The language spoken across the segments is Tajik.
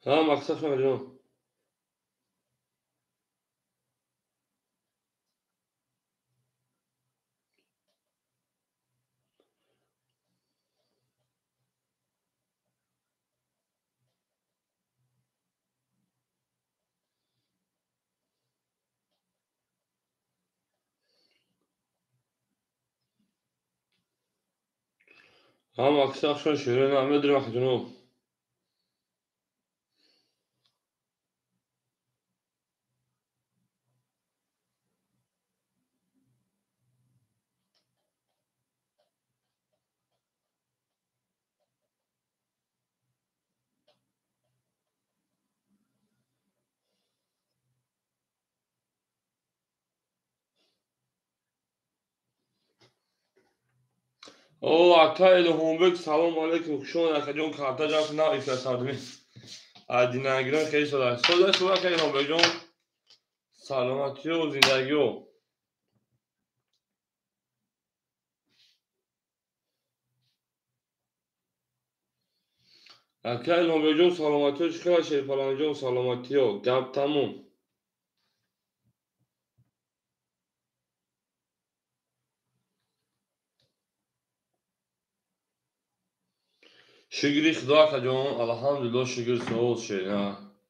Ҳа, мақсад шумаҷон. Ҳа, мақсад шума шерои на медонем акаҷоно. О, ака Илҳомбек, салом алейкум. Хуш омадед, акаҷон. Карта ҷамъ на ифрасардми. Адинагирон хеле сода. Сода хуб, ака Илҳомбекҷон. Саломатиё, зиндагиё. Ака Илҳомбекҷон, саломатиё, чӣ хабар, Шерипаланҷон, саломатиё. Гап тамом. Шукри Худо, акаҷон, алҳамдулилло, шукр соз шед.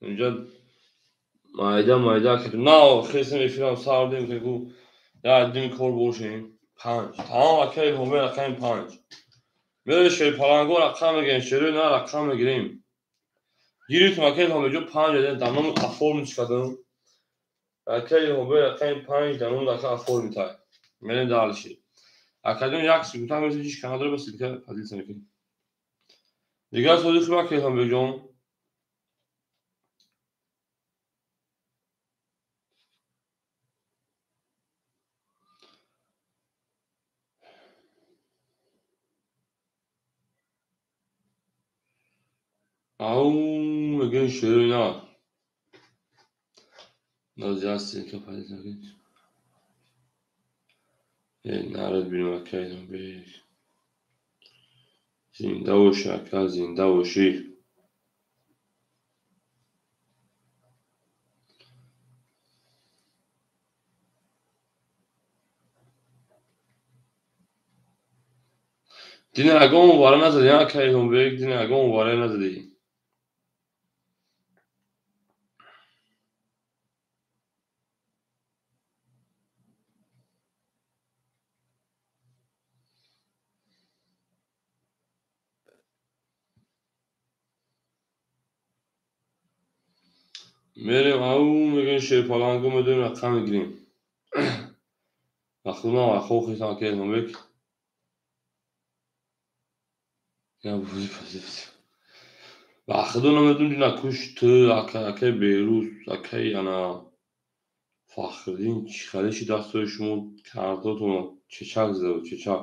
Инҷа майда майда акаҷон. На, хестем эфирам сардем ки гу як дим кор бошем. Панҷ. Тамом ака Илҳомбек рақами панҷ. Мере Шерипаланго рақам мегирем, шерои на рақам мегирем. Гирифтем ака Илҳомбекҷон панҷ дар номи оформить кардам. Ака Илҳомбек рақами панҷ дар номи ака оформить. Мерем дальше. Акаҷон як секунда меси ҳеч канал дора ба ссылка поделиться мекунем. Дигар сози хуб ака Илҳомбекҷон. Ау, мегӯем шерои на. Нози як ссылка поделиться мекунем. Народ бинем ака Илҳомбек. Зинда бошӣ ака, зинда бошӣ. Дина ягон вара назадӣ, ака Илҳомбек, дина ягон вара назадӣ. Мерем, ау, мегӯем Шерипаланго медонем рақам мегирем. Вақтона вақо хестам ака Илҳомбек. Вақто намедонам дина куш ту, ака, акаи Берӯз, акаи ана Фахриддин чӣ халиши дастҳои шумо картотон чечак зада буд, чечак.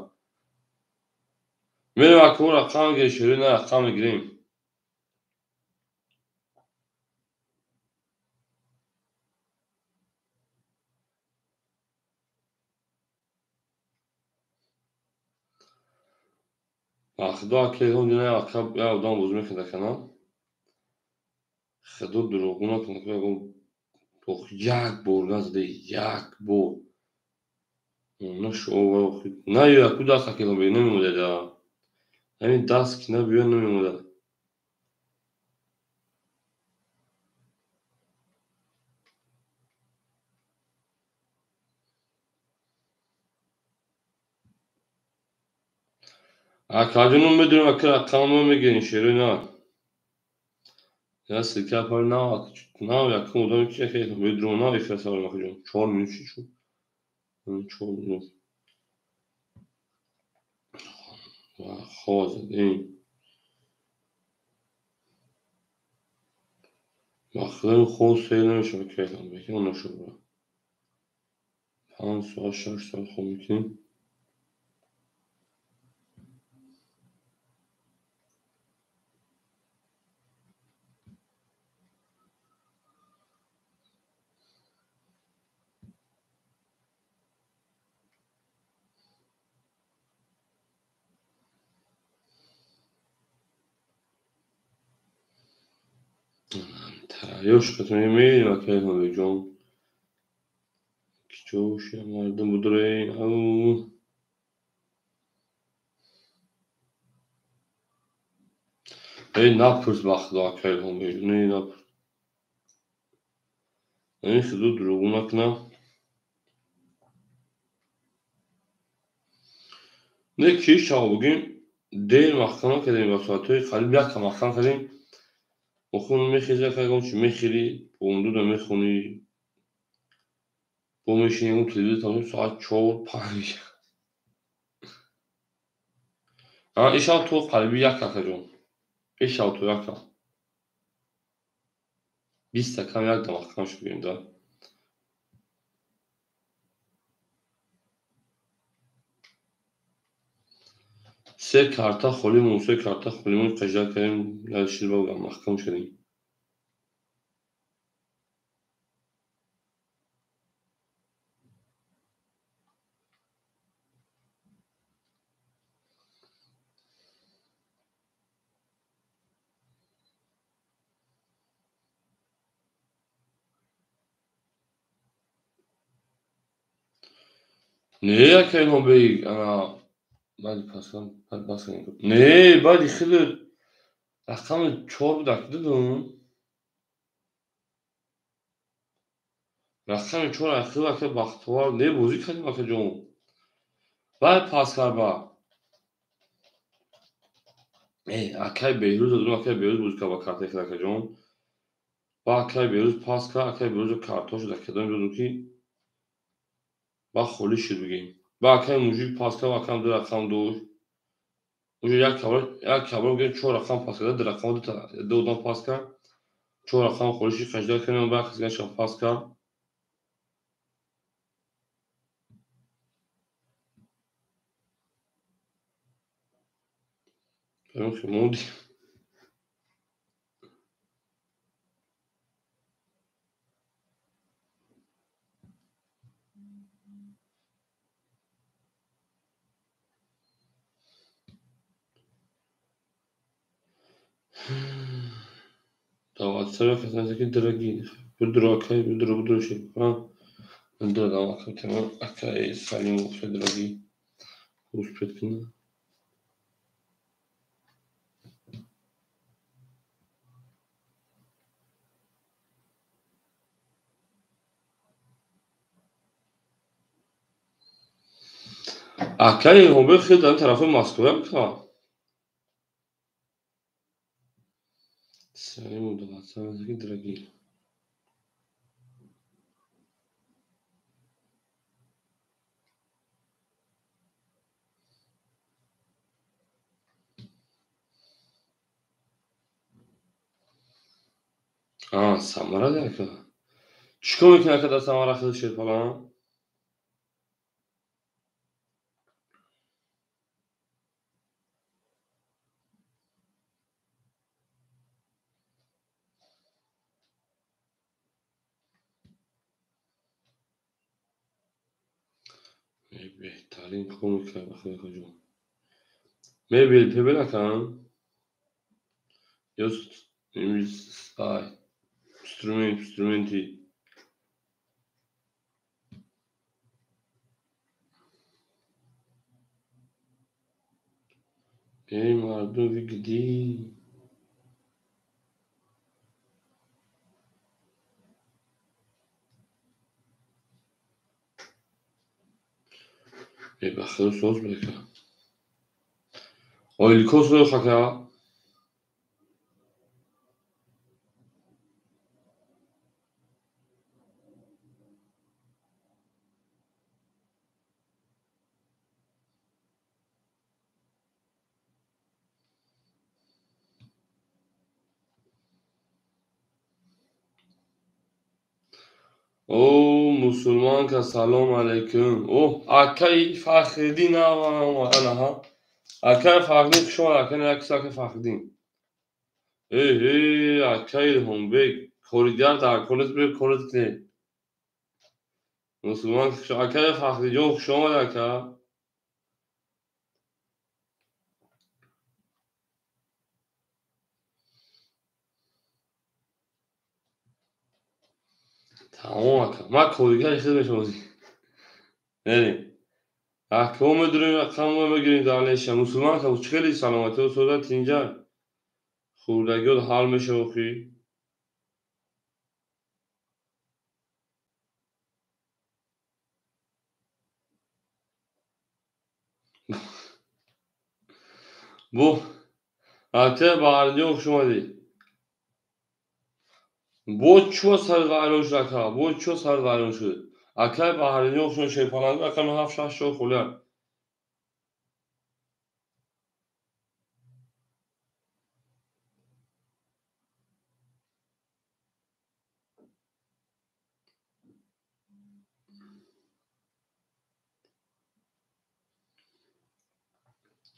Мерем ака рақам мегирем, шерои на рақам мегирем. Худо ака Илҳом дина ака як одам бозӣ мекард ака на? Худо дурӯғгӯ накунад, ягон як бор назаде, як бор. На яку даст ака Илҳомбек намемонад. Ҳамин даст ки набиёд намемонад. Акаҷоно медонем ака рақамро мегирем шерои на. Я ссылка пар на, на якум одаме ки ака Илҳомбек дурӯғ на эфир саволам акаҷон. 4 минут чӣ шуд? 4 минут. Хо задем. Вақтои хоб сер намешавад ака Илҳомбек, нашуд. 5 соат, 6 соат хоб мекунем. Тайёр шуд, мебинем акай Ҳомибекҷон. Киҷо мардум будурен? Ау. Эй, напурс ба худо, акай Ҳомибек, не, напурс. Ин худо дурӯғ накунам. Не, ки шав бугем, дер маҳкам накардем, ба соатҳои қариб якка маҳкам кардем. Охир мехези, акай, чи мехӯри, бомдуда мехонӣ, бо мешинем телевизор тамошо соат 4-5. Ишав то қариби як, акаҷон. Ишав то якка. 20 кам якда маҳкам шуд да. Се карта холӣ мон, се карта холӣ мон, қажда кардем, ширба маҳкам шудем. Не, акай Ҳомибек, ана баъди паскан, паскан. Не, баъди хеле рақами 4 буд, ака дидум. Рақами 4 ахир ака Бахтовар, не бозӣ кардем, акаҷон. Баъд пас кард ба. Э, акай Беҳрӯз додум, акай Беҳрӯз бозӣ кард ба картаи хел, акаҷон. Ба акай Беҳрӯз пас кард, акай Беҳрӯз картошо дар кадом додум ки ба холӣ шуд бигем. Ба акай мужик пас кард, акам ду рақам дошт. Уже як кабра бигем, 4 рақам пас кард, ду рақам ду одам пас кард. 4 рақам холӣ шуд, қажда кардем, ба касгаша пас кард. Мондем. Даватсара касансе ки драги. Будро акай, будро, будро ши. Драдам акай тема, акай Салим ухе драги. Успеть кина. Акай Ҳомибек хел дар тарафи Москва ка. Салим даватсара ки драги. Самара ака. Чӣ кор мекунӣ ака дар Самара хел шерпалан? Беҳтарин кор мекард акаҷон. Мебел пебел ака? Ё инструмент, инструменти. Эй, мардум, вы где? Эй, ба худо соз бека. Ойлико соз ака. О, мусулманка, салом алейкум. О, акай Фахриддин ана. Акай Фахриддин хуш омад, акай як акай Фахриддин. Эй, эй, акай Илҳомбек, коридор дар корит бе корит не. Мусулман акай Фахриддин хуш омад, ака. Тамом ака. Ман коригари худ мешавам озӣ. Мерем. Аҳком медурем, рақам мегирем далеша. Мусулман ка чӣ хели саломатиҳо сода тинҷа. Хурдагиёт ҳал мешава охи. Бо ака Баҳриддин хуш омадӣ. Бо чо сар вайрон шуд ака? Бо чо сар вайрон шуд? Акай Баҳриддин хуш омадӣ Шерпаланг рақами 7 6 4 холия.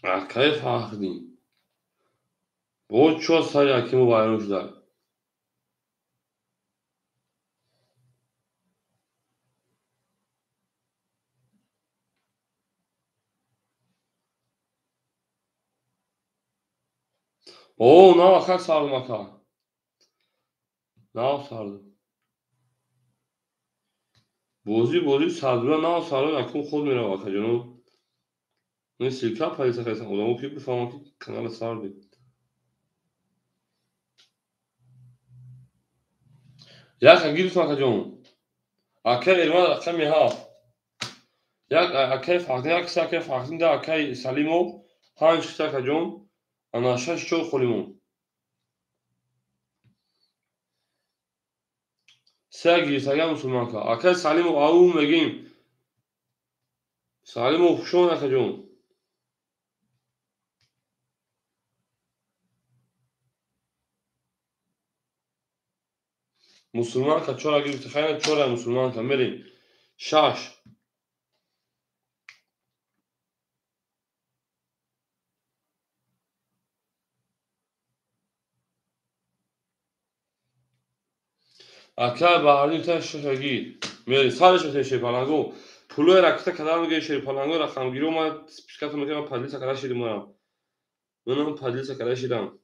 Акай Фахриддин. Бо чо сари акимо вайрон шуда? О, нав акак сардум ака. Нав сардум. Бозӣ бозӣ сардура нав сардум акун худ мерава акаҷоно. Ин ссылка полиса хестан одамо ки бифаҳманд ки канала сардем. Як гирифтам акаҷон. Акай Эрман рақами 7. Як акай Фахриддин, як киса акай Фахриддин да акай Салимов 5 киса акаҷон. Ана 6 4 холимон. Се гирифтага мусулманка. Акай Салимов ау мегим. Салимов хуш омад акаҷон. Мусулманка чора гирифта, хайна чора мусулманка мерем. 6. Акай Баҳриддин та шаша гир. Мерем сараш мешавем Шерпаланго. Пулои ракета кадар мегирем Шерпаланго рақамгиро ма спискато мекунам поделиться када шидим манам. Манам поделиться када шидам.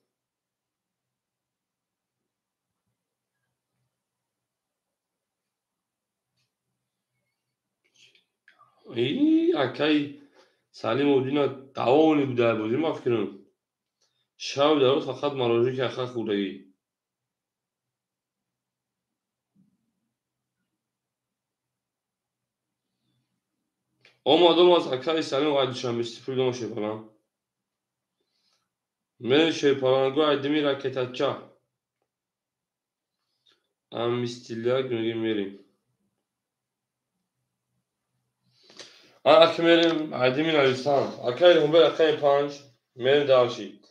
И акай Салимов дина давони буда бозӣ ма фикрам. Шаб дар рӯз фақат марожӣ ки аха хӯрдагӣ. Омад омад акай Салимов ай Душанбе сифр дома Шерпаланг. Мерем Шерпаланго айдими ракетача. Амистиляк мегем мерем. Аки мерем айдими нависан. Акай Илҳомбек рақами 5 мерем дарши.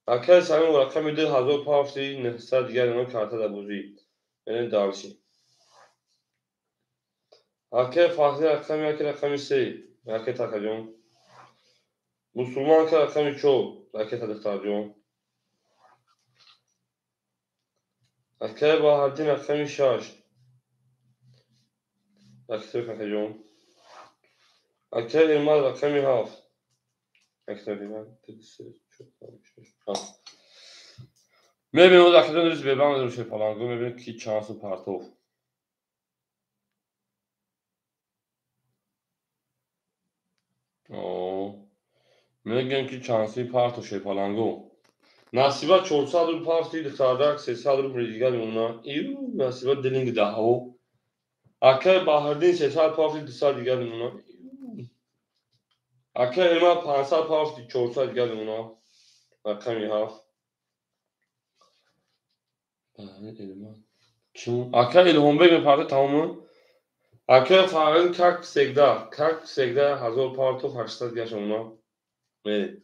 Акай Салимов рақами 2 1000 пафти 900 дигар ино карта дар бозӣ. Мерем дарши. Акай Фахриддин рақами 1 рақами 3 ракета акаҷон. Мусулманка рақами 4 ракета духтарҷон. Акай Баҳриддин рақами 6 ракета акаҷон. Акай Эрмад рақами 7. Ракета 1 2 3 4 5 6 7. Мебинем оз акаҷон рӯз бебан медорем Шерпаланго, мебинем ки чанд сум партов. Мегӯем ки чанд суи партов Шерпаланго. Насиба 400 рубл партии духтардак, 300 рубл дигар мемонад. Ию насиба дилинги даҳо. Акай Баҳриддин 300 партии 200 дигар мемонад. Акай Эрмад 500 партии 400 дигар мемонад. Рақами 7. Акай Илҳомбек мепарта тамоман. Акай Фахриддин как всегда, как всегда 1000 партов 800 дигар мемонад. Мерем.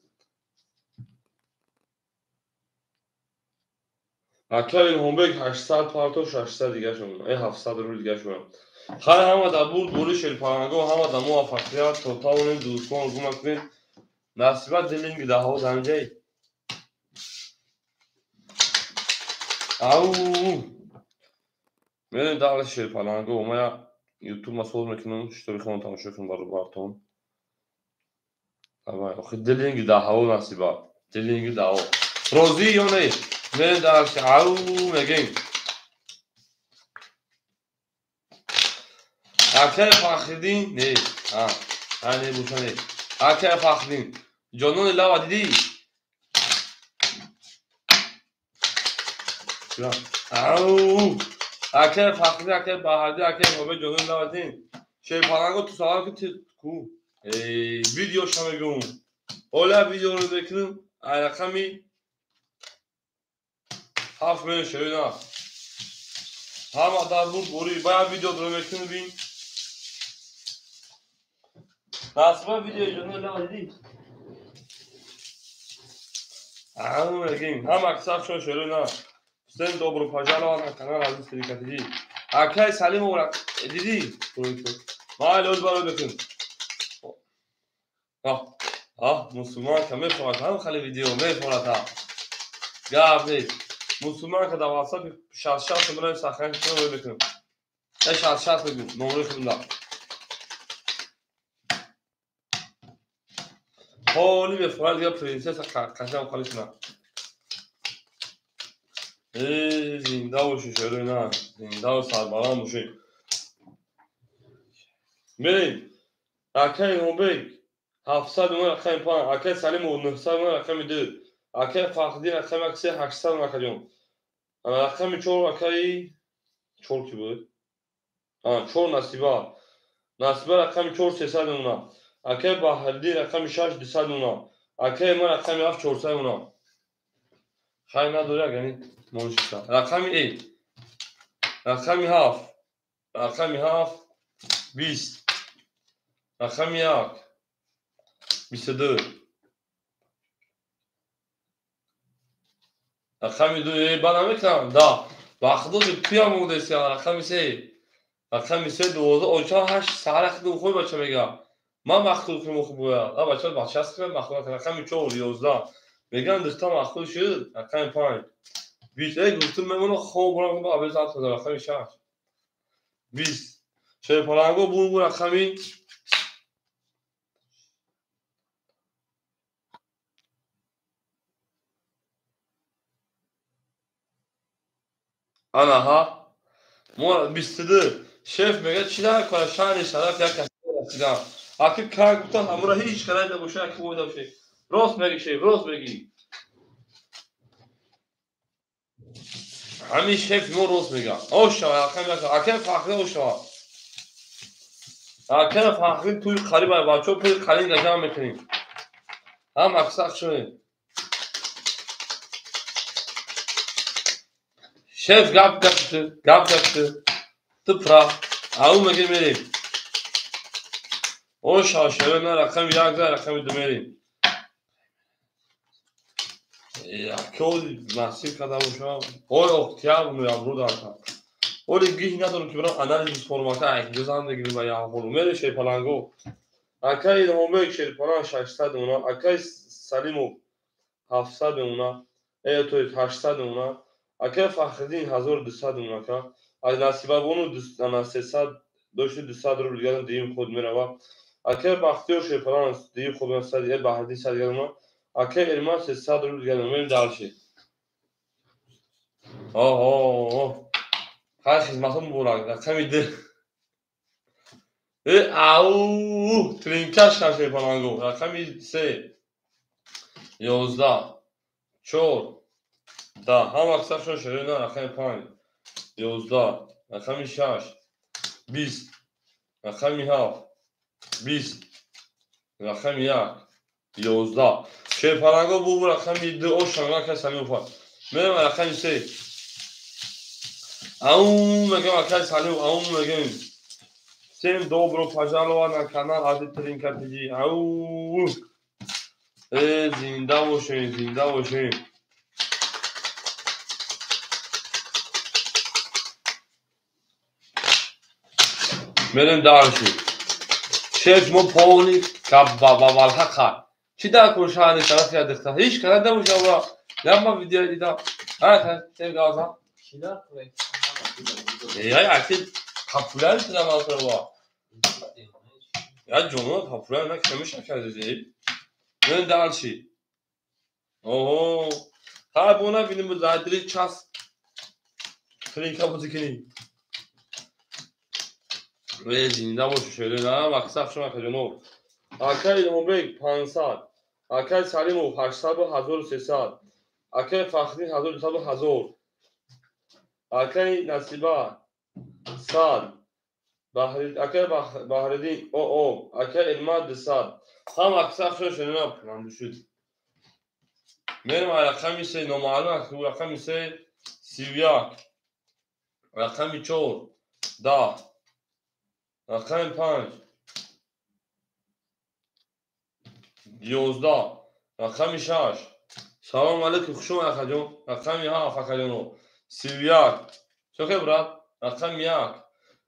Акай Илҳомбек 800 партов 600 дигар мемонад. 700 рубл дигар мемонад. Хайр ҳама дар бурд бори Шерпаланго, ҳама дар муваффақият то тавонем дӯстон орзу накунед. Насиба дилинги даҳо занҷаи. Ау! Мерем дар Шерпаланго. Ма ютуб ма соз мекунам, чтобы хонам тамошо кунам баробартон. Давай, охи дилинги даҳо насиба. Дилинги даҳо. Розӣ ё не? Мерем дар ау мегем. Акай Фахриддин не, ҳа не боша не. Акай Фахриддин ҷонони лава дидӣ? Ау! Акай Фахриддин, акай Баҳриддин, акай Ҳобе ҷонони лава дидин? Шерпаланго ту савол ки ку? Эй, видеоша мегӯм. Оля видеоро мекунем, ай рақами 7 меё шерина. Ҳама дар буд бори, бая видео дро мекунем бин. Насиба видео ҷонони лава дидӣ? Ау мегим, ҳама аксаршон шерина. Всем добро пожаловать на канал Азиз Тринка ТЖ. Акай Салимов дидӣ? Майли оз барои бикун. Мусулман ка мефорад, ҳам хали видео мефорад. Гап нест. Мусулман ка дар WhatsApp 66 номерам сохранить кунам, бикунам. 66 бигӯ, номери худам. Ҳоли мефорад дигар принсесса қашам холи шуна. Зинда бошӣ шерои на, зиндаву сарбаланд бошӣ. Мерем. Акай Ҳобек 700 номер рақами 5, акай Салимов 900 номер рақами 2, акай Фахриддин рақами 3 800 номер акаҷон. Рақами 4 акай 4 ки буд? 4 Насиба. Насиба рақами 4 300 номер. Акай Баҳриддин рақами 6 200 номер. Акай ма рақами 7 400 номер. Хай надори агани моншита. Рақами э. Рақами 7. Рақами 7 20. Рақами 1 22. Рақами 2 ба намекунам. Да. Ба худо туям мондеси. Рақами 3. Рақами 3 12. Оча 8 саҳар худо хой бача мега. Ман махлуқ кунам хуб бояд. А бача бача кунам махлуқ. Рақами 4 11. Меган духта махлуқ шуд. Рақами 5 20. Эй гуфтум мемонам хоб бурам ба абез афтода. Рақами 6 20. Шерпаланго бу рақами анаҳа мо 22. Шеф мега чӣ дар кора шаҳри шараф як кас расидам. Аки кар гуфтам ҳамура ҳеҷ карай набоша, аки бояд бошед. Рост меги шеф, рост меги. Ҳамин шеф мо рост мега. Ошава, рақами як. Акай Фахри ошава. Акай Фахри туи қариб ай бачаҳо пули қалин ҷамъ мекунем. Ҳам аксар шуд. Шеф гап гапты, гап гапты. Ту прав. Ау меги мерем. Ошава шева на рақами 1 за рақами 2 мерем. Яколи насиб карда бошам. Ой октябр ноябр дарка. Оли гиҳ надорам ки бирам анализ формата айҷо зан бигирим ба яҳол. Мере Шерпаланго. Акай Илҳомбек Шерпаланг 600 мона, акай Салимов 700 мона, то есть 800 мона, акай Фахриддин 1200 мона ка. Аз Насибабону 300 дошти 200 рубл дигар дигим худ мерава. Акай Бахтиёр Шерпаланг дигим худ мерава 100, Баҳриддин 100 дигар мона. Акай Эрман 300 рубл дигар мерем дальше. Оҳо. Хай хизматон муборак. Рақами 2. Ау, тринкаш кар Шерпаланго. Рақами 3. 11. 4. 10. Ҳама аксаршон шерина. Рақами 5. 11. Рақами 6. 20. Рақами 7. 20. Рақами 1. 11. Шерпаланго бу рақами 2. Ошам акай Салимов. Мерем рақами 3. Ау мегам акай Салимов, ау мегам. Всем добро пожаловать на канал Азиз Тринка ТЖ. Ау. Зинда бошед, зинда бошед. Мерем дальше. Шеф мо полный каб ба валҳа Чӣ дар кор шаҳри шараф я духта? Ҳеҷ кара набоша ва. Яма видео дидам. Ҳа, шеф газа. Чӣ дар кор? Эй, аки популяр шудам ва. Я ҷоно популяр на кемиша кардизи. Мерем дальше. Оҳо. Ҳа бона бинем задри час. Тринка бозӣ кунем. Зинда боши шерои на, мақсад шума акаҷоно. Акай Илҳомбек 500, акай Салимов 800 1300, акай Фахриддин 1200 1000, акай Насиба 100, акай Баҳриддин ОО, акай Элмат 200. Ҳам аксар шума шерои на пулам шуд. Мерем рақами 3 номаълум, рақами 3 31, рақами 4 10, рақами 5 11, рақами 6. Салом алейкум, хуш омад акаҷон. Рақами 7 акаҷоно 31. Чӣ хел брат? Рақами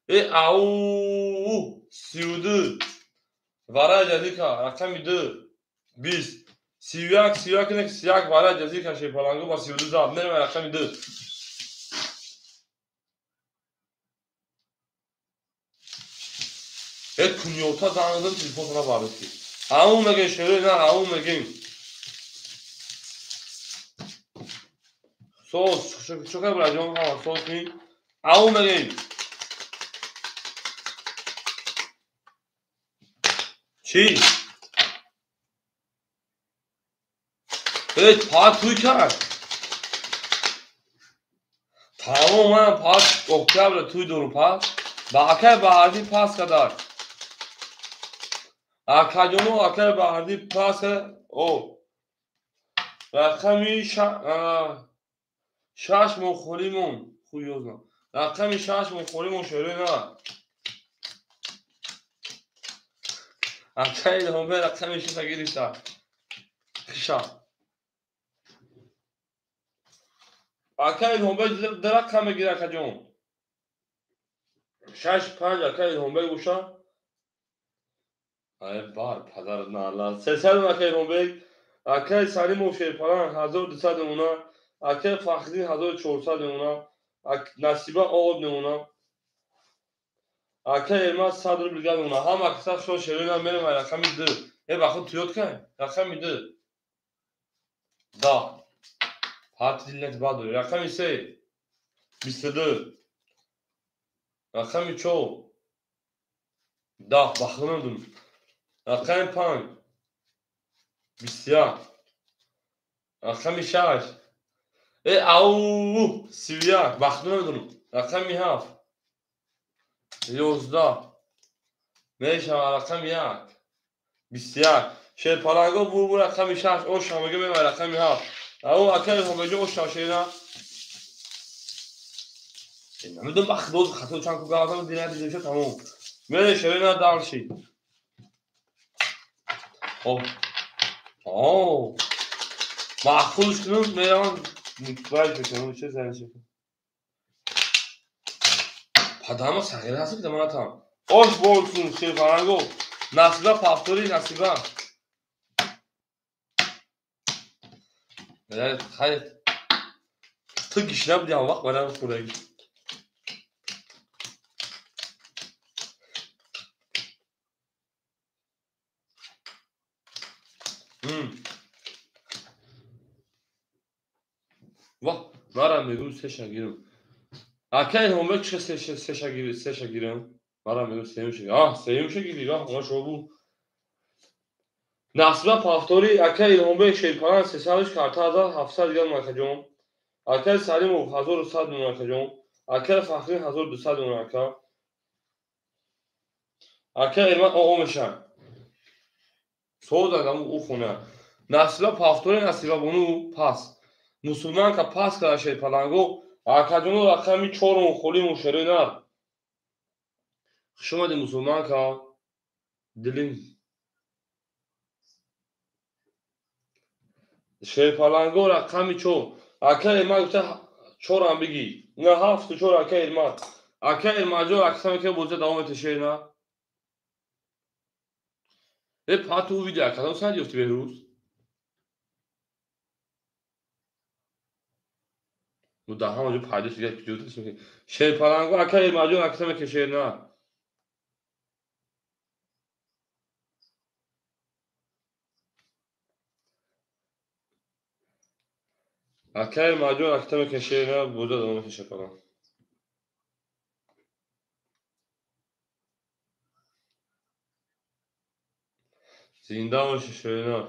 1. Ау 32. Варай ҷазика, рақами 2 20. 31 31 31 варай ҷазика шепалангу ба 32 зад. Мерем рақами 2. Кунёта занг задам, телефонтона бардошти. Ау мегем шерои на, ау мегем. Соз, чӣ хел браҷон, ҳама соз ми? Ау мегем. Чӣ? Пат туй кард. Тамом, ман пат октябр туй дорум пат. Ба акай Баҳриддин пас кадар. Акаҷоно акай Баҳриддин пас о. Рақами 6 моҳ холимон, хуй ёзнам. Рақами 6 моҳ холимон шерои на. Акай Илҳомбек рақами 6 гирифта. Хиша. Акай Илҳомбек ду рақам мегира акаҷон. 6 5 акай Илҳомбек боша. Ай бар падар нала. 300 акай Илҳомбек, акай Салимов Шерпалан 1200 намуна, акай Фахриддин 1400 намуна, Насиба об намуна, акай Элмаз 100 рубл гап намуна. Ҳама акса шо шерои мерем рақами 2. Ба худ туёд кай? Рақами 2. Да. Ҳати дилнат бад дори. Рақами 3 22. Рақами 4 10. Ба худ намедонам. Рақами 5 21. Рақами 6 ау 31. Ба худ намедонам. Рақами 7 11. Мешава рақами 1 21. Шерпаланго бур рақами 6 оша мега мева рақами 7. Ау акай Илҳомбекҷон оша шера. Намедонам ба худо хато чанд ку гап задам, дина дидем тамом. Мере шерина дарши. О. О. Маъқулш кунам, меравам мутбаъ мешавам, чӣ занши. Падама сағир ҳаст ки манатам. Ош болсун шерпаланго. Насиба повтори насиба. Хайр. Ту гишна будӣ ҳам вақт барам хӯрагӣ. Вах, марам мегӯм сеша гирам. Акай Илҳомбек чӣ сеша гири, сеша гирам? Марам мегӯм сеюмша гирам. Аҳ, сеюмша гири, вах, она шобу. Насиба повтори акай Илҳомбек Шерпалан 300 карта 1700 дигар акаҷон. Акай Салимов 1100 мон акаҷон. Акай Фахриддин 1200 мон ака. Акай Элмат оо меша. Соз агам ӯ хона. Насиба повтори Насиба бону пас. Мусулманка пас кара Шерпаланго. Акаҷоно рақами 4 мон холи мон шерои нар. Хуш омадӣ мусулманка. Дилим. Шерпаланго рақами 4. Акай Элмат гуфта 4 ҳам бигӣ. На 7 4 акай Элмат. Акай Элматҷон акса мекунад бозия давом мета шер на. Пату видео кадом санад ёфтӣ Беҳрӯз? Ну дар ҳама ҷо пайдо шуд, як ҷо Шерпаланго акай Элматҷон акса мекунад шер на. Акай Элматҷон акса мекунад шер на, бозия давом мета Шерпаланго. Зинда боши шерина.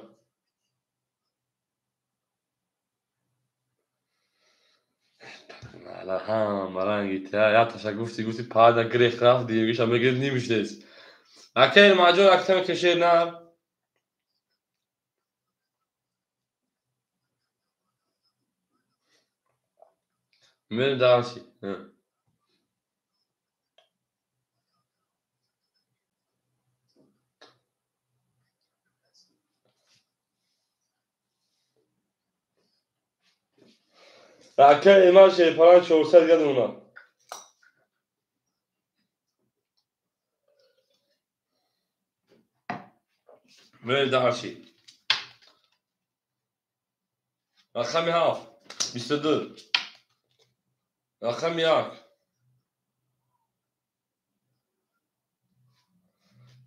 Ҳама ранги яташа гуфти гуфти пада грех рафт дигиша мегирд нимиштес. Ака Эрмаҷон актама кешер на. Мерем дарси. Ака Эмал Шерпалан 400 дига думона. Мерем дарси. Рақами 7 22. Рақами 1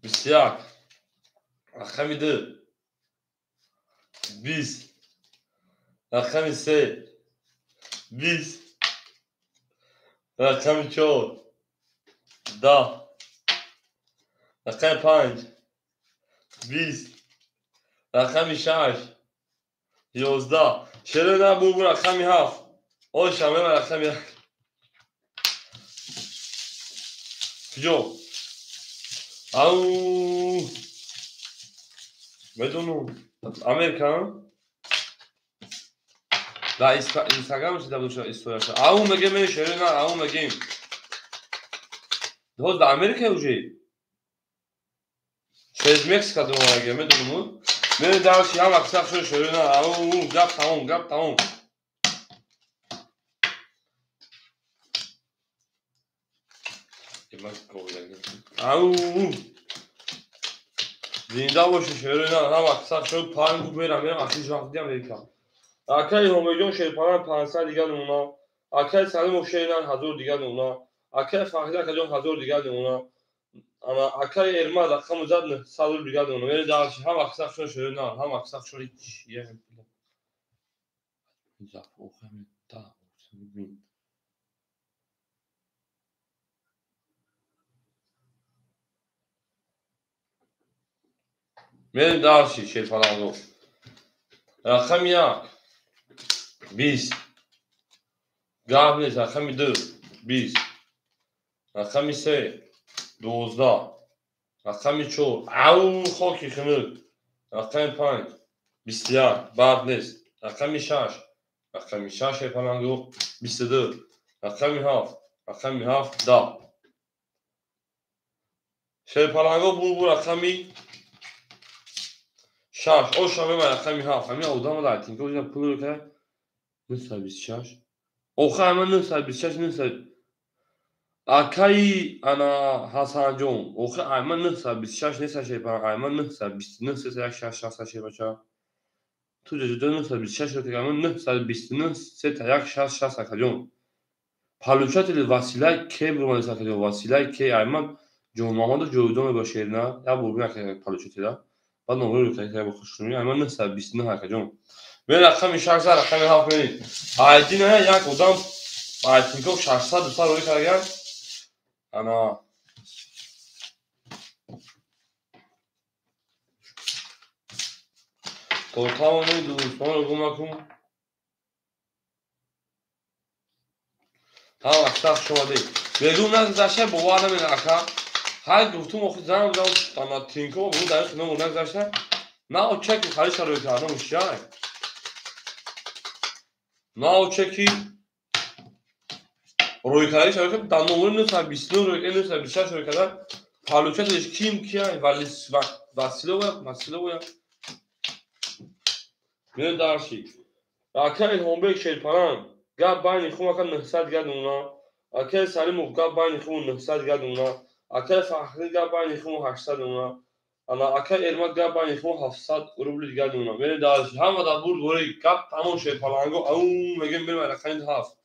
21. Рақами 2 20. Рақами 3 20. Рақами 4 10. Рақами 5 20. Рақами 6 11. Шерина бурбу рақами 7. Оша мема рақами 1. Куҷо? Ау, медонум. Америка? Да Инстаграм шида буд историяша. Ау мегем мери шерина, ау мегем. Ҳоз да Америка уже. Через Мексика думаге, медонум. Мери дарси ҳам аксар шуд шерина, ау гап тамом, гап тамом. Ау зинда боши шерина, ҳам аксар шуд панг мерам, мерам ахи вақти Америка. Акаи Ҳомиҷон Шерпалан 500 дига намуна. Акаи Салимов Шеринан 1000 дига намуна. Акаи Фахрида акаҷон 1000 дига намуна. Ана акаи Эрмад рақаму зад 900 рубл дига намуна. Мери дарси ҳам аксар шуд шерина, ҳам аксар шуд. Мерем дарси Шерпаланго. Рақами 1 20. Гап нест. Рақами 2 20. Рақами 3 12. Рақами 4 ау хоки хунук. Рақами 5 21. Бад нест. Рақами 6. Рақами 6 Шерпаланго 22. Рақами 7. Рақами 7 10. Шерпаланго бурбу рақами 6. Оша мема рақами 7. Ҳамин одам дар тинко ҷа пул ка 926. Оха ҳама 926 900. Акаи ана Ҳасанҷон, охи ама 926 неста шерпаланг, ама 929 3166 шербача. Ту ҷаҷуда 926 ро ама 929 3166 акаҷон. Получатель Василай К бурмадест акаҷон, Василай К ама Ҷонмаҳмадов ҷовидон мебошед на? Як бор бин ака получателя. Баъд номро ка бо хушрӯ ама 929 акаҷон. Мен рақами 6 рақами 7 мерид. Айдин як одам Айтинков 600 200 рӯй кардан. Ана то тамоми дӯстонро гум накун. Ҳам аксар хуш омадед. Бегум нагузашта бовар намекунад ака. Ҳар гуфтум охи занг задам ана Тинкова буд дар номер нагузашта. На чеки хариша рӯй кардам чиай. На чеки рӯй кардаша рӯй дар номери 929 рӯй 926 рӯй карда. Получателш ким кия Валис Василова Василова. Меён дарси. Ака Илҳомбек Шерпаланг гап байни хум ака 900 дига намуна. Акаи Салимов гап байни хум 900 дига намуна. Акаи Фахри гап байни хум 800 намуна. Ана акаи Эрмад гап байни хум 700 рубли дига намуна. Мерем дарси. Ҳама дар бурд бори гап тамом Шерпаланго. Ау мегем мерем рақами 7.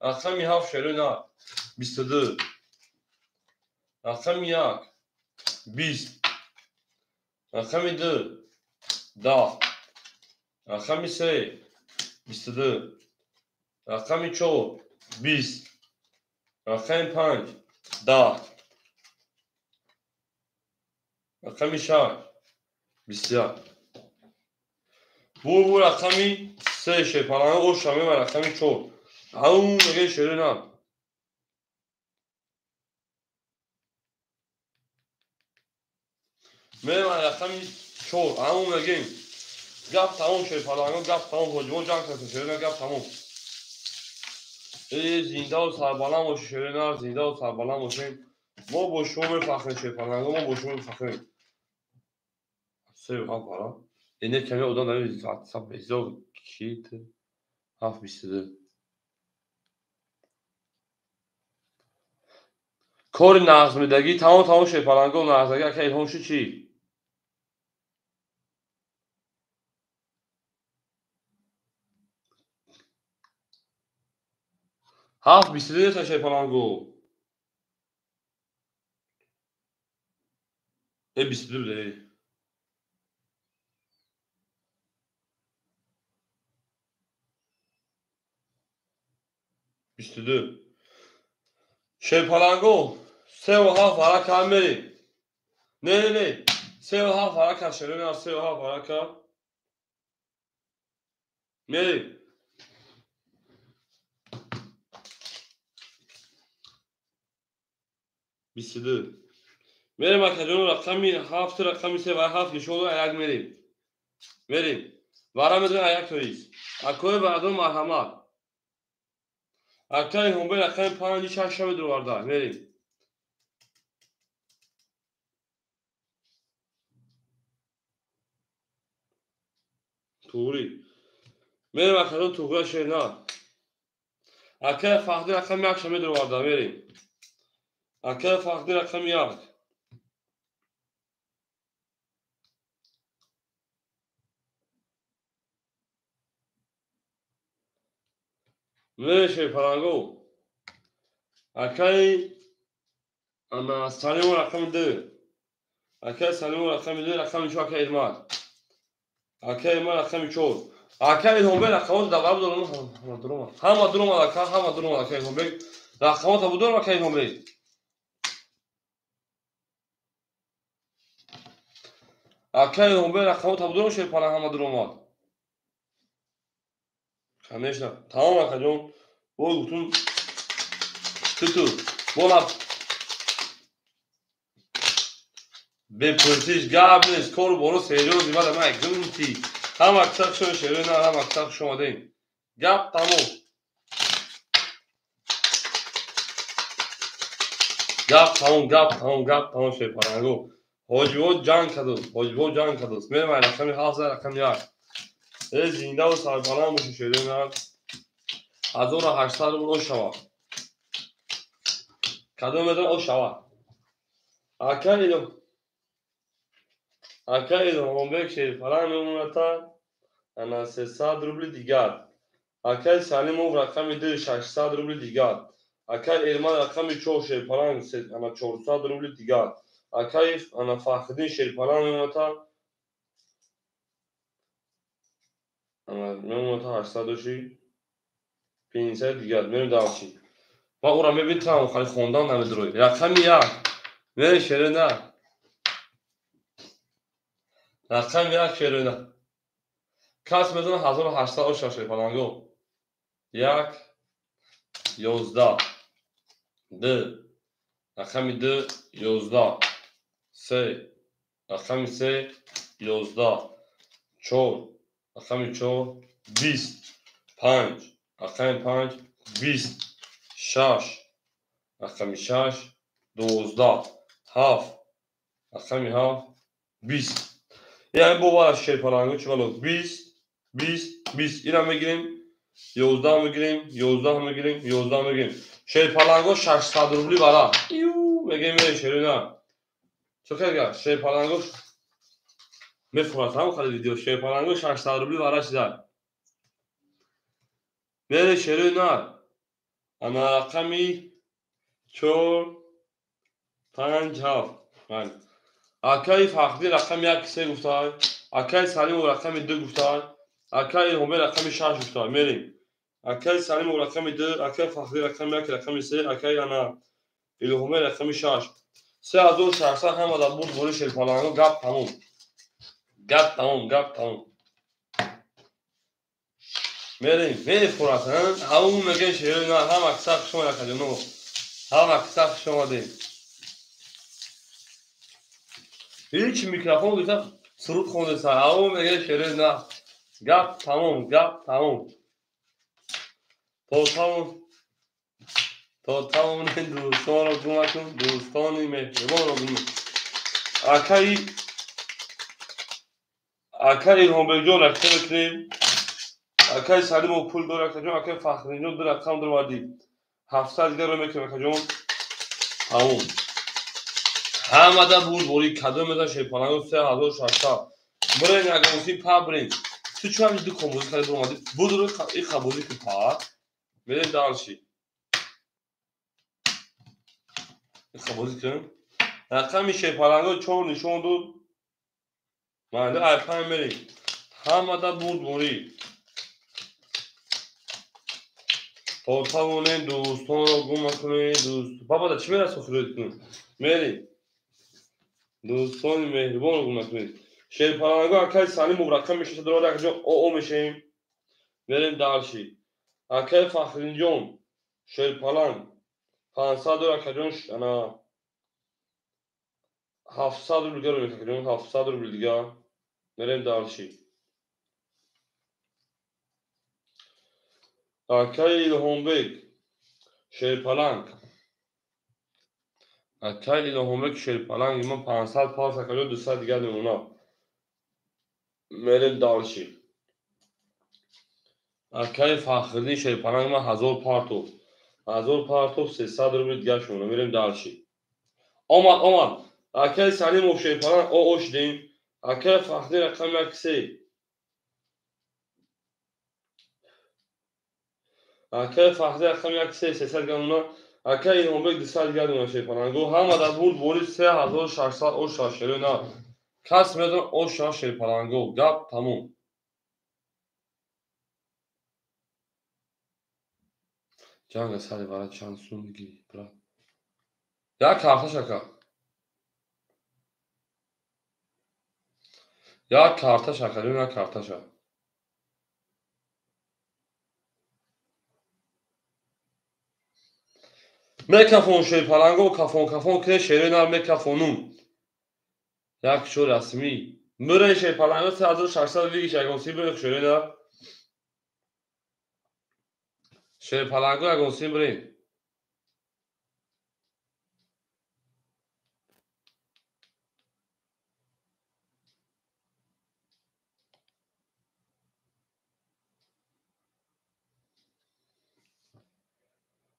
Рақами 7 шерина 22. Рақами 1 20. Рақами 2 10. Рақами 3 22. Рақами 4 20. Рақами 5 10. Рақами 6 21. Бу рақами 3 шерпаланго оша мемай рақами 4. Ау меге шери на. Мемай рақами 4. Ау мегем. Гап тамом шерпаланго, гап тамом ҳоҷибон ҷанг кардем шери на, гап тамом. Зиндаву сарбаланд бошед шери на, зиндаву сарбаланд бошед. Мо бо шумо мефахрем шерпаланго, мо бо шумо мефахрем. 3 7 вара. Ине ками одам дар WhatsApp безо кит 7 22. Кори нағзмедагӣ тамом тамом шерпаланго нағзагӣ ака илҳом шуд чӣ? Ҳафт 22 неста шерпаланго. 22 буде. 22. Шерпаланго 3 7 варака мерем. Не не не. 3 7 варака шерена 3 7 варака. Мерем. 22. Мерем акаҷон рақами 7 рақами 3 ва 7 нишон як мерем. Мерем. Вара медонем як тоист. Акои баъдон марҳамат. Акаи ҳомбе рақами 5 6 медуроварда. Мерем. Туғри. Мерем акаҷон туғра шерна. Акаи Фахди рақами 1 медуроварда. Мерем. Акаи Фахди рақами 1. Мерем шерпаланго. Акаи ана Салимо рақами 2. Акаи Салимо рақами 2, рақами 4 акаи Ирмат. Акаи Ирмат рақами 4. Акаи Илҳомбек рақамотро дар баробар дорам. Ҳама дуромад. Ҳама дуромад ака, ҳама дуромад акаи Илҳомбек. Рақамотро будорам акаи Илҳомбек. Акаи Илҳомбек рақамотро будорам шерпаланг ҳама дуромад. Конечно. Тамом акаҷон. Бо гуфтум туту. Бола бепурсиш гап нест, кору боро серьёзный бада ман гумти. Ҳама китоб шумо шерои на, ҳама китоб хуш омадем. Гап тамом. Гап тамом, гап тамом, гап тамом шерпаланго. Ҳоҷибо ҷанг кардуст, ҳоҷибо ҷанг кардуст. Мерем ай рақами 7 рақами 1. Зиндаву сарбаланд бошед шерои на. 1800 рубл ош шавад. Кадом медон ош шавад. Ака Илҳомбек шерпаланг мемоната ана 300 рубли дигар. Акаи Салимов рақами 2 600 рубли дигар. Акаи Эрмат рақами 4 шерпаланг ана 400 рубли дигар. Акаи ана Фахриддин шерпаланг мемоната ана мемоната 800 500 дигар. Мерем давчи. Ма ура мебинам хали хондан намедурой. Рақами 1. Мерем шерена. Рақами 1 шерена. Кас медонад 1800 оша шерпаланго. 1 11 2 рақами 2 11 3 рақами 3 11 4 рақами 4 20 5 рақами 5 20 6 рақами 6 12 7 рақами 7 20. Яъне бовар шерпаланго чӣ бало 20 20 20 ира мегирем 11 мегирем 11 мегирем 11 мегирем. Шерпаланго 600 рубли бара. Ю мегем шерина. Чӣ кардга? Шерпаланго мефурад ҳам хали видео. Шерпаланго 600 рубли бара шида. Мере шерина. Ана рақами 4 5 7. Акаи Фахриддин рақами 1 3 гуфта, акаи Салимов рақами 2 гуфта, акаи Илҳомбек рақами 6 гуфта. Мерем. Акаи Салимов рақами 2, акаи Фахриддин рақами 1 рақами 3, акаи ана Илҳомбек рақами 6. 3600 ҳама дар бурд бори шерпаланго гап тамом. Гап тамом, гап тамом. Мерем, мерем фурат, ҳамун мегӯем шерои на, ҳама киса хуш омад, акаҷоно. Ҳама киса хуш омадем. Ҳеч микрофон гирифта суруд хондеса, ҳамун мегӯем шерои на. Гап тамом, гап тамом. То тавони дӯстонро гум накун, дӯстони меҳрибонро гум накун. Акаи Илҳомбекҷон ракта мекунем. Акаи Салимов пул дор, акаҷон, акаи Фахриддинҷон ду рақам даромадӣ. 700 дигарро мекунем, акаҷон. Тамом. Ҳамада бурдборӣ кадом мезан шерпаланго 3600. Бирен ягонси па бирен. Ту чӣ ҳамин ду комбозӣ карди баромадӣ? Будур и қабозӣ ки па. Мерем дальше. И қабозӣ кун. Рақами шерпаланго 4 нишон дод. Майли ай 5 мерем. Ҳамада бурдборӣ. То тавонем дӯстонро гум накунем, дӯст. Бабада чӣ мерасо хироят кунем? Мерем. Дӯстони меҳрибонро гум накунед. Шерпаланго акаи Салимов рақами 6 дорад, акаҷон ОО мешавем. Мерем дальше. Акаи Фахриддинҷон шерпаланг 500 дорад, акаҷон, ана 700 рубл дига рӯ акаҷон, 700 рубл дига. Мерем дальше. Акаи Илҳомбек шерпаланг. Акаи Илҳомбек шерпаланг ма 500 пас, акаҷон, 200 дига мемонад. Мерем дальше. Акаи Фахриддин шерпаланг ма 1000 партов. 1000 партов 300 рубл дига шумона. Мерем дальше. Омад, омад. Акаи Салимов шерпаланг ОО шудем. Акаи Фахриддин рақами 1 3. Акаи Фахриддин рақами 1 3 300 дига мемонад. Акаи Илҳомбек 200 дига мемонад шерпаланго. Ҳама дар бурд бори 3600 оша шерои на. Кас медон оша шерпаланго. Гап тамом. Ҷанга сари вара чанд сум мегирӣ, брат? Як карташ, ака. Як карташ, ака, як карташа. Мекафон шерпаланго, кафон кафон кне шерои нар мекафонум. Як чор расмӣ. Мирен шерпаланго 3600 вигиш ягонси бирен шерои нар. Шерпаланго ягонси бирен.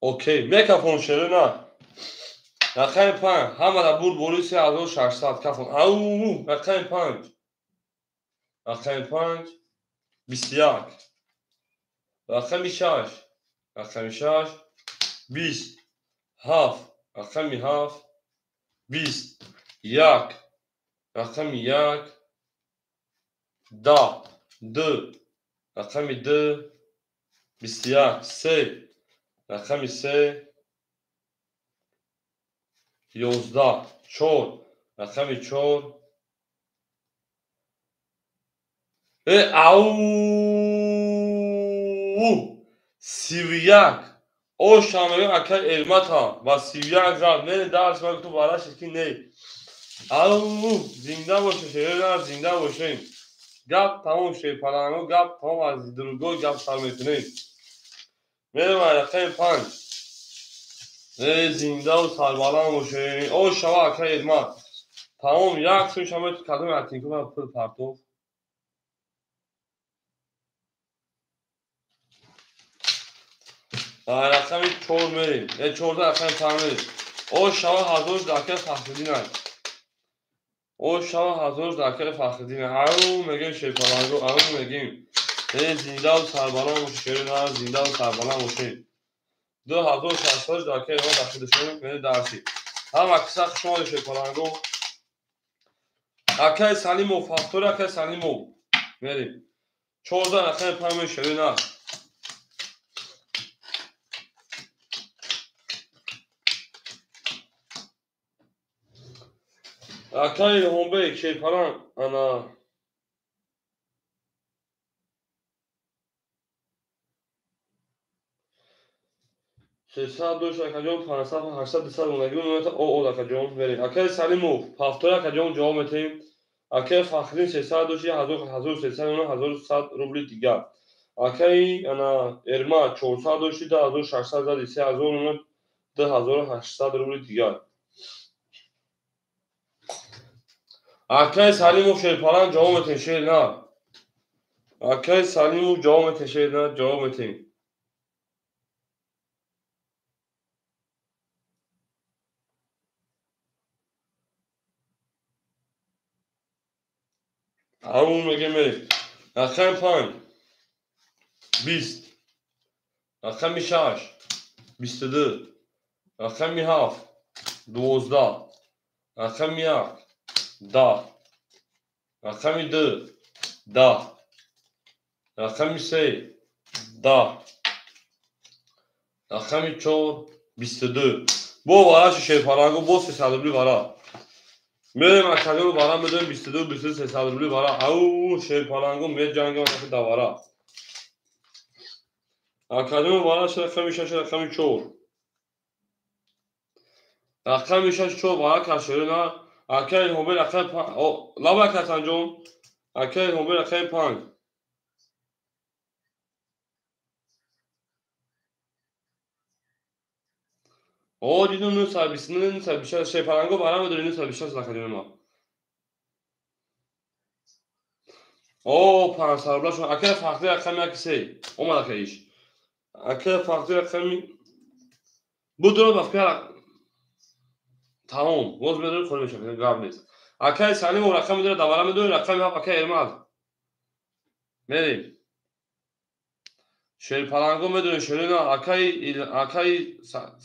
Окей, мекафон шерои нар. Рақами 5, ҳамада бурд бори 3600 кафон. Ау, рақами 5. Рақами 5 21. Рақами 6. Рақами 6 20. 7. Рақами 7 20. 1. Рақами 1 10. 2. Рақами 2 21. 3. Рақами 3 11. 4. Рақами 4. Ау! 31. Оша мегӯям акаи Элмата ва 31 зад. Не, дарс ма гуфту бара шид ки не. Ау! Зинда бошем, шерои зинда бошем. Гап тамом шерпаланго, гап тамом аз другой гап сар мекунем. Мерем рақами 5. Зиндаву сарбаланд бошем. О шава акаи Элмат. Тамом як сум шама кадом атинку пул партов. Рақами 4 мерем. 14 рақами 5 мерем. О шава 1000 акаи Фахриддин. О шава 1000 акаи Фахриддин. Ау мегем шерпаланго, ау мегем. Зиндаву сарбаланд бошем, шерои зиндаву сарбаланд бошем. 2600 акаи Элмат дахил шудем, мерем дарси. Ҳама киса хуш омадед шерпаланго. Акаи Салимов, фактори акаи Салимов. Мерем. 14 рақами 5 мерем шерои нар. Акаи Илҳомбек шерпаланг ана 300 дошт акаҷон, 500, 800, 200 мондагӣ монета о акаҷон. Мерем. Акаи Салимов, повтор акаҷон ҷавоб метаҳем. Акаи Фахриддин 300 дошт, 1300 мона, 1100 рубли дигар. Акаи ана Эрма 400 дошт, 2600 зади, 3000 мона, 2800 рубли дигар. Акаи Салимов Шерпалан ҷавоб метаҳем, шер на. Акаи Салимов ҷавоб метаҳем, шер на, ҷавоб метаҳем. Ҳамун мегем мерем. Рақами 5 20, рақами 6 22, рақами 7 12, рақами 1 10, рақами 2 10, рақами 3 10, рақами 4 22. Бо вараши Шерпалангу бо 300 рубли вара. Мерем акаҷон вара медоем 22 23 300 рубли вара. Ау Шерпалангу меҷангам ака давара. Акаҷон вара рақами 6 рақами 4. Рақами 6 4 вара кашерина. Акаи Ҳомир рақами 5. Лаба Акасанҷон. Акаи Ҳомир рақами 5. О, дидум 929, 926, Шерпаланго вара медорем 926 акаҷон ма. О, 500 рубла шуд. Акаи Фахрӣ рақами 1 3. Омад акаиш. Акаи Фахрӣ рақами будро ба фикр тамом. Боз медорем холӣ мешавад, гап нест. Акаи Салимов рақами 2 давара медорем, рақами 7 акаи Эрмад. Мерем. Шерпаланго медорем, шерина акаи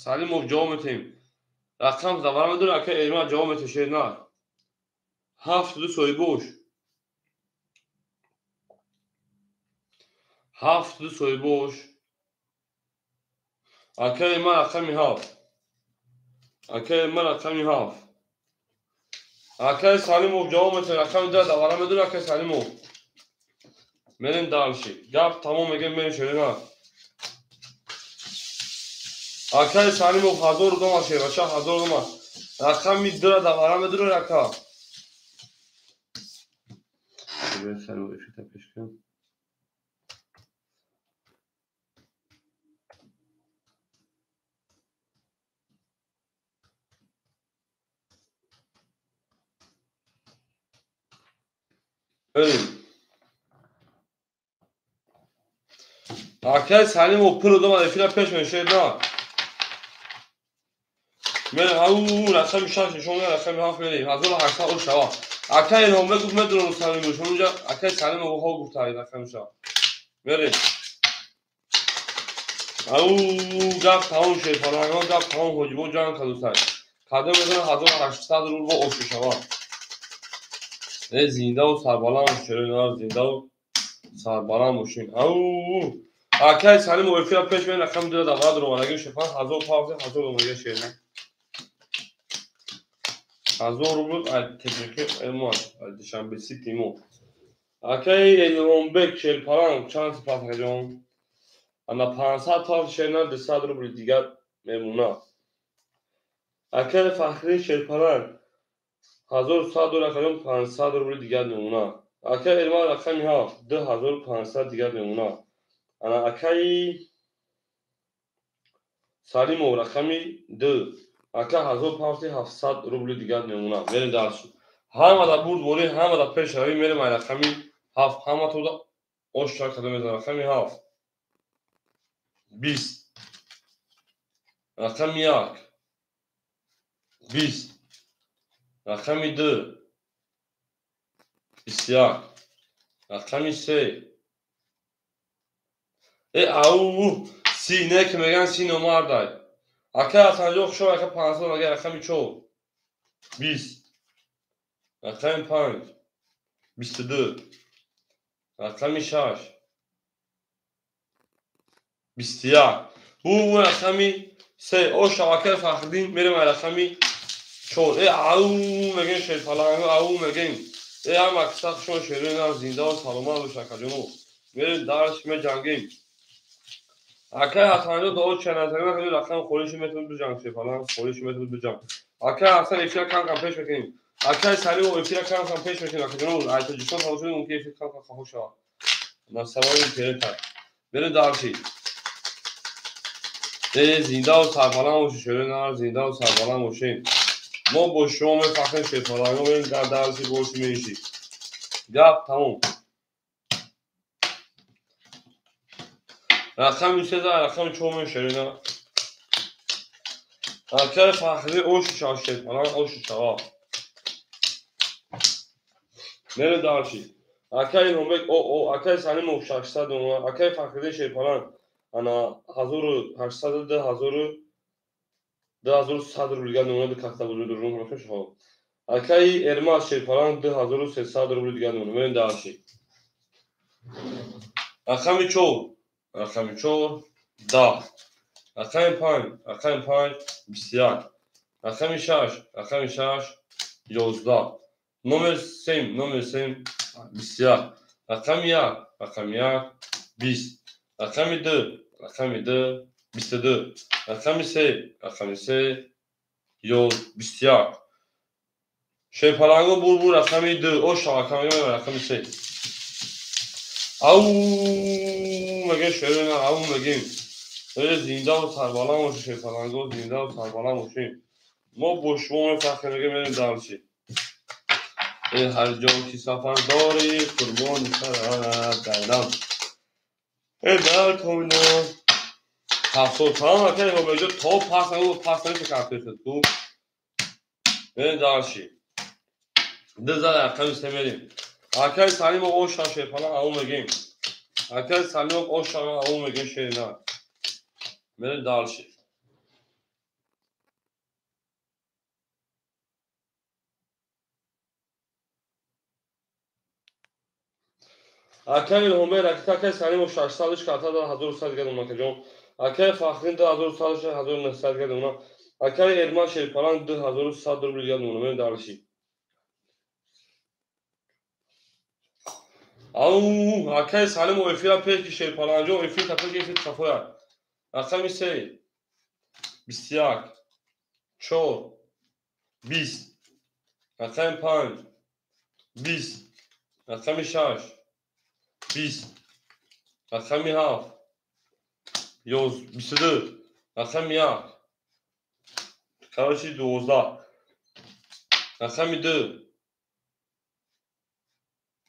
Салимов ҷавоб метаҳем. Рақам давара медорем, акаи Эрмад ҷавоб метаҳем, шерина. 7 2 соҳибош. 7 2 соҳибош. Акаи ман рақами 7. Акаи ман рақами 7. Акаи Салимов ҷавоб метаҳем, рақами 2 давара медорем, акаи Салимов. Мерем дальше. Гап тамом мегем, мерем шерина. Акаи Салимов 1000 рубла шербача, 1000 рубла. Рақами 2 давара медорем, ака. Салимов эфита пеш кун. Мерем. Акаи Салимов пул додам, эфира пеш мешед на. Мерем, ау рақами 6 нишон медиҳад, рақами 7 мерем. 1800 шава. Акаи Илҳомбек гуфт медонам Салимов, шумо акаи Салимов ҳо гуфта рақами 6. Мерем. Ау гап тамом шед, фалангҳо гап тамом, ҳоҷибо ҷанг кардусай. Кадом медонам 1800 рубл ош шава. Э зиндаву сарбаланд шерина, зиндаву сарбаланд бошин. Ау акаи Салимов эфира пеш мерем, рақами 2 давара дуромадагӣ шефан 1000 павзи, 1000 омадагӣ шерина. 1000 рубл аз Теҷики мо, аз Душанбе Сити мо. Акаи Элромбек Шерпаланг чанд сипас акаҷон? Ана 500 павз шерина, 200 рубли дигар мемонад. Акаи Фахрӣ Шерпаланг 1100 доллар акаҷон, 500 рубли дигар мемонад. Акаи Эрмад рақами 7 2500 дигар мемонад. Ана акаи Салимов рақами 2 ака 1500 рубли дигар мемонад. Мерем дальше. Ҳамада бурд борӣ, ҳамада пешравӣ, мерем ай рақами 7. Ҳама туда ош чак када мезанам. Рақами 7 20, рақами 1 20, рақами 2 21, рақами 3 э ау си не ки меган си номардай. Акаи Ҳасанҷон хушо, ака 500 ага рақами 4 20, рақами 5 22, рақами 6 21. Бу рақами 3 о шабакаи Фахриддин мерем ай рақами 4. Э ау мегем Шерпаланг, ау мегем. Э ҳама киса хушо шерина, зиндаву саломат бош акаҷоно. Мерем дарш меҷангем. Акай Ҳасанҷон дуо чаназаган хеле рақам холиши метавонад биҷанг шефалан, холиши метавонад биҷанг. Акай Ҳасан эфира кам кам пеш мекунем. Акай Салим эфира кам кам пеш мекунем. Акаҷон, ай Тоҷикистон тамошо мумкин эфир кам кам хафо шавад. На сабаби интернет аст. Берем дальше. Зиндаву сарбаланд бошед, шерои нар, зиндаву сарбаланд бошед. Мо бо шумо мефахрем, шерпаланго мерем дар дарси боши мениши. Гап тамом. Рақами се за рақами чор мен шерои нар. Акаи Фахрӣ оши шава, шерпаланг оши шава. Мерем дальше. Акаи Илҳомбек о акаи Салимов 600 дона, акаи Фахриддин шерпаланг ана 1800 2100 рубл дигар номера ду кахта бузург дурум рафеш ҳо. Акаи Эрмаз шерпаланг 2300 рубл дигар номера. Мерем дальше. Рақами 4, рақами 4 10, рақами 5, рақами 5 21, рақами 6, рақами 6 11, номер 7, номер 7 21, рақами 1, рақами 1 20, рақами 2, рақами 2 22, рақами 3, рақами 3 21. Шерпаланго бур рақами 2, о шава рақами 3. Ау мегем шерона, ау мегем. Зиндаву сарбаланд бошед, шерпаланго, зиндаву сарбаланд бошед. Мо бо шумо мефахрем, мегем мерем дальше. Ҳар ҷо ки сафар дорӣ, қурбони сарат гардам. Дар комина ҳафтод тамом акай Илҳомбекҷон то пас нагу пас намеша картои ку. Мерем дальше. Ду зад рақами се мерем. Акай Салимов оша шерпаланг ау мегем. Акай Салимов оша ау мегем шерина. Мерем дальше. Акай Илҳомбек ракета акай Салимов 600 карта дар 1100 дигар номера акаҷон. Акай Фахриддин 2100 1900 дигар номера. Акай Эрман шерпаланг 2100 рубл дигар номера. Мерем дальше. Ау, акай Салимов эфира пеш ки шерпаланҷон эфир та пеш эфир хафояд. Рақами 3 21 4 20, рақами 5 20, рақами 6 20, рақами 7 22, рақами 1 короче 12, рақами 2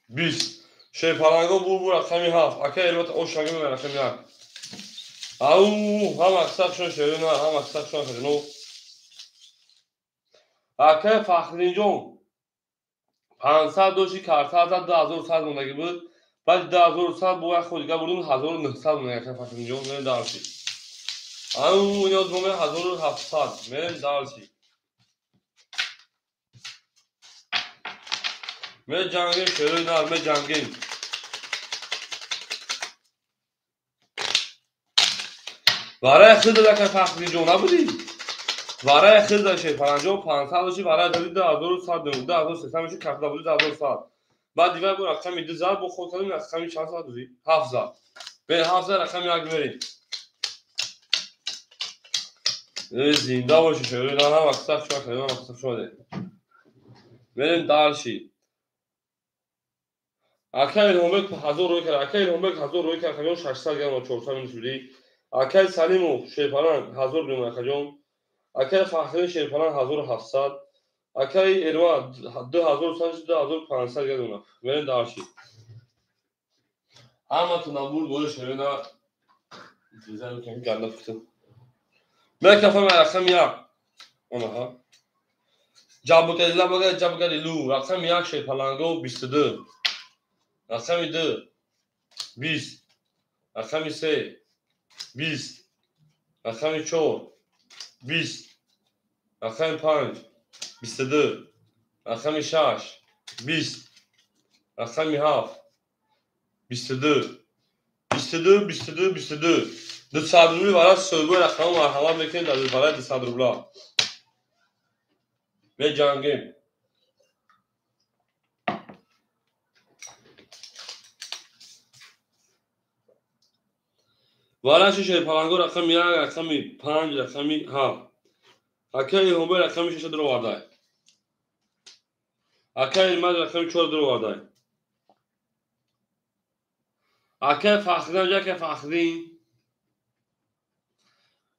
20. Шерпаланго бур рақами 7. Акай Элмат ошаги мебарад рақами 1. Ау, ҳама аксаршон шерона, ҳама аксаршон шерона. Акай Фахриддинҷон 500 дошти карта зад 2100 мондагӣ буд. Баъд 2100 бо як ход дигар бурдум 1900 мондагӣ акай Фахриддинҷон. Мерем дальше. Ау, ино номер 1700. Мерем дальше. Меҷангем шерои нар, меҷангем. Вараи хизр акай Фахриддинҷон набудӣ? Вараи хизр шерпаланҷон 500 дошти, вараи додӣ 2100, 2300 мешуд, карта будӣ 2100. Баъд дивай бо рақами 2 зад, бо ход кардем рақами чанд зад додӣ? 7 зад. Бе 7 зад рақами 1 мерем. Зинда бошӣ шерои нар, ҳама аксар шума, ҳама аксар шума. Мерем дальше. Акай Илҳомбек 1000 рӯй кард, акай Илҳомбек 1000 рӯй кард, акаҷон 600 грамм 400 минус шудӣ. Акай Салимов шерпаланг 1000 грамм акаҷон. Акай Фахриддин шерпаланг 1700. Акай Эрмат 2100 2500 грамм. Мерем дальше. Ҳаматон набурд боли шерина. Ганда фиктам. Мекафам рақами 1. Онаҳа. Ҷабукадила бага ҷабукадилу рақами 1 шерпаланго 22. Рақами 2 20, рақами 3 20, рақами 4 20, рақами 5 22, рақами 6 20, рақами 7 22, 22, 22, 22. 200 рубли барои сӯйбои рақамҳо марҳамат мекунем дар барои 200 рубла. Меҷангем. Вараши шерпаланго рақами 1, рақами 5, рақами 7. Акаи Илҳомбек рақами 6 дуровардай. Акаи Элмаз рақами 4 дуровардай. Акаи Фахридин, акаи Фахридин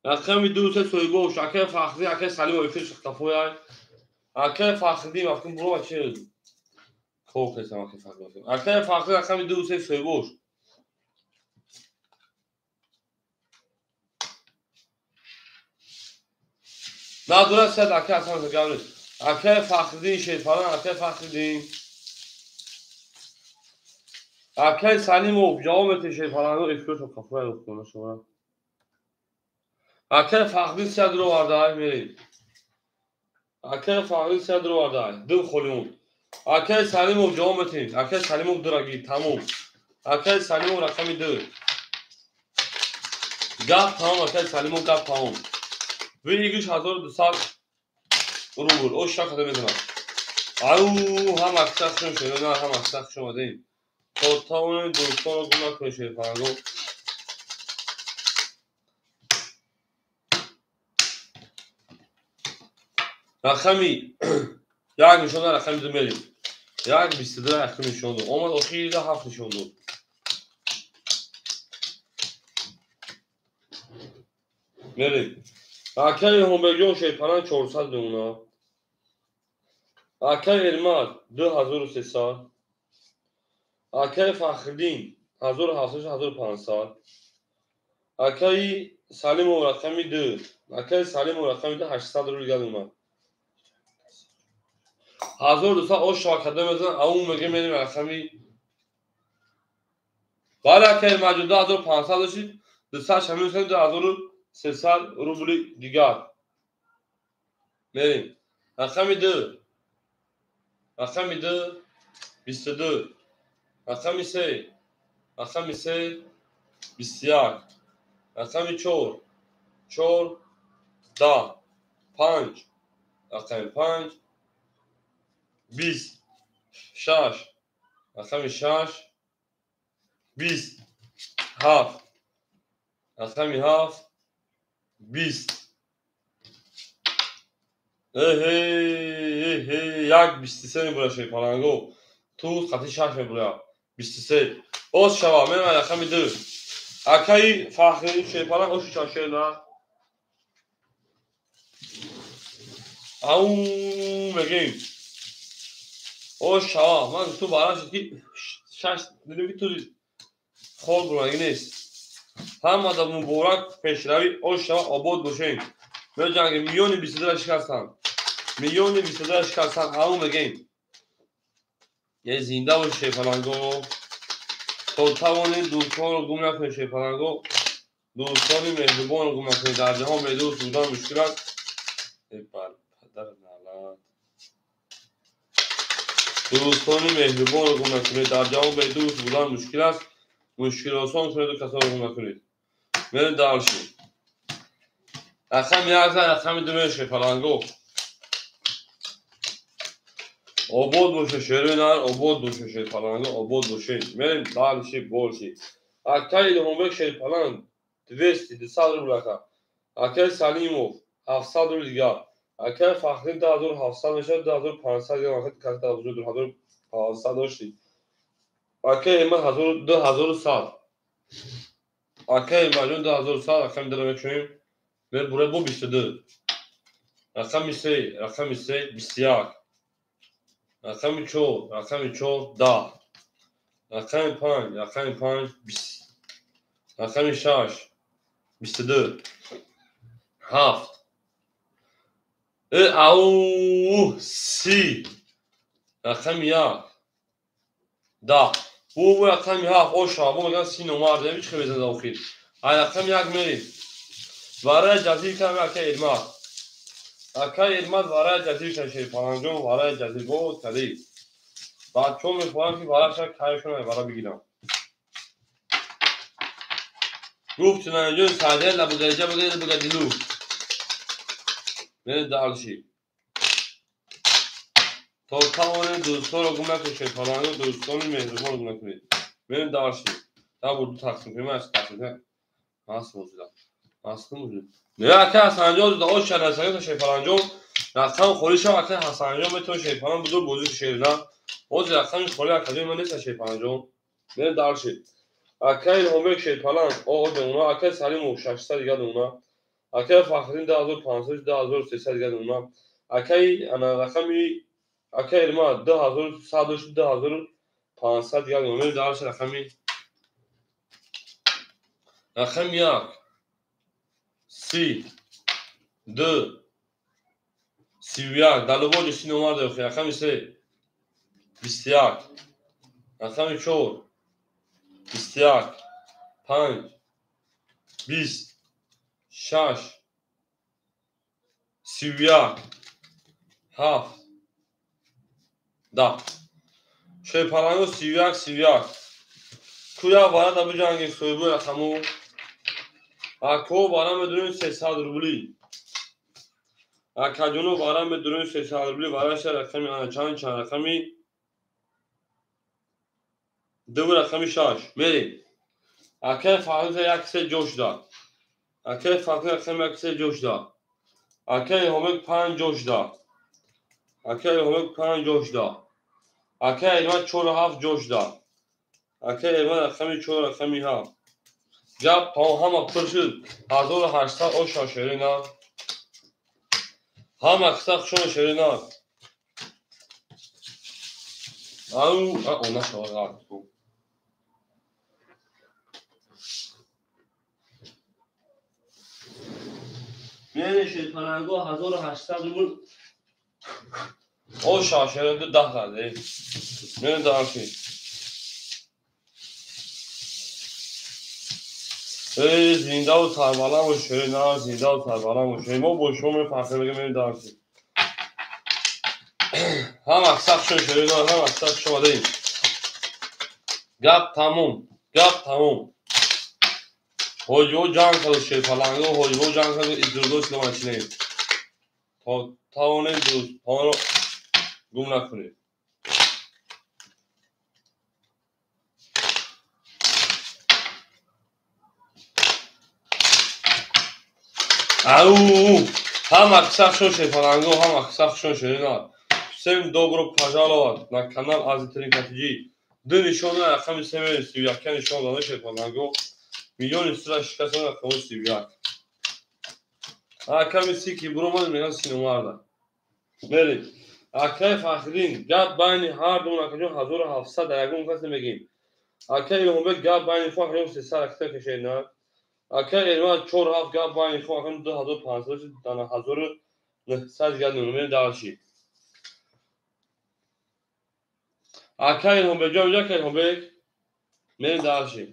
рақами 2 3 соҳибош. Акаи Фахридин, акаи Салимов эфир қафояй. Акаи Фахридин вақти бурова чи кор кардам акаи Фахридин. Акаи Фахридин рақами 2 3 соҳибош. Надура сад акаи Ҳасан гаврид. Акаи Фахридин шерпалан, акаи Фахридин. Акаи Салимов ҷавоб метиҳ шерпаланго эфиршо қафоя духтуна шумо. Акаи Фахридин сад дуровардай мерид. Акаи Фахридин сад дуровардай. Ду холимон. Акаи Салимов ҷавоб метиҳ. Акаи Салимов дураги тамом. Акаи Салимов рақами 2. Гап тамом, акаи Салимов гап тамом. Выигрыш 1200 рубл. О шакада мезанам. Ау, ҳам акса хушм шуд, на ҳам акса хуш омадем. То тавонем дӯстонро гум накунед шерпаланго. Рақами 1 нишон дод, рақами 2 мерем. 1 22 рақами нишон дод. Омад охирида 7 нишон дод. Мерем. Акаи Илҳомбекҷон шерпалан 400 мемонад. Акаи Элмаз 2300. Акаи Фахриддин 1700 1500. Акаи Салимов рақами 2. Акаи Салимов рақами 2 800 рубл дигар мемонад. 1200 ош шава када мезанад, ау мега мерем рақами. Бале акаи Элмазҷон 2500 дошид, 200 шамил 2300 рубли дигар. Мерем. Рақами 2. Рақами 2 22. Рақами 3. Рақами 3 21. Рақами 4. 4 10. 5. Рақами 5 20. 6. Рақами 6 20. 7. Рақами 7 20. Эҳе, 1 23 мебурад шерпаланго. Туз қати 6 мебурад. 23. Оз шава, мерам рақами 2. Акаи Фахриддин шерпаланг оши чашер на. Ау мегем. Ош шава, ман ту баран шуд ки 6 дидем ки тузи хол бураги нест. Ҳамада муборак пешравӣ, ош шава, обод бошем. Меҷангем, миёни 22 шикастанд. Миёни 22 шикастанд, ау мегем. Е зинда бош шерпаланго. То тавонем дӯстонро гум накунед шерпаланго. Дӯстони меҳрубонро гум накунед. Дар ҷаҳон бедӯст будан мушкил аст. Э бар падар налат. Дӯстони меҳрубонро гум накунед. Дар ҷаҳон бедӯст будан мушкил аст. Мушкил осон кунед ва касонро гум накунед. Мерем дальше. Рақами 1 рақами 2 мерем шерпаланго. Обод боше шерои нар, обод боше шерпаланго, обод боше. Мерем дальше больше. Акаи Илҳомбек шерпаланг 200 200 рубл ака. Акаи Салимов 700 рубл дигар. Акаи Фахриддин 2700 мешавад, 2500 дигар, вақти карта 2500 доштид. Акаи Элмаз 2100. Акаи Элмазҷон 2100, рақами 2 мекушоем. Мебурад бо 22. Рақами 3, рақами 3 21. Рақами 4, рақами 4 10. Рақами 5, рақами 5 20. Рақами 6 22. 7. Ау 30. Рақами 1 10. Бу рақами 7 оша, бу меган 30 номар, ҳеч хел мезанад охир. Ай рақами 1 мерем. Вараи ҷазир кам акаи Элмаз. Акаи Элмаз вараи ҷазир кам шерпаланҷон, вараи ҷазир боз кади. Бачаҳо мехоҳанд ки вараша кайшон вара бигирам. Гуфт наҷон саҷа лабугаҷа бугаҷа бугадилу. Мерем дальше. То тавонем дӯстонро гум накунед шерпаланго, дӯстони меҳрубонро гум накунед. Мерем дальше. Та бурду тақсим кунем, аз тақсим кунем. Ҳаст бозида. Ҳаст мӯҷуд. Не, ака Ҳасанҷон дао шанасаги Шерпаланҷон рақам холӣ шав, ака Ҳасанҷон метавон Шерпалан бузург бозӣ шерна. Ҳозир рақами холӣ акаҷон ман нест Шерпаланҷон. Мерем дарши. Акаи Илҳомбек Шерпалан о демона, акаи Салимов 600 дига демона, акаи Фахриддин 2500 2300 дига демона, акаи ана рақами акаи Ирма 2100 2500 дига демона. Мерем дарши рақами 1 30 2 31 далубоҷи си номар дохи рақами 3 21 рақами 4 21 5 20 6 31 7 10 Шерпаланго 31 31 куя варада биҷанги соҳибои рақаму ако вара медурем 300 рубли акаҷоно вара медурем 300 рубли вараша рақами ана чанд чанд рақами 2 рақами 6 мерем. Акаи Фахриддин 1 3 ҷо шуда. Акаи Фахриддин рақами 1 3 ҷо шуда. Акаи Илҳомбек 5 ҷо шуда. Акаи Илҳомбек 5 ҷо шуда. Акаи Ирма 4 7 ҷо шуда. Акаи Ирма рақами 4 рақами 7. Гап то ҳама пур шуд. 1800 оша шерина. Ҳама қисса хушон шерина. Ау, а нашава. Мерем Шерпаланго 1800 рубл. Оша шеринду 10 кард. Мерем дарши. Эй, зиндаву сарбаланд бош шерина, зиндаву сарбаланд бош. Мо бо шумо мефахр мекунем, мерем дарши. Ҳама қисса хушон шерина, ҳама қисса хуш омадед. Гап тамом, гап тамом. Ҳоҷиҳо ҷанг кард Шерпаланго, ҳоҷиҳо ҷанг кард издурдо силомачинем. То тавонем дӯстонро гум накунем. Ау, ҳама қисса хушон Шерпаланго, ҳама қисса хушон шерина. Всем добро пожаловать на канал Азитрин Катиҷи. Ду нишона рақами 331 нишон дада Шерпаланго. Миллиони сира шикастан рақами 31. Аками си ки буромад меган синомарда. Мерем. Акаи Фахриддин гап байни ҳар ду акаҷон 1700 дар ягон кас намегим. Акаи Илҳомбек гап байни ху акаҷон 300 рақам кашед на. Акаи Ирма 4 7 гап байни ху акаҷон 2500 дана 1900 дигар номер дарши. Акаи Илҳомбек ҷон, акаи Илҳомбек мерем дарши.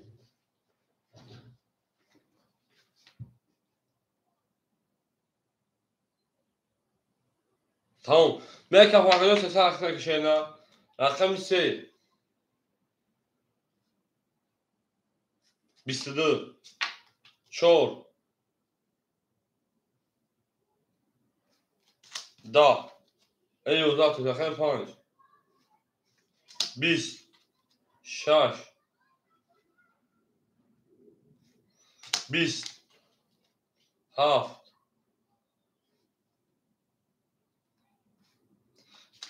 Тамом. Мека Фахриддин 300 рақам кашед на. Рақами 3 22 4 10 11 рақами 5 20 6 20 7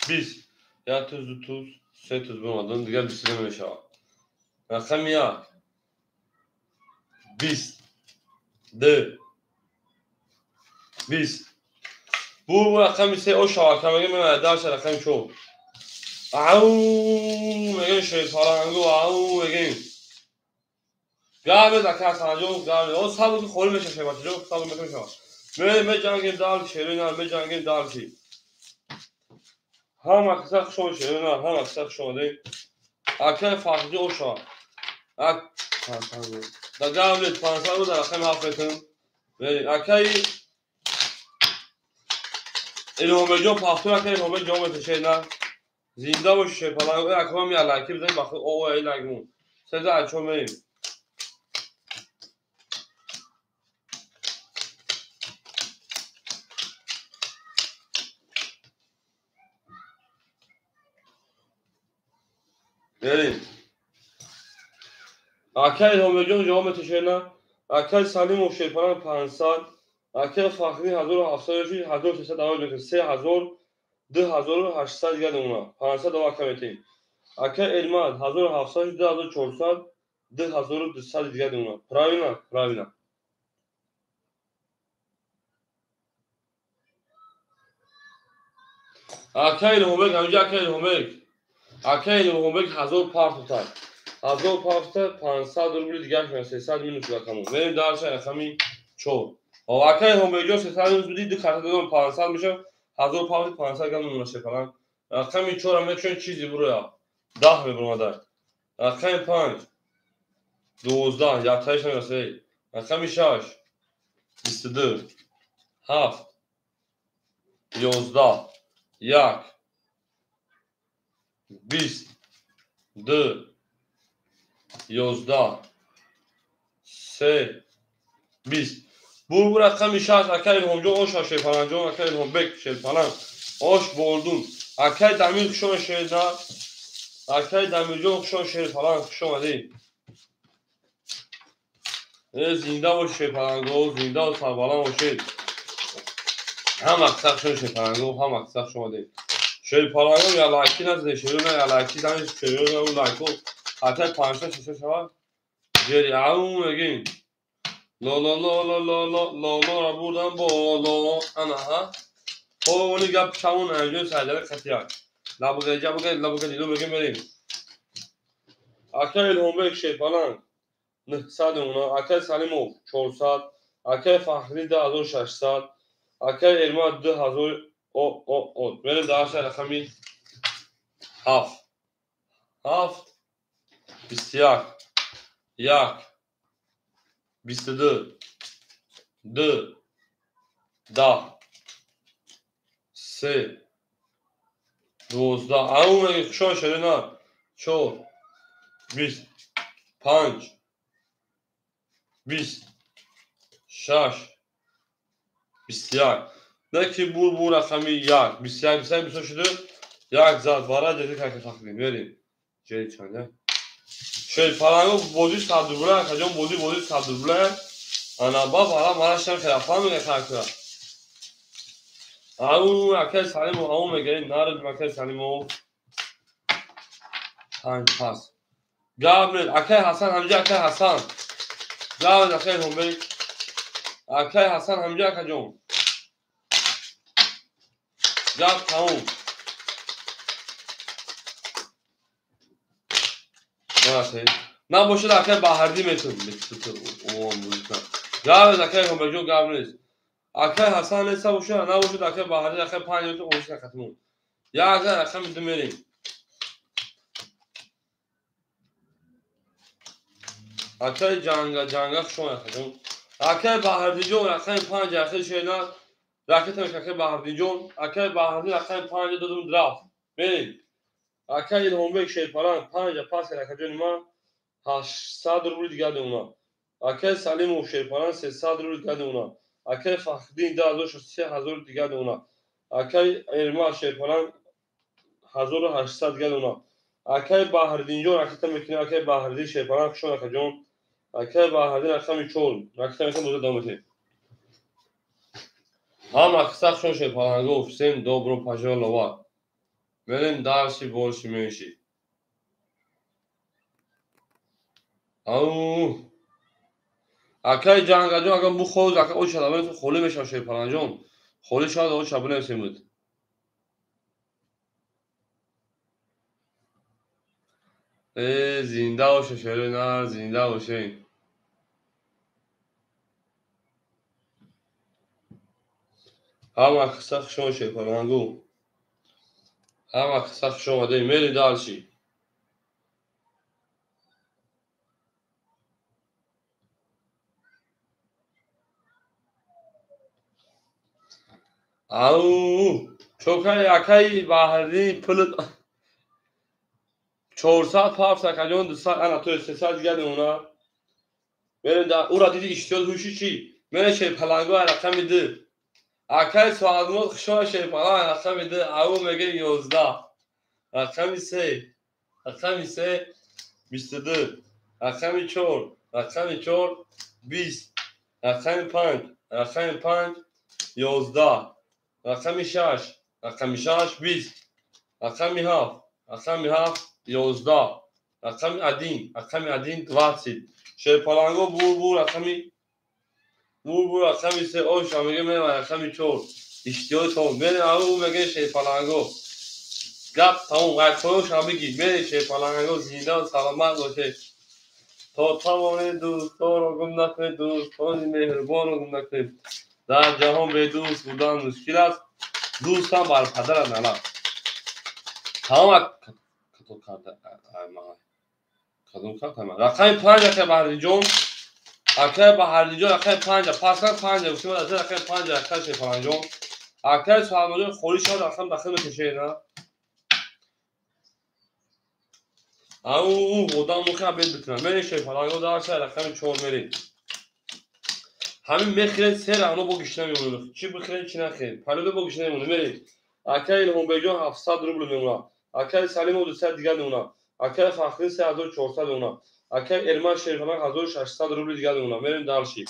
20 як туз, ду туз, се туз бимадам, дигар 22 мешавад. Рақами 1 20 2 20 бу рақами 3 оша ака мегем дарша рақами 4. Ау мегем Шерпаланго, ау мегем. Гап ака Ҳасанҷон, гап. О сабр холӣ мешавад Шербачаҷон, сабр мешавад. Меҷангем дарши шерина, меҷангем дарши. Ҳама қисса хуш омадед шерина, ҳама қисса хуш омадед. Акаи Фахриддин оша. Ак да гап нест, 500 рубл дар рақами 7 метавонем. Акаи Илҳомбекҷон пафтур, акаи Илҳомбек ҷавоб метавонед шерина. Зинда бошед Шерпаланго, акам я лайки бизанед ба худ о ай лайкмон. Сеза ачо мерем. Мерем. Акаи Илҳомбекҷон ҷавоб метавонед шерина. Акай Салимов шерпаланг 500. Акай Фахри 1700 шуд, 1300 давом мекунад. 3000, 2800 дигар мемонад. 500 давом ака метем. Акай Элмад 1700 шуд, 2400, 2200 дигар мемонад. Правильно? Правильно. Акай Илҳомбек, ҳаминҷа акай Илҳомбек. Акай Илҳомбек 1000 партофтад. 1000 партофтад, 500 рубли дигар шуд, 300 минус шуд акамон. Мерем дарша рақами 4. Акай Илҳомбекҷон 300 минус буди, ду карта додам 500 мешавад, 1000 партофт 500 грамм мемонад шепаланг. Рақами 4 мекушем чизи буроя. 10 мебуромада. Рақами 5 12, яктаиш намерасад. Рақами 6 22 7 11 1 20 2 11 3 20. Бур рақами 6 акай Илҳомҷон ош шерпаланҷон, акай Илҳомбек шерпаланг ош болдун. Акай Дамир хуш омад шерна. Акай Дамирҷон хуш омад шерпаланг, хуш омадӣ. Зинда бош шерпаланго, зинда ва сарбаланд бошед. Ҳама қисса хуш омад шерпаланго, ҳама қисса хуш омадед. Шерпаланго я лайки назде, шерона я лайки занед, шерона у лайко. Ҳатто 5 6 шавад. Ҷери ау мегин. Ло ло ло ло ло ло ло ло ра бурдан боло. Ана ҳа. Хоб они гап чамон анҷо сайдара қатияк. Лабуга ҷабуга лабуга дилу мегин мерим. Акай Илҳомбек шерпаланг 900 мемонад, акай Салимов 400, акай Фахри 2600, акай Элмад 2000 о о о. Мерем дарша рақами 7. 7 21 1 22 2 10 3 12. Ау меги хушон шерина. 4 20 5 20 6 21. Неки бур бур рақами 1 21 21 23 шуд. 1 зад вара ҷети каки фахри. Мерем. Ҷери чанд, я? Шерпаланго бозӣ 100 рубля, акаҷон бозӣ 100 рубля. Ана ба бара марашам херафа мега хакра. Ау акай Салимов ау мега нард акай Салимов. 5 пас. Гап нет, акай Ҳасан ҳамҷа акай Ҳасан. Гап акай Илҳомбек. Акай Ҳасан ҳамҷа акаҷон. Гап тамом. Набошад акай Баҳардӣ метун. Гап акай Илҳомбекҷон гап нест. Акай Ҳасан неста бошад, набошад акай Баҳардӣ акай 5 метун ошина қатмон. Як рақами 2 мерем. Акай Ҷанга Ҷанга хуш омад акаҷон. Акай Баҳардиҷон рақами 5 ахир шена. Ракета меш акай Баҳардиҷон. Акай Баҳардӣ рақами 5 додум драфт. Мерем. Акай Илҳомбек шерпаланг 5 пас кард акаҷони ман 800 рубли дигар мемонад. Акай Салимов шерпаланг 300 рубли дигар мемонад. Акай Фахриддин 2000 дигар мемонад. Акай Эрмал шерпаланг 1800 дигар мемонад. Акай Баҳриддинҷон ракета мекунем. Акай Баҳриддин шерпаланг хуш омад акаҷон. Акай Баҳриддин рақами 4 ракета мекунем, боза давом метем. Ҳама қисса хуш омад шерпаланго. Всем добро пожаловать. Мерем дарси больше меньше. Ау. Акай Ҷангаҷон агар бухоз ака оча лабен холӣ мешавад шерпаланҷон. Холӣ шавад оча бинависемуд. Зинда боше шерина, зинда боше. Ҳама қисса хуш омад шерпалангу. Ҳама қисса хуш омадед. Мерем дарси. Ау, чокай акай Баҳриддин пул 400 пафт акаҷон 200 ана то 300 дигар мемонад. Мерем да ура диди иштиёд ҳуши чӣ? Мерем шерпаланго рақами 2. Акай Соатмод хуш омад шерпаланг рақами 2. Ау мега 11. Рақами 3. Рақами 3 22. Рақами 4 Рақами 4 20. Рақами 5, рақами 5 11. Рақами 6, рақами 6 20. Рақами 7, рақами 7 11. Рақами 1, рақами 1 20. Шерпаланго бур рақами бур рақами 3 оша меге мерем рақами 4. Иштиёи тамом. Мерем ау меге шерпаланго. Гап тамом. Ғайқоёша бигӣ. Мерем шерпаланго зинда саломат бошед. То тавонед дӯстонро гум накунед, дӯстони меҳрубонро гум накунед. Дар ҷаҳон бедӯст будан мушкил аст. Дӯстам бар падарат налаб. Тамом кадом карта? Рақами 5 акай Баҳриддинҷон. Акай Баҳриддинҷон рақами 5. Паскал 5 гуфтем аз рақами 5 акай Шерпаланҷон. Акай Салмонҷон холӣ шавад рақам дахил мекашед, на? Ау одам мухи бед бикунам. Мерем Шерпаланго дарса рақами 4 мерем. Ҳамин мехӯред се рағно бо гишна мемонад. Чӣ бихӯред, чӣ нахӯред. Палёда бо гишна мемонад. Мерем. Акай Илҳомбекҷон 700 рубл мемонад. Акай Салимов 200 дигар мемонад. Акай Фахриддин 3400 мемонад. Акай Эрман Шерпаланг 1600 рубл дигар мемонад. Мерем дарши.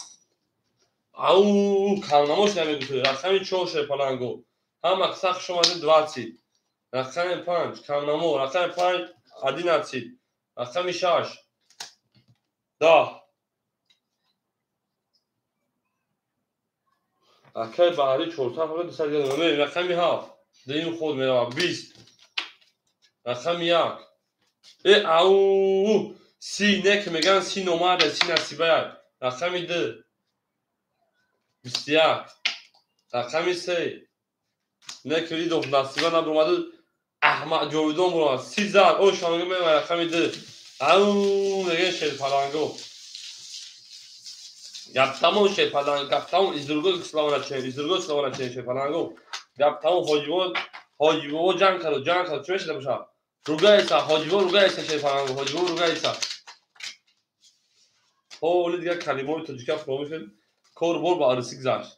Ау камнамош намегӯсед. Рақами 4 Шерпаланго. Ҳама қисса хуш омадед 20. Рақами 5 камнамо. Рақами 5 11. Рақами 6 10. Акай Баҳрӣ 400 фақат 200 дигар мемонад. Мерем рақами 7. Дуюм ход меравад 20. Рақами 1. Ау си не ки мегӯянд си номарда, си насибая. Рақами 2 21. Рақами 3 не ки дидох насиба набуромаду Аҳмад Ҷовидон буромад. Си зад. О шамага мемонад рақами 2. Ау мегӯянд Шерпаланго. Гап тамом Шерпаланго, гап тамом. Из другой слова начнем, из другой слова начнем Шерпаланго. Гап тамом. Ҳоҷибобо ҷанг кард, ҷанг кард. Чӣ мешуда бошад? Ругается, ҳоҷибо ругается Шерпаланго, ҳоҷибо ругается. Ҳоли дигар калимаҳои тоҷика фаромӯш шуд. Кор бор ба арӯсӣ гузашт.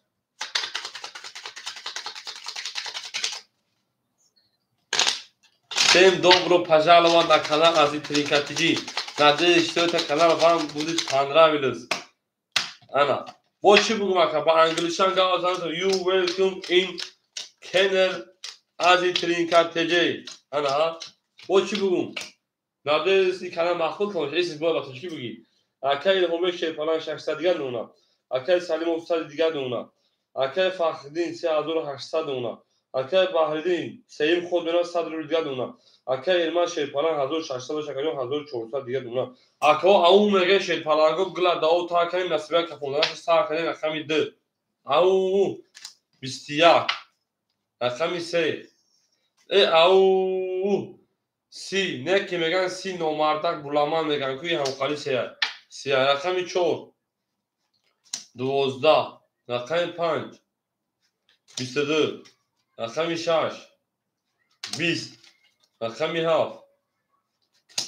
Всем добро пожаловать на канал Ази Тринка ТЖ. Надеюсь, что этот канал вам будет понравился. Ана. Бо чӣ бугум ака? Ба англишан гап занам. You welcome in channel Ази Тринка ТЖ. Ана. Бо чӣ бугум? Надеюсь, ин канал махбул кунад. Эсис бояд ба тоҷикӣ бугӣ. Акай Илҳомбек Шерпаланг 600 дигар мемонад. Акай Салимов 100 дигар мемонад. Акай Фахриддин 3800 мемонад. Акай Баҳриддин сеюм ход меравад 100 рубл дигар мемонад. Акай Эрман Шерпаланг 1600 шакаҷон 1400 дигар мемонад. Акао ау мегӯяд Шерпаланго гила дао та кардем насиба кафонданаша сар кардем рақами 2. Ау 21. Рақами 3. Ау си не ки мегӯянд си номардак буламан мегӯянд ку ҳамқали сея. Сия рақами 4 12. Рақами 5 22. Рақами 6 20. Рақами 7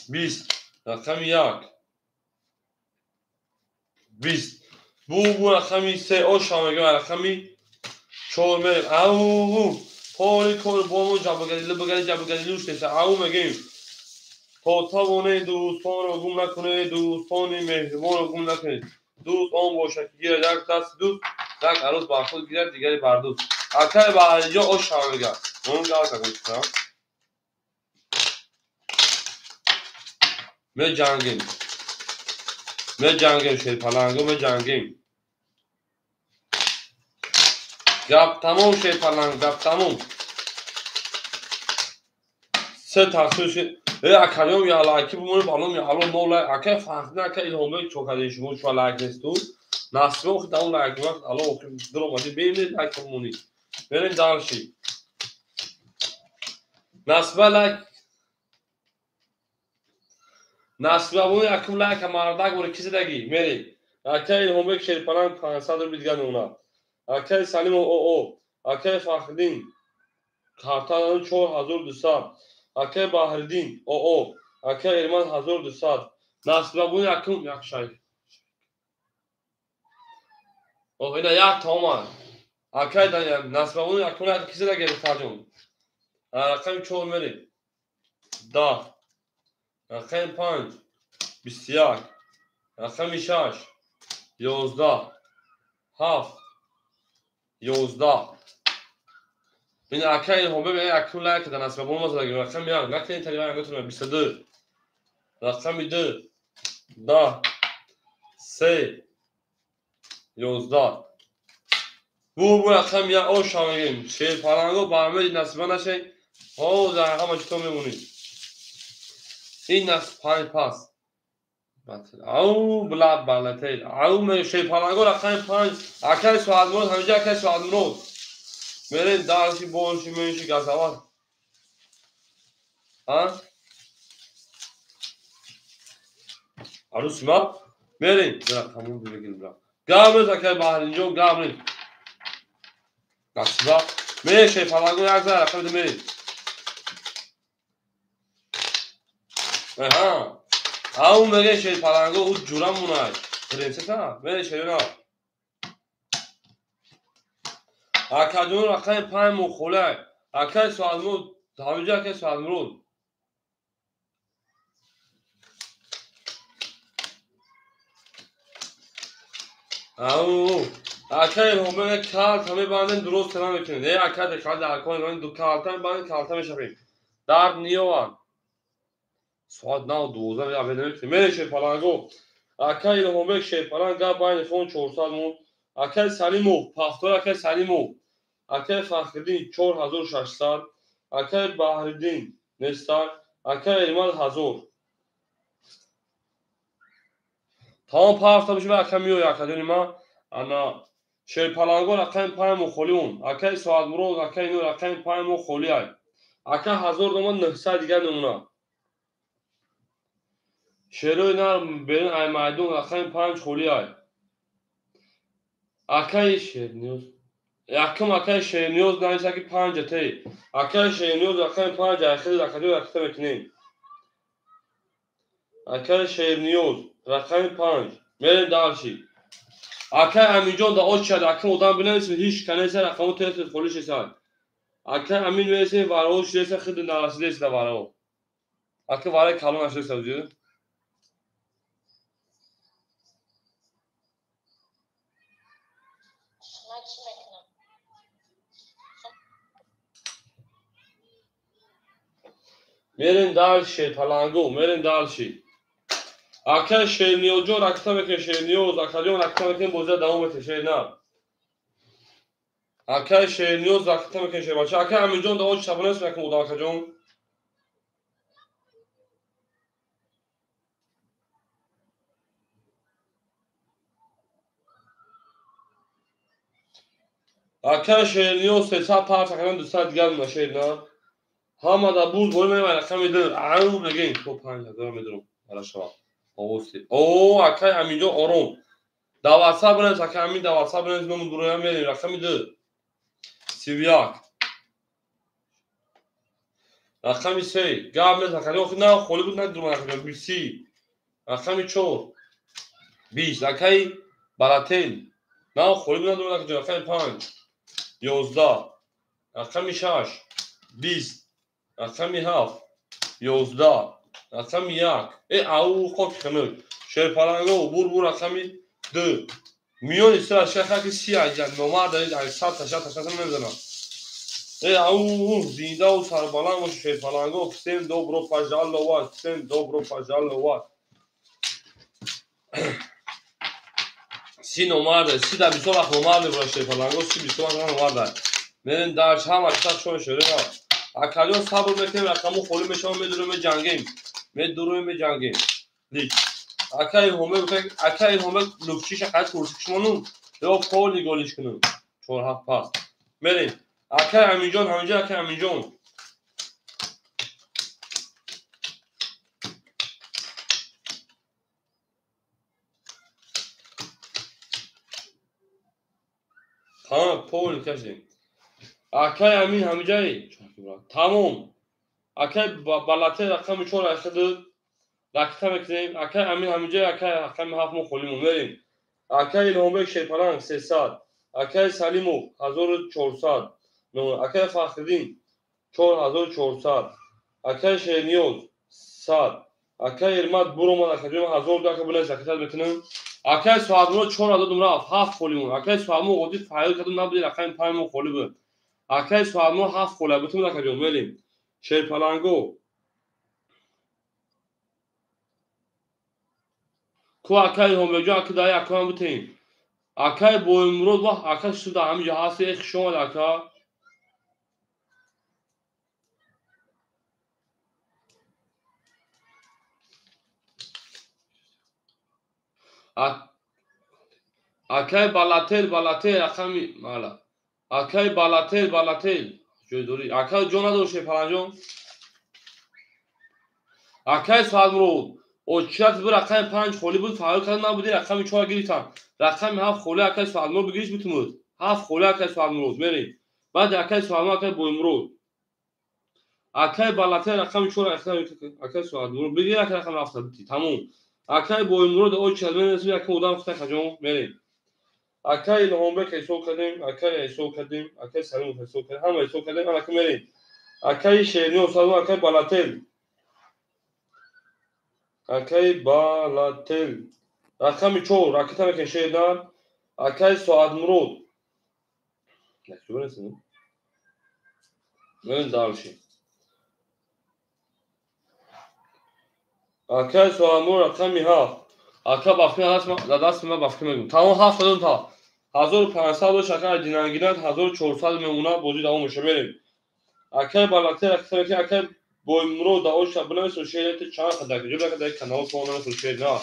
20. Рақами 1 20. Бу рақами 3 оша мегӯяд рақами 4 мерем. Ау ҳоли кор бо ҷабагалилу багали ҷабагалилу шудеса. Ау мегӯем. То тавонед дӯстонро гум накунед, дӯстони меҳрубонро гум накунед. Дӯст он бошад ки гирад як дасти дӯст, як арӯс бар худ гирад, дигаре бар дӯст. Акай Баҳриддинҷон оша мегӯяд. Он гап гӯштам. Меҷангем. Меҷангем Шерпаланго, меҷангем. Гап тамом Шерпаланг, гап тамом. Се тақсим шуд. Акаём я лайки бумонед, балом я ало но лайк. Акай Фахриддин, акай Илҳомбек чо кардед шумо чо лайк несту. Насиба охи даун лайк вақт ало охи дуромадӣ бемед лайк бумонед. Мерем дарши. Насиба лайк. Насиба бумонед акум лайк мардак боре ки задагӣ. Мерем. Акай Илҳомбек Шерпаланг 500 рубл дигар мемонад. Акай Салимов ОО. Акай Фахриддин картадан 4200. Акай Баҳриддин ОО. Акай Эрман 1200. Насиба бумонед акум як шай. О, ина як томан. Акай Насиба бумонед акум як ки задагӣ Фарҷон. Рақами 4 мерем. 10. Рақами 5 21. Рақами 6, 11, 7, 11. Ин акай Илҳомбек якум лайк дар насибабон мо задаги. Рақами 1, накунед тариба анготон 22. Рақами 2, 10, 3, 11. Бу рақами 1 оша мегем. Шерпаланго ба ҳамаи насиба нашед. Ҳо дар ҳама чито мемонед. Ин нас 5 пас. Ау бла балател. Ау шерпаланго рақами 5. Акай Соатмурод ҳамиҷа акай Соатмурод. Мерем дарши болши менши газават. А? Арус ма? Мерем. Рақамон бигир бра. Гамрез акай Баҳринҷон гамрез. Насиба. Мерем шерпаланго як зар рақами мерем. Аҳа. Ау меге шерпаланго ӯ ҷура мунай. Принсеса? Мере шерина. Акаҷон рақами 5 мухолай. Акай Соатмурод, ҳамиҷа акай Соатмурод. Ау, акай Илҳомбек калта мебандем, дуруст тела мекунем. Э, акай декал дар кон ду калта мебандем, калта мешавем. Дард ниёванд. Соат 9:12 авед намекунем. Мере шерпаланго. Акай Илҳомбек шерпаланг гап байни фон 400 мон. Акай Салимов, пахтой акай Салимов. Акай Фахриддин 4600, акай Баҳриддин нестак, акай Элмад 1000. Тамом пафта боши ака миёй акаҷони ма. Ана шерпаланго рақами 5 мо холӣ он. Акай Соатмурод, акай Нур рақами 5 мо холӣ ай. Ака 1000 нома 900 дигар намуна. Шерои нар берин ай майдон рақами 5 холӣ ай. Акай Шерниёз. Якум акай Шерниёз нависа ки 5 те. Акай Шерниёз рақами 5 ахири рақами рақита мекунем. Акай Шерниёз рақами 5. Мерем дальше. Акай Аминҷон да очад акам одам бинависем ҳеч канеса рақаму тез холӣ шесад. Акай Амин мересем варао шеса хид нарасидеса да варао. Ака вараи калон нашеса уҷи. Мерем дальше, паланго, мерем дальше. Акай Шерниёзҷон ракта мекунем, Шерниёз, акаҷон ракта мекунем, бозия давом мекунем, Шерна. Акай Шерниёз ракта мекунем, Шербача. Акай Аминҷон да оч шабонес мекунем, одам акаҷон. Акай Шерниёз 300 пафт, акаҷон 200 дигар муна Шерна. Ҳама да буз бой мемай рақами 2. Ау мегем, то 5000 медурам. Ара шава. Овози. О, акай Аминҷон ором. Да WhatsApp бинавис, акай Амин да WhatsApp бинавис, мо дуроям мерем. Рақами 2. 31. Рақами 3. Гап нест, акай. Охи на холӣ буд, на дурам акаҷон. 30. Рақами 4. 20. Акай Барател. На холӣ буд, на дурам акаҷон. Рақами 5. 11. Рақами 6. 20. Рақами 7. 11. Рақами 1. Э, ау хоки хунук. Шерпаланго бур рақами 2. Миёни сира шахаки 30 аҷан номард ай 100 та 60 та мезанам. Э, ау зиндаву сарбаланд бош шерпаланго. Всем добро пожаловать, всем добро пожаловать. Си номард, си да бисёр вақт номард мебурад шерпаланго, си бисёр вақт номард. Мерем дар ҳама китоб шон шерина. Акаҷон сабр мекунем, рақаму холӣ мешавам, медурем, меҷангем. Медурем, меҷангем. Лик. Акай Илҳомбек, акай Илҳомбек луфчиша қайд курсикшмону ё поли голиш кунем. 4 7 пас. Мерем. Акай Аминҷон, ҳаминҷо акай Аминҷон. Тамом, поли кашидем. Акай Амин ҳаминҷаи. Тамом. Акай балате рақами 4 айхиду ракта мекунем. Акай Амин ҳаминҷаи, акай рақами 7 мо холӣ мон. Мерем. Акай Илҳомбек Шерпаланг 300. Акай Салимов 1400. Акай Фахриддин 4400. Акай Шерниёз 100. Акай Эрмат буромад акаҷон 1002 ака билай закатат мекунам. Акай Соатмурод 4 додум рафт, 7 холи мон. Акай Соатмурод оддӣ фаъол кардум набуди рақами 5 мо холи буд. Акай Соатмурод 7 холи бутум акаҷон мерем. Шерпаланго. Ку акай Ҳомиёҷон ака дай акам бутем. Акай Боимурод вах ака шуда ҳамиҷо ҳаст, э хуш омад ака. Акай Балател, Балател рақами мала. Акай Балател, Балател. Ҷой дорӣ. Акай ҷо надор Шерпаланҷон. Акай Соатмурод. Очият бу рақами 5 холи буд, фаъол карда набуди, рақами 4 гирифтам. Рақами 7 холи акай Соатмурод бигириш бутумуд. 7 холи акай Соатмурод мерем. Баъд акай Соатмурод, акай Боимурод. Акай Балател рақами 4 акай Соатмурод бигир акай рақами 7 бити. Тамом. Акай Боимурод очият менасим як одам хута хаҷон мерем. Акай Илҳомбек ҳисоб кардем, акай ҳисоб кардем, акай Салимов ҳисоб кардем, ҳама ҳисоб кардем, анака мерем. Акай Шерниёз, акай Балател. Акай Балател. Рақами 4 ракета мекунем Шернар. Акай Соатмурод. Мерем дальше. Акай Соатмурод рақами 7. Ака бафки дасти ман бафки мегӯм. Тамом 7 додум та. 1500 дош акай динангинат 1400 мемонад бозӣ давом меша мерем. Акай Балател ракета мекунем, акай Боимурод да оша бинависо шеърите чанд қадар ҷо бака дар канал фон намесо шеър на.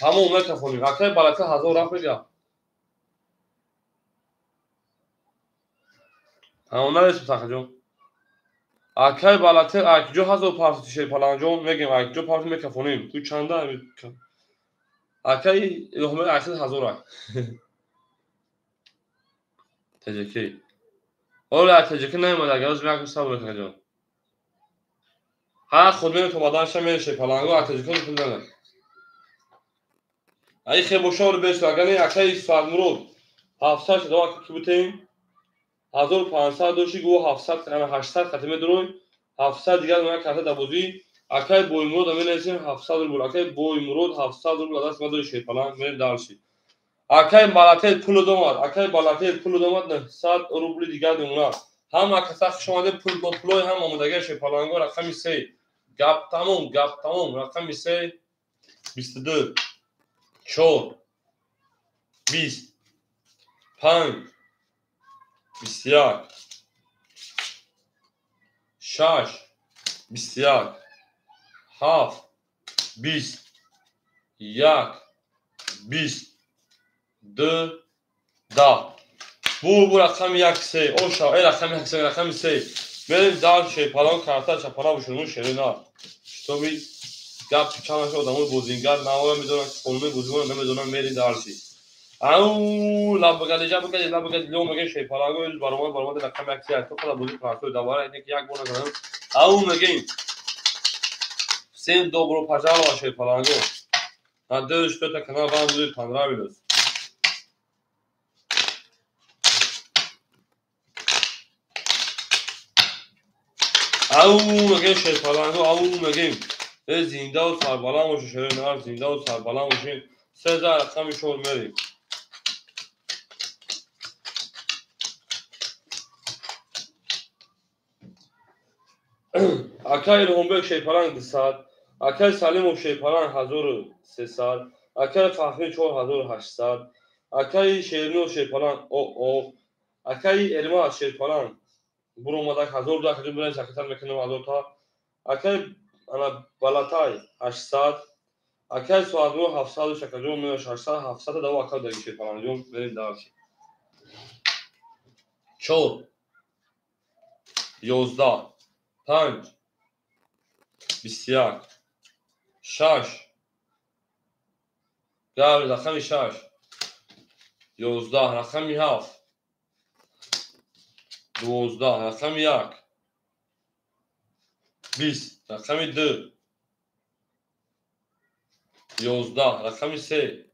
Тамом мекафонем. Акай Балател 1000 рафт мега. Тамом нависо сахаҷон. Акай Балател акҷо 1000 партӣ шеър паланҷон мегем акҷо партӣ мекафонем. Ту чанда акай Илҳомбек ахир 1000 ак. Таҷикӣ. Ола таҷикӣ наомад агар оз мекам сабр кунед. Ҳа худ меем то баданша мереше паланго таҷикон пул надад. Ай хе бошавр бесу агар не акай Соатмурод 700 шуда ака ки бутем 1500 доши гу 700 ана 800 хати медурой 700 дигар ма карта да бозӣ акай Боимурод менависем 700 рубл. Акай Боимурод 700 рубл даст ма дори Шерпаланг мерем дальше. Акай Балател пул домад, акай Балател пул домад 900 рубли дигар мемонад. Ҳама каса хуш омаде пул бо пулой ҳам омадагар Шерпаланго рақами 3. Гап тамом, гап тамом, рақами 3 22 4 20 5 21 6 21 7 20 1 20 2 10. Бу рақами 1 3 оша, э рақами 1 3 рақами 3. Мерем дар Шерпаланг карта чапана бушунун шерина. Шитоби гап чанд одамои бозингар навоя медонанд, қонуни бозингар намедонанд, мерем дарси. Ау лабгади жабгади лабгади ло мегем Шерпаланго баромад баромад рақами 1 3 то қада бозӣ партои давара ин як бор назанам. Ау мегем. Всем добро пожаловать Шерпаланго. Надеюсь, что это канал вам будет понравилось. Ау мегем Шерпаланго, ау мегем. Э зиндаву сарбаланд бошед шеринар, зиндаву сарбаланд бошед. 13 рақами 4 мерем. Акай Илҳомбек Шерпаланг 200, акай Салимов Шерпаланг 1300, акай Фахрӣ 4800, акай Шерниёз Шерпаланг о, акай Эрмат Шерпаланг буромадак 1002 акаҷон билан шакатар мекунам 1000 та. Акай ана Балатай 800, акай Соатмурод 700 шакаҷон меояд 600, 700 даво ака даги Шерпаланҷон мерем дальше. 4 11 5 21 6 гав рақами 6 11 рақами 7 12 рақами 1 20 рақами 2 11 рақами 3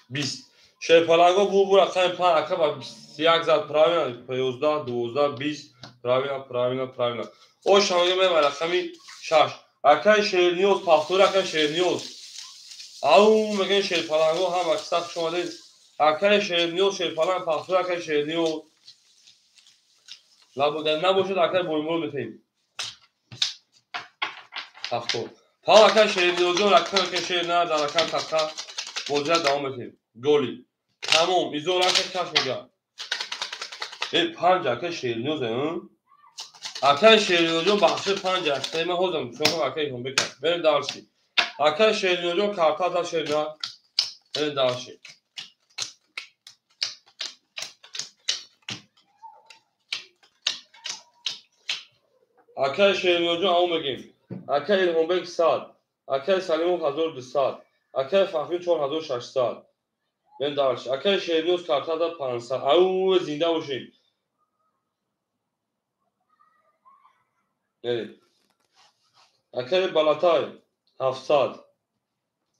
20. Шерпаланго бу рақами 5 ака ба 21 зад правильно 11 12 20 правильно правильно правильно. О шамоги мева рақами 6. Акай Шерниёз, пахтори акай Шерниёз. Ау, мегӯянд шерпаланго ҳам аксар хуш омадед. Акай Шерниёз, шерпаланг, пахтори акай Шерниёз. Набошад акай боймол метаҳем. Пахтор. Пал акай Шерниёзҷон, ракам акай Шерна, дар ракам тақа бозия давом метаҳем. Голи. Тамом, изор акай каш мега. Э, панҷ акай Шерниёз, акай Шерниёзҷон бахши панҷ акай ман ҳозам шумо акай Ҳомбека. Берем дарши. Акай Шерниёзҷон карта да Шерна. Берем дарши. Акай Шерниёзҷон ау мегем. Акай Илҳомбек 100, акай Салимов 1200, акай Фахрӣ 4600. Берем дарши. Акай Шерниёз карта да 500. Ау, зинда бошед. Акай Балатай 700,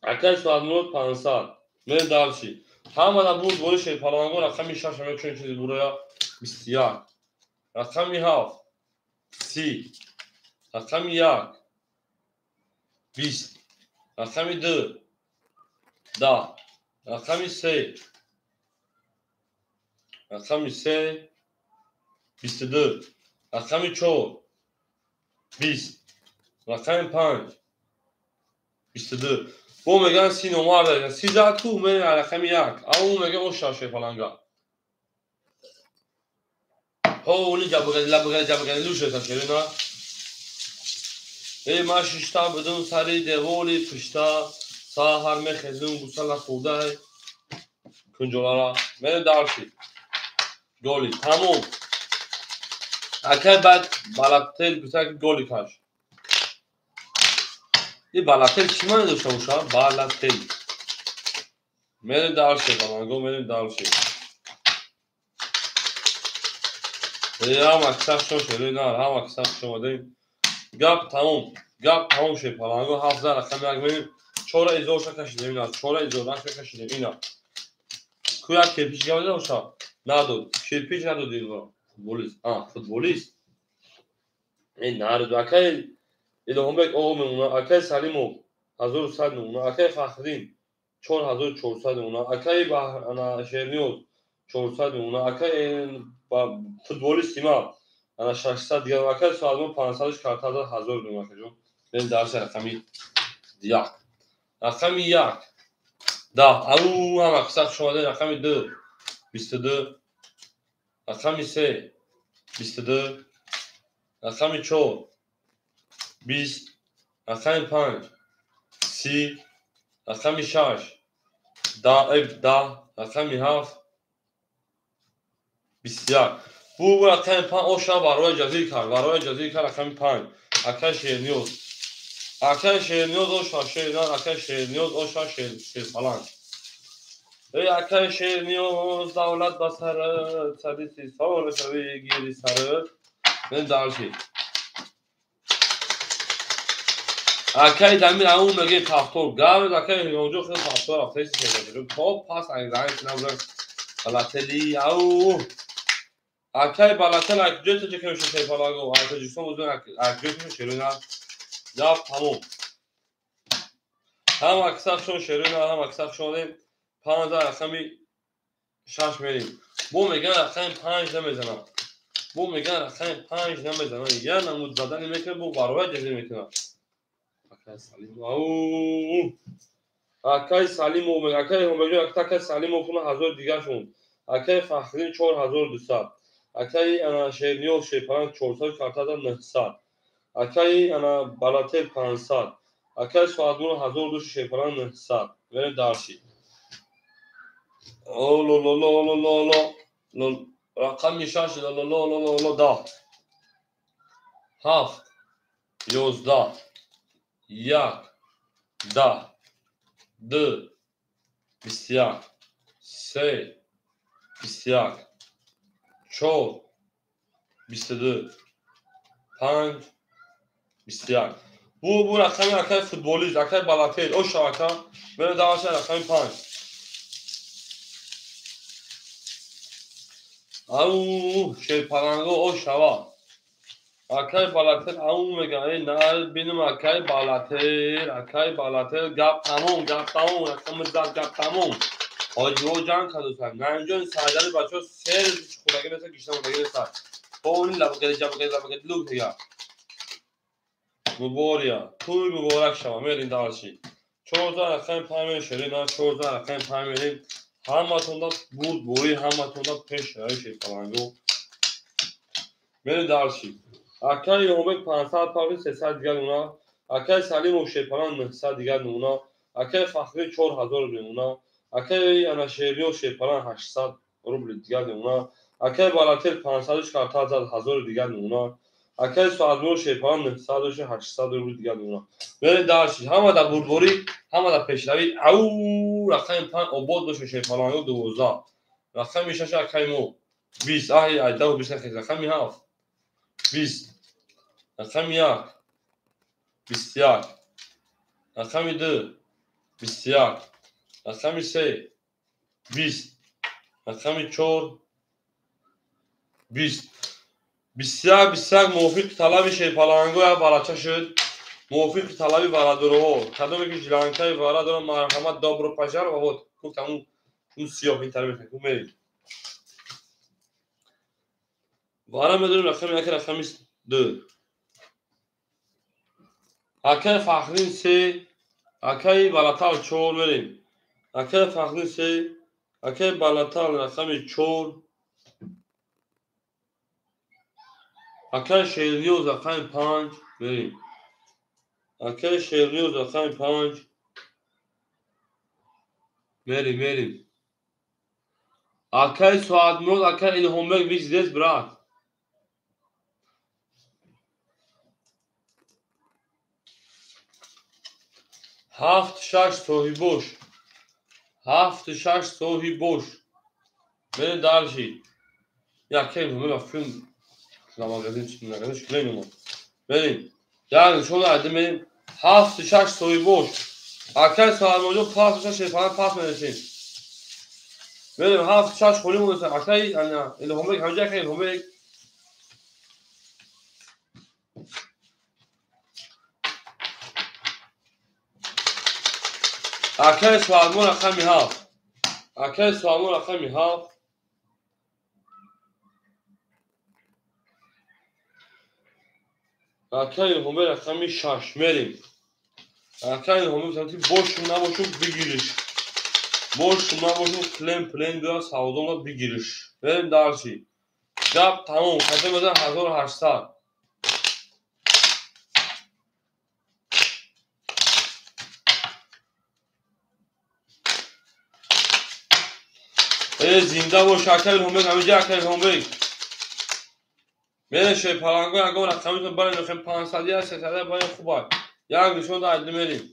акай Суадмурод 500. Мерем дарши. Ҳамада бурд бори шерпаланго рақами 6 мекушем чизи буроя 21, рақами 7 30, рақами 1 20, рақами 2 10, рақами 3, рақами 3 22, рақами 4 20, рақами 5 22. Бо мегӯянд си номар дорем. Си зад ку мерем рақами 1. Ау мегӯям о шаш шерпаланга. Ҳоли ҷабгали лабгали ҷабгали лӯшета шерина. Эй ман шишта будум сари девори пушта, саҳар мехезум гусала хӯрда кунҷолара. Мерем дарши. Голи. Тамом. Акай баъд Балател гуфта ки голи каш. И Балател чӣ маъне дошта бошад? Балател. Мерем дарши, баланго, мерем дарши. Ҳам аксар шо шерои нар, ҳам аксар шо омадем. Гап тамом, гап тамом шед паланго, ҳафт за рақами як мерем. Чора изорша кашидем ина, чора изораша кашидем ина. Ку як кирпич гавида бошад? Надод, кирпич надод инро. Футболист, а, футболист. Эй народ, акай Илҳомбек оғо мемона, акай Салимов 1100 мемона, акай Фахриддин 4400 мемона, акай Шерниёз 400 мемона, акай футболист има ана 600 дигар, акай Суадмон 500 карта 1000 мемона, акаҷон. Берем дарси рақами 1. Рақами 1 10. Ау, ҳама қисса хуш омадед. Рақами 2 22, рақами 3 22, рақами 4 20, рақами 5 30, рақами 6 10, рақами 7 21. Бу рақами 5 оша барои ҷазир кард, барои ҷазир кард рақами 5. Акай Шерниёз. Акай Шерниёз оша шернан, акай Шерниёз оша шерпаланг. Эй акай Шерниёз, давлат ба сарат, сади си сола шави гири сарат. Мен дарши. Акай Дамир ау меге пахтор. Гав акай Ҳилонҷо хел пахтор рафтаи шерпаланг. То пас ангранг набуран. Балатели ау. Акай Балател акҷо таҷа кем шерпаланго. Ай Тоҷикистон бузург акҷо кем шерона. Гап тамом. Ҳам аксар шон шерона, ҳам аксар шонем. 5 рақами 6 мерем. Бо мегӯянд рақами 5 намезанам. Бо мегӯянд рақами 5 намезанам. Я намуд задани мекунад, бо баробар ҷазир мекунад. Акай Салим. Ау! Акай Салимов, акай Ҳомбекҷон, акай Салимов куна 1000 дигар шуд. Акай Фахриддин 4200. Акай ана Шерниёз Шерпаланг 400 карта 900. Акай ана Балател 500. Акай Суадмур 1200 Шерпаланг 900. Берем дарши. О ло ло ло ло ло ло ло рақами 6 ло ло ло ло ло 10 7 11 1 10 2 21 3 21 4 22 5 21. Бу рақами акай футболист, акай Балател, оша ака. Берем дарши рақами 5. Ау, шерпаланго о шава. Акай Балател ау мега, эй на бинам акай Балател, акай Балател гап тамом, гап тамом, рақами зад гап тамом. Ҳоҷиҳо ҷанг кардусан. Наимҷон сардари бачаҳо се рӯз хӯрдаги неста, гишта мондаги неста. Бо они лабгали ҷабгали лабгали лук дига. Мубория, туй муборак шава, мерин дарши. 14 рақами 5 мерин шерина, 14 рақами 5 мерин. Ҳаматонда бурд бурӣ, ҳаматонда пеш равӣ шерпалангу. Мерин дарши. Акай Илҳомбек 500 павли 300 дигар нуна, акай Салимов шерпаланг 900 дигар нуна, акай Фахрӣ 4000 рубли нуна, акай Анашериё шерпаланг 800 рубли дигар нуна, акай Балател 500 карта зад 1000 дигар нуна, акай Суадмур шерпаланг 900 800 рубли дигар нуна. Мерин дарши, ҳама дар бурдборӣ, ҳама дар пешравӣ. Ау рақами 5 обод боша шерпалангу 12. Рақами 6 акай мо 20, аҳи айдаву 20 нахез, рақами 7 20, рақами 1 21, рақами 2 21, рақами 3 20, рақами 4 20. 21 21 мувофиқи талаби шерпалангу як барача шуд. Мувофиқи талаби барадорҳо. Кадоме ки жиланкаи вара дорам, марҳамат, добро пожаловать. Вот гуфт ҳамун сиёҳ ин тараф мехӯрд. Мерем. Вара медорем рақами 1, рақами 2. Акай Фахрин 3, акай Балатал 4 мерем. Акай Фахрин 3, акай Балатал рақами 4. Акай Шерниёз рақами 5 мерем. Акай Шерниёз рақами 5 мерем, мерем. Акай Суадмурод, акай Илҳомбек, вы здесь, брат? 7 6 соҳибош, 7 6 соҳибош. Мерем дарши. Якай Илҳомбек филм магазин магазин шуд. Мерем. Як нишон айда мерем. 7 6 соҳибош. Акай Суадмурод пас 6 шерпаланг пас мересем. Мерем 7 6 холӣ монеса. Акай Илҳомбек ҳамҷа, акай Илҳомбек. Акай Суадмур рақами 7. Акай Суадмур рақами 7. Акай Илҳомбек рақами 6 мерем. Акай Илҳомбек самти бошум набошум бигириш. Бошум набошум клем плен биё савдома бигириш. Мерем дарши. Гап тамом. Кадом мезан 1800. Э зинда бош акай Илҳомбек, ҳамиҷа акай Илҳомбек. Мерем шерпаланго ягон рақамитон барем, мехоҳем 500 я 300 барем, хуб аст. Як нишон айда мерем.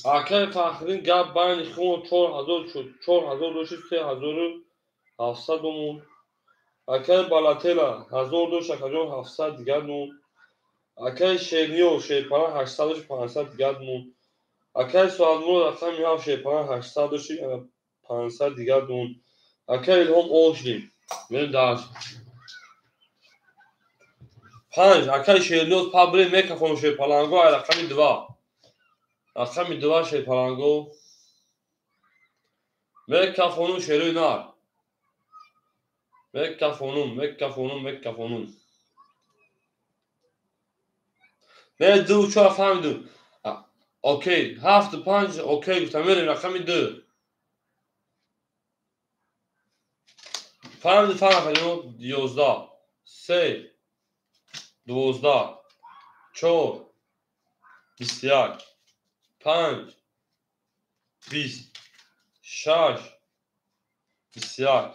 Акай Фахрин гап байни химо 4000 шуд. 4000 дошт 3700 мон. Акай Балатела 1000 дошт акаҷон 700 дигар мон. Акай Шерниё шерпаланг 800 дошт 500 дигар мон. Акай Суадмурод рақами 7 шерпаланг 800 дошт 500 дигар мон. Акай Илҳом ошдим. Мерем дарш. 5 акай Шерниёз пабре мекафон шерпаланго ай рақами 2. Рақами 2 шерпаланго. Мекафонум шерои нар. Мекафонум, мекафонум, мекафонум. Не 2 4 фаҳмидум. Окей, 7 5 окей гуфтам, мерем рақами 2. Фаҳмиди, фаҳмид, 11 3 12 4 21 5 20 6 21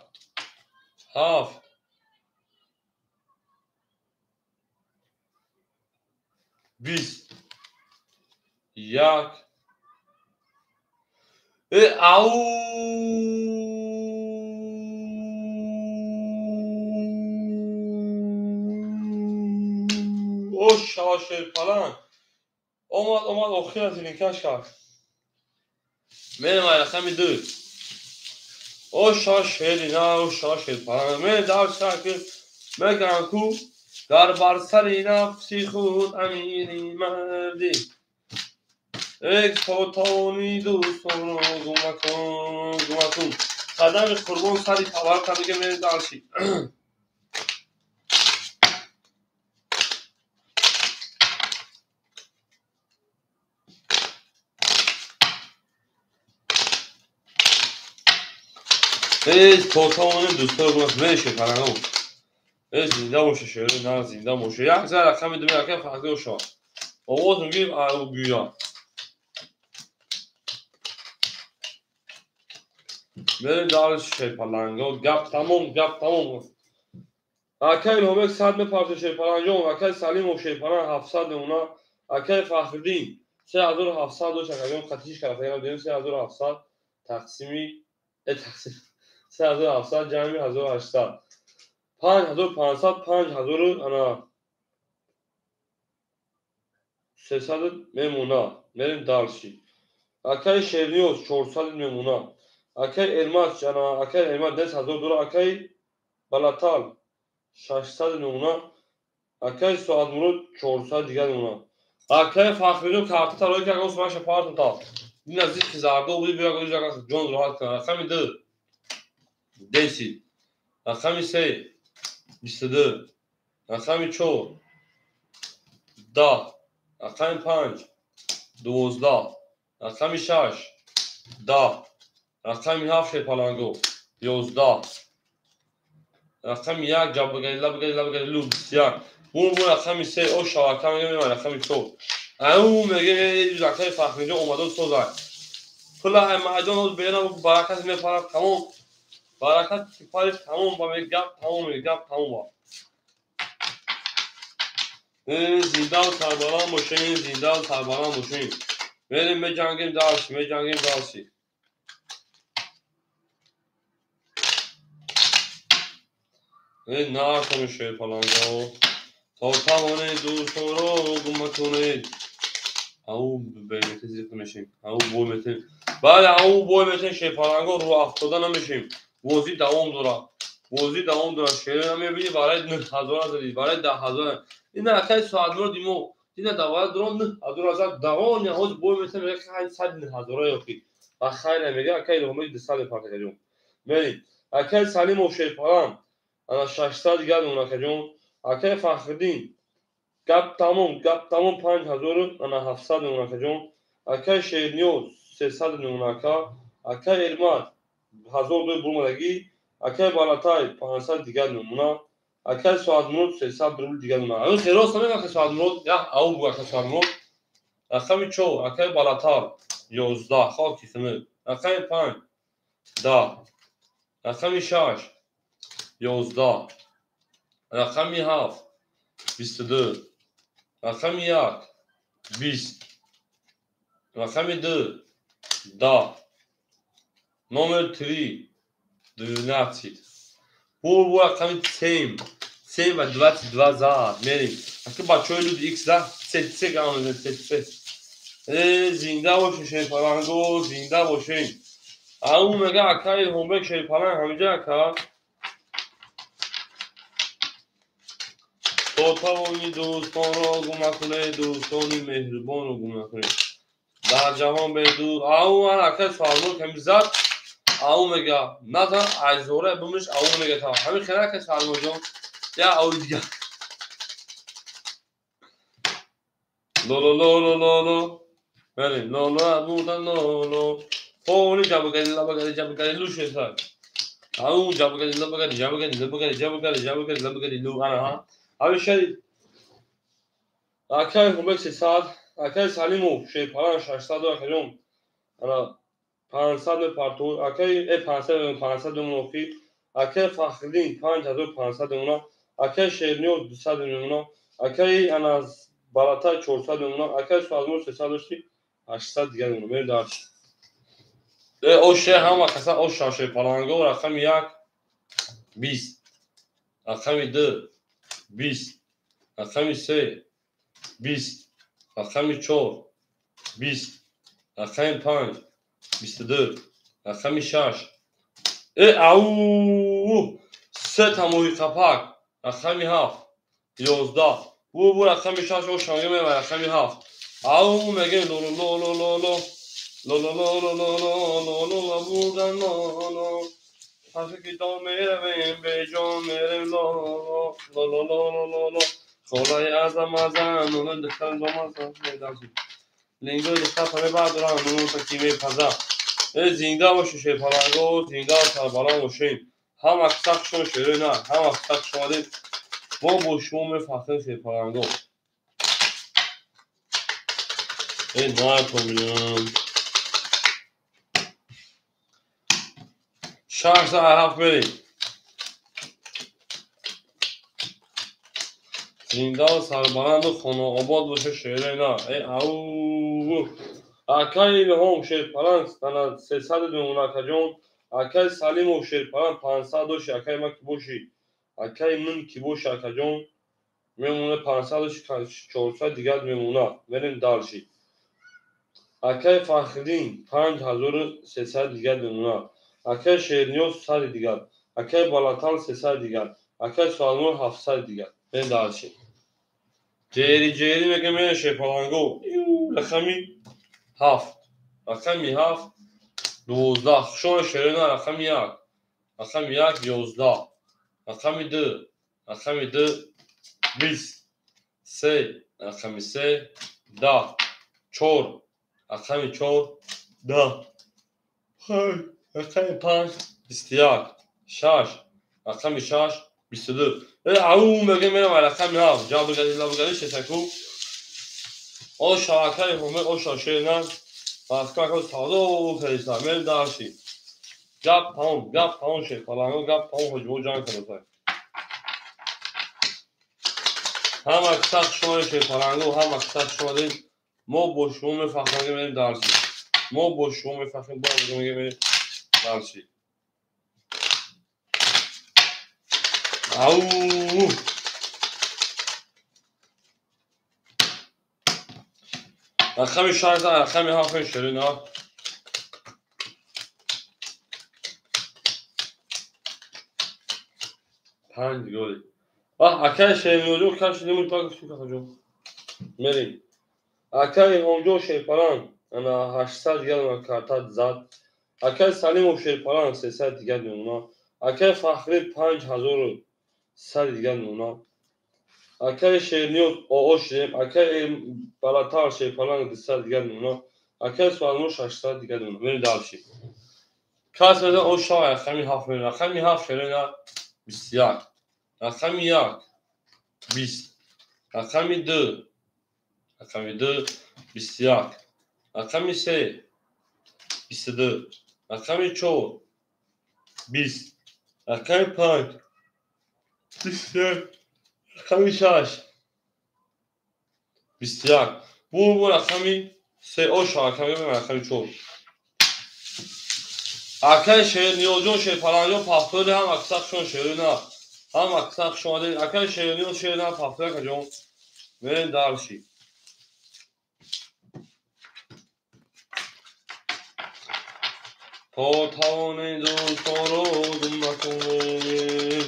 7 20 1. Ау ош шава шерпаланг омад, омад, охир аз линкаш кард. Мерем ай рақами 2. О шош шери на, о шош шер. Ме дар шакл меган ку дар бар сари нафси худ амири марди. Эй фотони дӯстонро гум макун, гум макун. Қадами қурбон сари тавар кардига мерем дарши. Эй фотони дӯстонро гум макун. Меше фарангом. Эй зинда боше шери на зинда боше. Як зар рақами 2 ака фахри шо. Овоз мегирим ау гӯя. Мерем дарш шерпаланго. Гап тамом, гап тамом. Акай Илҳомбек 100 мепарто шерпаланҷон, акай Салимов шерпалан 700 мемона, акай Фахриддин 3700 дошт, акаҷон қатиш кардам, дем 3700 тақсими тақсим 3700 ҷамъи 1800 5500 5000 ана 300 мемона. Мерем дарши. Акай Шерниёз 400 мемона. Акай Элмаз ана акай Элмаз 10000 доллар, акай Балатал 600 мемона, акай Соатмурод 400 дигар мемона. Акай Фахриддин карта тарои ки агар маша партон та. Ин наздик ки зардо буди биё агар ҷага ҷон роҳат кунад. Рақами 2 10, рақами 3 22, рақами 4 10, рақами 5 12, рақами 6 10, рақами 7 шерпаланго 11, рақами 1 ҷабгари лабгари лабгари лу 21. Бун бун рақами 3 о шавака мегем рақами 4. Ау меге рақами Фахриҷон омадо созай. Пула ай майдон оз берам баракат мепарад тамом. Баракат парид тамом ба гап тамом гап тамом ба. Зинда сарбаланд бошем, зинда сарбаланд бошем. Мерем меҷангем дарси, меҷангем дарси. Накунед шерпаланго. То тавонед дӯстонро гум накунед. Ау бемете зиқ мешем. Ау бой метем. Бале, ау бой метем шерпаланго рӯ афтода намешем. Бозӣ давом дорад. Бозӣ давом дорад. Шеро намебинӣ барои 9000 задӣ, барои 10000. Ина акай соатмуро димо. Ина давара дорам 9000 зад. Давом ҳоз бой метем мега ки 9000 ёфтӣ. Ба хайр мега акай Илҳомбек 200 мепарта каҷон. Мерем. Акай Салимов шерпалан ана 600 дигар мемона каҷон. Акай Фахриддин гап тамом, гап тамом 5000 ана 700 мемона каҷон. Акай Шерниёз 300 мемона ака. Акай Элмат 1000 дой бурмадагӣ. Акай Балатай 500 дигар мемона. Акай Соатмурод 300 рубл дигар мемона. Ами херос намега акай Соатмурод, як ау бу акай Соатмурод. Рақами 4 акай Балатар 11 хоки хинӣ. Рақами 5 10, рақами 6 11, рақами 7 22, рақами 1 20, рақами 2 10, номер 3 12. Бу рақами 7 7 ва 22 зад. Мерем. Аки бачаҳои люд X да С С гамон С С. Зинда бошем шерпаланго, зинда бошем. Ау мега акай Илҳомбек шерпаланг ҳамиҷа ака. То тавони дӯстонро гум накунед, дӯстони меҳрубонро гум накунед. Дар ҷаҳон беду ау ман акай Соатмурод ками зад. Ау мега назан айзора бумиш ау мега та. Ҳамин хела акай Соатмуродҷон. Я ау дигар. Ло ло ло ло ло ло. Мерем ло ло будан ло ло. Хони ҷабгари лабгари ҷабгари лу шеса. Ау ҷабгари лабгари ҷабгари лабгари ҷабгари ҷабгари лабгари лу ана ҳа. Ҳамин шери акай Илҳомбек 300, акай Салимов шерпалан 600 акаҷон. Ана 500 мепарту, акай 500 500 мемона охир, акай Фахриддин 5500 мемона, акай Шерниёз 200 мемона, акай ана Балатай 400 мемона, акай Соатмурод 300 дошти 800 дигар мемона. Мерем дарш. Оше ҳама каса оша шерпаланго рақами 1 20, рақами 2 20, рақами 3 20, рақами 4 20, рақами 5 22, рақами 6. Ау! Се та моҳи қапак, рақами 7, 11. Бу рақами 6 оша мегем, рақами 7. Ау мегем ло ло ло ло ло ло ло ло ло ло ло ло ло бурдан ло ло. Паси ки меравем беҷон мерем ло ло ло ло ло ло ло. Холаи азам азам нуну духтар домазам медазим. Лингои духтар паме бардорам нуну таки мепаза. Зинда бошед шерпаланго, зинда сарбаланд бошед. Ҳама сахт шумо шерои на, ҳама сахт шумо дид. Мо бо шумо мефахрем шерпаланго. Натоминам. 6 7 мерем. Зиндаву сарбаланду хонаобод бошед шерои на. Ау! Акаи Илҳом шерпаланг ана 300 мемона акаҷон. Акаи Салимов шерпаланг 500 доши, акаи ман ки бошӣ. Акаи ман ки боши акаҷон мемона 500 доши, 400 дигар мемона. Мерем дальше. Акаи Фахриддин 5300 дигар мемона. Акаи Шерниёз 100 дигар. Акаи Балатал 300 дигар. Акаи Суалмур 700 дигар. Мерем дальше. Ҷери ҷери мегем мерем шерпаланго. Рақами 7. Рақами 7 12. Хушома шерона рақами 1. Рақами 1 11. Рақами 2. Рақами 2 20. 3. Рақами 3 10. 4. Рақами 4 10. 5. Рақами 5 21. 6. Рақами 6 22. Ау мегем мерам рақами 7. Ҷабргади лабгади шешаку. Оша акаи ҳомир оша шерна. Москва ко савдо кардиса. Мерем дальше. Гап тамом, гап тамом шерпаланго, гап тамом ҳоҷибо ҷанг кардоса. Ҳама сахт шумо шерпаланго, ҳама сахт шумо дид. Мо бо шумо мефахрем, мерем дальше. Мо бо шумо мефахрем, бояд мерем дальше. Ау! Рақами 6, рақами 7 шерина. Панҷ голи. Акаи Шерниёзҷон каши немуд пак сука хаҷон. Мерем. Акаи Илҳомҷон шерпаланг ана 800 дигар карта зад. Акаи Салимов шерпаланг 300 дигар мемона. Акаи Фахрӣ 5100 дигар мемона. Акаи Шерниёз оо шудем. Акаи Балатар шерпаланг 200 дигар мемона. Акаи Суалмур 600 дигар мемона. Мерем дальше. Кас мезан о шава рақами 7 мерем. Рақами 7 шерина 21. Рақами 1 20. Рақами 2. Рақами 2 21. Рақами 3 22. Рақами 4 20. Рақами 5 21. Рақами 6 21. Бу рақами 3 оша рақами рақами 4. Акаи Шерниёзҷон шерпаланҷон пахтори ҳам аксахшон шерина. Ҳам аксахшон акаи Шерниёз шерина пахтори акаҷон. Мерем дальше. То тавонем дӯстонро гум накунем.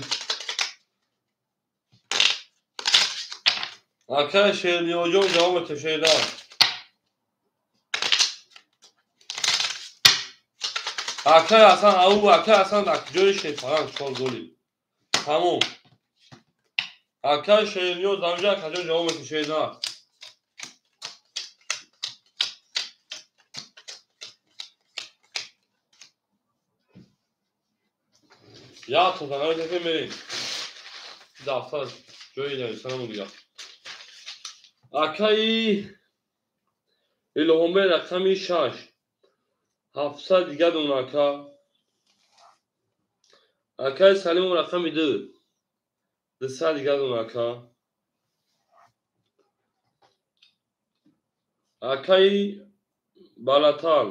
Акаи Шерниёзҷон ҷавоб шерина. Акаи Ҳасан ау акаи Ҳасан дар ҷои шерпаланг 4 голи. Тамом. Акаи Шерниёз ҳамҷа акаҷон ҷавоб шерина. Я то занависа мерем. Дафтар ҷои нависанамон дигар. Акаи Илҳомбе рақами 6 700 дигар дон ака. Акаи Салимов рақами 2 200 дигар дон ака. Акаи Балатал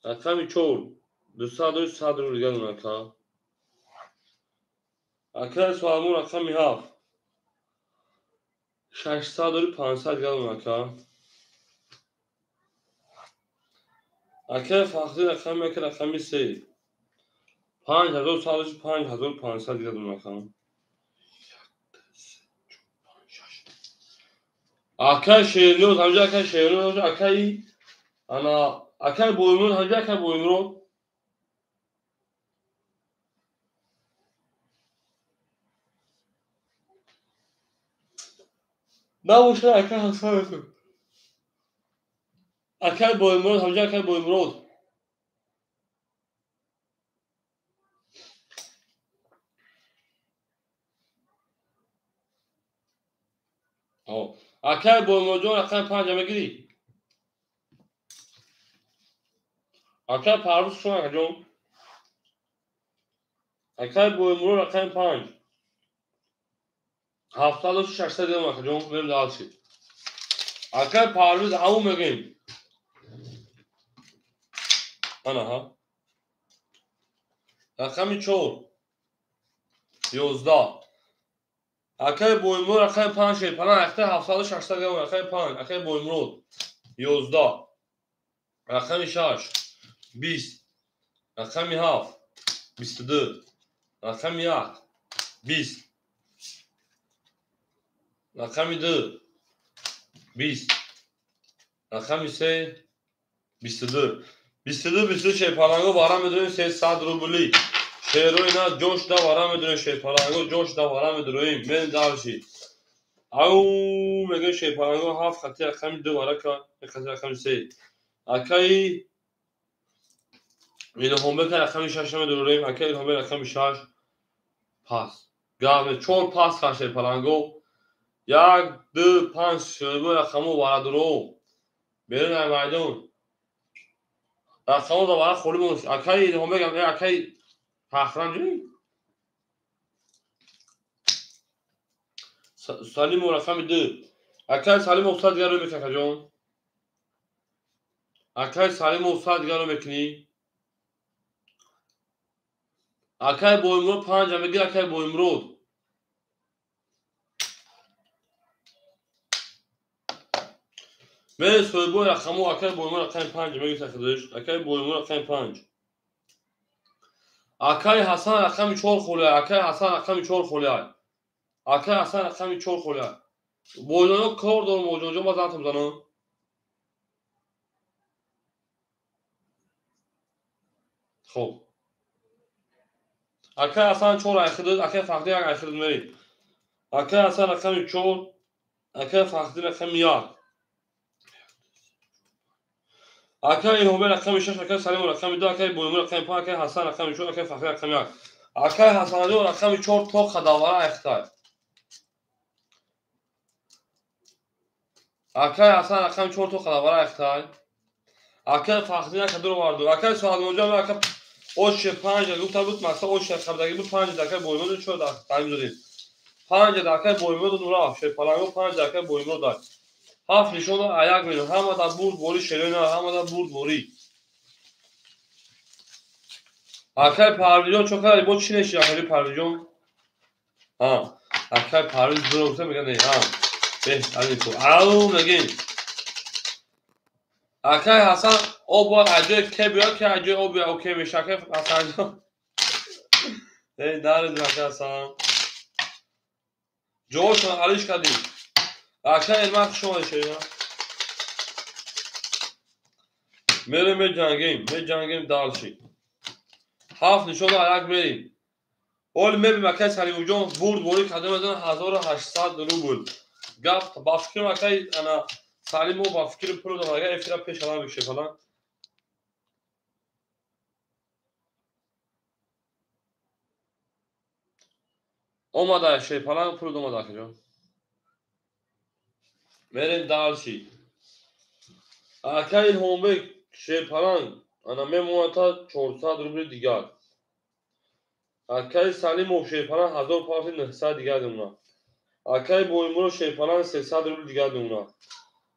рақами 4 200 100 рубл дигар дон ака. Акаи Суалмур рақами 7 600 500 дигар дон ака. Акай Фахри рақами як, рақами се. 5100, 5500 дигар дунакам. Акай Шерниёз, ҳамҷа акай Шерниёз, акай ана акай Боимурод, ҳамҷа акай Боимурод. Набошад акай Ҳасан. Акай Боимурод, ҳамҷа акай Боимурод. Акай Боимуродҷон рақами панҷа мегирӣ? Акай Парвиз шумо акаҷон. Акай Боимурод рақами панҷ. 700, 600 дидам акаҷон, мерем дальше. Акай Парвиз ау мегӯем. Ана ҳа. Рақами чор. 11. Акай Боимурод рақами панҷ шерпалан ахта 700, 600 дидам рақами панҷ. Акай Боимурод 11. Рақами шаш 20. Рақами ҳафт 22. Рақами як 20. Рақами ду 20. Рақами се 22. 22, 22 шерпаланго вара медурем 300 рубли. Шерои на ҷош да вара медурем шерпаланго, ҷош да вара медуроем. Мерем дальше. Ау мегӯем шерпаланго ҳафт хати рақами ду вара ка, хати рақами се. Акаи Илҳомбек рақами шаш медурем. Акаи Илҳомбек рақами шаш. Пас. Гавне чор пас ка шерпаланго. Як, ду, панҷ шербо рақамо варадуро. Берун ай майдон. Рақамо да вара холӣ монд. Акаи Илҳомбек, акаи Фахран ҷӯй. Салимов рақами ду. Акаи Салимов сад дигарро мекунӣ, акаҷон. Акаи Салимов сад дигарро мекунӣ. Акаи Боимурод панҷа мегирӣ, акаи Боимурод. Мере соҳибои рақамо, акаи Боимурод рақами панҷа мегирӣ сахидаш. Акаи Боимурод рақами панҷ. Акаи Ҳасан рақами чор холия. Акаи Ҳасан рақами чор холия. Акаи Ҳасан рақами чор холия. Боҷоно кор дорам, боҷонҷон, ба зантам занам. Хоб. Акаи Ҳасан чор айхидид, акаи Фахрӣ як айхидид мерид. Акаи Ҳасан рақами чор, акаи Фахрӣ рақами як. Акаи Илҳомбек рақами шаш, акаи Салимов рақами ду, акаи Боимур рақами панҷ, акаи Ҳасан рақами чор, акаи Фахрӣ рақами як. Акаи Ҳасанҷон рақами чор то қадавара айхтай. Акаи Ҳасан рақами чор то қадавара айхтай. Акаи Фахрӣ як дур оварду. Акаи Суҳадмонҷон ака оше панҷ гуфта буд, мақсад оше қабдаги буд, панҷ акаи Боимур чор таъмин додем. Панҷ акаи Боимур дод рафт. Шерпаланго панҷ акаи Боимур дод. Ҳафт нишон аяк меён. Ҳама да бурд борӣ шерона, ҳама да бурд борӣ. Акаи Парвизҷон чо кард? Бо чӣ неши акаи Парвизҷон? Ҳа, акаи Парвиз дуруст мегӯяд, не, ҳа. Беҳтарин ку. Ау мегӯем. Акаи Ҳасан об бояд аз ҷои ке биёяд, ки аз ҷои об биёяд, окей мешавад. Акаи Ҳасанҷон. Эй, даред акаи Ҳасан. Ҷоҳошон алиш кардем. Акаи Элмар хуш омадед шерина. Мерем меҷангем, меҷангем дальше. Ҳафт нишон аяк мерем. Оли мебинем акаи Салимовҷон бурд борӣ карда мезанад 1800 рубл. Гап ба фикрам акаи ана Салимов ба фикри пул дорад, агар эфира пеш алан бикше фалан. Омада шерпалан пул омада акаҷон. Мерем дальше. Акаи Илҳомбек шерпалан ана мемонад та 400 рубли дигар. Акаи Салимов шерпалан ҳазор пафти 900 дигар мемонад. Акаи Боимурод шерпалан 300 рубли дигар мемонад.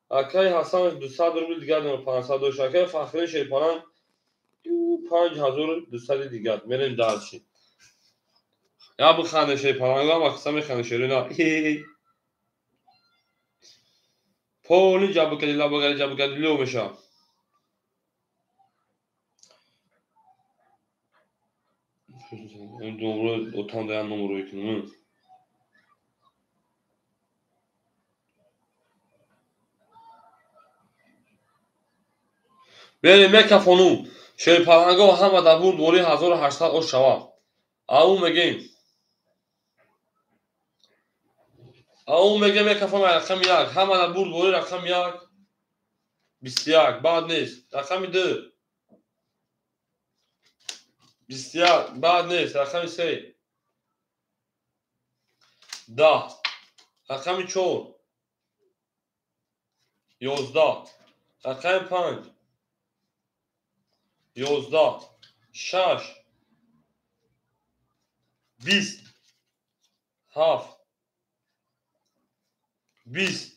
Акаи Ҳасан 200 рубли дигар мемонад, 500 дошт. Акаи Фахрӣ шерпалан 5200 дигар. Мерем дальше. Я биханде шерпаланго, ҳама қисса механде шерина. Поли ҷабукади лабагари ҷабукади лё мешавад. Отан да номер кунам. Берем мекафонум. Шерпаланго ҳама да бурд бори 1800 ош шава. Ау мегем. Ау мегем мекафон рақами 1. Ҳама да бурд бори рақами 1. 21 баъд нест. Рақами 2. 21 баъд нест. Рақами 3. 10. Рақами 4. 11. Рақами 5. 11. 6. 20. 7. 20.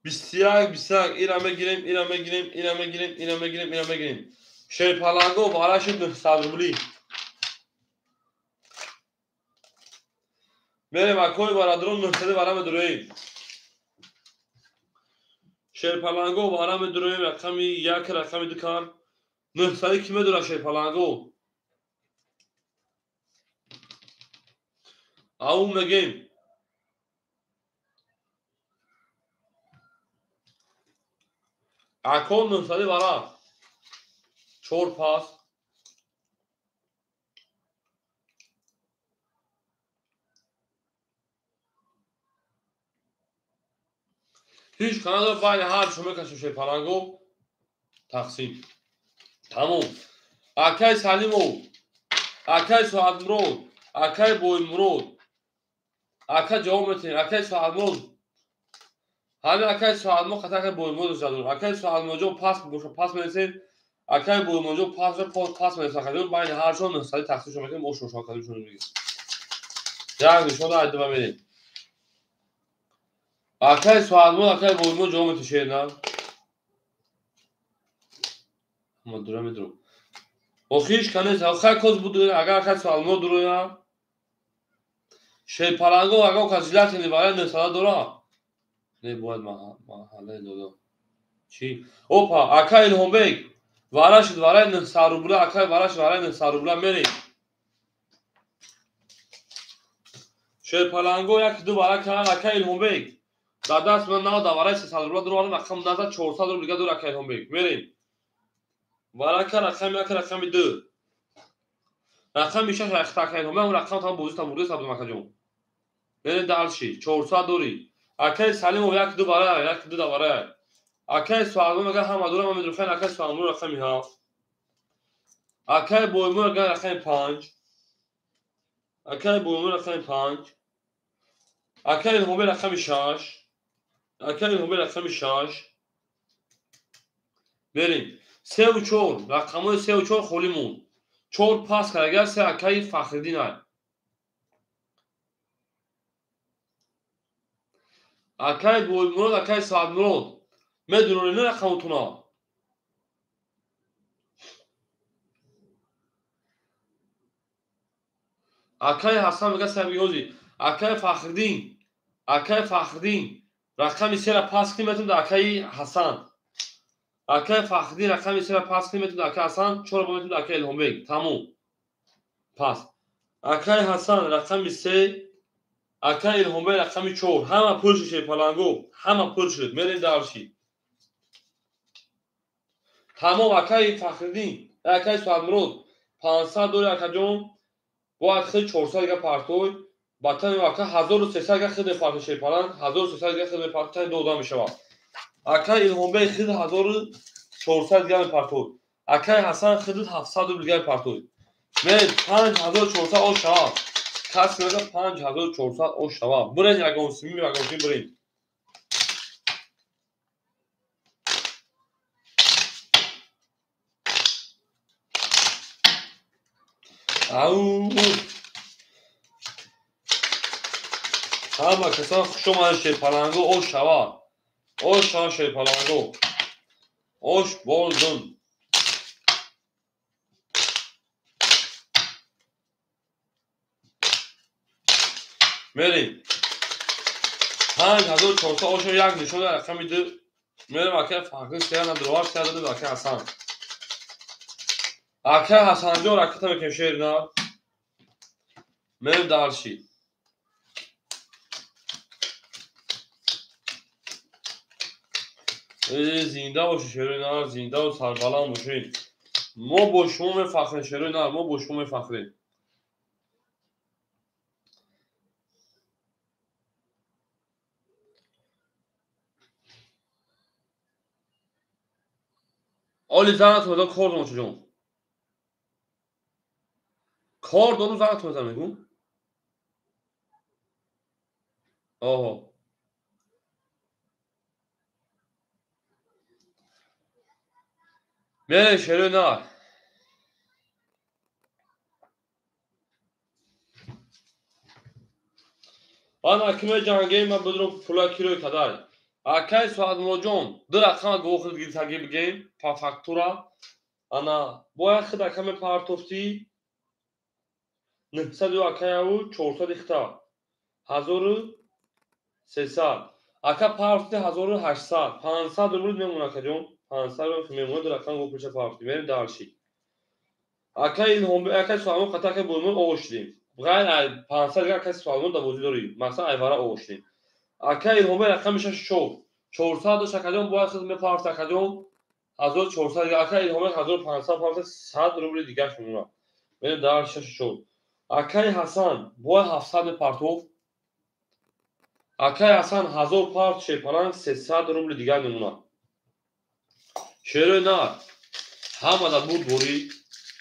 21, 21. Ира мегирем, ира мегирем, ира мегирем, ира мегирем, ира мегирем. Шерпаланго вараши 900 рубли. Мерем акой барадрон 900 вара медуроем. Шерпаланго вара медуроем рақами 1, рақами 2 кар. 900 ки медура шерпаланго? Ау мегем. Акон 900 вара. 4 пас. Ҳеҷ канадо байни ҳар шумо мекашем шерпаланго тақсим. Тамом. Акай Салимов, акай Соатмурод, акай Боймурод. Ака ҷавоб метиҳем. Акай Соатмурод. Ҳамин акай Соатмурод хата акай Боймурод задум. Акай Соатмуродҷон пас боша пас менесед. Акай Боймуродҷон пас пас менесед. Акаҷон байни ҳаршон 900 тақсим шумо мекунем, ош ошон кадим шумо мегирем. Як нишон айдима мерем. Акай Соатмурод, акай Боймурод ҷавоб метиҳед, на? Ма дура медурам. Охиш канес, хай коз буду, агар акай Соатмурод дуроя. Шерпаланго агар казилатини барай 900 дора. Не бояд маҳаллаи додо. Чӣ? Опа, акай Илҳомбек. Варашид варай 900 рубла, акай варашид варай 900 рубла мерем. Шерпаланго як ду вара кард акай Илҳомбек. Дар даст ман нав да варай 300 рубла дуровардам, рақам назад 400 рубл дига дур акай Илҳомбек. Мерем. Варака рақами 1, рақами 2. Рақами 6 рақта акай Илҳомбек, он рақам там бозӣ там бурда сабдум акаҷон. Мерем дальше. 400 дорӣ. Акай Салимов як ду вара, як ду да вара. Акай Соатмурод мегӯяд ҳама дорам, ман медурам. Акай Соатмурод рақами 7. Акай Боймурод мегӯяд рақами 5. Акай Боймурод рақами 5. Акай Илҳомбек рақами 6. Акай Илҳомбек рақами 6. Мерем. 3 ва 4. Рақамҳои 3 ва 4 холӣ монд. 4 пас кард, 3 акаи Фахриддин ай. Акай Боймурод, акай Соатмурод. Медуроред на рақамотуна? Акай Ҳасан мегӯяд сабиёзи. Акай Фахриддин, акай Фахриддин. Рақами 3-ра пас кунем метавонем дар акаи Ҳасан. Акай Фахриддин рақами 3-ра пас кунем метавонем дар акаи Ҳасан, 4-ра метавонем дар акаи Илҳомбек. Тамом. Пас. Акай Ҳасан рақами 3, акаи Илҳомбек рақами 4. Ҳама пур шуд шерпаланго, ҳама пур шуд. Мерем дальше. Тамом акаи Фахриддин, акаи Соатмурод 500 дори акаҷон, бояд хел 400 дига партой, ба тани ака 1300 дига хел мепартой шерпаланг, 1300 дига хел мепартой, тани ду одам мешавад. Акаи Илҳомбек хел 1400 дига мепартой. Акаи Ҳасан хел 700 рубл дига мепартой. Мерем 5400 ош шавад. Кас мегӯяд 5400 ош шавад. Бирен ягон сими, ягон сими бирен. Ау! Ҳама касон хуш омадед шерпаланго ош шавад. Ош шавад шерпаланго. Ош болдун. Мерем. 5400 ошо як нишон рақами 2. Мерем акай Фахриддин 3 надровар 3 дод акай Ҳасан. Акай Ҳасанҷон ракета мекунем шер на. Мерем дарши. Зинда бошед шерои нар, зиндаву сарбаланд бошед. Мо бо шумо мефахрем, шерои нар, мо бо шумо мефахрем. Оли занатон мезан кор дорум чуҷон. Кор дорум занатон мезан мегум. Оҳо. Мерем шерои нар. Ана ки меҷангем, ман бидурам пула кирои кадай. Акай Суадмуроҷон, ду рақама гӯхид гирифтагӣ бигем, па фактура. Ана бояд худ ака мепартофтӣ 900 акаяву 400 ихта. 1300. Ака партофти 1800. 500 рубл мемона акаҷон. 500 рубл мемона ду рақама гӯхидша партофтӣ. Мерем дарши. Ака Илҳом, акай Суадмурод қата акай Боимурод оғоз шудем. Ғайр ай 500 дигар акай Суадмурод да бозӣ дорӣ. Масалан айвара оғоз шудем. Ака Илҳомбек рақами 64. 400 дошт акаҷон, бояд худ мепарт акаҷон. 1400 дигар. Ака Илҳомбек 1500 парт, 100 рубли дигарш мемонад. Мерем дар 64. Акаи Ҳасан бояд 700 мепартофт. Акаи Ҳасан 1000 парт шерпаланг 300 рубли дигар мемонад. Шерои нар ҳамада бурдборӣ,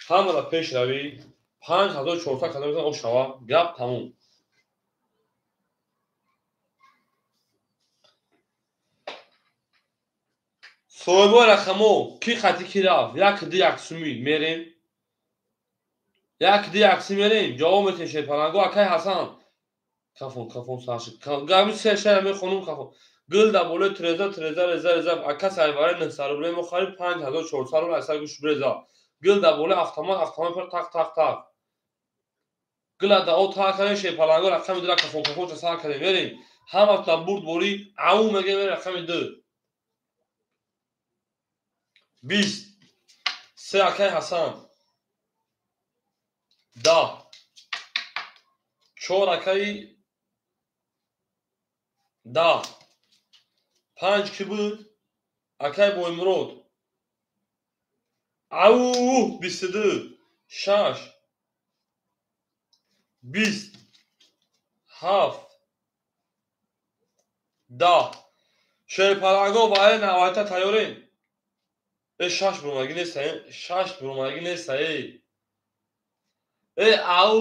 ҳамада пешравӣ, 5400 кадом мезанад ошава, гап тамом. Соҳибои рақамо ки хати ки рафт, як ду як сумӣ мерем. Як ду як сумӣ мерем, ҷавоб метем шерпаланго. Акаи Ҳасан кафон кафон саршид. Гами се шера мехонум кафон. Гул дар болои треза треза реза реза. Ака сайвараи 900 рубле мо харид 5400 рубл аз сар гӯш бреза. Гул дар болои автомат автомат пар тақ тақ тақ. Гула дар о тақ кардем шерпаланго рақами ду кафон кафон ча сар кардем мерем. Ҳама дар бурд борӣ ау мегем мерем рақами ду. 20 се акаи Ҳасан 10 4 акаи 10 5 ки буд акаи Боимурод ау 22 6 20 7 10 шерпаланго ваи навайта тайёрем. Шаш бурмагӣ неста, шаш бурмагӣ неста, эй. Э ау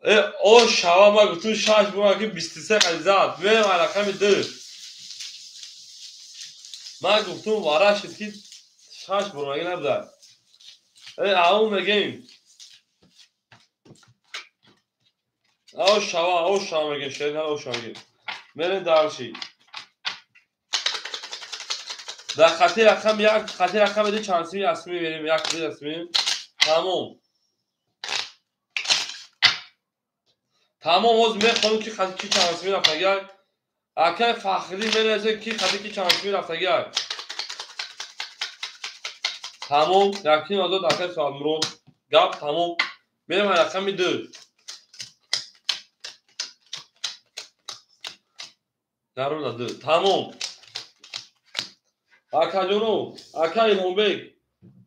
э о шава ма гуфтум шаш бурмагӣ 23 қади зад. Мерем ай рақами ду. Ма гуфтум вара шид ки шаш бурмагӣ набуда. Э ау мегем. О шава, о шава мегем, шерина о шава мегем. Мерем дарши. Дар хати рақам як, хати рақами ду чанд сими асми мерем, як ду асми. Тамом. Тамом, ҳозир мехонем ки хати ки чанд сими рафтагиай. Акаи Фахриддин менависад ки хати ки чанд сими рафтагиай. Тамом, якним ҳазор акаи Суадмурод. Гап тамом. Мерем ай рақами ду. Даруна ду. Тамом. Акаҷоно, ака Илҳомбек,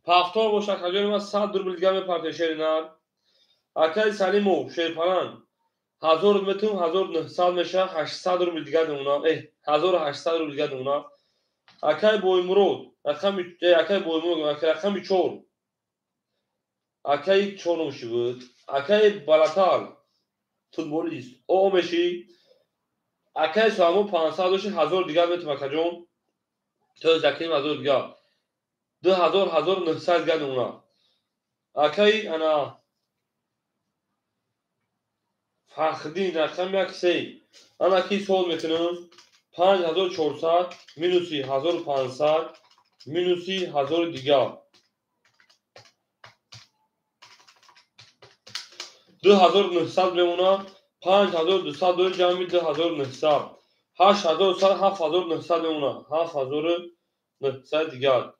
пафтор бош акаҷони ман 100 рубл дигар мепартем шери нар. Акаи Салимов, шерпаланг, 1000 метум 1900 мешавад, 800 рубл дигар мемонад. 1800 рубл дигар мемонад. Акаи Боимурод, рақами акаи Боимурод, рақами 4. Акаи 4 номши буд. Акаи Балатал, футболист. О меши. Акаи Суамон 500 дошт, 1000 дигар метум акаҷон. То заким 1000 дигар. 2000 1900 дигар мемонад. Акаи ана Фахриддин рақами 1 3. Ана ки суол мекунам 5400 минуси 1500 минуси 1000 дигар. 2900 мемонад. 5200 дор ҷамъи 2900. 8100 7900 мемонад. 900 дигар.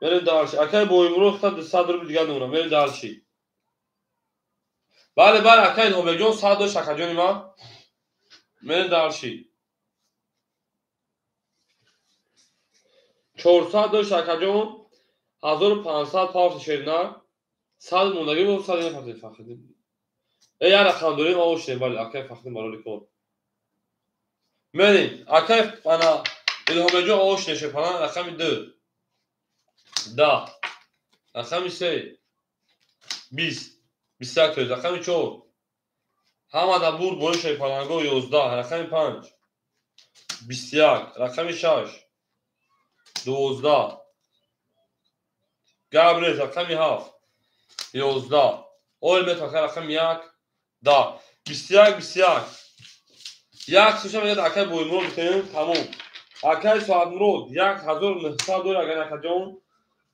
Мерем дальше. Акай Боимурод хата 200 рубл дигар мемонад. Мерем дальше. Бале, бале, акай Илҳомбекҷон 100 дошт, акаҷони ман. Мерем дальше. 400 дошт, акаҷон. 1500 павт шерина. 100 мондагӣ бо 100 нафар Фахриддин. Э, як рақам дорем, овоштем, бале, акай Фахриддин барои кор. Мерем, акай ана Илҳомбекҷон овоштем, шепана рақами 2. 10. Рақами 3. 20. 21, рақами 4. Ҳамада бурд бори шерпаланго 11, рақами 5. 21, рақами 6. 12. Габриэл рақами 7. 11. Ойл метака рақами 1. 10. 21, 21. Як суша мегӯяд акай Боимурод битем, тамом. Акай Соатмурод 1900 дор, агар акаҷон.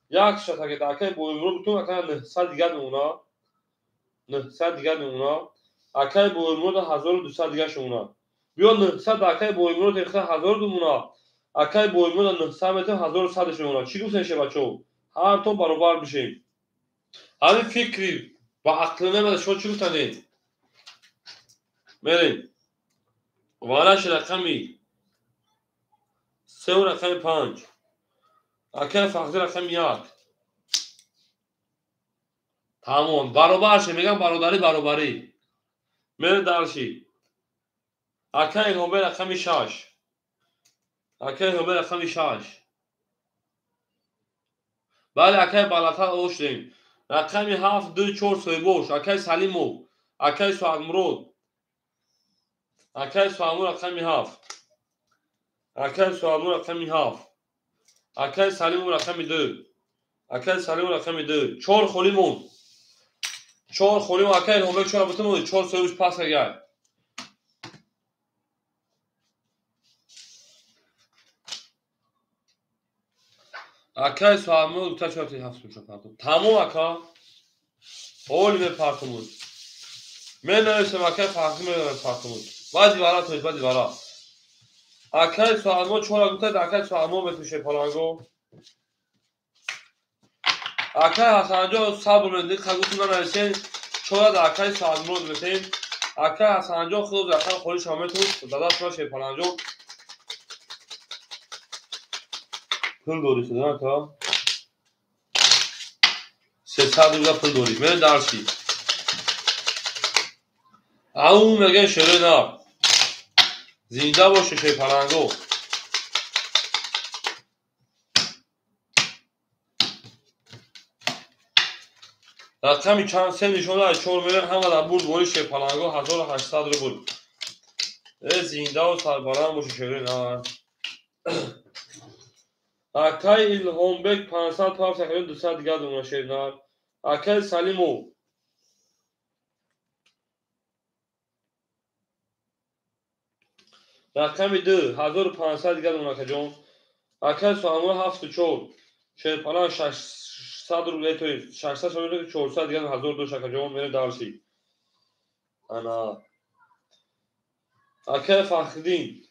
Як суша тагед акай Боимурод битем, акай 900 дигар мемонад. 900 дигар мемонад. Акай Боимурод 1200 дигар шумонад. Биё 900 акай Боимурод эхта 1000 мемонад. Акай Боимурод 900 метем 1100 мемонад. Чӣ гуфтем ше бачаҳо? Ҳар то баробар бишем. Ҳамин фикри ба ақл намеда шумо чӣ гуфтанед? Мерем. Вараш рақами 3 рақами 5. Акай Фахри рақами 1. Тамом, баробар ше, мегам бародарӣ баробарӣ. Мерем дальше. Акай Илҳомбек рақами 6. Акай Илҳомбек рақами 6. Бале, акай баландтар оштем. Рақами 7 2 4 соҳибош, акай Салимов, акай Соатмурод. Акай Соатмурод рақами 7. Акай Соатмурод рақами 7. Акай Салимов рақами 2. Акай Салимов рақами 2. 4 холӣ монд. 4 холӣ монд. Акай Илҳомбек 4 бутун монд. 4 соҳибош пас агар. Акай Соатмурод гуфта 4 7 сумша партум. Тамом ака. Ҳоли мепартумуд. Менависам акай Фахрӣ менависам партумуд. Баъди вара тоед, баъди вара. Акай Соатмурод 4 гуфта, акай Соатмурод метуше паланго. Акай Ҳасанҷон сабр менди, қагутун нанависен. 4 акай Соатмурод метем. Акай Ҳасанҷон худ рақам холӣ шумо метуд, дада шумо шерпаланҷон. Пул дорӣ шуда ака? 300 рубла пул дорӣ. Мерем дальше. Ау мегӯян шерои нав. Зинда боше шерпаланго. Рақами чанд се нишон дорад 4 миллион ҳамада бурд бори шерпаланго 1800 рубл. Э, зиндаву сарбаланд боши шерои нав. Акай Илҳомбек 500 павт акаҷон 200 дигар мемонад шернар. Акай Салимов рақами 2 1500 дигар мемонад акаҷон. Акай Соатмурод 74 шерпалан 600 рубл, то 600 рубл 400 дигар 1000 дошт акаҷон. Мерем дальше. Ана акай Фахриддин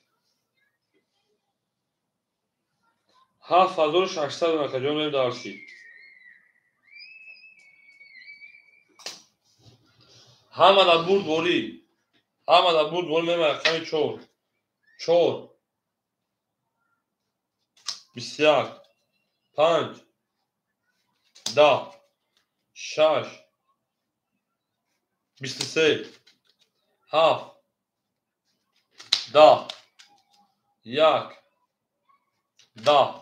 7600 акаҷон, мерем дальше. Ҳамада бурд борӣ. Ҳамада бурд борӣ мерем рақами 4. 4 21 5 10 6 23 7 10 1 10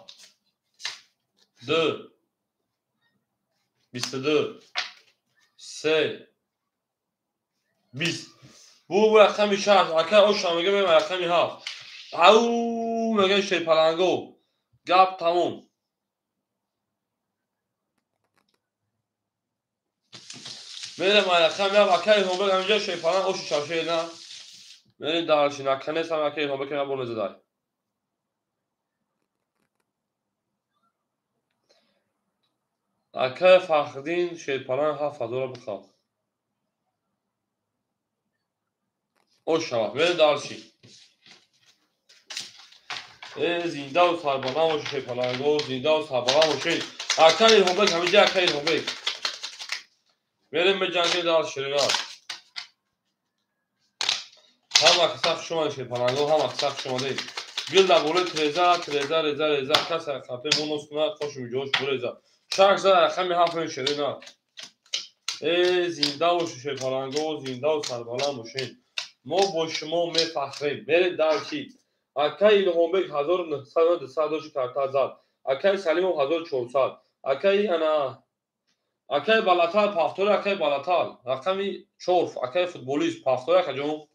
2 22 3 20. Бу рақами 6. Акай оша мегӯям мерем рақами 7. Ау мегӯям шерпаланго. Гап тамом. Мерем рақами 7. Акай Илҳомбек ҳаминҷо шерпаланг оши шавшена. Мерем дальше. Наконец ҳам акай Илҳомбек ҳам бор мезадай. Акай Фахриддин шерпаланг 7000 бихав. Ош шавад. Мерем дальше. Зиндаву сарбаланд бошед, шерпаланго, зиндаву сарбаланд бошед. Акай Илҳомбек, ҳамиҷа акай Илҳомбек. Мерем меҷангем дар ширинат. Ҳама каса хуш омадед, шерпаланго, ҳама каса хуш омадед. Гил дар болои треза, треза, реза, реза, каса қапе монос кунад, қошу ҷош буреза. Шаш за рақами ҳафт ширинат. Зинда бошед, шерпаланго, зиндаву сарбаланд бошед. Мо бо шумо мефахрем. Мерем дар чӣ? Акай Илҳомбек 1900 дошти карта зад. Акай Салимов 1400. Акай ана акай Балатал пафтори, акай Балатал рақами 4, акай футболист пафтори, акаҷон.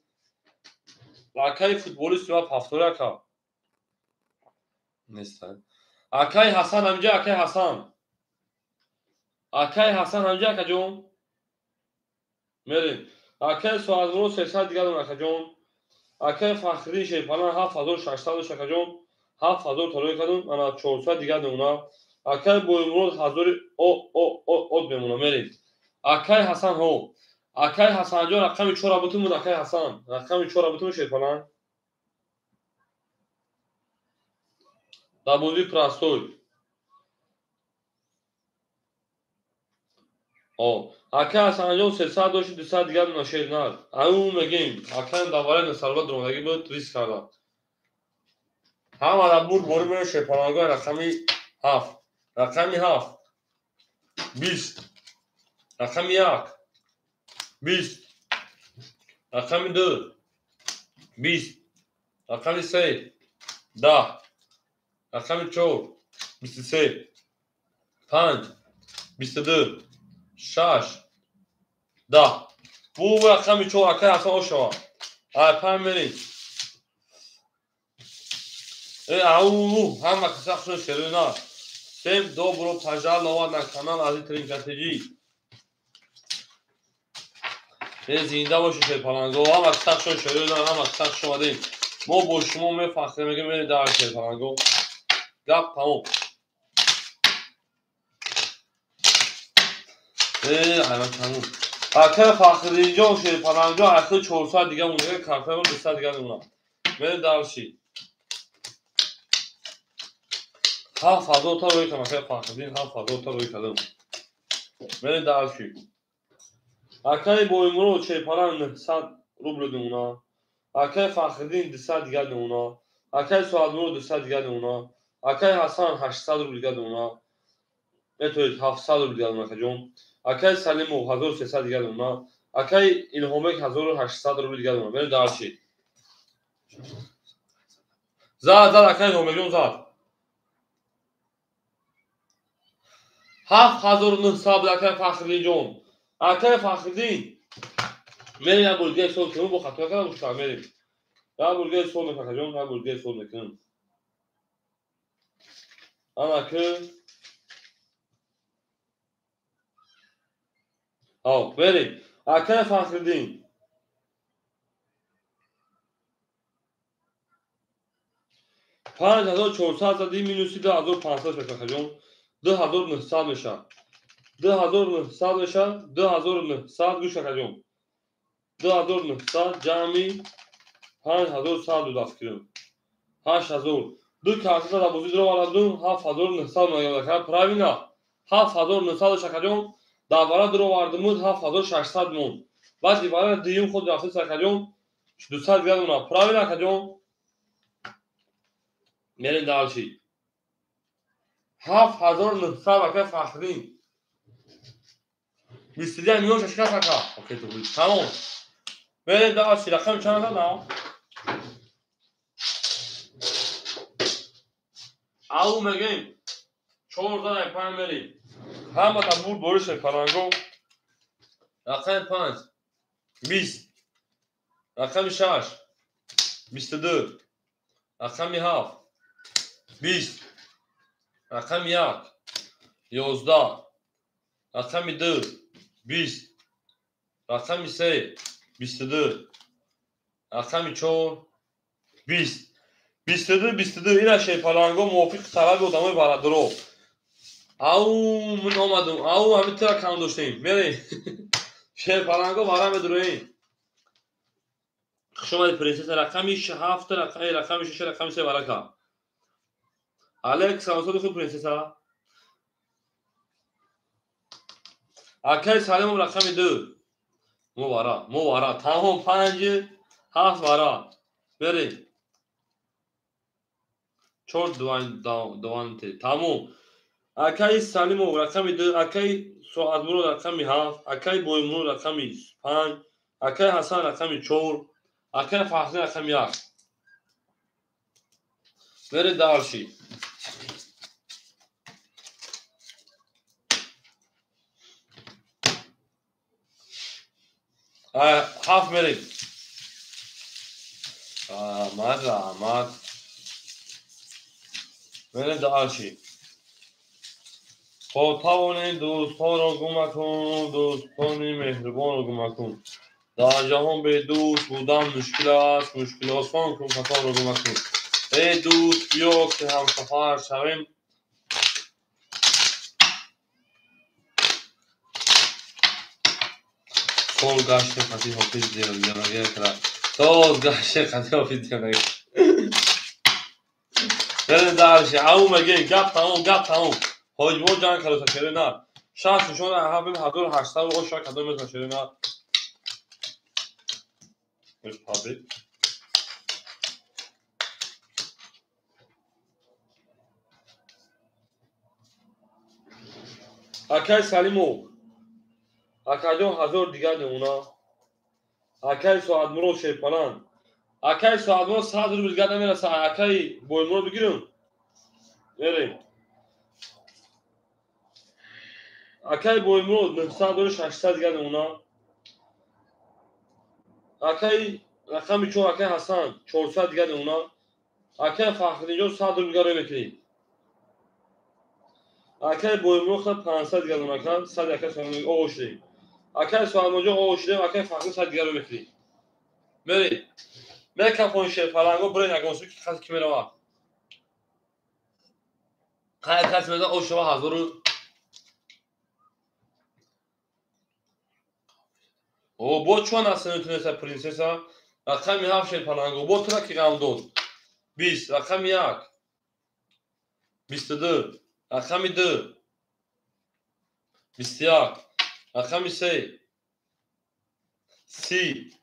Акай футболист ва пафтори ака. Нест. Акай Ҳасан ҳамҷа, акай Ҳасан. Акай Ҳасан ҳамҷа, акаҷон. Мерем. Акай Соатмурод 300 дигар дорам, акаҷон. Акай Фахриддин шерпалан 7600 дошт, акаҷон. 7000 талои кардум, ана 400 дигар мемона. Акай Боимурод 1000 от мемона. Мерем. Акай Ҳасан ҳо. Акай Ҳасанҷон рақами 4 бутун буд, акай Ҳасан. Рақами 4 бутун шерпалан. Дар бозии простой. Акай Ҳасанҷон 300 дошт, 200 дигар мемона шернар. Аю мегем, акаем дар вараи насарба дуромадагӣ буд, риск карда. Ҳама дар бурд борӣ мерем шерпалангои рақами 7. Рақами 7. 20. Рақами 1. 20. Рақами 2. 20. Рақами 3. 10. Рақами 4. 23. 5. 22. 6. 10. Бу рақами 4 акай Ҳасан ошава. Ай 5 мерем. Ау, ҳама каса хушон шерина. Всем добро пожаловать на канал Ази Тринка ТЖ. Зинда бошед шерпаланго, ҳама каса хушон шерина, ҳама каса хуш омадед. Мо бо шумо мефахрем, мегем мерем дар шерпаланго. Гап тамом. Ҳайвон тамом. Акай Фахриддинҷон шерпаланго ахир 400 дига монда, картаи 200 дига мемонад. Мерем дарши. 7000 та рӯй кардам, акай Фахриддин 7000 та рӯй кардам. Мерем дарши. Акай Боимурод шерпаланг 900 рубл мемона. Акай Фахриддин 200 дигар мемона. Акай Соатмурод 200 дигар мемона. Акай Ҳасан 800 рубл дигар мемона. Метавонед 700 рубл дигар мемона, акаҷон. Акай Салимов 1300 дигар мемона. Акай Илҳомбек 1800 рубл дигар мемона. Мерем дарши. Зад, зад, акай Илҳомбекҷон зад. 7900 буд акай Фахриддинҷон. Акай Фахриддин. Мерем як бор дига ҳисоб кунем, бо хато накардам, гӯш мерем. Як бор дига ҳисоб мекунам, акаҷон, як бор дига ҳисоб мекунам. Ана ки мерем. Акай Фахриддин. 5400 зади минуси 2500 мешавад, акаҷон. 2900 мешавад. 2900 мешавад. 2900 гӯш, акаҷон. 2900 ҷамъи 5100 буд афкирам. 8000. Ду карта дар бозӣ дуровардум, 7900 мегӯяд, ака, правильно? 7900 акаҷон. Дар вара дуровардумуд 7600 монд. Баъди вара дуюм худ рафтис, акаҷон, 200 дигар монад. Правильно, акаҷон? Мерем дальше. 7900 ака Фахриддин. 21 миллион шашкас ака. Окей, тугри. Тамом. Мерем дальше. Рақами чанд задам? Ау мегем. 4 5 мерем. Ҳама та бурд бориш шерпаланго. Рақами 5. 20. Рақами 6. 22. Рақами 7. 20. Рақами 1. 11. Рақами 2. 20. Рақами 3. 22. Рақами 4. 20. 22, 22. Ина шерпаланго мувофиқи талаби одамои барадоро. Ау, ман омадам. Ау, ҳамин тира кам доштем. Мерем. Шерпаланго вара медуроем. Хуш омадед, принсесса. Рақами 7, рақами 6, рақами 3 варака. Алекс саломатӣ худ принсесса. Акай Салимов рақами 2. Мувара, мувара. Тамом 5 7 вара. Берем. 4 2 тамом. Акай Салимов рақами 2, акай Соатмурод рақами 7, акай Боймурод рақами 5, акай Ҳасан рақами 4, акай Фахриддин рақами 1. Берем дальше. Ҳафт мерем. Раҳмат, раҳмат. Мерем дальше. Хоб тавонем дӯстҳоро гум макун, дӯстони меҳрубонро гум макун. Дар ҷаҳон бедӯст будан мушкил аст, мушкил осон кун, касонро гум макун. Эй дӯст, биё ки ҳамсафар шавем. Сол гаште қати ҳофиз девонагир кара. Соз гаште қати ҳофиз девонагир. Берем дальше. Ау меге гап тамом, гап тамом. Ҳоҷибо ҷанг карда шере на. 6 нишон ҳабим 1800 оша кадом мезна шере на. Пабрик. Акай Салимов. Акаҷон 1000 дигар намуна. Акай Соатмурод Шерпаланд. Акай Соатмурод 100 рубл дигар намераса. Акай Боймурод бигирам. Мерем. Акай Боймурод 900 600 дигар намуна. Акай рақами 4 акай Ҳасан 400 дигар намуна. Акай Фахриддинҷон 100 рубл дигар мекунӣ. Акай Боймурод 500 дигар намуна. 100 акай Соатмурод оғоз шудем. Акай Соатмуродҷон оғоз шудем, акай Фахриддин 100 дигар мекунӣ. Мерем. Мекафон Шерпаланго бирен ягон су ки касе ки меравад. Қай касе мезанад ош шава 1000. О, бо чун аст принсесса? Рақами 7 Шерпаланго. Бо тура ки ғам дод? 20, рақами 1. 22, рақами 2. 21, рақами 3. 30,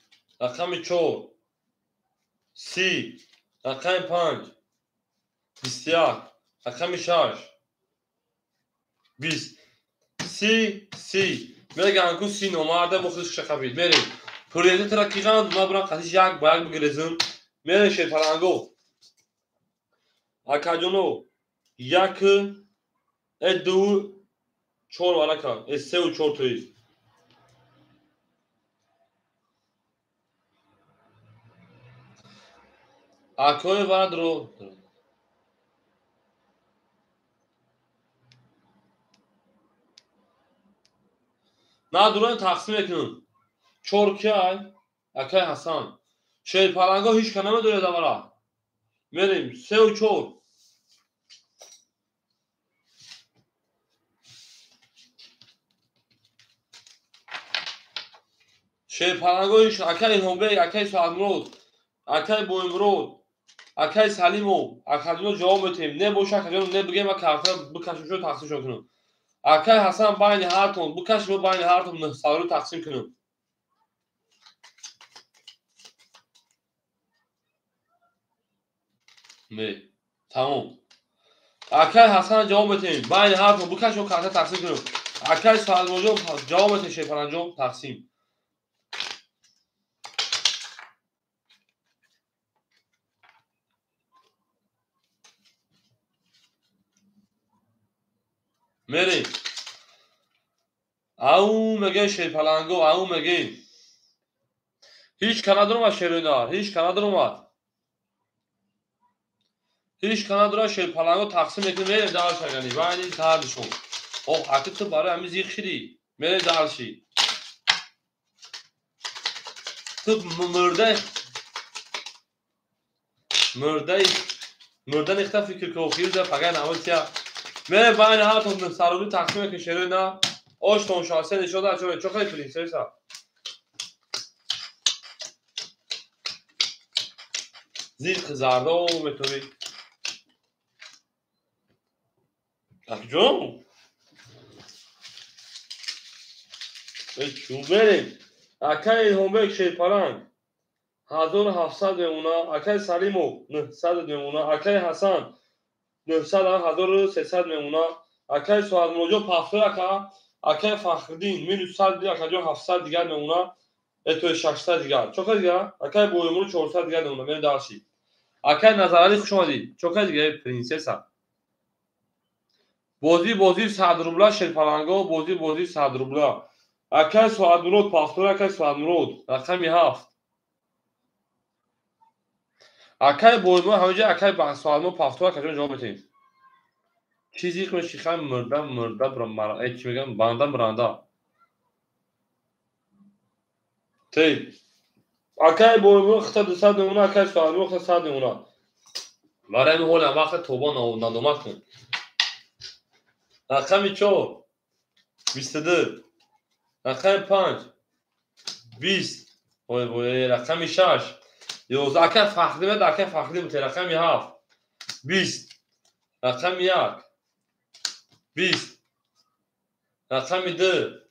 рақами 4. 30, рақами 5. 21, рақами 6. 20. 30, 30. Меган ку си номарда мухлис шақабид. Мерем. Пуреза тра ки ғам ма брам қатиш як ба як бигирезм. Мерем Шерпаланго. Акаҷоно 1 2 4 варака. 3 4 тоиз. Акои варадро. На дуран тақсим мекунам. 4 кай акай Ҳасан. Шерпаланго ҳеч ка намедонад аввала. Мерем 3 4. Шерпаланго ҳеч акай Илҳомбек, акай Соатмурод, акай Боймурод, акай Салимов, акаҷоно ҷавоб метиҳем. Не боша акаҷоно не бигем, ма карта бикашем шо тақсимшон кунам. Акай Ҳасан байни ҳартон бикашем байни ҳартон 900 рубл тақсим кунам. Не, тамом. Акай Ҳасан ҷавоб метиҳем. Байни ҳартон бикашем карта тақсим кунам. Акай Соатмуродҷон ҷавоб метиҳем, Шерпаланҷон тақсим. Мерем. Ау меге Шерпаланго, ау меге. Ҳеч ка надуромад Шерӯйнар, ҳеч ка надуромад. Ҳеч ка надурад Шерпаланго тақсим мекунем, мерем дальше агани. Байни тардишон. Ох, аки ту барои ҳамин зиқ шидӣ. Мерем дальше. Ту мурда мурда нихта фикр кун, хирза пагай навотия. Мерем байни ҳартон 900 рубл тақсим мекунем Шерӯйна. Оштон шансе нишон дад, чо хеле принсесса. Зиқ зардо метавӣ. Акҷон? Чӯ берем. Акай Илҳомбек Шерпаланг 1700 мемона, акай Салимов 900 мемона, акай Ҳасан 900 1300 мемона, акай Соатмуроҷон пафтор ака, акай Фахриддин минус 100 акаҷон 700 дигар мемона, то 600 дигар. Чока дигар? Акай Боимур 400 дигар мемона, мерем дарши. Акай Назарали хуш омадӣ. Чока дигар принсесса. Бозӣ бозӣ 100 рубла Шерпаланго, бозӣ бозӣ 100 рубла. Акай Соатмурод пафтор, акай Соатмурод рақами 7. Акай Боимур ҳаминҷа акай Соатмурод пафтор акаҷон ҷавоб метиҳем. Чизи мешихай мурда мурда чӣ мегӯям банда муранда. Тей. Акай Боимур хита 200 мемона, акай Соатмурод хита 100 мемона. Барои ҳамин ҳолам вақте тобо надомат кун. Рақами 4 22, рақами 5 20, вой вой, рақами 6 11, акай Фахриддин мед, акай Фахриддин мете, рақами 7 20, рақами 1 20, рақами 2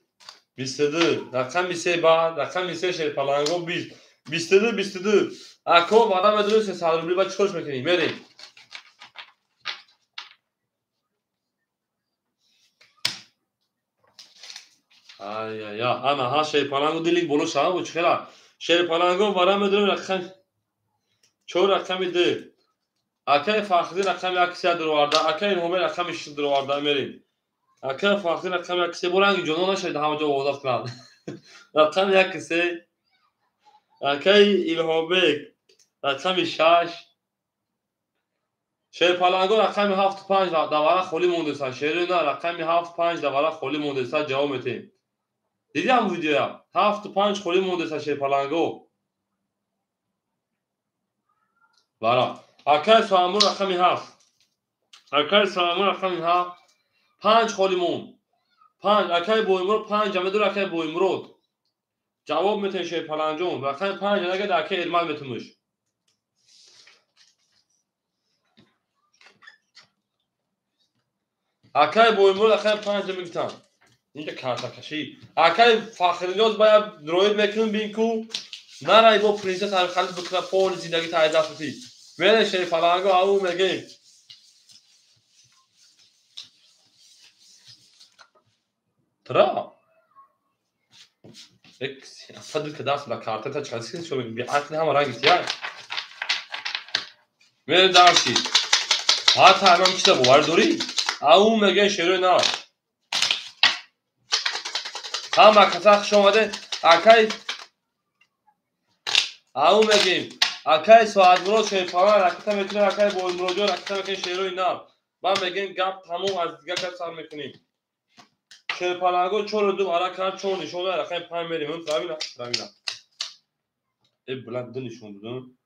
22, рақами 3 баъд, рақами 3 Шерпаланго 20, 22 22. Ако ваъда медорем 300 рубли, ба чӣ корш мекунем? Мерем. Ай-ай-ай, ана ҳа Шерпаланго дилик боло шава, чӣ хела? Шерпаланго ваъда медорем рақами 4 рақами 2. Акай Фахриддин рақами 1 3 дароварда, акай Илҳомбек рақами 6 дароварда, мерем. Акай Фахриддин рақами 1 3, бо ранги ҷонон нашавед ҳама ҷо овозат кунанд. Рақами 1 3, акай Илҳомбек рақами 6, Шерпаланго рақами 7 5 давара холӣ мондеса, Шерина рақами 7 5 давара холӣ мондеса, ҷавоб метиҳем. Дидӣ ҳам видеоя? 7 5 холӣ мондеса Шерпаланго. Бара. Акай Соатмур рақами 7. Акай Соатмур рақами 7. 5 холӣ монд. 5 акай Боимурод 5 ҷамъ акай Боимурод. Ҷавоб метиҳем Шерпаланҷон. Рақами 5 агар акай Эрмал метумуш. Акай Боимурод рақами 5 мегитам. Инҷа картакашӣ. Акай Фахриддин бояд роид мекунем бин ку. Нарай бо принсесса ҳами хали бикна поли зиндагӣ таи даст битӣ. Мерем Шерпаланго ау мегем. Тра. Садил ки даст ба картата чӣ шо беақли ҳама ранги тия. Мерем дарси. Ҳатта ҳамам чиза бовар дорӣ? Ау мегем шерои на. Ҳама каса хуш омаде. Акай ау мегем. Акай Соатмурод Шерпаланг ракета мекунем, акай Боимуроҷон ракета мекунем шерои нав. Ман мегем гап тамом аз дигар кас сар мекунем. Шерпаланго 4 2 ара кард 4 нишон дод, рақами 5 мерем. Правильно, правильно. Э блядь, 2 нишон додам.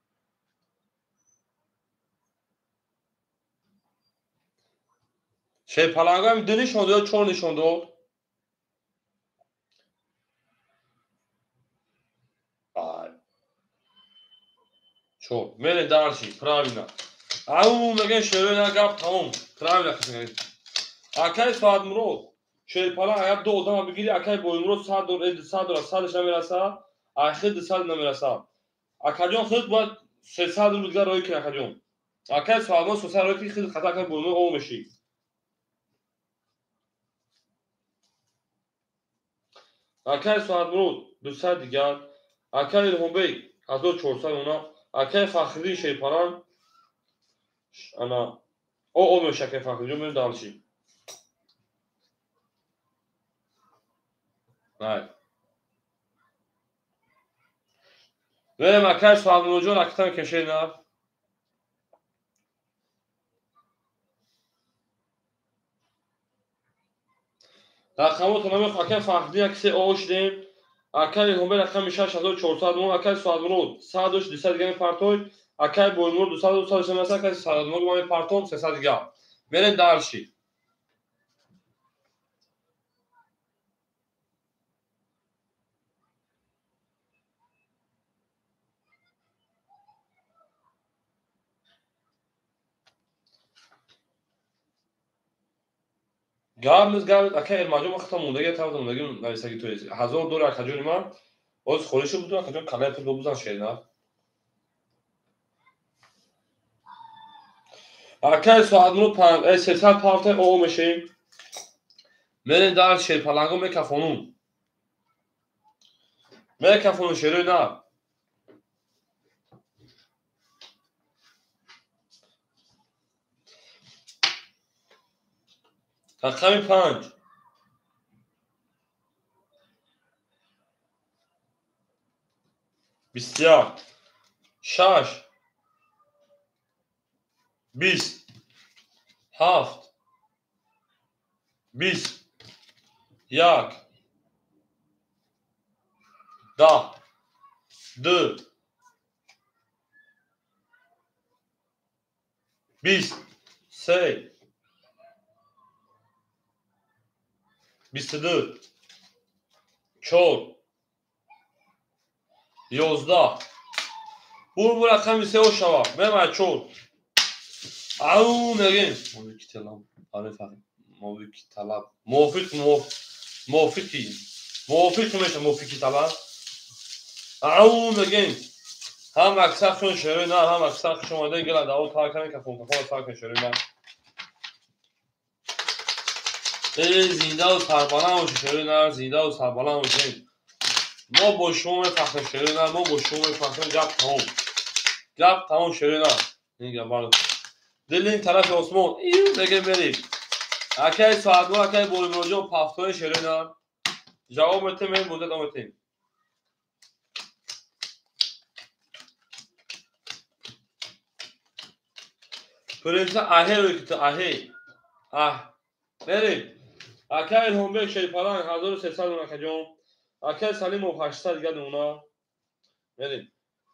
Шерпаланго ҳам 2 нишон дод, 4 нишон дод. Чор. Мерем дарши, правильно. Ау мегем шерои на гап тамом. Правильно каса. Акай Соатмурод Шерпаланг агар ду одама бигирӣ, акай Боимурод 100 доллар, 200 доллар, 100 намераса, ахир 200 намераса. Акаҷон худ бояд 300 рубл дигар роӣ кунӣ акаҷон. Акай Соатмурод 300 роӣ кунӣ, худ хата акай Боимурод ов мешӣ. Акай Соатмурод 200 дигар, акай Илҳомбек 1400 мона, акай Фахриддин Шерпаланг ана о меша акай Фахриддин мерем дарши. Най. Мерем акай Соатмуроҷон ракета мекунем шерина. Рақамотро намехоҳ акай Фахриддин як се о шудем. Акай Илҳомбек рақами 6400 мон, акай Соатмурод 100 200 дигар мепартой, акай Боимурод 200 200 намераса, акай Соатмурод ман мепартом 300 дигар. Мерем дарши. Гап нест, гап нест. Ака Эрмаҷон, ман худам мондаги тавза мондаги нависаги то есть. 1000 доллар акаҷони ман. Боз холӣ шуд буду акаҷон калаи пул бузан шерина. Акай соатмуро 300 пафта о мешем. Мерем дар шерпаланго мекафонум. Мекафонум шерои на. Рақами 5. 21. 6. 20. 7. 20. 1. 10. 2. 20. 3. 22. 4. 11. Бур рақами 3 шава. Мема 4. Ау мегем. Мовики талаб. Мувофиқ мувофиқи. Мувофиқ меша мувофиқи талаб. Ау мегем. Ҳам аксар хун шерои на, ҳам аксар хуш омадан гила даво таркани кафон кафон таркани шерои на. Зиндаву сарбаланд бошед шерои на, зиндаву сарбаланд бошед. Мо бо шумо мефахрем шерои на, мо бо шумо мефахрем. Гап тамом. Гап тамом шерои на. Ин гап бардор. Дили ин тарафи осмон. Ию мегем мерим. Акай соатмо, акай Боримуроҷон пафтои шерои на. Ҷавоб метем, мерим муддат ометем. Принца аҳе рӯй аҳе. Аҳ. Мерим. Акай Илҳомбек Шерпаланг 1300 дона акаҷон. Акай Салимов 800 дигар дона. Мерим.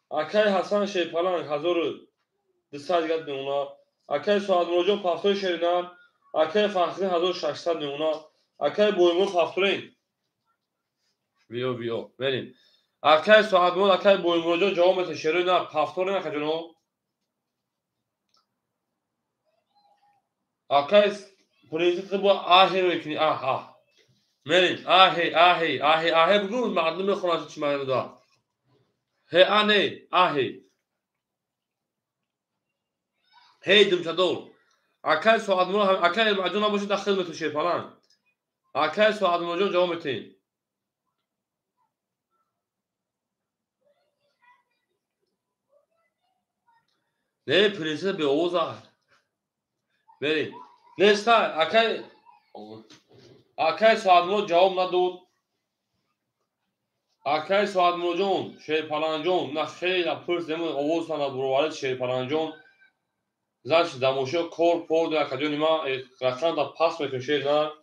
Акай Ҳасан Шерпаланг 1200 дигар дона. Акай Соатмуроҷон пафтои шерина. Акай Фахри 1600 дона. Акай Боримурод пафторин. Биё биё. Мерим. Акай Соатмурод, акай Боримуроҷон ҷавоб метед шерина пафторин акаҷоно. Акай принцип бо аҳе рӯй кунӣ аҳ аҳ. Мерим. Аҳе аҳе аҳе аҳе бугӯ мардум мехонад чӣ маъно дорад. Ҳе а не аҳе. Ҳей думчадор. Акай Соатмурод, акай Элмаҷон набошед дар хидмату Шерпаланг. Акай Соатмуроҷон ҷавоб метед. Не принцесса беовоз аст. Мерим. Неста, акай Соатмурод ҷавоб надод. Акай Соатмуроҷон, Шерпалангҷон, на хеле пурс нему овозтон буроварид Шерпалангҷон. Значит, дамошиё кор пор акаҷони ман рақам да пас мекунем шер на.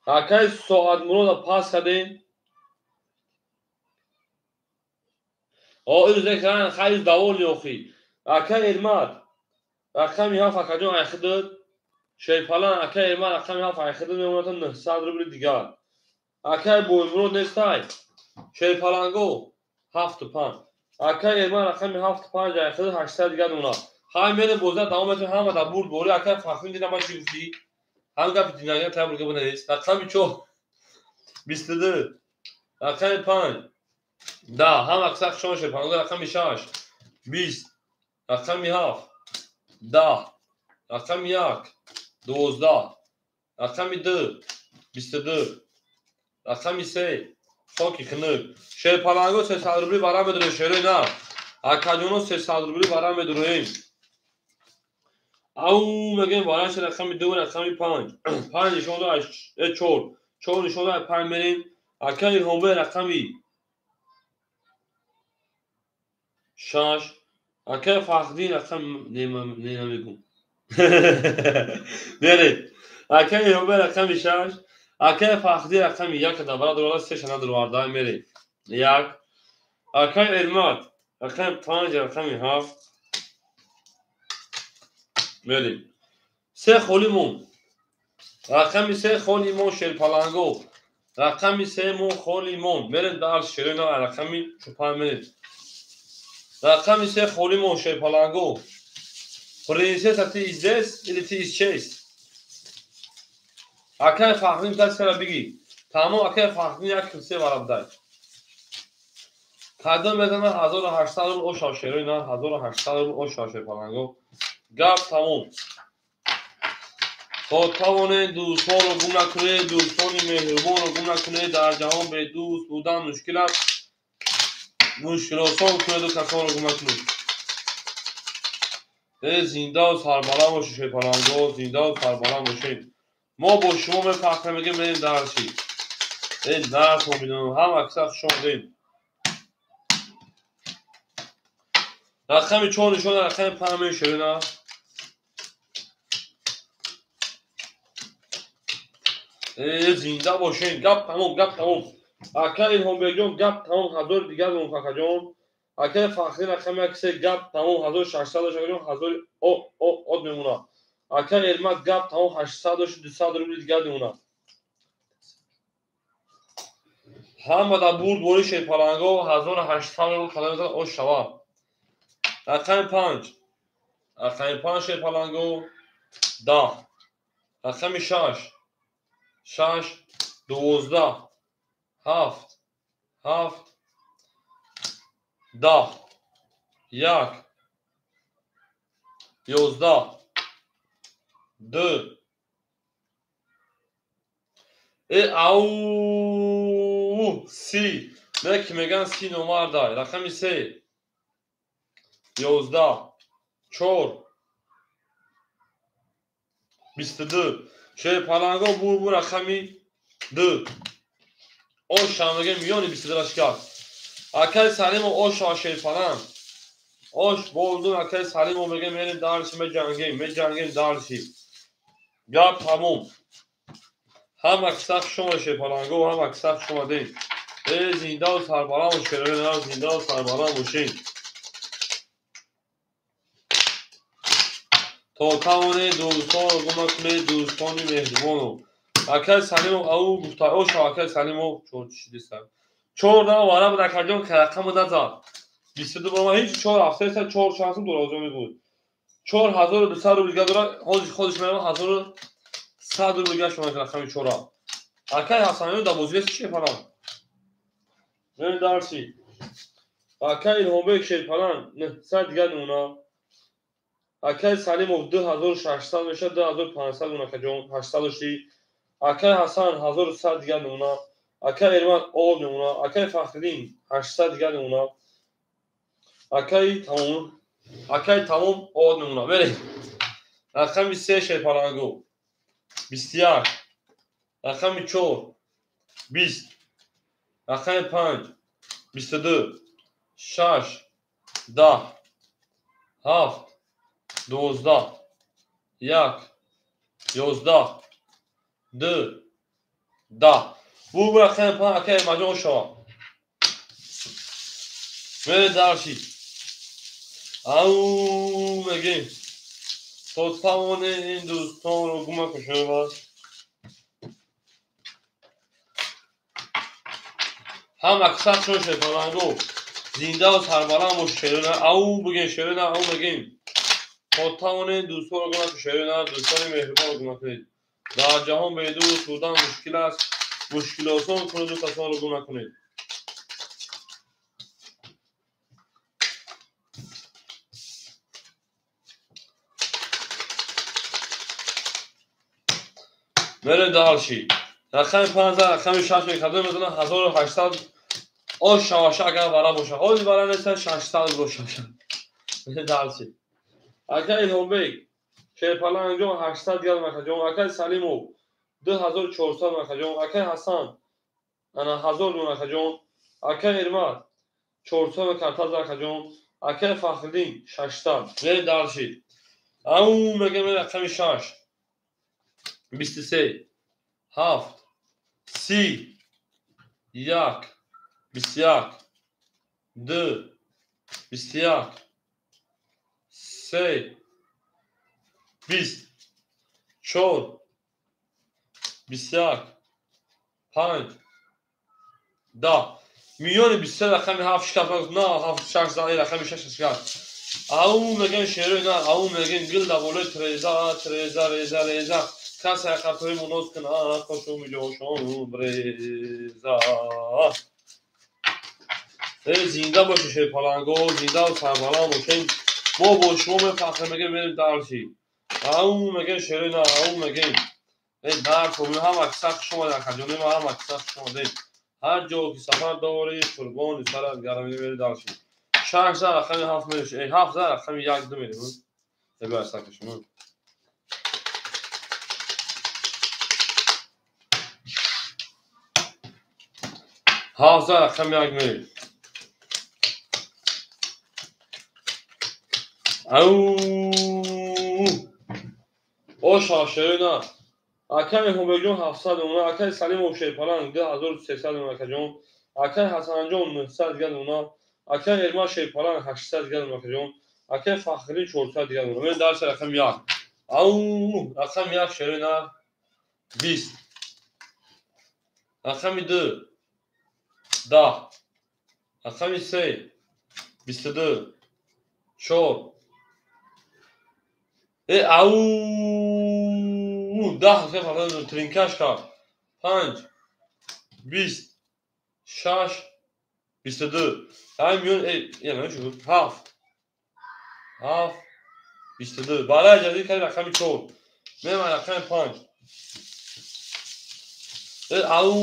Акай Соатмурод пас кардем. О, ирӯз экран хайр даволи охи. Акай Элмат рақами 7 акаҷон айхидид. Шерпаланг акай Элмат рақами 7 айхидид мемонад 900 рубли дигар. Акай Боримурод нестай. Шерпаланго 7.5. Акай Элмат рақами 7.5 айхидид 800 дигар мемонад. Ҳай мерем боза давом метем ҳама дар бурд бори акай Фахрин дидам ман чӣ гуфтӣ? Ҳам гапи динагия табрика бинавис. Рақами 4 22 рақами 5 10 ҳам аксар хушон Шерпаланго рақами 6 20 рақами 7 10 рақами 1 12 рақами 2 22 рақами 3 хоки хунук. Шерпаланго 300 рубли варам медорем шерои на. Акаҷоно 300 рубли варам медорем. Ау мегем варанш рақами 2 рақами 5. 5 нишон дод 4. 4 нишон дод 5 мерем. Акай Илҳомбек рақами 6. Акай Фахдин рақам не намегум. Мерем. Акай Илҳомбек рақами 6. Акай Фахдин рақами 1 да бара дурада 3 шана дурварда мерем. 1. Акай Элмат рақами 5 рақами 7. Мерем. 3 холи мон. Рақами 3 холи мон Шерпаланго. Рақами 3 мон холи мон. Мерем дар шерина рақами 5 мерем. Рақами 3 холи мон Шерпаланго. Принцесса ты здесь или ты исчез? Акай Фахриддин тасара биги. Тамом акай Фахриддин як килсе варабдай. Кадом мезана 1800 рубл оша шерои на 1800 рубл оша шерпаланго. Гап тамом. То тавонед дӯстонро гум накунед, дӯстони меҳрубонро гум накунед, дар ҷаҳон бе дӯст будан мушкил аст. Мушкилосон кунеду касонро гум накунед. Зиндаву сарбаланд бошед шерпаланго, зиндаву сарбаланд бошед. Мо бо шумо мефахрем, мегем мерем дарси. Дарс мо медонем, ҳама киса хуш омадед. Рақами 4 нишон, рақами 5 мешавед. Зинда бошед, гап тамом, гап тамом. Ака Илҳомбекҷон гап тамом, 1000 дигар мунфақаҷон. Ака Фахри рақами 1 гап тамом, 1600 дошт, 1000 од мемонад. Ака Эрмат гап тамом, 800 дошт, 200 рубли дигар мемонад. Ҳама дар бурд бори шерпаланго 1800 рубл кадом мезанад ош шавад. Рақами 5, рақами 5 шерпаланго 10, рақами 6, 6, 12, 7, 7, 10, 1, 11, 2. Ау, си. Не ки меган си номардай. Рақами 3, 11, 4, 22. Шерпаланго бу рақами 2. Ош мегем миёни 22 рашкар. Акай Салимов ош шерпаланг. Ош болдун акай Салимов мегем мерем дарси меҷангем, меҷангем дарси. Гап тамом. Ҳама киса хуш омадед шерпаланго, ҳама киса хуш омадед. Зиндаву сарбаланд бошед, зиндаву сарбаланд бошед. То тавонед дӯстонро гум накунед, дӯстони меҳрубонро. Акай Салимов ау гуфта, оша акай Салимов чор чишидиста. 4 дама вара буд акаҷон рақаму назад. 22 бор ҳеҷ 4 ҳафтаеста 4 шансу дорозо мебуд. 4200 рубл дигар дорад, ҳозир ходиш меравад 1100 рубл дигар шумо рақами 4. Акай Ҳасанён дар бозӣ нест шерпаланг. Мерем дарси. Акай Илҳомбек шерпаланг 900 дигар мемонад. Акай Салимов 2600 мешавад, 2500 мемонад акаҷон, 800 дошти. Акай Ҳасан 1100 дигар мемонад. Акай Эрмат об мемонад. Акай Фахриддин 800 дигар мемонад. Акай тамом, акай тамом об мемонад. Мерем. Рақами 3 шерпаланго 21, рақами 4 20, рақами 5 22, 6 10, 7 12, 1, 11, 2, 10. Бу рақами 5 акай Маҷон шавад. Мерем дарси. Ау мегем. То тавонед ин дӯстонро гум накунед. Ҳама киса чун шерпаланго зиндаву сарбаланд бошед шерона. Ау бигем шерона, ау мегем. То тавонед дӯстонро гум накунед шерона, дӯстони меҳрубонро гум накунед. Дар ҷаҳон бе дӯст будан мушкил аст. Мушкилосон кунеду касонро гум накунед. Мерем дарши. Рақами 5, рақами 6 мекардем, мезанам 1800 ош шаваша агар вара бошад. Ҳозир вара неста 600 бошад. Мерем дарши. Акай Илҳомбек шерпаланг ҷон 800 дигар макаҷон. Акай Салимов 2400 макаҷон. Акай Ҳасан ана 1000 макаҷон. Акай Эрмат 400 картаз акаҷон. Акай Фахриддин 600. Мерем дарши. Ау мегем рақами 6 23, 7, 30, 1, 21, 2, 21, 3, 20, 4, 21, 5, 10. Миёни 23 рақами 7 шикаст, на 7 6 зани рақами 6 шикаст. Ау мегем шерои на, ау мегем гил дар болои треза, треза, реза, реза. Касе хатои муноз кунад, хошу миҷошон бреза. Зинда бошед шерпаланго, зинда сарбаланд бошед. Мо бо шумо мефахрем, мегем мерем дарси. Ау мегем шерина, ау мегем. Дарс ҳама киса хуш омадед, акаҷони ма ҳама киса хуш омадед. Ҳар ҷо ки сафар дорӣ, қурбони сарат гарам мери дарси. 6 за рақами 7 мерем, 7 за рақами 1 2 мерем. Эбар сакашмо. 7 за рақами 1 мерем. Ау! Оша шерина. Акай Ҳумайҷон 700 уна, акай Салимов Шерпаланг 2300 уна акаҷон, акай Ҳасанҷон 900 дигар уна, акай Эрмат Шерпаланг 800 дигар уна акаҷон, акай Фахриддин 400 дигар уна. Мен дарси рақами 1. Ау, рақами 1 шерина 20. Рақами 2 10. Рақами 3 22. 4. Ау, 10 тринкаш кард. 5 20 6 22. Ҳамин миён 7 7 22. Барои ҷадид кард рақами 4. Меман рақами 5. Ау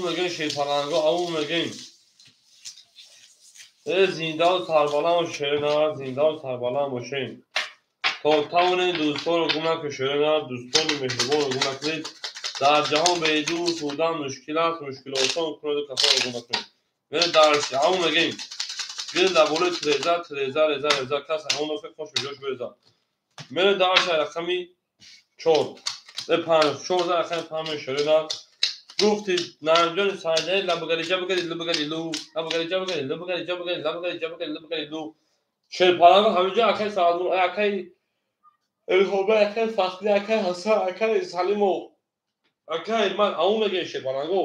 мегӯем шерпаланго, ау мегӯем. Зиндаву сарбаланд бошед шерина, зиндаву сарбаланд бошед. То тавонед дӯстонро гум накунед шерина, дӯстони меҳрубонро гум накунед. Дар ҷаҳон бедӯст будан мушкил аст, мушкил осон кунеду касонро гум накунед. Мерем дарси, ау мегӯем. Гир дар болои тиреза, тиреза, реза, реза, кас ҳамон офе кош меҷош береза. Мерем дарси рақами 4. 5, 4 за рақами 5 шерина. Гуфти Наимҷони Сайдаи лабгари ҷабгари лабгари лу, лабгари ҷабгари лабгари ҷабгари лабгари ҷабгари лабгари лу. Шерпаланг ҳаминҷо акай Саадмур, акай Илҳомбек, акай Фахри, акай Ҳасан, акай Салимов, акай Эрмат, ау мегӯем шерпаланго.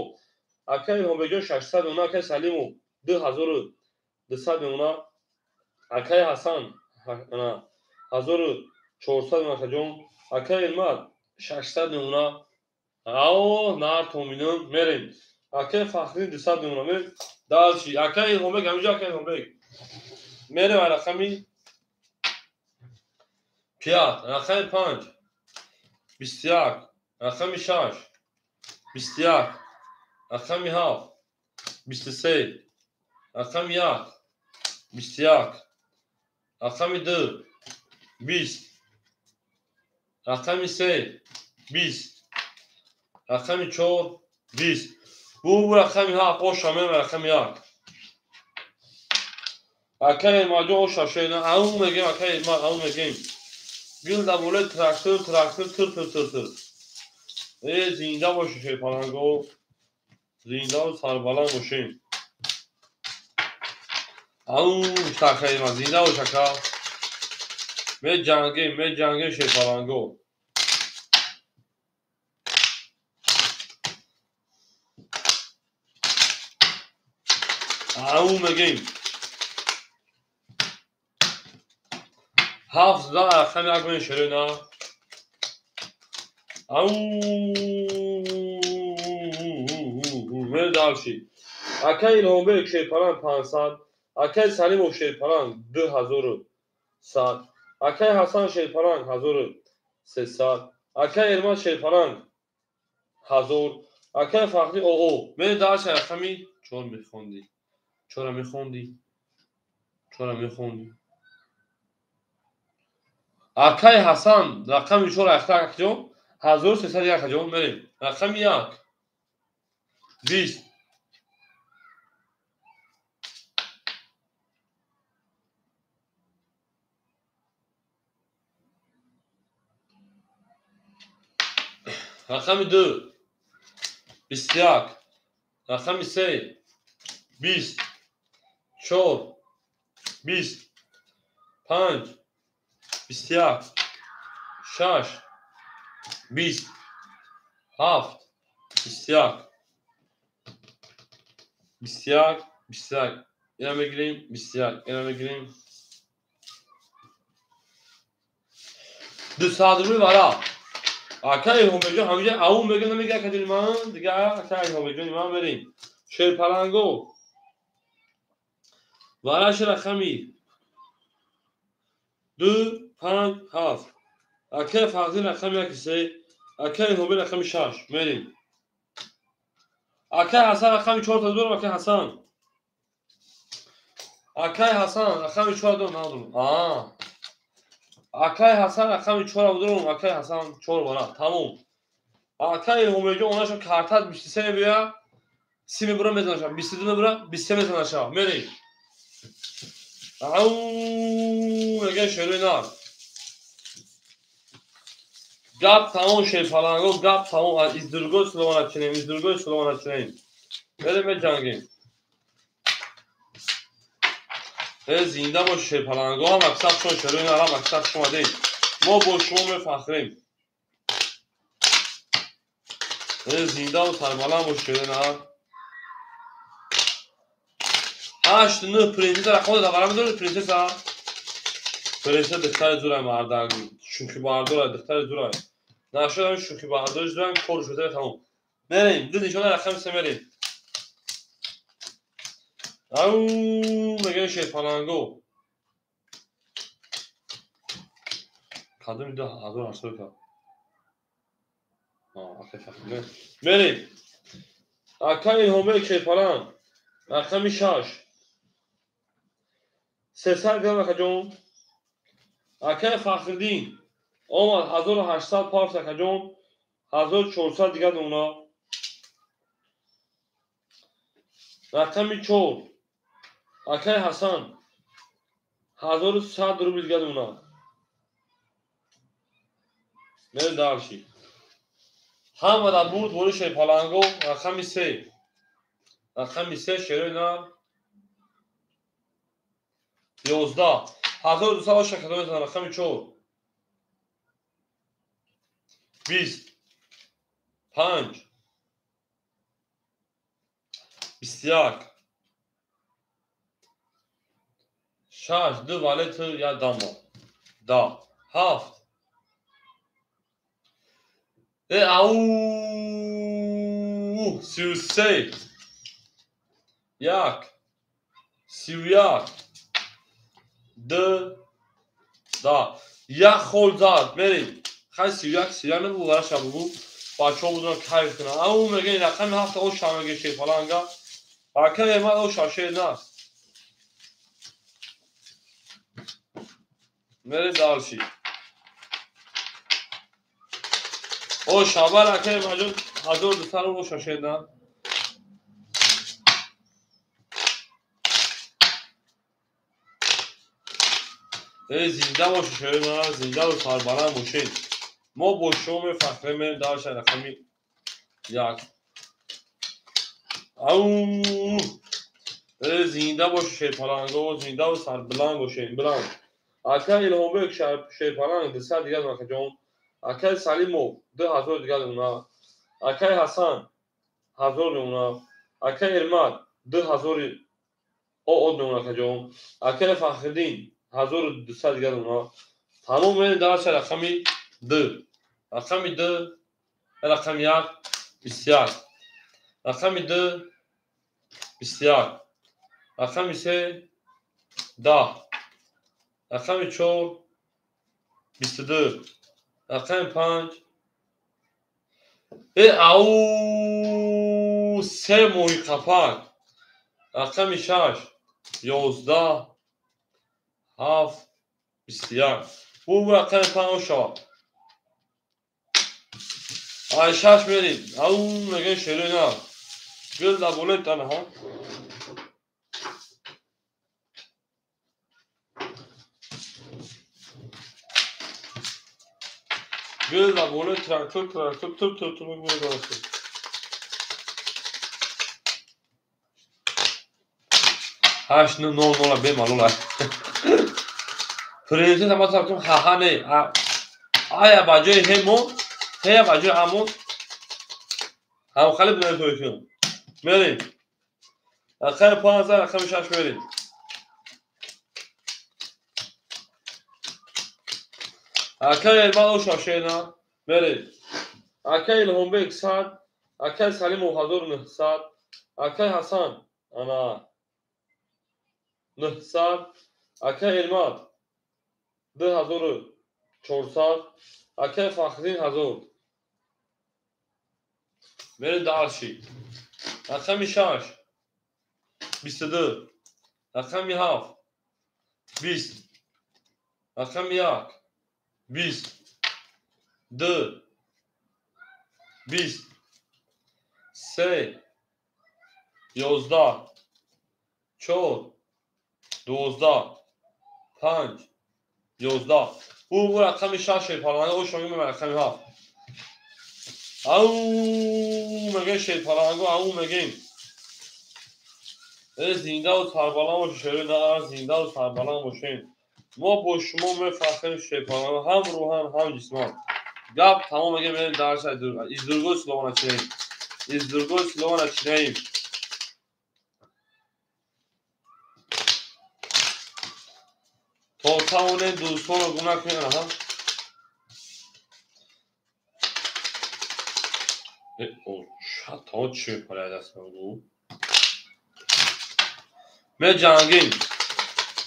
Акай Илҳомбекҷон 600 уна, акай Салимов 2200 уна, акай Ҳасан 1400 уна акаҷон, акай Эрмат 600 уна. Ау, нар томинум мерем. Акай Фахри 200 уна мерем. Дальше акай Илҳомбек, ҳаминҷо акай Илҳомбек. Мерем рақами 5, рақами 5, 21, рақами 6, 21, рақами 7, 23, рақами 1, 21, рақами 2, 20, рақами 3, 20, рақами 4, 20. Бу рақами 7, оша мерем рақами 1. Акай Эрматҷон оша шерина, ау мегӯем акай Эрмат, ау мегӯем. Гил дар болои трактор, трактор, тир, тир, тир, тир. Зинда бошед шерпаланго, зиндаву сарбаланд бошед. Ау, акай Эрмат, зинда бош ака. Меҷангем, меҷангем шерпаланго. Ау мегӯем. 7 за рақами 1 мерем шерина. Ау, мерем дальше. Акай Илҳомбек Шерпаланг 500, акай Салимов Шерпаланг 2100, акай Ҳасан Шерпаланг 1300, акай Эрмат Шерпаланг 1000, акай Фахри ОО. Мерем дальше рақами 4 мехондӣ. 4 мехондӣ. 4 мехондӣ. Акай Ҳасан рақами 4 акаҷон 1301 акаҷон мерем. Рақами 1 20 рақами 2 21 рақами 3 20 4 20 5 21 6 20 7 21 21 21. Ина мегирем 21, ина мегирем 200 рубли варақ. Ака Илҳомбекҷон ҳамиҷа ау мега намега акаҷони ман, дига ака Илҳомбекҷони ман мерем. Шерпаланго. Вараши рақами 2, 5, 7. Акаи Фахриддин рақами 1, 3. Акаи Илҳомбек рақами 6. Мерем. Акаи Ҳасан рақами 4 та дорам, акаи Ҳасан. Акаи Ҳасан рақами 4 дорам, надорам. Акаи Ҳасан рақами 4 дорам, акаи Ҳасан 4 бара. Тамом. Акаи Илҳомбекҷон онаша картат 23 мебия, 30 мебура мезанаша, 22 мебура, 23 мезанаша. Мерем. Ау, мега шерои нар. Гап тамом шерпаланго, гап тамом. Из другой слова начинаем, из другой слова начинаем. Мерем меҷангем. Зинда бош шерпаланго, ҳам аксар шумо шерои нар, ҳам аксар шумо дем. Мо бо шумо мефахрем. Зинда ва сарбаланд бош шерои нар. 8, 9 принсесса рақам да барам дорад принсесса. Принсесса духтари зурай мардак. Шӯхи бардор, духтари зурай. Нашудам шӯхи бардориш дорам, кор шуда тамом. Мерем, ду нишона рақами 3 мерем. Ау, мега шерпаланго. Кадом 2800 та. Ака фахриддин. Мерем. Ака Илҳомбек шерпаланг. Рақами 6. 300 грамм акаҷон. Акаи Фахриддин омад 1800 парс акаҷон, 1400 дигар нумуна. Рақами 4. Акаи Ҳасан 1100 рубл дигар нумуна. Мерем дальше. Ҳама дар бурд бори шерпаланго. Рақами 3. Рақами 3 шерои нар. 11. 1200 оша кадом метавонад. Рақами 4. 20. 5. 21. 6. 2 валет як дама. 10. 7. Ау! 33. 1. 31. 2. 10. Як хол зад. Мерем. Хай 31, 31 набу вараша бугу. Бачаҳо буданд кайф кунанд. Ау мега ин рақами 7 оша мега шерпаланга. Ака Эрмат оша шер наст. Мерем дальше. Оша бар ака Эрматҷон 1200 рубл оша шер наст. Зинда бошед шерои ман, зинда ва сарбаланд бошед. Мо бо шумо мефахрем. Мерем дальше рақами 1. Ау! Зинда бошед шерпаланго, зинда ва сарбаланд бошед. Баланд. Ака Илҳомбек шерпаланг 200 дигар акаҷон. Акаи Салимов 2000 дигар нумуна. Акаи Ҳасан 1000 нумуна. Акаи Эрмат 2000 од нумуна акаҷон. Акаи Фахриддин 1200 дигар нумуна. Тамом мерем дальше рақами 2. Рақами 2, рақами 1, 21. Рақами 2, 21. Рақами 3, 10. Рақами 4, 22. Рақами 5. Ау! 3 моҳи қапак. Рақами 6, 11, 7, 21. Бу рақами 5 шавад. Ай 6 мерем. Ау, мега шерои нар. Гул дар болои танаҳо. Гул дар болои трактор, трактор, тур, тур, тур, мегӯяд. 8, 9, 0, 0 бемалол. Принсесса ма сабтум ҳаҳа не. Ая ба ҷои ҳемо, ҳея ба ҷои ҳамон. Ҳамхали бинависем. Мерем. Рақами 15, рақами 6 мерем. Акаи Эрмат оша шер на. Мерем. Акай Илҳомбек 100, акай Салимов 1900, акай Ҳасан ана 900, акай Элмат 2400, акай Фахриддин 1000. Мерем дальше. Рақами 6 22, рақами 7 20, рақами 1 20, 2 20, 3 11, 4 12, 5 11. Бу рақами 6 шерпаланга, ош мегӯем рақами 7. Ау мегӯем шерпаланго, ау мегӯем. Зиндаву сарбаланд бошед, шерои нар, зиндаву сарбаланд бошед. Мо бо шумо мефахрем шерпаланго, ҳам рӯҳан, ҳам ҷисман. Гап тамом мегӯем, мерем дарса из другой слова начинаем. Из другой слова начинаем. То тавонем дӯстонро гум накунем, аҳа. То чӣ мепарад дастам гу? Меҷангем.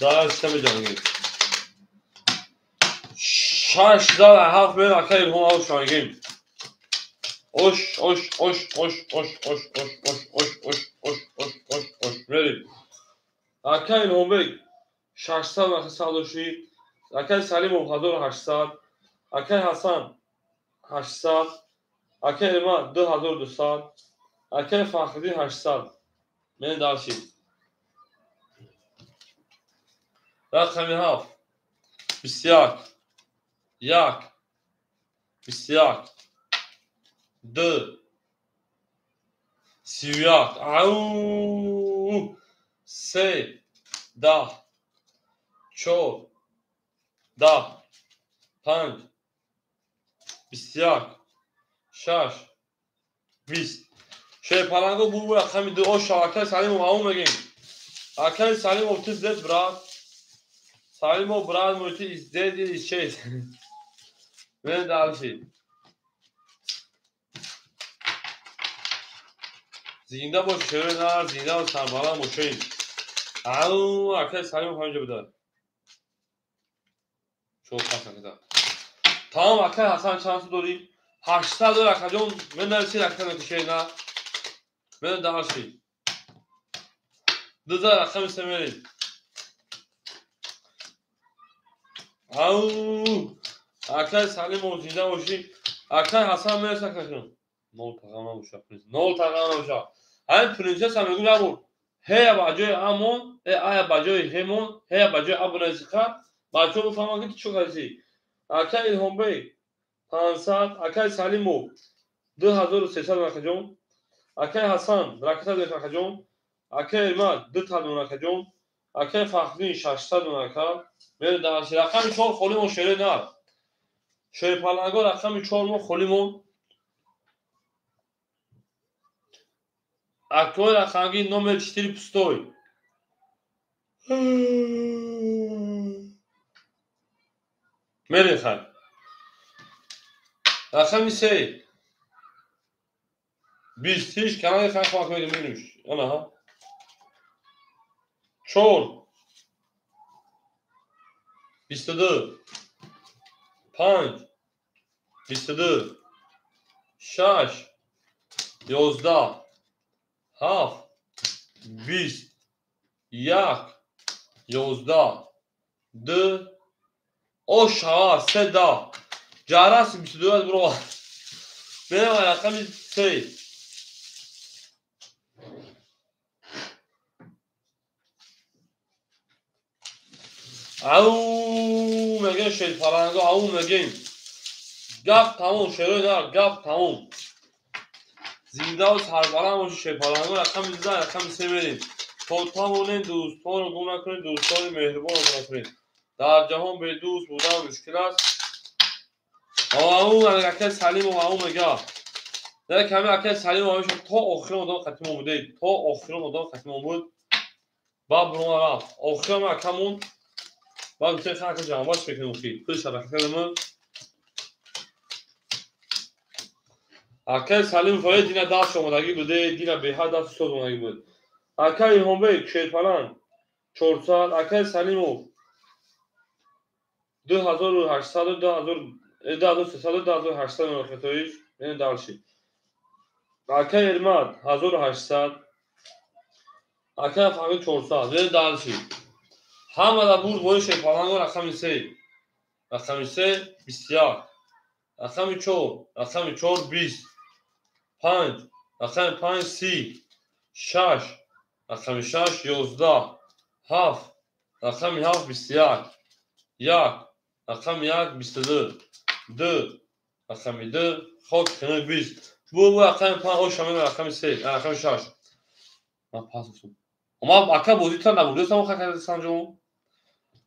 Дарса меҷангем. 6 зад 7 мерем, акай Илҳом ош мегӯем. Ош, ош, ош, ош, ош, ош, ош, ош, ош, ош, ош, ош, ош, ош. Мерем. Акай Илҳомбек 600 нафар садоши, акай Салимов 1800, акай Ҳасан 800, акай Элмат 2200, акай Фахриддин 800. Мерем дальше. Рақами 7 21, 1 21, 2 31, ау 3 10 4 10 5 21 6 20. Шерпаланго бу рақами 2. Ош акай Салимов ау мегӯем. Акай Салимов ты здесь, брат? Салимов, брат мой, ты здесь или исчез? Мерем дальше. Зинда бош, шерои нар, зинда ва сарбаланд бошед. Ау, акай Салимов ҳаминҷо буда. Чор пас акада. Тамом, акай Ҳасан чанд су дорӣ? 800 дор, акаҷон. Мен нависи раката мекушед, на? Мерем дальше. 2 зад рақами 3 мерем. Ау, акай Салимов зинда бошӣ. Акай Ҳасан мераса акаҷон. Нол тағам набоша, нол тағам набоша. Ҳамин принсесса мегӯм як бор ҳея ба ҷои амон, ая ба ҷои ҳемон, ҳея ба ҷои абу нависиқа, бачаҳо бифаҳманд ки ту чӣ кардӣ. Акай Илҳомбек 500, акай Салимов 2300 акаҷон, акай Ҳасан раката доред акаҷон, акай Элмат 200 акаҷон, акай Фахриддин 600 ака. Мерем дальше. Рақами 4 холӣ мон, шерои нар. Шерпаланго рақами 4 мо холӣ мон. Акой рақамги номер 4 пустой. Мерем хай. Рақами 3 20 ҳеҷ канали хай хомак мегӯем. Ана ҳа. 4 22 5 22 6 11 7 20 1 11 2 ош шава 3 10 ҷарас 22 бро. Мерем рақами 3. Ау мегӯем шерпаланго, ау мегӯем. Гап тамом, шерои нар, гап тамом. Зиндаву сарбаланд бошед шерпаланго. Рақами 2, рақами 3 мерем. То тавонем дӯстонро гум накунед, дӯстони меҳрубонро гум накунед. Дар ҷаҳон бедӯст будан мушкил аст. Ау акай Салимов ау мега. Дар ками акай Салимов ҳамеша то охирон одам қатимо будед. То охирон одам қатимо буд. Баъд бурума рафт. Охирон акамон баъд гуфтем ха ака ҷамъбаст мекунем охи. Худи шабака кардем. Акай Салим фоид дина даст омадагӣ буде, дина беҳад даст соз омадагӣ буд. Акай Илҳомбек Шерпаланг 400, акай Салимов 2800, 2300, 2800 меохетоиш, мен дальше. Акай Эрмат 1800, акай Фахри 400, мен дальше. Ҳамада бурд бои Шерпаланго рақами 3. Рақами 3 21. Рақами 4, рақами 4 20. 5, рақами 5 30. 6, рақами 6 11. 7, рақами 7 21. 1, рақами 1 22. 2, рақами 2 хок 20. Бу рақами 5 оша мена рақами 3, рақами 6. Ман пас гуфтам. Ма ака бозита набурдастам охир Санҷон.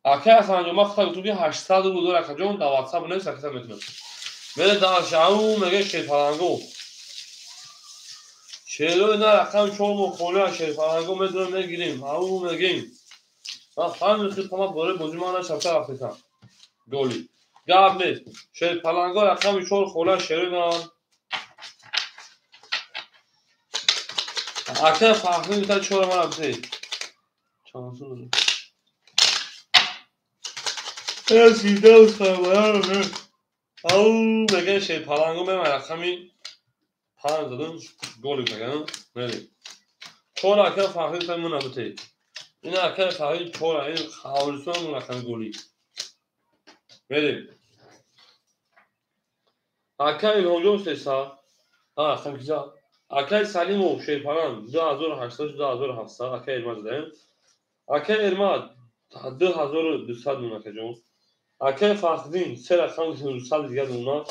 Ака Санҷон ма хута гуфтам ки 800 рубл дор акаҷон, дар WhatsApp навис аката метунам. Мере дашау меге Шерпаланго. Шерои на рақами 4 мо холия Шерпаланго медонем мегирим. Ау мегим. Ман фаҳмидам ки ма бораи бозӣ ман нашавта рафтам. Голи. Гап нест. Шерпаланго рақами 4 холия шерои на. Ака Фахри митад 4 ман бите. Чанд сум? Э сида хабар. Ау меге Шерпаланго мема рақами 5 задам голи меган. Мери. 4 ака Фахри митад мана бите. Ин ака Фахри 4 ин хавлисон рақами голи. Мери. Ака Илҳомҷон 300. А рақами киза? Акай Салимов Шерпаланг 2800 2700 акай Эрмат задаем. Акай Эрмат 2200 мон акаҷон. Акай Фахриддин 3 рақам 200 дигар мона.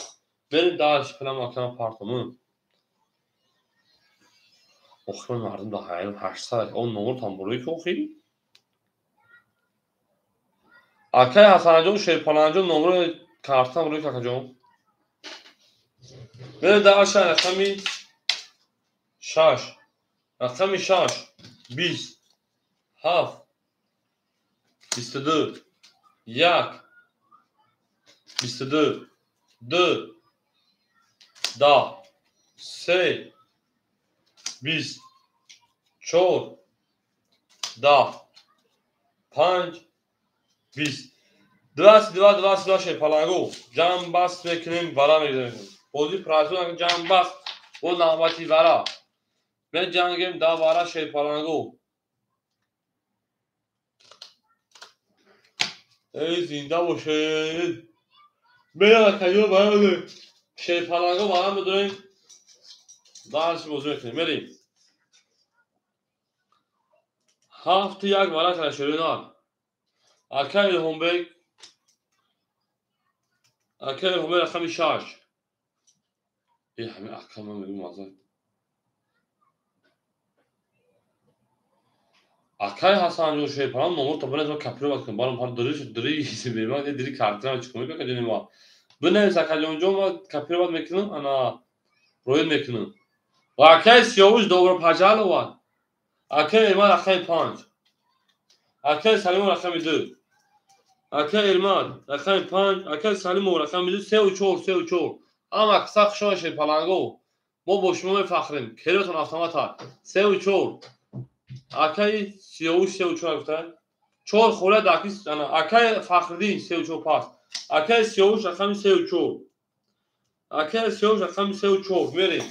Мерим даш пилам акам партомун. Охир мардум да ҳайрон 800 он номер там бурои ки охир. Акай Ҳасанҷон Шерпаланҷон номери картам бурои ки акаҷон. Мерим даш рақами 6, рақами 6 20 7 22 1 22 2 10 3 20 4 10 5 20 22 22 Шерпаланго ҷамъбаст мекунем, вара мегузарем. Бози прайсо ҷамъбаст бо навбати вара. Меҷангем да вара Шерпаланго. Эй зинда бошед. Мера каё барои Шерпаланго вара медорем. Дарс бозӣ мекунем. Мерим. 7 1 вара кара шеринар. Ака Илҳомбек. Ака Илҳомбек рақами 6. Э ҳамин ака ман мегӯм аза. Акай Ҳасанҷон Шерпаланг номер то бинавис, ман копировать кунам. Баром ҳар дуриш дури беман дири картина чӣ кунем акаҷони ма. Бинавис акаҷонҷон, ман копировать мекунам, ана роид мекунам. Ва акай Сиёвуш добро пожаловать. Акай Эрмат рақами 5. Акай Салимов рақами 2. Акай Эрмат рақами 5, акай Салимов рақами 2, 3 ва 4, 3 ва 4. Ама киса хушон Шерпаланго. Мо бо шумо мефахрем. Керотон автомата. 3 ва 4. Акай Сиёвуш 3 ва 4 гуфтанд. 4 хола дакис ана акай Фахриддин 3 ва 4 пас. Акай Сиёвуш рақами 3 ва 4. Акай Сиёвуш рақами 3 ва 4 мерем.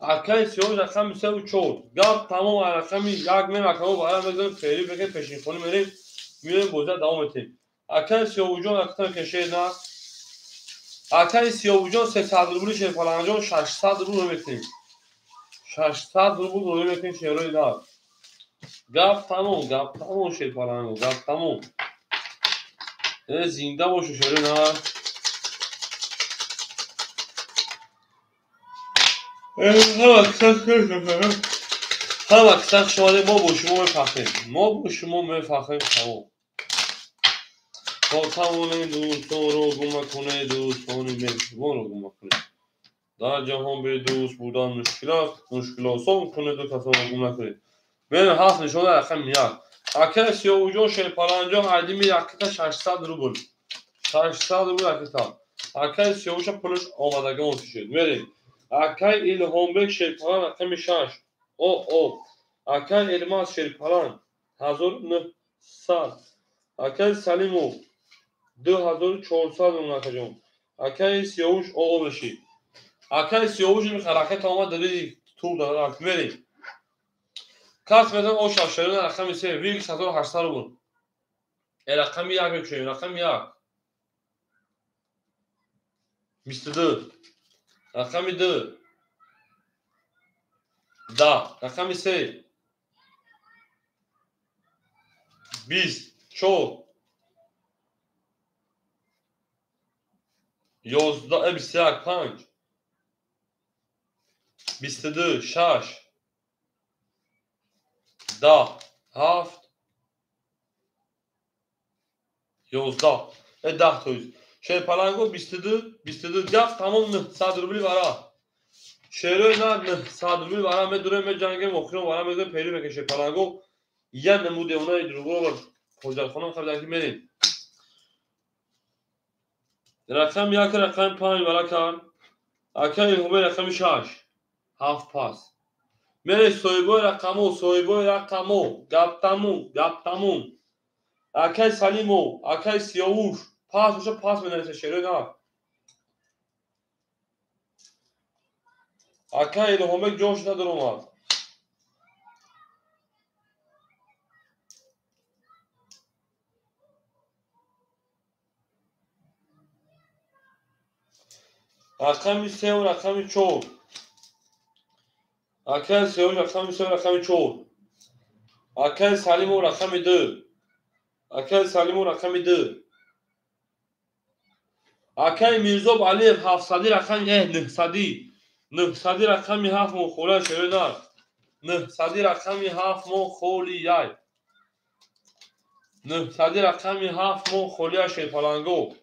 Акай Сиёвуш рақами 3 ва 4. Гап тамом рақами 1 мем акамо бара мегузарем, фери бекем пешинхонӣ мерем. Меоем бозиа давом метем. Акай Сиёвуҷон акатам кешед на. Акай Сиёвуҷон 300 рубли Шерпаланҷон 600 рубл мекунем. 600 рубл рӯй мекунем шерои нар. Гап тамом, гап тамом Шерпаланго, гап тамом. Э зинда бошу шерои нар. Ҳама киса шумо мо бо шумо мефахрем. Мо бо шумо мефахрем тамом. То тавонем дӯстонро гум накунед, дӯстони меҳрубонро гум накунед. Дар ҷаҳон бедӯст будан мушкил аст, мушкил осон кунеду касонро гум накунед. Мерем ҳафт нишона рақами 1. Акай Сиёвуҷон Шерпаланҷон айдими якита 600 рубл. 600 рубл якита. Акай Сиёвуша пулаш омадагон шуд. Мерем. Акай Илҳомбек Шерпалан рақами 6. О. Акай Элмаз Шерпалан 1900. Акай Салимов 2400 рубл акаҷон. Акай Сиёвуш о бешид. Акай Сиёвуш ин ҳаракат омад дари тур дар мерем. Кас медан о шашшарина рақами 3 Викс 1800 рубл. Рақами 1 мекушем, рақами 1. 22. Рақами 2. 10. Рақами 3. 20. 4. 11, 21, 5. 22, 6. 10, 7. 11. 10 тоиз. Шерпаланго 22, 22 гап тамом 900 рубли вара. Шерои на 900 рубли вара медурем, меҷангем, охирон вара медурем, пери мекашем Шерпаланго. Я намуде онаи другого хоҷатхона харидан ки мерем. Рақами 1, рақами 5 вара кард. Акай Илҳомбек рақами 6. 7 пас. Мерем соҳибои рақамо, соҳибои рақамо. Гап тамом, гап тамом. Акай Салимов, акай Сиёвуш. Пас боша пас менависа шерои на. Акай Илҳомбек ҷош надаромад. Рақами 3 ва рақами 4. Акай Сиёвуш рақами 3 ва рақами 4. Акай Салимов рақами 2. Акай Салимов рақами 2. Акай Мирзоб Алиев 700 рақами 900. 900 рақами 7 мо холия шерои нар. 900 рақами 7 мо холияй. 900 рақами 7 мо холия Шерпаланго.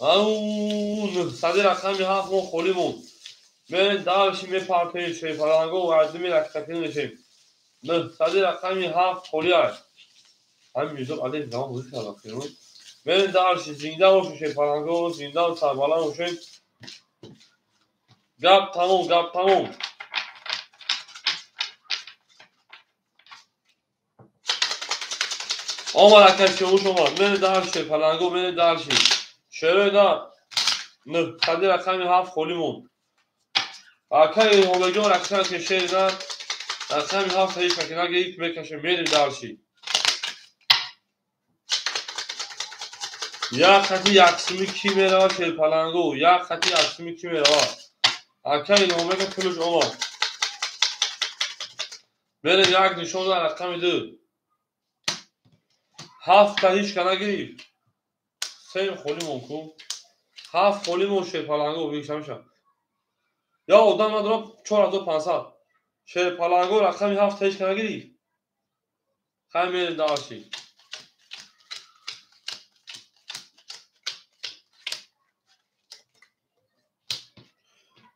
Ау 900 рақами 7 мо холӣ монд. Мерем дарши мепартоем Шерпаланго ва аз мираксакин мешем. 900 рақами 7 холияй. Ҳамин Мирзоб Алиев замон бозӣ кард охирон. Мерем дарши зинда бошем Шерпаланго, зинда ва сарбаланд бошем. Гап тамом, гап тамом. Омад акай Сиёвуш омад. Мерем дарши Шерпаланго, мерем дарши. Шерои на 900 рақами 7 холӣ монд. Акай Илҳомбекҷон рақами ки шери на рақами 7 ҳеҷ ка нагирифт, мекашем, мерем дарши. Як хати яксуми ки мерава Шерпаланго, як хати яксуми ки мерава. Акай Илҳомбека пулаш омад. Мерем як нишон дар рақами 2. 7 та ҳеҷ ка нагирифт. 3 холӣ монд ку. 7 холӣ монд Шерпаланго, бигшамша. Я одам надорам 4500. Шерпаланго рақами 7 ҳеҷ ка нагирифт. Хай мерем дарши.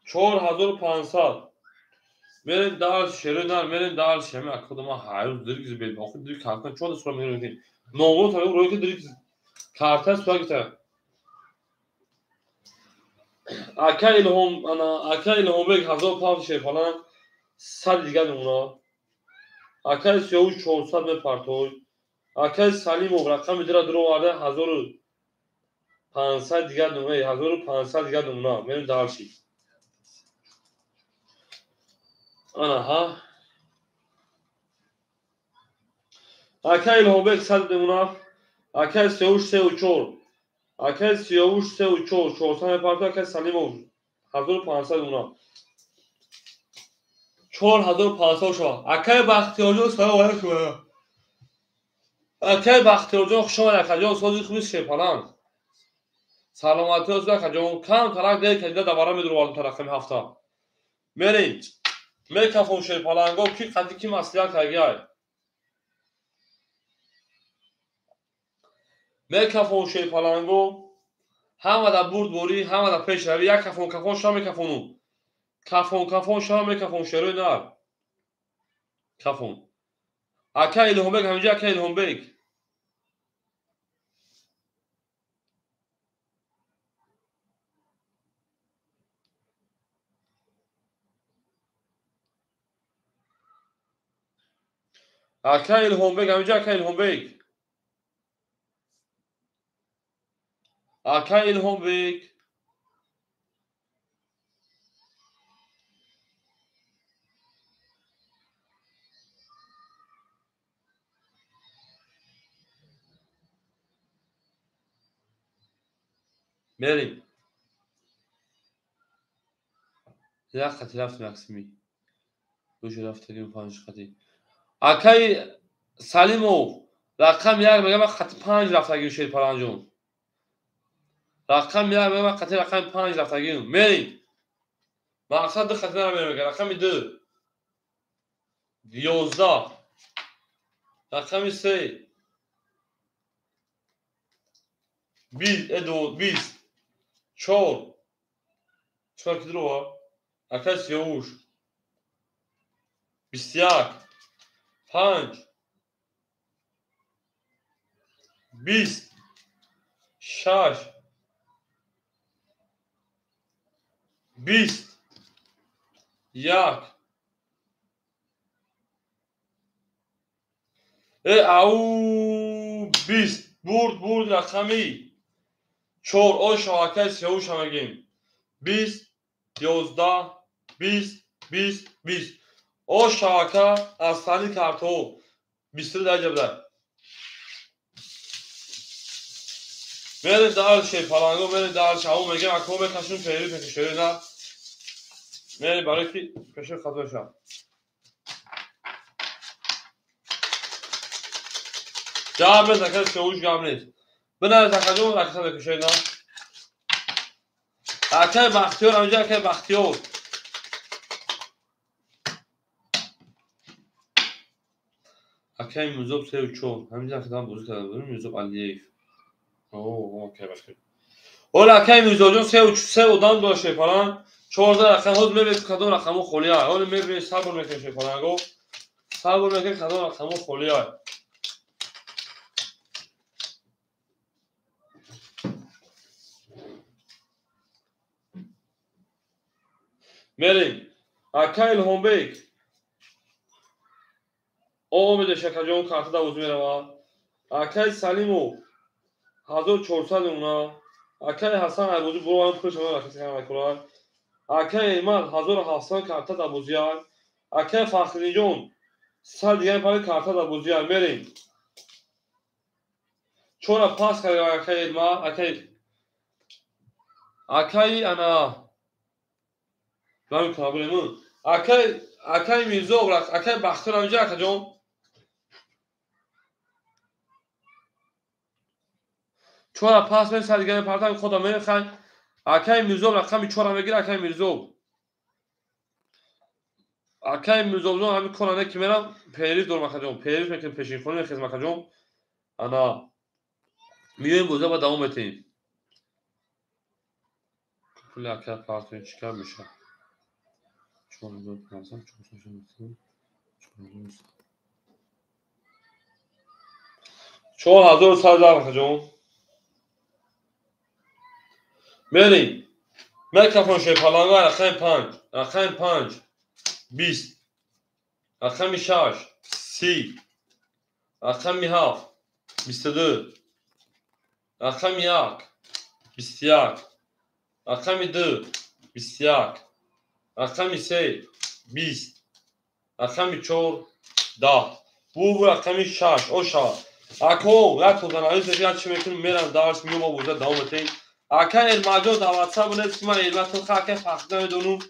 4500. Мерем дарши шерои нар, мерем дарши. Ҳамин акода ман ҳайрон диргиз бед. Охир дирг карта чор сура мерем. Номро тариқ рӯи ки диргиз карта сура гита. Акай Илҳом, ана акай Илҳомбек 1500 Шерпалан 100 дигар мемонад. Акай Сиёвуш 400 мепартой. Акай Салимов рақами 2 дуроварда 1500 дигар мемонад, 1500 дигар мемонад. Мерем дарши. Ана ҳа. Акай Илҳомбек 100 мемонад. Акай Сиёвуш 3 4. Акай Сиёвуш 3 4, 400 мепартой. Акай Салимов 1500 мемонад. 4500 шава. Акай Бахтиёрҷон салом алайкум. Акай Бахтиёрҷон хуш омад акаҷон, сози хуби Шерпаланг. Саломатӣ ҳост акаҷон. Кам тарак дер кадида давара медуровардам та рақами 7. Мерем. Мекафон Шерпаланго ки қади ки маслиҳат кардагиай. Мекафон Шерпаланго ҳама дар бурдборӣ, ҳама дар пешравӣ, як кафон кафон шава мекафону. Кафон кафон шава мекафон шерои нар. Кафон. Акай Илҳомбек ҳаминҷа, акай Илҳомбек. Ака Илҳомбек, ҳаминҷа ака Илҳомбек. Ака Илҳомбек. Мерим. Як хати рафтем яксими. Душу рафтагим панҷ хати. Акаи Салимов, рақам як мегам хати панҷ рафтагим Шерпаланҷон. Рақам як мегам хати рақами панҷ рафтагим. Мерим. Мақсад ду хати намерем мегам. Рақами ду. 11. Рақами се. 20. 4. Чор ки дурова? Акай Сиёвуш. 21. 5. 20. 6. 20. 1. Ау 20. Бурд рақами 4. Оша акай Сиёвуша мегем. 20, 11, 20, 20, 20. Оша ака аз сани картҳо 23 дараҷа буда. Мерем дар Шерпаланго, мерем дар Шаҳо мегем, ако мекашем фери пеши на. Мерем барои ки пеши хато ша. Гап нест, ака Сиёвуш гап нест. Бинавис акаҷон, акаса мекушед на. Акай Бахтиёр, ҳаминҷа акай Бахтиёр. Акай Мирзоб 3-4. Ҳаминҷа акадан бозӣ карда будем, Мирзоб Алиев. О, акай Бахтиёр. Ола акай Мирзоҷон 3 одам дошт Шерпаланг. 14 рақам, ҳозир мебинед кадом рақамҳо холия. Ҳозир мебинед, сабр мекунед Шерпаланго. Сабр мекунед кадом рақамҳо холия. Мерим. Ака Илҳомбек. Омеда шакаҷон карта давоз мерава. Акай Салимов 1400 мемона. Акай Ҳасан Айбозӣ буроварам пулшон ракасиканакурад. Акай Элмад 1700 карта давозияд. Акай Фахриддинҷон 100 дигар пари карта давозияд. Мерим. Чора пас карда акай Элмад, акай ана Ман проблему. Акай Мирзо, акай Бахтиёр ҳаминҷа акаҷон. Чора пас мен сар дигар партам худам мехай. Акай Мирзо рақами 4 мегир акай Мирзо. Акай Мирзоҷон ҳамин коране ки мерам периф дорам акаҷон. Периф мекунем пешинхони мехезам акаҷон. Ана миёем боза ба давом метаҳем. Пули акай партои чӣ кар меша? 4100 акаҷон. Мерим. Микрофон Шерпаланго рақами 5, рақами 5, 20, рақами 6, 30, рақами 7, 22, рақами 1, 21, рақами 2, 21, рақами 3, 20, рақами 4, 10. Бу рақами 6, оша. Ако, як тозанализ мекунам, чӣ мекунем, мерам дарс, миём, мо боза давом метаҳем. Ака Элмаҷон дар WhatsApp бинавис ки ман Элматон ха акай Фахриддин намедонам.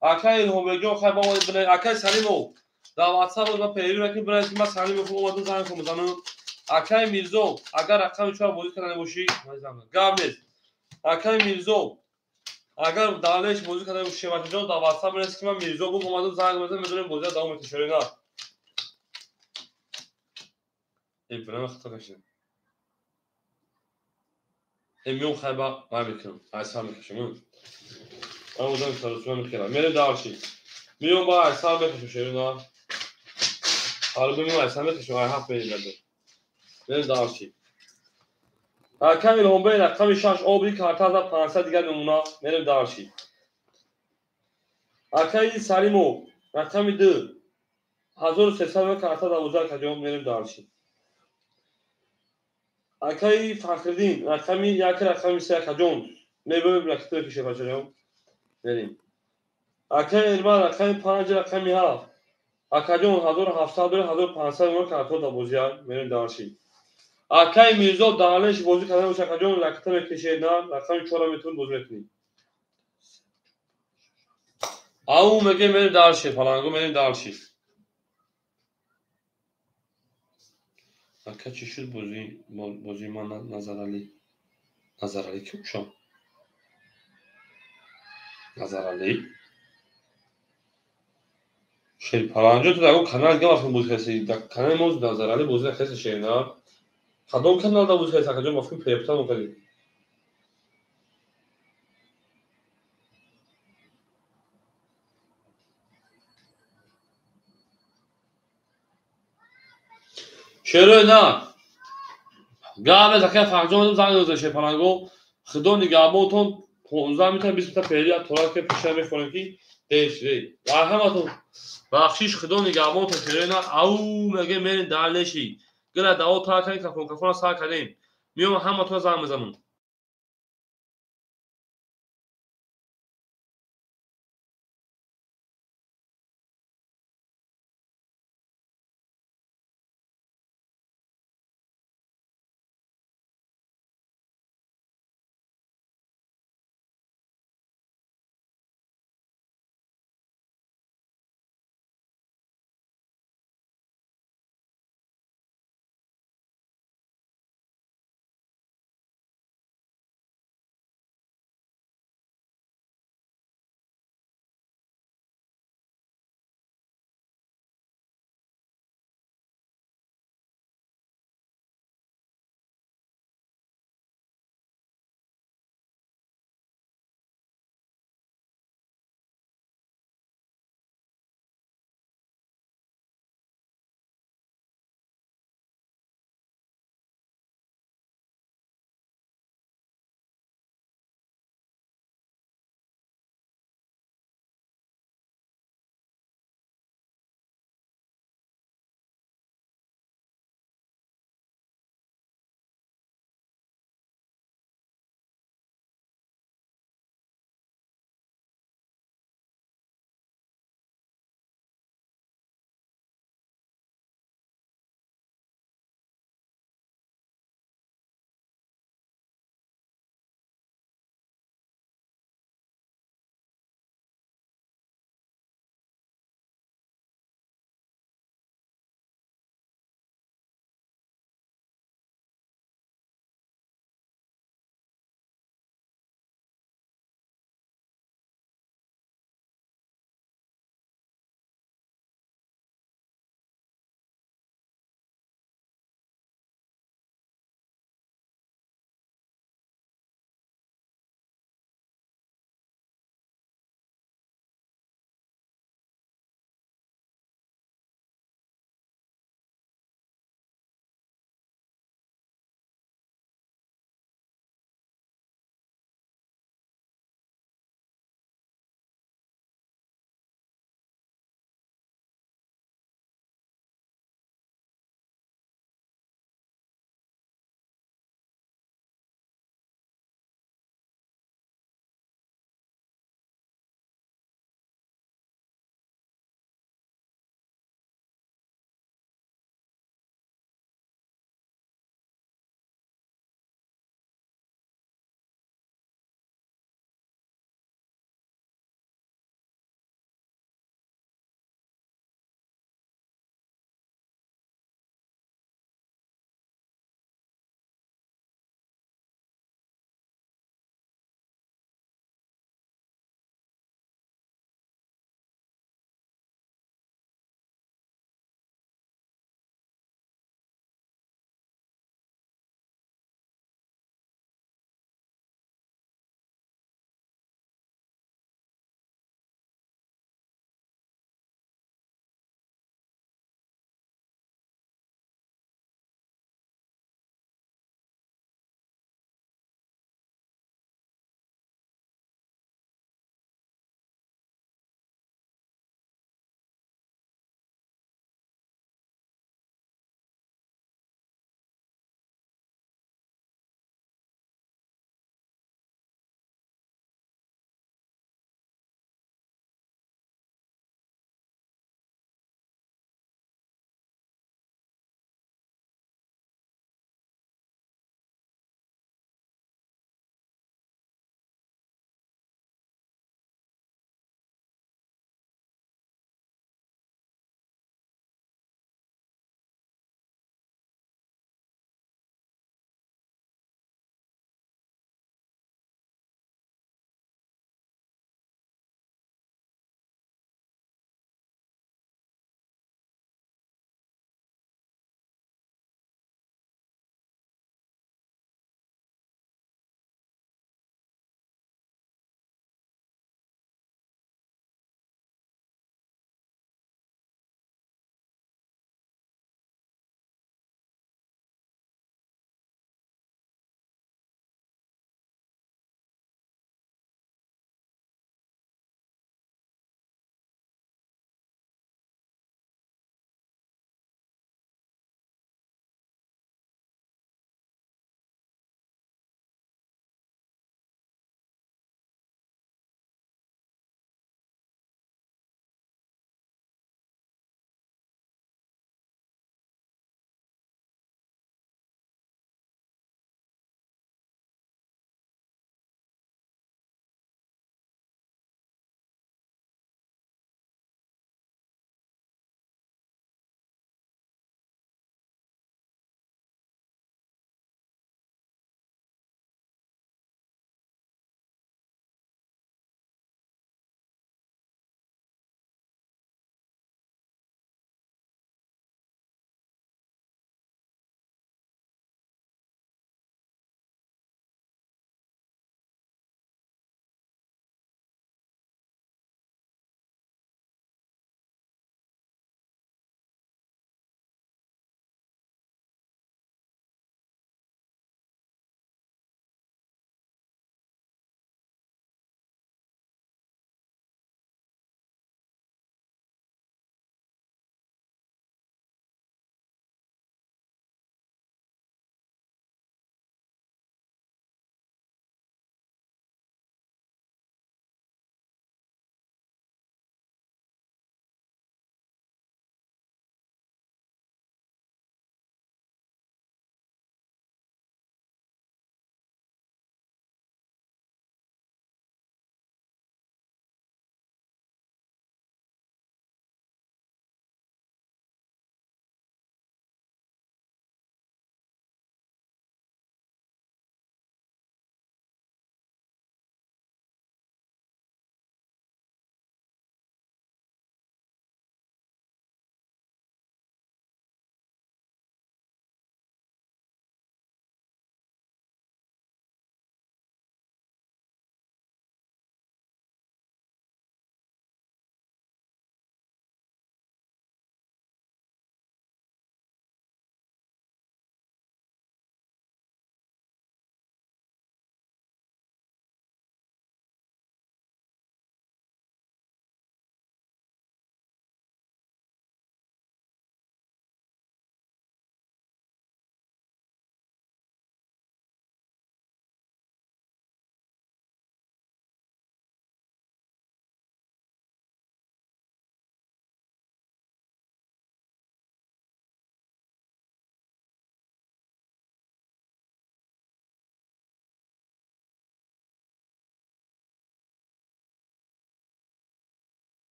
Ака Илҳомбекҷон хай ба омад бинавис. Акай Салимов дар WhatsApp боз ман перерив мекунем, бинавис ки ман Салимов омадам занг кун бизанам. Акай Мирзо, агар рақами 4 бозӣ карда набошӣ, гап нест. Акай Мирзо, агар далеш бозӣ карда бошӣ, Шевачаҷон дар WhatsApp бинавис ки ман Мирзо буд, омадам занг бизанам, медонем бозиро давом метаҳем. На. Бинам хато кашидам. Миём хайба ман мекунам. Айсар мекашам. Ман озам сарусума мекунам. Мерем дарчи. Миём ба айсар мекашам шерина. Ҳарби миём айсар мекашам, ай ҳафт мерем баъд. Мерем дарчи. Акам Илҳомбек рақами 6 обри карта за 500 дигар мемона. Мерем дарчи. Акаи Салимов рақами 2 1300 карта 12 акаҷон, мерем дальше. Акаи Фахриддин, рақами 1, рақами 3, акаҷон, мебоем ракета мекушем, бачаҷон, мерем. Акаи Элмар, рақами 5, рақами 7, акаҷон, 1700, 1500 карта 12, мерем дальше. Акаи Мирзо, далеш бозӣ карда боша, акаҷон, ракета мекушед, на рақами 4 метавон бозӣ мекунӣ. Ау мегем, мерем дальше, паланго, мерем дальше. Ака, чӣ шуд бозии ман? Назаралӣ, Назаралӣ ки бошам? Назаралӣ Шерпаланҷо, ту дар он канал дига вақте бозӣ кардӣ, дар канали мо Назаралӣ бозӣ накардӣ, шерна кадом каналда бозӣ кардӣ, акаҷон? Ба фикр перепутал мекардӣ. Шерои на гап ака Фарҷон, занг доза. Шерпаланго, худо нигаҳбонтон. 15 метр, 20 метр феълия торак пеша мехонем, ки деш ва ҳаматон бахшиш, худо нигаҳбонтон. Шерои на ау меге, мерем далеши гира даво тар кардем, кафон кафона сар кардем, меом, ҳаматон занг мезанам.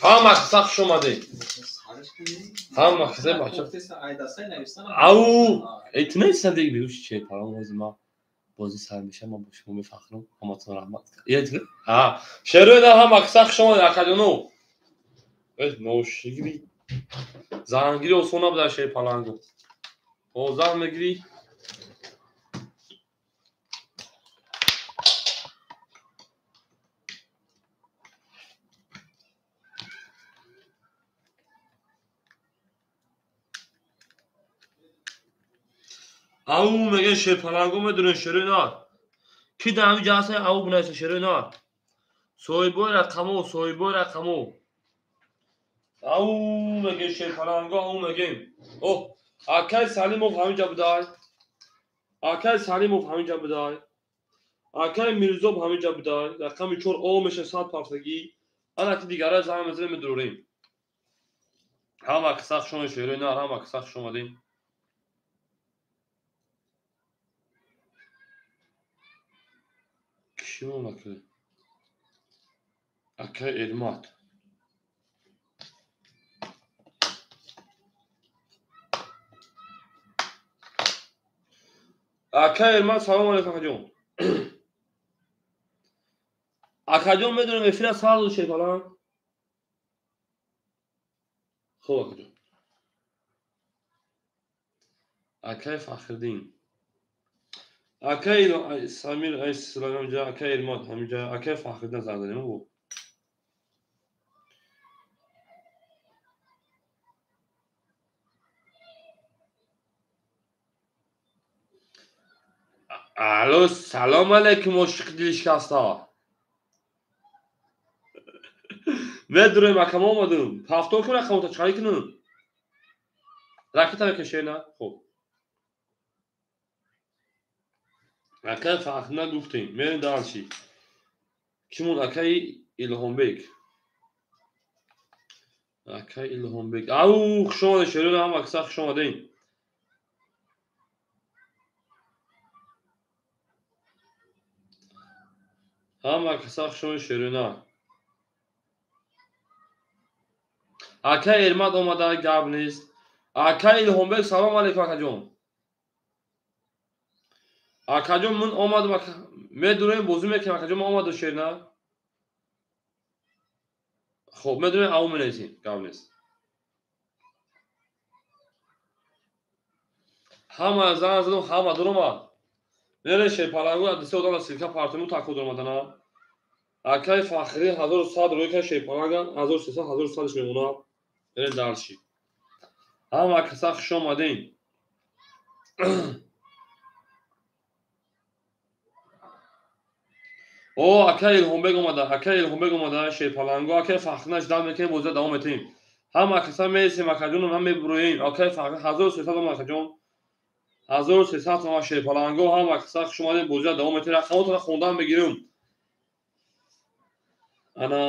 Ҳама каса хуш омадед. Ҳама каса бача. Ау, эй ту нестан дег бигӯ че парам ҳозир ма бозӣ сар меша ма бо шумо мефахрам. Ҳаматон раҳмат. А, шерои на ҳама каса хуш омадед акаҷоно. Э, ношигирӣ. Зангирӣ осон набуда шери палангу. О, зан мегирӣ. Ау мегӯяд шерпалангу медонед шерои нар. Ки дар ҳамин ҷо ҳастед ау бинависед шерои нар. Соҳибои рақамо, соҳибои рақамо. Ау мегӯем шерпалангу, ау мегӯем. Оҳ, акай Салимов ҳамин ҷо будай. Акай Салимов ҳамин ҷо будай. Акай Мирзоб ҳамин ҷо будай. Рақами 4 о меша 100 пафтагӣ. Ана ки дигара занг мезанем медурорем. Ҳама каса хуш омадед шерои нар, ҳама каса хуш омадед. Кишимон акай? Акай Эрмат. Акай Эрмат, салом алейкум акаҷон. Акаҷон медонем эфира сар дод шерпаланг? Хуб акаҷон. Акай Фахриддин. Акай Самир Айсалам ҳаминҷа, акай Эрмат ҳаминҷа, акай Фахриддин занг задем бу. Алло, салом алейкум ошиқи дилшикаста. Медурем акам омадум. Ҳафтон кун рақамота чӣ кунам? Ракета мекашед на? Хуб. Акай Фахриддин гуфтем. Мерем дальше. Кимон акай Илҳомбек. Акай Илҳомбек. Ау, хуш омадед шерои ҳама каса хуш омадед. Ҳама каса хуш омадед шерои. Акай Эрмат омада, гап нест. Акай Илҳомбек, салом алейкум акаҷон. Акаҷон ман омадам, медурем бозӣ мекунем акаҷон, ман омадам шерна. Хуб, медурем ау менависем, гап нест. Ҳама занг задам, ҳама дуромад. Мере шерпалангу адиси одам силка партиму тако дуромадана. Акай Фахрӣ 1100 рӯй кар шерпаланган, 1300, 1100 мемонад. Мерем дальше. Ҳама каса хуш омадем. О, акай Илҳомбек омада, акай Илҳомбек омада, шерпалангу, акай Фахриддин ждал мекунем, бозида давом метиҳем. Ҳама каса мересем, акаҷонам, ҳам мебуроем. Акай Фахриддин 1300 омад, акаҷон. 1300 омад шерпалангу, ҳама каса хуш омадем, бозида давом метиҳем. Рақамотро хондан мегирем. Ана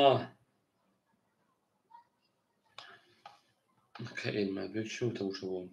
акай Элматбек чӣ гуфта боша бо?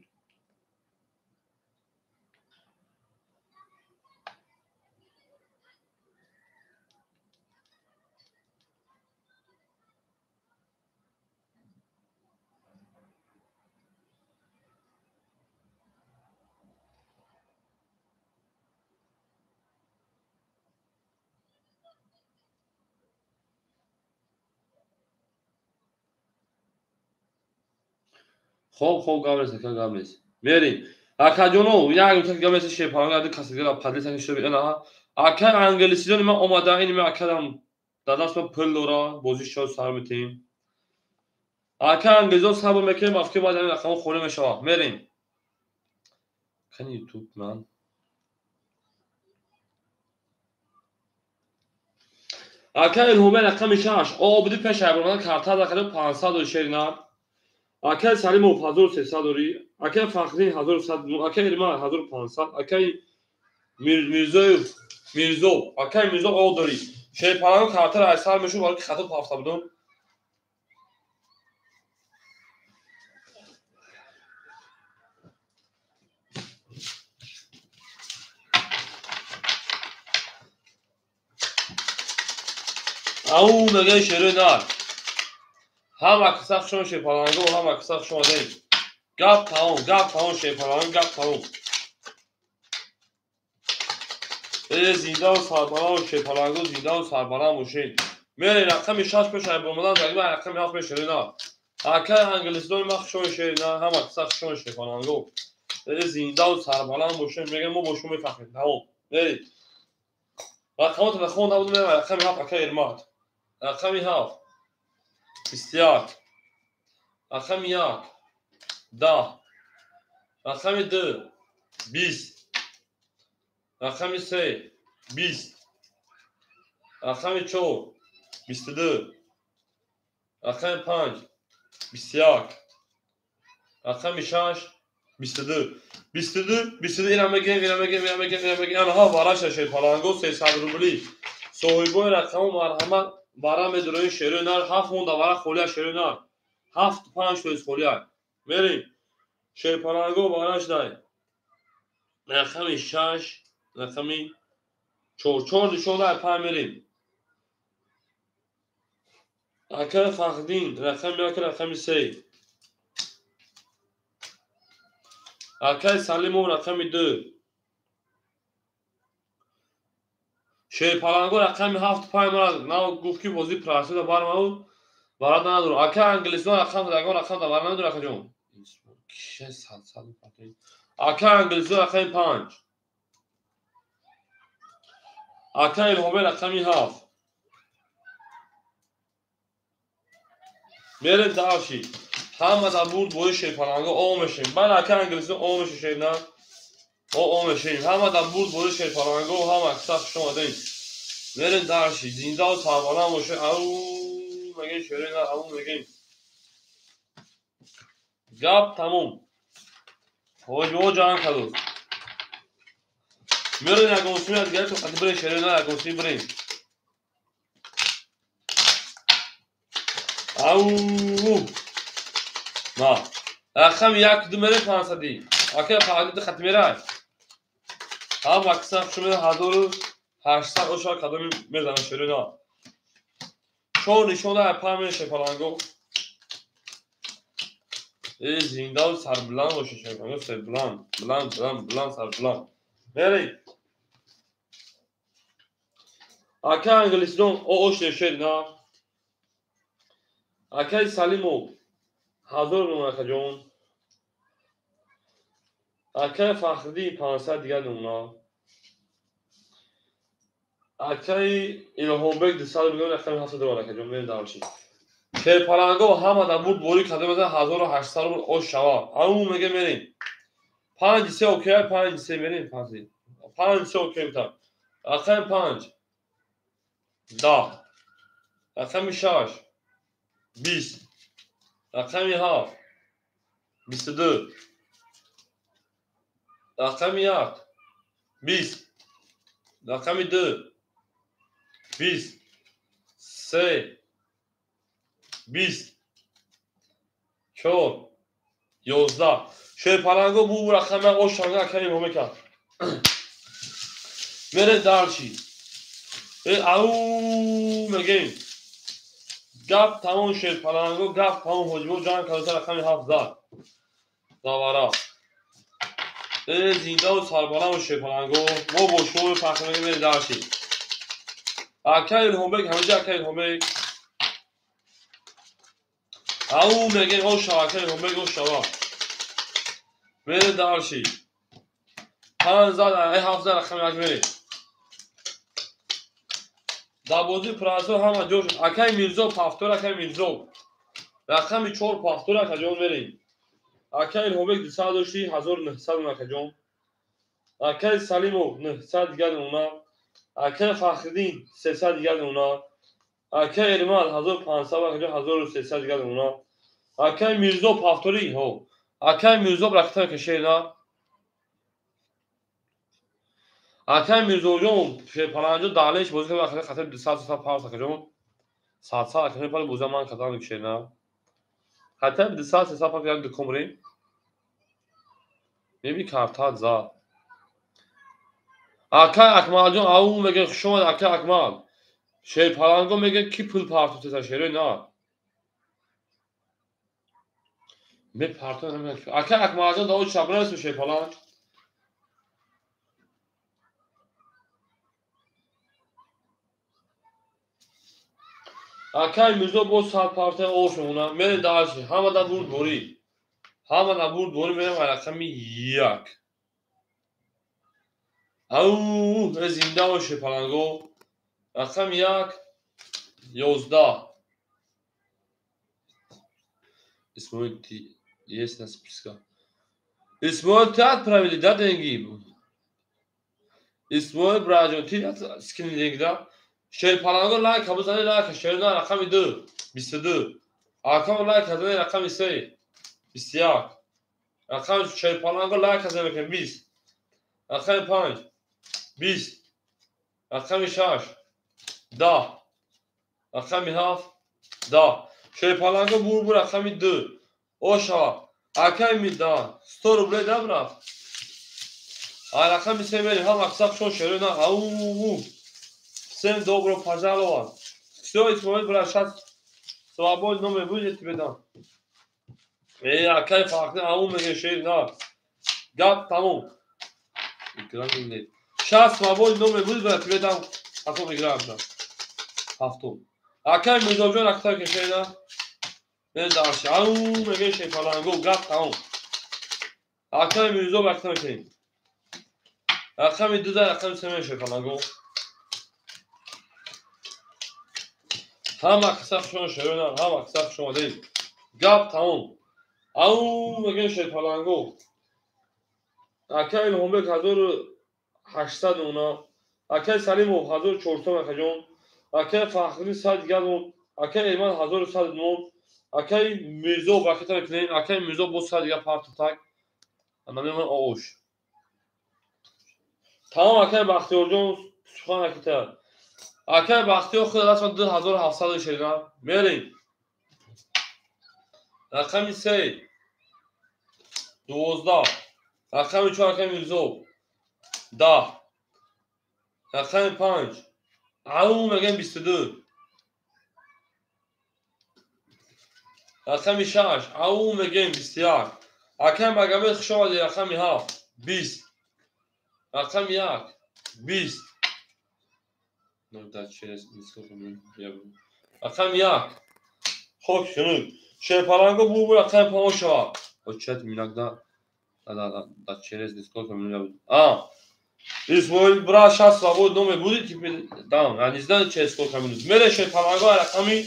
Хоб, хоб, гап нест, ака, гап нест. Мерем. Акаҷоно, як гуфта гап нест, шерпаланг ади касигара падлиса ки шуд, ана. Акай англисиҷон ман омада, ин ман акадам дар даст ман пул дора, бозӣ шод сар метиҳем. Акай англизон сабр мекунем, афки баъд ҳамин рақамҳо холӣ мешавад. Мерем. Кани YouTube ман. Акай Илҳомбек рақами 6, обуди пеш айбромадан карта закарда 500 дори шерина. Акай Салимов 1300 дори, акай Фахриддин 1100, акай Эрмат 1500, акай Мирзоев, Мирзов, акай Мирзов о дори. Шерпалангу картаро аз сар мешуд, барои ки хато пафта будум. Ау мегӯяд шерои нар. Ҳама киса хушон шерпаланго, ҳама киса хуш омадед. Гап тамом, гап тамом шерпаланго, гап тамом. Зиндаву сарбаланд шерпаланго, зиндаву сарбаланд бошед. Мерем рақами 6 пеш омадан, тақрибан рақами 7 пеш на. Акай англисдони ма хушон шер на, ҳама киса хушон шерпаланго. Зиндаву сарбаланд бошед, мегӯям мо бо шумо мефахрем. Тамом. Мерем. Рақамотро хонда будем, рақами 7 акай Эрмат. Рақами 7 21, рақами 1 10, рақами 2 20, рақами 3 20, рақами 4 22, рақами 5 21, рақами 6 22, 22, 22. Ина мегем, ина мегем, ина мегем, ина мегем. Анаҳа вараша шерпаланго 300 рубли. Соҳибои рақаму марҳамат вара медурои шерои нар, 7 монда вара холия шерои нар. 7 5 тоиз холия. Мерем. Шерпаланго вараш дай. Рақами 6, рақами 4, 4 нишон дай 5 мерем. Акай Фахдин, рақами 1, рақами 3. Акай Салимов рақами 2. Шерпаланго рақами 7 5 мара нав гуфт ки бозӣ прасида бармау варад надорам. Акай англисон рақам дагон рақам да вар надорам акаҷон. Киша сад сад Акай англисон рақами 5. Акай Илҳомбек рақами 7. Мерем дарши. Ҳама дар бурд бои шерпаланго о мешем. Баъд акай англисон о меше шер на. О мешем. Ҳама дар бурд бои шерпаланго, ҳама киса хуш омадем. Мерем дарши. Зиндаву сарбаланд бошед. Ау мегем шерои нар, ау мегем. Гап тамом. Ҳоҷиҳо ҷанг кардост. Мерем ягонсуми аз дигари тоқати бирем шерои нар, ягонсуми бирем. Ау на. Рақами 1 2 мерем 500. Акай фаҳмид хат мерай. Ҳама киса хуш омадед, 1800 оша кадоми мезанад шерои нар. 4 нишон дай 5 мерем шерпаланго. Зиндаву сарбуланд бошед шерпаланго, сарбуланд, буланд, буланд, буланд, сарбуланд. Мерем. Акай англисон о шер на. Акай Салимов 1000 рум акаҷон. Акай Фахриддин 500 дигар нумуна. Акай Илҳомбек 200 рум, рақами 700 рум акаҷон. Мерем дарши. Шерпаланго ҳама дар бурд борӣ карда мезанад 1800 рубл ош шава. Ау меге мерем. 5 3 окей, 5 3 мерем, 5 5 3 окей битам. Рақами 5 10, рақами 6 20, рақами 7 22, рақами 1 20, рақами 2 20, 3 20, 4 11. Шерпаланго бу рақами ош шанга акай Илҳомбек кард. Мерем дарши. Ау мегем. Гап тамом шерпаланго, гап тамом ҳоҷибо ҷанг кардоса рақами 7 зад. Завара. Зиндаву сарбаланд шерпаланго, мо бо шумо фахр мекунем, мерем дарши. Акай Илҳомбек, ҳамиҷа акай Илҳомбек. Ау мегем о шава, акай Илҳомбек о шава. Мерем дарши. 5 зад, 7 зад рақами 1 мерем. Дар бозии прасо ҳама ҷо шуд. Акай Мирзо пафтор, акай Мирзо. Рақами 4 пафтор акаҷон мерем. Акай Илҳомбек 200 дошти, 1900 акаҷон. Акай Салимов 900 дигар нумуна. Акай Фахриддин 300 дигар нумуна. Акай Эрмат 1500 акаҷон, 1300 дигар нумуна. Акай Мирзо пафтори, ҳо. Акай Мирзо рақта кашена. Акай Мирзоҷон шерпаланҷо далеш бозӣ кард, акаҷон хатар 200 300 парс акаҷон. 100 100 акаҷон пал бозӣ ман кардам кашена. Хатар 200 300 парс як дукон бирем. Меби карта зад. Акай Акмалҷон ау меге хуш омад акай Акмал. Шерпаланго меге ки пул партофтеса шерои нар. Мепартоям. Ака Акмалҷон да оча бинависем шерпаланг. Акай Мирзо боз сад партия ош мемонад. Мерем дальше. Ҳама да бурдборӣ. Ҳама да бурдборӣ мерем рақами 1. Ау, зинда бош шерпаланго. Рақами 1 11. Исмоил, ты есть на списке? Исмоил, ты отправили, да, деньги? Исмоил, братҷон, ты скинули деньги, да? Шерпаланго лайк бизанед, лайк шерна рақами 2 22. Акам лайк занед рақами 3 21. Рақами шерпаланго лайк занед 20. Рақами 5 20. Рақами 6 10. Рақами 7 10. Шерпаланго бурбур рақами 2. Ошава. Акай мида 100 рублей да брат. А рақами 3 мерем. Ҳама қисса шо шерна. Ау. Всем добро пожаловать. Все, Исмоил, брат, сейчас свободный номер будет тебе дам. Эй, акай фахри, ау меге шер на. Гап тамом. Игра нет. Сейчас свободный номер будет, брат, тебе дам. Потом играем, да. Ҳафтум. Акай Мирзоҷон акта кешер на. Мен дальше. Ау меге шер паланго, гап тамом. Акай Мирзо акта мекунем. Рақами 2 да рақами 3 шер паланго. Ҳама қисса хушон шерона, ҳама қисса хуш омадед. Гап тамом. Ау мегӯем шерпаланго. Акай Илҳомбек 1800 мона. Акай Салимов 1400 акаҷон. Акай Фахриддин 100 дигар мон. Акай Элман 1100 мон. Акай Мирзо бакета мекунем. Акай Мирзо боз 100 дигар парту так. Ана мемон ош. Тамом акай Бахтиёрҷон сухан акита. Акай Бахтиёр худ расма 2700 шерина. Мерем. Рақами 3 12. Рақами 4 акай Мирзо 10. Рақами 5 ау мегӯем 22. Рақами 6 ау мегӯем 21. Акай Магомед хуш омадед. Рақами 7 20. Рақами 1 20. Ну да, через несколько минут я буду. Рақами 1. Хок шунуд. Шерпаланго бурбур рақами 5 шава. Очать иногда. Да, через несколько минут я буду. А, Исмоил, брат, сейчас свободный номер будет теперь. Да, я не знаю, через сколько минут. Мере шерпаланго рақами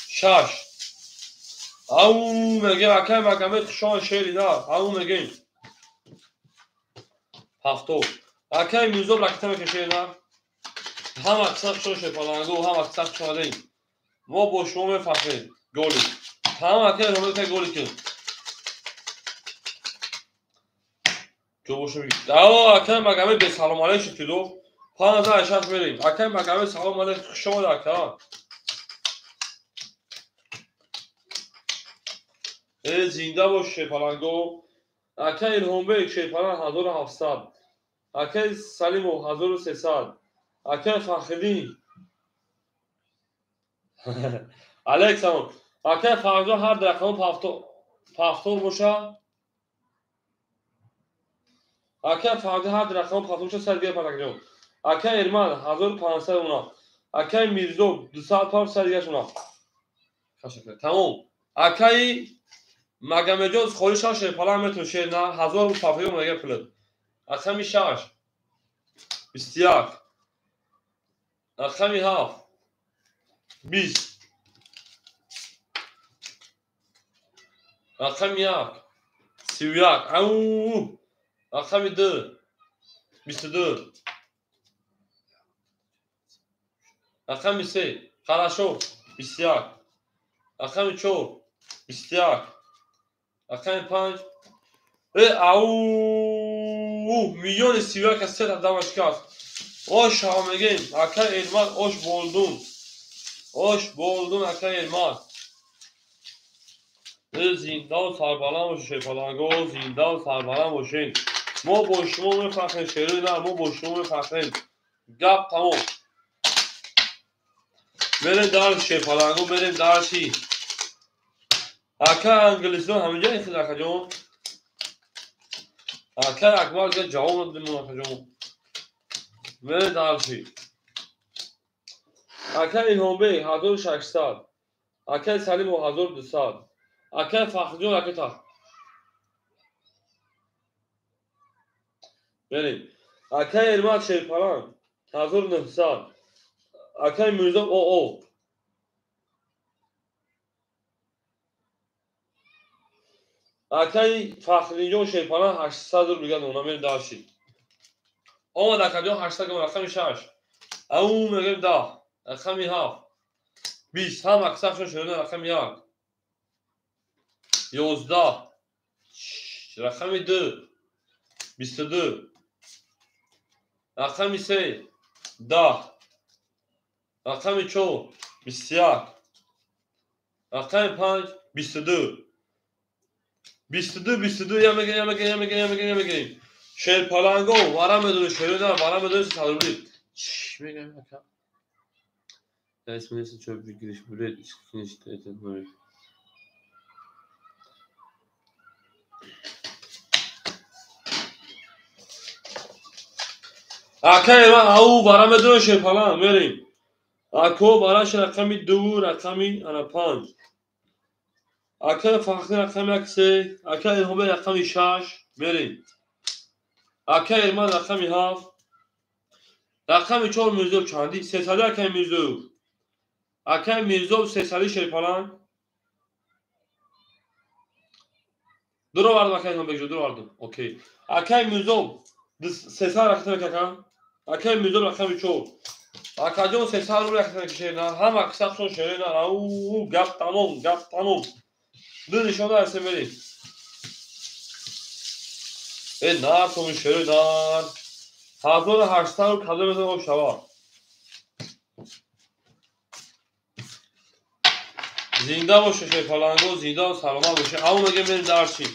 6. Ау, мегем, акай Магомед хушон шери, да. Ау, мегем. 7. Акай Мирзо ракета мекашед, да. Ҳама қисса хушон шерпаланго, ҳама қисса хуш омадед. Мо бо шумо мефахрем. Голи. Ҳама акай Ромео голи кун. Ҷо бошем. Ао, акай Магомед бе салом алейк шуд кидо. 56 мерем. Акай Магомед салом алейк, хуш омад ака. Э, зинда бош шерпаланго. Акай Илҳомбек шерпаланг 1700. Акай Салимов 1300. Акай Фахриддин. Алейк салом. Акай Фахриддин ҳар рақам пафтор боша. Акай Фахриддин ҳар рақам пафтор боша сар дигар патакҷон. Акай Эрман 1500 мона. Акай Мирзо 200 пар сар дигар шуна. Тамом. Акай Магомедҷон холи шаш шерпаланг метун шер на 1000 пафтор мега пулад. Рақами 6 21. Рақами 7 20. Рақами 1 31. Ау. Рақами 2 22. Рақами 3 Хорошо 21. Рақами 4 21. Рақами 5 ау миллиони 31 кас се дамашка аст. Ош ҳа мегем. Акай Элман ош болдун. Ош болдун акай Элман. Зиндаву сарбаланд бошед шерпаланго, зиндаву сарбаланд бошед. Мо бо шумо мефахрем шерои нар, мо бо шумо мефахрем. Гап тамом. Мерем дар шерпаланго, мерем дар чӣ? Ака Англистон ҳаминҷа ихел акаҷон. Ака Акбар га ҷавоб надодем акаҷон. Мере дальше. Ака Илҳомбек 1600. Акай Салимов 1200. Акай Фахриҷон ракета. Берем. Акай Эрмат Шерпаланг 1900. Акай Мирзо ОО. Акай Фахриҷон Шерпаланг 800 рубл дигар дона. Мерем дальше. Омад акаҷон 800 грам рақами 6. Ау мегем 10. Рақами 7. 20. Ҳам аксаршон шуда рақами 1. 11. Рақами 2. 22. Рақами 3. 10. Рақами 4. 21. Рақами 5. 22. 22 22 я мегирем, я мегирем, я мегирем, я мегирем, я мегирем. Шерпаланго вара медони шерина вара медони 100 рубли. Чш мегирем ака. Я смеюсь, что выиграешь, блядь, это номер. Акай ман ау вара медони шерпаланг мерем. Ако бараш рақами 2, рақами ана 5. Акай Фахри рақами 1 3, акай Илҳомбек рақами 6 мерем. Акай Эрман рақами 7. Рақами 4 Мирзов чанди? 300 акай Мирзов. Акай Мирзов 300 Шерпаланг. Дуровардам акай Илҳомбекҷон, дуровардам. Окей. Акай Мирзов 300 рақами кака. Акай Мирзов рақами 4. Акаҷон 300 рубл рақами шерна. Ҳам аксаршон шерна. Ау гап тамом, гап тамом. Ду нишона ҳастем мерем. Э нар томин шерои нар. 1800 рубл кадом мезанам об шава. Зинда боше Шерпаланго, зинда ва саломат боше. Ау мегем мерем дарчи.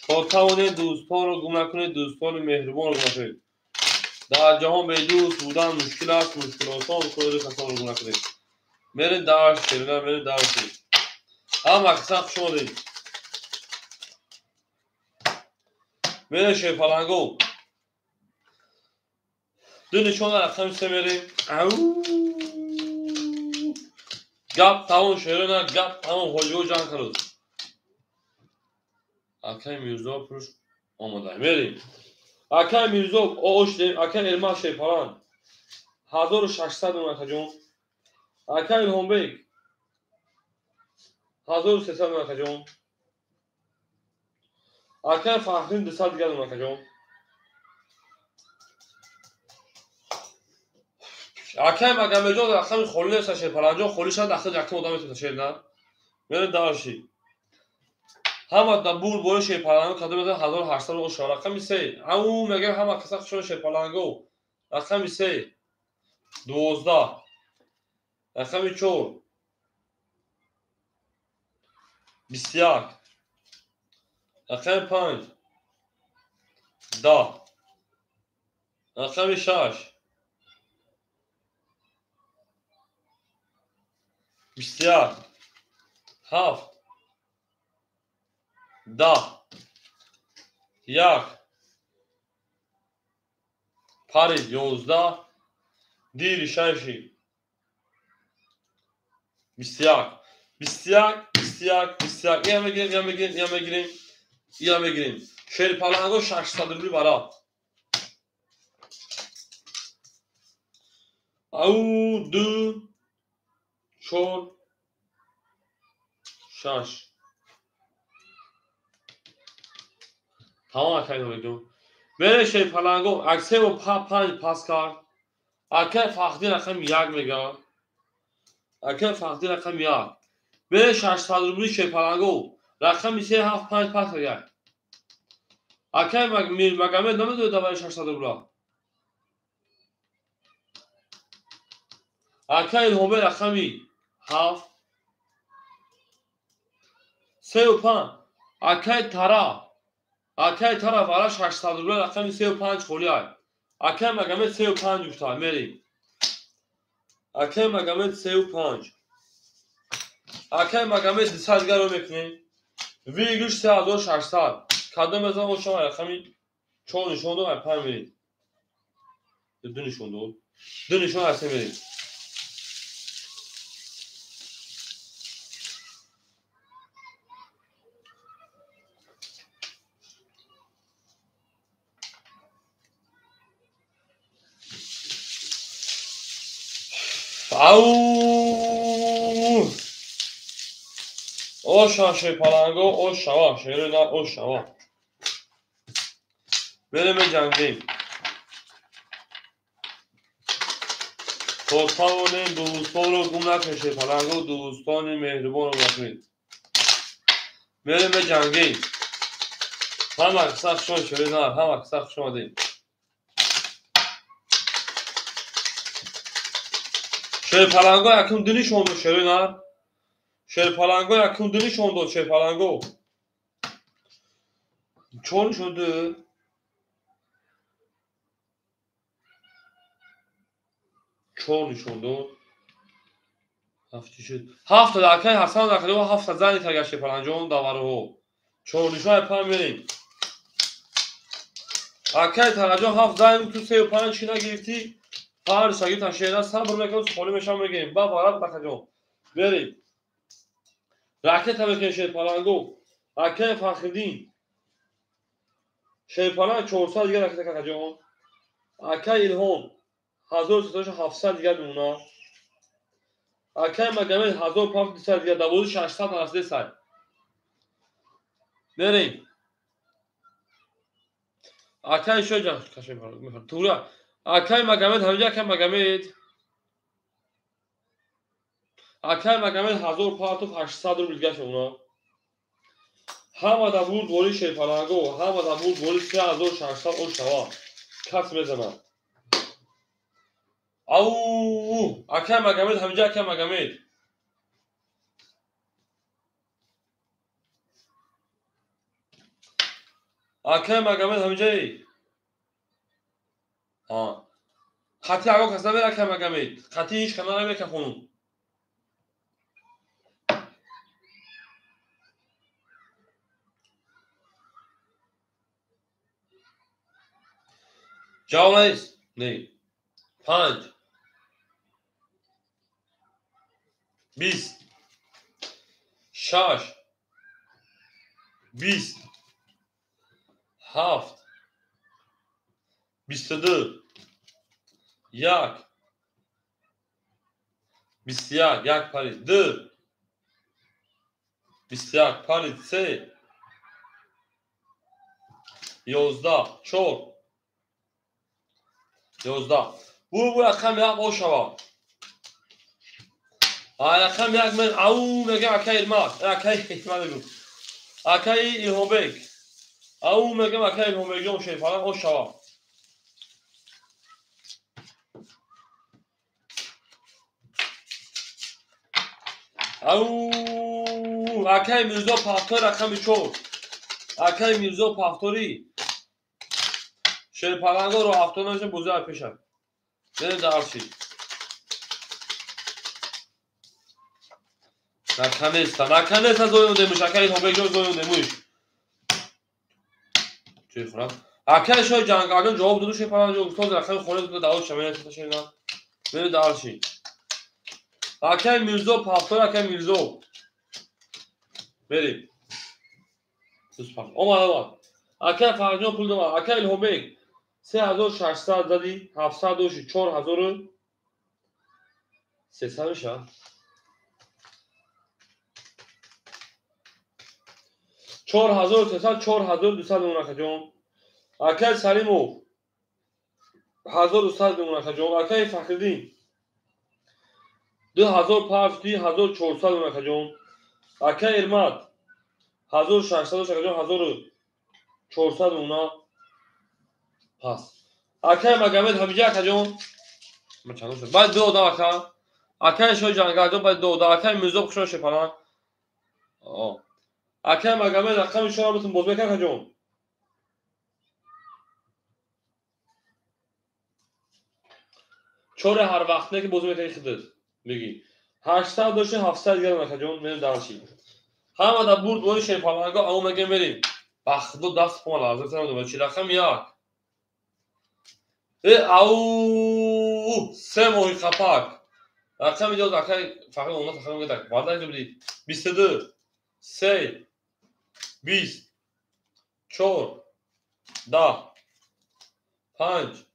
То тавонед дӯстонро гум накунед, дӯстони меҳрубонро гум накунед. Дар ҷаҳон бедӯст будан мушкил аст, мушкилосон худро касонро гум накунед. Мерем дарчи, шерина мерем дарчи. Ҳам аксар хуш омадед. Мерем Шерпаланго. Ду нишона рақами 3 мерем. Ау! Гап тамом шерина, гап тамом ҳоҷиҳо ҷанг кард. Акай Мирзо пулш омода. Мерем. Акай Мирзо оош дем, акай Эрмат Шерпаланг 1600 рубл акаҷон. Акай Илҳомбек 1300 рубл акаҷон. Акай Фахрин 200 дигар рубл акаҷон. Акай Магомедҷон рақами холӣ нест Шерпалангҷон, холӣ шуд ахир якум одам метавонад шерна. Мерем дальше. Ҳама да бур бори Шерпаланго кадом мезанад 1800 рубл шава. Рақами 3. Ау мегем ҳама каса хушон Шерпаланго. Рақами 3. 12. Рақами 4. 21. Рақами 5. 10. Рақами 6. 21. 7. 10. 1. Париж 11. Дири 6. 21. 21. 21. 21. Я мегирем, я мегирем, я мегирем. Я мегирем. Шерпаланго 600 рубли бара. Ау 2 4 6. Тамом акай Илҳомбекҷон. Мере Шерпаланго ак 3 ва 5 пас кард. Акай Фахриддин рақами 1 мега. Акай Фахриддин рақами 1. Мере 600 рубли Шерпаланго рақами 3 7 5 пас кард. Акай Магомед намедонад даваи 600 рубла. Акай Илҳомбек рақами 7. 3 ва 5. Акай Тара. Акай Тара вара 600 рубла рақами 3 ва 5 холӣ ай. Акай Магомед 3 ва 5 гуфта. Мерем. Акай Магомед 3 ва 5. Акай Магомед 200 дигар рӯ мекунем. Выигрыш 3600. Кадом мезан ошава рақами 4 нишон дод, ай 5 мерем. 2 нишон дод. 2 нишон ай 3 мерем. Ау! Оша шепаланго, ошава, шерена ошава. Мерем ҷангем. То тавонем дӯстонро гум накунед, шепаланго, дӯстони меҳрубонро накунед. Мерем ҷангем. Ҳама қисса хуш омадед, шерена, ҳама қисса хуш омадед. Шерпаланго якум ду нишон дод, шерена. Шерпаланго якум ду нишон дод, шерпаланго. 4 нишон дод. 4 нишон дод. 7 шуд. 7 акай Ҳасан Закариё 7 зани кард шерпаланҷон давароҳо. 4 нишон 5 мерем. Акай Тараҷон 7 зани ту 3 5 чи нагирифтӣ. Ҳар шагирд шеъра сабр мекунад, холӣ мешавам мегӯем. Ба бараб бакаҷон. Берем. Ракета мекунем шерпаланго. Акай Фахриддин. Шерпаланг 400 дигар ракета какаҷон. Акай Илҳом 1700 дигар мемонад. Акай Магомед 1500 дигар, 12600 нарасида сай. Берем. Акай Шоҷон тура. Акай Магомед ҳамҷа, акай Магомед. Акай Магомед 1800 рубл дигар шуд. Ҳама да бурд бори шерпаланго, ҳама да бурд бори 3600 ошава. Кас мезанад. Ау, акай Магомед ҳамҷа, акай Магомед. Акай Магомед ҳамҷаи. Хати аго кас намера акай Магомед. Хати ҳеҷ кана намека хонум. Ҷавоб нест? Не. 5 20 6 20 7 22 1 21 1 парид 2 21 парид 3 11 4 11. Бу рақам 1 ошава. Рақам 1 мен ау мегам акай Ирмат, акай Ирмат мегум. Акай Илҳомбек. Ау мегам акай Илҳомбекҷон шерпаланг ошава. Ау акай Мирзо Пафтор рақами 4. Акай Мирзо Пафтори шерпаланго ро автономиша бозӣ пешад. Берем дарши. Наконец-то, наконец-то зоёндемуш, акай Илҳомбекҷон зоёндемуш. Чӣ хӯрам? Акай Шоҳи Ҷангалҷон ҷавоб доду шерпаланг устод рақами хона дода давод шамена шерна. Берем дарши. Акай Мирзо Пафтор, акай Мирзо. Берем. Омад, омад. Акай Фарҳҷон пул дод. Акай Илҳомбек 3600 зади, 700 доши, 4300 мешавад. 4300, 4200 мемонад акаҷон. Акай Салимов 1200 мемонад акаҷон. Акай Фахриддин 2000 пафти, 1400 мемонад акаҷон. Акай Ирмат 1600 акаҷон, 1400 мемонад. Пас. Акай Магомед ҳамҷа акаҷон. Баъд ду одам ака. Акай Шоҳи Ҷангалҷон баъд ду одам. Акай Мирзо хушон шепаланг. Акай Магомед рақами 4 бутун боз мекард акаҷон. 4 ҳар вақт не ки боз мекарди худат. Мегӣ. 800 дошти 700 дигар акаҷон мерем дарши. Ҳама да бурд бори шерпаланго ау мегем мерем. Ба худо даст пома ларза намедонам чи рақам 1. Э ау се моҳи қапак. Рақами 2 акай фақат онда фақат мегӯяд. Варда инҷо бидид. 22 3 20 4 10 5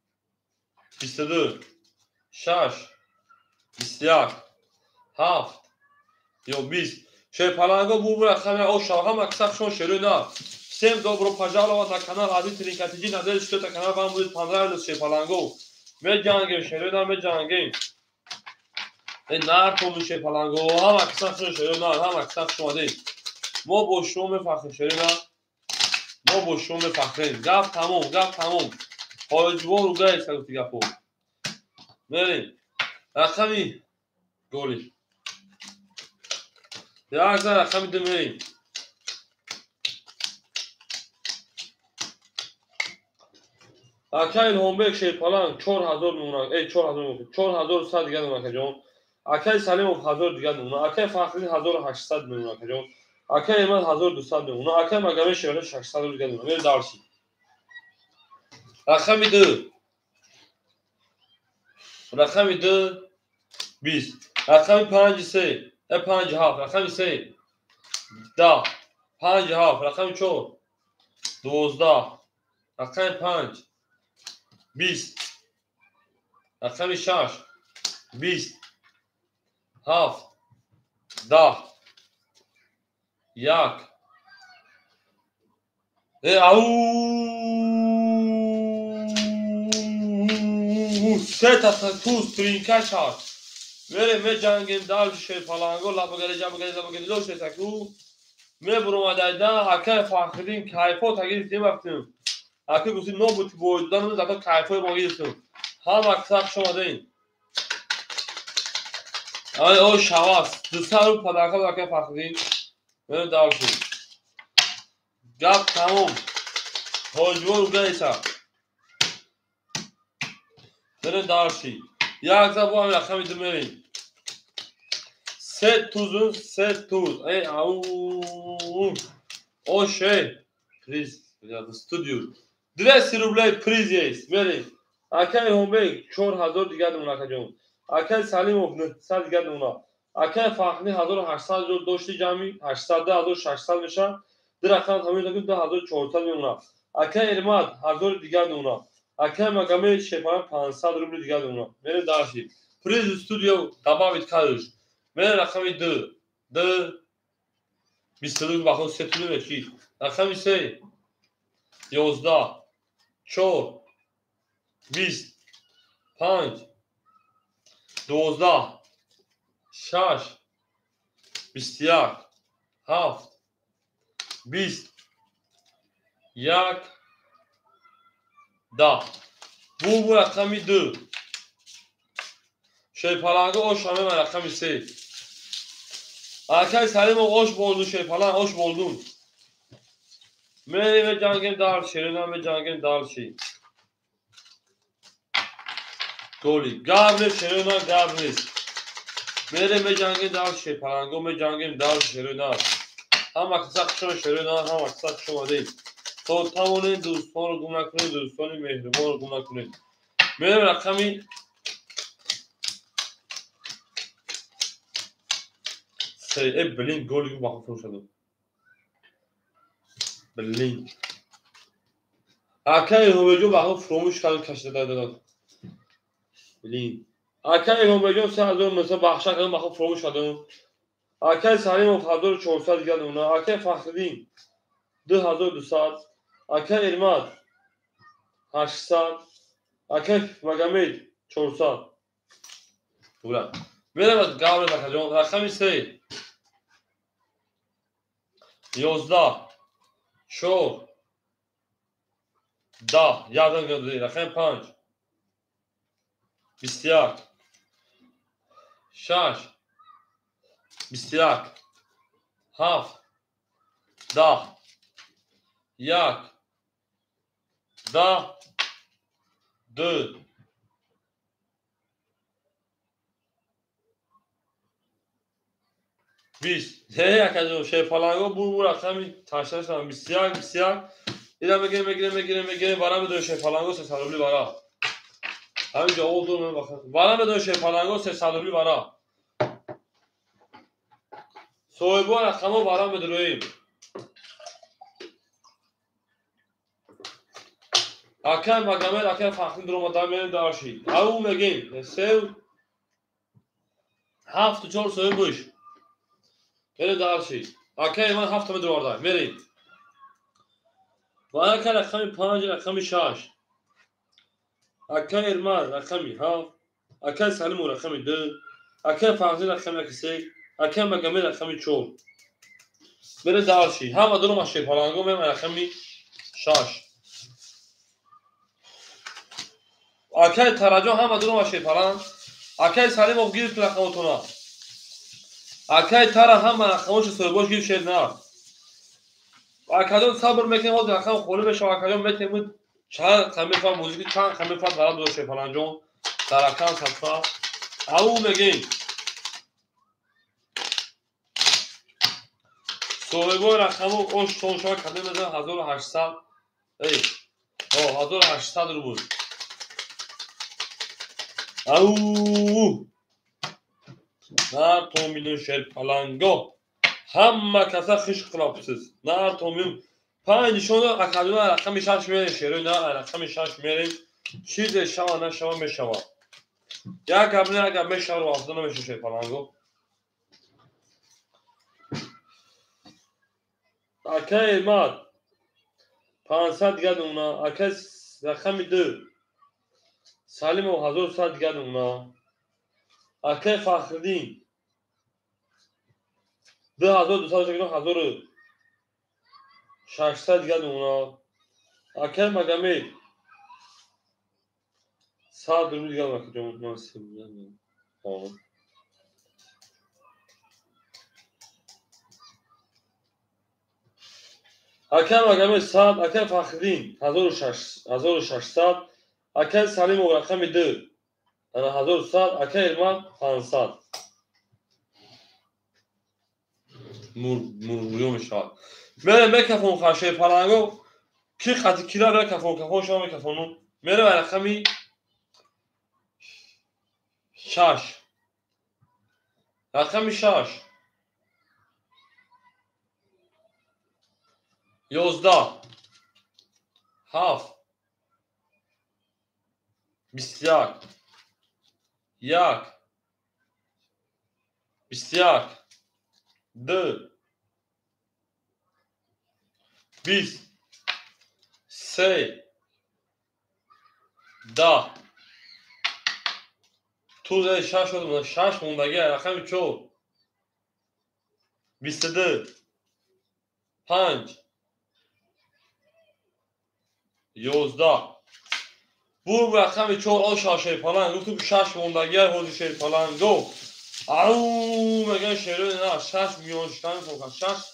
22 6 21 7 ё 20. Шерпаланго бубу рақами оша ҳама касахшон шерои на. Всем добро пожаловать на канал Азиз Тринкатиджи. Надеюсь, что этот канал вам будет понравился. Шерпаланго. Меҷангем шерои на меҷангем. Э нартону шерпаланго ҳама касахшон шерои на ҳама касахшон омадед. Мо бо шумо мефахрем шерои на. Мо бо шумо мефахрем. Гап тамом, гап тамом. Хориҷбон ругайса гуфти гапо. Мерем. Рақами голи. Як за рақами 2 мерем. Акай Илҳомбек шерпаланг 4000 мемона. Э 4000 4100 дигар мемона акаҷон. Акай Салимов 1000 дигар мемона. Акай Фахриддин 1800 мемона акаҷон. Акай Эмад 1200 мемона. Акай Магомед Шералиев 600 дигар мемона. Мерем дарси. Рақами 2. Рақами 2 20. Рақами 5 3. 5 7. Рақами 3 10. 5 7. Рақами 4 12. Рақами 5 20. Рақами 6 20 7 10 1. Э ау сета туз тринка шад. Мерем меҷангем дар шерпаланго лабагари ҷабагари лабагари лошетаку мебуромадайда акай Фахриддин кайфо тагирифтем вақтим. Ака гуфти нобуд бойдан зато кайфои мо гирифтем. Ҳама касах шомадем. Ай о шавас 200 рубл падарка акай Фахриддин. Мерем даршу. Гап тамом. Ҳоҷибон ругайса. Мерем дарши. Як за бо ҳам рақами 2 мерем. Се тузу се туз. Эй ау оше приз студио 200 рублей приз есть. Мерем. Акай Илҳомбек 4000 дигар мемона акаҷон. Акай Салимов 900 дигар мемона. Акай Фахриддин 1800 рубл дошти ҷамъи 800 2600 мешавад. Ду рақам тамом 2400 мемона. Акай Эрмад 1000 дигар мемона. Акай Магомед Шерпаланг 500 рубл дигар мемона. Мерем дарси. Приз студио добавить кадр. Мерем рақами 2 2 22 бахо се тулу мечи. Рақами 3 11 4 20 5 12 6 21 7 20 1 10. Бубу рақами 2. Шерпаланго ош ҳамема рақами 3. Акай Салимов ош болду шерпаланг ош болдун. Мерем меҷангем дар шерина меҷангем дарши. Голи гап нест шерина гап нест. Мерем меҷангем дар шерпаланго меҷангем дар шерина. Ҳама каса хушон шерина ҳама каса хуш омадед. То тавонед дӯстонро гум накунед, дӯстони меҳрубонро гум накунед. Мерем рақами 3. Э блин голи гум бахо фурӯшадам. Блин. Акай Илҳомбекҷон бахо фуромӯш кард кашида додад. Блин. Акай Илҳомбекҷон 3900 бахша кардам бахо фуромӯш кардам. Акай Салимов 1400 дигар мемона. Акай Фахриддин 2200. Акай Эрмад 800. Акай Магомед 400. Ура. Мерем гавре акаҷон. Рақами 3 11 4 10 11 гирди. Рақами 5 21 6 21 7 10 1 10 2. 20. Ҳе акаҷон шерпаланго бур рақами ташнашам 21 21. Ира мегирем мегирем мегирем мегирем вара медоем шерпаланго 300 рубли вара. Ҳамин ҷавоб дорам баха. Вара медоем шерпаланго 300 рубли вара. Соҳибо рақамо вара медроем. Акай Магомед, акай Фахриддин дуромада мерем дарши. Ау мегем. 3 7 4 соҳиб. Мерем дарши. Акай ман 7 медроварда. Мерем. Ва акай рақами 5, рақами 6. Акай Эрмаз рақами 7, акай Салимов рақами 2, акай Фахриддин рақами 3, акай Магомед рақами 4. Мерем дарши. Ҳама дурома шерпаланго мерем рақами 6. Акай Тараҷон ҳама дурома шерпаланг. Акай Салимов гирифт рақамотона. Акай Тара ҳама рақамошо соҳибош гирифт шер на. Акаҷон сабр мекунем, ҳозир рақам холӣ мешавад. Акаҷон метемуд чанд қамифа музики чанд қамифа ғалат дошт шерпаланҷон дар рақам садфа. Ау мегем. Соҳибои рақамо ош тон шава кадем мезанад 1800. Эй, 1800 рубл. Ау! Нар то миллион шерпаланго. Ҳама каса хиш қилабсиз. Нар то миллион. 5 нишона акаҷон рақами 6 мерем шерои на рақами 6 мерем. Чизе шава нашава мешава. Як гап не як гап мешава ру афзо намеша шерпаланго. Акай Эрмад 500 дигар нумуна. Акай рақами 2 Салимов 1100 дигар нумуна. Акай Фахриддин 2200 1600 дигар нумуна. Акай Магомед 100 рубл дигар акаҷон ман сем. Акай Магомед 100, акай Фахриддин 1600, акай Салимов рақами 2 ана 1100, акай Эрмад 500. Мурғиё мешавад. Мерем мекафон шерпаланго ки қати кира бера кафон кафон шава мекафону. Мерем рақами 6. Рақами 6. 11 7 21 1 21 2 20 3 10 ту 6 шуд 6 мондаги рақами 4 22 5 11 Бу рақами 4 оша шерпаланг гуфтум 6 мондаги ҳозир шерпаланго. Ау меган шерои на 6 миллион шудан фока 6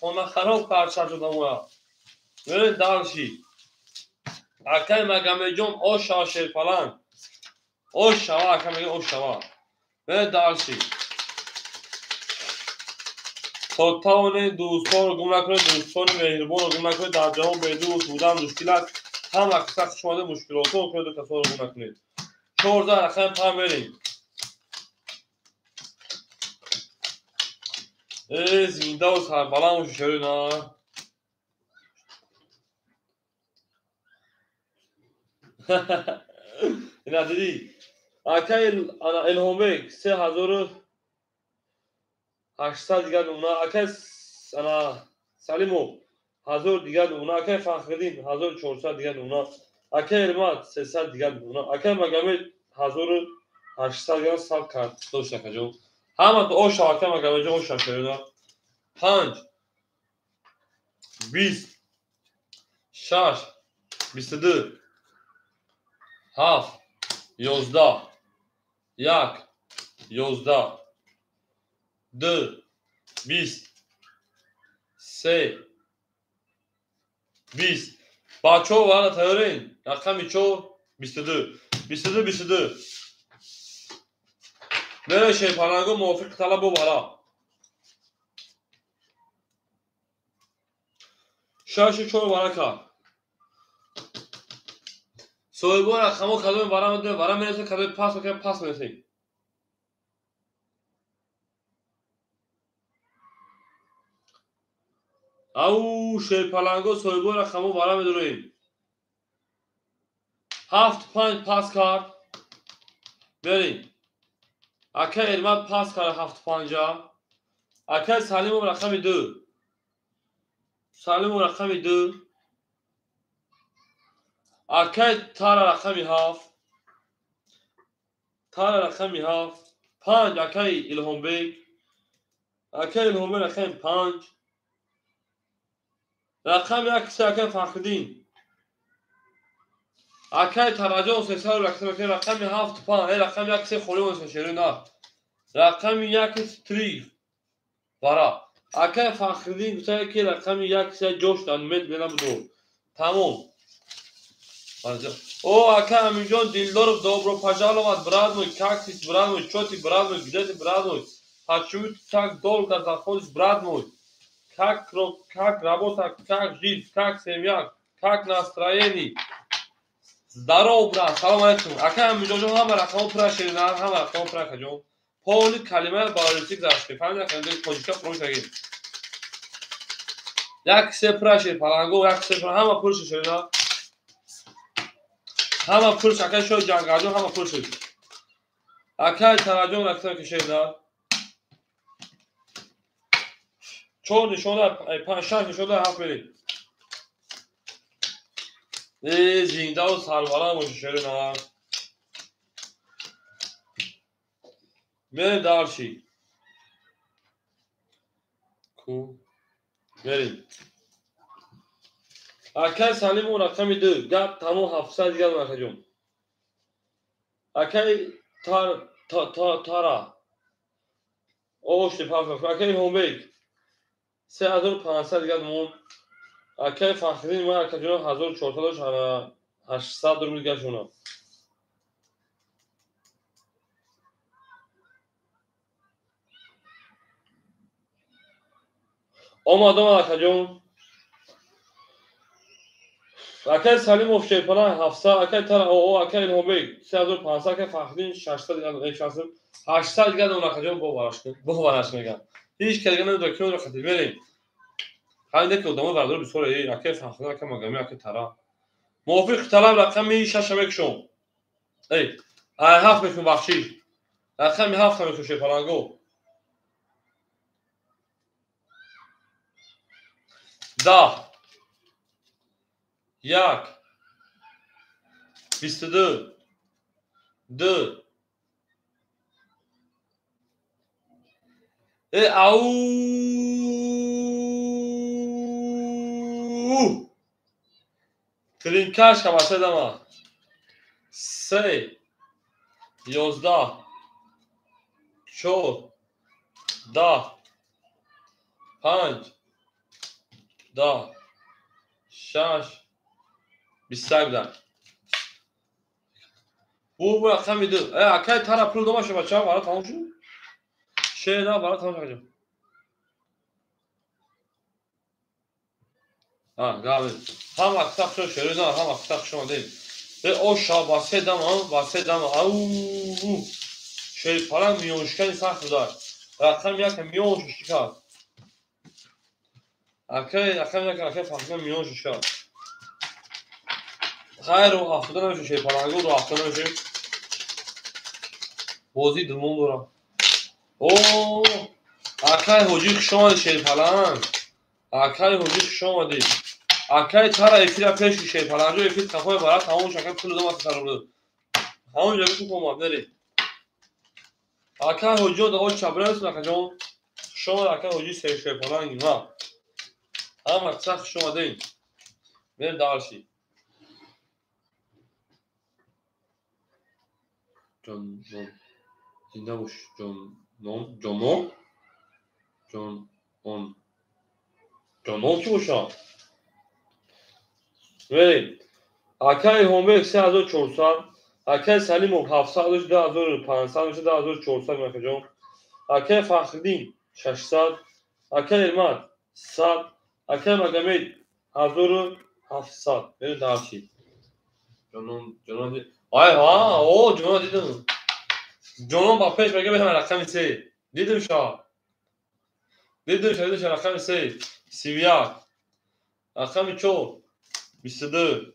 хона хароб кард 6 одамоя. Мерем дарши. Акай Магомедҷон оша шерпаланг. Ошава ака меган ошава. Мерем дарши. То тавонед дӯстонро гум накунед, дӯстони меҳрибонро гум накунед, дар ҷаҳон бедӯст будан мушкил аст. Ҳама каса хуш омада мушкилотро кунед, касонро гум накунед. 14 рақами 5 мерем. Зиндаву сарбаланд бошед шерои на. Ина дидӣ. Акай Илҳомбек 3800 дигар нумуна. Акай ана Салимов 1000 дигар нумуна. Акай Фахриддин 1400 дигар нумуна. Акай Эрмад 300 дигар нумуна. Акай Магомед 1800 дигар саб кард. Дошт акаҷон. Ҳама оша акай Магомедҷон оша шерои 5 20 6 22 7 11 1 11 2 20 3 20. Бачаҳо вара тайёрен? Рақами 4 22 22 22. Мере шерпаланго мувофиқи талаб бо вара. Шашу чор варака. Соҳибо рақамҳо кадоми вара медонем, вара менависем, кадоми пас мекунем, пас менависем. Ау шерпаланго соҳибо рақамҳо вара медонем. 7-5 пас кард. Берем. Акай Эрмат пас кард 7-5. Акай Салимов рақами 2. Салимов рақами 2. Акай Тара рақами 7. Тара рақами 7. 5 акай Илҳомбек. Акай Илҳомбек рақами 5. Рақами 1 акай Фахриддин. Акай Тараҷон 300 рақами 7-5. Рақами 1 холӣ монеса шеруи на. Рақами 1-3 вара. Акай Фахриддин гуфта ки рақами 1 ҷош дар мед набуду. Тамом. О, акай Аминҷон Дилдоров, добро пожаловать, брат мой, как ты, брат мой, чё ты, брат мой, где ты, брат мой? Почему ты так долго заходишь, брат мой? Как работа, как жизнь, как семья, как настроение? Здорово, брат, салом алейкум. Акай Аминҷон, ҳама рақамҳо пура ширина, ҳама рақамҳо пура акаҷон. Поли калима ба русӣ гузашт. Фаҳмидӣ, акаҷон, тоҷика пур шагӣ. 1-3 пура шир, паланго, 1-3 пура, ҳама пур ширина. Ҳама пур, акай шои ҷангалҷон, ҳама пур шуд. Акай Тараҷон рақам ки ширина. 4 нишона, 5-6 нишона 7 беред. Зиндаву сарбаланд бошед ширина. Мерем дарши. Ку. Мерем. Акай Салимов рақами 2. Гап тамом 700 дигар акаҷон. Акай Тара. Ошти паф. Акай Илҳомбек 3500 дигар мон. Акай Фахриддин ма акаҷон 1400 800 рубл дигар шуна. Омад акаҷон. Акай Салимов шерпалан 700, акай Тара оо, акай Илҳомбек 3500, акай Фахриддин 600 дигар, 800 дигар акаҷон бовараш мегам. Ҳеҷ кас дигар намедонад ки онро хатир. Мерем. Ҳамин ки одамо бардор бисёр, акай Фахриддин, акай Магами, акай Тара. Мувофиқи талаб рақами 6 мекушом. Эй, 7 мекунам, бахшиш. Рақами 7 мекунам шерпаланго. 10 1 22 2 ау тринкашка баседама 3 11 4 10 5 10 6 21. Бу рақами 2. Акай Тара пул домаша бача, вара тамом шуд? Шена вара тамом шуд. Гавин. Ҳама китоб шуд, шерина, ҳама китоб шуд дим. Оша баседам, ау. Шерпалан миёншикани сахт буда. Рақами 1 миён шикаст. Акай рақами 1 акай Фахриддин миён шикаст. Хайр, рӯ афтода намешавад, шерпаланго рӯ афтода намешавад. Бозӣ думон дорам. О, акай Ҳоҷӣ хуш омадӣ шерпаланг. Акай Ҳоҷӣ хуш омадӣ. Акай Тара эфира пеш шерпаланҷо эфир қафои бара тамом шуд, акай пул дома сарбуд. Ҳамон ҷо ки омад, мерем. Акай Ҳоҷиён да оч чабрас акаҷон. Хуш омад акай Ҳоҷӣ шерпаланг ма. Ҳама каса хуш омадем. Мерем дарши. Ҷон зинда бош ҷонон ҷонон ҷон он ҷонон ки бошам. Мерем. Акай Илҳомбек 3400, акай Салимов 700, 2500, 2400 акаҷон. Акай Фахриддин 600, акай Эрмат 100, акай Магомед 1700. Мерем дарчи. Ҷонон, ҷонон, ай ҳа, о, ҷонон дидам. Ҷонон ба пеш мега мехам рақами 3. Дидам ша. Дидам ша, дидам ша рақами 3. 31. Рақами 4. 22.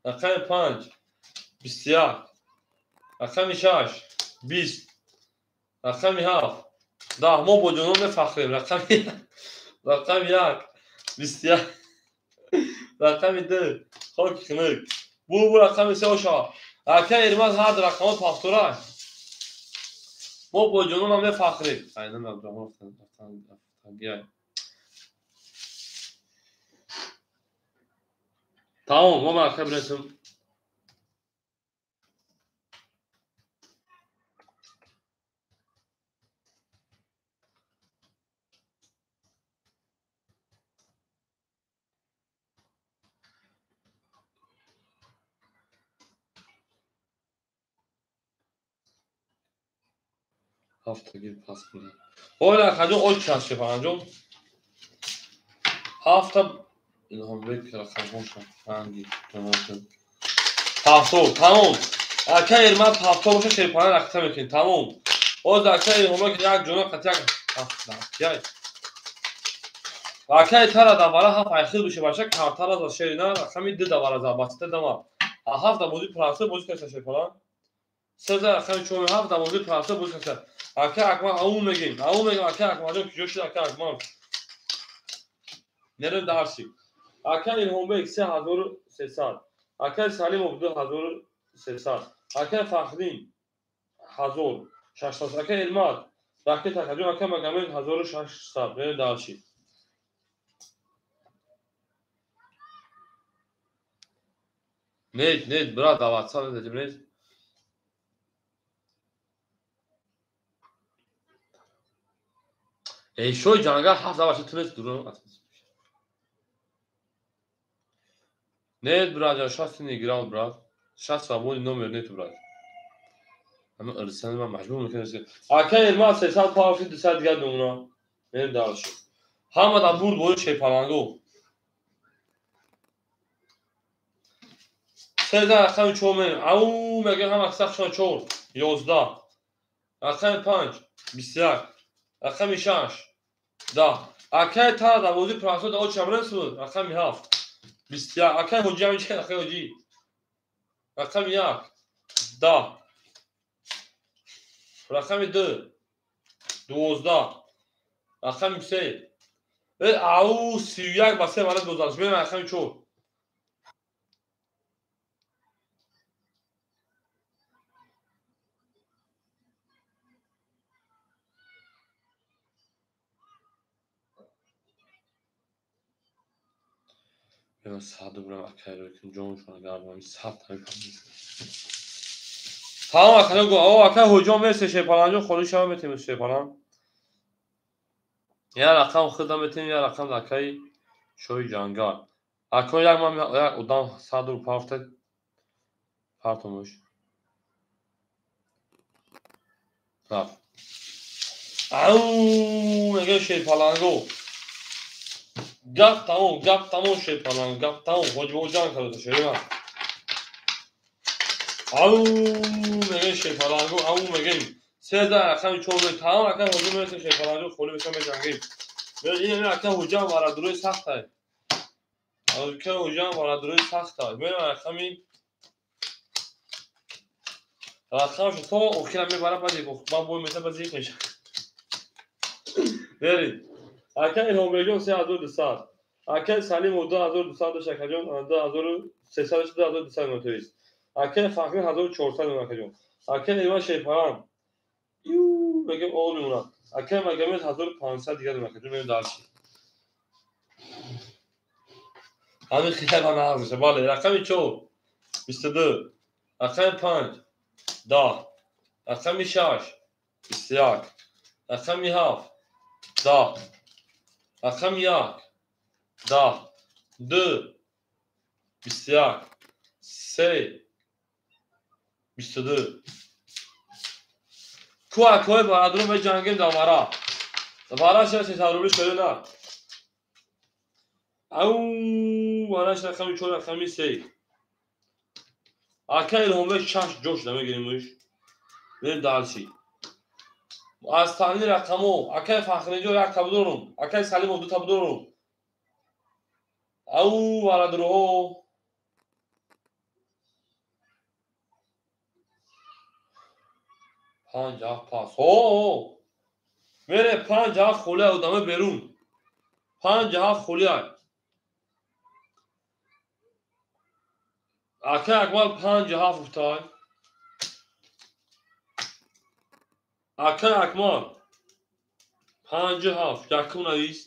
Рақами 5. 21. Рақами 6. 20. Рақами 7. 10. Мо бо ҷонон мефахрем. Рақами 1. 21. Рақами 2. Хоки хунук. Бу рақами 3 оша. Ака Эрмаз ҳар рақамот пафтора. Мо бо ҷононам мефахрем. Айнам Абдурахмон. Тамом, мо мака бирасем. Ҳафтагир пас кунем. Ҳола хаҷон оч чанд шефанҷон? Ҳафта Илҳомбек рақамҳоша ранги ҷамоат. Ҳафто, тамом. Ака Эрмат ҳафто боша шерпана рақта мекунем, тамом. Боз ака Илҳомбек як ҷона қат як ҳафта. Ака тара давара ҳафт айхил бише баша картара за шерина рақами 2 давара за баста дама. Ҳафта бози прансе бози каша шерпана. Сеза рақами 4 ҳафта бози прансе бози каша. Ака Акмал ау мегим, ау мегим ака Акмалҷон куҷо шуд ака Акмал? Нерем дарси. Ака Илҳомбек 3300, ака Салимов 2300, ака Фахриддин 1600, ака Элмат ракета акаҷон, ака Магомед 1600. Нерем дарси. Нет, нет, брат, даватса нет, нет. Эй, шой ҷангал ҳафт даваша тунест дурон. Нет, брат, я сейчас не играл, брат. Сейчас свободный номер нету, брат. Ама ирсан ман маҷбур мекунам. Ака Элмат 300 пафи 200 дигар думуна. Мерем дальше. Ҳама да бурд бои шепаланго. Сеза рақами 4 мерем. Ау, мега ҳама сахшон 4, 11. Рақами 5, 21. Рақами 6, 10. Акай тара да бози прасо да очам ресуд. Рақами 7. 21. Акай ҳоҷи ҳам чӣ акай ҳоҷи. Рақами 1, 10. Рақами 2, 12. Рақами 3. Ау 31 ба 3 валет бозаш. Мерем рақами 4. Мен саду бурам акайро кун ҷоншона гардам сад тамом акай гу о акай ҳуҷум мерсе шепаланҷо холи шава метем шепалан я рақам худам метем я рақам акай шои ҷангал акай як ман як одам саду парта партумуш рафт ау мега шепаланго гап тамом шепаланг гап тамом ҳоҷибоҷан карда шерина ау мега шепаланго ау мегем сеза рақами 4 тамом акай ҳоҷи мерсе шепаланго холи беша меҷангем ин акай ҳуҷам варадурои сахтай акай ҳуҷам варадурои сахтай мера рақами рақамшо то охира мебара баъди ман бой меса ба зиқ меша берид акай Илҳомбекҷон 3200, акай Салимов 2200 дошт акаҷон, 2300 2200 нотоист. Акай Фахри 1400 акаҷон. Акай Иван Шерпаран ю мегем ол мемонад. Акай Магомед 1500 дигар акаҷон меем дарчи. Ҳамин хиляба нағз меша. Бале, рақами 4 22, рақами 5 10, рақами 6 21, рақами 7 10, рақами 1 10, 2 21, 3 22. Ку акои барадру меҷангем дар вара. Вара шава 300 рубли шода на. Ау Вараш рақами 4, рақами 3. Ака Илҳомбек 6 ҷош намегирем. Мерем дальше. Аз таҳлили рақамҳо акай Фахриҷон 1 та будорум, акай Салимов 2 та будорум. Ау варадроҳо. Панҷ ҳафт пас. Ҳо. Мере 5 7 холия одаме берун. 5 7 холия. Акай Акмал 5 7 гуфтай. Акай Акмал 5 7 якум навис.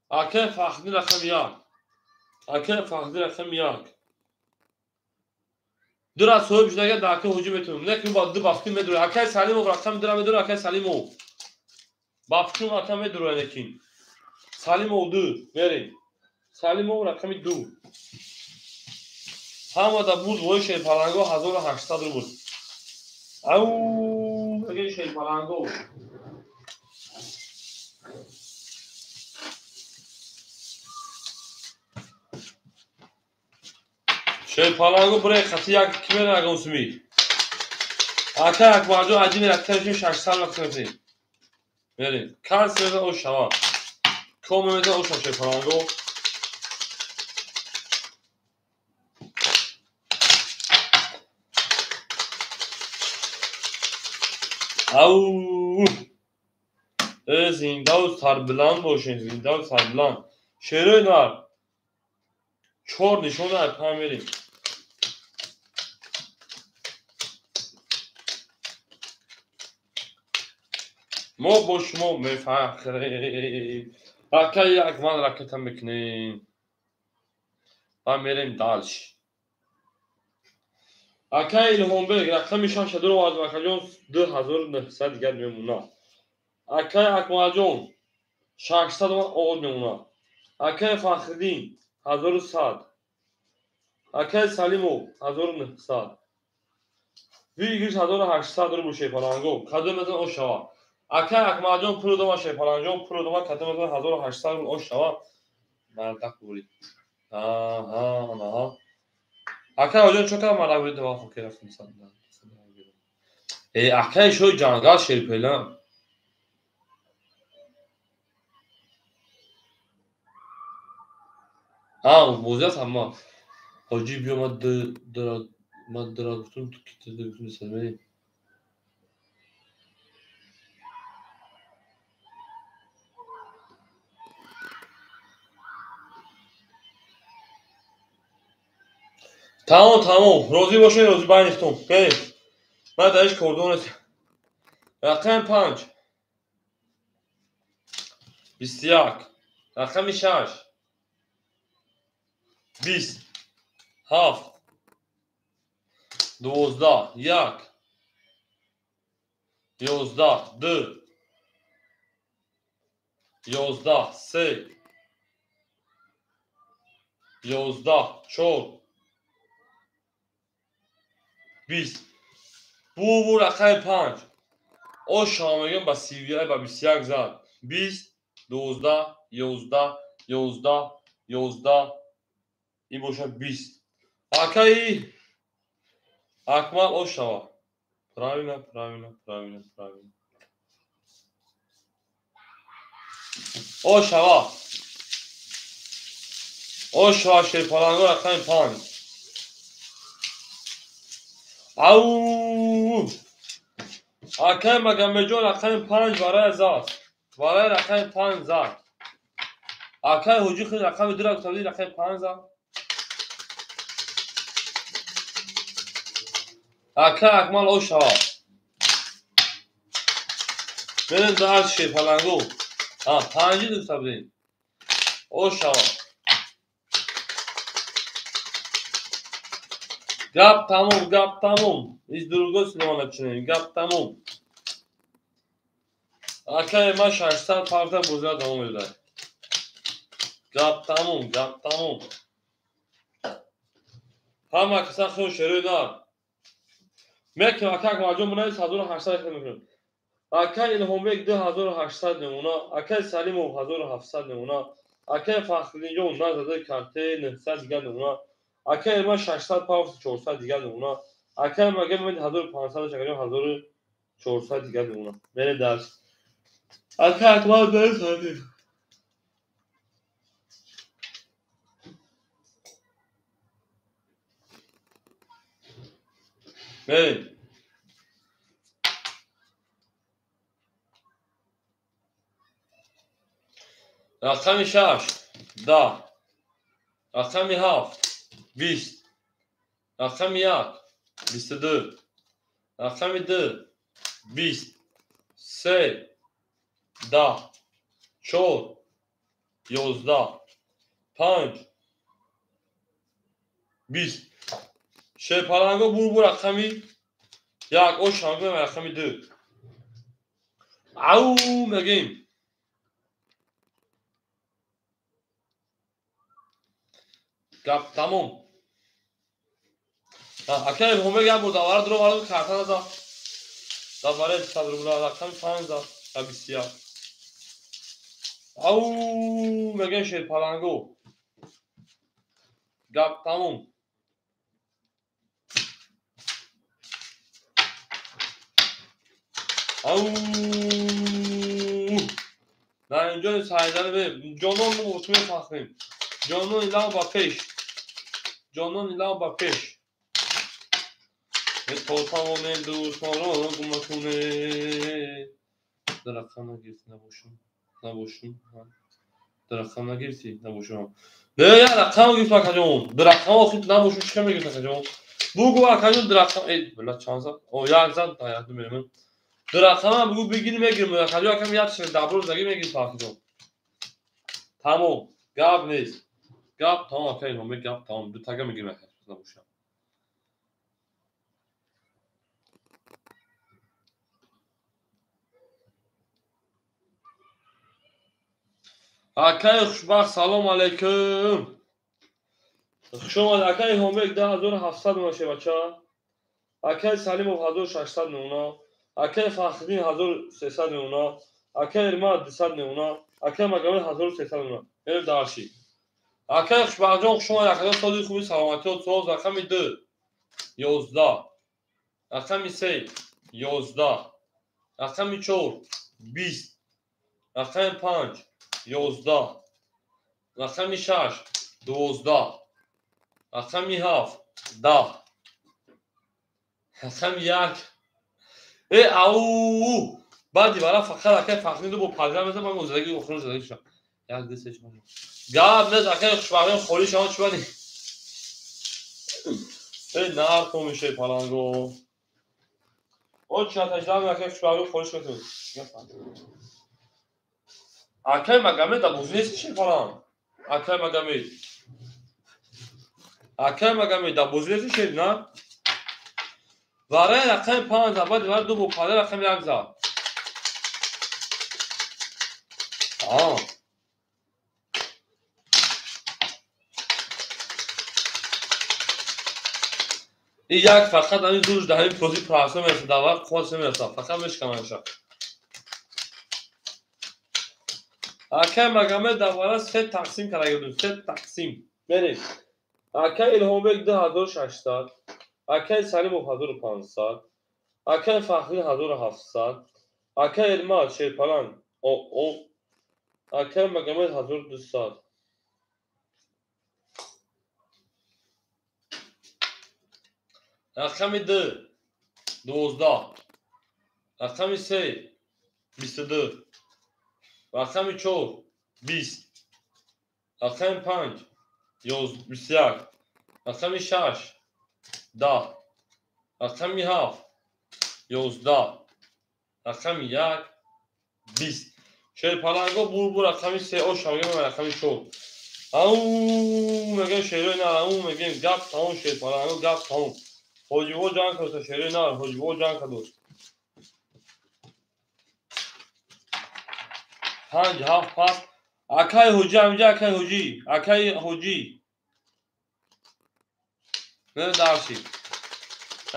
Акай Фахри рақами 1. Акай Фахри рақами 1. Дура соҳиб шудага дар акай ҳуҷум метавонем. Не ки ба ду бафкун медура. Акай Салимов рақами 2 медура, акай Салимов. Бафкун ака медура лекин. Салимов 2 мерем. Салимов рақами 2. Ҳамада буд вои шерпаланго 1800 рубл. Ау, аги шерпаланго. Шерпаланго буре хати як кимера агон суми. Ака Акбарҷон один рақами 600 рақами. Мерем. Кас мезан о шава. Ком мезан о шава шерпаланго. Ау! Зиндаву сарбиланд бошед, зиндаву сарбиланд. Шерои нар. 4 нишон дар пам мерем. Мо бо шумо мефахрем. Акай Акмал ракета мекунем. Ва мерем дальше. Акай Илҳомбек рақами 6 дур овард, акаҷон 2900 дигар мемонад. Акай Акмалҷон 600 овод мемонад. Акай Фахриддин 1100. Акай Салимов 1900. Вигриш 1800 рубл шерпаланго. Кадом мезан о шава. Акай Акмалҷон пул дома, шерпаланҷон пул дома, кадом мезан 1800 рубл о шава. Мардак бурид. Аҳа, аҳа. Акай оҷон чо кардам мардак бурид ва хокей рафтам сад. Акай шои ҷангал шерпелам. Бозият ҳама. Ҳоҷӣ биё ма дра гуфтум, ту ки гуфтум садмери. Тамом, тамом. Розӣ бошед, розӣ байнихтум. Берем. Ман дар ҳеҷ кордон нест. Рақами 5. 21. Рақами 6. 20. 7. 12. 1. 11. 2. 11. 3. 11. 4. 20. Бу рақами 5. О шава мегӯям ба 31 ба 21 зад. 20, 12, 11, 11, 11, ин бошад 20. Акаи Акмал о шава. Правильно, правильно, правильно, правильно. О шава. О шава шерпаланго рақами 5. Ау! Акай Магомеджон рақами 5 барои зад. Барои рақами 5 зад. Акай Ҳоҷӣ худ рақами 2 гуфта будӣ, рақами 5 зад. Акай Акмал о шава. Мерем дар шерпаланго. 5 гуфта будем. О шава. Гап тамом, гап тамом. Из другой слова начинаем. Гап тамом. Акай ма 600 парта бозиро давом медиҳад. Гап тамом, гап тамом. Ҳама каса худ шерои нар. Мекунем ака Акмалҷон бунавис 1800 мекунем. Акай Илҳомбек 2800 мемона, акай Салимов 1700 мемона, Акай Фахриддинҷон назада карте 900 дигар намуна. Акай Эрман 600 пафт 400 дигар намуна. Акай Магомед 1500 шакаҷон 1400 дигар намуна. Мерем дарс. Акай Акмал дарс ҳадид. Мерем. Рақами 6 10, рақами 7 20, рақами 1 22, рақами 2 20, 3 10, 4 11, 5 20. Шерпаланго бурбу рақами 1, о шанго рақами 2. Ау мегим. Гап тамом. Акай Илҳомбек як бор давара дуро вард карта назад. Давара 100 рубла рақами 5 зад, 21. Ау мегем шерпаланго. Гап тамом. Ау дар инҷо сайдани ҷонон мо бо ту мефахрем. Ҷонон илав ба пеш. Ҷонон илав ба пеш. То тавонем дӯстонро гум накунем. Дар рақам нагирифтӣ набошум. Набошум. Дар рақам нагирифтӣ набошум. Не, як рақам гирифт акаҷон. Дар рақам охир набошум чӣ кам мегирифт акаҷон? Бугу акаҷон дар рақам э била чанд зад? О як зад як ду мерем. Дар рақама бугу бигирӣ мегирим. Акаҷон акам як шир дабро заги мегирифт акаҷон. Тамом. Гап нест. Гап тамом акаи Илҳомбек гап тамом. Ду тага мегирим акаҷон набошам. Акаи хушбахт салом алейкум. Хуш омад акаи Илҳомбек 10700 мона шебача. Акаи Салимов 1600 мона. Акаи Фахриддин 1300 мона. Акаи Эрмат 200 мона. Акаи Магомед 1300 мона. Мерем дарши. Акаи хушбахтҷон хуш омад акаҷон сози хуби саломатиёт соз рақами 2 11, рақами 3 11, рақами 4 20, рақами 5 11, рақами 6 12, рақами 7 10, рақами 1. Э ау баъди вара фақат акаи Фахриддин бо падра мезанам, ман озадаги охирон задаги шудам. 1 2 3 4. Гап нест акаи хушбахтҷон холӣ шаванд чӣ бани? Э нар комише паланго. О чатаждам акаи хушбахтҷон холӣ шуд. Акаи Магомед дар бозӣ нест чӣ паланг? Акаи Магомед. Акаи Магомед дар бозӣ нест шед на? Вараи рақами 5 зад, баъди вара ду бо пада рақами 1 зад. Ин як фақат ҳамин зурш дар ҳамин пози прасо мерасад, дар вақт қувват намерасад, фақат мешикананша. Акаи Магомед дар вара се тақсим карда буд, се тақсим. Мерем. Акаи Илҳомбек 2600, акаи Салимов 1500, акаи Фахриддин 1700, акаи Эрмат Шерпаланг о акаи Магомед 1200. Рақами 2 12, рақами 3 22, рақами 4 20, рақами 5 21, рақами 6 10, рақами 7 11, рақами 1 20. Шерпаланго бурбу рақами 3 о шамгем рақами 4. Ау мегем шерои нар, ау мегем гап тамом шерпаланго гап тамом. Ҳоҷиво ҷанг кард шерои нар, ҳоҷиво ҷанг кард. 5 7 пас. Акаи ҳоҷӣ ҳаминҷа акаи ҳоҷӣ, акаи ҳоҷӣ. Не дарши.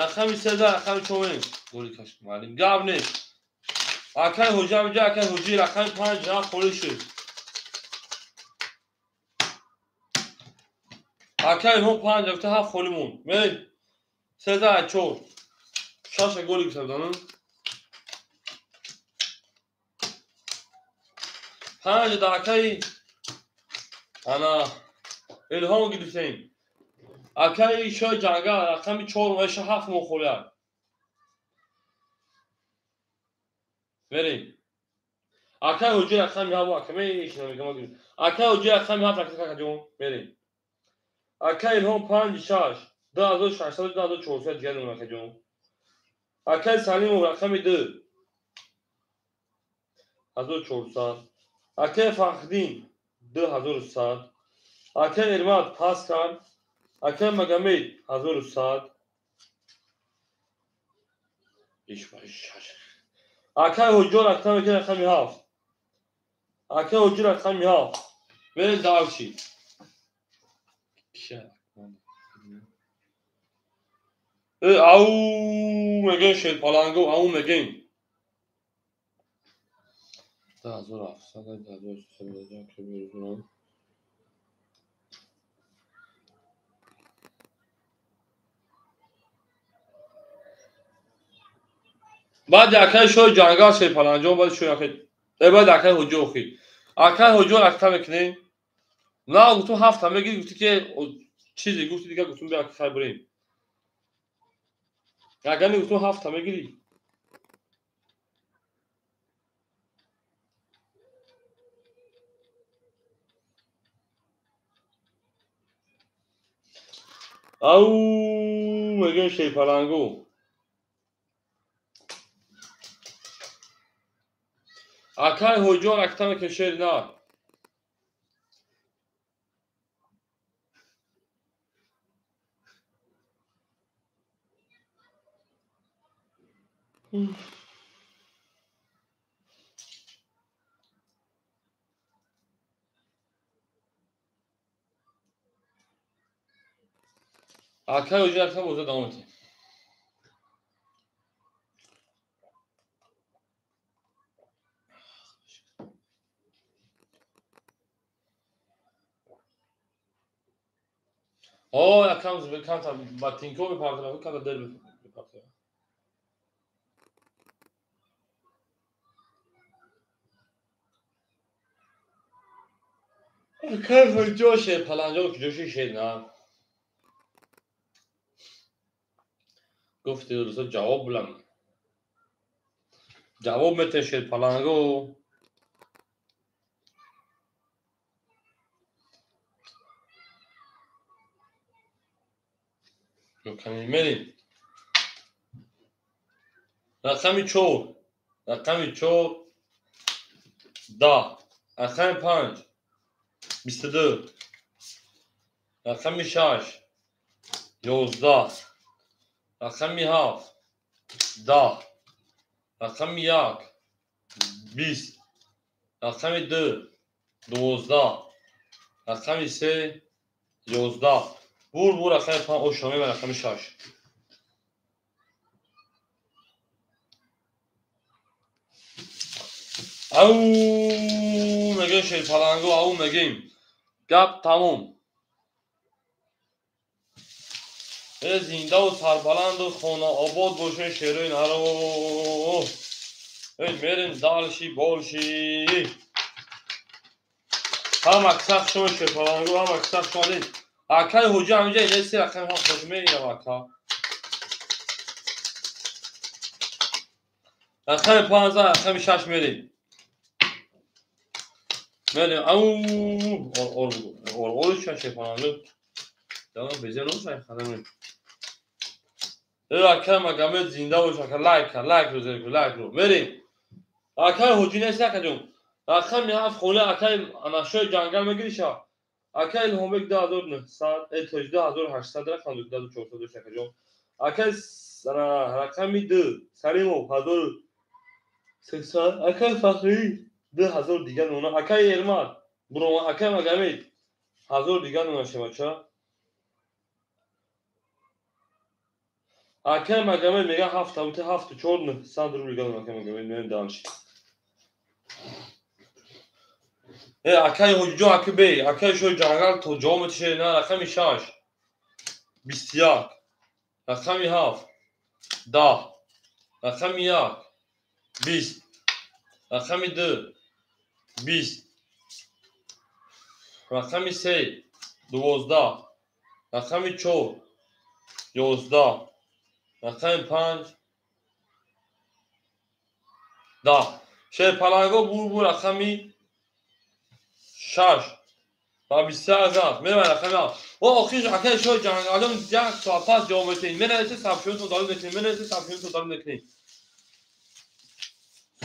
Рақами 3 рақами 4. Голи каш маълим. Гап нест. Акаи ҳоҷӣ ҳаминҷа акаи ҳоҷӣ рақами 5 рафт холӣ шуд. Акай Илҳом 5 гуфта 7 холӣ монд. Мерем. 13 4. 6 голи гуфта. 5 да акай ана Илҳом гирифтем. Акай Шоҳи Ҷангал рақами 4 ва 7 мо холия. Мерем. Акай Ҳоҷи рақами 7 акай мешинам. Акай Ҳоҷи рақами 7 рақами мерем. Акай Илҳом 5 6 2600 2400 дигар мон акай ҷон. Акай Салимов рақами 2 1400. Акай Фахриддин 2100. Акай Эрмат пас кард. Акай Магомед 1100. Акай Ҳоҷиён рақами 7. Акай Ҳоҷи рақами 7. Мерем дальше. Ау мегӯем Шерпаланго, ау мегӯем. 2700 2300. Баъди акай Шоҳи Ҷангал Шерпаланҷон, баъди Шоҳи акай, баъди акай Ҳоҷи охир. Акай Ҳоҷиён ракта мекунем. На, гуфтум 7 мегирӣ, гуфтӣ ки чизе гуфти дигар, гуфтум биё хай бурем. Агар не гуфтум 7 мегирӣ. Ау мегӯем Шерпаланго. Акай Ҳоҷиён ракта мекунем шери нар. Акай Ҳоҷи ракта боза давом метем. О, якам камта ботинко мепартам, камта дер мепартам. Акай Ҳоҷиён Шерпаланҷон куҷоши шер на? Гуфти рӯза ҷавоб булам. Ҷавоб мете Шерпаланго. Мерем. Рақами 4. Рақами 4 10. Рақами 5 22. Рақами 6 11. Рақами 7 10. Рақами 1 20. Рақами 2 12. Рақами 3 11. Бур бур рақами 5 ошоме ва рақами 6. Ау мегӯем Шерпаланго, ау мегӯем. Гап тамом. Зиндаву сарбаланду хонаобод бошен шерои наро. Мерем дальше больше. Ҳама киса шумо Шерпаланго, ҳама киса шумо. Акай Ҳоҷи ҳаминҷа инеси рақами 7 хош меринам ака. Рақами 5 рақами 6 мерем. Мерем. Ау ор ор ор Шерпаланго. Давай безен ошай хадам. Акай Магомед зинда бош ака, лайк лайк ро зер кун, лайк ро. Мерем. Акай Ҳоҷи нест ака ҷон. Рақами 7 хола акай Анашои Ҷангал мегириша. Акай Илҳомбек 2900, 2800 рақам 2400 дошт ака ҷон. Акай рақами 2 Салимов 1300, акай Фахрӣ 2000 дигар нона, акай Эрмат Бурома, акай Магомед 1000 дигар нона шемача. Акай Магомед мега 7 7 4 900 рубл дигар нона акай Магомед меем дальше. Акай Ҳоҷиҷон, аки бей, акай Шоҳи Ҷангал то ҷавоб метише на рақами 6. 21, рақами 7, 10, рақами 1, 20, рақами 2, 20, рақами 3, 12, рақами 4, 11, рақами 5, 10. Шерпаланго бурбу рақами 6 ва 21 зад. Меравад рақами 7. О охир акай шои ҷангалон як соат пас ҷавоб метиҳем. Менависе сабшунтон далил мекунем. Менависе сабшунтон далил мекунем.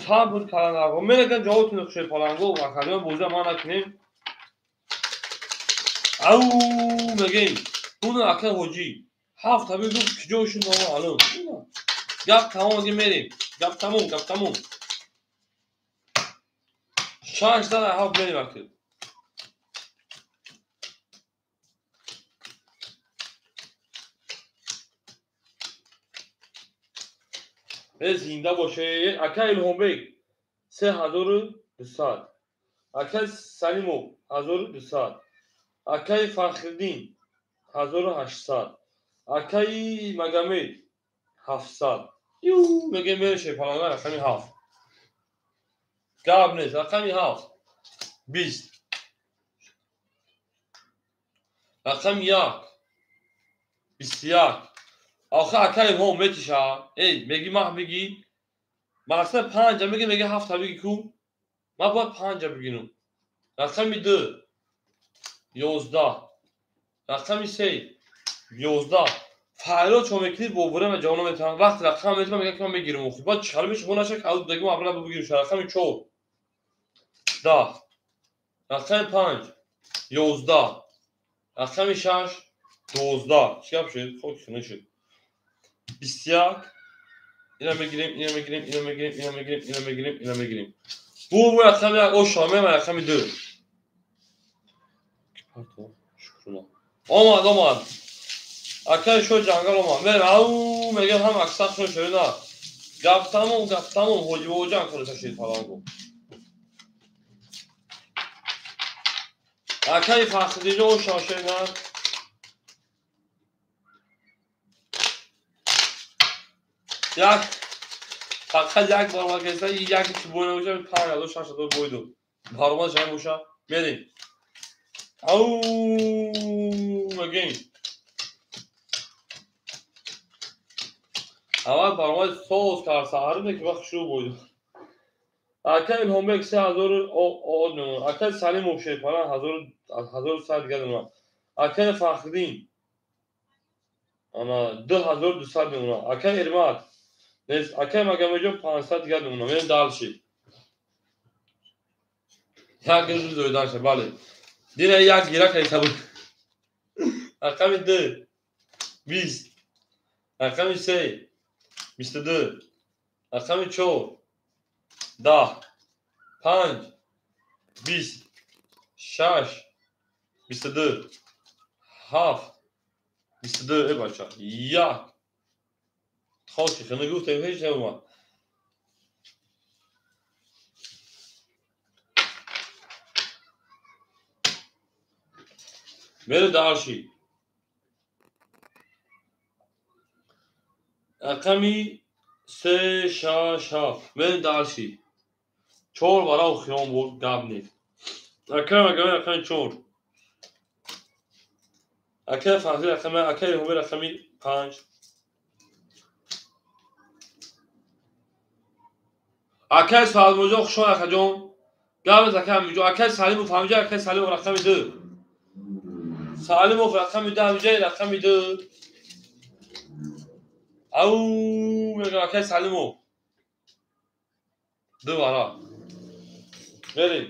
Сабр кардан. Менаган ҷавобтон шерпаланго ва калима бозӣ ма накунем. Ау мегем. Буна акай ҳоҷӣ. Ҳафт таби гуфт киҷо шуд номаълум. Гап тамом мерем. Гап тамом, гап тамом. 6 зад 7 мерем акай. Зинда боше. Акай Илҳомбек 3200. Акай Салимов 1200. Акай Фахриддин 1800. Акай Магомед 700. Ю мегем мереше паланга рақами 7. Гап нест, рақами 7. 20. Рақами 1. 21. Охе акай Илҳом метиша. Эй, меги мах бигӣ. Мақсад 5 меги, меги 7 бигӣ ку. Ман бояд 5 бигирам. Рақами 2 11. Рақами 3 11. Файло чо мекунӣ бо время ҷавоб наметавонам. Вақти рақам метавонам мегӯям ки ман мегирам. Охи баъд чӣ мешавад бо наша ки дагим аввала бигирам. Рақами 4 10. Рақами 5 11. Рақами 6 12. Чӣ гап шуд? Хок шуд. 21. Ина мегирем, ина мегирем, ина мегирем, ина мегирем, ина мегирем, ина мегирем. Бу рақами 1 оша мема рақами 2. Пардон, шукрона. Омад, омад. Акай шо ҷангал омад. Мер ау мегем ҳам аксар шо шуда. Гап тамом, гап тамом, ҳоҷи воҷан кунад шид фаланго. Акай Фахриддин оша шуда. Як фақат як бор вакеса як чи бой набоша 5000 6000 бой дод. Баромад шай боша мерем. Ау мегем. Аввал баромад соз кард саҳар ки вақт шурӯъ бой дод. Акай Илҳомбек 3000 од мемонад. Акай Салимов Шерпалан 1100 дигар мемонад. Акай Фахриддин ана 2200 мемонад. Акай Эрмат нест. Акай Магомедҷон 500 дигар мемонад. Мерем дальше. Як рӯз зоидан шад, бале. Дина як гира кайса буд. Рақами 2 20. Рақами 3 22. Рақами 4 10. 5 20. 6 22. 7 22. Эй бача. 1. Хоки хина гуфтем ҳеҷ намеомад. Мере дальше. Рақами 3 6 7. Мере дальше. 4 бара охирон буд, гап нест. Акай Магомед рақами 4. Акай Фахри рақами, акай Илҳомбек рақами 5. Акай Салмоҷон хушон акаҷон. Гап нест акай ҳамиҷо. Акай Салимов ҳамиҷо, акай Салимов рақами 2. Салимов рақами 2 ҳамиҷо, рақами 2. Ау мегӯям акай Салимов. 2 бара. Мерем.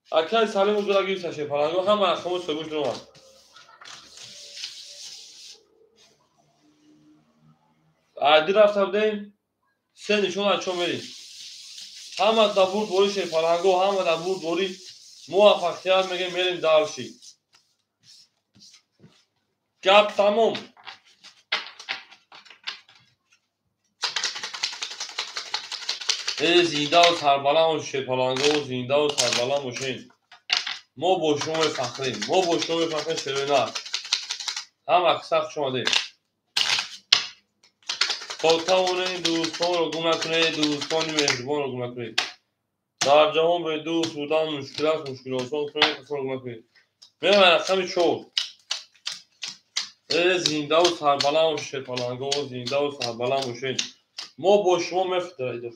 Акай Салимов дура гирифта шерпаланго ҳама рақамҳо согӯш дуромад. Ду рафта будем. Се нишон аз чо мерем. Ҳама дар бурдбори шерпаланго, ҳама дар бурдбори муваффақият мегем, мерем дальше. Гап тамом. Зиндаву сарбаланд шерпаланго, зиндаву сарбаланд бошед. Мо бо шумо мефахрем, мо бо шумо мефахрем шерона. Ҳама каса хуш омадед. То тавонед дӯстонро гум накунед, дӯстони меҳрубонро гум накунед. Дар ҷаҳон бе дӯст будан мушкил аст, мушкил осон кунед, касонро гум накунед. Меравем рақами 4. Зиндаву сарбаланд бошед, паланго, зиндаву сарбаланд бошед. Мо бо шумо мефтаред.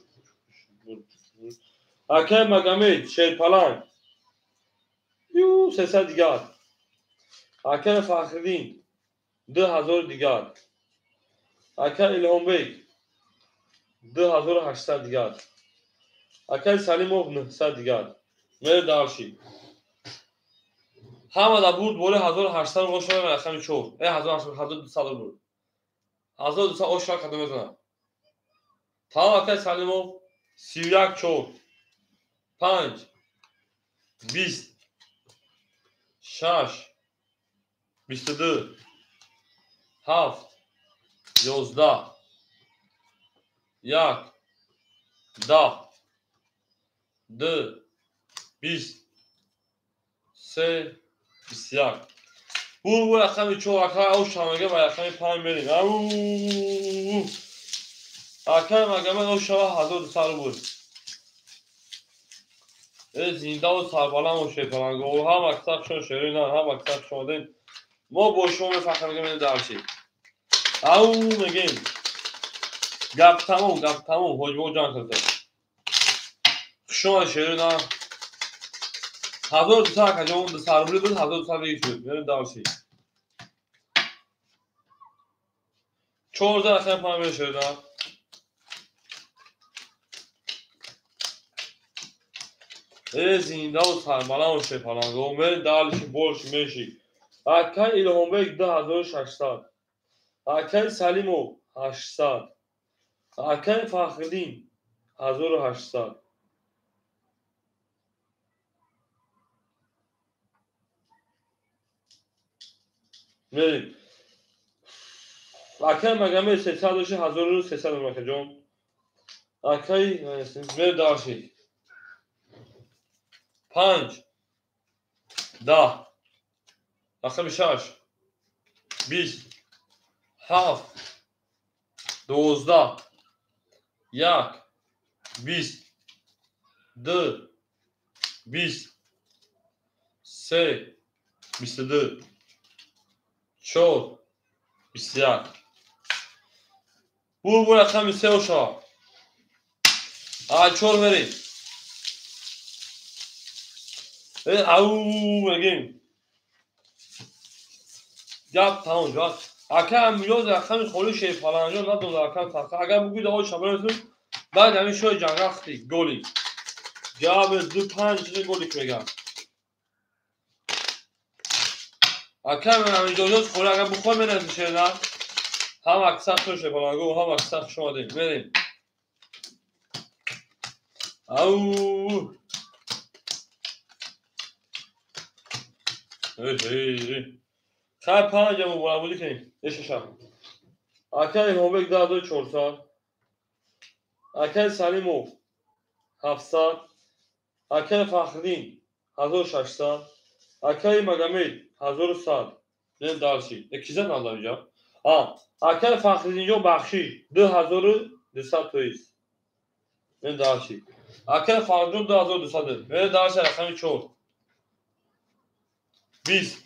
Акай Магомед, шерпаланг. Ю 300 дигар. Акай Фахриддин, 2000 дигар. Акай Илҳомбек, 2800 дигар. Акай Салимов, 900 дигар. Мере дарши. Ҳама да бурд боли 1800 ошо рақами 4. 1200 бурд. 1200 ошо кадом мезанад. Тамом акай Салимов 31 4 5 20 6 22 7 11 1 10 2 20 3 21. Бу рақами 4 акай ош ҳамага ба рақами 5 мерем. Ау! Акай Магомед ош шава 1200 рубл. Зиндаву сарбаланд бошед, паланго. Ҳама каса хушон шерои на, ҳама каса хуш омадед. Мо бо шумо мефахр мегӯем дарши. Ау мегем. Гап тамом, гап тамом, ҳоҷибо ҷанг карда. Хуш омадед шерои на. 1200 акаҷон, 200 рубли буд, 1200 бигир шуд. Мерем дарши. 14 рақами 5 мерем шерои на. Зиндаву сарбаланд бошед, паланго. Мерем дарши, больше меши. Акай Илҳомбек 2600. Акай Салимов 800. Акай Фахриддин 1800. Мерем. Акай Магомед 300 доши, 1300 акаҷон. Акай мерем дарши. 5 10 рақами 6 20 7 12 1 20 2 20 3 22 4 21. Бу рақами 3 ошава. 4 мерем. Ау мегем. Гап тамом, гап. Акай Амиёз рақами холи шерпаланҷон надода акам тақа. Агар бугӯед ои шабарасун, баъд ҳамин шои ҷангахти голи. Гап 2 5 голик мегам. Акай Амиёз холи агар бухой меназӣ шерна. Ҳама аксар хуш шерпаланго, ҳама аксар хуш омадем. Мерем. Ау. Хай 5 муборакбодӣ кунем. Шаша. Акай Илҳомбек 2400. Акай Салимов 700. Акай Фахриддин 1600. Акай Магомед 1100. Мерем дарши. Киза надам инҷа? Акай Фахриддинҷон бахшиш 2200 тоист. Мерем дарши. Акай Фарҷон 2200. Мерем дарши рақами 4. 20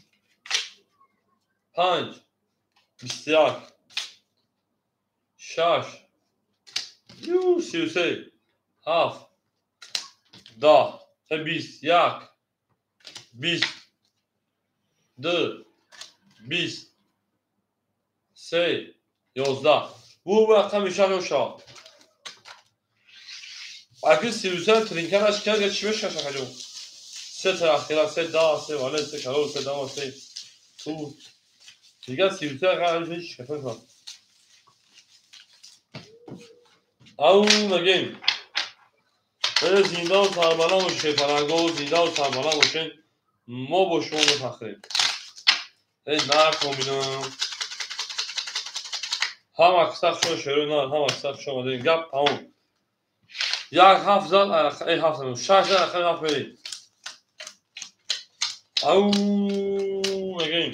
5 21 6 33 7 10 21 20 2 20 3 11. Бу рақами 6 ошава. Аки 33 тринканаш кард, чӣ мешкаш акаҷон? 3 тарахтира, 3 10, 3 вале, 3 карол, 3 дама, 3 ту. Дигар 33 рақам ҳеҷ шикафта. Ау мегем. Зиндаву сарбаланд бошед, паланго, зиндаву сарбаланд бошед. Мо бо шумо мефахрем. Наркоминам. Ҳама каса хуш шерои на, ҳама каса хуш омадем. Гап тамом. 1 7 зад, 7 зад, 6 зад, рақами 7 мерем. Ау мегем.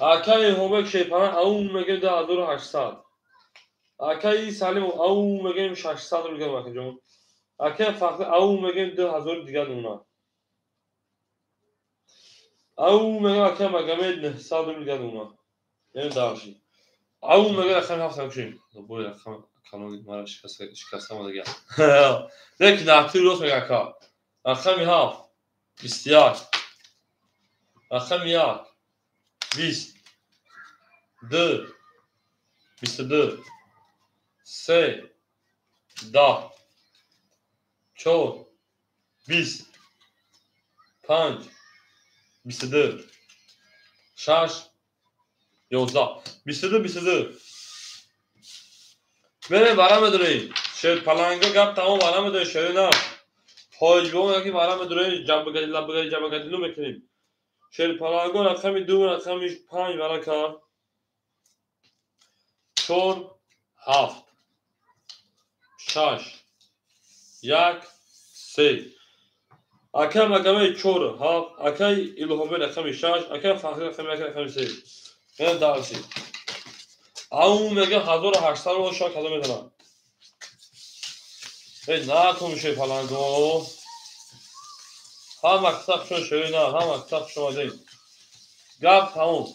Акаи Илҳомбек шерпаланг ау мегӯем 2800. Акаи Салимов ау мегӯем 600 рубл дигар акаҷон. Акаи Фахри ау мегӯем 2000 дигар нуна. Ау мегӯем акаи Магомед 900 рубл дигар нуна. Мегӯем дальше. Ау мегӯем рақами 7 кушем. Бой рақам канони мара шикаста омадагия. Лекин натури рост мегӯяд ака. Рақами 7 21. Рақами 1 20 2 22 3 10 4 20 5 22 6 11 22 22. Мерем вара медурем. Шерпаланга гап тамом вара медурем. Шери на. Ҳоҷибо мегӯяд ки вара медурем. Ҷаббагади лаббагади ҷаббагадилу мекунем. Шерпаланго рақами 2 рақами 5 вара кард. 4 7 6 1 3. Акаи Магомед 4 7, акаи Илҳомбек рақами 6, акаи Фахри рақами 1 рақами 3. Мерем дальше. Ау мегӯяд 1800 рубл шояд кадом медонад. Эй накун шерпаланго. Ҳама киса хушон шери на, ҳама киса хуш омадем. Гап тамом.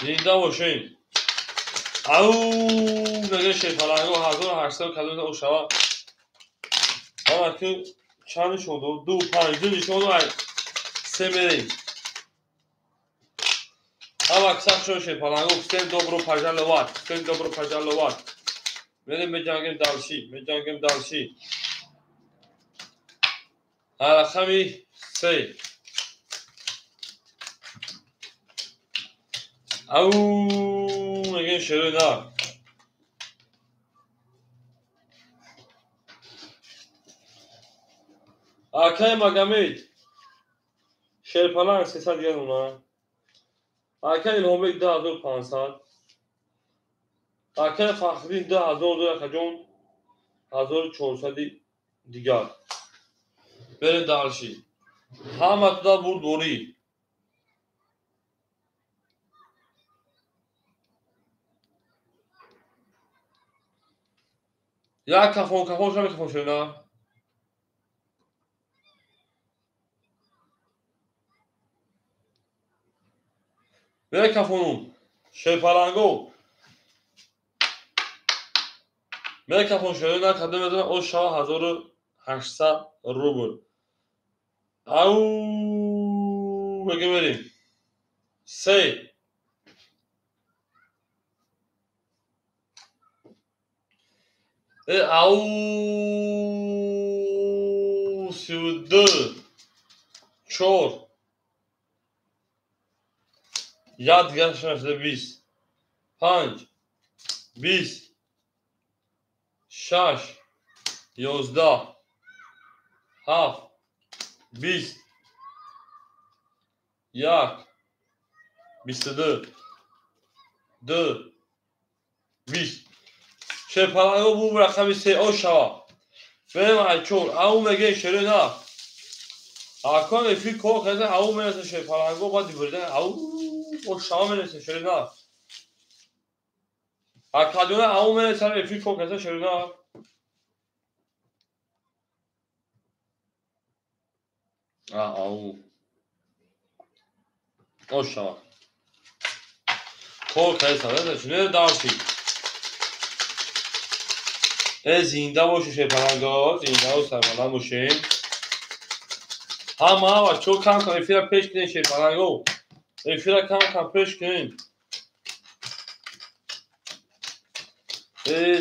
Зинда бошем. Ау мегӯяд шерпаланго 1800 кадом медонад шава. Ҳама ки чанд нишон дод? 2 5 2 нишон дод, 3 мерем. Ҳама киса хушон шерпаланго. Всем добро пожаловать. Всем добро пожаловать. Мерем меҷангем дальше, меҷангем дальше. Рақами 3. Ау мегӯем шери на. Акаи Магомед шерпаланг 300 дигар нуна. Акаи Илҳомбек 2500. Акаи Фахриддин 2000 акаҷон 1400 дигар. Берем дальше. Ҳама туда бурдборӣ. Як кафон кафон шава кафон шуда. Бе кафонум. Шерпаланго. Ме кафон шуда на кадом медонам о шава 1800 рубл. Ау мегӯем мерем. 3 Ау 32 4 як дигар 20 5 20 6 11 7 20 1 22 2 20. Шерпаланго бу рақами 3 о шава. Берем ай 4. Ау мегӯем шери на. Акон эфир кор карда ау менависад шерпаланго баъд бурдан ау о шава менависад шери на. Акаҷона ау менависад эфир кор карда шери на. Ау. О шава. Кор карда шуне дальше. Зинда бошед шерпаланго, зинда ва сарбаланд бошед. Ҳама бачаҳо кам кам эфира пеш кунед шерпаланго. Эфира кам кам пеш кунед.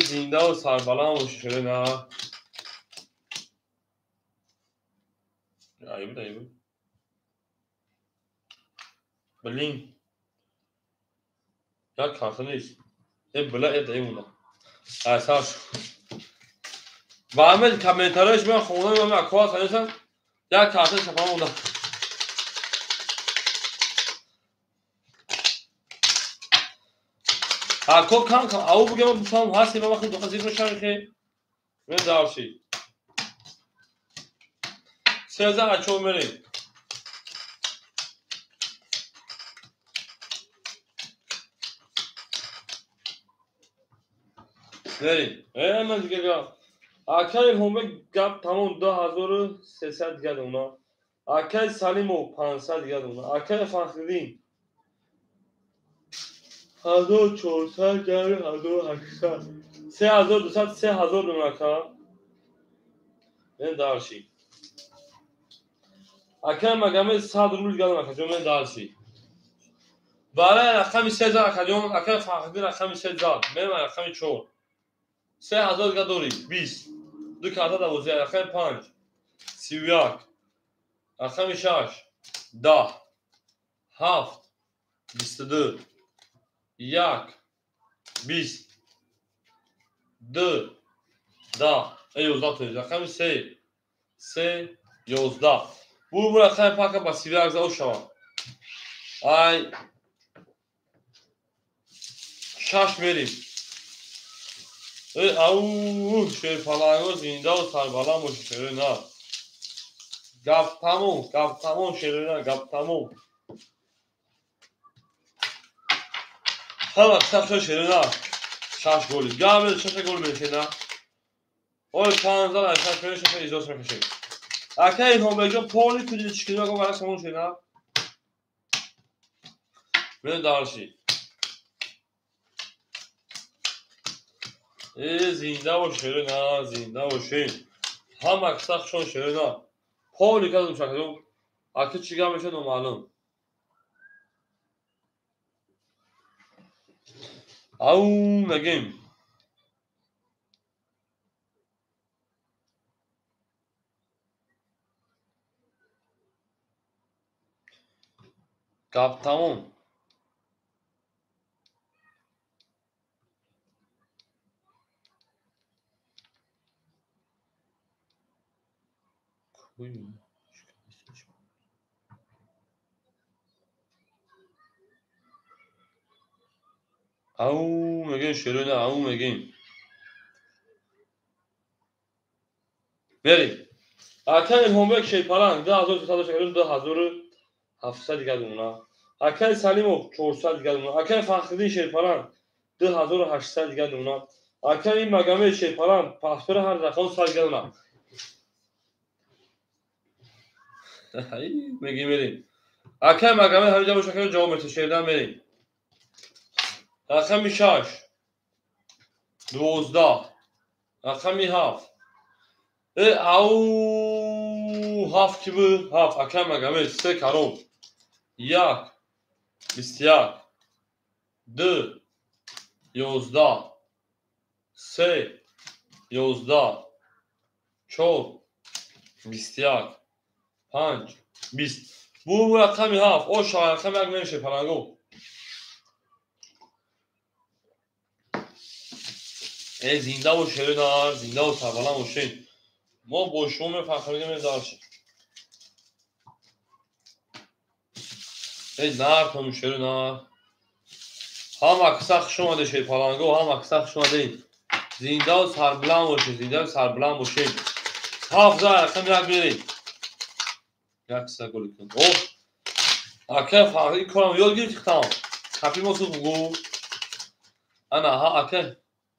Зинда ва сарбаланд бошед шери на. Айб айб. Блин. Як карта нест. Била даимуна. Асар. Ба ҳамин комментариҳои шумо хонда ман акоа санисам як карта шапа монда. Ако кам кам ау бигем бифаҳмам ҳасти ман вақти доқа зир мешавам ки мен дальше. 13 ачо мерем. Мерим. Ман дига гап. Акай Илҳомбек гап тамом 2300 дига дона. Акай Салимов 500 дига дона. Акай Фахриддин 1400 ҷамъи 1800. 3200 3000 дона ака. Мен дарши. Акай Магомед 100 рубл дига дона акаҷон, мен дарши. Барои рақами 3 зад акаҷон, акай Фахриддин рақами 3 зад. Мен рақами 4. 3000 дига дорӣ. 20. Ду карта 12, рақами 5. 31. Рақами 6. 10. 7. 22. 1. 20. 2. 10. 11 то. Рақами 3. 3 11. Бу рақами пака ба 31 зад шавад. Ай 6 мерим. Ау, шерпаланго зинда ва сарбаланд бошед, шерои на. Гап тамом, гап тамом, шерои на, гап тамом. Ҳама қисса шерои на. 6 голи. Гап 6 гол мешед на. Ой 15 аз 6 мешед, 6 иҷоз мекашед. Акай Илҳомбекҷон поли туди чикида го бараш тамом шед на. Мен дарши. Зинда бош шерои на, зинда бошед. Ҳама қисса хушон шерои на. Поли кадом шакл. Аки чӣ гап мешад номаълум. Ау мегем. Гап тамом. Ау мегем шерои на, ау мегем. Мерим. Акай Илҳомбек Шерпаланг 2300 2700 дига дона. Акай Салимов 400 дига дона. Акай Фахриддин Шерпаланг 2800 дига дона. Акай Магомед Шерпаланг паспори ҳар рақам 100 дига дона. Мегем мерим. Акай Магомед ҳамиҷа боша ки ҷавоб метавад шердан мерим. Рақами 6 12 рақами 7. Ау 7 ки буд? 7 акай Магомед 3 каром. 1 21 2 11 3 11 4 21 5 20. Бу рақами 7. О шава рақами 1 мешед паланго. Зинда бош шерои на, зинда ва сарбаланд бошед. Мо бо шумо мефахрем дарши. Нартон шерои на. Ҳама қисса хуш омаде шерпаланго, ҳама қисса хуш омадед. Зинда ва сарбаланд бошед, зинда ва сарбаланд бошед. 7 за рақами 1 мерем. Як қисса гол кун. О! Акай Фахри корам ёд гирифти хитам. Капи мо сух бугу. Ана ҳа акай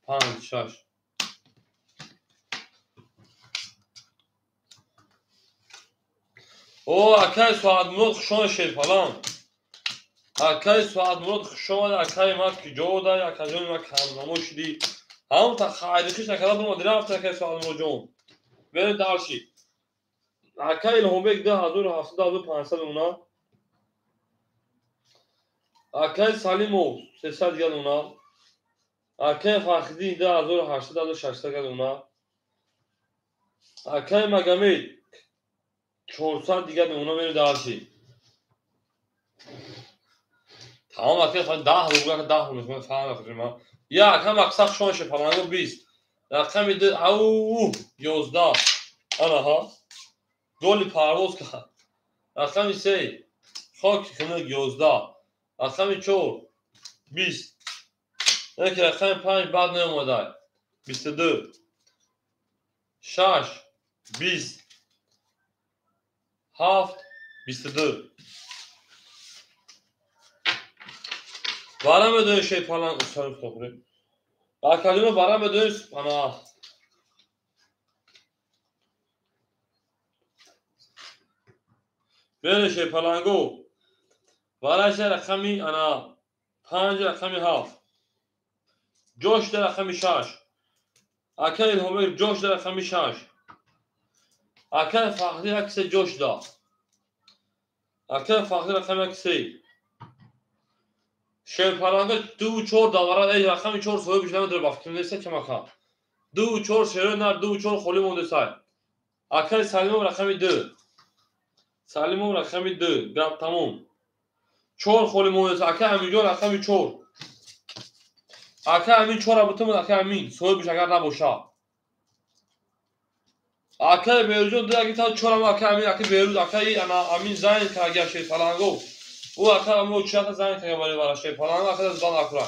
5 6. О, акай Соатмурод хуш омад Шерпаланг. Акай Соатмурод хуш омад, акай ма куҷо дай, акаҷони ма камнамо шудӣ. Ҳамон та хайрихиш накарда буромад, рафт акай Соатмуродҷон. Берем дарши. Акай Илҳомбек 2700 2500 дона. Акай Салимов 300 дига дона. Акай Фахриддин 2800 2600 дига дона. Акай Магомед 400 дига дона мерем дарши. Тамом акай 10 рубл, 10 рубл ман фаҳм накардам. Я акай мақсад шон шепаланго 20. Рақами 2 ау 11. Ана ҳа. Голи парвоз кард. Рақами 3 хоки хунук 11. Рақами 4 20. Яке рақами 5 баъд наомада. 22 6 20 7 22. Вара медонед Шерпаланг сарф хӯред. Акаҷоно бара медонис ана бере шерпаланго вараша рақами ана 5 рақами 7 ҷошда рақами 6 ака Илҳомбек ҷошда рақами 6 ака Фахри 1 ҷошда ака Фахри рақами 1 шерпаланго 2 4 давара эй рақами 4 соҳибиш намедора ба фикр неста камака 2 4 шерои нар 2 4 холӣ мондесай акаи Салимов рақами 2 Салимов рақами 2 гап тамом 4 холӣ мондеса ака Аминҷон рақами 4 ака Амин 4 бутумад ака Амин соҳибиш агар набоша акаи Берӯзҷон 2 аги та 4 ака Амин ака Берӯз акаи ана Амин зайн карга шерпаланго ӯ ака амо чиата зайн карга барои вара шерпаланго ака зан акура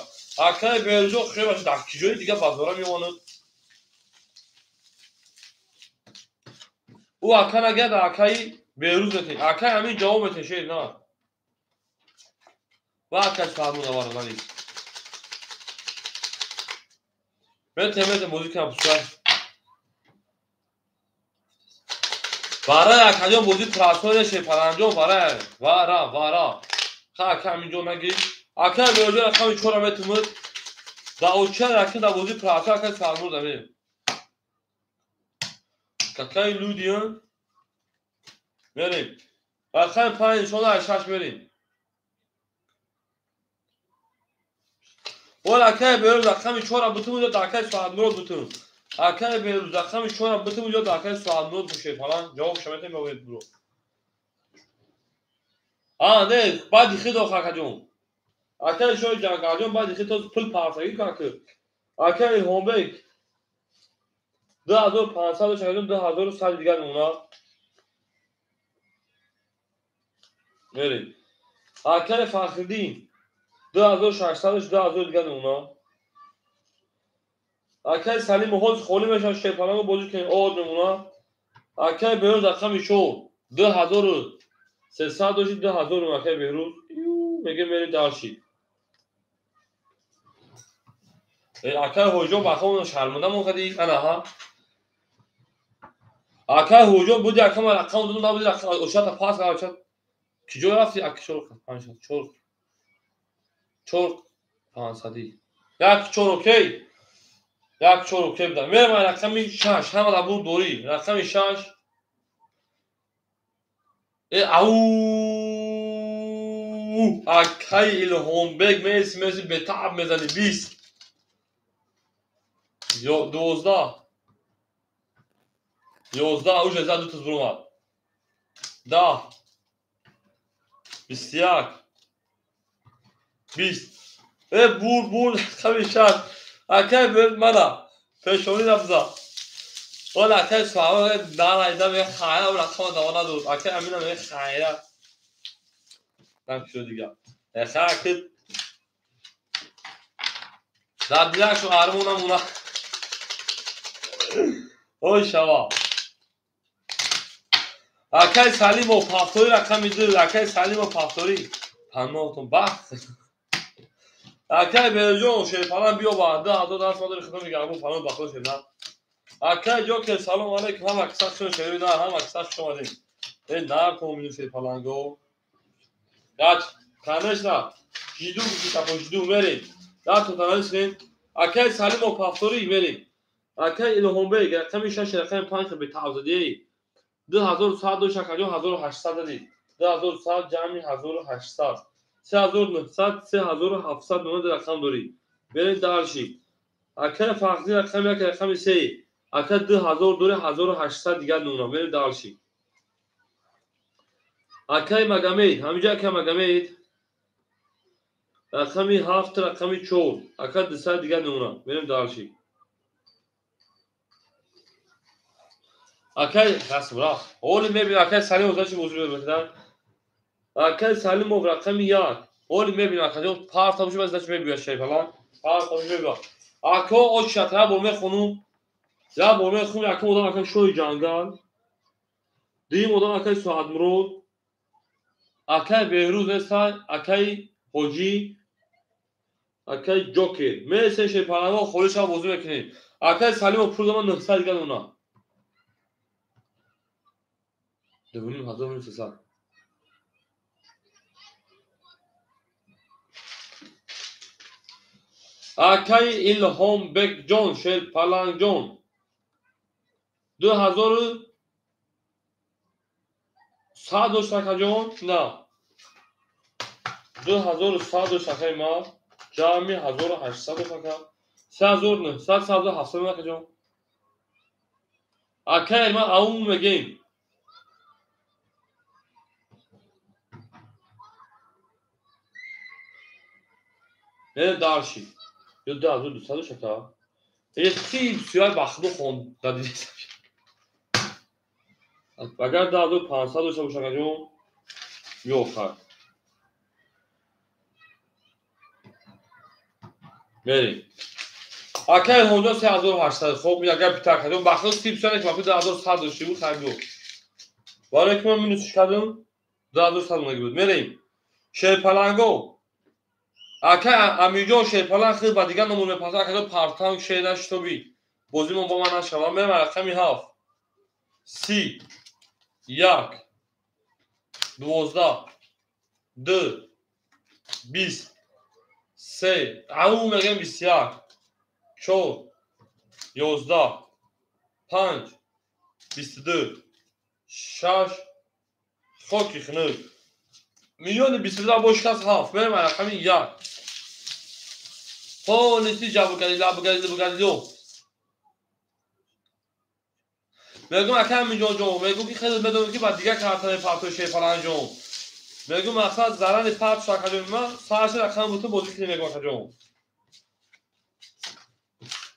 акаи Берӯзҷон хебаш дар киҷои дига базора мемонад ӯ ака нагиҳад акаи Берӯз метен акаи Амин ҷавоб метен шер на ва акаи Фармудавара занид метен метен бозӣ кунам пускай барои акаҷон бозӣ трасоне шерпаланҷон барои вара вара ха ака Аминҷон нагир акаи Берӯзҷон рақами 4 метумуд да оча раки да бозӣ трасо акаи Фармуд амир какаи люди мерем рақами 5 иншоалло 6 мерем вол акаи Берӯз рақами 4 бутумуд ё акаи Соатмурод бутум акаи Берӯз рақами 4 бутумуд ё акаи Соатмурод бошед фалан ҷавоб шаметем мегӯед буро а не баъди хид ох акаҷон акаи шоҳи ҷангалҷон баъди хид то пул парсагӣ как акаи Илҳомбек 2500 акаҷон 2100 дигар мемонад мерем акаи Фахриддин 2600 2000 дигар мемонад акаи Салимов ҳозир холӣ мешавад шерпаланго бозӣ кунед од мемонад акаи Беҳрӯз рақами 4 2300 дошти 2000 акаи Беҳрӯз меге мери дарши акаи Ҳоҷон бахо шарманда мон кади анаҳа акаи Ҳоҷон буди ака ман рақам додам набуди ошата пас кард киҷо рафти ака 4 5 4 4 500 1 4 окей 1 4 окей буда мерам рақами 6 ҳама дар бур дорӣ рақами 6 э ау акаи Илҳомбек меси меси бетаъб мезани 20 12 11 уже за ду туз буромад 10 21 20 э бур бур рақами 6 акаи Берӯз мана пешонӣ рафза вол акаи Суҳайб нарайда мега хайра рақама дава надод акаи Амина мега хайра шуд дига хаки дар дилашу армона муна ой шава акаи Салимов ҳафтори рақами 2 акаи Салимов ҳафтори паноҳтон бахт акаи Берӯзҷон шерпалан биё ба 2000 даст мадори хидмат мегардон паноҳ бахто шерна акаи Ҷокер салом алейкум ҳама киса шумо шери нар ҳама киса хуш омадем э нар томину шерпаланго дач конечно жду тако жду мерем дар тотанализ кунем акаи Салимов ҳафтори мерем акаи Илҳомбек рақами 6 рақами 5 бетавзадӣ 2100 дошт акаҷон 1800 дадӣ 2100 ҷамъи 1800 3900 3700 мемонад рақам дорӣ берем дарши акаи Фахриддин рақами 1 рақами 3 ака 2000 дорӣ 1800 дигар мемонад берем дарши акаи Магомед ҳаминҷо акаи Магомед рақами 7 рақами 4 ака 200 дигар мемонад берем дарши акаи расм рафт ҳоли мебинем акаи Салимов зачи бозӣ мекунад акаи Салимов рақами 1 ҳоли мебинем акаҷон парта бошад баъд зачи мебиёяд шерпалан парта бошад мебиёяд ако очата як бор мехонум як бор мехонум якум одам акаи Шоҳи Ҷангал дуюм одам акаи Соатмурод акаи Беҳрӯз нестай акаи Ҳоҷӣ Акай Ҷокер. Мересем шерпаланго холӣ шава бозӣ мекунем. Акай Салимов пул дама 900 дигар дона. 2,5 минус 300. Акай Илҳомбекҷон, шерпалангҷон. 2100 дошт, акаҷон? На. 2100 дошт акаи ман. Ҷамъи 1800 дошт ака. 3900, 3700 акаҷон. Акай ман аум мегем. Не дарши. Ё 2200 дошт ака. Е си бисёр ба худо хонда дидесам. Агар 2500 дошта боша, акаҷон, ё хай. Мерем. Ака Илҳомҷон 3800. Хоб, агар пита акаҷон, ба худо си бисёр нест, ба худо 2100 дошти буд, хай биё. Барое ки ман минусш кардам, 2100 монаги буд. Мерем. Шерпаланго. Ака Амирҷон шерпаланг хел ба дигар номур мепасад, акаҷон партанг шер нашитобӣ. Бозимон бо ман нашавад. Мерем рақами 7. 30, 1, 12, 2, 20, 3, ау мегем 21, 4, 11, 5, 22, 6, хоки хунук. Миллиони 22 бо шикаст 7. Мерем рақами 1. Полиси ҷабугади, лабугади, лабугади. Мегум ака Аминҷонҷон, мегум ки хеле медонам ки ба дигар карта мепартои шерпаланҷон. Мегум мақсад зарани парт шуд акаҷон. Ман сарши рақам бутун бозӣ кунем мегум акаҷон.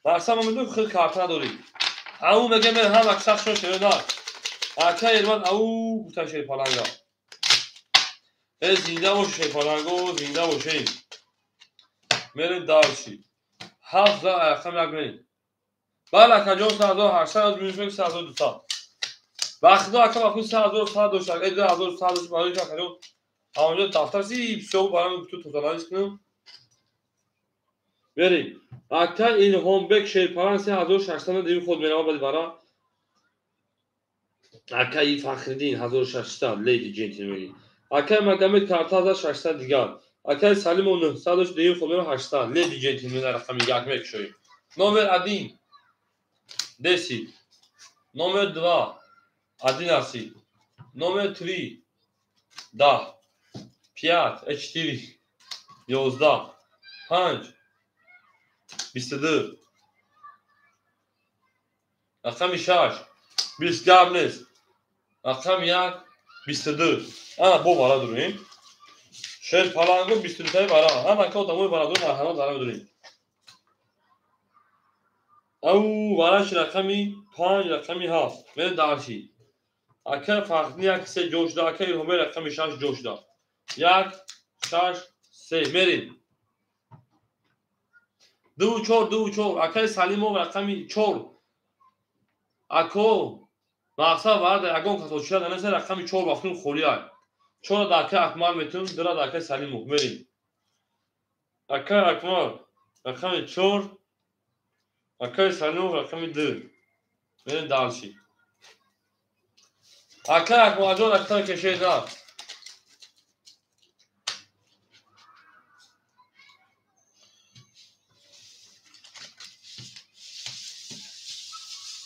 Мақсад ман медонам хеле карта надорӣ. Ау мегем мен ҳам аксар шон шеро на. Ака Ерман ау гуфтан шерпаланга. Э зинда боши шерпаланго, зинда бошем. Мерем дарши. 7 за рақам 1 мерем. Бале акаҷон 3800 минус меги 3200. Ба худо ака ба худ 3100 дошт. Э 2100 дошт барои акаҷон. Ҳамонҷо дафтар си бисёр барам ту тозанализ кунам. Мерем. Ака Илҳомбек шерпаланг 3600 дим худ мерава баъди бара. Ака и Фахриддин 1600 леди ҷентлмени. Акай Магомед карта 1600 дигар. Акай Салимов 900 дошт дим худ мерава 800 леди ҷентлмен рақами 1 мекушоем. Номер 1 10. Номер 2 11. Номер 3 10. 5 4 11 5 22. Рақами 6 20 гап нест. Рақами 1 22. Ана бо бара дурем. Шер паланго 22 таи бара. Ана ка одамои барадор марҳамат зара медурем. Ау вараш рақами 5 рақами 7. Мерем дарши. Ака Фахриддин 1 3 ҷо шуда, ака Илҳомбек рақами 6 ҷо шуда. 1 6 3 мерем. 2 4 2 4 акаи Салимов рақами 4. Ако мақсад варда ягон кас очида нанеса рақами 4 вақтун холӣ ай. 4 да акаи Акмал метунам, 2 да акаи Салимов мерем. Акаи Акмал рақами 4, акаи Салимов рақами 2. Мерем дарши. Акаи Акмалҷон акаи кешед на.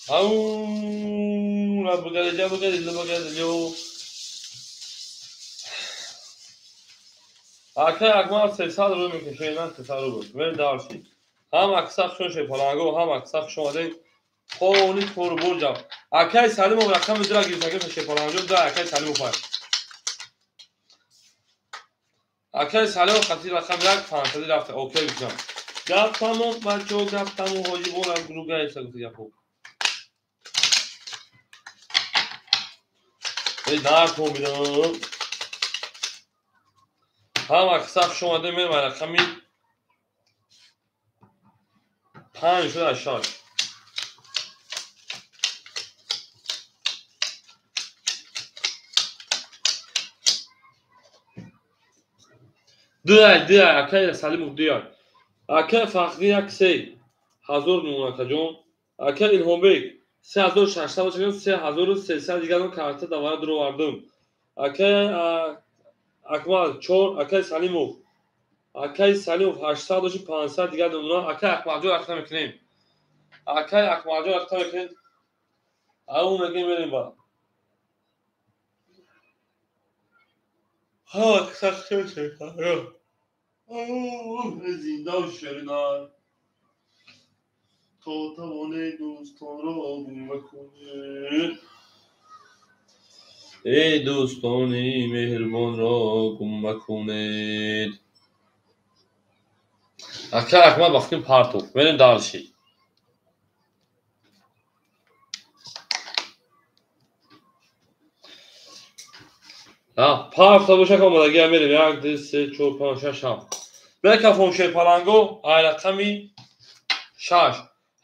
Ау, лабугади, ҷабугади, лабугади, ё. Акаи Акмал 300 рубл мекашед, на 300 рубл. Мерем дарши. Ҳам акса хушон шерпаланго, ҳам акса хуш омадем. Хони корбурҷа. Акаи Салимов рақами 2 гирифта шерпаланҷон, да акаи Салимов ай. Акаи Салимов хати рақами 1 фантази рафта. Окей гуфтам. Гап тамом, бачаҳо, гап тамом, ҳоҷи бора ругаеса гуфта гапо. Эй наркон бидам. Ҳам акса хуш омадем, мерем рақами 5 шуда 6. Дуай, дуай, акай Салимов дуай. Ака Фахриддин як се ҳазор мемонад акаҷон. Ака Илҳомбек 3600 бошад, 3300 дигар карта давара дуровардум. Ака Акмал 4, акаи Салимов. Акаи Салимов 800 дошти, 500 дигар намуна. Акаи Акмалҷон рахта мекунем. Акаи Акмалҷон рахта мекунем. Ау мегем мерем ба. Ҳа, сахт шуд. Зинда шерина. То тавоне дӯстонро гум накунед. Эй дӯстони меҳрубонро гум накунед. Ака Акмал бахтим партов. Мерем дальше. Парта бошак омадагӣ мерем. 1, 2, 3, 4, 5, 6, 7. Бекафом шерпаланго ай рақами 6.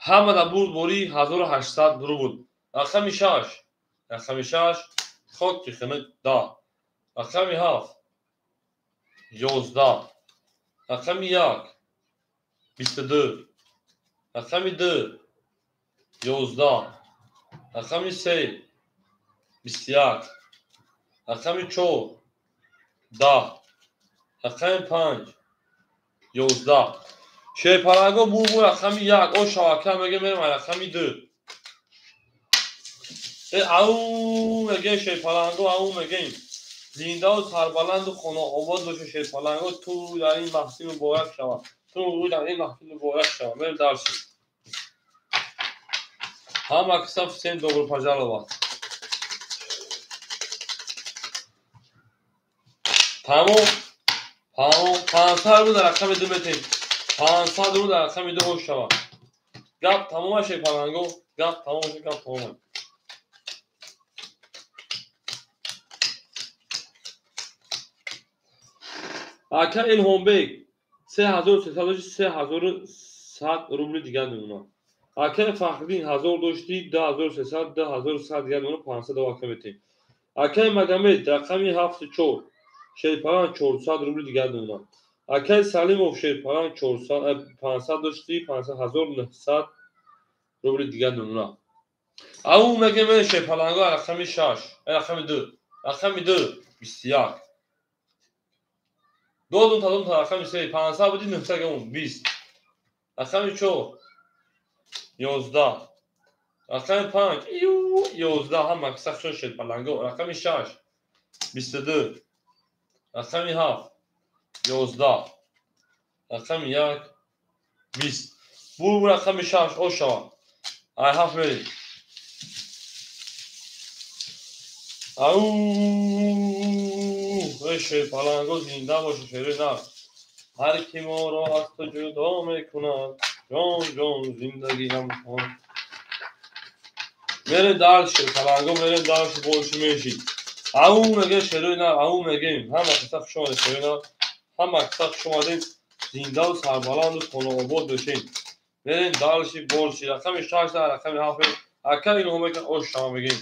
Ҳама дар бурд бори 1800 рубл. Рақами 6. Рақами 6 хоки хинак 10. Рақами 7 11. Рақами 1 22. Рақами 2 11. Рақами 3 21. Рақами 4 10. Рақами 5 11. Шерпаланго бурбу рақами 1. О шавака меге мерем рақами 2. Ау меге шерпаланго, ау мегем. Зиндаву сарбаланду хонаобод боша шерпаланго. Ту дар ин маҳфил муборак шавад. Ту дар ин маҳфил муборак шавад. Мерем дальше. Ҳама каса всем добро пожаловать. Тамом. Тамом. 500 рубл дар рақами 2 метем. 500 рубл дар рақами 2 ош шавад. Гап тамом шерпаланго. Гап тамом, гап тамом. Ака Илҳомбек 3300 дошти, 3100 рубли дигар мемонад. Ака Фахриддин 1000 дошти, 2300, 2100 дигар мемонад, 500 ака метем. Акаи Магомед рақами 74 шерпаланг 400 рубли дигар мемонад. Акаи Салимов шерпаланг 400 500 дошти, 500 1900 рубли дигар мемонад. Ау мегем шерпаланго рақами 6, рақами 2, рақами 2 21. Додум тадум та рақами 3 500 буди 900 гамон 20. Рақами 4 11. Рақами 5 11. Ҳама каса хушон шерпаланго. Рақами 6 22. Рақами 7 11. Рақами 1 20. Бу рақами 6 ош шавад. Ай 7 мерем. Ау шерпаланго зинда боша шери нар. Ҳар ки моро аз ту ҷудо мекунад, ҷон ҷон зиндагиам хон. Мерем дальше шерпаланго, мерем дальше больше меши. Ау меге шери нар, ау мегем. Ҳама каса хуш омадед шери нар. Ҳама каса хуш омадед. Зиндаву сарбаланду хонаобод бошед. Мерем дальше больше. Рақами 6 рақами 7. Ака Илҳомбек ош шава мегем.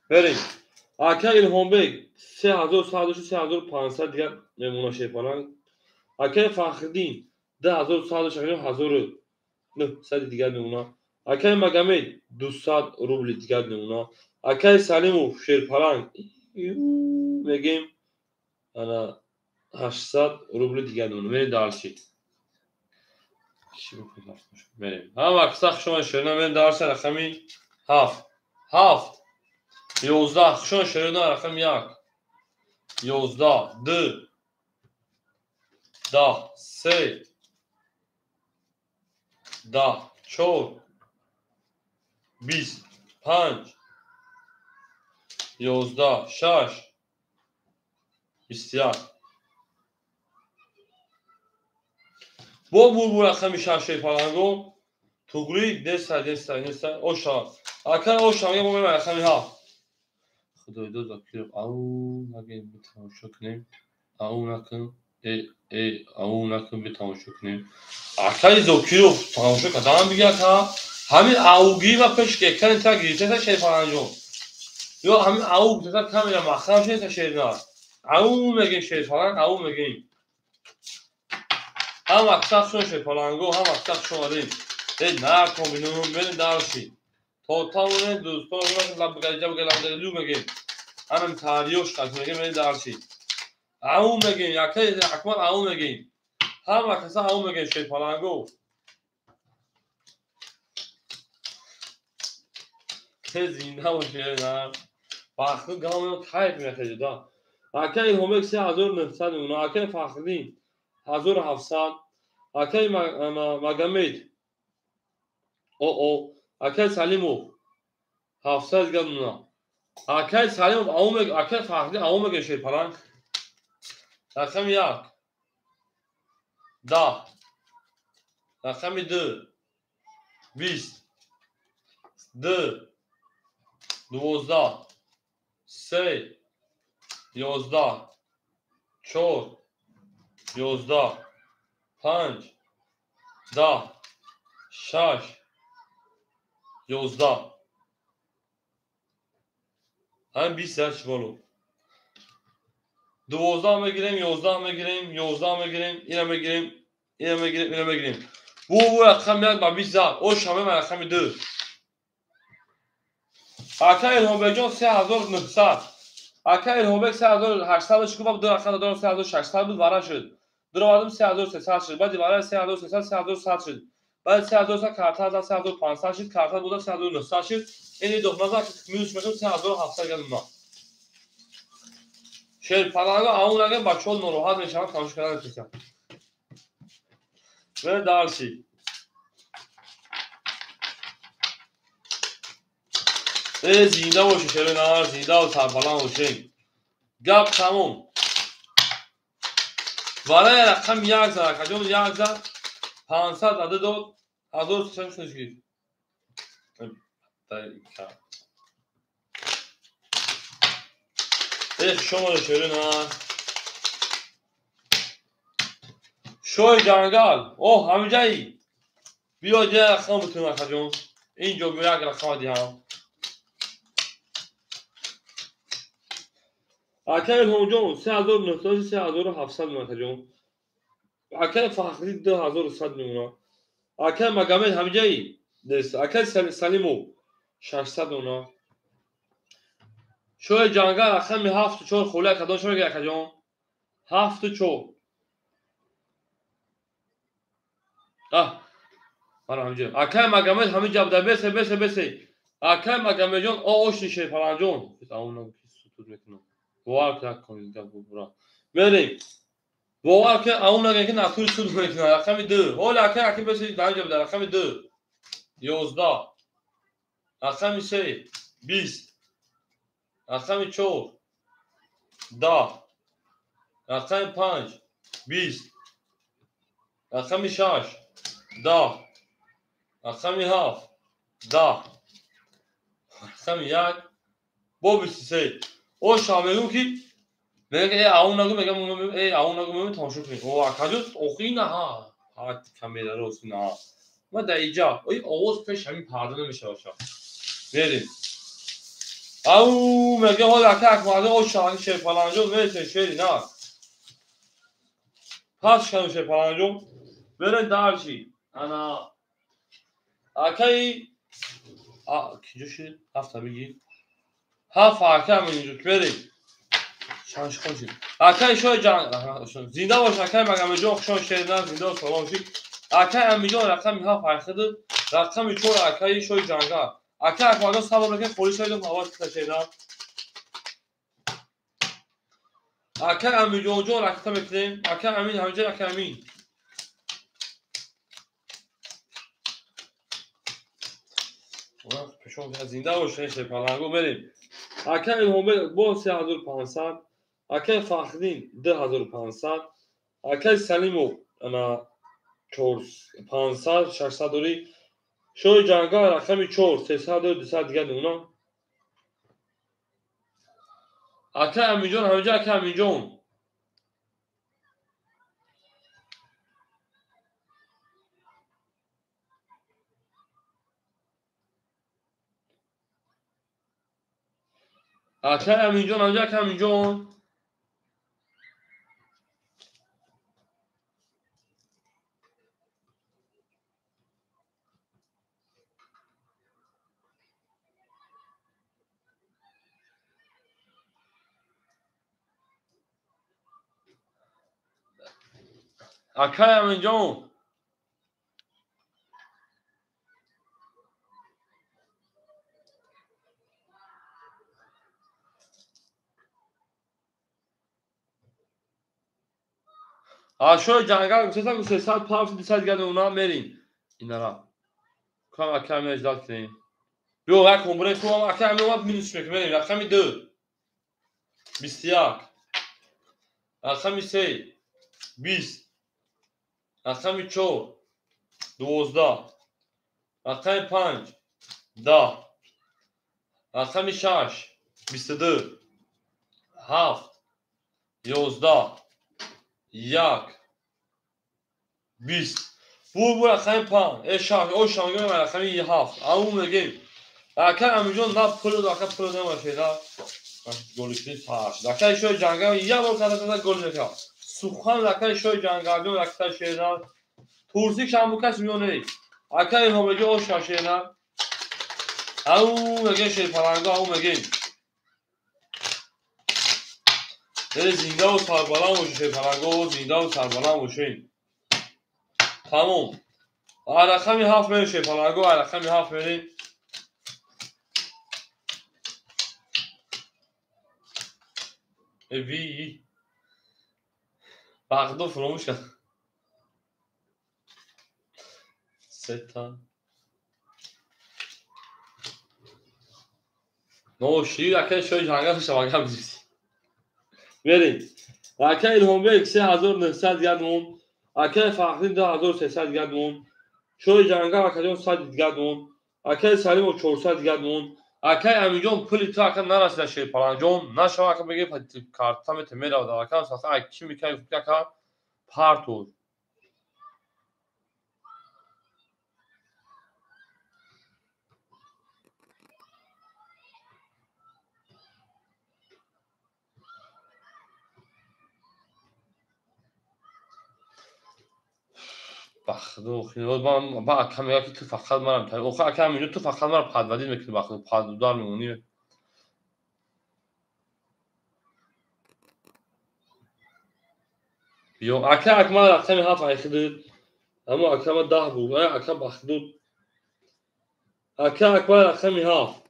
Берем. Ака Илҳомбек 3100 дошти, 3500 дигар мемонад шерпаланг. Акаи Фахриддин 2100 дошти, 1900 дигар мемонад. Акаи Магомед 200 рубли дигар мемонад. Акаи Салимов шерпаланг мегем ана 800 рубли дигар мемонад. Мерем дальше. Мерем. Ҳама каса хуш омадед шерина. Мерем дальше рақами 7. 7 11. Хушон шерина рақами 1 11 2 10 3 10 4 20 5 11 6 21. Бо бурбу рақами 6 шерпаланго. Туғри неста, неста, неста. Ош шавад. Ака ош шава мо мерем рақами 7. Худойдо Закиров ау нагем битамошо кунем. Ау накун. Э ау накун битамошо кунем. Акаи Зокиров тамошо кардан бига ка. Ҳамин аугӣ ва пеш экрани та гирифта шерпаланҷон. Ё ҳамин ау гуфта камера маҳкам шеда шерина. Ау мегем шерпаланг, ау мегем. Ҳам аксар шон шерпаланго, ҳам аксар шон одем. Э наркон бинум, мерем дарши. То тавонем дӯстон лабгаҷа лабгаҷа мегем. Ҳамин тариёш қат мегем, мерем дарши. Ау мегем, якай Акмал ау мегем. Ҳама каса ау мегем шерпаланго. Зинда боше на. Бахти гамё кайф мехезид. Акай Илҳомбек 3900 мемона, акай Фахриддин 1700, акай Магомед оо, акай Салимов 700 дигар мемона. Акай Салимов ау мег, акай Фахриддин ау меге шерпаланг. Рақами 1 10, рақами 2 20, 2 12, 3 11, 4 11, 5 10, 6 11. Ҳамин 20 яш боло. 12 мегирем, 11 мегирем, 11 мегирем, ина мегирем, ина мегирем, ина мегирем. Бу рақами 1 ба 20 зад. О шаме рақами 2. Ака Илҳомбекҷон 3900. Ака Илҳомбек 3800 шуд, баъд ду рақам дорам 3600 буд, вара шуд. Дуровардам 3300 шуд, баъди вара 3300 3100 шуд. Баъд 3100 карта зад 3500 шуд, карта буда 3900 шуд. Ини дохмаза минус мешуд 3700 гап. Шерпаланга аун агар бачаҳо нороҳат мешаванд, тамошо кардан метавонанд. Мерем дарси. Э зинда бошед, шеринар, зинда ва сарбаланд бошед. Гап тамом. Вараи рақами 1 зад, акаҷон 1 зад, 500 зада дод, 1300 шуд гирифт. Э хуш омадед, шеринар. Шоҳи ҷангал, оҳ ҳаминҷаи. Биё як рақам бутун акаҷон. Инҷо биё як рақам диҳам. Акай Илҳомҷон 3900 3700 мемона акаҷон. Акай Фахриддин 2100 мемона. Акай Магомед ҳаминҷаи нест. Акай Салимов 600 мемона. Шоҳи ҷангал рақами 7 4 холи акадон шо мегӯяд акаҷон? 7 4. Аҳ, мана ҳаминҷа. Акай Магомед ҳаминҷа буда. Бесе, бесе, бесе. Акай Магомедҷон о ошти шерпаланҷон. Сутуд мекунам. Бовар кунед кунед гап бура. Мерем. Бовар кунед аун нагӯяд ки натури суд мекунад. Рақами 2. Ҳоли акай аки бесе дар инҷа буда. Рақами 2 11. Рақами 3 20. Рақами 4 10. Рақами 5 20. Рақами 6 10. Рақами 7 10. Рақами 1 бо 23. О шав мегӯм ки мегӯям ки э аун нагӯ, мегӯям э аун нагӯ, мегӯям тамошо кунед. О акаҷон охи на ҳа, ҳа камера рост на. Ма дар иҷа ой овоз пеш ҳамин парда намешавад шав. Мерем. Ау мегӯям ҳоли ака Акмалҷон о шав шерпаланҷон мересем шери на. Пас шавем шерпаланҷон. Мерем дарши. Ана акаи а киҷо шид? Ҳафта бигир. Ҳафт акай инҷо мерем. Чанд шуд? Акай шоҳи ҷанг зинда бош акай Магомедҷон, хушон шерина, зинда ва салом бошед. Акай Амиҷон рақами 7 айхиду, рақами 4 акаи шоҳи ҷангал. Акай Акмалҷон сабр мекунед, холи шавидум ҳавош кита шерина. Акай Амиҷонҷон ракта мекунем. Акай Амин ҳаминҷа, акай Амин. Зинда бошед шерпаланго мерем. Акай Илҳомбек бо 3500, акай Фахриддин 2500, акай Салимов ана 500, 600 дори. Шоҳи ҷангал рақами 4 300 дори, 200 дигар мемона. Акай Аминҷон ҳаминҷа, акай Аминҷон. Акай Аминҷон, анҷа ака Аминҷон. Акай Аминҷон. Ашои ҷангал гуфтасам, 300 500 дигар уна мерим. Инара. Кам ака Амин ждать кунем. Биё як комбре хубам ака Амин омад минус мекунем. Мерим рақами 2. 21. Рақами 3. 20. Рақами 4. 12. Рақами 5. 10. Рақами 6. 22. 7. 11. 1. 20. Бур рақами 5. 6. О шангем рақами 7. Ау мегем. Ака Аминҷон на пул ака пул намашеда. Голикни сар. Ака шои ҷангал як бор када гол мекард. Сухан ака шои ҷангал якта шеда. Турси шамбукаш миёне. Ака Илҳомеги о шашена. Ау мегем шерпаланго ау мегем. Зиндаву сарбаланд бошед шерпаланго, зиндаву сарбаланд бошед. Тамом. Рақами 7 мерем шерпаланго, рақами 7 мерем. Ви. Бағдо фуромӯш кард. Сета. Ношир ака шои ҷангал шабака бизист. Мерем. Ака Илҳомбек 3900 дигар мон. Акаи Фахриддин 2300 дигар мон. Шои ҷангал акаҷон 100 дигар мон. Акаи Салимов 400 дигар мон. Акаи Аминҷон пули ту ака нарасида шерпаланҷон. Нашава ака меги карта мете меравад. Ака саха ки мекай гуфт ака партур. Бахдо хинод ман ба ака мега ки ту фақат манам охи ака Аминҷон ту фақат маро падвадид мекунӣ бахдо падудар мемонӣ. Ё ака Акмал рақами 7 айхидид. Аммо ака ма 10 буд. Ака бахдуд. Ака Акмал рақами 7.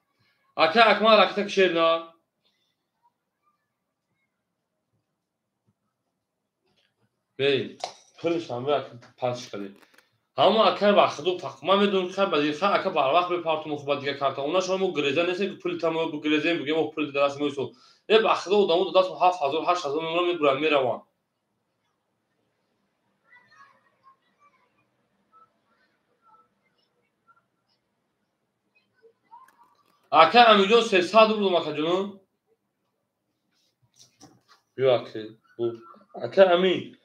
Ака Акмал ракта кишерна. Бей. Пулиш ҳам як панч кардем. Ҳама ака вақту фақат ман медонам ки ба дигар ака барвақт бепартум хуб ба дигар карта. Она шумо мо греза нестем ки пули тамо бигрезем бигем мо пули даст мо исто. Э вақту одамо даст 7000 8000 мемонам мебуранд мераванд. Ака Аминҷон 300 рубл ака ҷонум. Биё ака. Ака Амин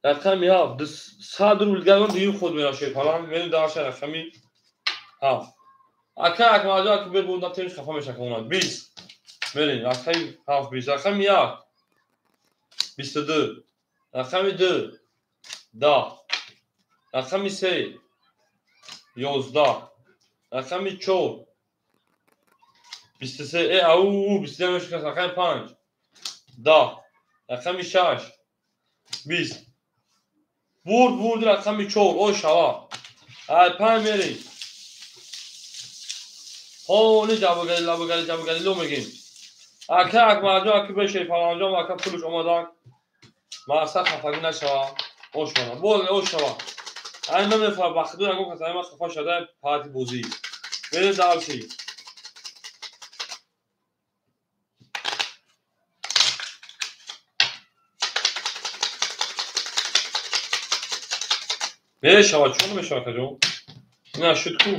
рақами 7 100 рубл дигар дуюм худ мерав шерпаланг мерем дарша рақами 7. Ака Акмалҷон ака бебуд натемиш хафа мешака она 20. Мерем рақами 7 20. Рақами 1 22. Рақами 2 10. Рақами 3 11. Рақами 4 23. Ау 22 мешка. Рақами 5 10. Рақами 6 20. Бурд рақами 4 о шава. Ай 5 мерем. Ҳоли ҷабугали лабугали ҷабугали ло мегем. Ака Акмалҷон ака бешерпаланҷон ака пулш омадан. Мақсад хафагӣ нашава. Ош мана. Боз ош шава. Ай намефаҳмам бахдо ягон кас ай ма хафа шуда пати бозӣ. Мерем дарси. Мешавад, чун мешавад акаҷон? Ина шуд ку.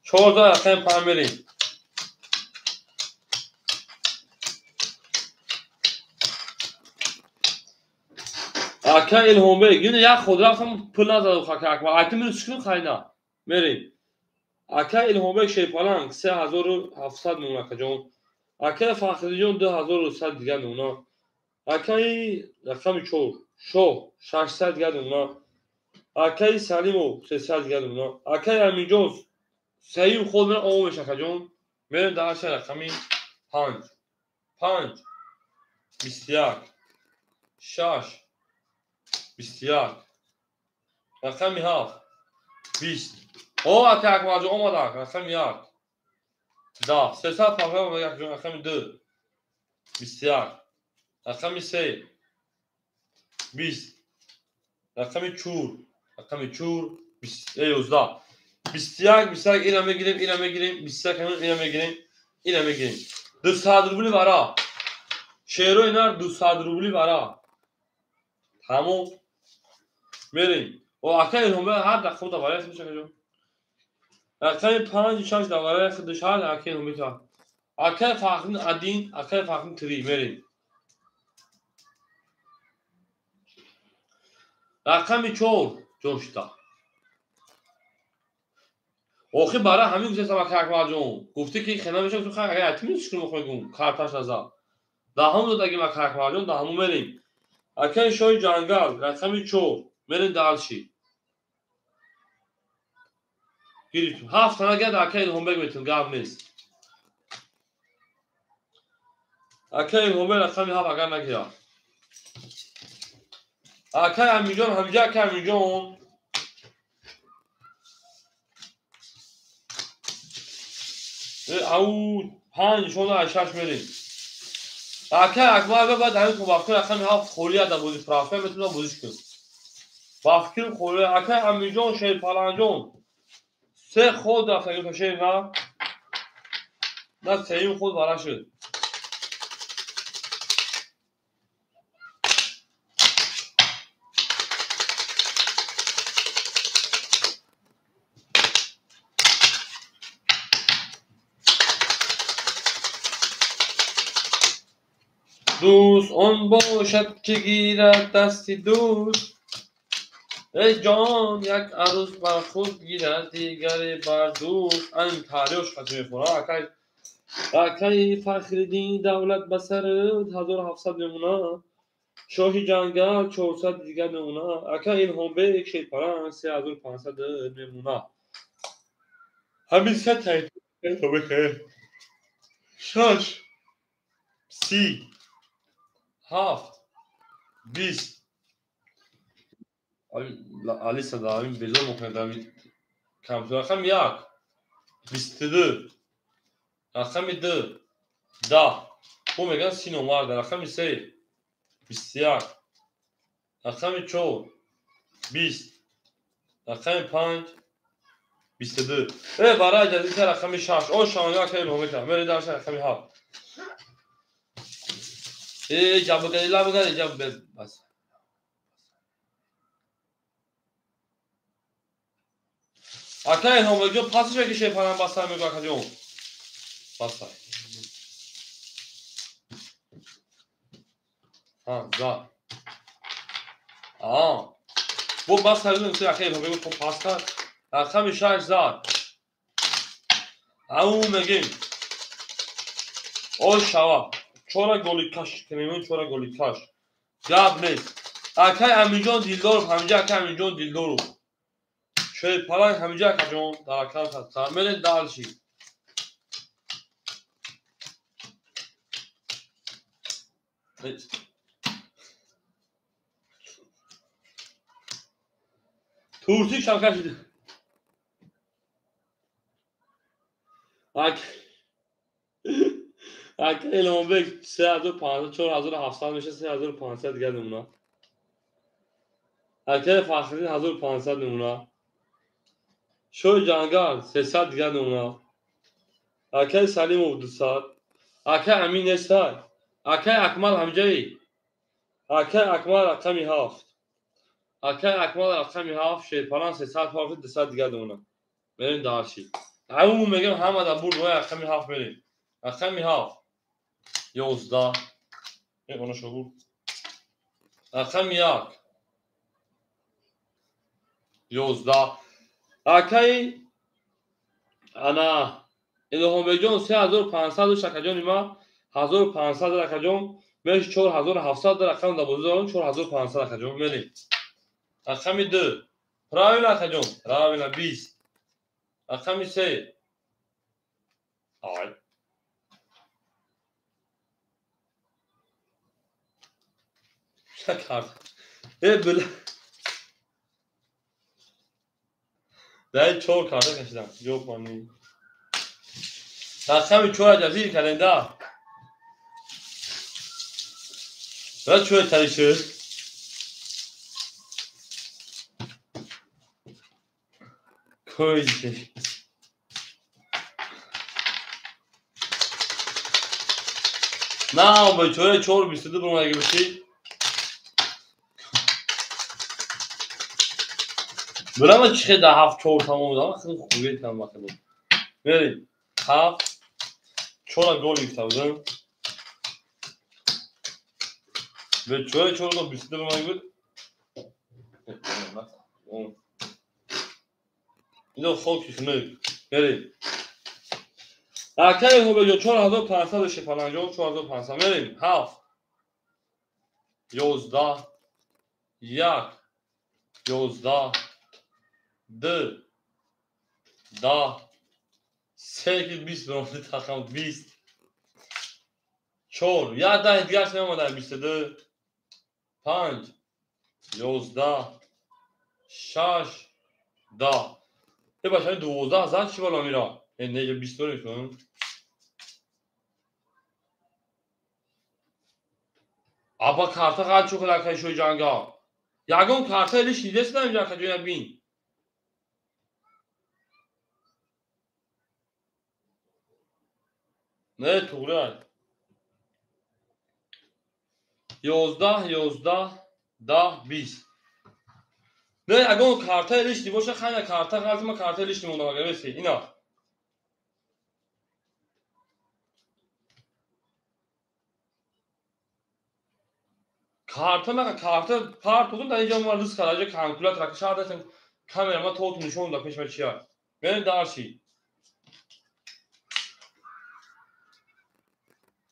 14 рақами 5 мерем. Ака Илҳомбек, ина як худ рафтам пул назад ака Акмал. Ай ту минус кун хайна. Мерем. Ака Илҳомбек шерпаланг 3700 мон акаҷон. Акаи Фахриддинҷон 2100 дигар мемона. Акаи рақами 4 Шоҳ 600 дигар мемона. Акаи Салимов 300 дигар мемона. Акаи Аминҷон сеюм ход мера ом меша акаҷон. Мерем дар рақами 5 5 21 6 21 рақами 7 20. О, ака Акмалҷон омадак. Рақами 1 10 350 омадак. Рақами 2 21 рақами 3 20 рақами 4 рақами 4 11 21 21. Ина мегирем, ина мегирем, 21 ина мегирем, ина мегирем. 200 рубли вара шерои нар, 200 рубли вара. Тамом, мерем. О, ака Илҳомбек ҳар рақам да вараи худаш, акаҷон. Рақами 5 6 да вараи худаш ҳар ака Илҳомбек. Акаи Фахриддин один, акаи Фахриддин три. Мерем. Рақами 4 ҷон шуда. Охи бара ҳамин гуфтам, ака Акмалҷон. Гуфтӣ ки хена меша, гуфтам хай агар ятим нест шукр мехоҳем, карташ назад. Даҳум дод ака Акмалҷон, даҳуму мерем. Акаи Шоҳи Ҷангал рақами 4 мерем дальше. Гирифтем. 7 тана гад ака Илҳомбек метем, гап нест. Ака Илҳомбек рақами 7 агар нагирад. Акаи Аминҷон ҳамҷа, ака Аминҷон. Ау, 5 16 6 мерем. Ака Акмал баъд ҳамин кун, ба фикр рақами 7 холия да бозӣ прафа метавонад бозиш кун. Ба фикр холия. Ака Аминҷон Шерпаланҷон се ход рафта гирифта шер на. На сеюм ход вара шуд. Дӯст он бошад, ки гирад дасти дӯст. Эй ҷон, як арӯс бар худ гирад, дигаре бар дӯст. Ан таърихш қати мехӯра. Акай акаи Фахриддин Давлат ба сард 1700 мемона. Шоҳи Ҷангал 400 дигар мемона. Ака Илҳомбек Шерпаланг 3500 мемона. Ҳамин се таи 6 30 7 20. Алиса да ҳамин безор мекунад ҳамин компютер. Рақами 1 22 рақами 2 10. Бо мегӯянд си номарда. Рақами 3 21 рақами 4 20 рақами 5 22. Э, барои ҷазита рақами 6. О, шонга ака Илҳомбек. Мерем дальше рақами 7. Э, ҷабгари лабгари ҷаб бас. Ака Илҳомбекҷон пасиш ки шерпаланг баста мегӯ, акаҷон. Баста. Ҳа, зад. Аа. Бо бас кардем, ака Илҳомбек пас кард. Рақами 6 зад. Ау мегем. О шава. Чора голи каш кунем, чора голи каш. Гап нест. Акаи Аминҷон Дилдоров, ҳамҷа акаи Аминҷон Дилдоров. Шерпаланг ҳамҷа акаҷон дар акам хатта. Мерем дальше. Турсик шавкашид. Ак ака Илҳомбек 3500 4700 меша, 3500 дигар мемона. Акаи Фахриддин 1500 мемона. Шоҳи Ҷангал 300 дигар мемона. Акаи Салимов 200. Акаи Амин нестай. Акаи Акмал ҳамҷаи. Акаи Акмал рақами 7. Акаи Акмал рақами 7 Шерпаланг 300 фарқи 200 дигар мемона. Мерем дальше. Ау мегем ҳама да бурд вай рақами 7 мерем. Рақами 7 11. Э, она шогур. Рақами 1 11. Акаи ана Илҳомбекҷон 3500 шакаҷони ма. 1500 акаҷон. Меш 4700 рақам дар бозӣ дорам, 4500 акаҷон. Мерем. Рақами 2. Правильно акаҷон. Правильно 20. Рақами 3. Ай. Карт. Била. Дай 4 карта кашидам. Ёқ ман. Рақами 4 ҷазир календа. Ра чӯй тари шуд? Кӯй На, бечора 4.22 бурмаги биши. Бурама чихе да 7-4 тамом дам, хеле хубе там вақт буд. Мерим. 7 4 гол гирифта будем. Бечора 4.22 бурмаги буд. Ино хоки хунук. Мерим. Акай ҳобеҷон 4500 шепаланҷон 4500 мерим. 7 11 1 11 2 10 3 20 бромди тақам 20 4 як даҳ дигарш намеомадан 22 5 11 6 10 бача 12 зад чӣ бало мира? Не 20 мекунам. Аба карта қад чӯ калакай шои ҷанга. Ягон карта лиш нидестам инҷа каҷоя бин. Не туғри. 11 11 10 20. Не ягон карта лиш нибоша, хайна карта ғалти ма карта лиш нимондам агар беси. Ина. Карта нака карта парт будум дар инҷа ма риск карда, калкулятор ака шаҳр дастам камера ма тоту нишон да пеш ма чия. Мерем дарши.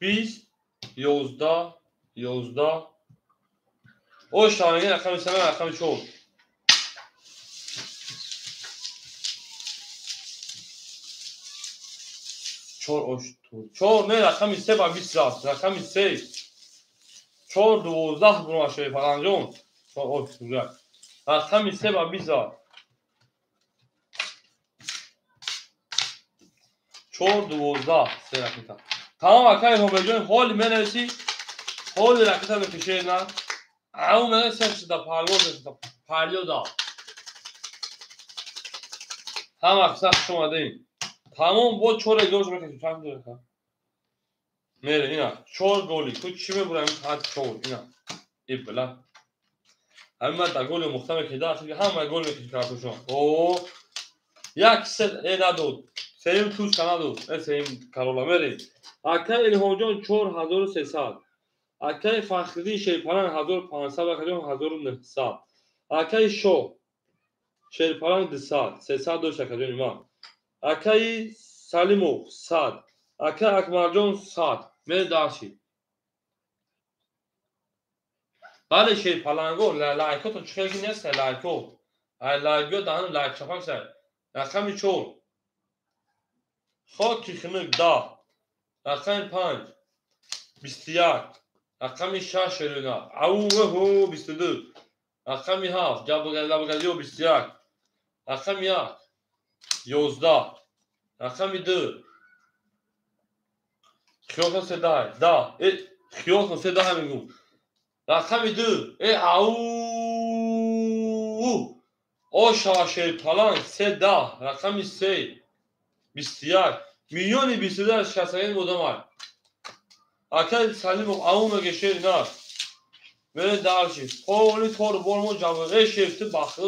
20 11 11 О шаҳрги рақами 3 рақами 4. Чор ошту. 4 не рақами 3 ба 20 рафт. Рақами 3. 4 12 буна шои фаланҷон. 4 ошту. Рақами 3 ба 20 рафт. 4 12 се рақита. Тамом акай ҳобеҷон ҳоли менависӣ. Ҳоли рақита мекушед на. Ау менависӣ да парвоз да парёда. Ҳама қисса хуш омадем. Тамом бо 4 гол мекашем. Чанд дақиқа? Мере ина 4 голи. Ку чӣ мебурам? Ҳад 4 ина. Ибла. Ҳама да голи мухта мекида, ҳама гол мекаши картошон. О! Як се надод. Сеюм туз надод. Сеюм карола мере. Акай Илҳомҷон 4300. Акай Фахриддин Шерпаланг 1500, акаҷон 1900. Акай Шоҳ Шерпаланг 200, 300 дошт акаҷони ман. Акай Салимов 100, акай Акмарҷон 100. Мере дарши. Бале Шерпаланго лайкото чӣ хел ки нест лайко. Ай лайк биё даҳану лайк чапак сай. Рақами 4. Хоки хунук 10. Рақами 5 21. Рақами 6 шерина. Ау 22. Рақами 7 ҷабгалабгалиё 21. Рақами 1 11. Рақами 2 хиёлтон се даҳ. Да. Хиёлтон се даҳ мегӯм. Рақами 2 ау Оша Шерпаланг се даҳ. Рақами 3 21. Миллиони 22 шикастагини одамай. Акай Салимов ау меге шер на. Мере дарши. Холи тор бор мо ҷабғе шефти бахт.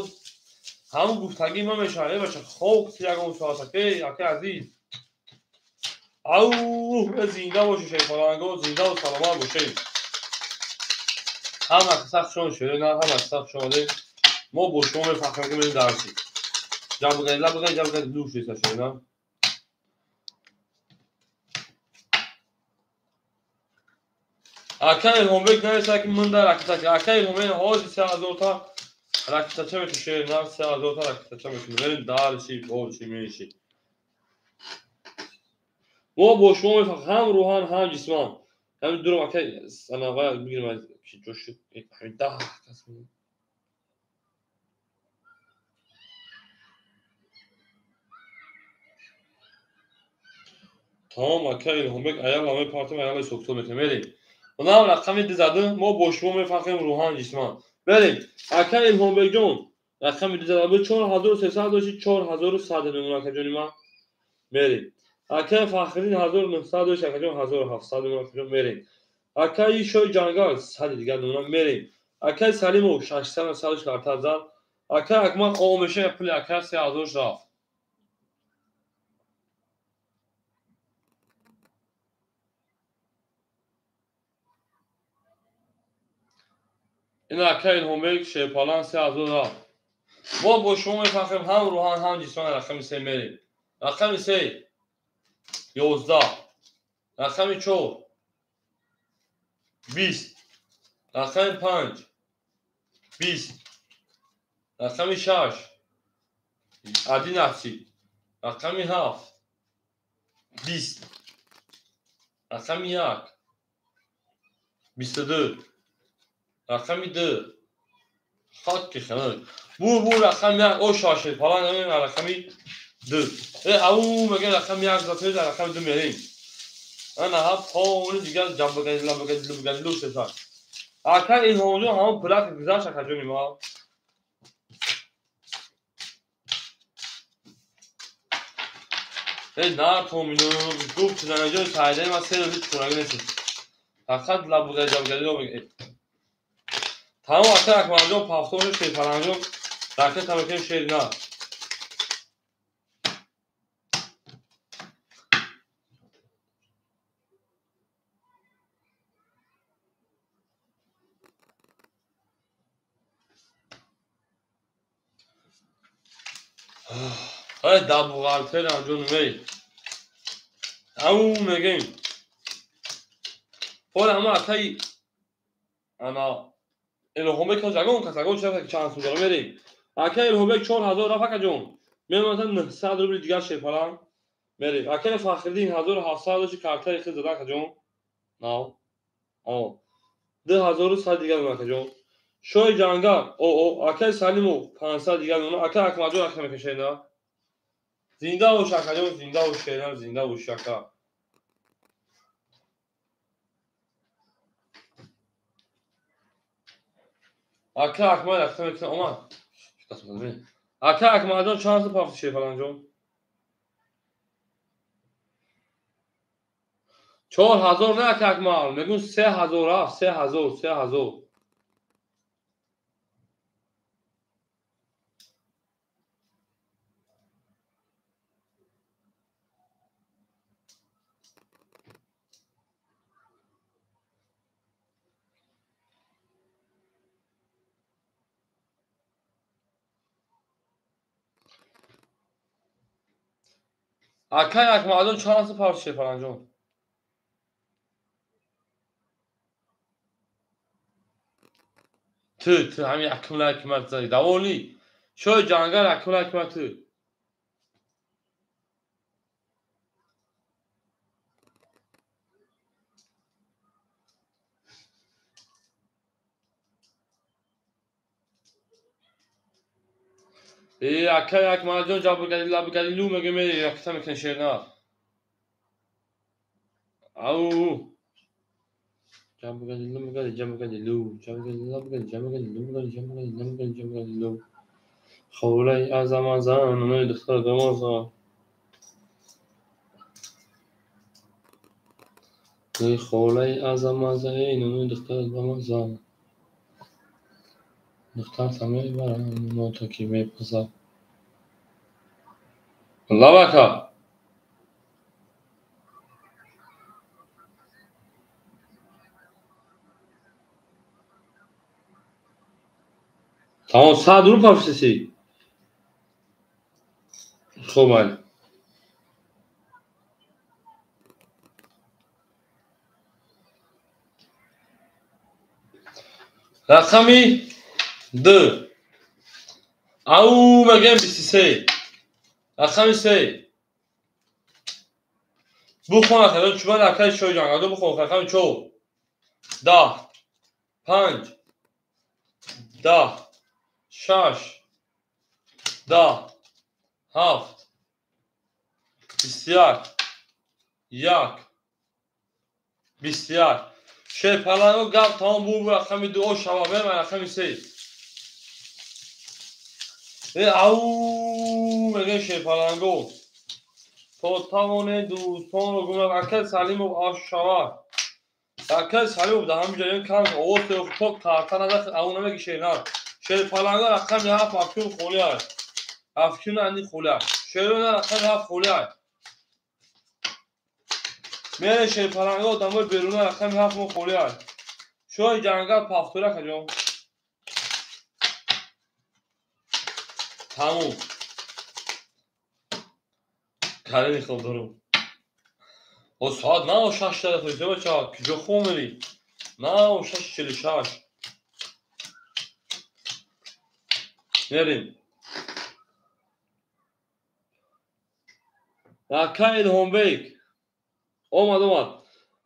Ҳамун гуфтагии ман мешавад. Э бача хок ягон соата. Эй акай азиз. Ау зинда бошед Шерпаланго, зинда ва саломат бошед. Ҳама қисса хушон шуд, на ҳама қисса хуш омадед. Мо бо шумо мефахрем ки мерем дарси. Ҷабғе лабғе ҷабғе луш шуд, на. Ака Илҳомбек нависа ки ман дар ракетача. Ака Илҳомбек ҳозир 3000 та ракетача мекунем, шери нар 3000 та ракетача мекунем. Мерем дарши, борши, меши. Мо бо шумо мефахрем ҳам рӯҳан, ҳам ҷисман. Ҳамин дурам ака анава бигирем аз ки ҷо шуд. Ҳамин 10 кас. Тамом ака Илҳомбек аяла мепартем, аяла ҳисоб-китоб мекунем. Мерем. Онам рақами 2 зада, мо бо шумо мефахрем рӯҳан, ҷисман. Мерем. Ака Илҳомбекҷон, рақами 2 зада, 4300 дошти, 4100 мемонад акаҷони ман. Мерем. Акаи Фахриддин 1900 дошт, акаҷон 1700 мемонад акаҷон. Мерем. Акаи Шоҳи Ҷангал 100 дигар мемонад. Мерем. Акаи Салимов 600 дошт, карта зад. Акаи Акмал омеша пули ака 3000 рафт. Ин ака Илҳомбек Шерпалан 3000 рафт. Мо бо шумо мефахрем ҳам рӯҳан, ҳам ҷисман. Рақами 3 мерем. Рақами 3 11, рақами 4 20, рақами 5 20, рақами 6 11, рақами 7 20, рақами 1 22, рақами 2 хокки ханак. Бу рақами 1 о шошед палан рақами 2. Ау мегӯяд рақами 1 затои рақами 2 мерем. Ана ҳафт ҳони дигар ҷамбаганҷлабаганҷлубаганҷлуб шеса. Ака Илҳомҷон ҳамон пулак гузашт акаҷони ма. Нар томину гуфт занаҷони саидаи ма се рӯзи чунагӣ нест. Фақат лабугаҷабгаҷло мегӯяд. Тамом ака Акмалҷон пафтон шерпаланҷон ракета мекунем шери на. Ай дабуғалтерам ҷони мей. Ау мегӯем. Пора ама акаи ана Илҳомбек ҳоз ягон кас ягон чиз ки чанд сум дора мерем. Ака Илҳомбек 4000 рафт акаҷон. Мемонад 900 рубли дигар шерпалан. Мерем. Акаи Фахриддин 1700 дошти картаи хид зада акаҷон. Нав. О. 2100 дигар акаҷон. Шоҳи Ҷангал, о о, акаи Салимов 500 дигар мемонад. Ака Акмалҷон ака мекашед на. Зинда бош акаҷон, зинда бош шерам, зинда бош ака. Ака Акмал ака мекунад, омад. Ака Акмалҷон чанд сум пафти шерпаланҷон? 4000 не ака Акмал, мегӯм 3000 рафт, 3000, 3000. Акаи Акмалҷон чанд сум пафти шерпаланҷон? Ту, ту ҳамин якум лайк мат зади. Даволи. Шоҳи Ҷангал якум лайк мат ту. Ака Акмалҷон ҷабргалилу мегӯ мери ракета мекунӣ шерна. Ау. Ҷабргалилу мегади ҷабргалилу, ҷабргалилу мегади ҷабргалилу мегади ҷабргалилу мегади ҷабргалилу. Ховлаи азамазан, нунои духтар дамоза. Ховлаи азамаза, эй нунои духтар дамоза. Духтар мебарам, нота ки мепаза. Лавака. Тамом 100 рубл пафтиси. Хуб майли. Рақами ду. Ау мегӯем 23. Рақами се. Бухон акаҷон, чуман акаи шоҳи ҷангалҷон бухон. Рақами 4. 10. 5. 10. 6. 10. 7. 21. 1. 21. Шерпаланго гап тамом буд. Рақами 2 о шава. Берем рақами 3. Ау мегӯем шерпаланго. То тавоне дӯстонро гумра. Акай Салимов ашава. Акай Салимов дар ҳамин ҷаён кам овоз то карта назад ау намеги шернар. Шерпаланго рақами 7 афкун холӣ аст. Афкун ани холӣ аст. Шерона рақами 7 холӣ аст. Мере шерпаланго одамои беруна рақами 7 мо холӣ аст. Шоҳи ҷангал пафтора акаҷон. Тамом. Калени хоб дорум. О соат на 6 дақиқа бача, куҷо хоб мерӣ? На 6:46. Мерем. Ака Илҳомбек. Омад, омад.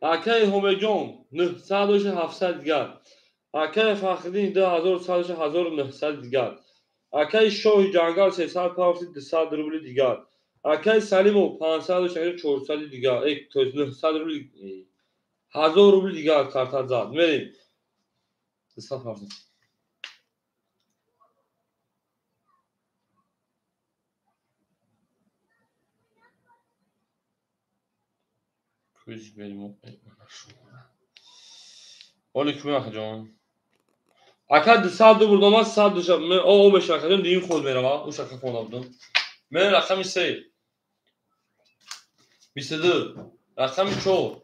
Ака Илҳомбекҷон 900 дошт 700 дигар. Акаи Фахриддин 2100 дошт 1900 дигар. Акаи Шоҳи ҷангал 300 пафти 200 рубли дигар. Акаи Салимов 500 дошт 400 дигар. То есть 900 рубли 1000 рубли дигар карта зад. Мерем. 200 пафти. Куҷ берем. Оли кумин акаҷон. Ака 200 рубл омад 100 дошт. О меша акаҷон дигим худ мерава. Ӯ шака хонда будам. Мерем рақами 3. 22. Рақами 4.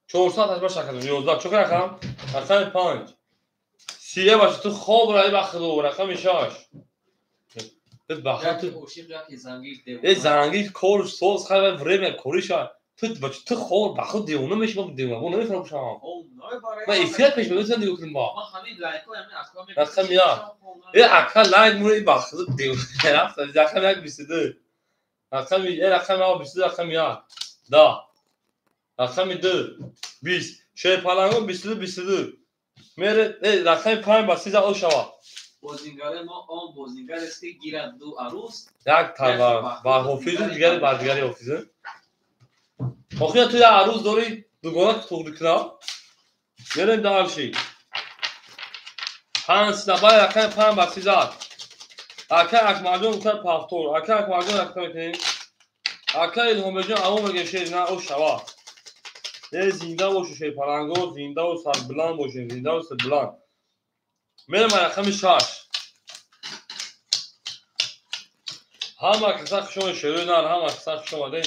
488 акаҷон. 11. Чо рақам? Рақами 5. 30 баша ту хоб раи ба худо. Рақами 6. Бахт. Э занги кор соз хай время кориша. Ту бача ту хоб ба худ девона меши ма девона. Мо намефаҳмам. Ма эфир пеш мебинам нигоҳ кунем ба. Рақами 1. Э ака лайк мури ба худ девона. Рафт рақами 1 22. Рақами рақами 22 рақами 1. 10. Рақами 2 20. Шерпаланго 22 22. Мере рақами 5 ба 13 о шава. Бозингари мо он бозингар аст ки гирад ду арӯс. Як та ба ҳофизу дигари ба дигари ҳофизу. Охир ту як арӯз дорӣ дугона туғри кунам. Мерем дарши. 5 бай рақами 5 ба 13. Ака Акмалҷон гуфта пафтор. Ака Акмалҷон рақам мекунем. Ака Илҳомбекҷон аво мегӯем шер на о шава. Э зинда бошед шерпаланго, зиндаву сарбуланд бошед, зиндаву сарбуланд. Мерем рақами 6. Ҳама каса хуш омадед шерои нар, ҳама каса хуш омадед.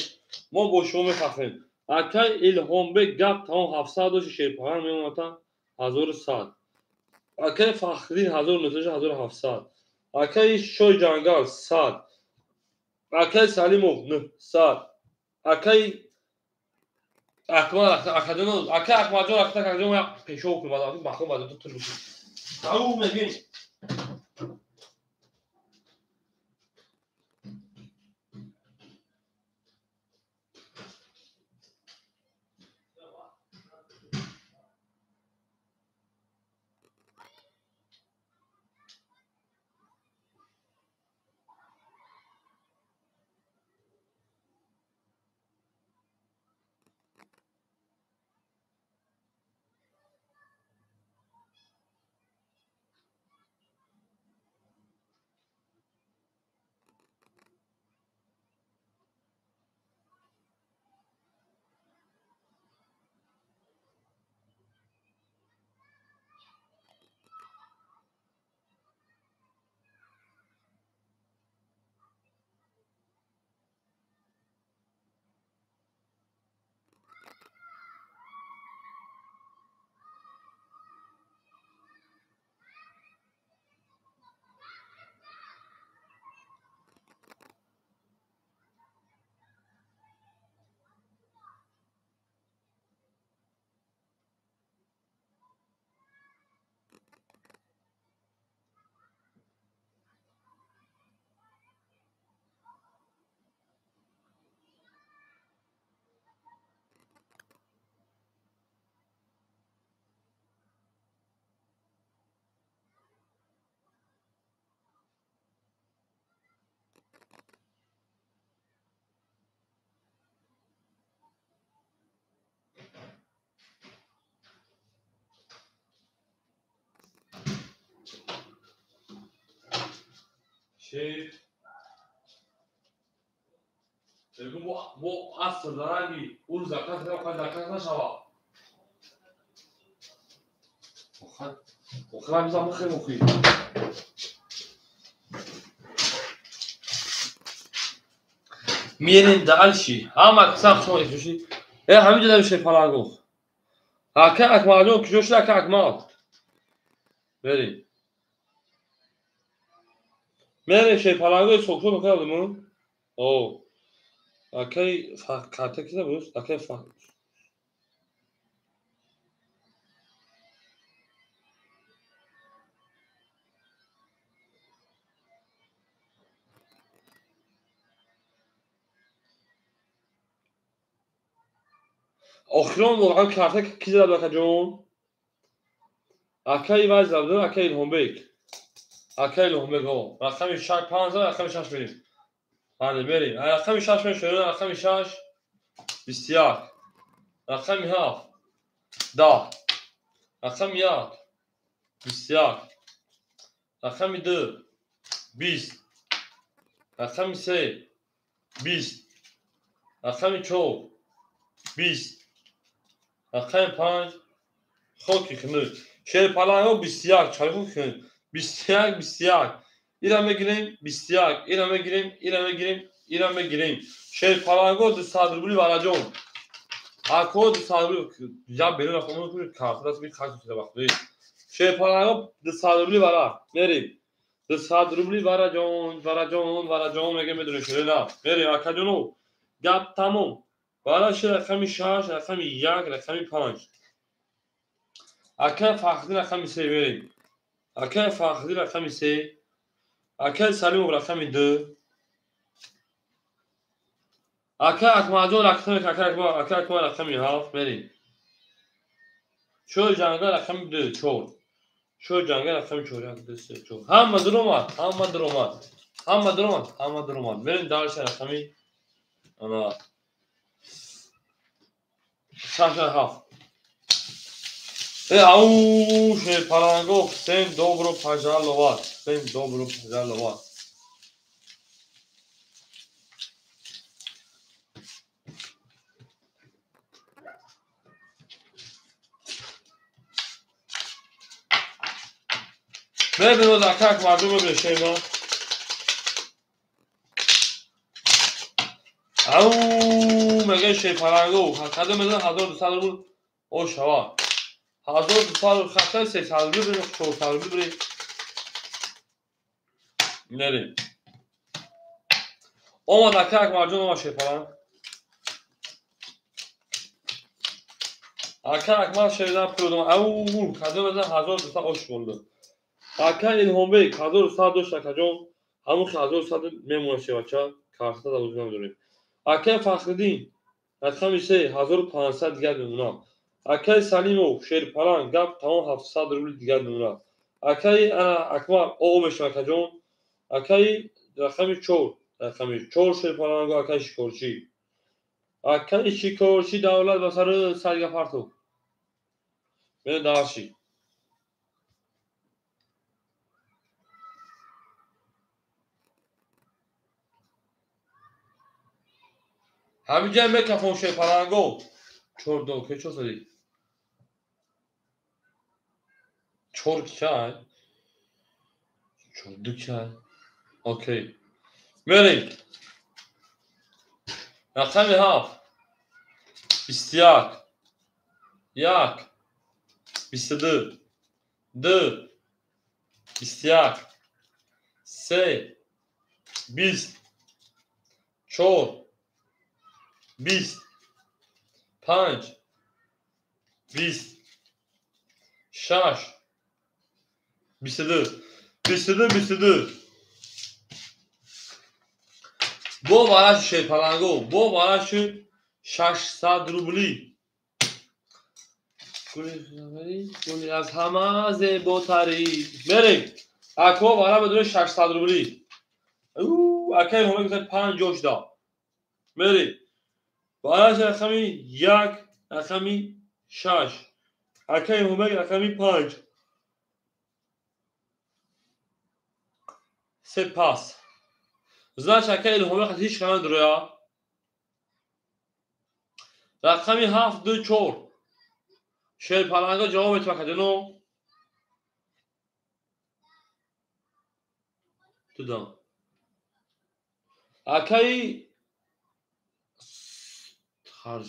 Мо бо шумо мефахрем. Акай Илҳомбек гап тамом 700 дошт шерпаланг меомада 1100. Акай Фахриддин 1900 1700. Акай Шоҳи ҷангал 100. Акай Салимов 900. Акай Акмал акаҷон, акай Акмалҷон акаҷон як пешов кун баъд бахо баъд ту тур биши. Ау мегӯем. Шер. Бегу бо аср даранги ур заказ кардам, заказ нашава. Охир ҳамизам бихӯрем охир. Мерем дальше. Ҳама киса хуш омадед куши. Э ҳамин ҷо шер палангох. Ака Акмалҷон куҷо шуд ака Акмал? Мерем. Мерем шер палангои сокшо мекардем. О. Акай карта кида буд? Акай охирон воқеан карта ки зада буд акаҷон? Акаи вай зада буд, акаи Илҳомбек. Акаи Илҳомбек, ҳо. Рақами 6 5 зада, рақами 6 мерем. Бале, мерем. Рақами 6 мерем, шоирон, рақами 6 21. Рақами 7 10. Рақами 1 21. Рақами 2 20. Рақами 3 20. Рақами 4 20. Рақами 5 хоки хунук. Шери палангҳо 21, чай хоки хунук. 21 21. Ира мегирем 21, ира мегирем, ира мегирем, ира мегирем. Шери палангҳо 200 рубли вараҷон. Ако 200 рубли я берун рафтам, карта даст би хач шуда вақт. Шери палангҳо 200 рубли вара. Мерем. 200 рубли вараҷон, вараҷон, вараҷон мегем медонем шери на. Мерем акаҷоно. Гап тамом. Вара ши рақами 6, рақами 1, рақами 5. Акай Фахриддин рақами 3 мерем. Акай Фахриддин рақами 3. Акай Салимов рақами 2. Акай Акмалҷон рақами акай Акмал, акай Акмал рақами 7 мерем. Шои ҷангал рақами 2, 4. Шои ҷангал рақами 4, 1, 2, 3, 4. Ҳама дуромад, ҳама дуромад. Ҳама дуромад, ҳама дуромад. Мерем дальше рақами ана 6 7. Э ау шер палангох, всем добро пожаловать, всем добро пожаловать. Мебинод ака Акмалҷон мебинед шема. Ау мегӯяд шер палангох, кадом мезанад 1200 рубл о шава. 1200 рубл хатта 300 рубл бирем, 400 рубл бирем. Мерем. Омад ака Акмалҷон, омад шер паланг. Ака Акмал шердан пул додам. Ау кадом мезанад 1200 ош монда. Ака Илҳомбек 1100 дошт акаҷон, ҳамон 1100 мемонад шевача, карта дар ӯзӣ надорем. Акай Фахриддин рақами 3 1500 дигар мемонад. Акай Салимов шерпаланг гап тамом 700 рубли дигар мемонад. Акай Акмал о мешавад акаҷон. Акай рақами 4, рақами 4 шерпаланг, акай Шикорчӣ. Акай Шикорчӣ давлат ба сари сарга партов. Мерем дальше. Ҳамин ҷа мекафон шерпаланго. 4 2 ке 4 сади. 4 чай. 4 2 чай. Окей. Мерем. Рақами 7 21 1 22 2 21 3 20 4 20 5 20 6 22 22 22. Бо вараши шерпаланго, бо вараши 600 рубли. Гули аз ҳама зеботарӣ. Мерем. Ако вара бидуни 600 рубли. Акай ҳома гуфта 50 шуда. Мерем. Вараши рақами 1, рақами 6. Акай ҳома рақами 5. Сепас. Значит, ака Илҳомбек ҳеҷ кана дуроя. Рақами 7 2 4. Шерпаланга ҷавоб метавон акаҷоно. Тудам. Акаи харҷ.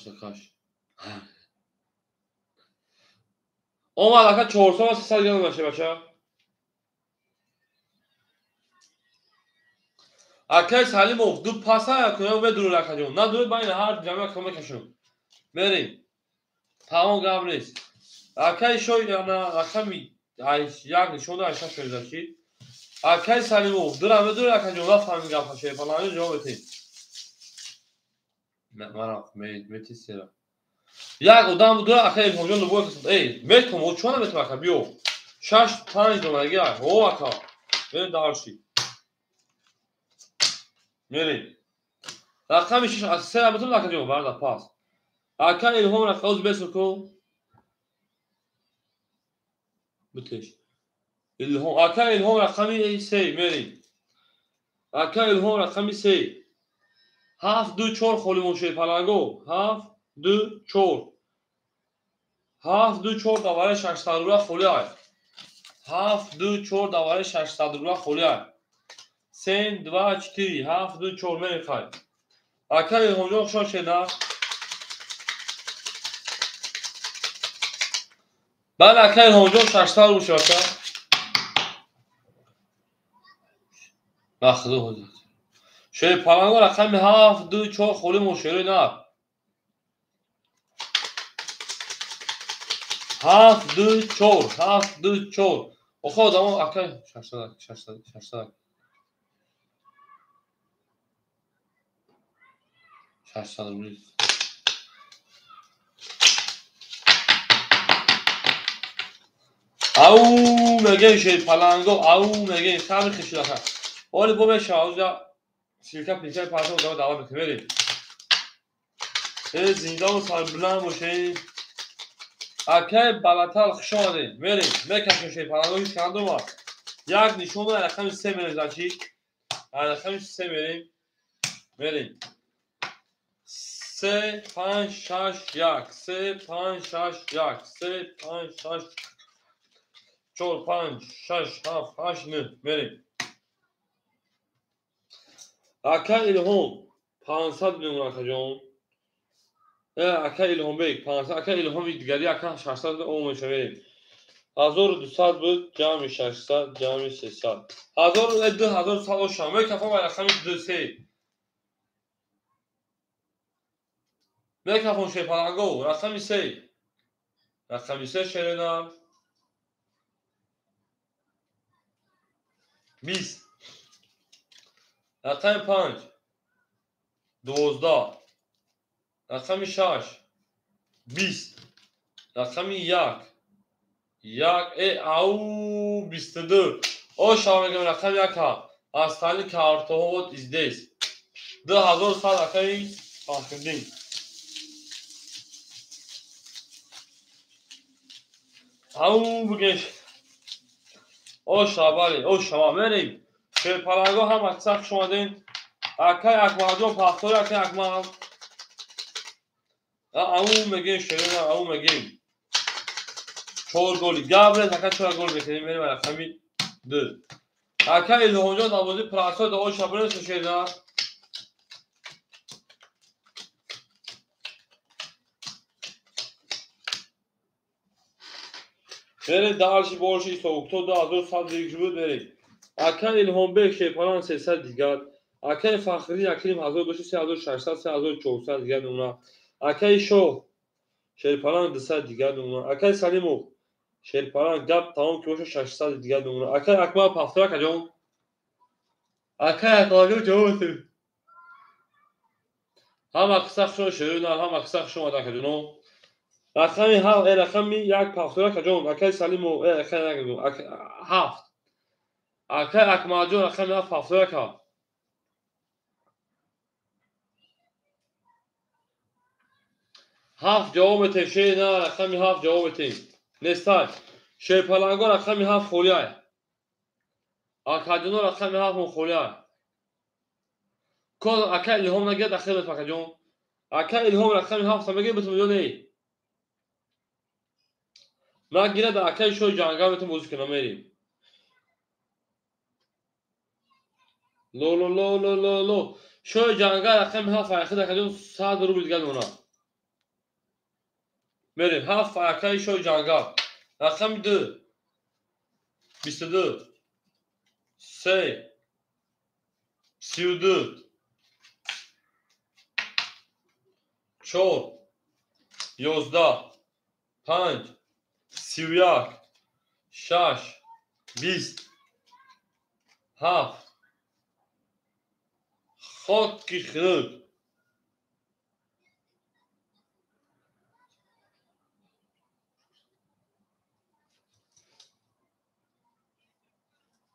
Омад ака 400 ва 300 грамм баша баша. Акаи Салимов ду паса якуна медуру акаҷон. Надури байни ҳар ҷамъа кама кашум. Мерим. Тамом гап нест. Акаи шой ана рақами як нишон да 6 шоизачи. Акаи Салимов дура медури акаҷон нафаҳмид гапа шерпаланга ҷавоб метем. Мана метисера. Як одам буд ака Илҳомҷон любой кас. Эй, метом, о чона метом ака биё. 6 5 донаги о ака. Мерим дарши. Мерим. Рақами 6 се метом ака ҷон барда пас. Ака Илҳом рақоз бесоко. Битеш. Илҳом ака Илҳом рақами 3 мерим. Ака Илҳом рақами 3. 7 2 4 холи моши паланго. 7 2 4. 7 2 4 давари 600 рубла холи ай. 7 2 4 давари 600 рубла холи ай. 3 2 4 7 2 4 мерим хай. Ака Илҳомҷон хушҳол шеда. Бале ака Илҳомҷон 600 рубл шуд ака. Нахудо ҳозир. Шерпаланго рақами 7 2 4 холи мошерои нар. 7 2 4 7 2 4. Охо одамо ака 600 600 600 600 рубл. Ау мегем шерпаланго, ау мегем сами хишуд ака. Оли бо мешава уза силка пилка паса одамо даъват мекунем. Мерем. Э зиндаву сарбуланд бошем. Акаи Балатал хуш омадед. Мерем. Мекашем шерпаланго ҳеҷ кана дума. Як нишон рақами 3 мерем значит. Рақами 3 мерем. Мерем. 3 5 6 1 3 5 6 1 3 5 6 4 5 6 7 8 9 мерем. Ака Илҳом 500 миллион акаҷон. Ака Илҳомбек 500, ака Илҳоми дигари ака 600 омеша мерем. 1200 буд, ҷамъи 600, ҷамъи 300. 1000 2100 оша. Мекафам рақами 2 3. Мекафон шерпаланго рақами 3. Рақами 3 шерена. 20. Рақами 5 12. Рақами 6 20. Рақами 1 1 ау 22. О шава мегам рақами 1 Остальные картоҳо вот здесь. 2100 акаи Фахриддин. Ау бигеш. О шабали, о шава мерем. Шерпаланго ҳам аксар хуш омаден. Акай Акмалҷон пахтори акай Акмал. Ау мегем шерена, ау мегем. 4 голи. Габрез ака 4 гол мекунем мерем рақами 2. Ака Илҳомҷон дар бозии прасо да о шабрен шерена. Мерем дарши борши исоукто 2100 дигар буд мерем. Ака Илҳомбек шерпалан 300 дигар. Акаи Фахриддин акрим 1200, 3600, 3400 дигар нумра. Акаи Шоҳ шерпалан 200 дигар нумра. Акаи Салимов шерпалан гап тамом ки боша 600 дигар нумра. Акаи Акмал пахтора акаҷон. Акаи Акмалҷон ҷавоб битед. Ҳама қисса хушо шерӯна, ҳама қисса хуш омад акаҷоно. Рақами 7, рақами 1 пахтора акаҷон. Акаи Салимов, акаи 7. Акаи Акмалҷон рақами 7 пахтора ака. 7 ҷавоб метем шер на рақами 7 ҷавоб метем. Нестай. Шерпаланго рақами 7 холиай. Акаҷоно рақами 7 холиай. Кол ака Илҳом нагирад, ахир бет акаҷон. Ака Илҳом рақами 7 мегирад, бетум ё не? Нагирад, акаи шои ҷангал бетум бозӣ кунам, мерим. Ло ло ло ло ло ло. Шои ҷангал рақами 7 ахир акаҷон 100 рубл дигар мемонад. Мерим 7 акаи шои ҷангал. Рақами 2 22 3 32 4 11 5 31 6 20 7 хоки хунук.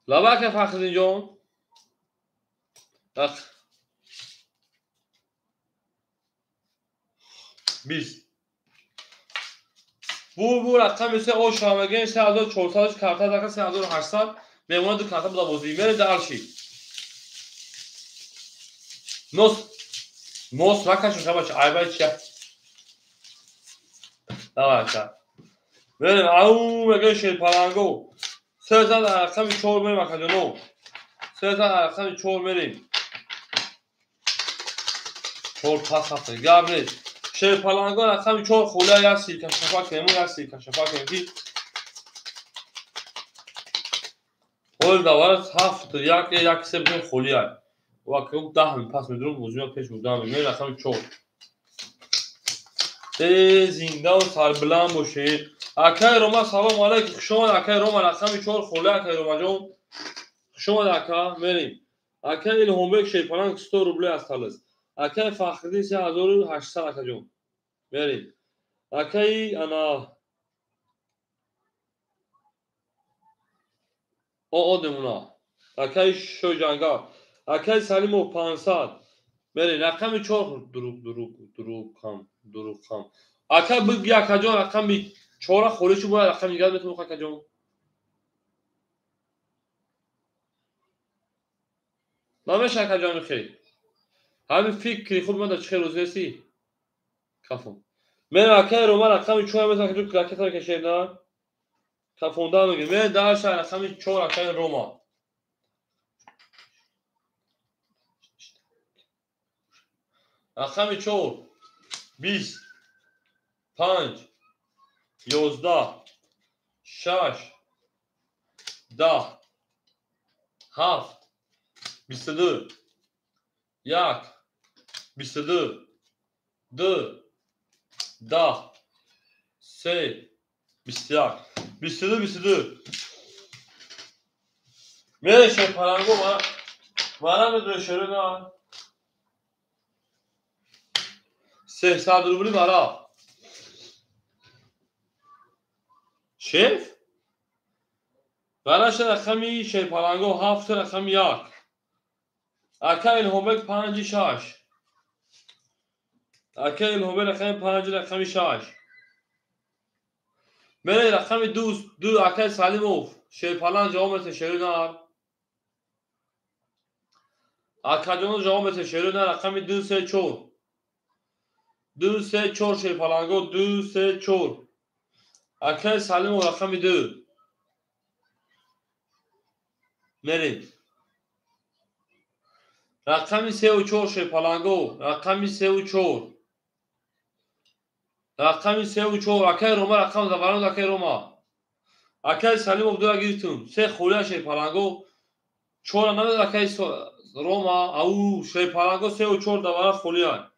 Лабака Фахриддинҷон. 20 бу рақами се оша мегӯем 3400 карта дака 3800 мемонад, ду карта буда бозӣ. Мерем дарши. Нос нос накашем шабача, айбай чия. Давай ака. Мерем ау мегӯем шерпаланго. 300 рақами 4 мерем акаҷоно. 300 рақами 4 мерем. 4 пас ҳафта гап нест. Шерпаланго рақами 4 хуля як силка шафа кунем, як силка шафа кунем ки ҳол давар 7 1 1 3 бинем хулия. Ва ки 10 мин пас медурум бозима пеш бурдам. Мерем рақами 4. Зинда ва сарбиланд бошед. Акай Рома салом алейкум. Хуш омад акай Рома рақами 4 хуля акай Ромаҷон. Хуш омад ака, мерем. Акай Илҳомбек шерпаланг 100 рубле осталось. Акай Фахриддин 3800 акаҷон. Мерем. Акай ана о демуна. Акай Шоҷангал. Акай Салимов 500. Мерем. Рақами 4 дуруқ дуруқ дуруқам дуруқам. Ака биги акаҷон рақами 4 холӣ шуд, бояд рақами дигар метавон акаҷон. Намеша акаҷон хел. Ҳамин фикри худ ман дар чӣ хел розӣ ҳастӣ? Кафон. Мерем акаи Рома рақами 4 метавон акаҷон ракета мекашем, на? Кафонда мегирем. Мерем дарша рақами 4 акаи Рома. Рақами 4 20 5 11 6 10 7 22 1 22 2 10 3 21 22 22. Мерем шерпаланго мана медонӣ шеро на 300 рубли бара. Шеф? Бараша рақами шерпаланго 7 рақами 1. Ака Илҳомбек 5 6. Ака Илҳомбек рақами 5 рақами 6. Мере рақами 2 2 акаи Салимов шерпаланг ҷавоб метавон шеро нар. Акаҷоно ҷавоб метавон шеро нар рақами 2 3 4. 2 3 4 шерпаланго 2 3 4. Акаи Салимов рақами 2. Мерем. Рақами 3 4 шерпаланго рақами 3 4. Рақами 3 4 акаи Рома рақам заварон акаи Рома. Акаи Салимов 2 гирифтум. 3 холия шерпаланго 4 намед акаи Рома. Ау шерпаланго 3 4 давара холия.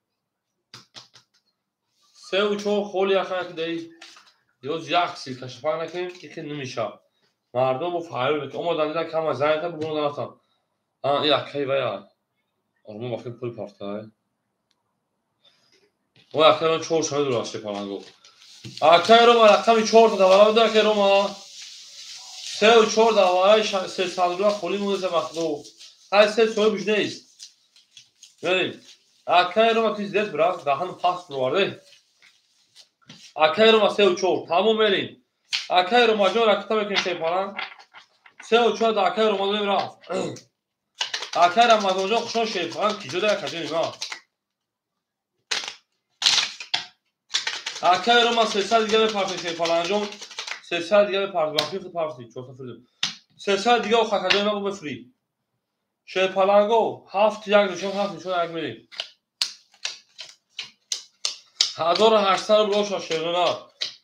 3 4 холия хана ки ёз як силка шафа накунем ки хел намешавад. Мардум бо фарёд мекунанд. Омадан дидан кама занг бугун нарафтам. А ин акаи вая. Ормон ба хел пул партая. Ой акаи ман 4 шони дур аст шерпаланго. Акаи Рома рақами 4 давара буда акаи Рома. 3 4 давараи 300 рубла холӣ монда махлуқ. Ҳай се соҳибш нест. Мерем. Акаи Рома ту здесь брат, даҳан паст бироварде. Акаи Рома 3 4 тамом мерем. Акаи Ромаҷон ракета мекунем шерпаланг. 3 4 да акаи Рома додем рафт. Акай Рамазонҷон хушон шерпаланг киҷода акаҷони ма. Акай Рома 300 дига мепартем шерпалангҷон. 300 дига мепартем. Вақти худ партӣ 400 фирдем. 300 дига акаҷони ма бифрӣ. Шерпаланго 7 1 нишон 7 нишон 1 мерем. 1800 рубл оша шерона.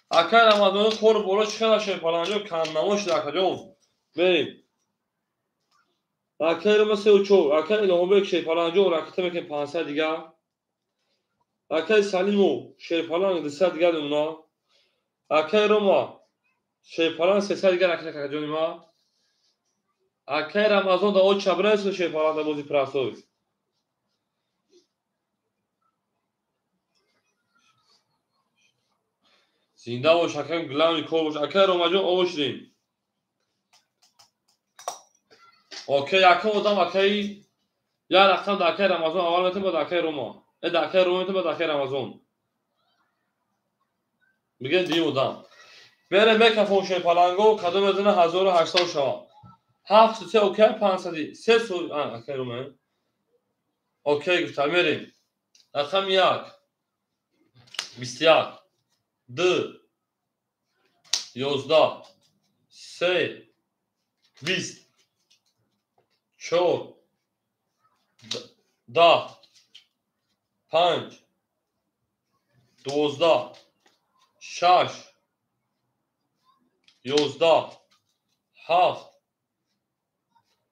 Акай Рамазон кор боло чӣ хела шерпалангҷон камнамо шуда акаҷон. Мерем. Акай Рома 3 4. Акай Илҳомбек шерпалангҷон ракета мекунем 500 дига. Акай Салиму шерпаланг 200 дига мемона. Акай Рома шерпаланг 300 дига ракета акаҷони ма. Акай Рамазон да оча бирасо шерпаланг да бози прасой. Зинда бош акай, главный кор бош. Акай Ромаҷон овошдем. Окей, якум одам акай я рақам да акай Рамазон аввал метем, баъд акай Рома. Да акай Рома метем, баъд акай Рамазон. Мигем дуюм одам. Берем мекафон шерпаланго, кадом мезана 1800 шава. 7 3 окей 500 3 со акай Рома. Окей гуфта мерем. Рақам 1 21 2 11 3 20 4 10 5 12 6 11 7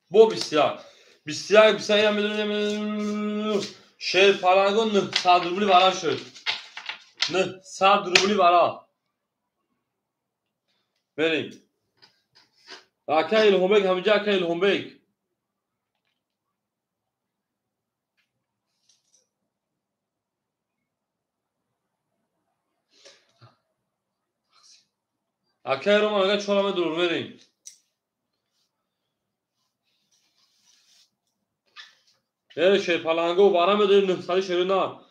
бо 21 21 21 медонем шерпаланго 900 рубли вара шуд. 900 рубли вара. Мерем. Акай Илҳомбек ҳаминҷа акай Илҳомбек. Акай Рома мега чораме дур мерем. Бере шерпаланго вара медорем 900 шерона.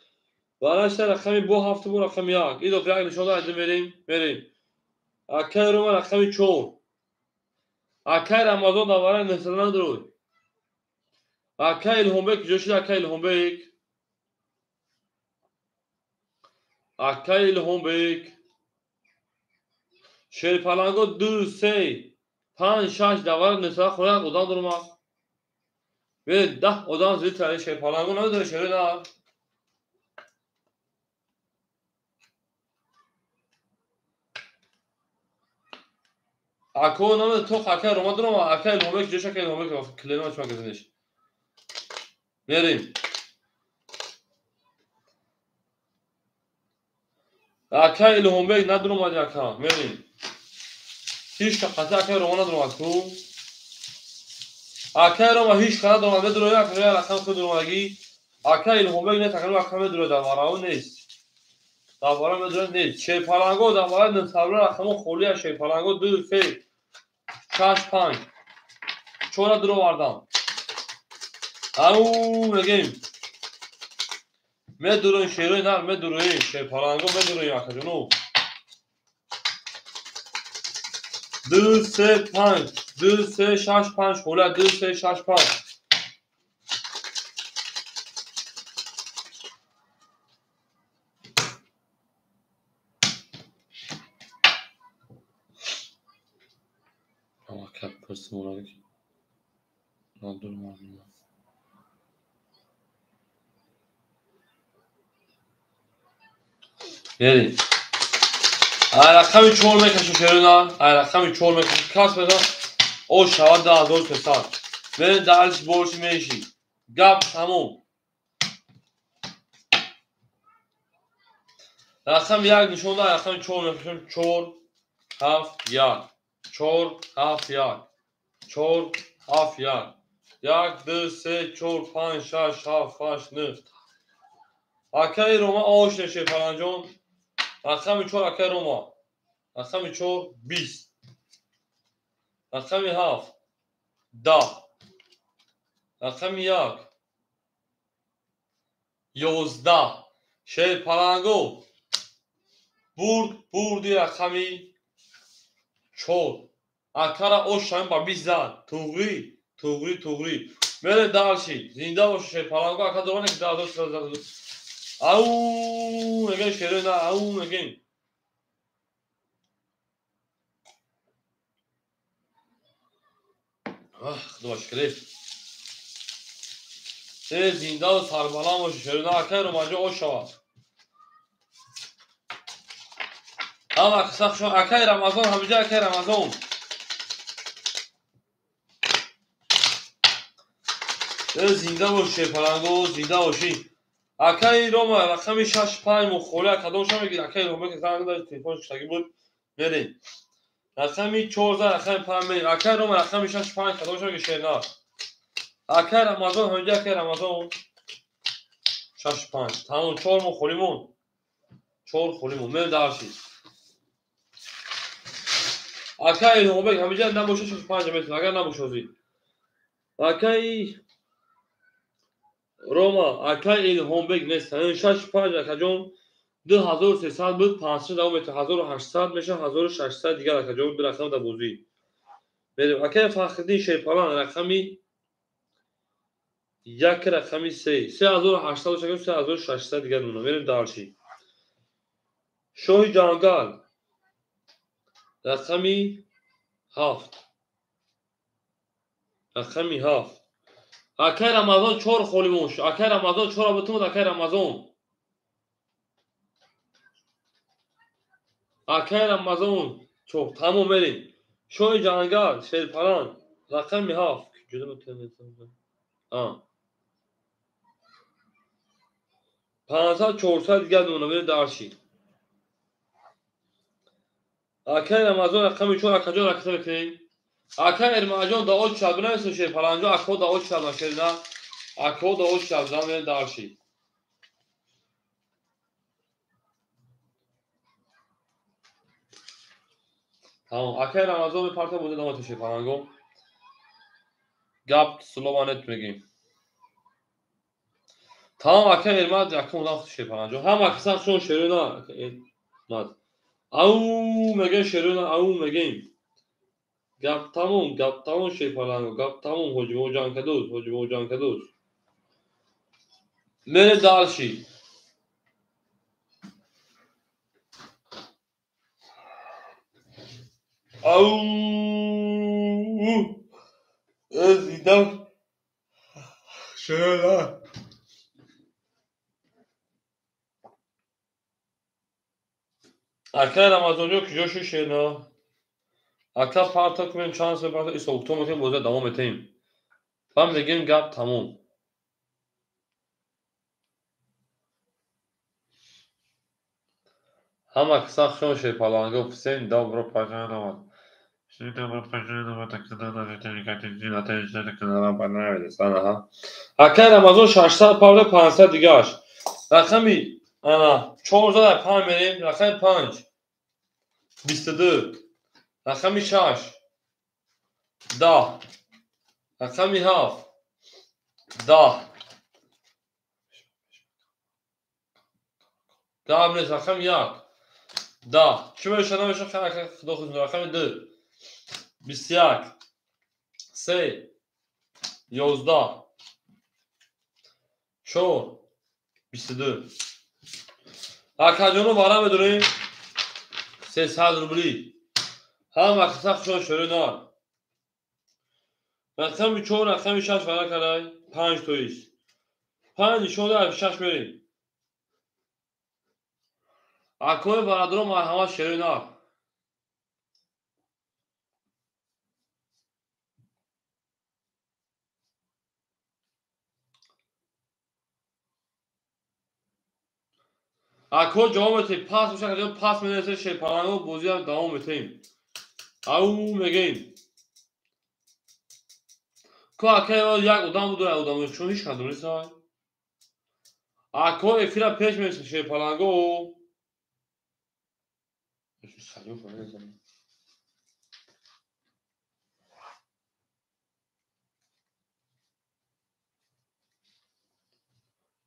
Вара шта рақами бо 7 бо рақами 1. Идо як нишон да мерем, мерем. Акай Рома рақами 4. Акай Рамазон да вара 900 надорой. Акай Илҳомбек куҷо шуд акай Илҳомбек? Акай Илҳомбек. Шерпаланго 2 3 5 6 давара 900 хӯрак одам дурма. Бе 10 одам зид тари шерпаланго намедоре шерона. Ако намеда то акай Рома дурома, акай Илҳомбек ҷош акай Илҳомбек клема чума газинеш. Мерем. Акай Илҳомбек надуромади ака, мерем. Ҳеч қати акай Рома надуромад ку. Акай Рома ҳеч ка надуромад, медурои акай рақам худ дуромадагӣ. Акай Илҳомбек не тақрибан ака медурои дар варао нест. Дар вара медурои нест. Шерпаланго дар вара 900 рақамо холия шерпаланго 2 3 6 5 4 дуровардам. Ау мегем. Медурои шерои нар медурои шерпаланго медурои акаҷону. 2 3 5 2 3 6 5 хола 2 3 6 5. Мерем. Рақами 4 мекашем шерона. Рақами 4 мекашем. Кас мезан. О шавад 2300. Мерем дарш борши меши. Гап тамом. Рақами 1 нишон да, рақами 4 мекашем. 4 7 1 4 7 1 4 7 1 1 2 3 4 5 6 7 8 9. Акай Рома ош шерпаланҷон. Рақами 4 акай Рома. Рақами 4 20. Рақами 7 10. Рақами 1 11. Шерпаланго бурд, бурди рақами 4. Акара ош шавем ба 20 зад. Туғри, туғри, туғри. Мере дальше. Зинда боши шерпаланго ака доране ки 2300. Ау, мегем шерои на, ау, мегем. Худо шукр. Зинда ва сарбаланд боши шерои на, акай романҷо ош шавад. Ҳама қисса хушон акай Рамазон, ҳамиҷа акай Рамазон. Зинда боши шерпаланго, зинда боши. Акай Рома рақами 6-5 мухоли кадомша мегирӣ? Акай Рома ки занг зад, телефон шуштагӣ буд. Мерем. Рақами 14, рақами 5 мерем. Акай Рома рақами 6-5 кадомша мегирӣ шернар? Акай Рамазон, ҳамиҷа акай Рамазон. 6-5. Тамом 4 мухоли мон. 4 холи мон. Мерем дальше. Акай Илҳомбек ҳамиҷа набоша 6-5 метавон, агар набошозӣ. Акай Рома, акай Илҳомбек нест. 6-5 акаҷон 2300 буд, 500 давом метавон, 1800 меша, 1600 дигар акаҷон, ду рақам дар бозӣ. Мерем. Акай Фахриддин Шерпалан рақами 1, рақами 3. 3800 бошад, 3600 дигар мемонад. Мерем дальше. Шоҳи ҷангал рақами 7. Рақами 7. Акай Рамазон 4 холи мош. Акай Рамазон 4 бутун, акай Рамазон. Акай Рамазон 4. Тамом мерем. Шоҳи ҷангал Шерпалан рақами 7. Ҷудо метавонам. 500 400 дигар мемонад. Мерем дальше. Акай Рамазон рақами 4 акаҷон раката мекунем. Акай Эрмаҷон дао чад бинависем шерпаланҷо, ако дао чад нашерна. Ако дао чад зан дарши. Тамом. Акай Рамазон мепарта буда дамата шерпаланго. Гап слова нет мегим. Тамом акай Эрмад якум одам шерпаланҷо. Ҳама касан шон шерона акай Эрмад. Ау мегем шерона, ау мегем. Гап тамом шерпаланго, гап тамом ҳоҷибоҷан кадуз, ҳоҷибоҷан кадуз. Мере дальше. Ау! Зинда шерона. Акай Рамазонҷо куҷо шуд шерона? Ака парта кунем, чанд се парта исобто мекунем, бозия давом метаҳем. Ва мегӯем гап тамом. Ҳама каса хушон шерпаланго, всем добро пожаловать. Всем добро пожаловать. Акай Рамазон 600 парта 500 дигааш. Рақами ана 4 5 мерем, рақами 5 22, рақами 6 10, рақами 7 10. Гап нест, рақами 1 10. Чӣ меша намеша, худо худ медонад. Рақами 2 21, 3 11, 4 22. Акаҷоно вара медорем 300 рубли. Ҳама қисса хушон шӯрӣ нар. Рақами 4, рақами 6 вара карай, 5 тоист. 5 нишон дар 6 мерем. Акои бародаро марҳамат шӯрӣ нар. Ако ҷавоб метаҳем, пас бошад, пас менависем шерпаланго, бозиам давом метаҳем. Ау мегӯем. Ко акай як одам буду, як одам чун ҳеч кадом нест. Ако эфира пеш менависем шерпаланго.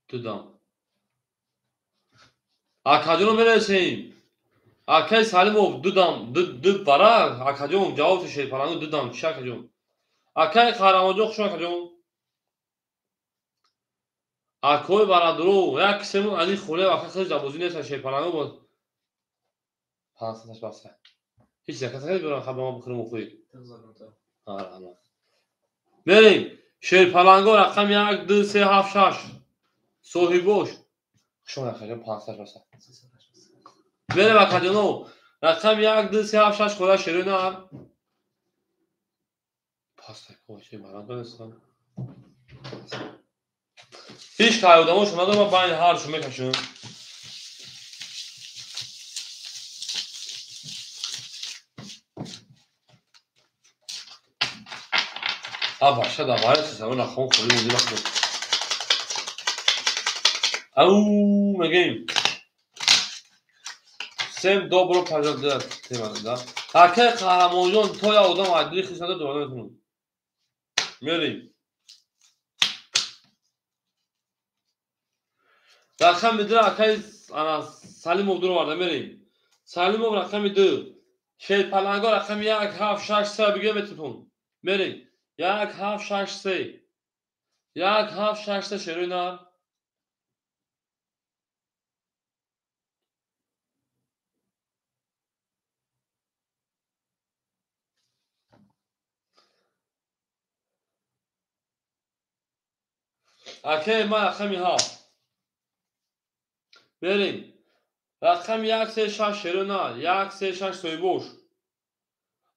Дудам. Акаҷоно мерасем. Акай Салимов дудам, ду бара, акаҷон ҷавоб шерпаланго дудам, чи акаҷон? Акай Қаҳрамонҷон хуш акаҷон. Акои бародаро, як кисему аз ин холе вақт хеле забозӣ нест, шерпаланго бо 500 баста. Ҳеч заказ накард, биёрам хаба ма бихӯрем охӯи. Мерем. Шерпаланго рақами 1 2 3 7 6. Соҳибош. Шумо рақами 500 баста. Мерем акаҷоно. Рақами 1 2 3 7 6 хола шерои нар. Паста коше баранда нестам. Ҳеч кай одамошо надорам, байни ҳаршу мекашам. А баша давай сама нахон холи муди вақт. Ау мегем. Всем добро пожаловать тема, да? Акай қаҳрамонҷон то я одам адли хисада дубора метунам. Мерем. Рақами 2 акай ана Салимов дуроварда мерем. Салимов рақами 2. Шерпаланго рақами 1 7 6 3 бигем метунам. Мерем. 1 7 6 3. 1 7 6 3 шерои нар. Акай ма рақами 7. Мерем. Рақами 1 3 6 шерои нар. 1 3 6 соҳибош.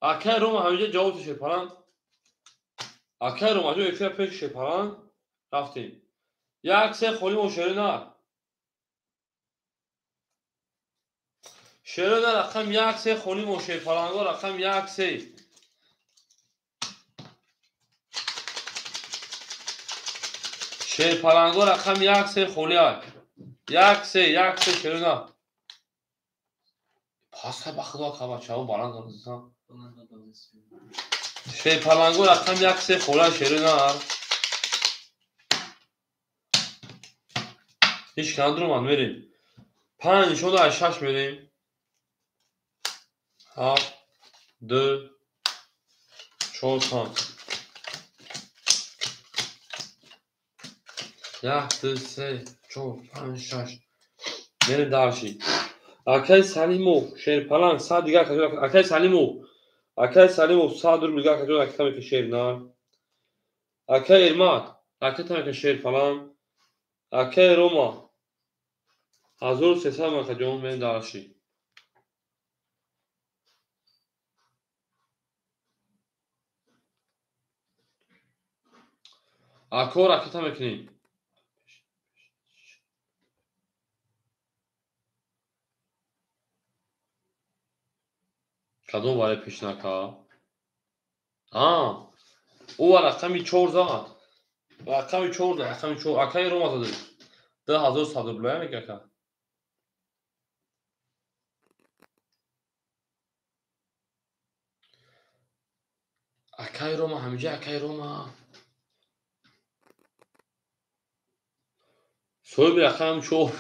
Акай Рома ҳаминҷа ҷавоб шерпаланг. Акай Рома ҷо эфир пеш шерпаланг рафтем. 1 3 холимо шерои нар. Шерои нар рақами 1 3 холимо шерпаланго рақами 1 3. Шерпаланго рақами 1 3 холия. 1 3 1 3 шерои нар. Паса ба худо кабачао баланд додсан. Шерпаланго рақами 1 3 холия шерои нар. Ҳеч кандурман мерем. 5 нишон 6 мерем. 7 2 4 5. 1 2 3 4 5 6. Мерем дарши. Акай Салимов шерпаланг сад дигар акай Салимов. Акай Салимов сад рубл дигар акай акай мека шер нар. Акай Эрмат акай мека шерпаланг. Акай Рома 1300 мака ҷон мерем дарши. Ако ракета мекунем. Кадом варе пешнака? А, ӯ рақами 4 зад. Рақами 4 зад, рақами 4. Акай Рома зад. 2100 рубл мега ака. Акай Рома ҳамиҷа акай Рома. Соҳиби рақам 4.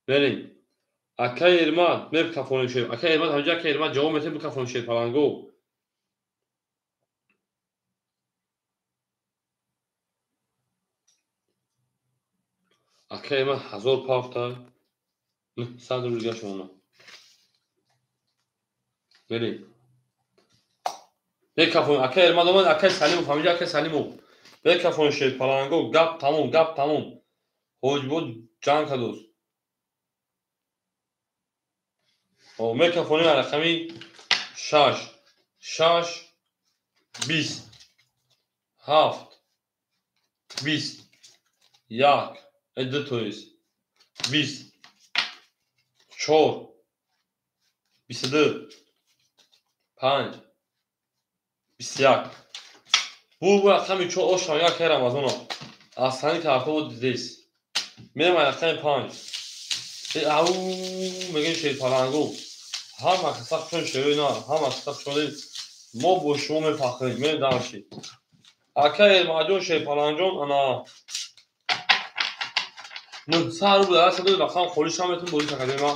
Мерем. Акай Эрмат мебкафонем шер. Акай Эрмат ҳамиҷа акай Эрмат ҷавоб метем бикафонем шерпаланго. Акай Эрмат 1000 пафта. 900 рубл дига шумона. Мерем. Бекафонем акай Эрмат омад, акай Салимов ҳамиҷа акай Салимов. Бекафонем шерпаланго, гап тамом, гап тамом. Ҳоҷибод ҷанг кардост. Мекафонем рақами 6 6 20 7 20 1 2 то есть 20 4 22 5 21. Бу рақами 4 ошам як Рамазона. Аз сани тарафа буд дидес. Мерем рақами 5. Ау мегем шерпаланго. Ҳама каса хушон шерои нар, ҳама каса хушон мо бо шумо мефахрем, мерем дарши. Акай Эрмаҷон шерпаланҷон ана 900 рубл дар сад рақам холӣ шам метун бозӣ такадем ма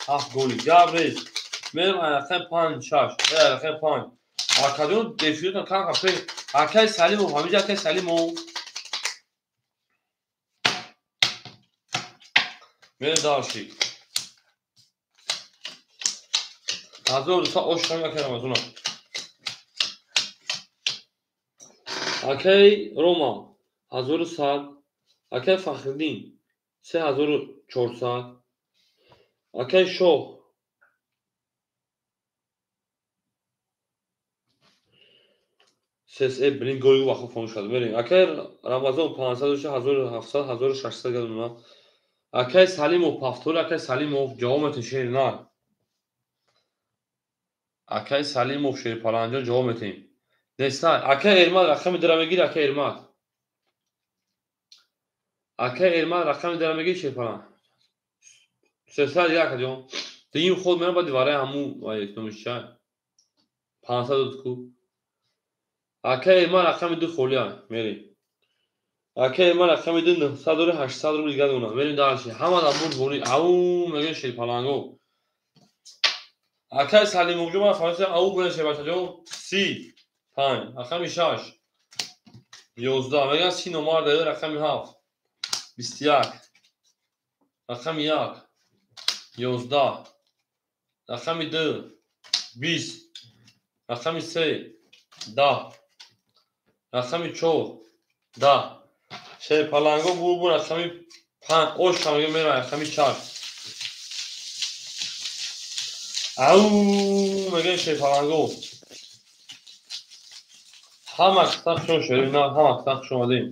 7 голи. Гап нест. Мерем рақами 5 6, рақами 5. Акаҷон дефиртон кам кам. Акай Салимов ҳамиҷа акай Салимов. Мерем дальше. 1200 ош ҳам акай Рамазона. Акай Рома 1100, акай Фахриддин 3400, акай Шоҳ 3 блин голи вақт фомӯш кард. Мерем. Акай Рамазон 500, 1700, 1600 гадуна. Акай Салимов пафтори, акай Салимов ҷавоб метин шер на. Акай Салимов шерпаланҷон ҷавоб метин. Неста. Акай Эрмат рақами дара мегири, акай Эрмат. Акай Эрмат рақами дара мегири шерпалан. 301 ҷон. Дигим худ мерам баъди вараи ҳаму вай номиш чай. 500 ку. Акай Эрмат рақами 2 холия. Мерем. Акай Эрмат рақами 2 900 дори 800 рубл дига дона. Мерем дальше. Ҳама дар бурд бори. Ау мегӯян шерпаланго. Акай Салимовҷон ман фаҳмидам ау гӯян шербачаҷон 35 рақами 6 11 мегӯян 30 номар дада рақами 7 21 рақами 1 11 рақами 2 20 рақами 3 10 рақами 4 10 шерпаланго бурбу рақами 5 ош ҳам мерам рақами 4 ау мегӯян шерпаланго. Ҳама қисмат хуш шудем, ҳама қисмат хуш омадем.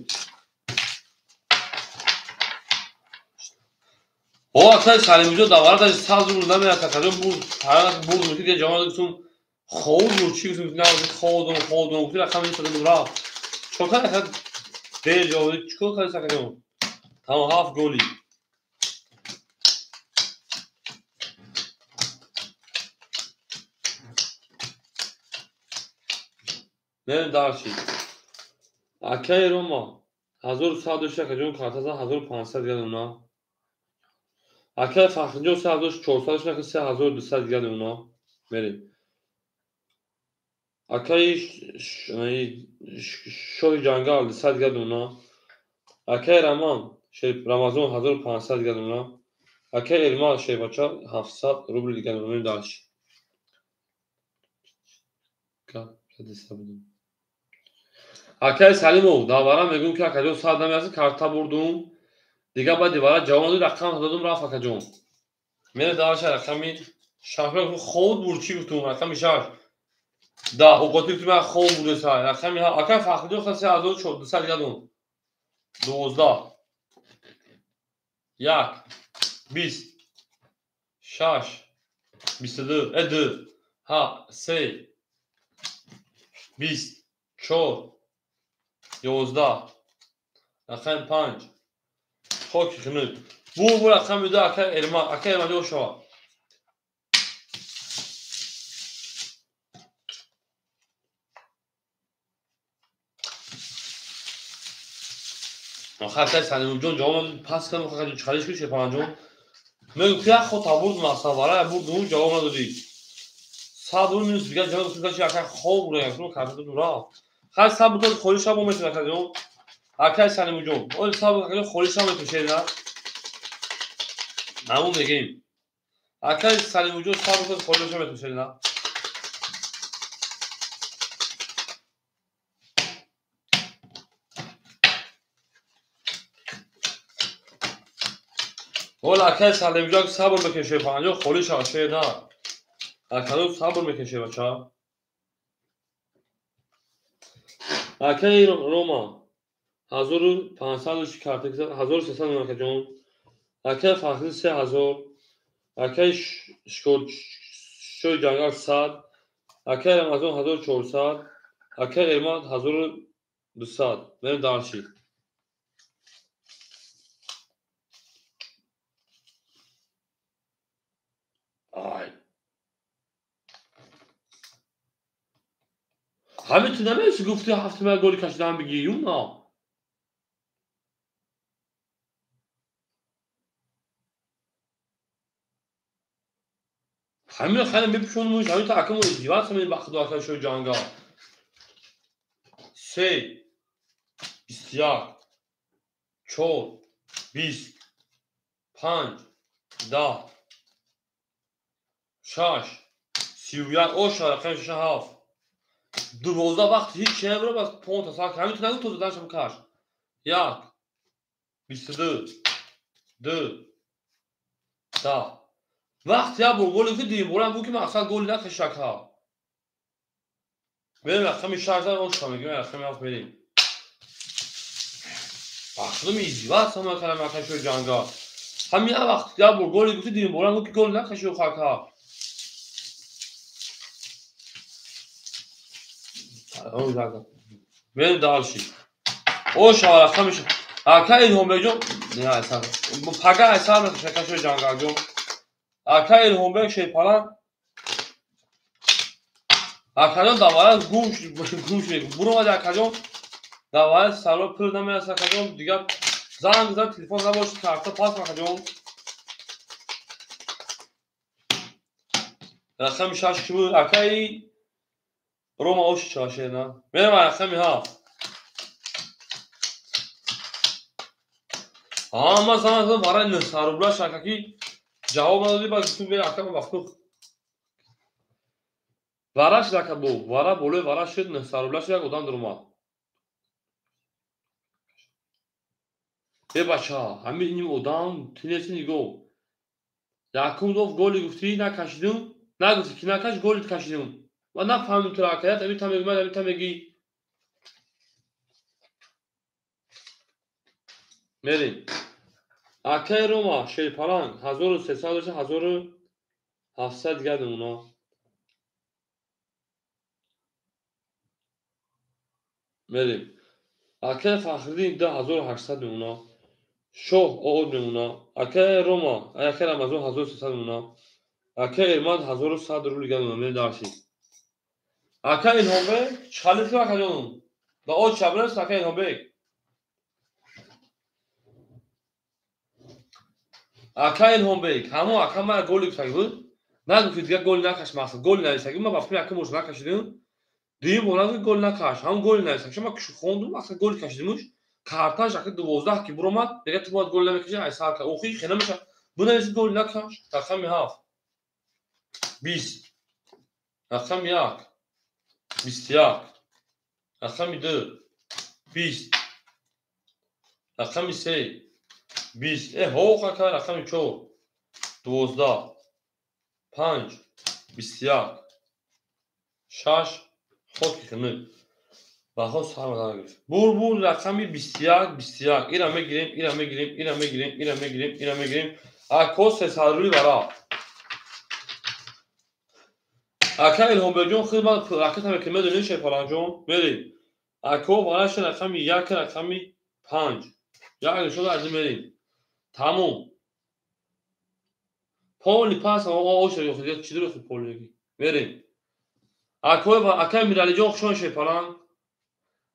О акай Салимҷон давара даже 100 рубл намеяд акаҷон бурд, ҳарак бурд мекид я ҷавон гуфтум ховуд буд чӣ гуфтум на ховудум ховудум гуфтум рақами 100 рафт. Чикор кард ака дер ҷавоб чикор кард акаҷон? Тамом 7 голи. Мерем дальше. Акай Рома 1100 дошт акаҷон картаза 1500 дига дона. Акай Фахриҷон 3400 дошт ака 3200 дига дона. Мерем. Акай Шоҳи ҷангал 200 дига дона. Акай Раман Рамазон 1500 дига дона. Акай Эрмат шербача 700 рубл дига дона. Мерем дальше. Акай Салимов давара мегӯм ки акаҷон 100 намеясад карта бурдум. Дига баъди вара ҷавоб надод рақам додум рафт акаҷон. Мерем дальше рақами 6 ховуд бурд чӣ гуфтум рақами 6 10 уқоти гуфтум ман хов бурдеса рақами акай Фахриҷон 3400 дига дон. 12 1 20 6 22 2 3 20 4 11 рақами 5 хоки хунук бу рақами 2 акай Эрмат акай Эрмат ҷо шава. Акай Салимовҷон ҷавоб пас кардам акаҷон чалиш кунед шерпаланҷон. Мегӯм ки як хота бурдум асла вара бурдум ҷавоб надодӣ. 100 рубл минус дига ҷавоб додӣ ки акай хов бурда карта додум рафт. Хай 100 рубл холӣ шаб метавонад акаҷон. Акай Салимовҷон, оли 100 рубл акаҷон холӣ шаб метавонад шерина. Намун мегӯем. Акай Салимовҷон 100 рубл холӣ шаб метавонад шерина. Ола акай Салимҷон сабр мекунед шерпаланҷон холӣ шава шер на. Акаҷон сабр мекунед шербача. Акай Рома 1500 карта 1300 акаҷон. Акай Фахри 3000, акай Шоҳи ҷангал 100, акай Рамазон 1400, акай Эрмат 1200. Мерем дальше. Ай. Ҳамин ту намеси гуфти ҳафтума голи кашидаам бигӣ юна. Ҳамин хайна мепӯшонумуш, ҳамин та акамон издеваться менем ба худо акай Шоҳи ҷангал. 3 21 4 20 5 10, 6, 31, оша рақами 6, 7, 12 вақт ҳеҷ чи набура, бас понта сар ҳамин ту нагу то заданша бикаш. 1, 22, 2, 10. Вақт як бор голи гуфти, дуюм борам гуфт ки мақсад голи накаши ака. Мерем рақами 6 зад, оша мегӯем, рақами 7 мерем. Вақтам издиваться макардам акашо ҷанга. Ҳамин як вақт як бор голи гуфти, дуюм борам гуфт ки голи накаши ака. Мерем дальше. Оша рақами ака Илҳомбекҷон, пага айсар мекаши акашо ҷангаҷон. Ака Илҳомбек Шерпаланг акаҷон давара гум шуд. Буромади акаҷон, давара саро пул намераса акаҷон, дигар занг зад, телефон набошад, карта пас акаҷон. Рақами 6 ки буд? Акаи Рома оши чашена. Мерем рақами 7. Ама занг зад барои 900 рубла шакаки ҷавоб надодӣ, баъд гуфтум бе ака вақту вара шуд ака бо вара болои вара шуд 900 рубла шуд, як одам даромад. Э бача, ҳамин ин одам тинеси нигоҳ. Якум доф голи гуфтӣ накашидум, нагуфтӣ ки накаш, голи кашидум. Ва нафаҳмидум туро ака, як ами та мегӯ, ами та мегӣ. Мерем. Акаи Рома Шерпаланг 1300 дошта, 1700 дигар намуна. Мерем. Акаи Фахриддин 2800 намуна. Шоҳ Оод намуна. Акаи Рома, акаи Рамазон 1300 намуна. Акаи Эрмад 1100 рубл дигар намуна. Мерем дальше. Акаи Илҳомбек чалиф акаҷон. Да о чабрес акаи Илҳомбек. Ака Илҳомбек, ҳамон ака ман голи гуфтаги буд, нагуфти дигар голи накаш, мақсад голи нависаги, ман вақти ака мош накашидим, дуюм бор нагуфти голи накаш, ҳамон голи нависаги, ман хондум, мақсад голи кашидимуш, карташ ака 12 ки буромад, дигар ту бояд голи намекаши, ай сар кар, охи хе намеша, бунависи голи накаш, рақами 7, 20, рақами 1, 21, рақами 2, 20, рақами 3, 20, ҳоқ ака, рақами 4, 12, 5, 21, 6, ход ки хинуд. Баҳо сар нагирифт. Бур рақами 21, 21. Ира мегирем, ира мегирем, ира мегирем, ира мегирем, ира мегирем. Ако 300 рубли бара. Ака Илҳомбекҷон, худ ман ракетаме ки медонӣ Шерпалангҷон, мерем. Ако вараша рақами 1, рақами 5. Як шуда аз мерем. Тамом. Поли пас оша ёхи, чӣ дурӯхи поли мерем. Акой ва акай Миралиҷон хушон Шерпаланг.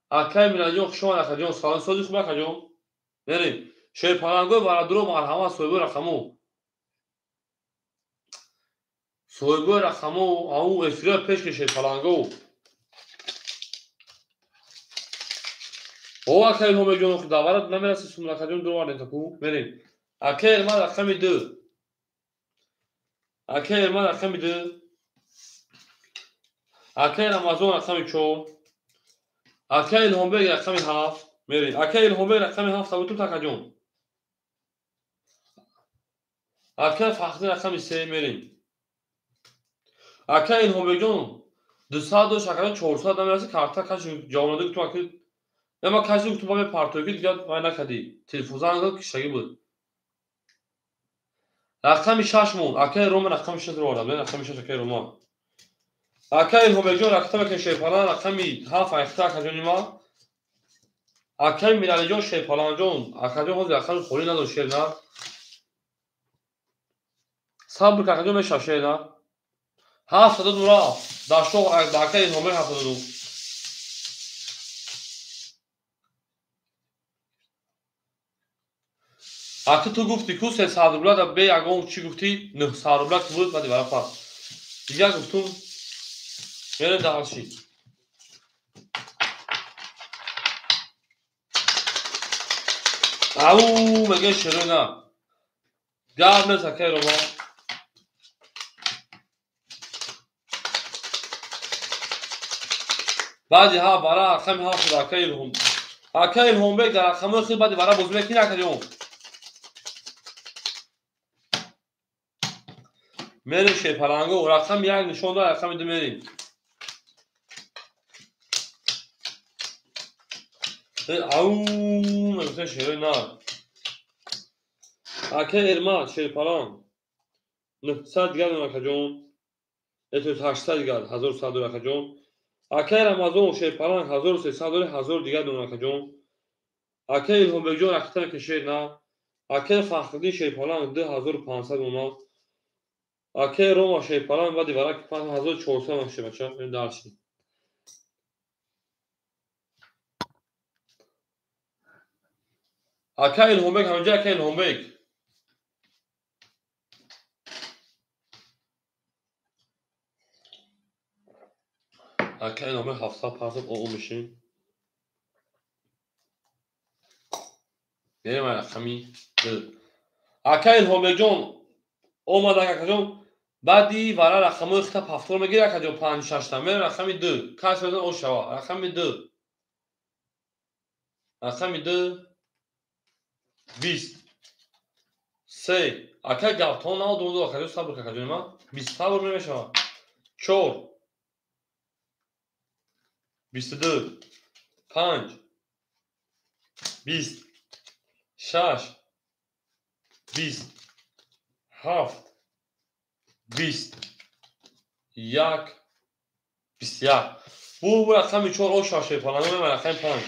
Акай Миралиҷон хушон акаҷон, салом сози хуб акаҷон. Мерем. Шерпалангой варадуро марҳамат соҳибои рақамо. Соҳибои рақамо ау эфира пеш ки Шерпаланго. О акай Илҳомбекҷон, охи давара намераси сум акаҷон дуровардем таку. Мерем. Акай Эрмад рақами 2. Акай Эрмад рақами 2. Акай Рамазон рақами 4. Акай Илҳомбек рақами 7. Мерем. Акай Илҳомбек рақами 7 сабутум такаҷон. Акай Фахриддин рақами 3 мерем. Акай Илҳомбекҷон 200 дошт, акаҷон 400 намераси, карта каши ҷавоб надод, гуфтум аки ма каши гуфтум ба мепартоӣ ки дигар вай накардӣ. Телефон занг зад, киштагӣ буд. Рақами 6 монд. Акай Рома рақами 6 ро овард. Рақами 6 акай Рома. Акай Илҳомбекҷон ракета мекунем Шерпаланг рақами 7 айхта акаҷони ман. Акай Миралиҷон Шерпалангҷон, акаҷон ҳозир рақами холӣ надошт шер на. Сабр ки акаҷон мешав шер на. 702 рафт. Дар шоҳ акай Илҳомбек 702. Ака ту гуфтӣ ку 300 рубла да бе ягон чӣ гуфтӣ 900 рубла ки буд баъди вара пас. Дигар гуфтум мерем дальше. Ау мегӯяд шерои на. Гап нест, акай Рома. Баъди ҳа бара рақами ҳафт шуд, акай Илҳом. Акай Илҳомбек дар рақамҳои хел баъди бара бозӣ мекунӣ, акаҷон. Мерем шерпаланго, рақами як нишон дод, рақами ду мерем. Ау, мегуфтем шерои нар. Акай Эрмат шерпаланг 900 дигар дорам, акаҷон. То 800 дигар, 1100 дорам, акаҷон. Акай Рамазон шерпаланг 1300 дорем, 1000 дигар дорам, акаҷон. Акай Илҳомбекҷон рақитана ки шер на. Акай Фахриддин шерпаланг 2500 дона. Акай Рома шерпаланг баъди вараки 5400 дона шербача. Дарси. Акай Илҳомбек ҳаминҷа, акай Илҳомбек. Акай Илҳомбек 700 500 оо мешин. Мерем рақами ду. Акай Илҳомбекҷон омадак, акаҷон. Баъди вара рақамҳои хита пафтор мегирӣ, акаҷон, панҷ шашта. Мерем рақами ду. Кас мезан о шава. Рақами ду. Рақами ду. 20. Се. Акай гаптон нав ду, акаҷон, сабр, акаҷон ман. 20 сабр намешава. 4. 22. 5. 20. 6. 20. 7. 20. 1. 21. Бу рақами 4 о шаш шерпаланг, рақами 5.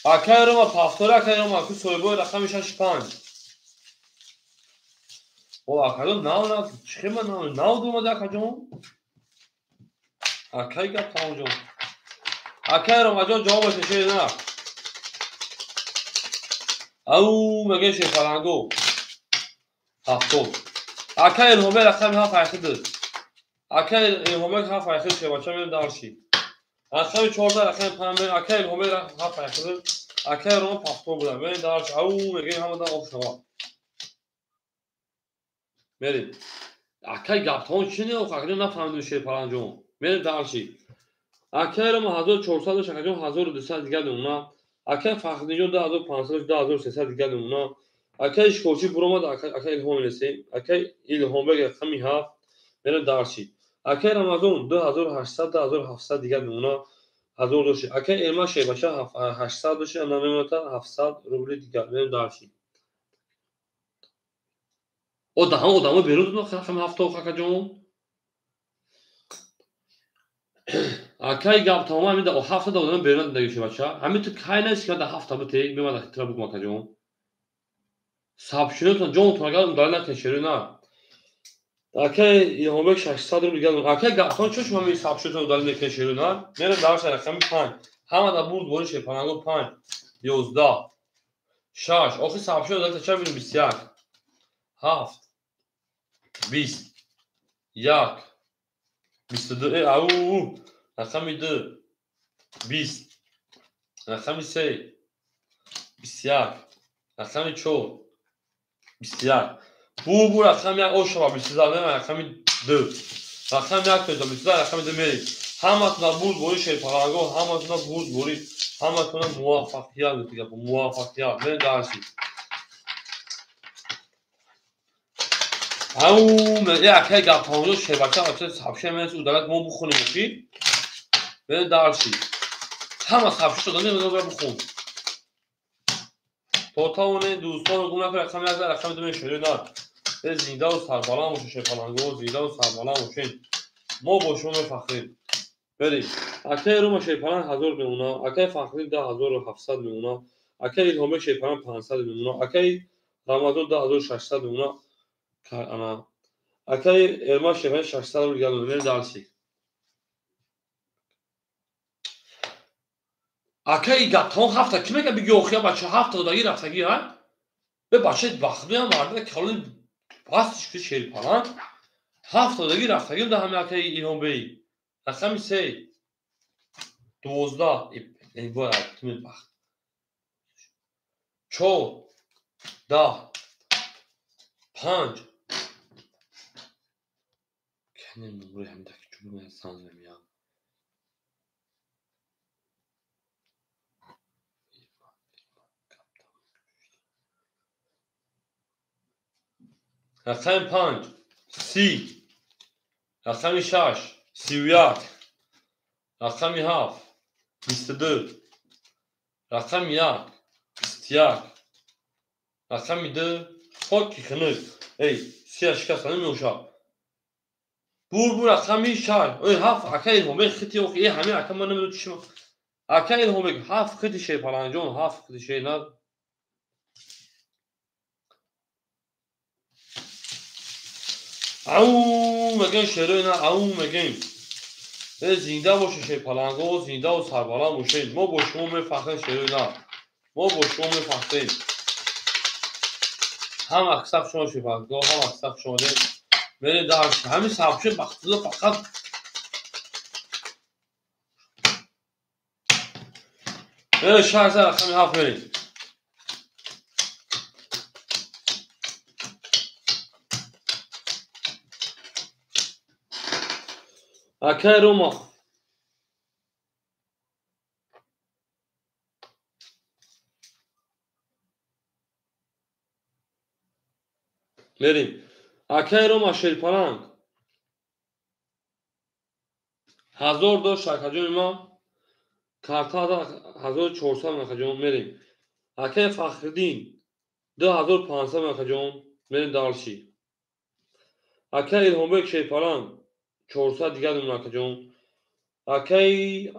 Акай Рома пафтор, акай Рома ку соҳибои рақами 6 5. О, акаҷон, нав нав, чӣ хема нав нав омада, акаҷон? Акай гап тамомҷон. Акай Ромаҷон ҷавобаш шер на. Ау, мегӯем шерпаланго. 70. Акай Илҳомбек рақами 7 айхиди. Акай Илҳомбек 7 айхиди шербача, мерем дарши. Рақами 14, рақами 5 мерем. Акай Илҳомбек 7 айхиди. Акай Рома пафтор буда. Мерем дарши. Ау, мегӯем ҳамадан об шава. Мерем. Акай гаптон чӣ не, акаҷон, нафаҳмидем шерпаланҷон. Мерем дарши. Акай Рома 1400 дошт, акаҷон, 1200 дигар мемона. Акай Фахриддинҷон 2500 дошт, 2300 дигар мемона. Акай Шикорчӣ буромад, акай Илҳом мерасем. Акай Илҳомбек рақами 7 мерем дарши. Акай Рамазон 2800, 2700 дигар мемона. 1000 дошт. Акай Эрмат шербача 800 дошт, намемонад 700 рубли дигар. Мерем дарши. О, даҳам одамо берун доданд рақами 7 акаҷон. Акай гап тамом, ҳамин да ҳафта да одам берун додаги шербача. Ҳамин ту кай нест ки да ҳафта бите, бимада тира букум, акаҷон. Сабшинотон ҷонтон агар удалӣ накунед шерӯ на. Акай Илҳомбек 600 рубл дигар. Акай гаптон чо шумо ҳамин сабшинотон удалӣ мекунед шерӯ на? Мерем дарша рақами 5. Ҳама да бурд бори шерпаланго 5. 11. 6. Охи сабшин удалӣ ча бинем 21. 7. 20. 1. 22. Ау. Рақами 2. 20. Рақами 3. 21. Рақами 4. 21. Бу рақами 1 о шава 22, рақами 2. Рақами 1 то 22, рақами 2 мерем. Ҳаматона бурд бори шерпаланго, ҳаматона бурд бори, ҳаматона муваффақият гуфти гап, муваффақият. Мерем дарси. Ау, акай гаптонҷо шербача ача сабше менес удалат мо бухонем охи. Мерем дарси. Ҳама сабше шуда мемонад бухон. То тавонед дӯстонро гум накунед, рақами 1, рақами 2 мешавед на. Зиндаву сарбаланд бошед шерпаланго, зиндаву сарбаланд бошед. Мо бо шумо мефахрем. Берем. Акай Рома шерпаланг 1000 мемона, акай Фахриддин 2700 мемона, акай Илҳомбек шерпаланг 500 мемона, акай Рамазон 2600 мемона. Ана акай Эрмат шерпаланг 600 рубл дигар мемона. Мерем дарси. Акай гаптон ҳафта кӣ мега биги охия бача ҳафта додаги рафтаги, ҳа? Бе бача бахтиям марда калони пастиш ки шерпаланг ҳафта додаги рафтаги да ҳами акай Илҳомбей. Рақами 3. 12. Эй, бояд тими бахт. 4. 10, 5. Кенем нумри ҳамдаки чӯб санзмемиям. Рақами 5, 30. Рақами 6, 31. Рақами 7, 22. Рақами 1, 21. Рақами 2, хоки хунук. Эй, сия шикаста намеошад. Бур рақами 6. Эй, 7 ака Илҳомбек хити охи. Эй, ҳамин ака ман намедонам чӣ. Ака Илҳомбек 7 хити Шерпалангҷон, 7 хити шер на. Ау, мегӯем шерои на, ау, мегӯем. Э, зинда боше Шерпаланго, зиндаву сарбаланд бошед. Мо бо шумо мефахрем шерои на. Мо бо шумо мефахрем. Ҳам аксар шумо Шерпаланго, ҳам аксар шумо дем. Мерем дар ҳамин сабчи бахтизо фақат мерем 6 рақами 7 мерем. Акай Рома. Мерем. Акай Рома Шерпаланг. 1000 дошт акаҷони ма. Карта 1400 акаҷон мерем. Акай Фахриддин 2500 акаҷон мерем дарши. Акай Илҳомбек Шерпаланг 400 дигар дум акаҷон. Акай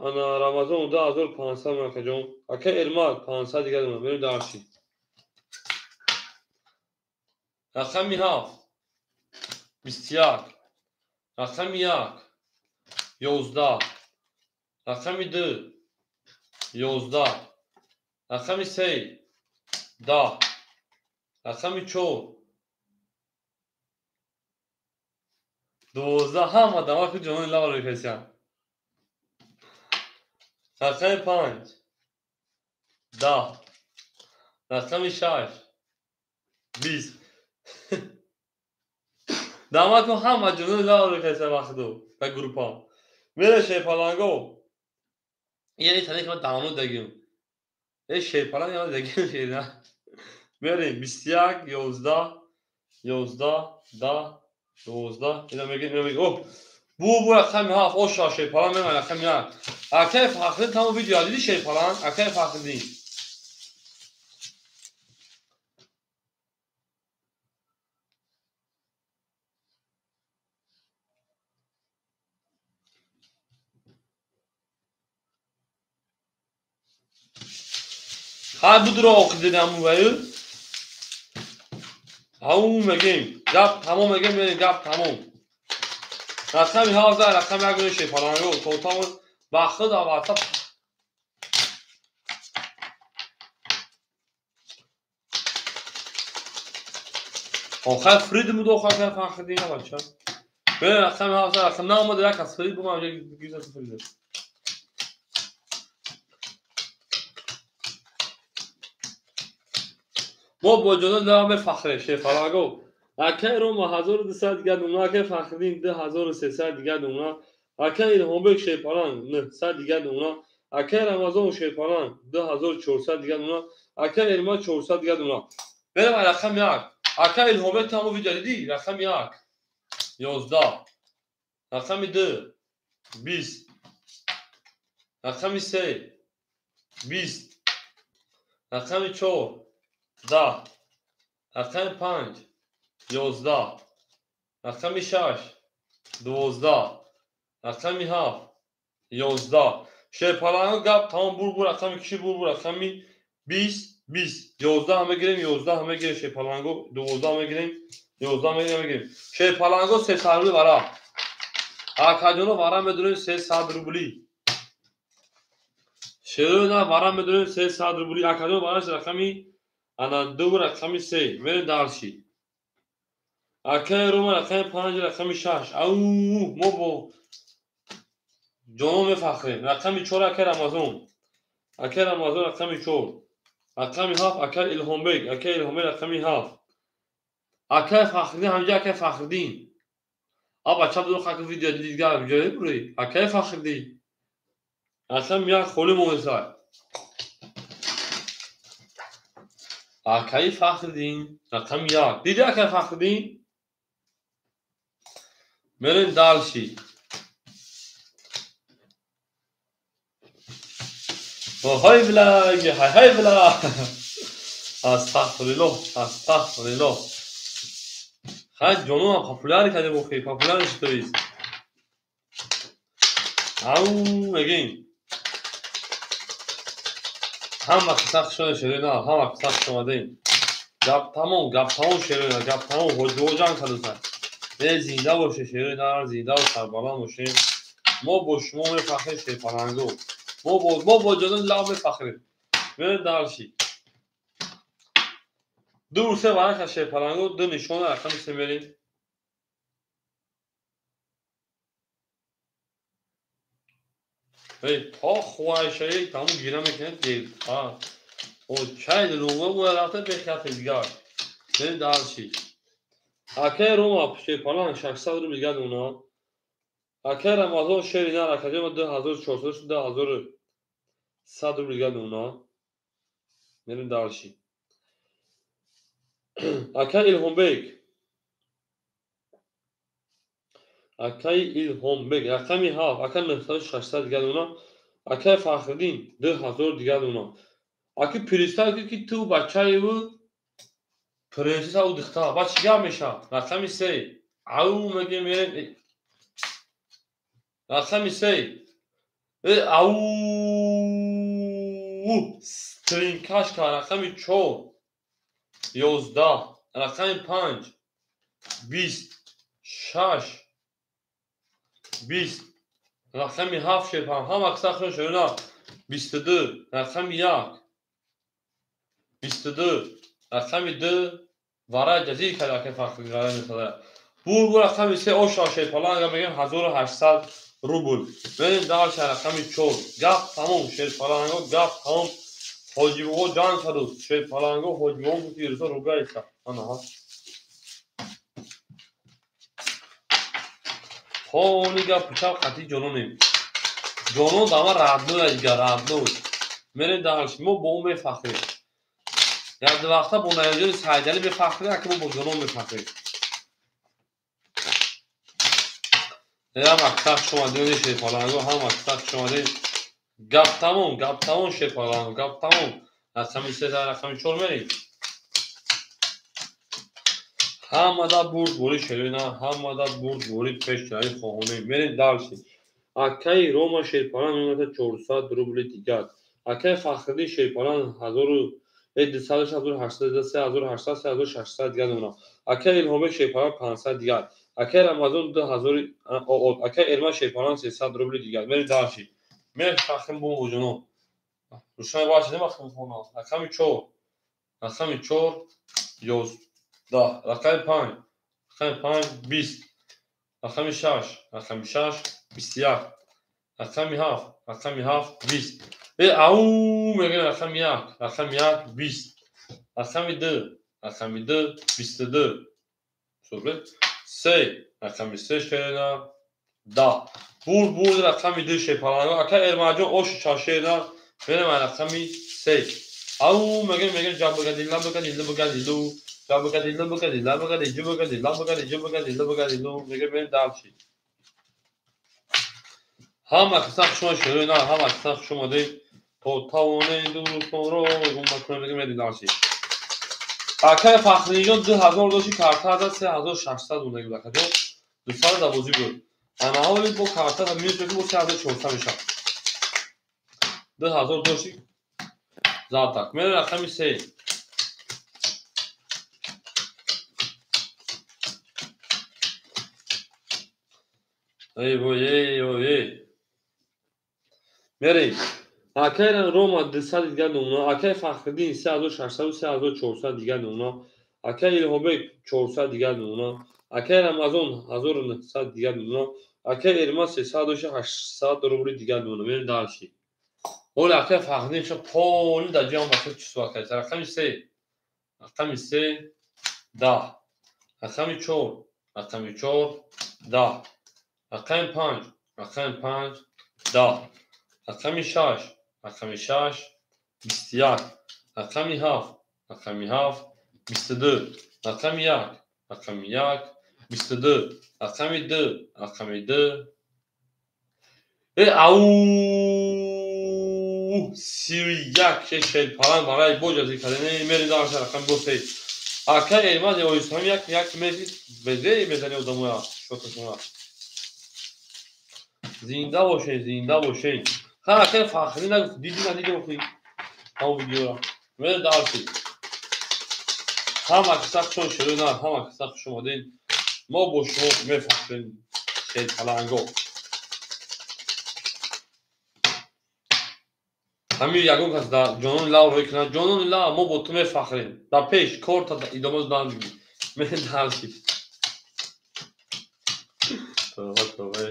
ана Рамазон 2500 акаҷон. Акай Эрмак 500 дигар дум мерем дарши. Рақами 7, 21. Рақами 1, 11. Рақами 2, 11. Рақами 3, 10. Рақами 4, 12. Ҳама дамаку ҷонони лавро мекашанд. Рақами 5, 10. Рақами 6, 20. Дамаку ҳама ҷонони лавро мекашанд вақту ба группа. Мере Шерпаланго. Яъне тане ки ман давно дагим. Э, Шерпаланг яма дагим шерна. Мерем 21, 11, 11, 10, 12. Ина мегем, ина мегем. Оҳ, бу рақами 7, оша Шерпаланг меман рақами 1. Акай Фахриддин тамом видео диди Шерпаланг? Акай Фахриддин. Ҳай будро охидидаму ваю. Ау мегем. Гап тамом мегем, мерем гап тамом. Рақами 7, рақами 1 гӯни Шерпаланго. То тамом вақт аввалта охар фрид буд охар Фахриддин бача. Мерем рақами 7, рақам наомада як аз фрид бумам гиза фрид. Мо бо ҷонон дорам мефахрем Шерпаланго. Акай Рома 1200 дигар думна, акай Фахриддин 2300 дигар думна, акай Илҳомбек Шерпаланг 900 дигар думна, акай Рамазон Шерпаланг 2400 дигар думна, акай Эрмак 400 дигар думна. Берем рақами 1. Акай Илҳомбек тамом видео диди? Рақами 1, 11. Рақами 2, 20. Рақами 3, 20. Рақами 4, 10. Рақами 5, 11. Рақами 6, 12. Рақами 7, 11. Шерпаланго гап тамом бур рақами киши бур рақами 20, 20. 11 мегирем, 11 мегирем Шерпаланго, 12 мегирем, 11 мегирем. Шерпаланго 300 рубли вара. Акаҷоно вара медонем 300 рубли. Шерона вара медонем 300 рубли. Акаҷоно вараш рақами ана 2, рақами 3. Мерем дарши. Акай Рома рақами 5, рақами 6. Ау, мо бо ҷонон мефахрем. Рақами 4 акай Рамазон. Акай Рамазон рақами 4. Рақами 7 акай Илҳомбек, акай Илҳомбек рақами 7. Акай Фахриддин ҳамҷа акай Фахриддин. А бача буду хаки видео дидгар ҷои бури. Акай Фахриддин. Рақами 1 холи монесай. Акай Фахриддин рақами 1. Диди акай Фахриддин? Мерем дальше. Ҳай била, ҳай ҳай била. Астағфируллоҳ, астағфируллоҳ. Хай ҷонон популяр кардем охи, популяр шудоист. Ау мегин. Ҳама қисса хушона шерина, ҳама қисса хуш омадем. Гап тамом, гап тамом шерина, гап тамом ҳоҷиҳо ҷанг кардусанд. Зинда боше шерина, зинда ва сарбаланд бошем. Мо бо шумо мефахрем шерпаланго. Мо бо ҷонон лаб мефахрем. Мерем дальше. 2 3 варақа шерпаланго, 2 нишона рақами 3 мерем. Эй, то хуайшаи тамом гира мекунед дел. А. О чай луга бояд рафта бехат дигар. Мерем дальше. Акай Рома шерпаланг 600 рубл дигар уна. Акай Рамазон шери нар академа 2400 2100 рубл дигар уна. Мерем дальше. Акай Илҳомбек. Акай Илҳомбек рақами 7, акай 9600 дигар уна. Акай Фахриддин 2000 дигар уна. Аки представь ки ту бачаи ӯ принсесса ӯ духтар, баъд чӣ гап мешавад? Рақами 3. Ау мегем мерем. Рақами 3. Ау стринкашка рақами 4. 11, рақами 5, 20, 6, 20, рақами 7 шерпан, ҳама қисса хушон шерина, 22, рақами 1, 22, рақами 2, варай ҷазир кард акай Фахриддин варай мехӯрад. Бур рақами 3 оша шерпаланга мегем 1800 рубл. Мерем дальше рақами 4. Гап тамом шерпаланго, гап тамом. Ҳоҷибобо ҷанг кард, шерпаланго ҳоҷибобо гуфт ирсо ругайса. Ана ҳа. Холи гап пичав қатъи ҷононем. Ҷонон дама радной дигар, радной. Мерем дальше, мо бо ӯ мефахрем. Як вақта бо Наёҷони Сайдалӣ мефахрем, аки мо бо ҷонон мефахрем. Ҳама қисса хуш омадем шерпаланго, ҳама қисса хуш омадем. Гап тамом, гап тамом шерпаланго, гап тамом. Рақами 3 рақами 4 мерем. Ҳамада бурд бори шерина, ҳамада бурд бори пешраи хоҳонем. Мерем дальше. Акай Рома шерпаланг мемонад 400 рубли дигар. Акай Фахриддин шерпаланг 1200, 1800, 3800, 3600 дигар мемонад. Акай Илҳомбек шерпаланг 500 дигар. Акай Рамазон 2000, акай Эрман шерпаланг 300 рубли дигар. Мерем дальше. Мефахрем бо ҳоҷонон. Рӯшан баша немахрем хона. Рақами 4. Рақами 4 11. Рақами 5. Рақами 5 20. Рақами 6. Рақами 6 21. Рақами 7. Рақами 7 20. Ау мегӯем рақами 1. Рақами 1 20. Рақами 2. Рақами 2 22. Супер. 3. Рақами 3 шерина 10. Бур бур рақами 2 шерпаланго. Акай Эрмаҷон ошу чашерина мерем рақами 3. Ау мегӯем мегӯем ҷаббагадилла багадилла багадиллу ҷаббагадилла багадилла багадиҷу багадилла багадиҷу багадилла багадиллу мегӯем мерем дальше. Ҳама қисса хуш омад шерина, ҳама қисса хуш омадем. То тавонем дӯстонро гум накунем мегӯем мерем дальше. Акай Фахриддинҷон 2000 дошти карта зад 3600 монда буд акаҷон. 200 давозӣ буд. Ана ҳоли бо карта минус мекунем бо 3400 мешавад. 2000 дошти зад так. Мерем рақами 3. Эй вой, эй вой, эй. Мерем. Акай Рома 200 дигар номуна, акай Фахриддин 3600 3400 дигар номуна, акай Илҳомбек 400 дигар номуна, акай Рамазон 1900 дигар номуна, акай Эрман 300 800 рубли дигар номуна. Мерем дальше. Оли акай Фахриддин шо поли дар ҷои он бача чӣ суҳбат кард? Рақами се, рақами се, 10, рақами 4, рақами 4, 10, рақами 5, рақами 5, 10, рақами 6, рақами 6, 21, рақами 7, рақами 7, 22, рақами 1, рақами 1, 22, рақами 2, рақами 2. Ау, 31 шелпаланг барои боҷ аз кардани мери дарша рақами бо се. Акай Элмаз Оислам як як мези безе мезани одамоя шоташона. Зинда бошед, зинда бошед. Ха, акай Фахрӣ нагуфт, диди надиди охи ҳамон видеора. Мери дарси. Ҳама киса хушон широ на, ҳама киса хуш омадед. Мо бо шумо мефахрем, шелпаланго. Ҳамин ягон кас дар ҷонони лав рӯй кунад, ҷонони лав, мо бо ту мефахрем. Дар пеш корта идома додан медарси. Тавба, тавба.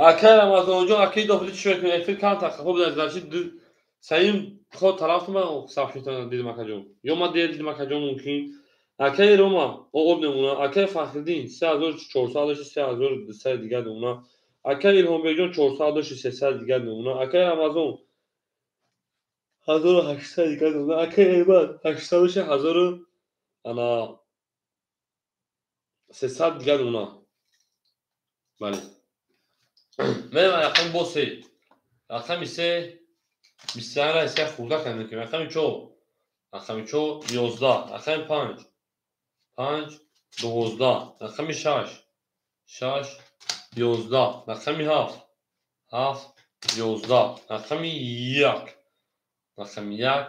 Акай Рамазонҷон, акай дохили чӣ мекунӣ? Эфир камтар хуб дар значит саим ход тараф ман сабшита дидам акаҷон. Ё ман дер дидам акаҷон мумкин. Акай Рома, об намуна, акай Фахриддин 3400 3200 дигар намуна. Акай Илҳомбекҷон 400 300 дигар намуна. Акай Рамазон 1800 дигар намуна. Акай Элмаз 800 1000 ана 300 дигар намуна. Бале. Мерем рақами бо се. Рақами се 21 се хурда кардем. Рақами 4, рақами 4 11, рақами 5, 5 12, рақами 6, 6 11, рақами 7, 7 11, рақами 1, рақами 1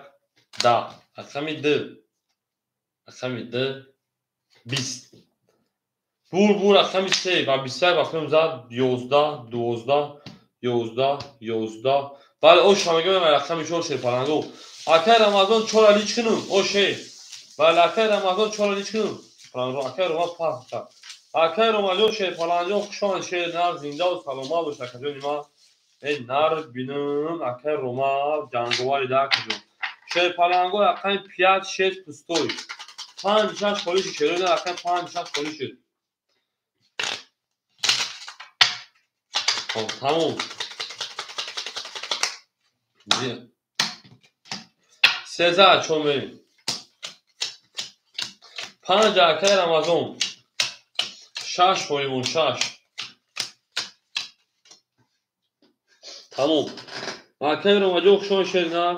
10, рақами 2, рақами 2 20. Бур бур рақами 3 ва 21 рақами зад 11 12 11 11. Бале, ош ҳамагӣ рақами 4 шерпаланго. Акай Рамазон 4 алич кунум, оше. Бале, акай Рамазон 4 алич кунум. Паланго, акай Роман пас. Акай Ромаҷон шерпаланҷон хушон шер нар зинда ва саломат бош акаҷони ман. Эй нар бинум акай Рома ҷанговари да акаҷон. Шерпаланго рақами 5 6 пустой. 5 6 холӣ шуд шерои нар рақами 5 6 холӣ шуд. Хоб, тамом. 13 чор мерем. 5 акай Рамазон. 6 холимон 6. Тамом. Акай Ромаҷон хушон шер нар.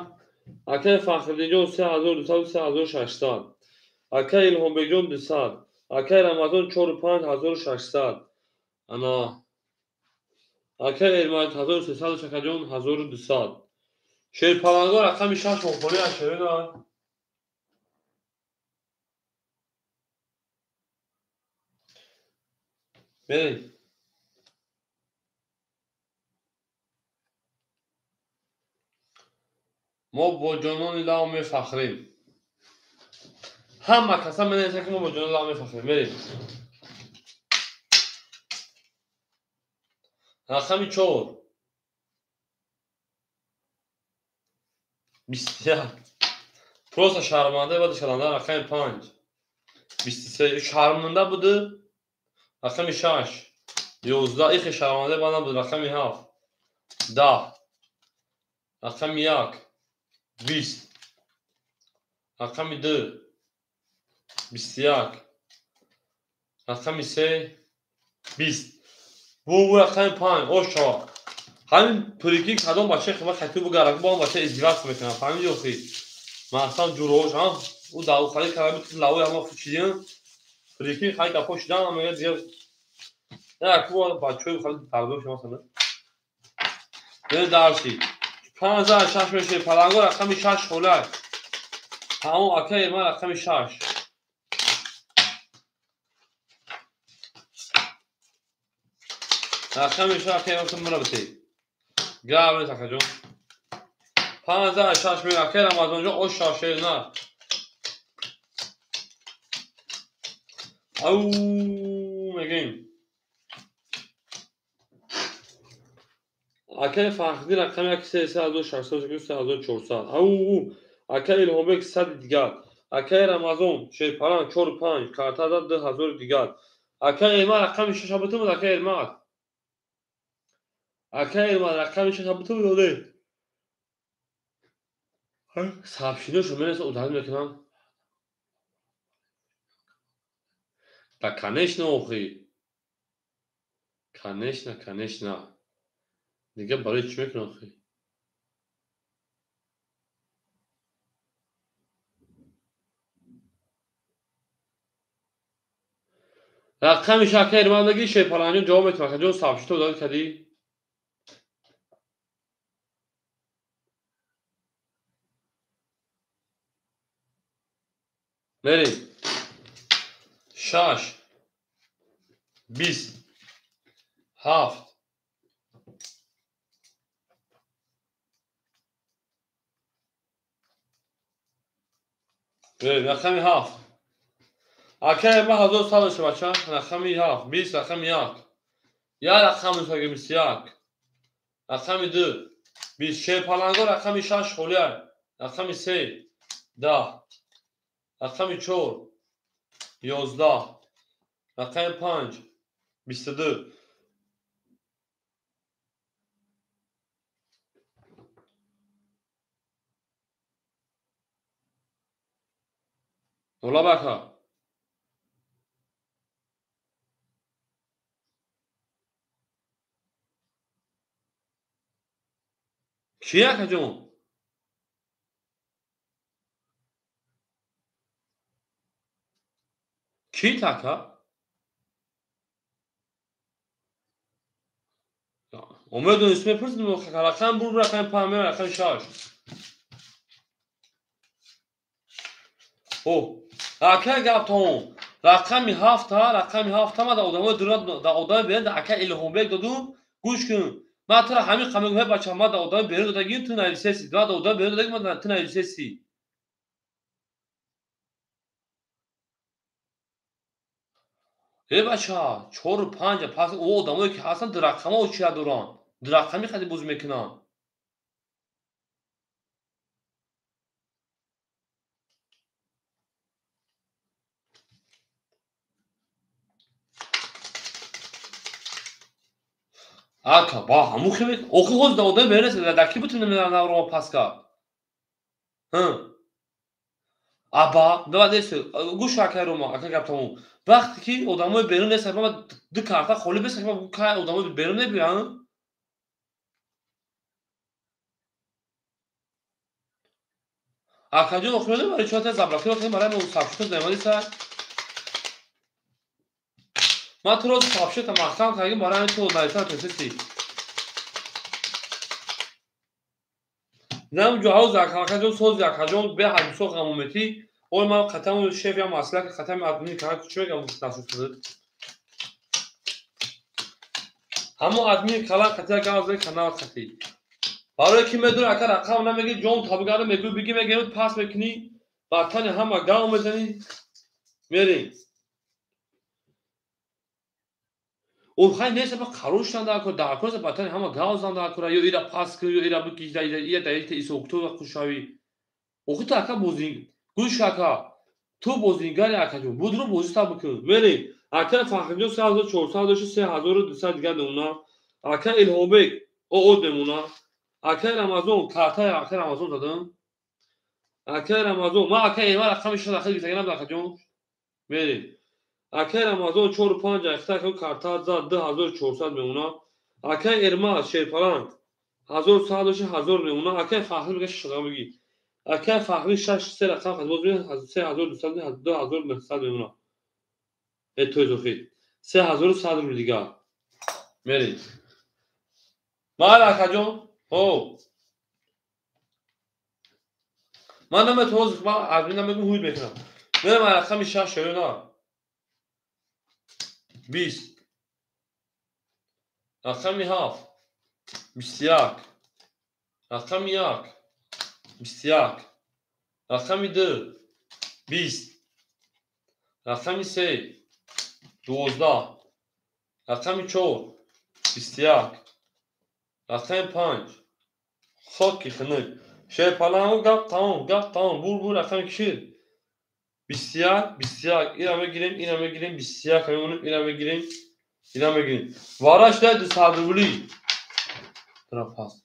Акай Фахриддинҷон 3200 3600. Акай Илҳомбекҷон 200. Акай Рамазон 4 5 1600. Ана акай Элмад 1300 шакаҷон 1200. Шерпаланго рақами 6 мохоли аз шерои нар. Мерем. Мо бо ҷонони лав мефахрем. Ҳама каса менависанд ки мо бо ҷонони лав мефахрем. Мерем. Рақами 4 21. Просто шарманда буд шарманда. Рақами 5 23 шарманда буд. Рақами 6 11 ихе шарманда бана буд. Рақами 7 10, рақами 1 20, рақами 2 21, рақами 3 20. Бу рақами 5 ош шава. Ҳамин прикин кадом бача хима хати бугарак бо он бача издиваться мекунам. Фаҳмиди охи? Ман ҷурош, ҳа? Ӯ давхали карда буд, лавои ҳама хучидим. Прикин хай гапо шидам, мега дигар не, ку бачаҳои хали тарбия шумо сана. Бе дарси. 5 6 меше паланго рақами 6 холай. Тамом, акай ман рақами 6. Рақами 6 акай ман мара бите. Гавре акаҷон. 5 6 ме акай Рамазонҷон ош шашер на. Ау мегем. Акаи Фахриддин рақами як 3600, 3400. Ау, акаи Илҳомбек 100 дигар. Акаи Рамазон Шерпаланг 4-5, карта зад 2000 дигар. Акаи Эрмат рақами 6 бутун буд, акаи Эрмат. Акаи Эрмат рақами 6 бутун буд, оре. Сабшиношо менеса удалить мекунам. Да, конечно, охи. Конечно, конечно. Дига барои чӣ мекунам охи? Рақами шака Эрмат мегӣ, Шерпаланҷон ҷавоб метавон. Акаҷон сабшито удалить кардӣ? Мерем. 6 20 7 Мерем, рақами 7. Акаи Эрмат 1100 дошта бача. Рақами 7, 20, рақами 1. Як рақам дошта 21. Рақами 2, 20. Шерпаланго рақами 6 холия. Рақами 3, 10. Рақами 4, 11. Рақами 5, 22. Ола бака. Кӣ акаҷон? Кӣ така? Омедонис мепурсидим, рақам бур, рақами 5, рақами 6. О, акай гап тамом. Рақами 7, рақами 7 ма да одамои дура, да одами берун, да акай Илҳомбек доду, гӯш кун. Ман тура ҳамин қамегӯм, ҳей бача, ман да одами берун додагим, ту нависеси. Ман да одами берун додагим, ман ту нависеси. Эй бача, 4 5, пас о одамое ки ҳастанд, ду рақама очия доранд. Ду рақами хади бозӣ мекунанд. Ака, ба ҳамун хеле охи ҳоз да одами берун нест, да ки бутун наврома пас кард? Ҳм. Аба, баъд нест, гӯш акай Рома, акай гап тамом. Вақте ки одамои берун нест, ма ду карта холӣ бест, ма кай одамои берун небиёянд? Акаҷон, охи медонӣ барои чӣ заблокир кардем? Барои мо сабшито заимади сар. Ман туро сабшито маҳкам кардем, барои ҳамин ту нависан тесеси. Нам ҷоҳоз акаҷон сози акаҷон бе ҳадисо ғамометӣ. Ой ман қатам шеф я маслак қатам админ кана чӣ мегам насусуд. Ҳамо админ кала қатия гавзе канал қатӣ. Барои ки медонӣ ака рақам намегӣ ҷон табигарда мегӯй бигӣ мегӯй пас мекунӣ ватани ҳама гав мезанӣ мерем. Хай нест ба қарор шудан дар кор дар кор ватани ҳама гав зан дар кор ё ира пас кун ё ира бикиш ира ира дар исоктова хушавӣ. Охи ту ака бозин гӯш ака ту бозингари акаҷон будро бозита бикун. Мерем. Ака Фахриддин 3400 дошт 3200 дигар мемона. Ака Илҳомбек оод мемона. Акаи Рамазон картаи акаи Рамазон задам. Акаи Рамазон ман акаи Эрмат рақами 6 дахил гирифтагинам акаҷон. Мерем. Акаи Рамазон 4-5 ахта карта зад 2400 мемона. Акаи Эрмат Шерпаланг 1100 дошт 1000 мемона. Акаи Фахрӣ мега 6 рақам бигӣ. Акаи Фахрӣ 6 3 рақам хат боз мебинад 3200 2900 мемона. Э той зохид. 3100 рубл дигар. Мерем. Ман акаҷон, ҳо. Ман наметавонам, ман админ намегӯм ҳуй мекунам. Мерам рақами 6 ё на? 20. Рақами 7. 21. Рақами 1. 21. Рақами 2. 20. Рақами 3. 12. Рақами 4. 21. Рақами 5. Хоки хунук. Шерпаланго гап тамом, гап тамом. Бур бур рақами кишир. 21, 21. Ира мегирем, ира мегирем, 21 мемонем, ира мегирем, ира мегирем. Вараш дай 200 рубли. Тра пас.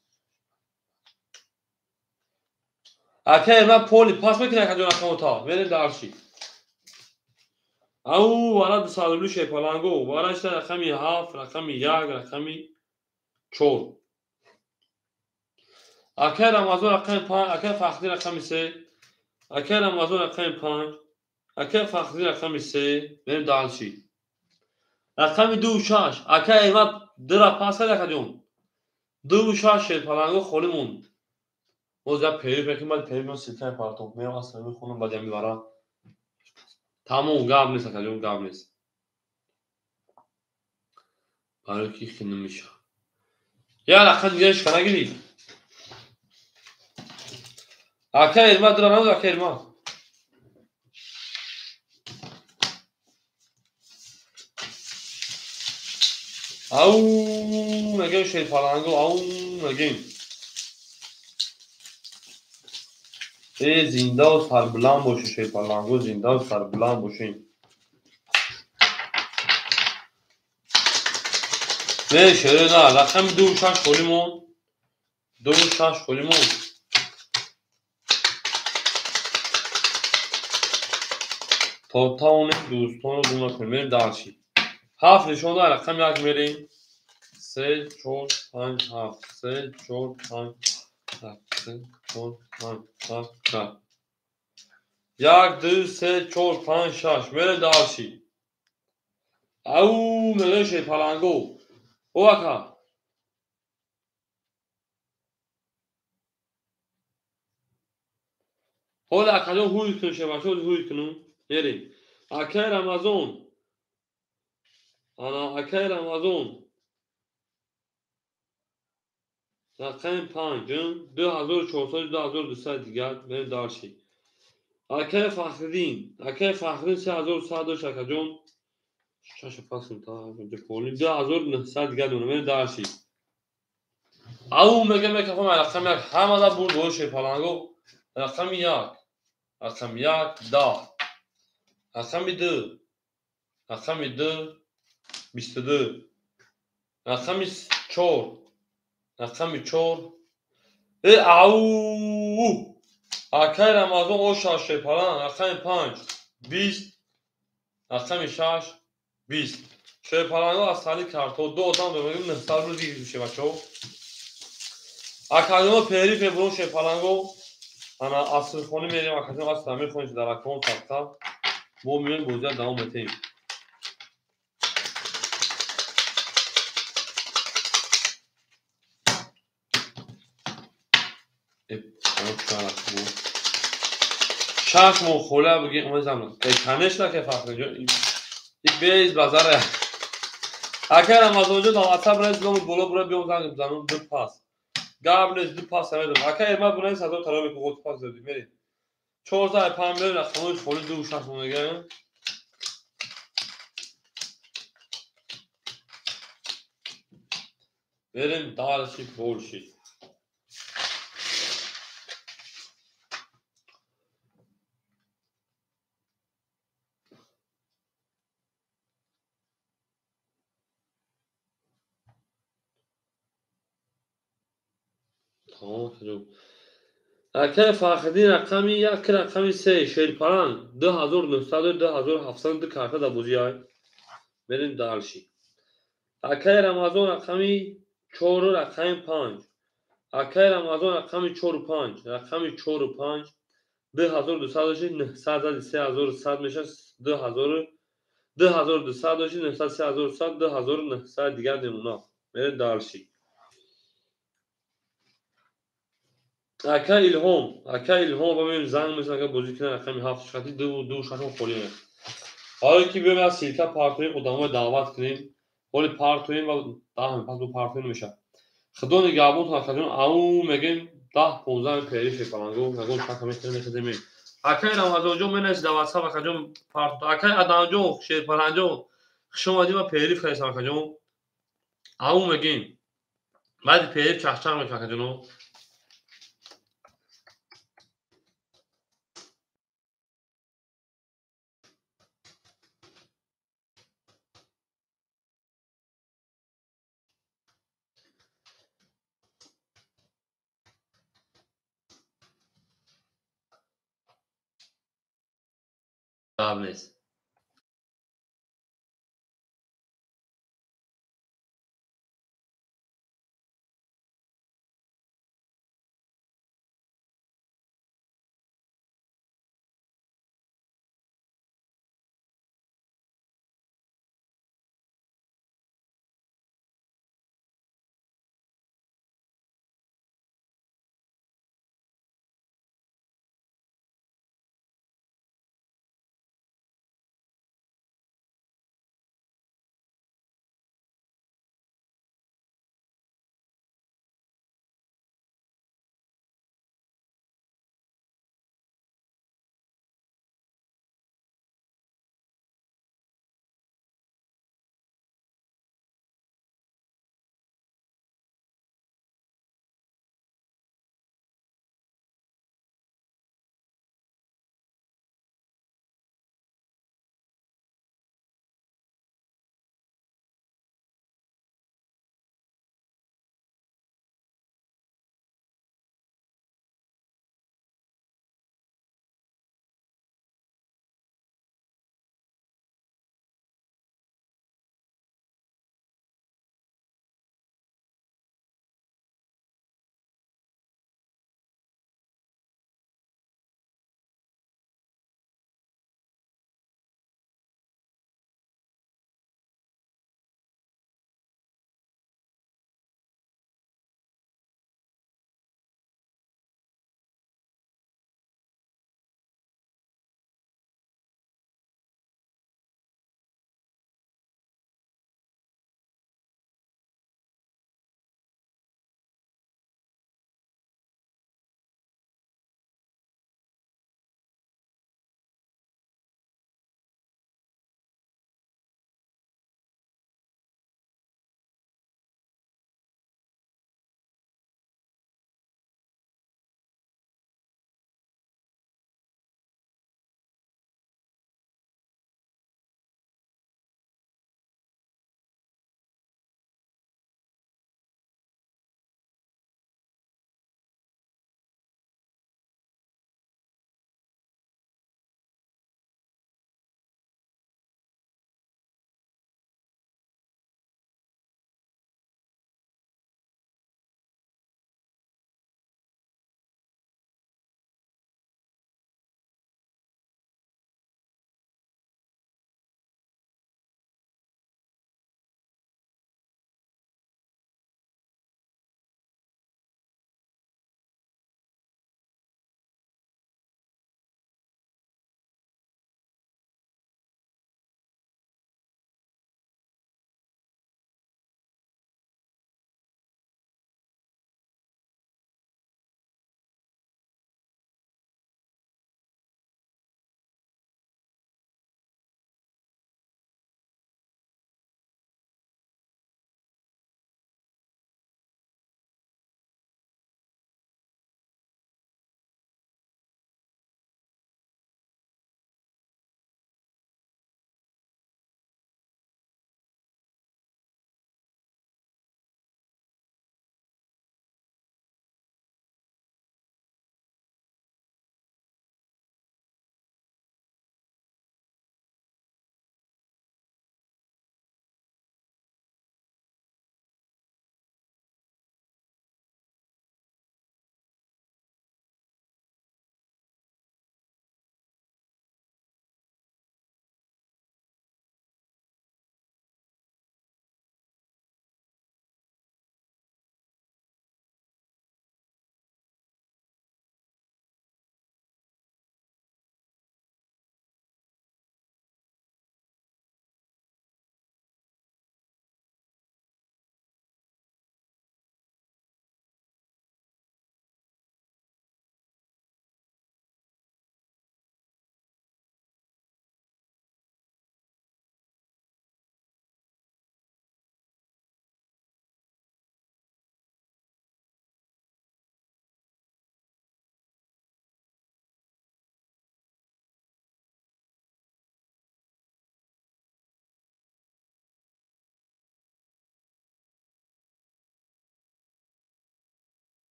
Акай ма поли пас мекунӣ акаҷон рақамота. Мерем дарши. Ау вара 200 рубли шерпаланго. Вараш дай рақами 7, рақами 1, рақами 4. Акай Рамазон рақами 5, акай Фахри рақами 3, акай Рамазон рақами 5, акай Фахри рақами 3, мерем дальше. Рақами 2 6, акай Эрмат 2 пас кард акаҷон. 2 6 шерпаланго холӣ монд. Боз як периф мекунем, баъд периф меоям силкаи партов. Меоям аср мехонам, баъд ями вара. Тамом, гап нест акаҷон, гап нест. Барои ки хинум мешавад. Як рақам дигараш нагирӣ. Акай Эрмат дура набуд, акай Эрмат. Ау, мегем шерпаланго, ау, мегем. Э, зиндаву сарбуланд бошед, шерпаланго, зиндаву сарбуланд бошед. Не, шере на, рақами 2 6 холӣ монд. 2 6 холӣ монд. То тавонем дӯстонро гум накунем. Мерем дальше. 7 нишон дар рақами 1 мерем. 3 4 5 7 3 4 5 7 3 4 5 7 7 1 2 3 4 5 6 мерем дальше. Ау, мегӯем шерпаланго. О, ака. Ҳоло акаҷон ҳуй кунем, шербача, ҳуй кунем. Мерем. Акай Рамазон. Ана акай Рамазон. Рақами 5, 2400, 2200 дигар, мерем дальше. Акай Фахриддин, акай Фахриддин 3100 дошт акаҷон. Шаша пас кун та 2900 дигар донам, мерем дальше. Ау мегем мекафам рақами 1, ҳамада бурд бо шерпаланго. Рақами 1, рақами 1 10. Рақами 2, рақами 2 22. Рақами 4, рақами 4. Э, ау! Акай Рамазон о 6 шерпаланг, рақами 5 20, рақами 6 20. Шерпаланго аз сари карто ду одам мегӯем 900 рубл гирифт шебачо. Акаҷон периф мебурон шерпаланго. Ана асрхонӣ мерем, акаҷон аср мехонем дар акон садқа. Мо меоем бозиро давом метаҳем. Шаш моҳ хола бигем, омезам. Конечно, ки Фахриҷон, и без базара. Акай Рамазонҷон дар WhatsApp рез лом боло бура биём занг бизанам ду пас. Гап нест, ду пас намедонам. Акай Эрмат бура 1000 талаб мекунад, пас додӣ, мерем. 4 5 мерем, рақамҳои холи 2 6 мегӯям. Мерем дальше больше. Тамом. Акай Фахриддин рақами 1, рақами 3, шерпаланг 2900 2700 ду карта дар бозӣ ай. Мерем дальше. Акай Рамазон рақами 4, рақами 5. Акай Рамазон рақами 4 5, рақами 4 5 2200 900 зади 3100 мешавад 2000 2200 дошт 900 3100 2900 дигар мемонад. Мерем дальше. Акай Илҳом, акай Илҳом ба меем занг мезанам, агар бозӣ кунад рақами 7 шахти 2 2 6 холӣ меяд. Ҳоло ки биёем аз силка партоем, одаморо даъват кунем. Ҳоли партоем ва 10 пас бо партоем мешавад. Худо нигаҳбонтон акаҷон, ау мегем 10 15 периф шерпаланго, ягон шака мехӯрем, мехӯрем. Акай Рамазонҷон менависед дар WhatsApp акаҷон парто. Акай Адамҷон, шерпаланҷон, хуш омадӣ, ма периф кардем акаҷон. Ау мегем. Баъди перерыв чахчах мекунам, акаҷоно. Гап нест.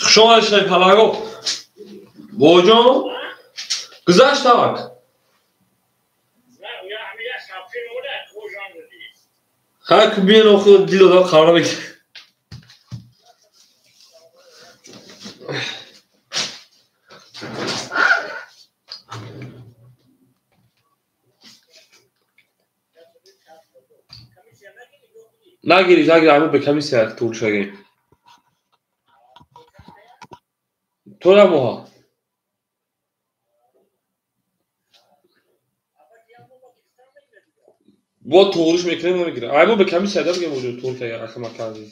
Хуш омадед, шерпаланго. Боҷон, гузашт так. Ха ки биен охи дил одам қарор мегирад. Нагирӣ, нагирӣ, ҳамин бе комиссия тур шагӣ. То як моҳа. Бо туғриш мекунем, намегирам. Ай мо бе комиссия да бигем оҷо тур кага акамака азиз.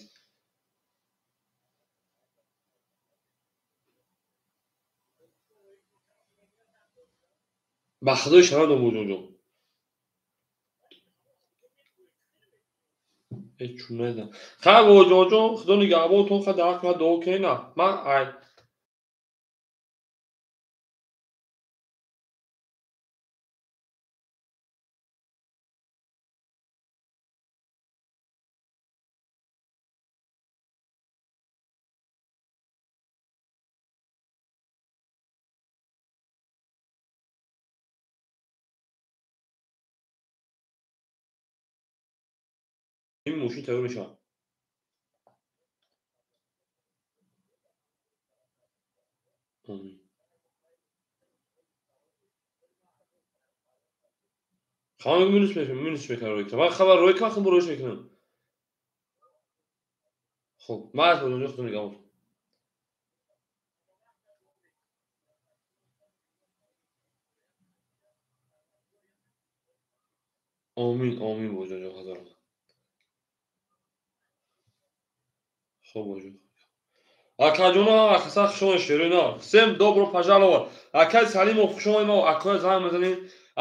Ба худои шарам боҷонҷон. Ҳеҷ чун надидам. Хай боҷонҷон, худо нигаҳбонтон, хай дар ҳаққи ман дуо кунед на. Ман ай мошин тайёр мешавад. Хама минус мешавад, минус мекунам рӯй кунам. Ман хабар рӯй кунам, хуб рӯйш мекунам. Хуб, ман аз боҷонҷон худо нигаҳбон. Омин, омин боҷонҷон, ҳазор. Хуб боҷон. Акаҷоно, акаса хуш омадед, шеруна. Всем добро пожаловать. Акай Салимов хуш омадед, мо акоя занг мезанем.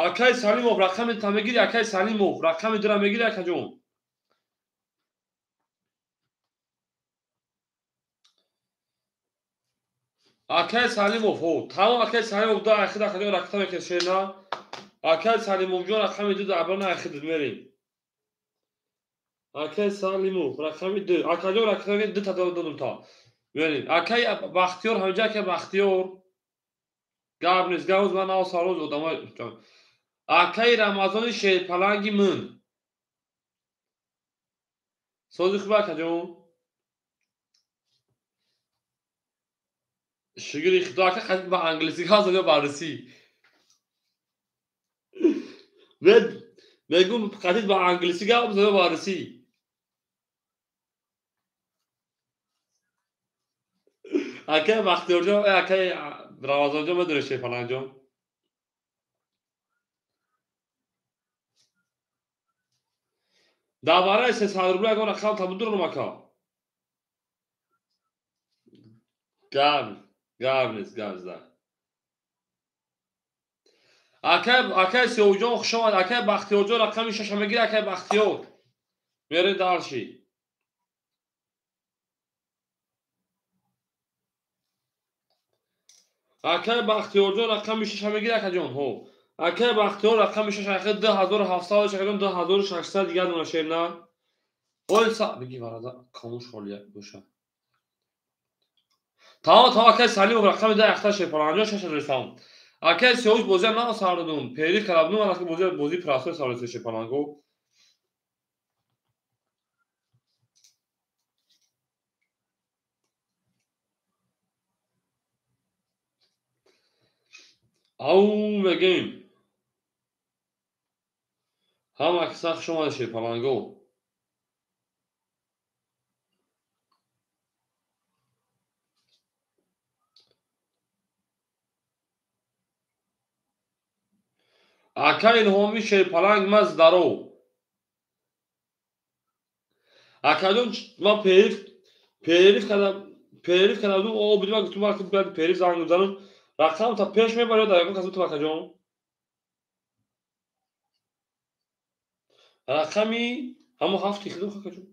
Акай Салимов рақами та мегири, акай Салимов рақами дура мегири, акаҷон. Акай Салимов, ҳо, тамом акай Салимов да ахид акаҷон ракта мекунед шерна. Акай Салимовҷон рақами ду да абрана ахид мерем. Акай Салимов рақами ду. Акаҷон ракта мекунед ду та додум та. Мерем. Акай Бахтиёр ҳамҷа акай Бахтиёр. Гап нест, гап ман нав сароз одамай. Акай Рамазони шерпаланги мин. Сози хуб акаҷон. Шукри худо ака хатиб ба англисӣ гап зад ё ба русӣ? Мегум хатиб ба англисӣ гап зад ё ба русӣ? Акай Бахтиёрҷон, акай Рамазонҷон медонед шерпалангҷон? Дар барои 300 рубл ягон рақам табудурам ака. Гап, гап нест, гап нест. Акай, акай Сиёвҷон хуш омад, акай Бахтиёрҷон рақами шаша мегири, акай Бахтиёр. Мерем дарши. Акай Бахтиёрҷон рақами шаша мегири, акаҷон, ҳо. Акай Бахтиёр рақами шаша, акай 2700, акаҷон 2600 дигар дона шерна. Ой са, биги варада, камуш холия боша. Тамом, тамом, акай Салимов рақами 10 ахта шерпаланҷон шаша ресам. Акай Сиёвуш бозиам на сар додум. Периф кардам, ман аки бози бози прасой сар додум шерпаланго. Ау мегем. Ҳама акса хуш омадед шерпаланго. Акай Илҳоми шерпаланг ман здаров. Акаҷон ман периф периф кардам, периф кардам, о буди ман гуфтум ман бояд периф занг бизанам. Рақам та пеш мебарад дар ягон кас бутум акаҷон. Рақами ҳамон ҳафти хидум акаҷон.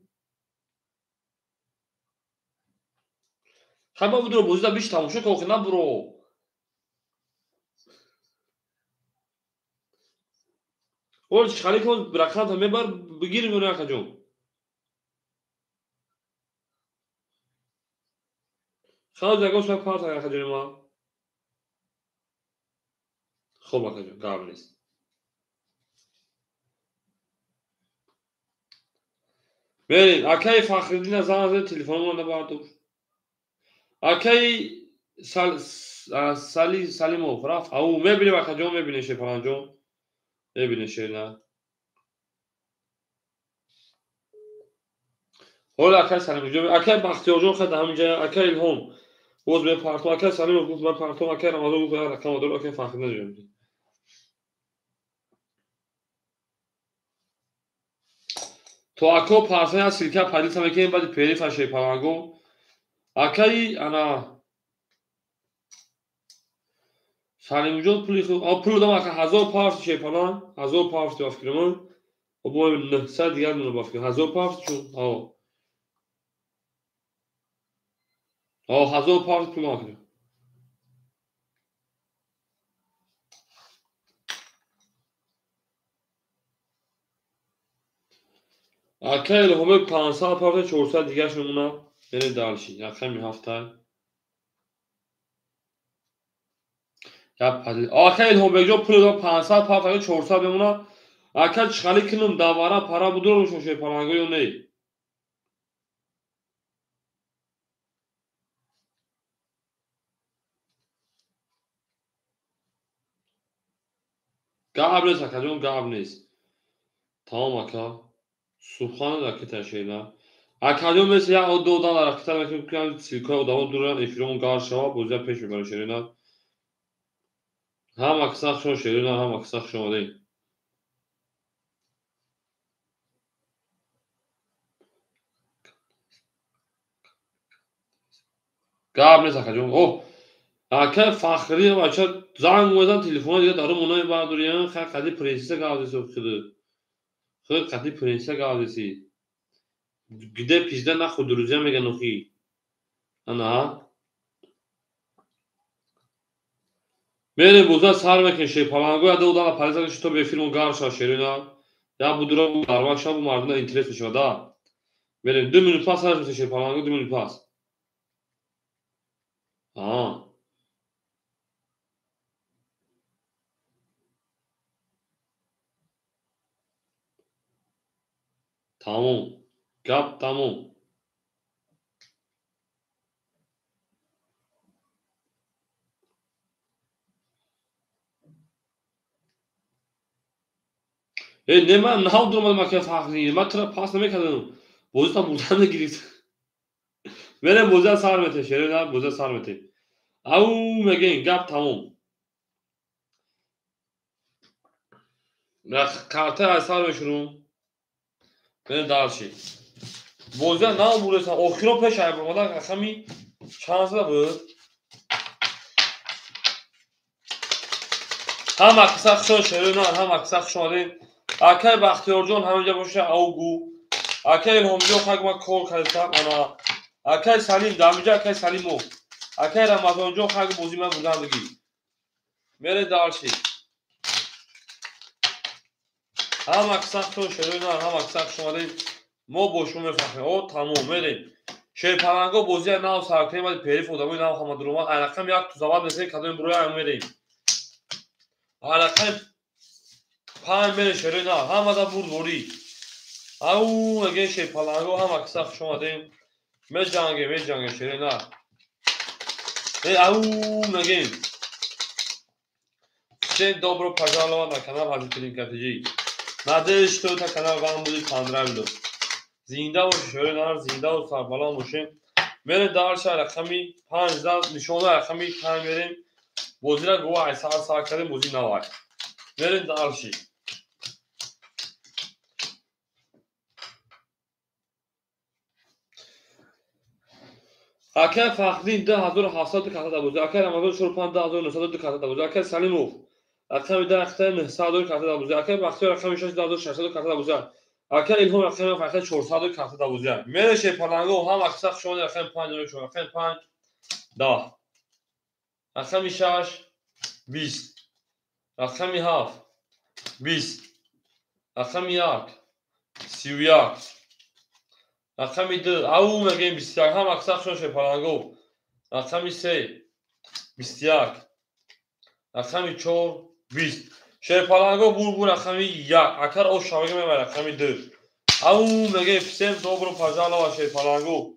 Хай ман будуро бозида биш тамошо кун, охи набуро. Ол чӣ кун рақам та мебар бигирим ё акаҷон. Хело ягон сумак парт акаҷони ман. Хуб акаҷон, гап нест. Мерем, акаи Фахриддин занг зад, телефонамон набардошт. Акаи Салимов рафт. Ау, мебинем акаҷон, мебинем Шерпаланҷон. Мебинем Шерина. Ҳола акаи Салимовҷон, акаи Бахтиёрҷон хай дар ҳамин ҷая, акаи Илҳом боз мепартом, акаи Салимов гуфт ман партом, акаи Рамазон гуфт як рақам дорам, акаи Фахриддин ҷон. То ако парса як силка падиса мекунем, баъди перифа Шерпаланго. Акаи ана Салимҷон пули худ, пул додам ака 1000 парс Шерпаланг, 1000 парс ба фикрам. Бо 900 дигар мона ба фикрам. 1000 парс чун, а. 1000 парс пул додам. Ака Илҳомбек 500 парс, 400 дигарш мемонад. Мерем дальше. Рақами ҳафта. Ака Илҳомбекҷон пул додам 500 парс, 400 мемонад. Ака чиқали кунам давара пара будурам шумо Шерпаланго ё не? Гап нест акаҷон, гап нест. Тамом ака. Субҳана ракета шена. Акаҷон меси як ду одам дар ракета мекунам, силкаи одамо дуран, эфирон гар шава, бозия пеш мебарем шерина. Ҳама каса хушон шерина, ҳама каса хуш омадем. Гап нест акаҷон. О, ака Фахри бача занг мезан, телефон дига дарум оно бардориян, хай қади принсесса гавзеси хиди. Хай қади принсесса гавзеси. Где пизда нахуй друзья меган охи. Ана. Мерем боза сар мекунем Шерпаланго, яда одама париза ки то эфирмон гарм шава шерина. Я будура гарма шава, мардума интерес мешава да. Мерем 2 минут пас сар мешава Шерпаланго, 2 минут пас. А. Тамом. Гап тамом. Не ман нав дуромадам ака Фахриддин. Ман тура пас намекардам. Бозита бурдан мегирифт. Мерем бозия сар метем, шерина, бозия сар метем. Ау мегем, гап тамом. Карта аз сар мешурум. Мерем дальше. Бозия нав буресам. Охиро пеш ай бурмадан рақами чанд зада буд? Ҳама каса хушон шерина, ҳама каса хуш омадем. Акаи Бахтиёрҷон ҳаминҷа боша, аугу. Акаи Илҳомҷон хак ма кор кардам, ана. Акаи Салим дар ҳаминҷа, акаи Салимов. Акаи Рамазонҷон хак бозӣ ман бурдандагӣ. Мерем дальше. Ҳама каса хушон шерина, ҳама каса хуш омадем. Мо бо шумо мефахрем. О, тамом, мерем. Шерпаланго бозия нав сар кунем, баъди периф одамои нав ҳама дуромад. Ай рақам як тузават мезанем, кадоми буроя мерем. Ай рақами 5 мерем шерина, ҳамада бурдворӣ. Ау, мегем Шерпаланго, ҳама каса хуш омадем. Меҷангем, меҷангем шерина. Ау, мегем. Всем добро пожаловать на канал Азитрин КТЖ. Надеюсь, что этот канал вам будет понравился. Зинда бошед шерина, зинда ва сарбаланд бошед. Мерем дальше рақами 5 зан нишона рақами 5 мерем. Бозира гова ай сар сар кардем, бози навай. Мерем дальше. Акаи Фахриддин 2700 карта дабозӣ, акаи Рамазон 45 2902 карта дабозӣ, акаи Салимов рақами 10 900 карта дабозӣ, акаи Бахтиёр рақами 6 2600 карта дабозӣ, акаи Илҳом рақами 400 карта дабозӣ. Мерем Шерпаланго, ҳама каса хуш омадед, рақами 5 шумо, рақами 5 10, рақами 6 20, рақами 7 20, рақами 1 31, рақами 2 ау мегем 21. Ҳама каса хушон Шерпаланго. Рақами 3 21. Рақами 4 20. Шерпаланго бурбур рақами 1. Акар ош шавага мебар рақами 2. Ау меге всем добро пожаловать шерпаланго.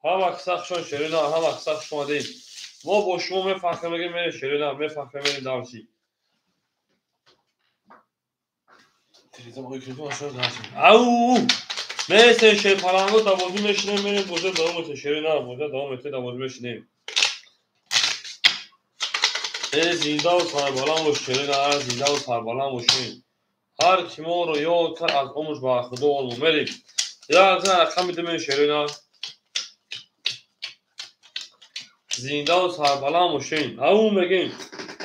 Ҳама киса хушон шерина, ҳама киса хуш омадед. Мо бо шумо мефахрем, меге мерем шерина, мефахрем мерем дарси. Ау! Мересем шерпаланго да бозӣ мешинем, мерем бозӣ давом мекунем шерина, бозӣ давом мекунем, да бозӣ мешинем. Э зиндаву сарбаланд бош шерина, зиндаву сарбаланд бошем. Ҳар ки моро ёд кард аз умрш ба худо олмо мерем. Як рақами 2 мерем шерина. Зиндаву сарбаланд бошем. Ау мегем.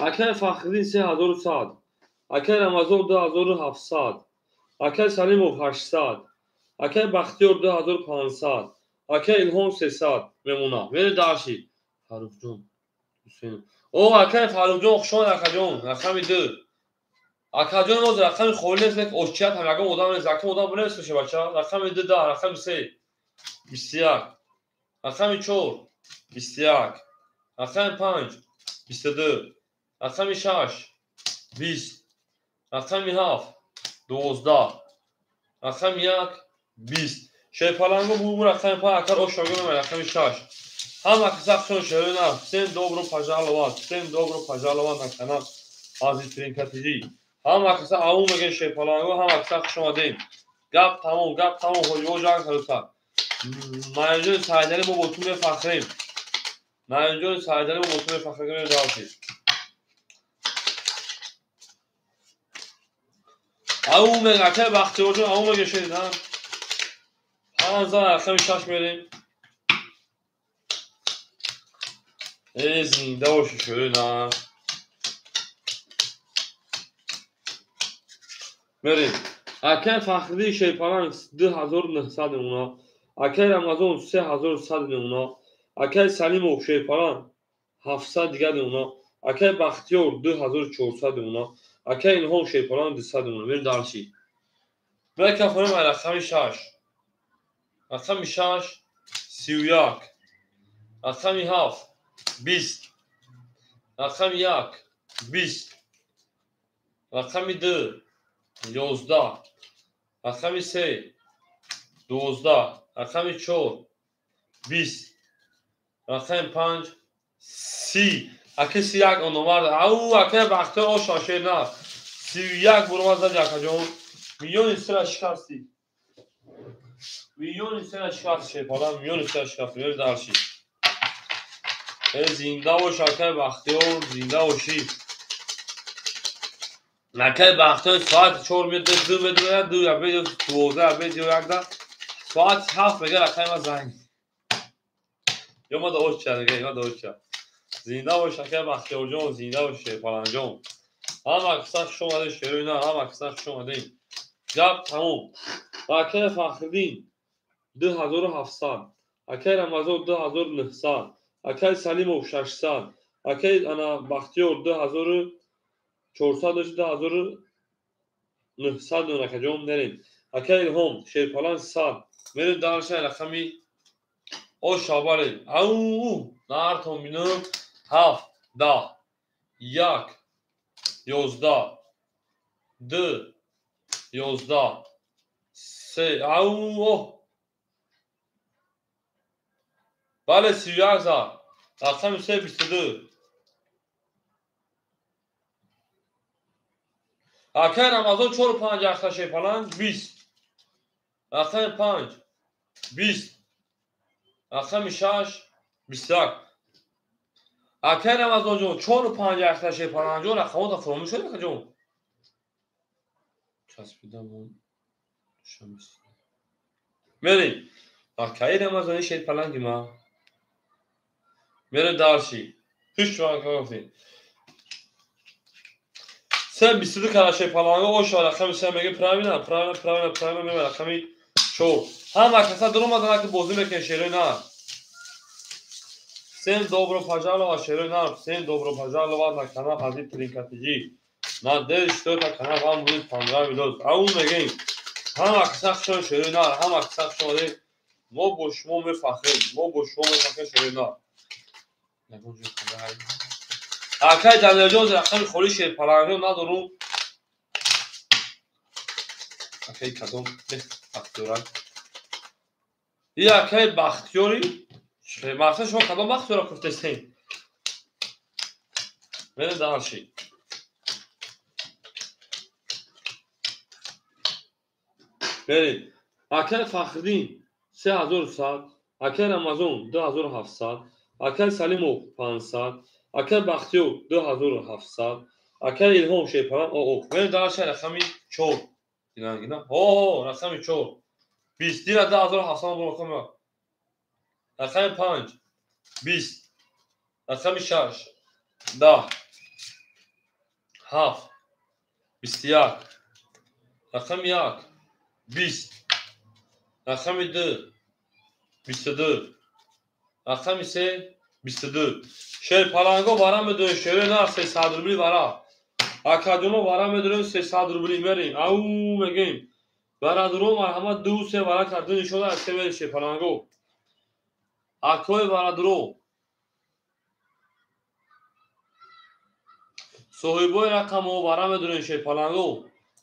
Акай Фахриддин 3100. Акай Рамазон 2700. Акай Салимов 800. Акай Бахтиёр 2500. Акай Илҳом 300 мемона. Мере дарши. Фаррухҷон. Ҳусейн. О, акай Фаррухҷон хуш омад акаҷон. Рақами 2. Акаҷон боз рақами холӣ нест, лек очият ҳам ягон одам нест. Якум одам бунест меша бача. Рақами 2 10, рақами 3 21. Рақами 4 21. Рақами 5 22. Рақами 6 20. Рақами 7 12. Рақами 1 20. Шерпаланго бурбур рақами 5 акар ош шогир мемай рақами 6. Ҳама киса хушон шерина. Всем добро пожаловать. Всем добро пожаловать на канал Азиз Тринка ТВ. Ҳама киса ау мегӯяд шерпаланго, ҳама киса хуш омадем. Гап тамом, гап тамом, ҳоҷиҳо ҷанг кардуса. Наимҷони Саидалӣ мо бо ту мефахрем. Наимҷони Саидалӣ мо бо ту мефахрем, дарси. Ау мега, акай Бахтиёрҷон, ау мега шерина. 5 рақами 6 мерем. Э зинда боши шерина. Мерем. Акай Фахриддин Шерпаланг 2900 мемона. Акай Рамазон 3100 мемона. Акай Салимов Шерпаланг 700 дигар мемона. Акай Бахтиёр 2400 мемона. Акай Илҳом Шерпаланг 200 мемона. Мерем дарси. Бекафонем рақами 6. Рақами 6 31. Рақами 7 20. Рақами 1 20. Рақами 2 11. Рақами 3 12. Рақами 4 20. Рақами 5 30. Аки 31 он омад. Ау, акай Бахтиёр оша шерна. 31 буромад зад акаҷон. Миллиони сера шикасти. Миллиони сера шикасти шерпалан, миллиони сера шикасти. Мерем дарши. Э зинда бош акай Бахтиёр, зинда бошӣ. Акай Бахтиёр соати 4 меда, 2 меда, 2 абед, 12 абед, 1 соати 7 мега рақами ма занг. Ё ма да оча, дига, ё да оча. Зинда бош акай Бахтиёрҷон, зинда бош Шерпаланҷон. Ҳама киса хуш омадед шерина, ҳама киса хуш омадед. Гап тамом. Акай Фахриддин 2700. Акай Рамазон 2900. Акай Салимов 600. Акай ана Бахтиёр 2400 2900 акаҷон мерем. Акай Илҳом Шерпалан 100. Мерем дарша рақами оша бале. Ау, нартон бинам 7 10 1 11 2 11 3 ау. Бале 31 зад. Рақами 3 22. Акай Рамазон 4 5 ахта Шерпаланг 20. Рақами 5 20. Рақами 6 21. Акай Рамазонҷон 4 5 ахта Шерпаланг ҷон рақамота фуромӯш шуд акаҷон. Часпидам он шамис. Мерем. Акай Рамазони Шерпаланги ма. Мерем дарши. Ҳеч чӣ гуфтем. 3 22 кара Шерпаланго оша рақами 3 меге правильно, правильно, правильно, правильно мега рақами 4. Ҳама каса дуромадан ки бозӣ мекунед шерои нар. Всем добро пожаловать шерои нар. Всем добро пожаловать на канал Азиз Тринка ТВ. Надеюсь, что этот канал вам будет понравилось. Ау мегем. Ҳама каса хуш шерои нар, ҳама каса хуш омадед. Мо бо шумо мефахрем, мо бо шумо мефахрем шерои нар. Акай Далерҷон рақами холи шерпалангё надорум. Акай кадом Бахтиёра? И акай Бахтиёри? Мақсад шумо кадом Бахтиёра гуфтестем? Мерем дальше. Мерем. Акай Фахриддин 3100, акай Рамазон 2700, акай Салимов 500, акай Бахтиёр 2700, акай Илҳом шерпаланг ОО. Мерем дальше рақами 4. Динангина. О, рақами 4. 20 дина 2700 бо рақами 5 20, рақами 6 10 7 21, рақами 1 20, рақами 2 22, рақами 3 22. Шерпаланго вара медорем, шерои нар 300 рубли вара. Акаҷоно вара медорем 300 рубли мерем. Ау мегем. Барадуро марҳамат 2-3 вара карда нишода аз се шерпаланго. Акои барадуро. Соҳибои рақамҳо вара медорем шерпаланго.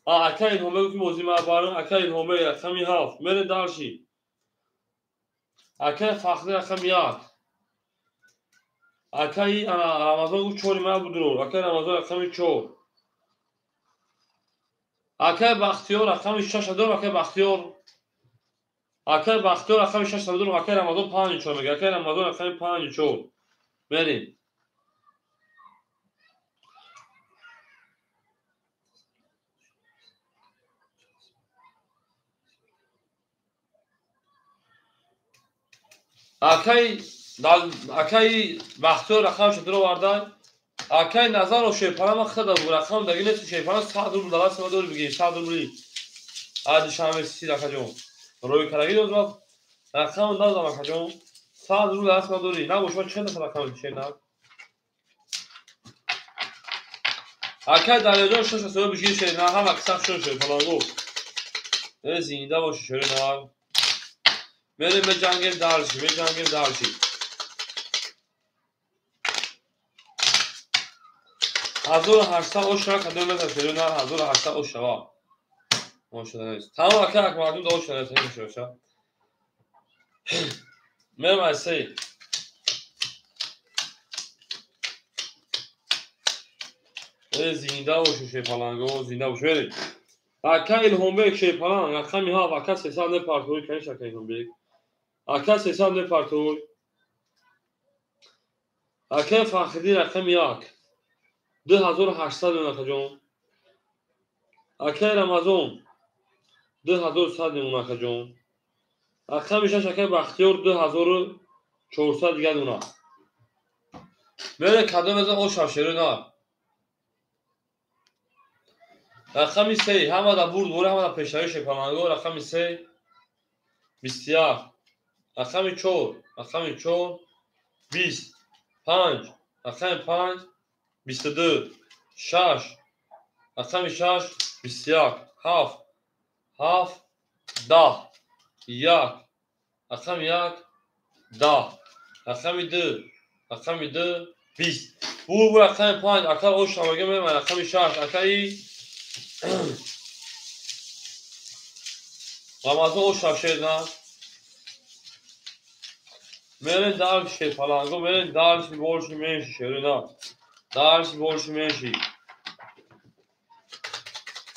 Ака Илҳомбек ки бозӣ мебарам, ака Илҳомбек рақами 7. Мерем дальше. Акаи Фахри рақами 1. Акаи Рамазон гуфт 4 ма будро. Акаи Рамазон рақами 4. Акаи Бахтиёр рақами 6 дорам, акаи Бахтиёр. Акаи Бахтиёр рақами 6 дорам, акаи Рамазон 5 4 мега. Акаи Рамазон рақами 5 4. Мерем. Акаи Бахтиёр рақамашо дуроварда. Акаи Назаров шерпалама хада рақам даги нест шерпалам 100 рубл дала сама дори бигирем 100 рубли. А душанбе си акаҷон. Рӯи караги дозма рақам надодам акаҷон. 100 рубл дала сама дори. Набошма чанд та рақам шерна. Акаи Далерҷон шоша соҳиби бигир шерна ҳама қисам шо шерпаланго. Э зинда боши шерна. Мерем меҷангем дальше, меҷангем дальше. 1800 ош кадом меза шерна 1800 ош шава. Ошада нест. Тамом ака Акмалҷон да ошада нест шоша. Мерем аз се. Э зинда боши шерпаланго, зинда бош. Мерем. Ака Илҳомбек шерпаланг рақами 7, ака 300 непартои, конечно ака Илҳомбек. Ака 300 непартои. Ака Фахриддин рақами 1. 2800 мемон акаҷон. Акаи Рамазон 2100 мемон акаҷон. Рақами 6 акаи Бахтиёр 2400 дигар дона. Мере кадом мезан ош шеро нар. Рақами 3 ҳама да бурд боре ҳама да пешравӣ шерпаланго. Рақами 3 21, рақами 4, рақами 4 20, 5, рақами 5 22, 6, рақами 6 21, 7, 7 10, 1, рақами 1 10, рақами 2, рақами 2 20. Бу рақами 5 ака ош шамага мерем рақами 6 акаи Рамазон ош шерна. Мерем дальше шерпаланго, мерем дальше больше меньше шерна. Дальше больше меньше.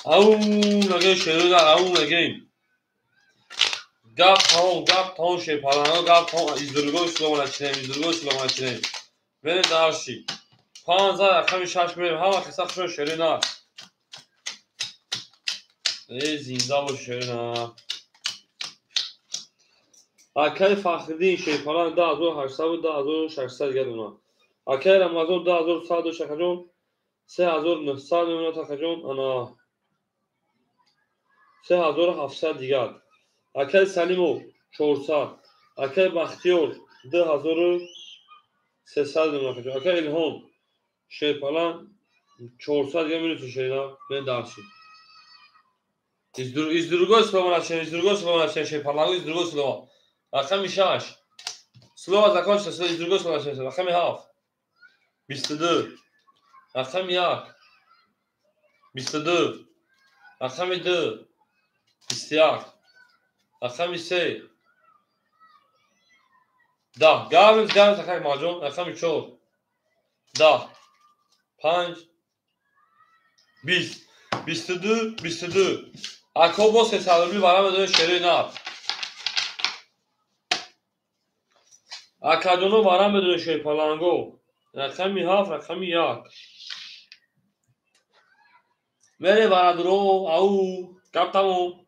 Ау, мегем шерна, ау мегем. Гап таун шерпаланго, гап таун из другой слова начинаем, из другой слова начинаем. Мерем дальше. 5 рақами 6 мерем, ҳама қисса хушо шерна. Э зинда бош шерна. Акаи Фахриддин шерпаланг 2800 2600 дигар дона. Акаи Рамазон 2100 акаҷон, 3900 мемонад акаҷон, ана 3700 дигар. Акаи Салимов 400, акаи Бахтиёр 2300 мемонад акаҷон, акаи Илҳом шерпаланг 400 дигар минуси шерна. Мен дальше. Из другой слова начнем, из другой слова начнем, шерпаланг, из другой слова. Рақами 6. Слово закончится, из другой слова начнем. Рақами 7. 22. Рақами 1. 22. Рақами 2. 21. Рақами 3. 10. Гавим, гавим, акай Акмалҷон. Рақами 4. 10. 5. 20. 22. 22. Ако бо 300 рубли варам медони шерои нар. Акаҷоно варам медони шерпаланго. Рақами 7, рақами 1. Мере барадро, ау, гап тамом.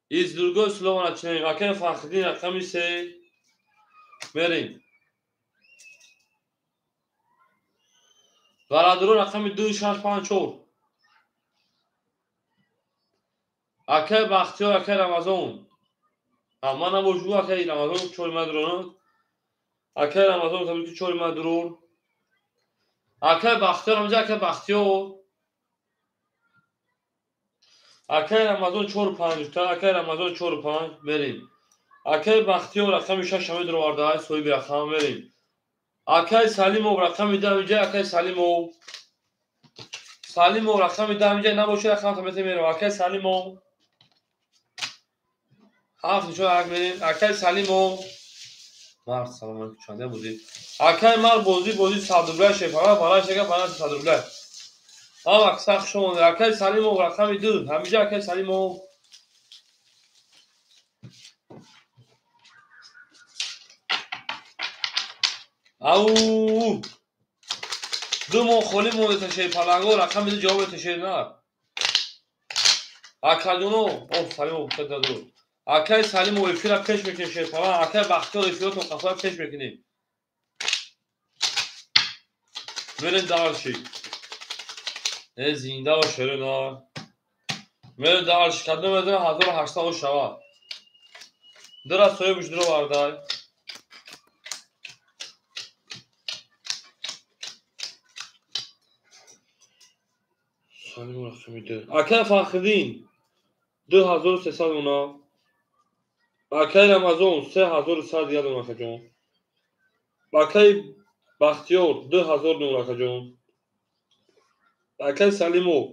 Из другой слово начинаем. Акай Фахриддин, рақами 3. Мерем. Барадро, рақами 2, 6, 5, 4. Акай Бахтиёр, акай Рамазон. Ман набошгу, акай Рамазон 4 мадурон. Акай Рамазон табрики 4 мадурон. Акай Бахтиёр, ҳамҷа акай Бахтиёр. Акай Рамазон 4 5 та, акай Рамазон 4 5 мерем. Акай Бахтиёр рақами 6 ҳамин дуроварда, соҳиби рақам мерем. Акай Салимов рақами 10 ҳаминҷа, акай Салимов. Салимов рақами 10 ҳаминҷа набошад, рақам тамете мерем. Акай Салимов 7 нишон як мерем. Акай Салимов мард, салом алейкум, чанда бозӣ? Акай мард бозӣ, бозӣ 100 рубля шефара, бараш яка бараш 100 рубля. Ҳам аксар хуш омадед. Акай Салимов рақами 2, ҳаминҷа акай Салимов. Ау! 2 моҳ холӣ монда шерпаланго, рақами 2 ҷавоб шер нар. Акаҷоно, о Салимов гуфта даду. Акай Салимов эфира пеш мекунем шерпаланг, акай Бахтиёр эфиротон қафоя пеш мекунем. Мерем дарши. Э зинда бош шеро нар. Мерем дарши, кадом медонам 1800 шавад. Дира соҳибш дуровардай. Салимов рақами 2. Акай Фахриддин 2300 она. Акай Рамазон 3100 дигар дона акаҷон. Акай Бахтиёр 2000 дона акаҷон. Акай Салимов.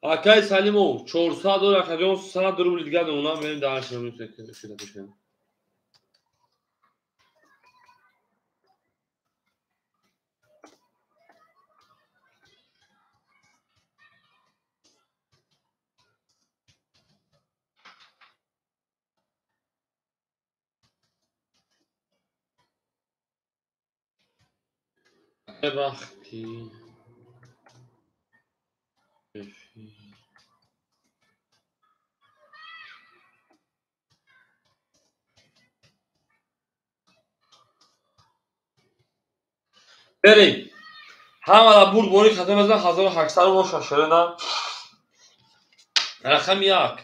Акай Салимов 400 дона акаҷон, 100 рубли дигар дона. Мерем дарш мекунем. Бахти берем. Ҳамала бурд бори хатм аз 1800 боша шерена. Рақами 1.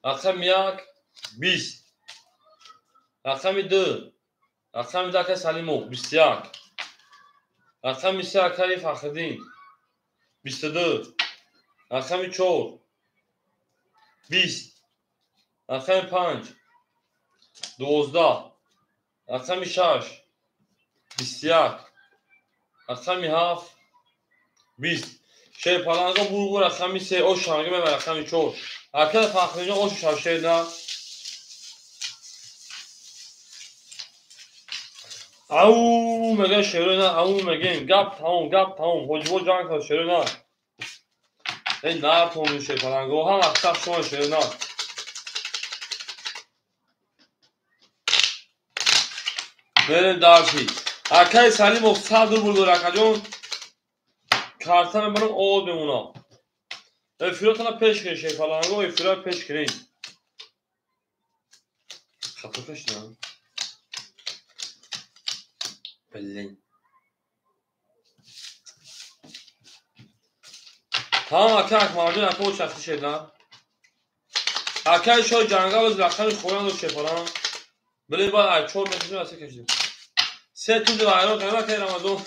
Рақами 1 20. Рақами 2. Рақами 2 акай Салимов 21. Рақами 3 акай Фахриддин 22. Рақами 4 20. Рақами 5 12. Рақами 6 21. Рақами 7 20. Шерпаланго бургу рақами 3 ош шанги мебар рақами 4. Акай Фахриддин ош шашена. Ау меган шерона, ау меган гап тамом, гап тамом. Ҳоҷибо ҷанг кард шерона. Эй нартон шерпаланго, ҳам аксар шумо шерона. Мерем дарши. Акай Салимов 100 рубл дор акаҷон. Карта мебарам овод мемонам. Эфиротона пеш кунед шерпаланго, эфира пеш кунед. Хато кашидам. Блин. Тамом акай Акмалҷон, ака очахти шедна. Акай шоҳи ҷангал оз рақами хӯран дошт шерпаланг. Блин, баъд ай 4 мекашидем, аз 3 кашидем. 3 тузи вайрон кардем, акай Рамазон.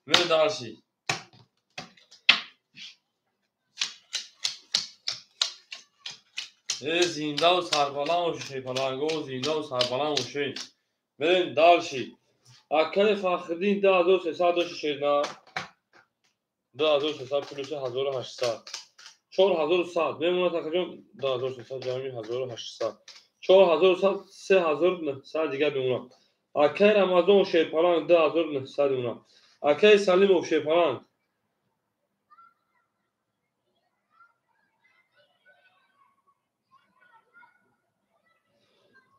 Мерем дарши. Э зиндаву сарбаланд бошед шерпаланго, зиндаву сарбаланд бошед. Мерем дальше. Акаи Фахриддин 2300 дошти шерна. 2300 плюс 1800. 4100 мемонад акаҷон 2300 ҷамъи 1800. 4100 3900 дигар мемонад. Акаи Рамазон Шерпаланг 2900 мемонад. Акаи Салимов Шерпаланг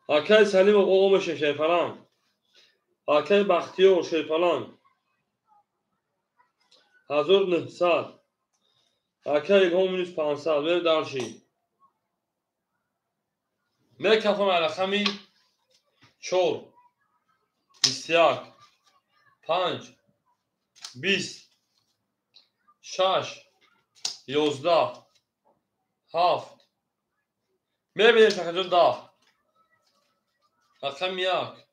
Акаи Салимов Оғомеше Шерпаланг. Акаи Бахтиёр Шерпаланг 1900. Акаи Илҳом минус 500. Мерем дальше. Мекафам рақами 4 21 5 20 6 11 7. Мебинем шакаҷон 10. Рақами 1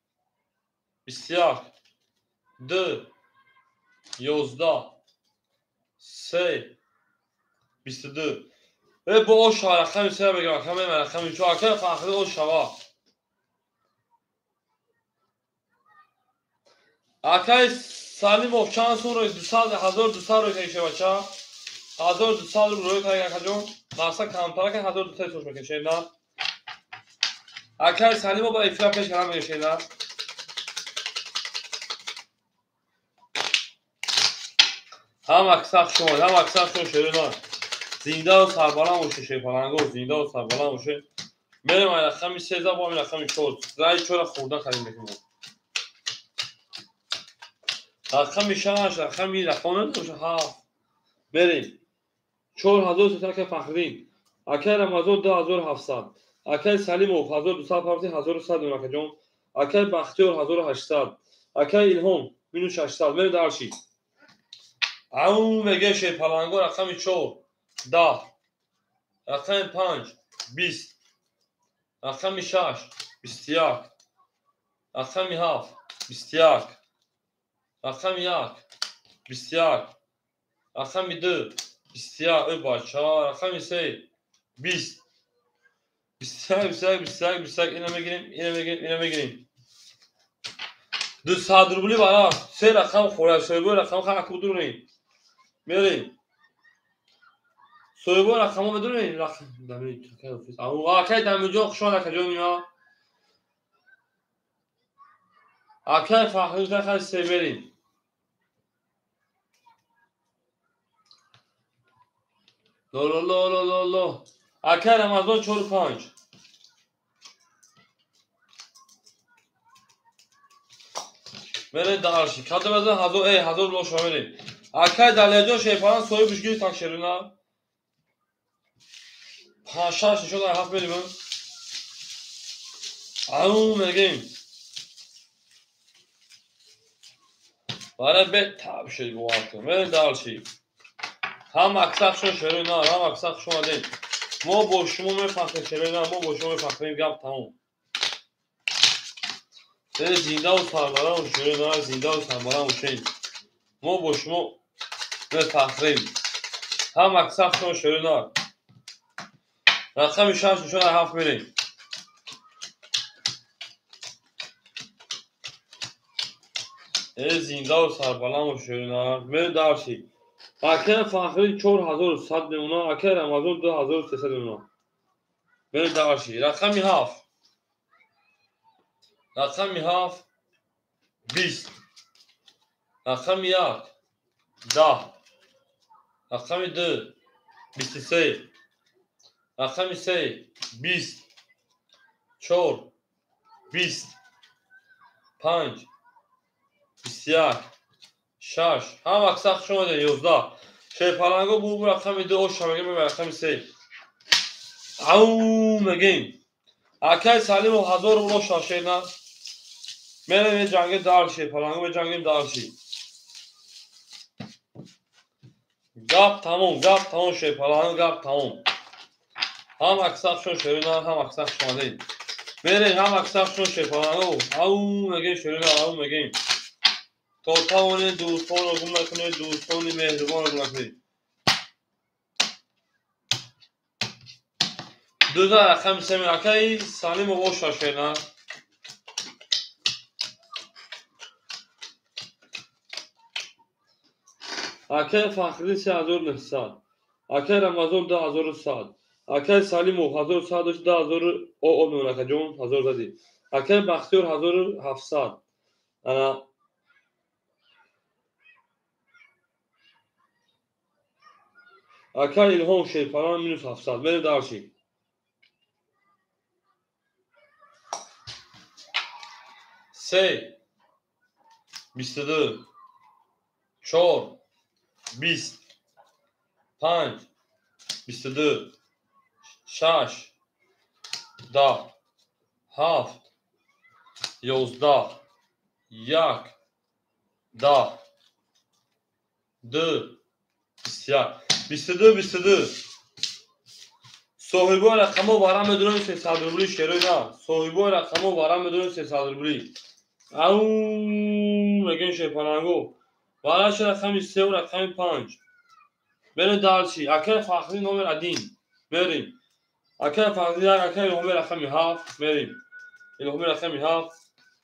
21 2 11 3 22. Бо ош шава рақами 3 мегирам. Рақами 4. Акаи Фахрӣ ош шава. Акаи Салимов чанд сум рӯй? 1200 рӯй кардӣ шевача. 1200 рӯй кардӣ акаҷон. Мақсад камтар ки 1200 сош мекунӣ шена. Акаи Салимов ба эфира пеш кардам мегӯ шена. Ҳам аксар шумо, ҳам аксар шумо шерина. Зиндаву сарбаланд бошед шерпаланго, зиндаву сарбаланд бошед. Мерем ай рақами 13 бо ҳамин рақами 4. Раи 4 хурда харид мекунем. Рақами 6, рақами рақам надошта 7. Мерем. 4300 акаи Фахриддин. Акаи Рамазон 2700. Акаи Салимов 1200 парти 1100 мемонад акаҷон. Акаи Бахтиёр 1800. Акаи Илҳом минус 600. Мерем дальше. Ау меге шерпаланго рақами 4 10. Рақами 5 20. Рақами 6 21. Рақами 7 21. Рақами 1 21. Рақами 2 21. Эй бача, рақами 3 20. 21 21 21 21. Ина мегирем, ина мегирем, ина мегирем. 200 рубли бара. Се рақам хӯрад, соҳибои рақам хака будурем. Мерем. Соҳибои рақамҳо медонем? Рақам акаи Дамиҷон хуш омад акаҷон мина. Акаи Фахриддин рақами 3 мерем. Ло ло ло ло ло ло. Акаи Рамазон 4 5. Мерем дальше. Кадом аз 1000 1000 рубл шумо мерем. Акаи Далерҷон Шерпаланг соҳибаш гирифт так шерина. 5 6 нишон 7 мерем. Ау мегем. Бара бетаб шуд бовар кун. Мерем дальше. Ҳам аксар шумо шерина, ҳам аксар шумо омадем. Мо бо шумо мефахрем шерина, мо бо шумо мефахрем, гап тамом. Зиндаву сарбаланд бошед шерина, зиндаву сарбаланд бошед. Мо бо шумо мефахрем. Ҳам аксар шумо шерина. Рақами 6 нишон 7 мерем. Зиндаву сарбаланд бошед шерина. Мерем дальше. Акаи Фахриддин 4100 мемонад, акаи Рамазон 2300 мемонад. Мерем дальше. Рақами 7. Рақами 7 20. Рақами 1 10. Рақами 2 23. Рақами 3 20. 4 20. 5 21. 6. Ҳам аксар хуш омадед 11. Шерпаланго бу рақами 2 ош мегем рақами 3. Ау мегем. Акаи Салимов 1000 рубл ош шерна. Мерем меҷангем дальше, паланго меҷангем дальше. Гап тамом, гап тамом шерпаланго, гап тамом. Ҳам аксар шон шерина, ҳам аксар хуш омадед. Мерем ҳам аксар шон шерпаланго. Ау мегем шерина, ау мегем. То тавонед дӯстонро гум накунед, дӯстони меҳрубонро гум накунед. Дуза рақами 3 акаи Салимов оша шерна. Акай Фахриддин 3900. Акай Рамазон 2100. Акай Салимов 1100 2000 о мемон акаҷон 1000 зади. Акай Бахтиёр 1700. Ана акай Илҳом Шерпалан минус 700. Мерем дарши. Се 22 4 20 5 22 6 10 7 11 1 10 2 21 22 22. Соҳибои рақамҳо варам медонем 300 рубли шерои на. Соҳибои рақамҳо варам медонем 300 рубли. Ау мегӯем шерпаланго. Вараш рақами 3 ва рақами 5. Мерем дарчи. Акай Фахри номер 1. Мерем. Акай Фахри 1, акай Илҳоми рақами 7. Мерем. Илҳоми рақами 7.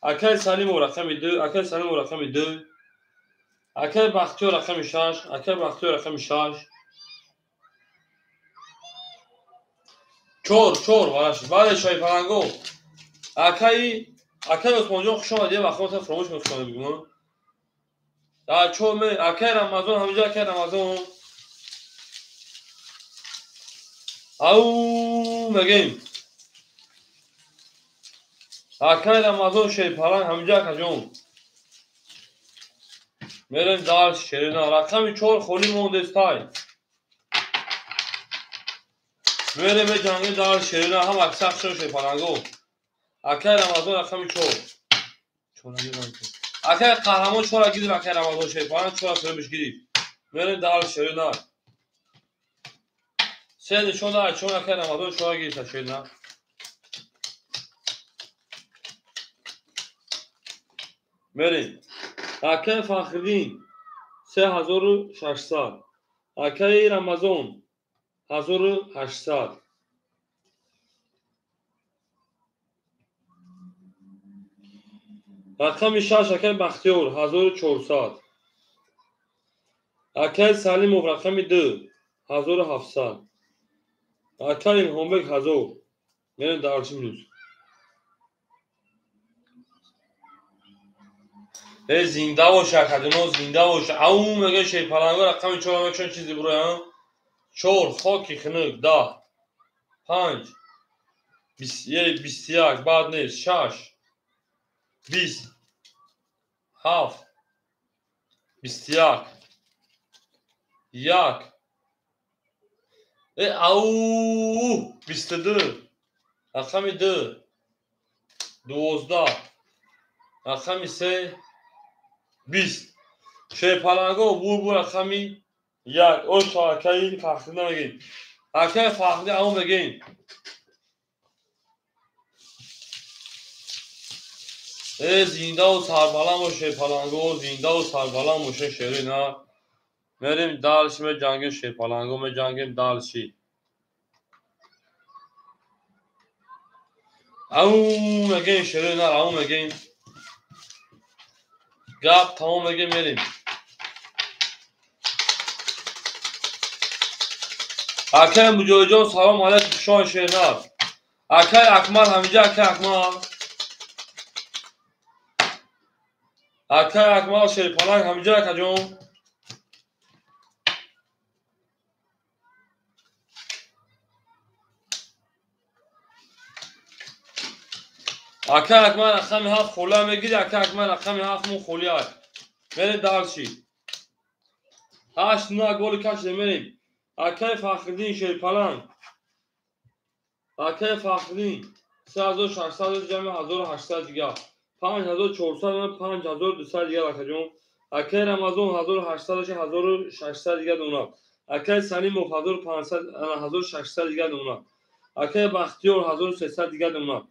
Акай Салимов рақами 2, акай Салимов рақами 2. Акай Бахтиёр рақами 6, акай Бахтиёр рақами 6. 4 4 вараш. Бале шайпаланго. Акай Осмонҷон хуш омадед. Вақт фаромӯш мекунам бигӯм. Да чор ме акай Рамазон ҳаминҷо акай Рамазон. Ау мегем. Акай Рамазон шерпаланг ҳаминҷо акаҷон. Мерем дар шерина. Рақами 4 холӣ мондестай. Мерем меҷангем дар шерина ҳам аксар шо шерпаланго. Акай Рамазон рақами 4. Акай Қаҳрамон 4 гирифт, акай Рамазон шерпаланг 4 фирмиш гирифт. Мерем дар шерина. Се нишон дар чор акай Рамазон 4 гирифт шерина. Мерем. Акай Фахриддин 3600. Акай Рамазон 1800. Рақами 6 акай Бахтиёр 1400. Акай Салимов рақами 2 1700. Акай Илҳомбек 1000. Мерем дарчи минус. Э зинда бош акадино зинда бош. Ау мега шерпаланго рақами 4 мекшон чизи буроям. 4 хоки хунук 10 5 21 баъд нест 6 20 7 21 1 ау 22 рақами 2 12 рақами 3 20. Шерпаланго бурбур рақами 1. Оша акаи Фахри намегем. Акаи Фахри ау мегем. Э зиндаву сарбаланд бош шерпаланго, зиндаву сарбаланд боше шерина. Мерем дальше меҷангем шерпаланго, меҷангем дальше. Ау мегем шерина, ау мегем. Гап тамом мегем мерем. Акай Муҷоҳидҷон салом алайкум хушон шернар. Акай Акмал ҳаминҷа акай Акмал. Акай Акмал шерпаланг ҳаминҷа акаҷон. Акай Акмал рақами 7 холия мегири, акай Акмал рақами 7 мон холия. Мерем дарчи. 8 9 голи кашида мерем. Акай Фахриддин шерпаланг. Акай Фахриддин 3600 ҷамъи 1800 дигар. 5400 5200 дигар акаҷон. Акай Рамазон 1800 1600 дигар дона. Акай Салимов 1500 1600 дигар дона. Акай Бахтиёр 1300 дигар дона.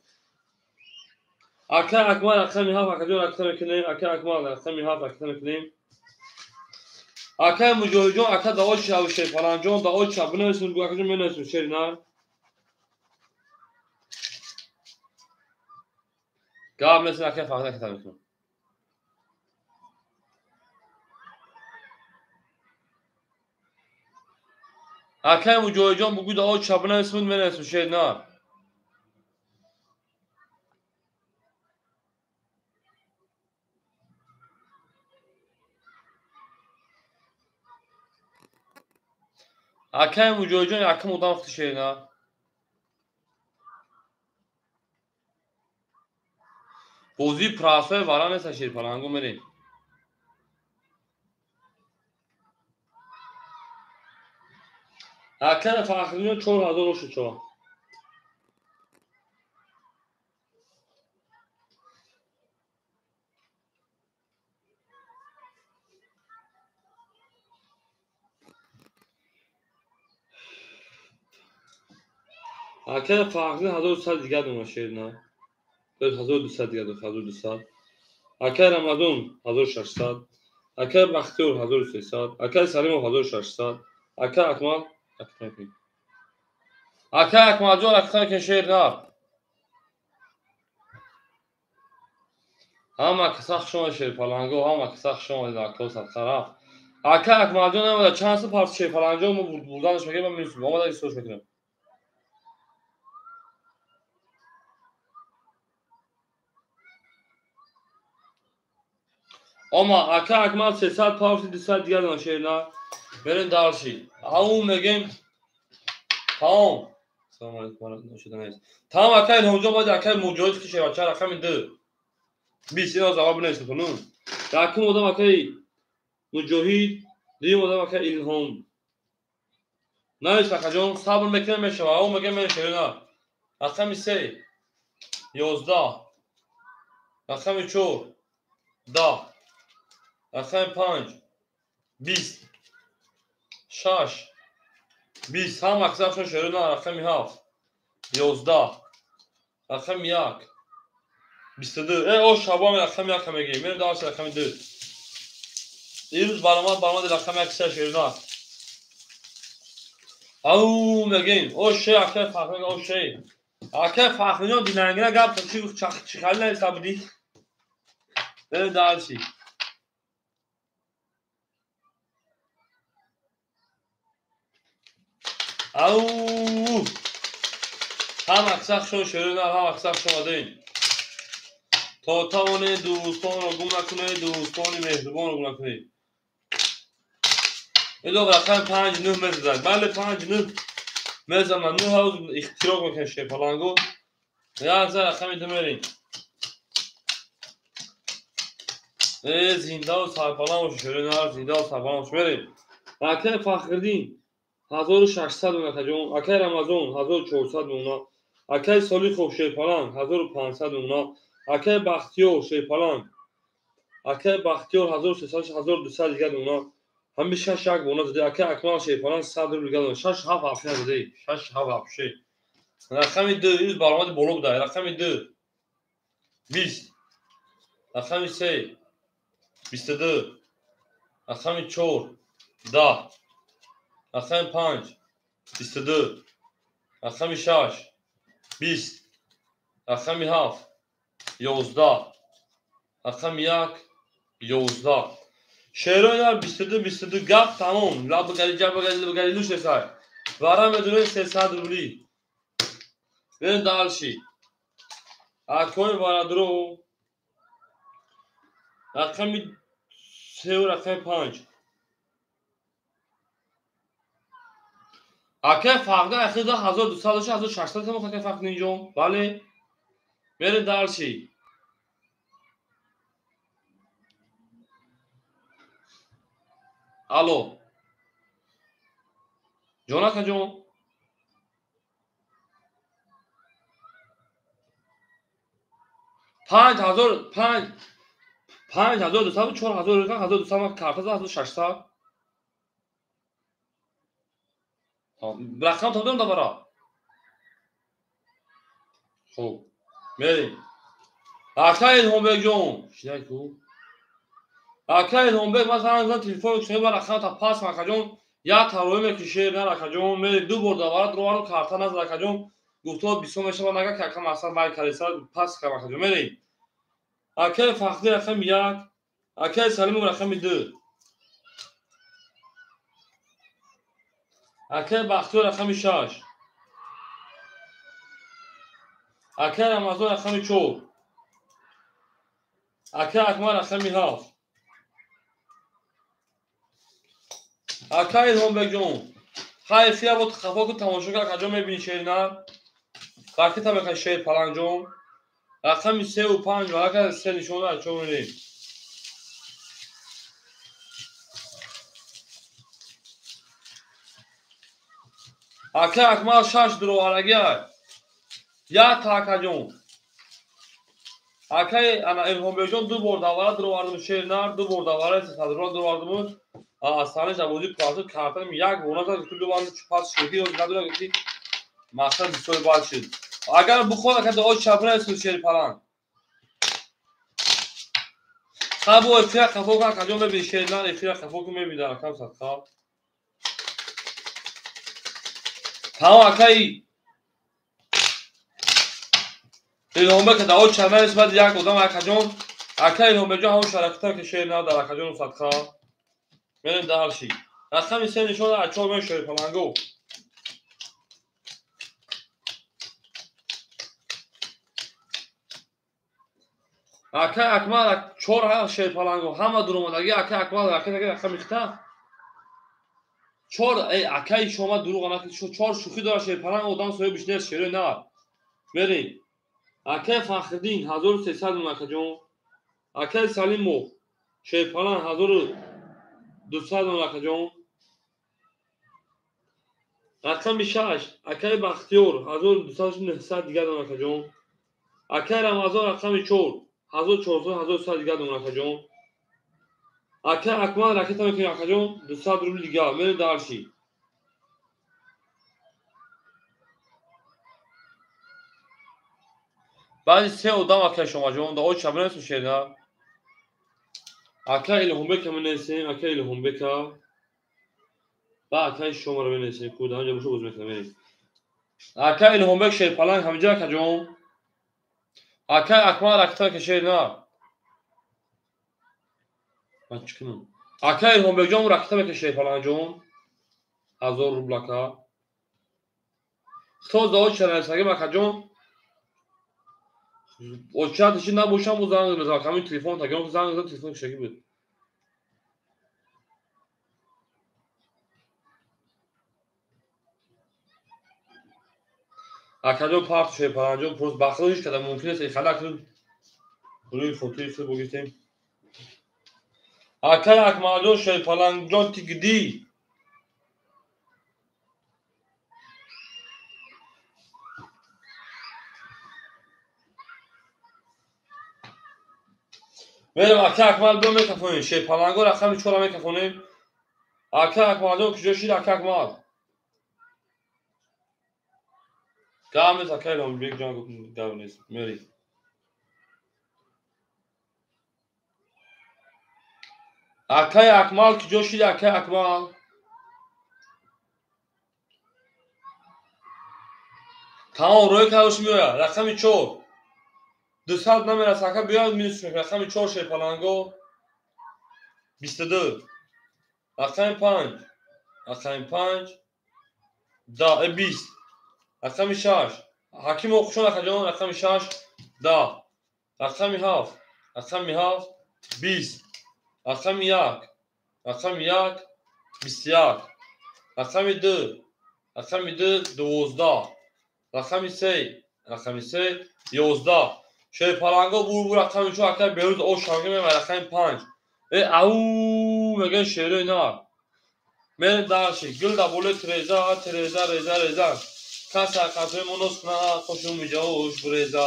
Акай Акмал рақами 7 акаҷон рақам мекунем. Акай Акмал рақами 7 рақам мекунем. Акай Муҷоҳидҷон ака дао шав шерпаланҷон дао шав бинависем бу акаҷон менависем шерина. Гап несин акай Фахри ака мекунем. Акай Муҷоҳидҷон бугӯй о чабнависмуд менависм шер нар. Акай Муҷоҳидҷон якум одам хути шер нар. Бозии прасои вара неста шерпалангу мерем. Акай Фахриддин 4000 ошуд шава. Акай Фахриддин 1300 дигар дона шер на. 1200 дигар 1200. Акай Рамазон 1600. Акай Бахтиёр 1300. Акай Салимов 1600. Акай Акмал Акай Акмалҷон актай шер нар. Ҳама каса хуш омад шерпаланго, ҳама каса хуш омадед акто садқа рафт. Акай Акмалҷон намеда чанд сум парти шерпаланҷон мо бурданаш мекунем, ман минус омада истош мекунем. Ома акай Акмал 300 парти 200 дигар дона шер нар. Берем дальше. Ау мегем. Тамом. Салом алейкум. Тамом акай Илҳомҷон бояд акай Муҷоҳид ки шева чар рақами 2. 20 ино ҷавоб несту ну. Якум одам акай Муҷоҳид, дуюм одам акай Илҳом. Навис акаҷон, сабр мекунем мешава. Ау мегем мешава на. Рақами 3 11. Рақами 4 10. Рақами 5 20. 6 20 ҳама аксаршон шерона рақами 7 11 рақами 1 22 о шабо рақами 1 мегирем мерем дарси рақами 2 имрӯз баромад рақами 1 се шерона ау мегем о ше акай Фахриддин о ше акай Фахриддин дилангина гап чи чӣ хали нависта будӣ мерем дарси. Ау! Ҳама аксаршон шерона, ҳама аксаршон омадаем. То тавонед дӯстонро гум накунед, дӯстони меҳрубонро гум накунед. Илов рақами 5 9 мезанад. Бале 5 9 мезанад. 9 ҳавз ихтироқ мекунад шерпалангу. Як за рақами 2 мерем. Зиндаву сарбаланд бошед шерона, зиндаву сарбаланд бошед. Мерем. Акай Фахриддин 1600 дона акаҷон, акай Рамазон 1400 дона, акай Солихов шерпаланг 1500 дона, акай Бахтиёр шерпаланг, акай Бахтиёр 1300 1200 дигар дона, ҳами 6 як дона зади, акай Акмал шерпаланг 100 рубл дигар дона, 6 7 ҳафт зади, 6 7 ҳафт. Рақами 2 имрӯз баромади боло буда, рақами 2 20, рақами 3 22, рақами 4 10, рақами 5 22, рақами 6 20, рақами 7 11, рақами 1 11. Шерои нар 22 22 гап тамом. Лаб гали ҷаб гали гали луш несай. Вара медуре 300 рубли. Берем дальше. Акои варадро рақами 3 ва рақами 5. Акай Фахриддин ахир 1200 дошт, 1600 тамом акай Фахриддинҷон. Бале. Берем дальше. Алло. Ҷон акаҷон. 5000 5 5200 4000 1200 карта 1600. Рақам табдам давара. Хуб. Мерем. Акай Илҳомбекҷон. Шинай ку. Акай Илҳомбек ман занг задам телефон кунем ва рақам та пас акаҷон. Як тарои мекишед на акаҷон. Мерем ду бор давара дровару карта назад акаҷон. Гуфто бисо мешава нага ки акам асар вай калиса пас кам акаҷон. Мерем. Акай Фахриддин рақами 1, акай Салимов рақами 2. Акай Бахтиёр рақами 6. Акай Рамазон рақами 4. Акай Акмал рақами 7. Акай Илҳомбекҷон, хай эфира бо хафо ку тамошо кар, акаҷон мебини шери нар. Ракета мекунад шери палангҷон. Рақами 3 ва 5 варака 3 нишон дад, чо мебинем. Акай Акмал 6 дуроварагиай. Як та акаҷон. Акай ана Илҳомбекҷон 2 бор давара дуровардим шери нар, 2 бор давара садро дуровардим. Асаниш абози плату картам як бор назад, ту бибанд пас шуди надора ки мақсад бисёр бад шуд. Агар бухор ака дуо чапра су шери паланг. Хабо эфира хафо ка акаҷон мебини шери нар, эфира хафо ку мебини дар акам садқа. Тамом акай Илҳомбек дуо чапра нисбат як одам акаҷон, акай Илҳомбекҷон ҳамон шараката ки шери нар дар акаҷон садқа. Мерем дарши. Рақами 3 нишон аз 4 мен шери палангу. Акай Акмал 4 ҳа шери палангу. Ҳама дуромадаги акай Акмал ракета рақами хита. 4 акай шома дуруғ ана 4 шӯхӣ дора шери паланг одам соҳибиш нест шери нар. Мерем. Акай Фахриддин 1300 мон акаҷон. Акай Салимов шери паланг 1200 мон акаҷон. Рақами 6 акай Бахтиёр 1200 дигар мон акаҷон. Акай Рамазон рақами 4 1400 1100 дигар мон акаҷон. Акай Акмал ракета мекунем акаҷон 200 рубл дигар. Мерем дарши. Баъди 3 одам акай шомаҷон дао чабресу шерна. Акай Илҳомбека менависем, акай Илҳомбека. Ба акай шомаро менависем, ку дар ҳамҷа боша боз мекунам, мерем. Акай Илҳомбек шерпаланг ҳамҷа акаҷон. Акай Акмал ракета ки шер на. Ман чӣ кунам? Акай Илҳомбекҷон ракета мекунад шерпалангҷон. 1000 рубл ака. Хто зао чанависагим акаҷон? Очатиши набошам бо занг мезанам. Ҳамин телефон тагирам занг мезанам, телефон кишаги буд. Акаҷон парту шерпалангҷон просто бахлиш кардам, мумкин нест халак рӯи фотои худ богирифтем. Акай Акмалҷон шерпалангҷон тигдӣ. Мерем акай Акмал биё мекафонем. Шерпаланго рақами 4 мекафонем. Акай Акмалҷон куҷо шид акай Акмал? Гап нест акай Илҳомбекҷон гап нест. Мерем. Акай Акмал куҷо шид акай Акмал? Тамом рӯй кардош меояд. Рақами 4. 200 намераса ака биёяд минус мекунад. Рақами 4 шерпаланго 22. Рақами 5. Рақами 5 20. Рақами 6. Ҳаким Оқушон акаҷон рақами 6 10. Рақами 7. Рақами 7 20. Рақами 1. Рақами 1 21. Рақами 2. Рақами 2 12. Рақами 3. Рақами 3 11. Шерпаланго бур рақами 4 акай Берӯз Ошанги мева рақами 5. Ау мегӯян шерои нар. Мерем дарши. Гул дар болои тиреза, тиреза, реза, реза. Кас ҳаққатҳои мо нос кунад, хошум миҷаош буреза.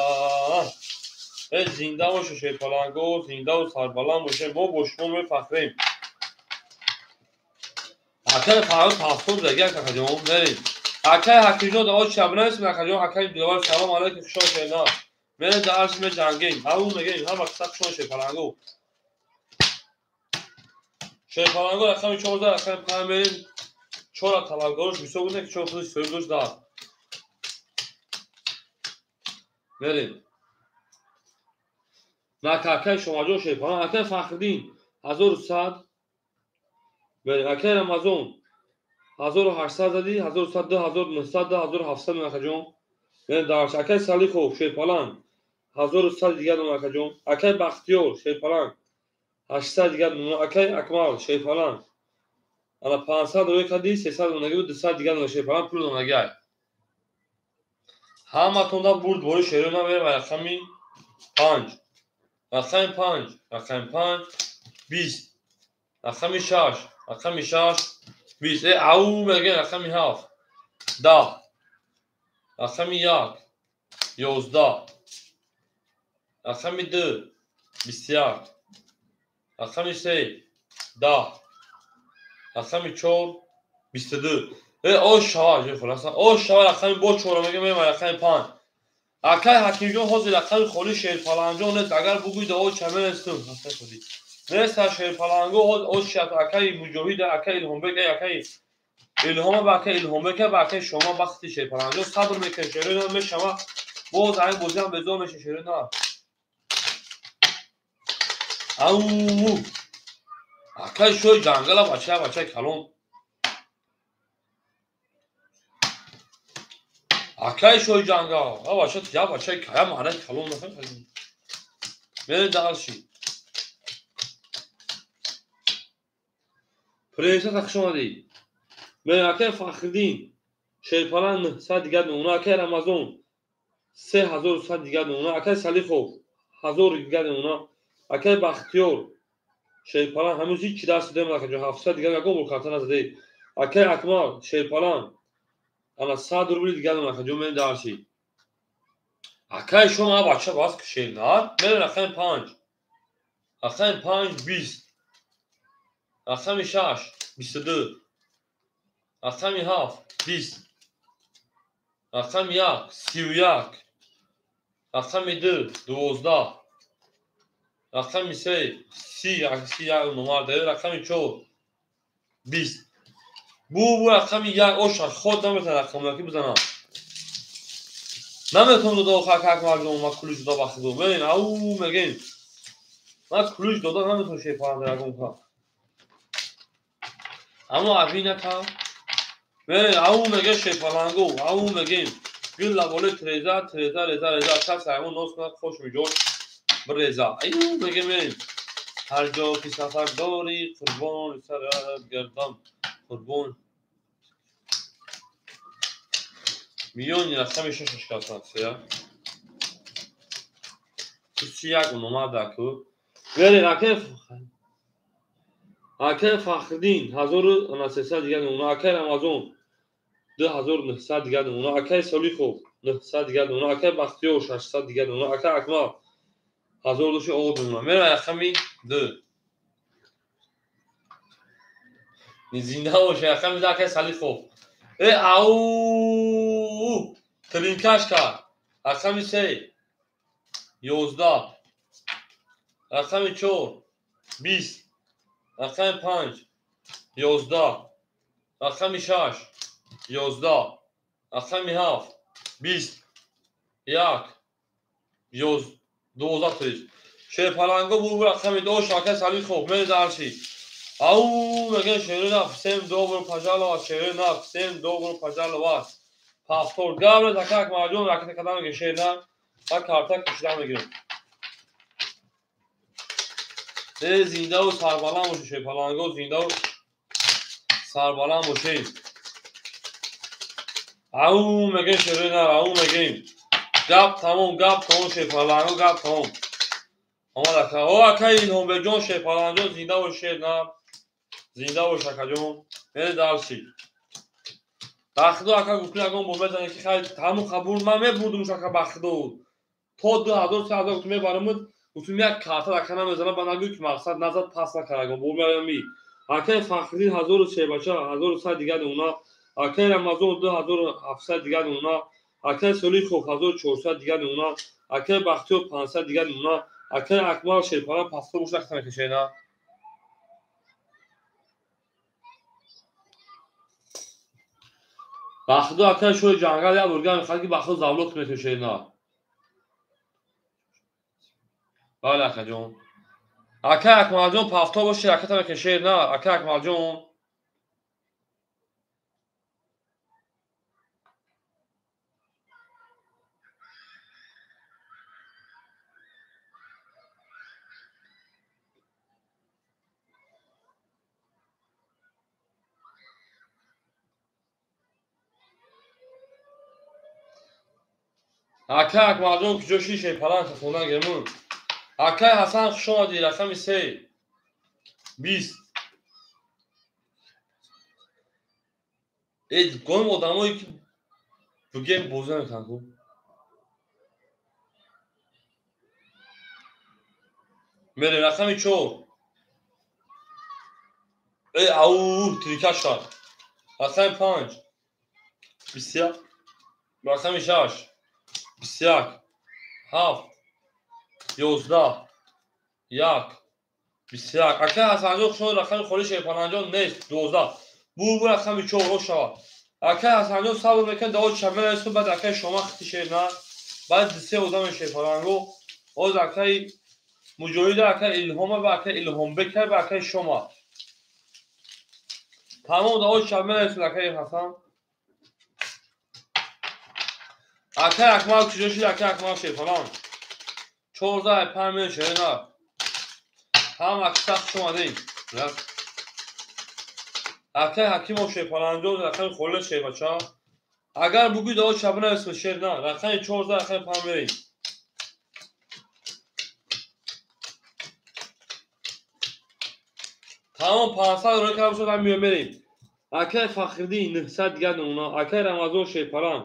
Зинда боше шерпаланго, зиндаву сарбаланд боше. Мо бо шумо мефахрем. Акай Фаррух ҳафтод заги акаҷон. Мерем. Акай Ҳакимҷон дао чабнависем акаҷон. Акай Диловар салом алайкум хушон шернар. Мерем дарши меҷангем. Ҳамун мегӯем ҳама қисса хушон шерпаланго. Шерпаланго рақами 14 рақами 5 мерем. 4 талабгарош бисёр будем ки 4 худаш соҳиб дошт дар. Мерем. Акай Шомаҷон шерпаланг, акай Фахриддин 1100. Мерем. Акай Рамазон 1800 задӣ, 1100, 2900, 2700 мон акаҷон. Мерем дарш. Акай Салихов, Шерпаланг, 1100 дигар мон акаҷон. Акай Бахтиёр, Шерпаланг, 800 дигар мон. Акай Акмал, Шерпаланг, ана 500 рӯй кардӣ, 300 монаги буд, 200 дигар мон. Шерпаланг пул монаги ай. Ҳаматонда бурд бори шеро намерем. Рақами 5, рақами 5, рақами 5, 20, рақами 6, рақами 6, 20. Ау мегӯем. Рақами 7, 10, рақами 1, 11, рақами 2, 21, рақами 3, 10, рақами 4, 22. Ош шава, хулоса, ош шава. Рақами бо чора мегӯем. Рақами 5. Акай Ҳакимҷон, ҳозир рақами холи Шерпаланҷон нест. Агар бугӯй, о чамерестум нест. Шерпаланго ош акай Муҷоҳид, акай Илҳомбек, акай Илҳома ба акай Илҳомбека ба акай шома бахти Шерпаланҷон. Сабр мекунем, шерои мешава. Боз ҳамин бозиам безор меша, шерои на. Ау, акай шои ҷангала, бача, бачаи калон. Акай шои ҷангал, бача, я бачаи я маънаи калон. Мерем дальше. Принсесса, хуш омадӣ. Мерем. Акай Фахриддин, Шерпалан, 900 дигар мемона. Акай Рамазон, 3100 дигар мемона. Акай Салихов, 1000 дигар мемона. Акай Бахтиёр, Шерпалан, ҳанӯз ҳичи даст додем, акаҷон, 700 дигар, ягон бор карта назадед. Акай Акмал, Шерпалан, ана 100 рубли дигар мемона, акаҷон. Мерем дальше. Акай шумо, бача, бас шернар. Мерем рақами 5, рақами 5, 20, рақами 6, 22, рақами 7, 20, рақами 1, 31, рақами 2, 12, рақами 3, 30, 31 номар дорем, рақами 4, 20. Бу рақами 1 оша ход наметавонад рақамаки бизанам. Наметавонам дода охар как мардум ма ключ дода бахтидо. Мерем, ау мегем. Ман ключ дода наметавонам шепаранда ягон ка. Аммо абината. Мерем, ау мегем, шепаланго, ау мегем. Гил лаболе треза, треза, реза, реза, шахс аймон нос кунад, хош миҷош биреза. Аю мегем, мерем. Ҳар ҷо ки сафар дорӣ, қурбони сарат гардам, қурбон. Миёни рақами шашаш касация. 31 номар даку. Вере акай Фахриддин, 1300 дигар мемона. Акай Рамазон, 2900 дигар мемона. Акай Солихов, 900 дигар мемона. Акай Бахтиёр, 600 дигар мемона. Акай Акмал, 1000 души об мемона. Мерем рақами 2. Зинда боше. Рақами 2, акай Салихов. Ау, тринкаш кард. Рақами 3, 11, рақами 4, 20, рақами 5, 11, рақами 6, 11, рақами 7, 20, 1, 12 тоист. Шерпаланго бур рақами 2, акай Салихов. Мерем дальше. Ау мегӯем, шерои наф. Всем добро пожаловать, шерои наф. Всем добро пожаловать. Повтор. Гаврез, ака Акмалҷон, ракета кадам мегирем, шер на. Ва карта кушида мегирем. Зиндаву сарбаланд бошед, шерпаланго, зиндаву сарбаланд бошед. Ау мегӯем, шерои нар, ау мегӯем. Гап тамом, гап тамом, шерпаланго, гап тамом. Омад ака. О, акай Илҳомбекҷон, шерпаланҷон, зинда бош, шер нар. Зинда бош, акаҷон. Мерем дальше. Бахтидо, ака, гуфтӣ ягон бор мезанӣ ки хай ҳамун қабул ман мебурдумш, ака Бахтидо. То 2000, 3000 гуфтум мебарамуд, гуфтум як карта ака намезанам, ба нагӯй ки мақсад назад пас накард ягон бор меоям. Акай Фахриддин, 1003, бача, 1100 дигар мемона. Акай Рамазон, 2700 дигар мемона. Акай Солихов, 1400 дигар мемона. Акай Бахтиёр, 500 дигар мемона. Акай Акмал, Шерпалан, паспорт бош рахта мекашена. Бахтидо, акай шои ҷангал, як бурга мехоҳад ки Бахтидо завлот мекашена. Бале, акаҷон. Акай Акмалҷон, пафто боши, ракета мекашед на, акай Акмалҷон. Акай Акмалҷон куҷо ши шерпаланг хондан гемун. Акай Ҳасан хуш омадӣ, рақами 3 20. Гоҳим одамое ки бугем бозӣ намекунанд ку. Мерем рақами 4. Ау, трикаш шуд. Рақами 5 21. Рақами 6 21 7 11 1 21. Акай Ҳасанҷон хуш омадӣ, рақами холи шерпаланҷон нест 12. Бу рақами 4 рост шавад. Акай Ҳасанҷон сабр мекунад, давои чап мерасад, баъд акай Шома хити шер на, баъд се одами шерпаланго. Ҳозир акай Муҷоҳида, акай Илҳома ва акай Илҳомбека ва акай Шома. Тамом давои чап мерасад акай Ҳасан. Акай Акмал куҷо шуд? Акай Акмал шерпаланг. 14 5 милион шер на. Ҳам акса хуш омадед. Акай Ҳакимов шерпаланҷон, рақами холе шербача. Агар бугӯй давои чап нарасад шер на. Рақами 14 рақами 5 мерем. Тамом 500 рӯй кард шуд, ҳам мерем. Акай Фахриддин 900 дигар намуна, акай Рамазон шерпаланг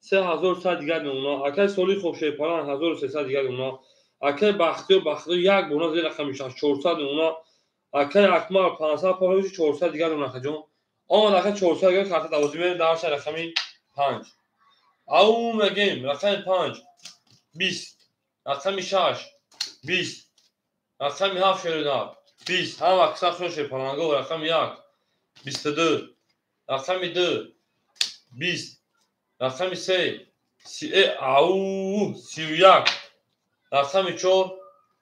3100 дигар намуна, акай Солихов шерпаланг 1300 дигар намуна, акай Бахтиёр як бона зери рақами 6 400 намуна, акай Акмал 500 пора 400 дигар намуна акаҷон. Омад акай 400 дигар карта давозӣ мерем дар рақами 5. Ау мегем рақами 5 20, рақами 6 20, рақами 7 шерина 20. Ҳам акса хуш шерпаланго, рақами 1 22, рақами 2 20, рақами 3 ау 31, рақами 4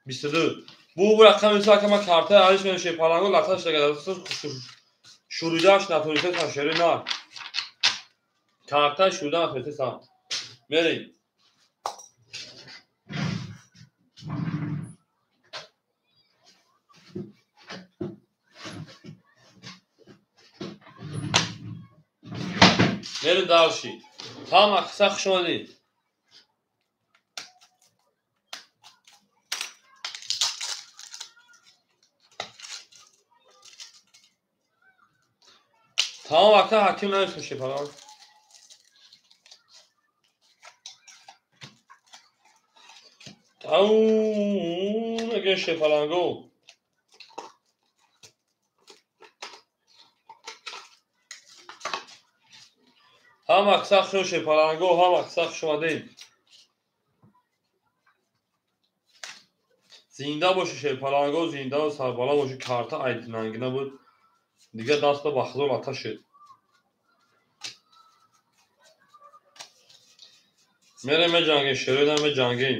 22. Бу рақами 3 акама картаи алиш менем шерпаланго латаш дагад шуридаш натонистам шери на. Картаи шурида натонистам. Мерем. Мерем дарши. Ҳам акса хуш омадед. Тамом ака Ҳаким нависм шерпаланг. Ау мегӯем шерпаланго. Ҳам акса хуш шерпаланго, ҳам акса хуш омадед. Зинда боши шерпаланго, зиндаву сарбаланд боши. Карта айдинангина буд. Дигар даст ба худо лата шуд. Мерем меҷангем, шероина меҷангем.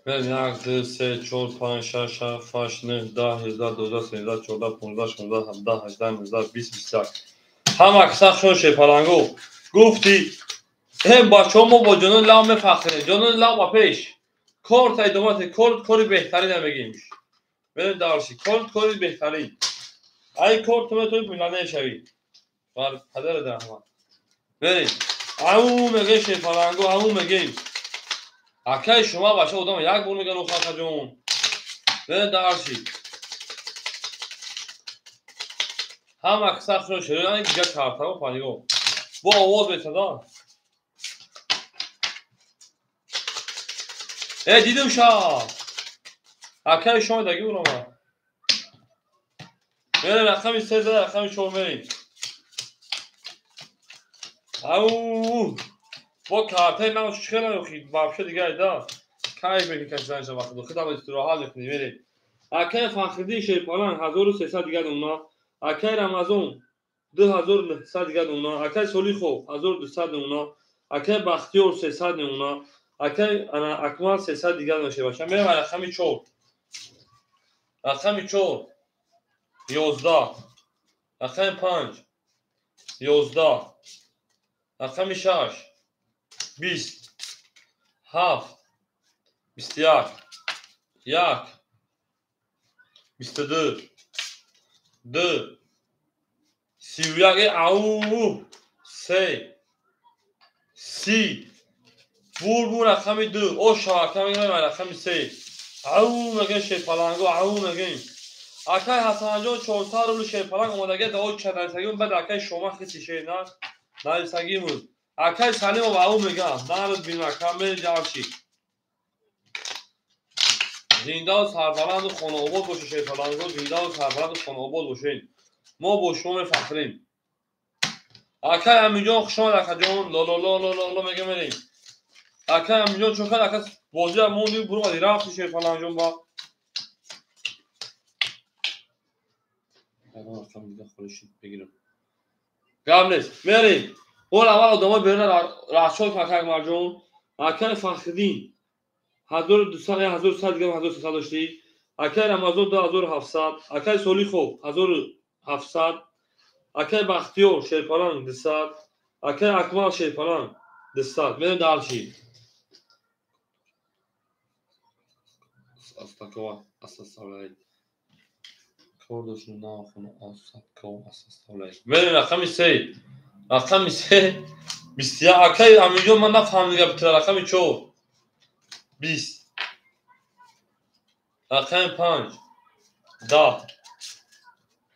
Мерем 1 2 3 4 5 6 7 8 9 10 11 12 13 14 15 16 17 18 19 20 21. Ҳам акса хуш шерпаланго. Гуфти бачаҳо мо бо ҷонони лав мефахрем. Ҷонони лав ба пеш. Кор та идома те, кор кори беҳтарин мегӯем. Мерем дарши. Кор кори беҳтарин. Ай кор ту метавонӣ миллионер шавӣ. Бар падар раҳмат. Мерем. Ау мегӯем шерпаланго, ау мегӯем. Акай шумо бача одам як бор мегӯян охаҷон. Мерем дарши. Ҳам акса хуш шерина дигар картао панигоҳ. Бо овоз метада. Дидим ша. Акай шумо даги урома. Мерем рақами 3 рақами 4 мерем. Ау бо картаи ман чӣ хела охи вообще дигар да. Кайф мекунӣ кашиданша вақт. Худам истироҳат мекунӣ мерем. Акай Фахриддин шерпаланг 1300 дигар намуна. Акай Рамазон 2900 дигар намуна. Акай Солихов 1200 намуна. Акай Бахтиёр 300 намуна. Акай Акмал 300 дигар намуна. Мерем рақами 4. Рақами 4 11, рақами 5 11, рақами 6 20 7 21 1 22, 2, 31, ау, 3, 30. Бур рақами 2, о шавака мегирем рақами 3. Ау мегем шерпаланго, ау мегем. Акай Ҳасанҷон 400 рубл шерпаланг омадаги дао чадансагим, баъд акай шома хиси шер на нависагимуд. Акай Салимов ау мегам, нард бин ака мери ҷавши. Зиндаву сарбаланду хонаобод бошед шерпаланго, зиндаву сарбаланду хонаобод бошед. Мо бо шумо мефахрем. Акай Аминҷон хуш омад акаҷон, лолололололо мегем мерем. Акай Аминҷон чун кард ака бозия монди буромади рафти шерпаланҷон ба. Гап нест, мерем. Бор аввал одамои беруна расчод кун акай Акмарҷон. Акай Фахриддин 1200, 1100 дига 1300 доштӣ. Акай Рамазон 2700, акай Солихов 1700, акай Бахтиёр шерпаланг 200, акай Акмал шерпаланг 200. Мерем дальше. Астакова асаставляет. Кор дошту нахуна асакова асаставляет. Мерем рақами 3. Рақами 3 21. Акай Аминҷон ман нафаҳмидам гапи тура. Рақами 4 20. Рақами 5 10.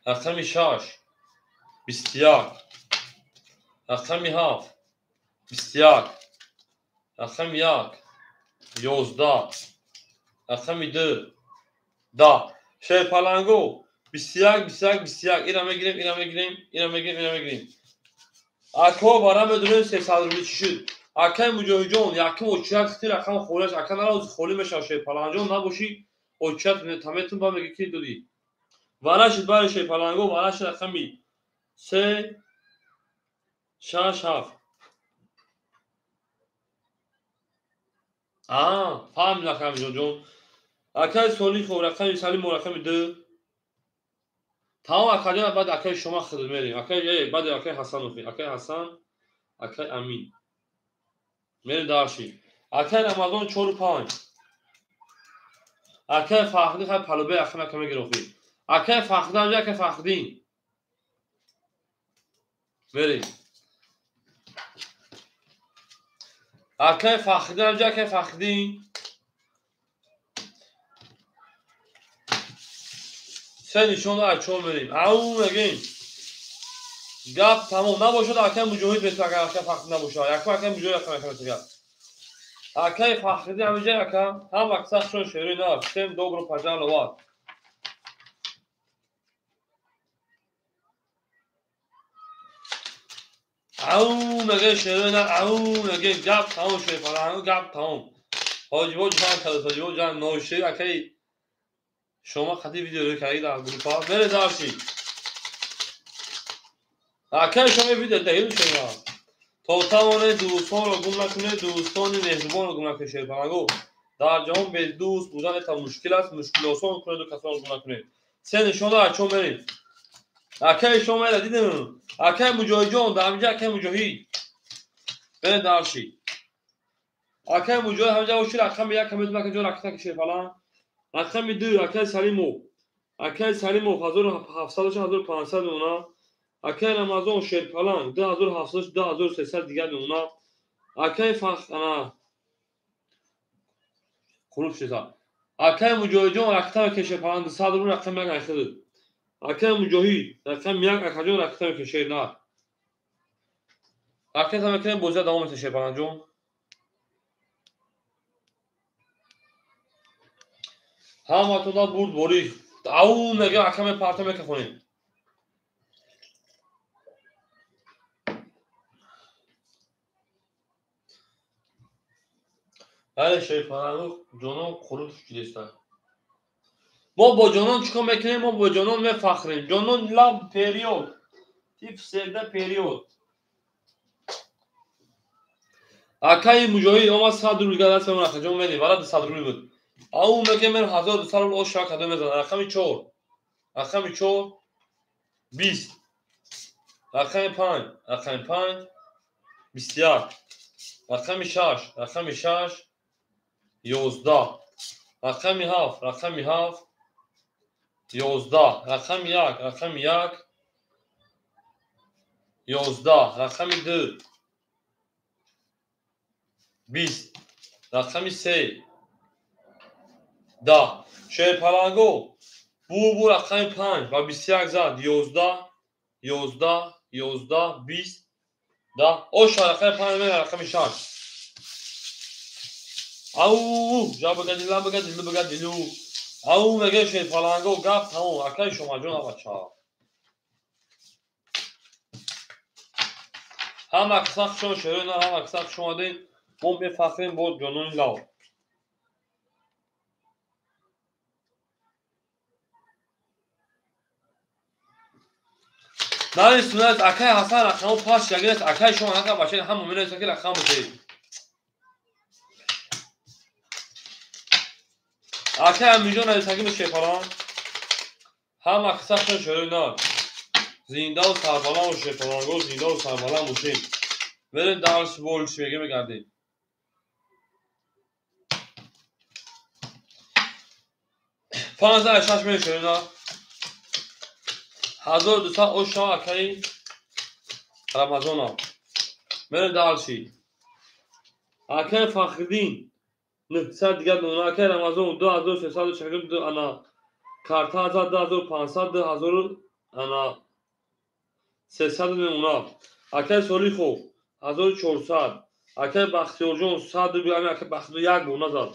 Рақами 6 21. Рақами 7 21. Рақами 1 11. Рақами 2 10. Шерпаланго 21 21 21. Ира мегирем, ира мегирем, ира мегирем, ира мегирем. Ако вара медонем 300 рубли чӣ шуд. Акай Муҷоҳидҷон якум очият хити рақам холиаш. Ака нароз холӣ мешавад шерпаланҷон набошӣ очият таметун ба меги ки додӣ. Вара шуд бари шерпаланго, вара шуд рақами 3 6 7. Фаҳмид акай Муҷоҳидҷон. Акай Солихов рақами Салимов рақами 2. Тамом акаҷон баъд акай шума хид мерем. Акай баъд акай Ҳасанов, акай Ҳасан, акай Амин. Мерем дальше. Акай Рамазон 4 5. Акай Фахриддин хай палубе ахна каме гирохи. Акай Фахриддин акай Фахриддин. Мерем. Акай Фахриддин акай Фахриддин. Се нишон аз чор мерем. Ау мегем. Гап тамом набошад акай Муҷоҳид бес агар акай Фахриддин набошад. Яку акай Муҷоҳид акай мекунад. Акай Фахриддин ҳамиҷа ака ҳам аксаршон шерои на. Всем добро пожаловать. Ау мегем шерои на, ау мегем гап тамом шерпаланг гап тамом. Ҳоҷибо ҷан кардааст, ҳоҷибо ҷан ношир акай шумо қати видео рӯй кардагӣ дар группа. Мере дальше. Акай шумо видео даҳил шумо. То тавонед дӯстонро гум накунед, дӯстони меҳрубонро гум накунед шерпаланго. Дар ҷаҳон бедӯст будан это мушкил аст, мушкилосон кунеду касонро гум накунед. Се нишон аз чо мерем. Акай шумо мере дидем. Акай Муҷоҳидҷон, дар ҳаминҷа акай Муҷоҳид. Мере дальше. Акай Муҷоҳид ҳаминҷа оши рақами 1 ҳамин акай ҷон ракета ки шерпаланг. Рақами 2 акай Салимов. Акай Салимов 1700 1500 мемона. Акай Рамазон шерпаланг 2700 2300 дигар мемона. Акай Фах ана қулуб шеса. Акай Муҷоҳидҷон ракета мекунад шерпаланг 200 рубл рақами 1 айхид. Акай Муҷоҳид рақами 1 акаҷон ракета мекунад шер на. Ракета мекунем бозия давом метавад шерпаланҷон. Ҳаматон бурд борӣ. Ау мегем ака мепарта мекахонем. Бале шерпаланг ҷонон қурут шудеста. Мо бо ҷонон чӣ кор мекунем? Мо бо ҷонон мефахрем. Ҷонон лаб период. Тип седа период. Акаи Муҷоҳид омад 100 рубл даст мемон акаҷон мерем. Вара 200 рубл буд. Ау мегем мер 1200 рубл ош шава кадом мезанад. Рақами 4. Рақами 4 20. Рақами 5. Рақами 5 21. Рақами 6. Рақами 6 11. Рақами 7. Рақами 7 11 рақами 1 рақами 1 11 рақами 2 20 рақами 3 10 шерпаланго бу рақами 5 ва 21 зад 11 11 11 20 10 оша рақами 5 мера рақами 6 ау жабагадила багадилу багадилу ау мега шерпаланго гап тамом акаи шомаҷон абача ҳама каса хушон шерои нар ҳама каса хуш омадем мо мефахрем бо ҷонони лав навис сунат акай ҳасан рақамо пас ягирас акай шумо нака бача ҳама менависа ки рақам битед акай амиҷон нависаги мешепарам ҳама каса хушон шерои нар зиндаву сарбаланд бошед шерпаланго зиндаву сарбаланд бошед мерем дарс больш мега мегардем 56 мешавем на 1200 оша акаи рамазона мерем дарси акаи фахриддин 900 дигар мемона акаи рамазон 2342 ана карта зад 2500 2000 ана 300 мемона акаи солихов 1400 акаи бахтиёрҷон 100 рубл акаи бахтиёр як мемона зад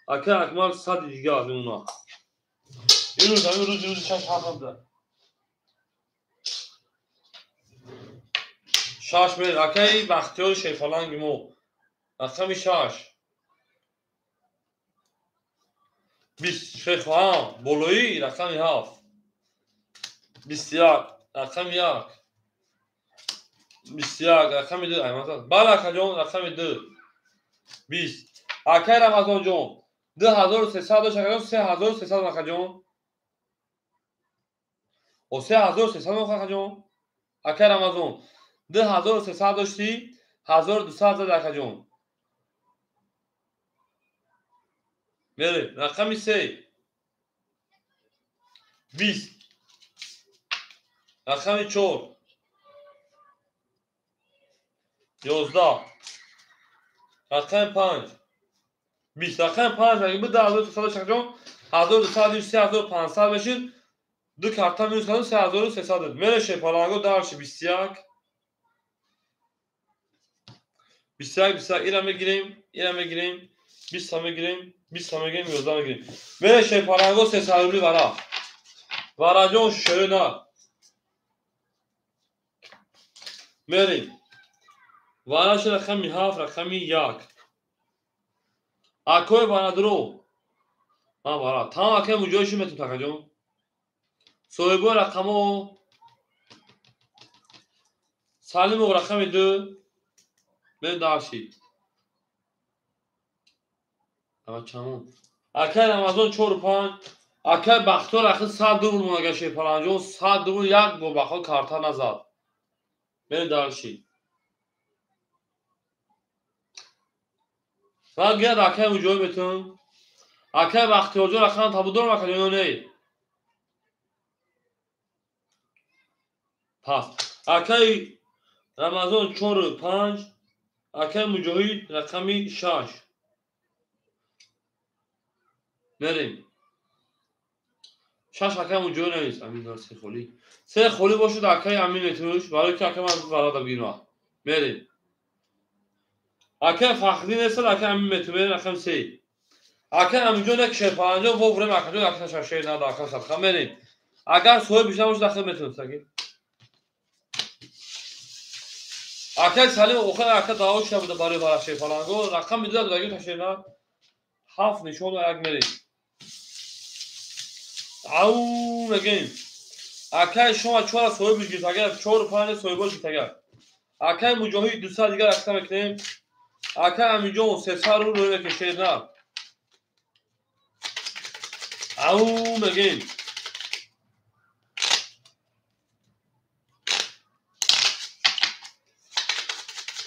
акаи акмал 100 дигар мемона имрӯз ҳамин рӯзи рӯзи шаш ҳафт шаш мер акаи бахтиёри шерфаланги мо рақами 6 20 шерхоҳам болоӣ рақами 7 21 рақами 1 21 рақами 2 аймазад бале акаҷон рақами 2 20 акаи рамазонҷон 2300 дошт акаҷон 3300 акаҷон о 3300 акаҷон акаи рамазон 2300 доштӣ 1200 зад акаҷон мерем рақами 3 20 рақами 4 11 рақами 5 20 рақами 5 аги буд 2300 дошт акаҷон 1200 3500 мешид ду карта минус кардам 3300 мере шерпаланго дарши 21 21 21 ира мегирем ира мегирем 20 мегирем 20 мегирем 11 мегирем мере шерпаланго 300 рубли вара вараҷон шерои нар мерем вараши рақами 7 рақами 1 акои варадро ман вара тамом акаи муҷоҳид метум такаҷон соҳибои рақамо салимов рақами 2 мерем дарши чамон акаи рамазон 4 5 акаи бахтиёр ахи 100 рубл монага шерпаланҷон 100 рубл як бор бахо карта назад мерем дарши ман гирад акаи муҷоҳид метум акаи бахтиёрҷон рақам табудорам акаҷон ё не пас акаи рамазон 4 5 акаи муҷоҳид рақами 6 мерем 6 акаи муҷоҳид навис амин се холӣ се холӣ бошад акаи амин метунуш барои ки акаи ман барада бигирам мерем акаи фахриддин нестад акаи амин метун мерем рақами 3 акаи аминҷон як шерпаланҷон во вурем акаҷон ака шер нада ака садқа мерем агар соҳибиш набошад ака метунуш аки акаи салим охир ака даъво шуда буда барои вара шерпаланго рақами 2 даги ташена 7 нишон як мерем ау мегем акаи шума 4 соҳибиш гирифт агар 4 5 соҳибош гирифт агар акаи муҷоҳид 200 дигар акса мекунем акаи аминҷон 300 рубл рӯй мекашед на ау мегем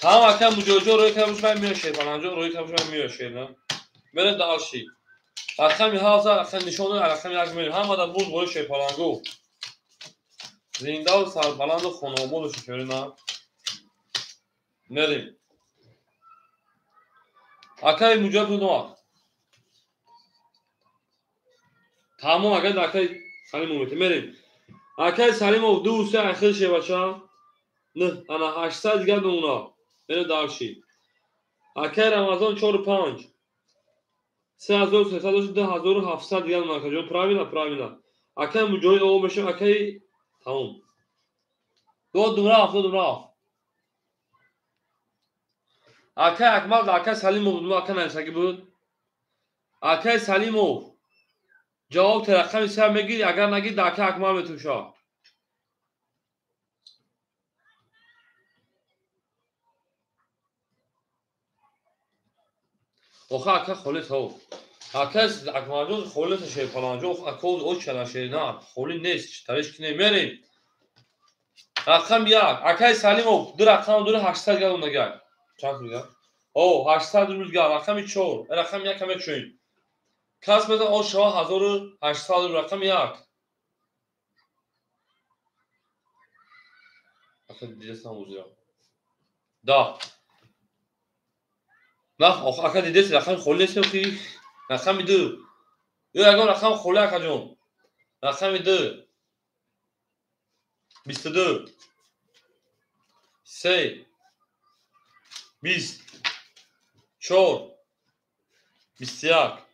тамом акаи муҷоҳидҷон рӯй карда бошад ман меояд шерпаланҷон рӯй карда бошад ман меояд шер на мерем дарши Рақами ҳафт рақами нишон рақами як мерем. Ҳамада бурд бори шерпалангу. Зиндаву сарбаланду хонаободу шукрина. Мерем. Акаи Муҷоҳид Нуақ. Тамом акай акай Салимов мерем. Акай Салимов 2 3 ахир шевача. Не, ана 800 дигар нуна. Мерем дарши. Акай Рамазон 4 5. 3300 2700 дигар нуна акаҷон. Правильно, правильно. Акай Муҷоҳид о мешем, акай тамом. Додум рафт, додум рафт. Акай Акмал да акай Салимов буд, акай нависагӣ буд. Акай Салимов ҷавоб те рақами се мегири, агар нагири да акай Акмал метуша. Охе ака холис ҳо. Акай Акмалҷон холис шерпаланҷон, ака очала шер на, холи нест, тариш ки мерем. Рақам як, акай Салимов ду рақам дури 800 гал нагар. Чанд рубл? О, 800 рубл гал, рақами 4, рақами 1 каме чӯем. Кас мезан о шава 1800 рубл, рақами 1. Ака дидесам узира. Да. На, ака дидес рақами холи нест ки? Рақами 2. Ё ягон рақам холи акаҷон. Рақами 2. 22. 3. 20. 4. 21.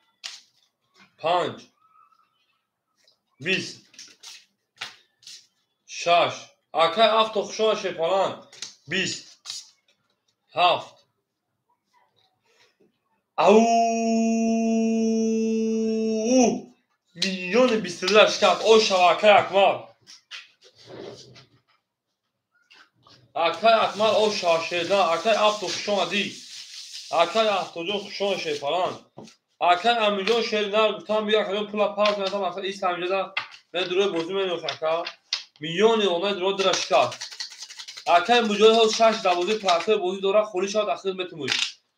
5. 20. 6. Акай авто хушона шепалан. 20. 7. Ау! Миллиони 22 шикаст. О шава акай Акмал. Акай Акмал о шава шеда. Акай авто хушона ди. Акай Автоҷон хушона шепалан. Акай Амиҷон шери нар гуфтам бия акаҷон пула парз метам ака ист ҳамиҷада мен дурои бозӣ менёх ака. Миллиони онай дуро дира шикаст. Акай Муҷоҳид ҳоз 6 12 партои бозӣ дора холӣ шавад ахир метумуй.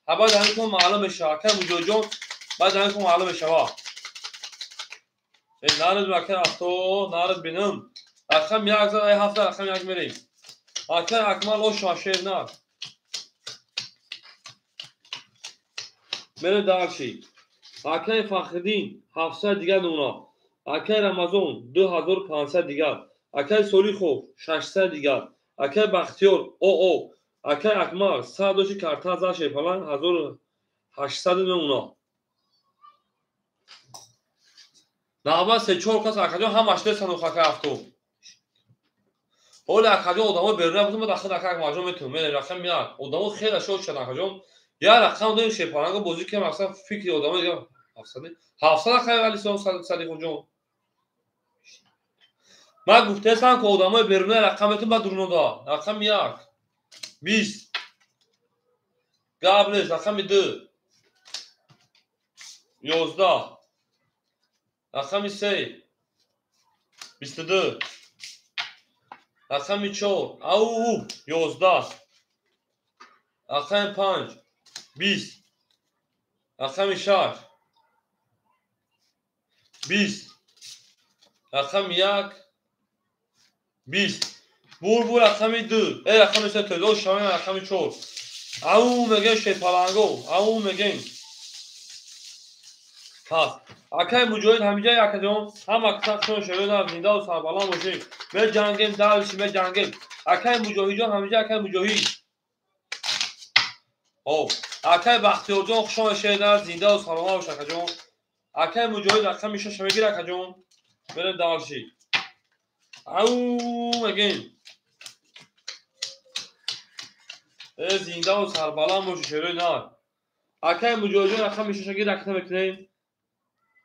Ҳа баъд ҳамин кун маълум мешава. Акай Муҷоҳидҷон баъд ҳамин кун маълум мешава. Э нарид акай авто нарид бинам. Рақам як зад ай ҳафта рақам як мерем. Акай Акмал о шава шер нар. Мерем дарши. Акай Фахриддин 700 дигар нуна. Акай Рамазон 2500 дигар. Акай Солихов 600 дигар. Акай Бахтиёр ОО. Акай Акмал 100 доши карта за шепалан 1800 нуна. Навбат 3-4 кас акаҷон ҳамаш нестанд акай авто. Ҳоле акаҷон одамо берун набуданд, ман дахил акай Акмалҷон метавонам. Мерем рақам як. Одамо хеле шод шуданд акаҷон. Як рақам дорем шепаланго бозӣ кунем, аксар фикри одамо дигар 700 акай Алисон Салиховҷон. Ман гуфтаестам ки одамои берунаи рақам метавонанд ба дурунода. Рақами як. 20. Гап нест, рақами 2. 11. Рақами 3. 22. Рақами 4. Ау, 11. Рақами 5. 20. Рақами 6. 20. Рақами 1. 20. Бур рақами 2. Э рақами 3 то шавем рақами 4. Ау мегем шерпаланго, ау мегем. Пас акай Муҷоҳид ҳамиҷа акаҷон ҳама касашон шерода зиндаву сарбаланд бошем. Меҷангем дарши меҷангем. Акай Муҷоҳидҷон ҳамиҷа акай Муҷоҳид. О, акай Бахтиёрҷон хушон шерода зиндаву саломат бош акаҷон. Акай Муҷоҳид рақами 6 мегир акаҷон. Мерем дарши. Ау мегем. Э зиндаву сарбаланд боши шерои нар. Акай Муҷоҳидҷон рақами 6 гир раката мекунем.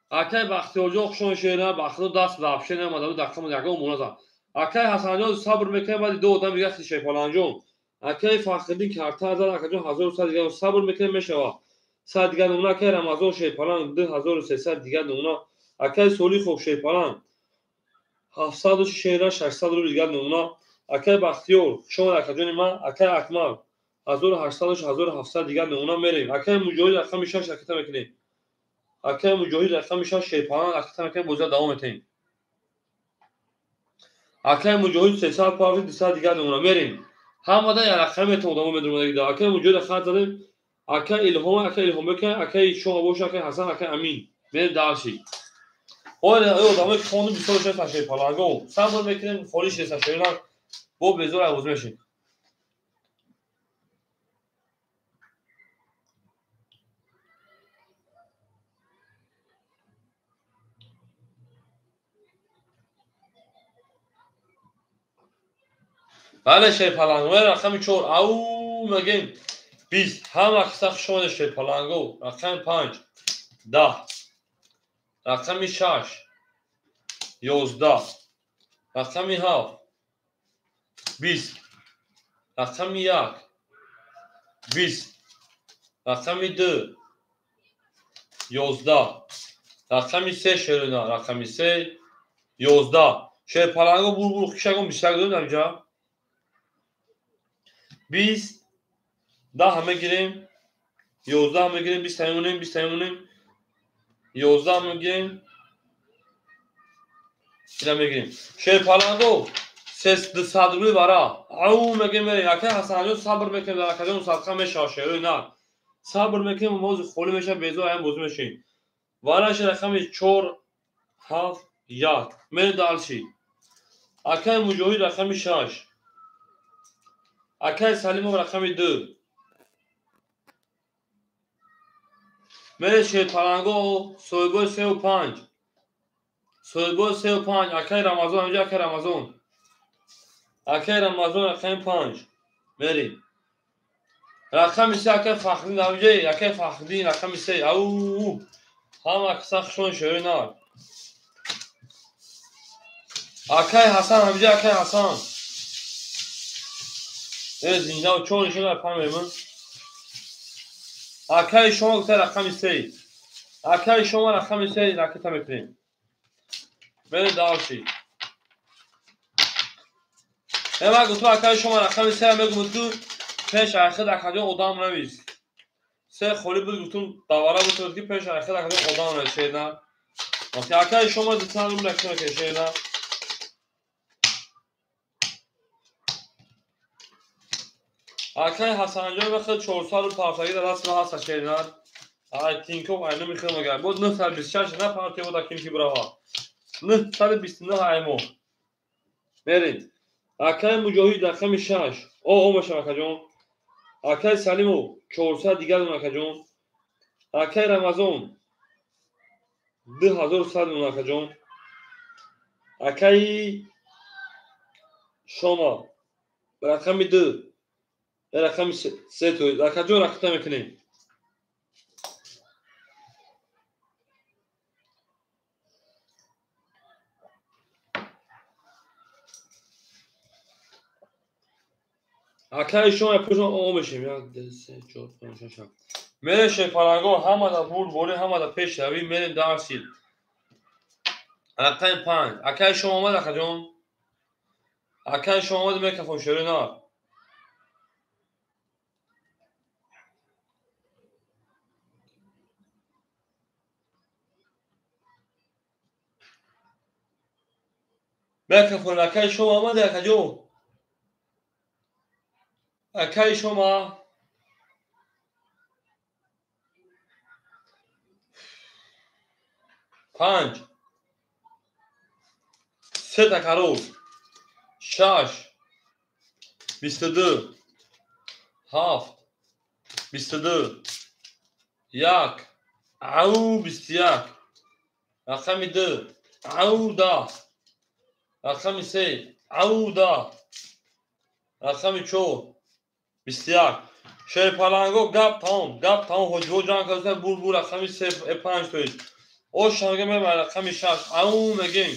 Акай Бахтиёрҷон хушон шерои бахтиёр даст вообще наомада буд рақам ягон моназа. Акай Ҳасанҷон сабр мекунем баъди ду одам дигар шерпаланҷон. Акай Фахриддин карта зад акаҷон 1100 дигар сабр мекунем мешава. 100 дигар нумуна акай Рамазон шерпаланг 2300 дигар нумуна. Акай Солихов шерпаланг 700 шера 600 рубл дигар нумуна. Акай Бахтиёр хушомад акаҷони ман. Акай Акмал 1800 1700 дигар нумуна мерем. Акай Муҷоҳид рақами 6 ракета мекунем. Акай Муҷоҳид рақами 6 шерпаланг акта мекунем, бозиро давом метаҳем. Акай Муҷоҳид 300 партия 200 дигар мемонад. Мерем. Ҳамада як рақам метавон одамо медромадагида. Акай Муҷоҳид хат задем. Акай Илҳом, акай Илҳомбек, акай Шоҳ боша, акай Ҳасан, акай Амин. Мерем дарши. Ой, одамое ки хонду бисёр шеста шерпаланго. Сабр мекунем, холӣ шеста шерна. Бо безор айвоз мешем. Бале шерпаланго, рақами 4. Ау мегем 20. Ҳама қисса хуш омадед шерпаланго. Рақами 5 10. Рақами 6 11. Рақами 7 20. Рақами 1 20. Рақами 2 11. Рақами 3 шерина, рақами 3 11. Шерпаланго бур-бур хушагон 21 дорем дар инҷа. 20 10 мегирем, 11 мегирем, 20 мемонем, 20 мемонем, 11 мегирем, ина мегирем. Шерпаланго 200 рубли вара. Ау мегирем, мерем. Акай Ҳасанҷон сабр мекунем, дар академия садқа мешавад шерои нар. Сабр мекунем, мози холӣ мешавад, безор аям бозӣ мешавем. Вараш рақами 4 7 1. Мерем дарши. Акай Муҷоҳид рақами 6. Акай Салимов рақами 2. Мере шерпаланго соҳибои 3 5. Соҳибои 3 5. Акай Рамазон, инҷа акай Рамазон. Акай Рамазон рақами 5. Мерем. Рақами 3 акай Фахриддин, инҷа акай Фахриддин рақами 3. Ау! Ҳама қисса хушон шерои нар. Акай Ҳасан, инҷа акай Ҳасан. Зинда чор нишон дар панҷ мемон. Акай шумо гуфта рақами 3. Акай шумо рақами 3 ракета мекунем. Мерем дарши. Ман гуфтам акай шумо рақами 3 мегум ту пеш айхид акаҷон одам навис. 3 холӣ буд гуфтум давара буд ки пеш айхид акаҷон одам навис шерна. Акай шумо 200 рубл ракета мекунем шерна. Акай Ҳасанҷон вақт 400 рубл партияги дар даст ҳаст шернар. Ай Тинков айно михел мегӯяд. Боз 926 на партия буда ким ки бирава. 929 аймо. Мерем. Акай Муҷоҳид рақами 6. О, о мешам акаҷон. Акай Салимов 400 дигар дон акаҷон. Акай Рамазон 2100 дон акаҷон. Акай Шома рақами 2. Рақами 3 то акаҷон ракета мекунем. Акай шумо пушон о мешем. 1 2 3 4 5 6 7. Мерем шерпаланго ҳамада бурд борӣ ҳамада пеш равӣ мерем дарси. Рақами 5. Акай шумо омад акаҷон. Акай шумо омад микрофон шерои нар. Микрофон акай шумо омад акаҷон. Акай шумо 5 3 такарор 6 22 7 22 1 ау 21 рақами 2 ау 10 рақами 3 ау 10 рақами 4 21. Шерпаланго гап тамом, гап тамом. Ҳоҷиҳо ҷанг карданд, бур-бур рақами 3 5 тоист. Ош ҳамга мебарад рақами 6. Ау мегем.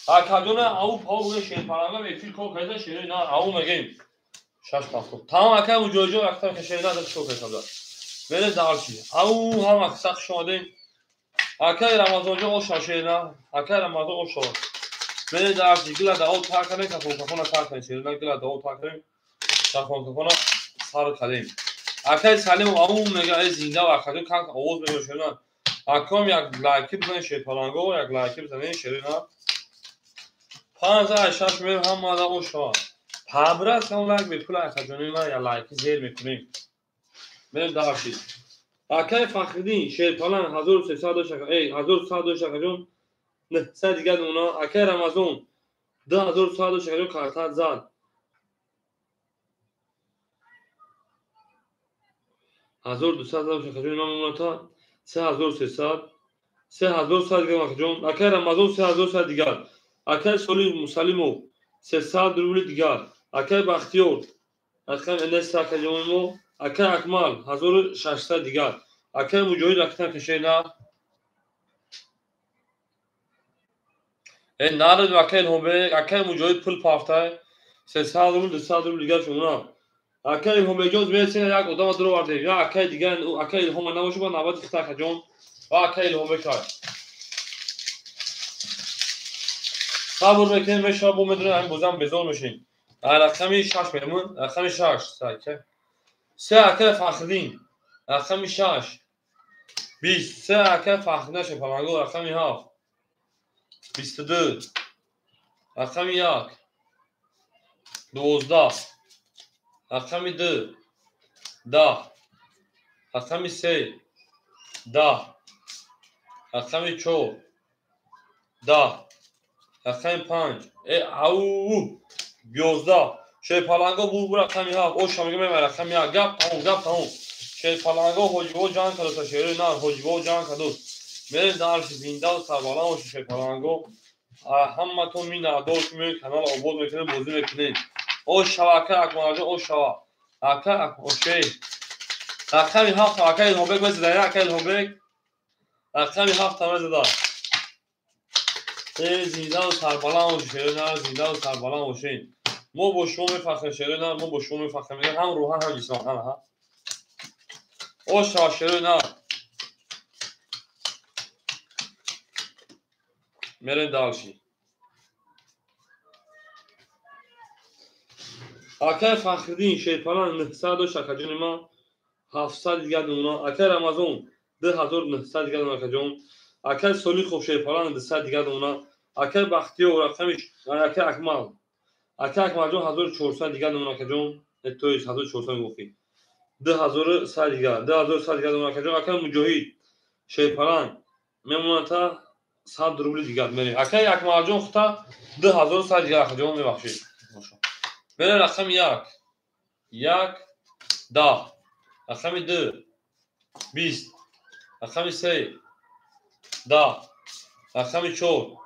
Акаҷона ау пау гӯя шерпаланго эфир кор карда шерои на ау мегем. 6 пафтод. Тамом акай Муҷоҳидҷон рақами шерои на чикор кардам. Мере дарши. Ау ҳама қисса хуш омадем. Акай Рамазонҷон ош шерои на. Акай Рамазон ош шава. Мере дарши. Гила да о такане кафон кафона такане шерои на гила да о такане кафон кафона сар кардем. Акай Салимов аум мега эй зинда ва акаҷон кан овоз мега шерина. Аком як лайки бизанед шерпаланго, як лайки бизанед шерина. 5 6 мер ҳамада ошава. Пабрас ҳам лайк бепул акаҷони ман я лайки зер мекунем. Мерем дальше. Акай Фахриддин шерпаланг 1300 дошт, эй 1100 дошт акаҷон. 900 дигар уна. Акай Рамазон 2100 дошт акаҷон карта зад. 1200 дошт акаҷон ман мемоната 3300 3100 дигар акаҷон. Акай Рамазон 3100 дигар. Акай Солим Мусалимов 300 рубли дигар. Акай Бахтиёр акай Энеса акаҷони мо. Акай Акмал 1600 дигар. Акай Муҷоҳид акатан кашена. Э нарад акай Илҳомбек, акай Муҷоҳид пул пафтай 300 рубл 200 рубл дигар шумона. Акай Илҳомбекҷон мерсена як одама дуровардем. Я акай дигар акай Илҳома набошад ба навбати хита акаҷон. Ва акай Илҳомбек ай. Сабр мекунем мешава бо медонем ҳамин бозиам безор мешем. Рақами 6 мемон, рақами 6 сайка. Се акай Фахриддин, рақами 6. 20 се акай Фахриддин шепаланго рақами 7. 22 рақами 1. 12 рақами 2. 10 рақами 3. 10 рақами 4. 10 рақами 5. Э ау 11 шерпаланго бур рақами 7. Оша мегӯям рақами 1. Гап тамом, гап тамом. Шерпаланго ҳоҷибо ҷанг кардост, шери нар ҳоҷибо ҷанг кардост. Мерем дальше зинда ва сарбаланд бошед шерпаланго. Ҳаматон миннатдор ки меоед канал обод мекунед, бозӣ мекунед. Ош шава акай Акмалҷон, ош шава. Акай ошей. Рақами 7 акай Илҳомбек мезада, акай Илҳомбек. Рақами 7 мезада. Э зинда ва сарбаланд бошед шери нар, зинда ва сарбаланд бошед. Мо бо шумо мефахрем шери нар, мо бо шумо мефахрем. Мегӯям ҳам рӯҳан ҳам ҷисман, ҳа. Ош шава шери нар. Мерем дальше. Акай Фахриддин шерпаланг 900 дошт акаҷони ман 700 дигар мемонад. Акай Рамазон 2900 дигар мемонад акаҷон. Акай Солихов шерпаланг 200 дигар мемонад. Акай Бахтиёр рақами акай Акмал. Акай Акмалҷон 1400 дигар мемонад акаҷон. То есть 1400 мегуфтӣ. 2100 дигар, 2100 дигар мемонад акаҷон. Акай Муҷоҳид шерпаланг мемонад та 100 рубли дигар мерем. Акай Акмалҷон хута 2100 дигар акаҷон мебахшед. Мерем рақами 1. 1 10. Рақами 2 20. Рақами 3 10. Рақами 4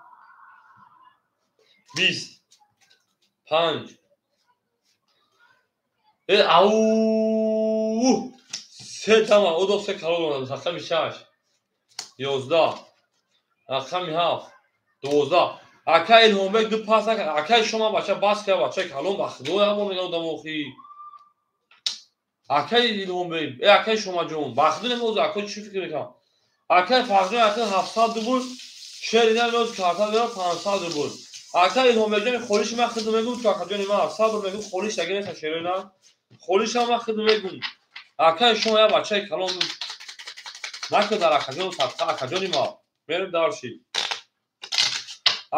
20 5. Э ау се тама одо се калон рақами 6 11 рақами 7 12. Акай Илҳомбек ду пас накард. Акай шумо бача бас кард, бача калон ба худо ҳамон мегӯям одамохи. Акай Илҳомбек, э акай Шомаҷон, ба худо намоз акай чӣ фикр мекунам? Акай Фахрҷон акай 700 рубл, шеридан роз карта дорам 500 рубл. Акай Илҳомбекҷон холиш ман худ мегӯм то акаҷони ман сабр мегӯм холиш аги нест шерина. Холиш ҳам ман худ мегӯм. Акай шумо я бачаи калон накард дар акаҷон садқа акаҷони ма. Мерем дальше.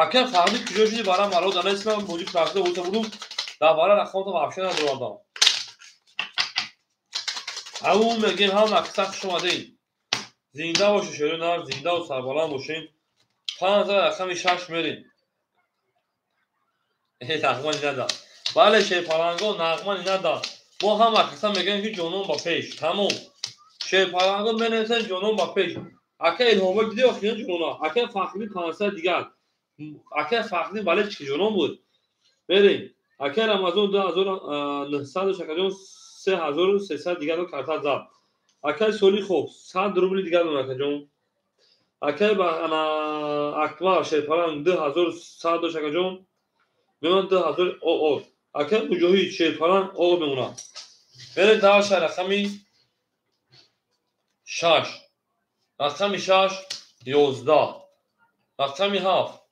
Акай Фахрӣ куҷо шуди барам ало данестам бозӣ крафта бута будум дар бара рақамата вообще надоровардам. Ау мегем ҳам акса хуш омадед. Зинда бошед шери нар, зинда ва сарбаланд бошед. 5 рақами 6 мерем. Э нағма нада. Бале шерпаланго нағма нада. Мо ҳам акса мегӯем ки ҷонон ба пеш. Тамом. Шерпаланго менависанд ҷонон ба пеш. Акай Илҳомбек диди охирин ҷонона. Акай Фахрӣ 500 дигар. Акай Фахриддин бале чӣ ҷонон буд. Мерем. Акай Рамазон 2900 акаҷон 3300 дигар карта зад. Акай Солихов 100 рубли дигар дорад акаҷон. Акай ана Акмал шерпаланг 2100 дошт акаҷон. Мемонад 2000 оо. Акай Муҷоҳид шерпаланг оо мемонад. Мерем дальше рақами 6. Рақами 6 11. Рақами 7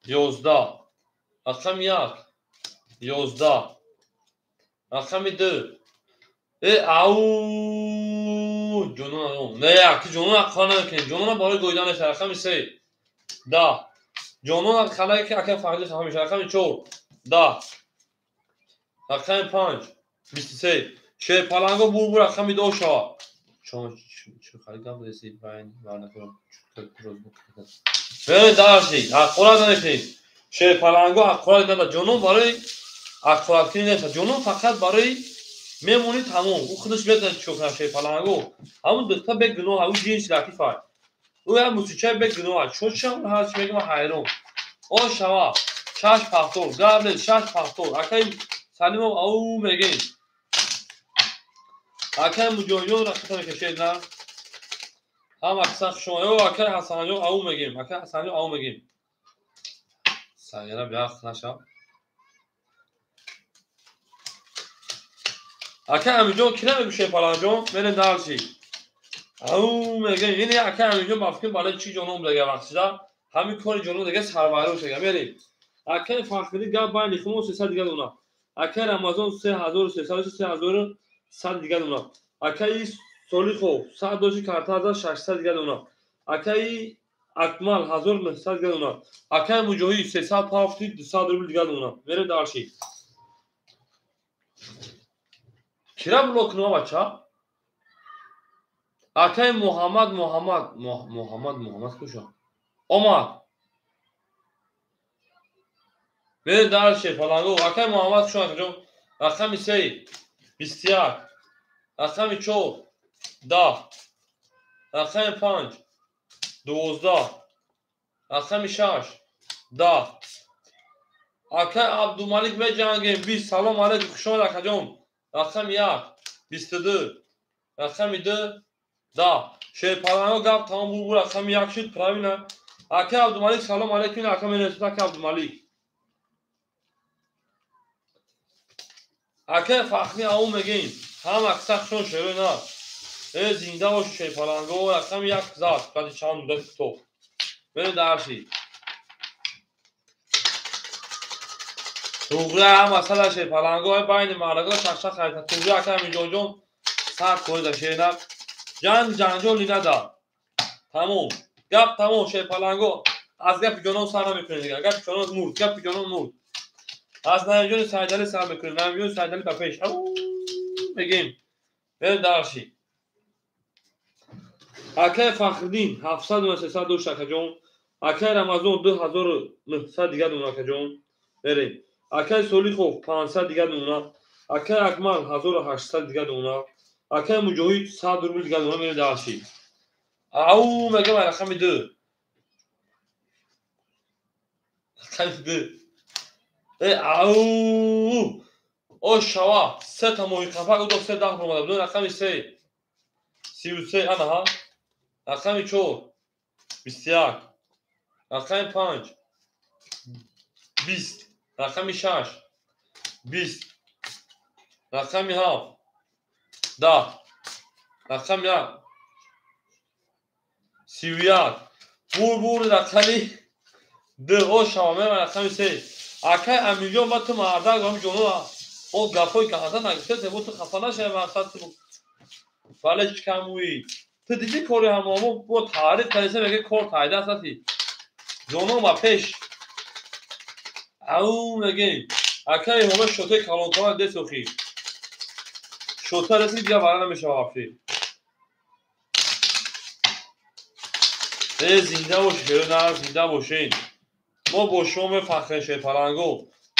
11. Рақами 1 11. Рақами 2 Э, ау, ҷонон, не, аки ҷонон аққора намекунем. Ҷонона барои гоидан нест. Рақами се, 10. Ҷонон халаке ки ака Фахриддин хафа мешавад. Рақами чор, 10. Рақами панҷ, 23. Шерпаланго бурбур рақами ду шавад. Дарси ҳаққорат намекунем. Шерпаланго ҳаққорат нада. Ҷонон барои ҳаққораткунӣ нест. Ҷонон фақат барои мемонӣ, тамом. Ӯ худаш медонад чӣ кунад. Шерпаланго ҳамун духта бегуноҳ, ӯ ҷинси латифа, ӯ як мусичаи бегуноҳ. Чо чам ҳарчи мегӯям, ҳайрон. О шава шаш пахтор гап нест, шаш пахтор. Акаи Салимов, ау мегем. Акаи Муҷоҳидон рақита мекашед на ҳам аксан шумо. Ё акаи Ҳасанҷон, ау мегем. Акаи Ҳасанҷон, ау мегем. Сагира биях нашав. Акаи Амиҷон, ки намегӯ, Шерпаланҷон, мерем дарси. Ау мегем. Ини акаи Амиҷон ба фикр барои чӣ ҷоном дега вақтида ҳамин кори ҷоном дега сарвайрон шега. Мерем. Акаи Фахрӣ, гап байни хумо, 300 дига дона. Акаи Рамазон, 3300, 3100 дига дона. Акаи Солихов 100 доши карта аза, 600 дига дона. Акаи Акмал, 1900 дига дона. Акаи Муҷоҳид, 300 пафти, 200 рубл дига дона. Мерем дарши. Кира блок кунам, бача? Акаи Муҳаммад, Муҳаммад, Муҳаммад, Муҳаммад куша омад. Мерем дарше паланго. Акаи Муҳаммад, хуш омад. Рақами се, 21. Рақами чор, 10. Рақами панҷ, 12. Рақами шаш, 10. Акаи Абдумалик, меҷангем. 20. Салом алейкум, хуш омад, акаҷон. Рақами як, 22. Рақами ду, 10. Шерпаланго гап тамом, бурбур рақами як шуд, правильно. Акаи Абдумалик, салом алейкум. Ака менависад, ака Абдумалик. Акаи Фахрӣ, ау мегем. Ҳам акса хушон шерои на. Э, зинда боши, шерпаланго. Рақами як зад баъди чанд муддати кӯтоҳ. Мерем дарси. Туғри ҳам масала шерпаланго байни маърака шахша харита. Туғри, ака Амиҷонҷон, сар корида шерна. Ҷанг ҷанҷоли нада. Тамом. Гап тамом, шерпаланго. Аз гапи ҷонон сар намекунем дигар. Гапи ҷонон мурд, гапи ҷонон мурд. Аз Наимҷони Сайдалӣ сар мекунем. Наимҷони Сайдалӣ ба пеш. Ау мегем. Мерем дарси. Акаи Фахриддин, 700 дона, 300 дошт, акаҷон. Акаи Рамазон, 2900 дига дона, акаҷон. Мерем. Акаи Солихов, 500 дига дона. Акаи Акмал, 1800 дига дона. Акаи Муҷоҳид, 100 рубл дига дона. Мерем дарси. Ау мегем, рақами ду. Рақами ду. Э, ау! О шава, сета моҳи қафак удо се даҳ омада буд. Рақами се, 33, анаҳа. Рақами чор, 21. Рақами панҷ, 20. Рақами шаш, 20. Рақами ҳафт, 10. Рақами як, 31. Бур рақами ду. О шава, мева рақами се. Акай Амирҷон, ба ту мардак ҳам ҷоно о гапҳои гаҳза нагуфтасе, бо ту хафа нашавӣ, мақсад ту вале чӣ камӯӣ? Ту диди кори ҳамомо бо таъриф кардеса, мега кор тайда астати. Ҷонон ба пеш. Ау мегем. Акаи ҳома шотаи калонкалон десохӣ. Шота расид, дигар вара намешава вообще. Э, зинда бошед, на зинда бошед. Мо бо шумо мефахрем, шерпаланго.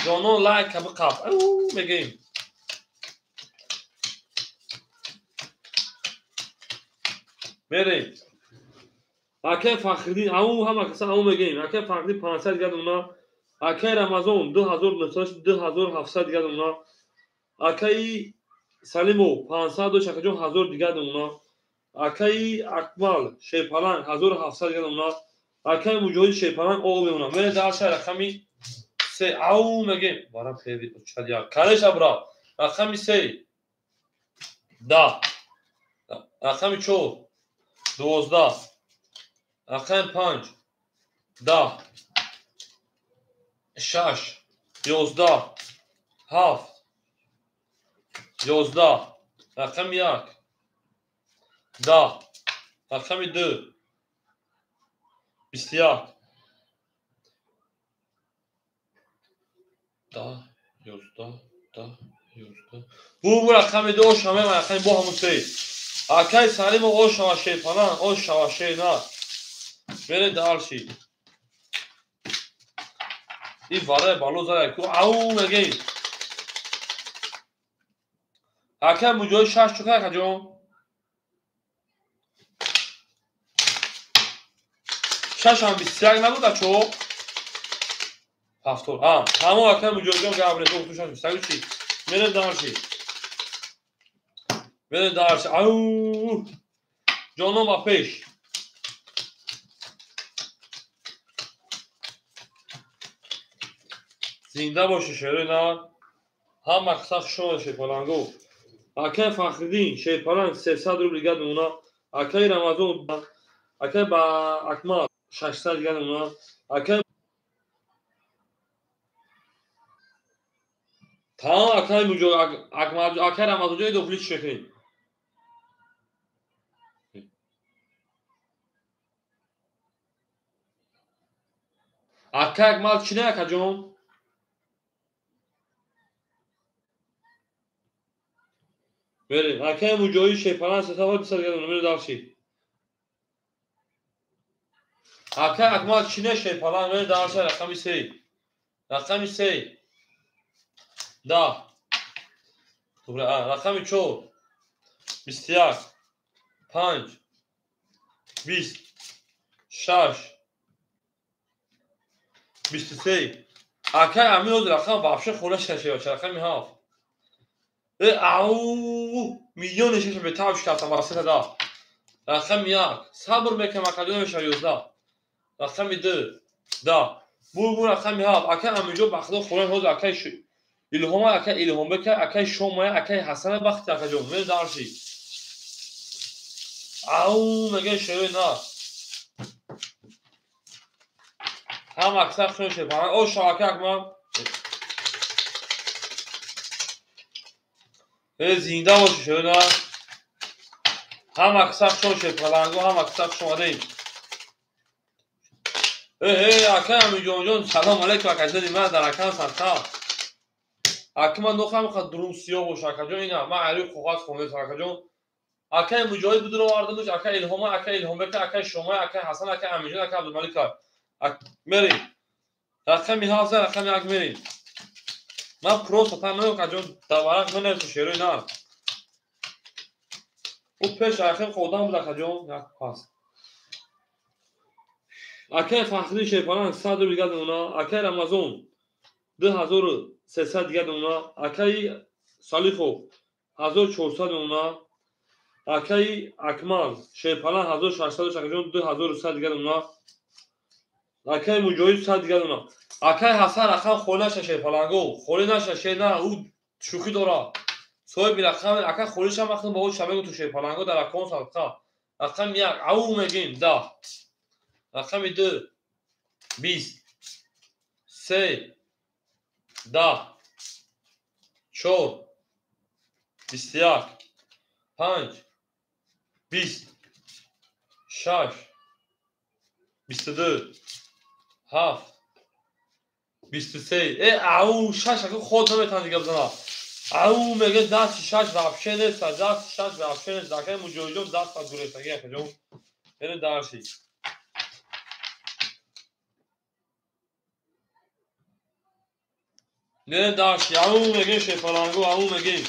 Ҷонон, лайк биқап. Ау мегем. Мерем. Акаи Фахриддин, ау ҳама каса ау мегем. Акаи Фахриддин, 500 дига дона. Акаи Рамазон, 2900, 2700 дига дона. Акаи Салимов, 500 дошт, акаҷон, 1000 дига дона. Акаи Акмал шерпаланг, 1700 дига дона. Акаи Муҷоҳид шерпаланг о мемонам. Мерем дарша рақами се. Ау мегем. Барам хеле чад як. Конечно, брат. Рақами се, 10. Рақами чор, 12. Рақами панҷ, 10. Шаш, 11. Ҳафт, 11. Рақами 1 10. Рақами 2 21. 10 11 10 11. Бу рақами 2 ошама, рақами бо ҳамун 3. Акай Салим ошава шерпалан, ошава шер на. Мере дарши. И вараи бало зара ку ау мегем. Акай Муҷоҳид 6 чука акаҷон. 6 ҳам 21 набуд ачо? 70. А, тамом акай Муҷоҳидҷон гап нест. 6 21 чи? Мере дарши. Мере дарши. Ау! Ҷоном ба пеш. Зинда боши шерои нар. Ҳама қисса хушомад шерпалангу. Акай Фахриддин шерпаланг 300 рубл дигар мемона. Акай Рамазон, акай ба Акмал 600 дигар мемона. Акай тамом акай Муҷоҳид, Акмал, акай Рамазонҷон дохили чӣ мекунед? Акай Акмал чӣ не акаҷон? Мерем. Акай Муҷоҳид шерпаланг 300 дигар мемона. Мерем дарши. Акай Акмал чӣ не шерпаланг? Мерем дарши. Рақами 3. Рақами 3. 10. Добре, рақами 4. 21. 5. 20. 6. 23. Акай Амин оз рақам вообще хӯраш нашава. Рақами 7. Ау, миллиони шаш бетаб шикастам ба 310. Рақами 1. Сабр мекунам акаҷон намешава 11. Рақами 2. 10. Бу рақами 7. Акай Аминҷон ба худо хӯраш ҳозир акай Илҳома, акай Илҳомбека, акай Шомая, акай Ҳасана бахти акаҷон. Мер дарши. Ау, мегӯяд шерои на. Ҳама аксар хӯраш шерпаланг. О, шав акай Акмал. Зинда боши шерои на. Ҳама аксар хушомад шерпалангу, ҳама аксар хуш омадед. Акай Аминҷонҷон, салом алейкум акаҷони ман дар акан садқа. Ака ман нохам мехоҳад дурум сиёҳ боша акаҷон, ина ман айрӯи коғаз хондем акаҷон. Акай Муҷоҳид будро овардамуш, акай Илҳома, акай Илҳомбека, акай Шомай, акай Ҳасан, акай Аминҷон, акай Абдулмалик. Мерем. Рақами 7, рақами 1 мерем. Ман просто там намекунам акаҷон, дар варақ менависам шерои нар. Ӯ пеш рақами одам буд акаҷон, як пас. Акай Фахриддин шерпаланг 100 рубл дигар мемона. Акай Рамазон 2300 дигар мемона. Акай Салихов 1400 мемона. Акай Акмал шерпаланг 1600 акаҷон 2100 дигар мемона. Акай Муҷоҳид 100 дигар мемона. Акай Ҳасан рақам холӣ наша шерпалангу, холӣ наша шер на, ӯ шӯхӣ дорад. Соҳиби рақам акай холиша махтум ба ӯ шабегу ту шерпалангу дар акон садқа. Рақами 1 ау мегим 10. Рақами 2 20. 3 10. 4 21. 5 20. 6 22. 7 23. Ау 6 ака ход наметавонад дига бизанад. Ау мегӯяд дасти 6 вообще нест, дасти 6 вообще нест. Акай Муҷоҳидҷон даст ба гурехтагӣ акаҷон. Мерем дарши. Мерем дарши. Ау мегӯем шерпалангу, ау мегӯем.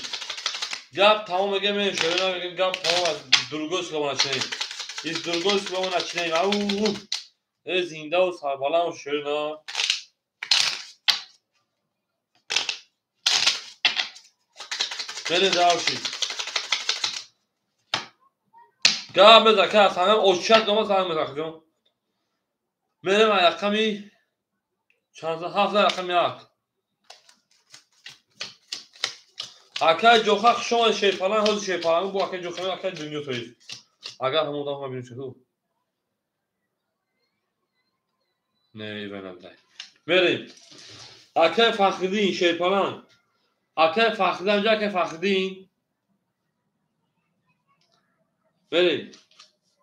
Гап тамом мегӯем, мерем шерои мегӯем гап тамом аз другой слово начинаем. Из другой слово начинаем. Ау! Зиндаву сарбаланд шерои на. Мерем дарши. Гап меза ка санам очат дома санам меза акаҷон. Мерем рақами чанд 7 рақами 1. Акай Ҷоха хуш омадед шерпаланг, ҳозир шерпаланг бу акай Ҷоха, акай дунё тоист. Агар ҳамон одам ҳам бинем чӣ Не, ивай набудай. Мерем. Акай Фахриддин шерпаланг. Акай Фахриддин, ҷа акай Фахриддин. Мерем.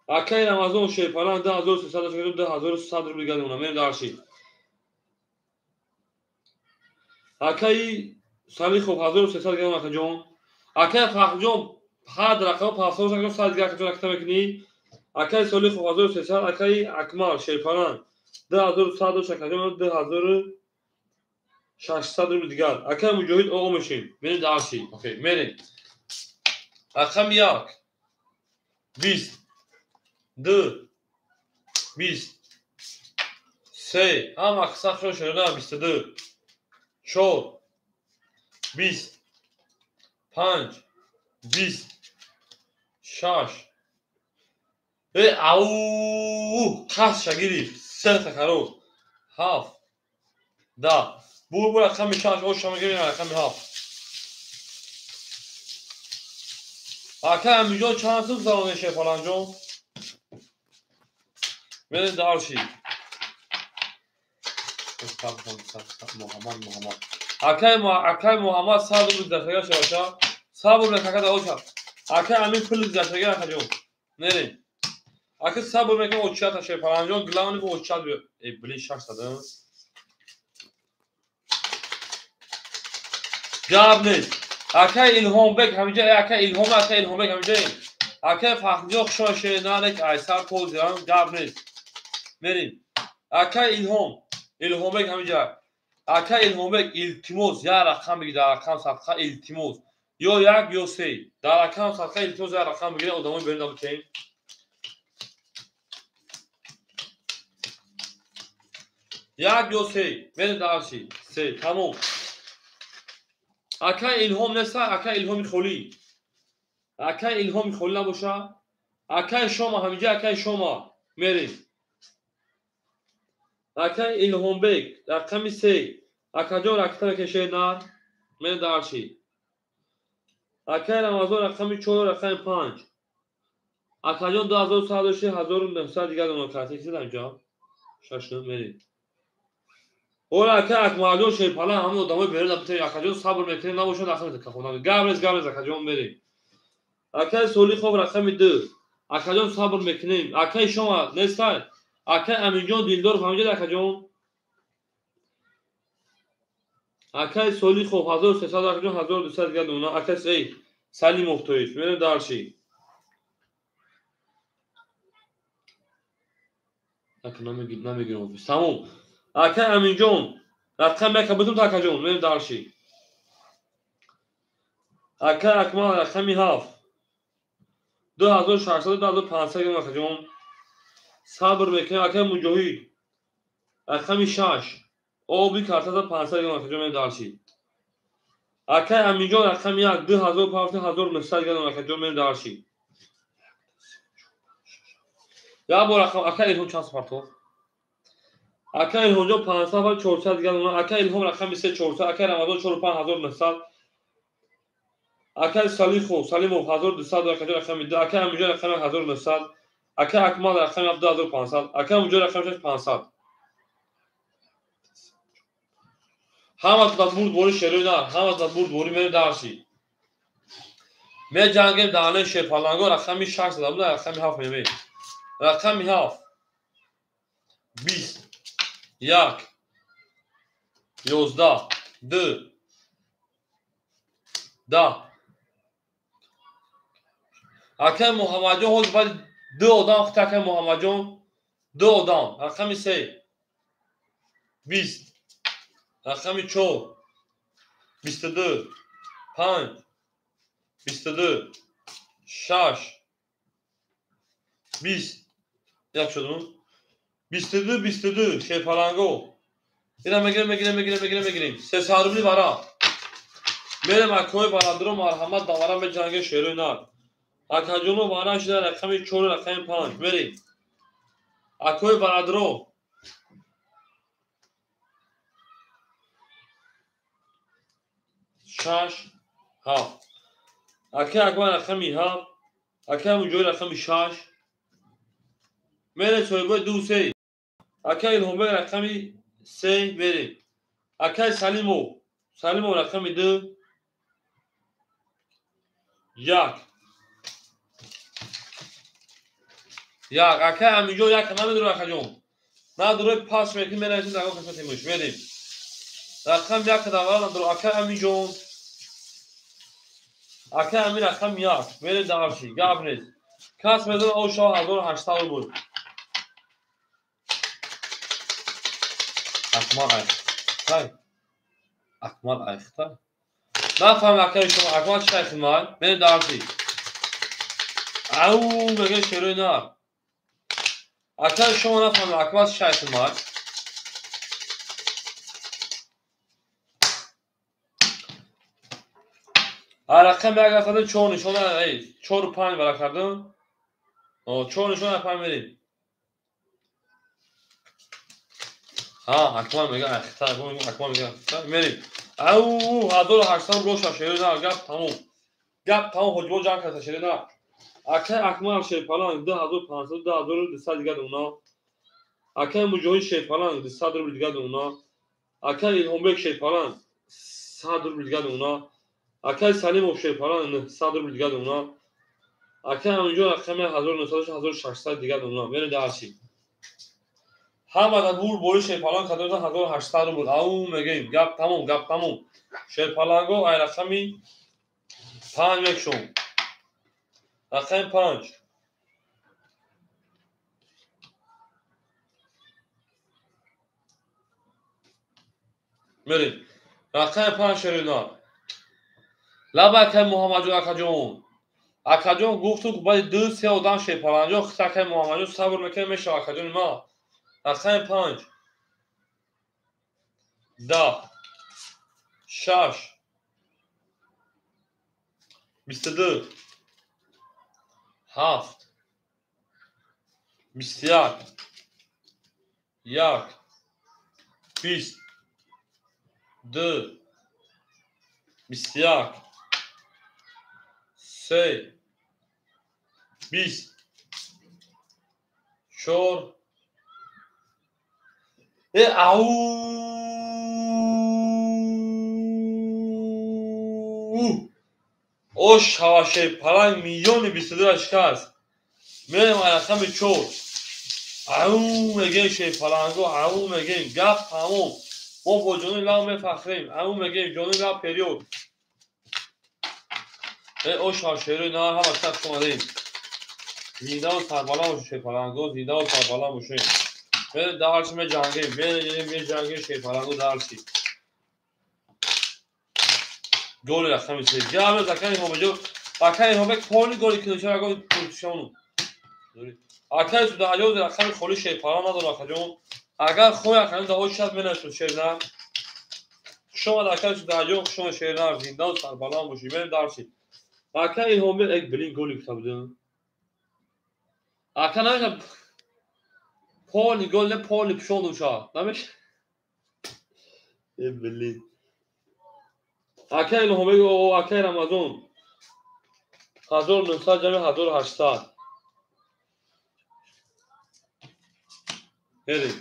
Акай Рамазон Шерпалан 2300 2100 рубл дигар дона. Мерем дарши. Акай Салихов 1300 дигар дона акаҷон. Акай Фахрҷон ҳад рақам 500 100 дигар акаҷон акта мекунӣ. Акай Солихов 1300, акай Акмал Шерпалан 2100 дош акаҷон 2600 рубл дигар. Акай Муҷоҳид оғо мешем. Мерем дарши. Окей, мерем. Рақами 1 20 2 20 3 ҳама сахшон шуда 22 4 20 5 20 6 ау қасша гирифт сета кароз 7 10 бур рақами 6 оша мегирем рақами 7. Ака Амиҷон чанд сум зароне Шерпаланҷон? Мерем дарши. Муҳаммад. Акай Муҳаммад 100 рубл гузаштага шаваша. 100 рубл кака даоша. Акай Амин пул гузаштага акаҷон. Мерем. Ака сабр мекунам очата Шерпаланҷон, главный бо очат биё. Э, блин, 600. Гап нест. Акай Илҳомбек ҳамиҷа, акай Илҳом, акай Илҳомбек ҳамиҷа. Акай Фахрҷон хушон шеънарек айсар позирам, гап нест. Мерем. Акай Илҳом, Илҳомбек ҳамиҷа. Акай Илҳомбек илтимос, як рақам бигир дар рақам садқа илтимос. Ё як ё се. Дар рақам садқа илтимос як рақам бигир, одамои берун набутем. Як ё се. Мерем дарши. Се, тамом. Акай Илҳом неста, акай Илҳоми холӣ. Акай Илҳоми холӣ набоша. Акай Шома ҳамиҷа, акай Шома. Мерем. Акай Илҳомбек, рақами 3. Акаҷон ракта мекашед нар. Мерем дарши. Акай Рамазон рақами 4, рақами 5. Акаҷон 2100 дошти, 1900 дигар дона карта кисед ҳамиҷа. 6 мерем. Ора акай Акмалҷон Шерпалан ҳамон одамои берун набутем. Акаҷон сабр мекунем, набошад рақами кафона. Гап нест, гап нест, акаҷон мерем. Акай Солихов рақами 2. Акаҷон сабр мекунем. Акай Шома нестай. Акай Аминҷон Дилдоров ҳамиҷа акаҷон. Акай Солихов 1300, акаҷон 1200 дигар дона. Акай Салимов тоиф. Мерем дарши. Ака намегирам офис. Тамом. Акай Аминҷон, рақам яка бутум та акаҷон, мерем дарши. Акай Акмал рақами 7. 2600 2500 грам акаҷон. Сабр мекунем. Акай Муҷоҳид рақами 6. Оби картада 500 грам акаҷон, мерем дарши. Акай Аминҷон рақами 1 2500 1900 грам акаҷон, мерем дарши. Як бор рақам акай Илҳом чанд сафар? Акай Илҳомҷон 500 ва 400 дигар дона. Акай Илҳом рақами 3 400, акай Рамазон 4 5900. Акай Салихов, Салимов 1200, акаҷон рақами 2, акай Амиҷон рақами 1900, акай Акмал рақами 2500, акай Муҷоҳид рақами 6 500. Ҳаматон дар бурдборӣ шерои нар, ҳаматон дар бурдборӣ мерем дарши. Меҷангем даҳнаи Шерпаланго рақами 6 зада буда, рақами 7 мемем. Рақами 7 20 1 11 2 10. Акай Муҳаммадҷон ҳозир баъди ду одам хит акай Муҳаммадҷон ду одам рақами 3 20 рақами 4 22 5 22 6 20 як шудум 22 22 Шерпаланго. Ина мегирем мегирем мегирем мегирем мегирем. 300 рубли вара. Мерем акои барадро марҳамат давара меҷанге шерои нар. Акаҷоно вара шуда рақами 4 рақами 5 мерем. Акои барадро 6 7. Акаи Акбар рақами 7, акаи Муҷоҳид рақами 6. Мерем соҳибои 2 3. Акаи Илҳомбек рақами 3 мерем. Акаи Салимов, Салимов рақами 2 1. Як ака Аминҷон як намедура акаҷон. Надура пас мекунем менависем дар қисмати муш. Мерем. Рақам як давра надура ака Аминҷон. Ака Амин рақам як. Мерем дарши. Гап нест. Кас медона о шо 1800 рубл. Акмал Айхтай. Акмал Айхтай. Нафаҳмам акаи шумо Акмал чӣ хидмат? Мерем дарши. Ау мегӯяд шерои нар. Акаи шумо нафаҳмам Акмал чӣ хидмат? Рақам як рафтаду чор нишона, чору панҷ бара кардам. Чор нишона панҷ мерем. Ҳа, Акмал мегӯяд Айхтай, Акмал мегӯяд Айхтай. Мерем. Ау 1800 роша шерои нар. Гап тамом. Гап тамом. Ҳоҷибо ҷанг карда шерои нар. Акай Акмал Шерпаланг 2500, 2200 дигар уна. Акай Муҷоҳид Шерпаланг 200 рубл дигар уна. Акай Илҳомбек Шерпаланг 100 рубл дигар уна. Акай Салимов Шерпаланг 900 рубл дигар уна. Акай Аминҷон рақами 1900, 1600 дигар уна. Мерем дарси. Ҳамадан ҳур бои Шерпаланг кадода 1800 рубл. Ау мегӯем. Гап тамом, гап тамом. Шерпаланго ай рақами 5 мекшом. Рақами 5. Мерем. Рақами 5 шерина. Лаба акай Муҳаммадҷон акаҷон. Акаҷон гуфту баъди 2-3 одам Шерпаланҷон хит акай Муҳаммадҷон сабр мекунем мешава акаҷони ма. Рақами 5. 10 6 22 7 21 1 20 2 21 3 20 4 ау о шава Шерпаланг миллиони 22 шикаст. Мерем рақами 4. Ау мегӯем Шерпаланго, ау мегӯем. Гап тамом. Мо бо ҷони лав мефахрем. Ау мегӯем ҷони лав период. О шава шерои нар ҳама шаб шумадем. Зиндаву сарбаланд бошед Шерпаланго, зиндаву сарбаланд бошед. Мерем дарси меҷангем, мерем меҷангем Шерпаланго дарси. Голи рақами 3. Гап акай Илҳомбекҷон. Акай Илҳомбек поли голи кунад, чаро голи пуршону. Акай Судаҳаҷон рақами холи Шерпаланг надорад акаҷон. Агар хоҳӣ акаҷон дар ои шаб менависад шернар. Хуш омад акай Судаҳаҷон, хуш омад шернар. Зиндаву сарбаланд бошед. Мерем дарси. Акай Илҳомбек як блин голи гуфта будем. Ака намешавад поли гол не поли пушонду шавад. Намешавад. Э блин. Акай Илҳомбек о акай Рамазон 1900 ҷамъи 1800. Мерем.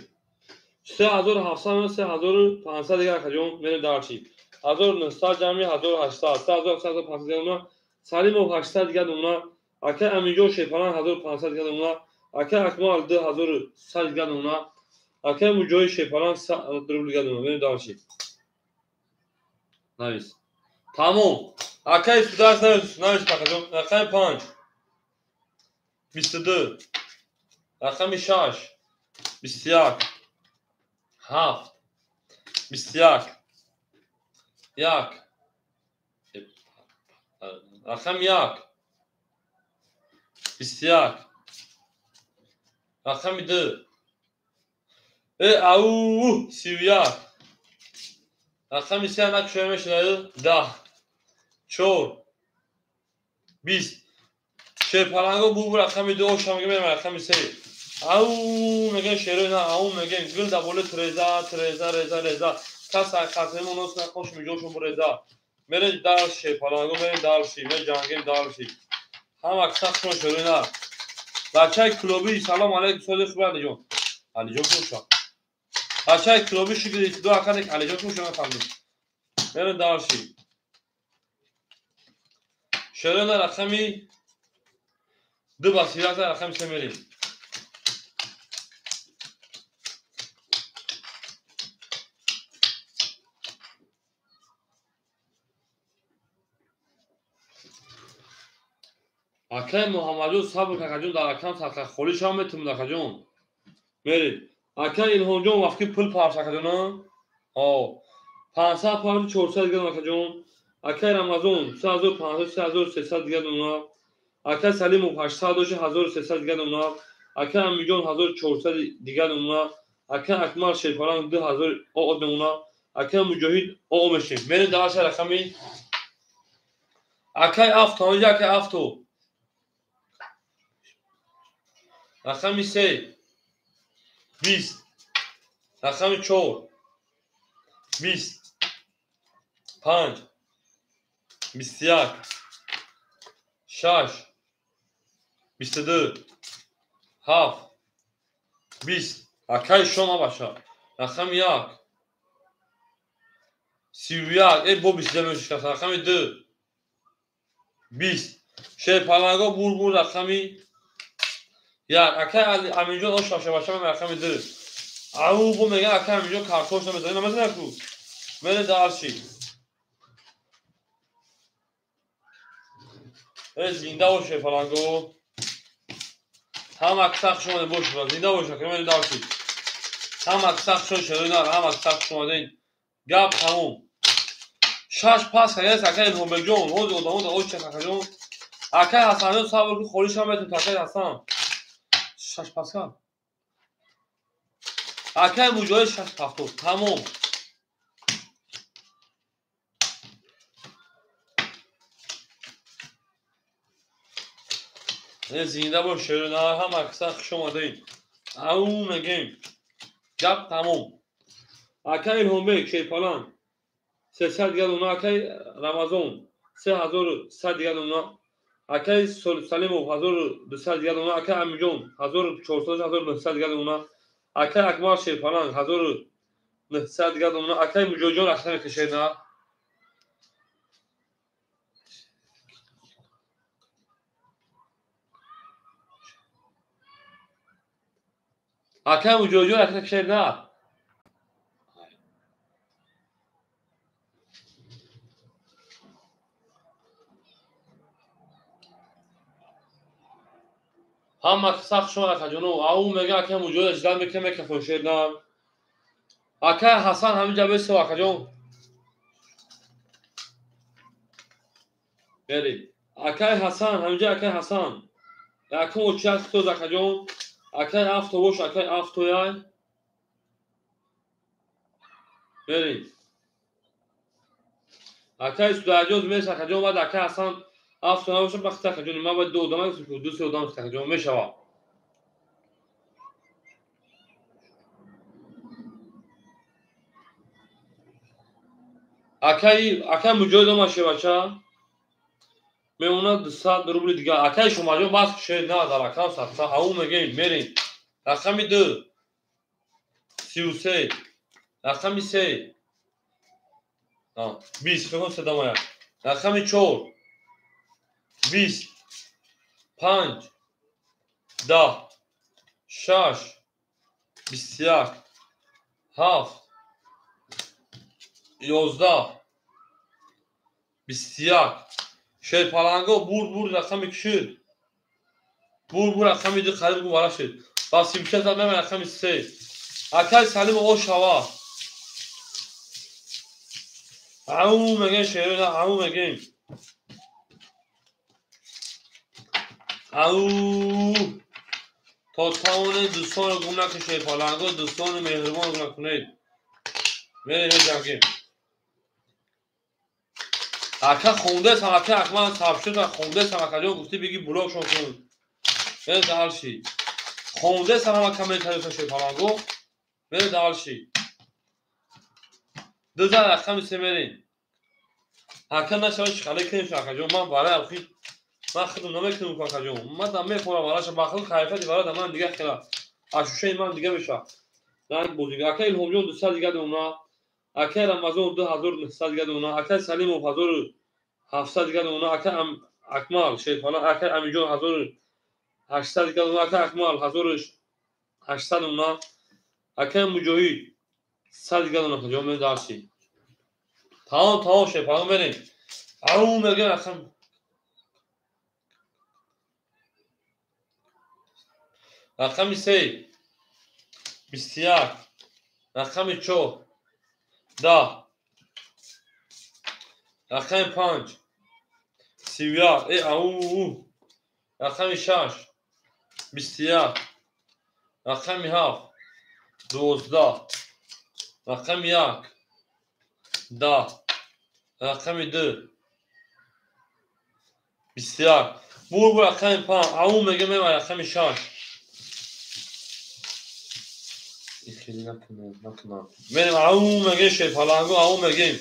3700 3500 дигар акаҷон мерем дарси. 1900 ҷамъи 1800, 3700 дигар уна. Салимов 800 дигар уна. Акай Аминҷон Шерпаланг 1500 дигар уна. Акай Акмал 2100 дигар уна. Акай Муҷоҳид Шерпаланг 100 рубл дигар уна. Мерем дарси. Навис. Тамом. Акай Сударс навис, навис акаҷон. Рақами 5 22 рақами 6 21 7 21 1 рақами 1 21 рақами 2 ау 31 рақами 3 накушоя мешавад 10 4 20 Шерпаланго бу рақами 2 оша мегӯем рақами 3. Ау мегӯем шерои на, ау мегӯем гул дар болои треза, треза, реза, реза. Кас хатмон нос нақош миҷошон реза. Мерем дарси Шерпаланго, мерем дарси, меҷангем дарси. Ҳама каса хуш шерои на. Бачаи клуби салом алейкум соли хуб Алиҷон. Алиҷон хуша. Бачаи клуби шукр ду акане Алиҷон хуша нафаҳмидам. Мерем дарси. Шерои на рақами 2 ба 31 рақами 3 мерем. Акай Муҳаммадҷон сабр какаҷон, дар акам садқа холӣ шава метавонад акаҷон. Мерид. Акай Илҳомҷон вақти пул парш акаҷон. О 500 парш 400 дигар акаҷон. Акай Рамазон 3500 3300 дигар дона. Акай Салимов 800 дошт 1300 дигар дона. Акай Амиҷон 1400 дигар дона. Акай Акмал Шерпаланг 2000 о дона. Акай Муҷоҳид о мешем. Мерем дар рақами акай авто, онҷа акай авто. Рақами 3 20, рақами 4 20, 5 21, 6 22, 7 20. Акай шома баша. Рақами 1 31, бо 22 мешад. Рақами 2 20. Шерпаланго бур рақами 1. Акай Аминҷон ош баша баша рақами 2. Ау бо меган акай Аминҷон картош намезанад. Намезанад ку. Мере дарши. Зинда бош шерпаланго. Ҳама киса хуш омадед бош, зинда бош, мере дарши. Ҳама киса хуш омадед, ҳама киса хуш омадед. Гап тамом. Шаш пас кардааст акай Илҳомбекҷон. Ҳозир одамо дар оча какаҷон. Акай Ҳасанҷон сабр ку, холӣ шава метавонад акай Ҳасан. Шаш пас кард. Акай Муҷоҳид 670. Тамом. Зинда бош шерона, ҳама киса хуш омадед. Ау мегем. Гап тамом. Акай Илҳомбек Шерпаланг 300 дигар дона. Акай Рамазон 3100 дигар дона. Акай Салимов 1200 дигар дона. Акай Амиҷон 1400 1900 дигар дона. Акай Акмал Шерпаланг 1900 дигар дона. Акай Муҷоҳидҷон рақам мекашед на. Акай Муҷоҳидҷон рақам мекашед на. Ҳама киса хуш омад акаҷоно. Ау мега акай Муҷоҳид ждал мекунад микрофон шер на. Акай Ҳасан ҳаминҷа бесо акаҷон. Берид. Акай Ҳасан ҳаминҷа акай Ҳасан. Якум очият хитоз акаҷон. Акай авто бош, акай автояй. Берид. Акай Судаҷон мес акаҷон, баъд акай Ҳасан авто набошад, бахти акаҷон. Ман бояд ду одам, ду се одам акаҷон мешавад. Акай Муҷоҳид омад шевача. Мемонад 200 рубли дигар. Акай Шомаҷон бас шер на дар рақам садса. Ау мегем мерем. Рақами 2 33, рақами 3 20, фикр седамая. Рақами 4 20, 5 10, 6 21, 7 11, 21. Шерпаланго бур рақами кишид. Бур рақами 2 қариб гу вара шид. Ба 36 зад мемон рақами 3. Акай Салим о шава. Ау мегем шерона, ау мегем. Ау то тавонед дӯстонро гум накунед, шерпаланго дӯстони меҳрубонро гум накунед. Мерем меҷангем. Ака хондесам, ака Акмал сабшуд хондесам, акаҷон гуфти биги блокшон кун. Мере далши. Хондесам ҳама комментариёса шерпаланго. Мере далши. Дузан рақами се мерем. Ака нашава чиқале кунем акаҷон. Ман барои охи ман худам намекунам акаҷон. Ман дам мехӯрам бараша бахл кайфияти бара да ман дига хела. Ашушаи ман дига мешавад. Ранг бозига. Ака Илҳомҷон 200 дигар дона. Акай Рамазон 2900 дигар дона. Акай Салимов 1700 дигар дона. Акай Акмал Шерпаланг, акай Амиҷон 1800 дигар дона. Акай Акмал 1800 дона. Акай Муҷоҳид 100 дигар дона. Акаҷон мерем дарси. Тамом шерпаланг мерем. Ау мегем рақам. Рақами 3 21. Рақами 4 10. Рақами 5 31. Ау. Рақами 6 21. Рақами 7 12. Рақами 1 10. Рақами 2 21. Бур рақами 5. Ау мегем рақами 6. Хеле накунам. Мерем ау мегем шерпалангу, ау мегем.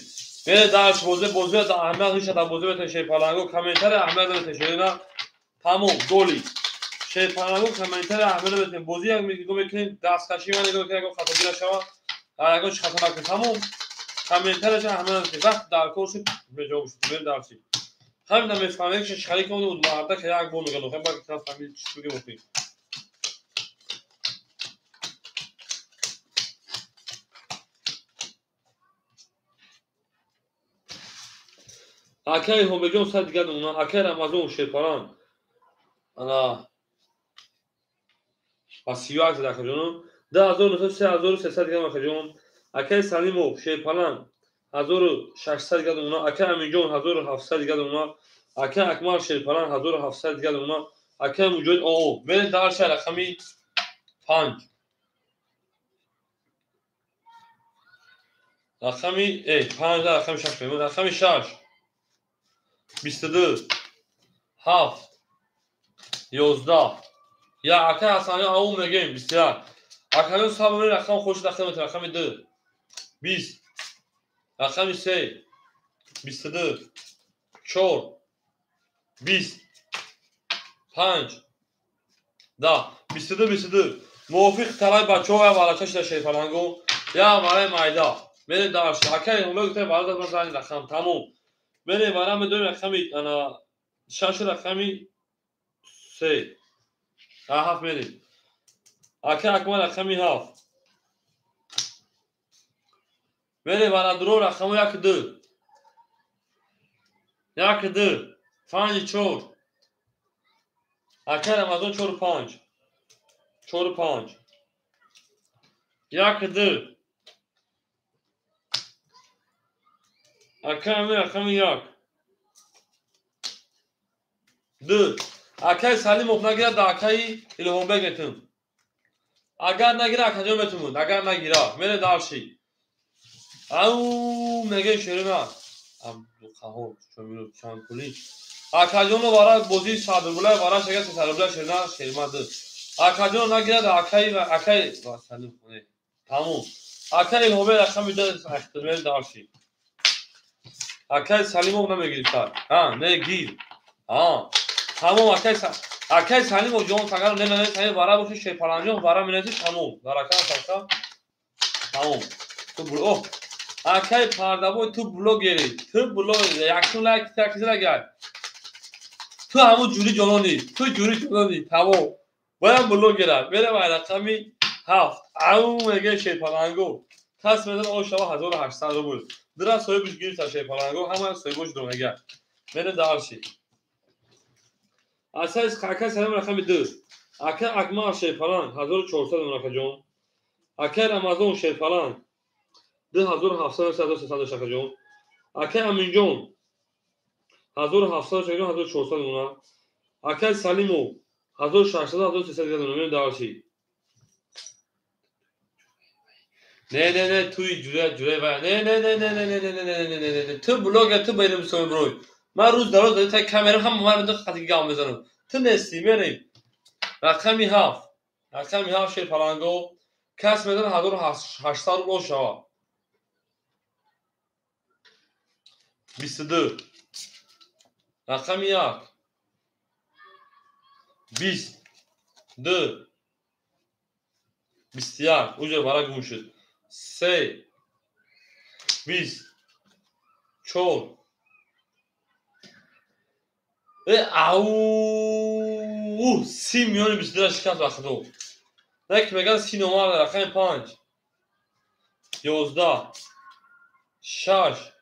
Мере дарс бозе бозе да аҳамият ҳеч дар бозе бетен шерпалангу комментари аҳамият бетен шерина. Тамом голи. Шерпалангу комментари аҳамият бетен. Бози як нигоҳ мекунем, дасткаши ман нигоҳ мекунем, ягон хатогӣ нашава. Ягон чи хато накунем. Тамом. Комментарияш аҳамият бетен. Вақт дар кор шуд, меҷавоб шуд. Мерем дарси. Ҳамин намефаҳмем ки чӣ хари кунем, марда ки як бор мегӯянд, охир баъд ки фаҳмид чӣ бигем охир. Акай Ҳомеҷон сад дигар намуна, акай Рамазон шерпаланг. Ана ба 31 зад акаҷонум. 2900 3300 дигар акаҷон. Акай Салимов шерпаланг 1600 дигар намуна, акай Аминҷон 1700 дигар намуна, акай Акмал шерпаланг 1700 дигар намуна, акай Муҷоҳид оо. Мерем дарша рақами 5. Рақами 5 рақами 6 мемон. Рақами 6 22 7 11. Я акай Ҳасанҷон ау мегем 21. Акаҷон сабр рақам хуш рақам рақами 2 20. Рақами 3 22 4 20 5 10. 22 22. Мувофиқ талаби бачаҳо я варача шуда шерпалангу, я вараи майда. Мерем дарш. Акай ҳомег гуфтем вара дад ман зани рақам тамом. Мерем вара медорем рақами ана 6 рақами 3. 7 мерем. Акай Акмал рақами 7. Мерем вара дуро рақами 1 2. 1 2 5 4. Акай Рамазон 4 5. 4 5. 1 2. Акай Амир рақами 1 2. Акай Салимов нагирад да акаи Илҳомбек метун. Агар нагира акаҷон метунуд, агар нагира. Мере дарши. Ау мегем шерина. Абдуқаҳор Шомилов чанд пули. Акаҷоно вара бозии 100 рубля, вара шага 300 рубля шерина шерма 2. Акаҷоно нагирад акаи акаи Салим хоне. Тамом. Акаи Илҳомбек рақами 2 ахтир мере дарши. Акай Салимов намегирифтад. Ҳа, негир. Ҳа. Тамом акай Салимов ҷон сагар не не не вара боши шерпаланҷон вара менеси тамом. Барака сака. Тамом. Ту о акай Пардабой ту блогери. Ту блогери. Яксун лайк такизра гай. Ту ҳамун ҷури ҷонони. Ту ҷури ҷонони. Тамом. Боям блогера. Мерем ай рақами 7. Ау меге шерпалангу. Кас медон о шава 1800 рубл. Дира соҳибш гирифта шерпалангу, ҳама соҳибош донага. Мерем дарши. Асай акай Салим рақами 2. Акай Акмал шерпаланг 1400 рақаҷон. Акай Рамазон шерпаланг 2700 1300 рақаҷон. Акай Аминҷон 1700 рақаҷон 1400 мона. Акай Салимов 1600 1300 рақаҷон. Мерем дарши. Не не не туи ҷура ҷура ва не не не не не не не не не не не не ту блогер ту берем соҳиброй. Ман рӯз дар рӯз дар таи камера ҳама ман медон хатиги гап мезанам. Ту нестӣ мерем. Рақами 7. Рақами 7 шерпаланго кас медон 1800 рубл шава. 22. Рақами 1 20 2 21. Уже вара гум шуд. 3 20 4. Ау 30 миллиони 22 шикаст ба худо. Не ки меган 30 номар рақами 5 11 6.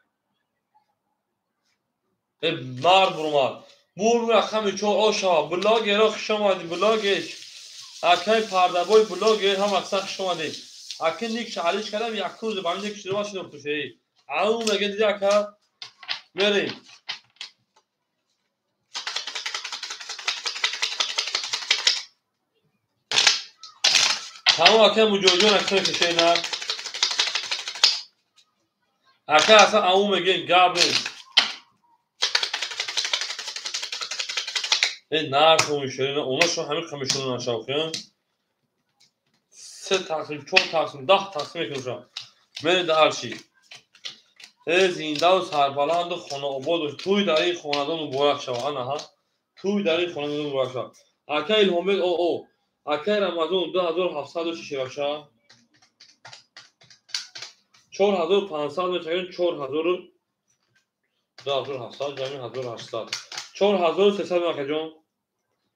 Мард бурмад. Бур рақами 4 о шава. Блогеро хуш омадӣ блогер. Акай пардабой блогер ҳам аксар хуш омадед. Ака ник шаҳриш кардам як рӯз ба ник шуд шинохту шей. Ау мега диди ака мерем. Тамом ака муҷоҳидҷон аксар кашена. Ака аслан ау мегем гап нест. Нарх мешавад, онашон ҳамин қамишона нашавхиён. 3 тақсим, 4 тақсим, 10 тақсим мекунушам. Мере дарши. Зиндаву сарбаланду хонаобод бош. Тӯй дар ин хонадон муборак шава. Анаҳа. Тӯй дар ин хонадон муборак шава. Ака Илҳомбек оо. Акай Рамазон 2700 шишаша. 4500 мешавад, 4000 2700 ҷамъи 1800. 4300 акаҷон.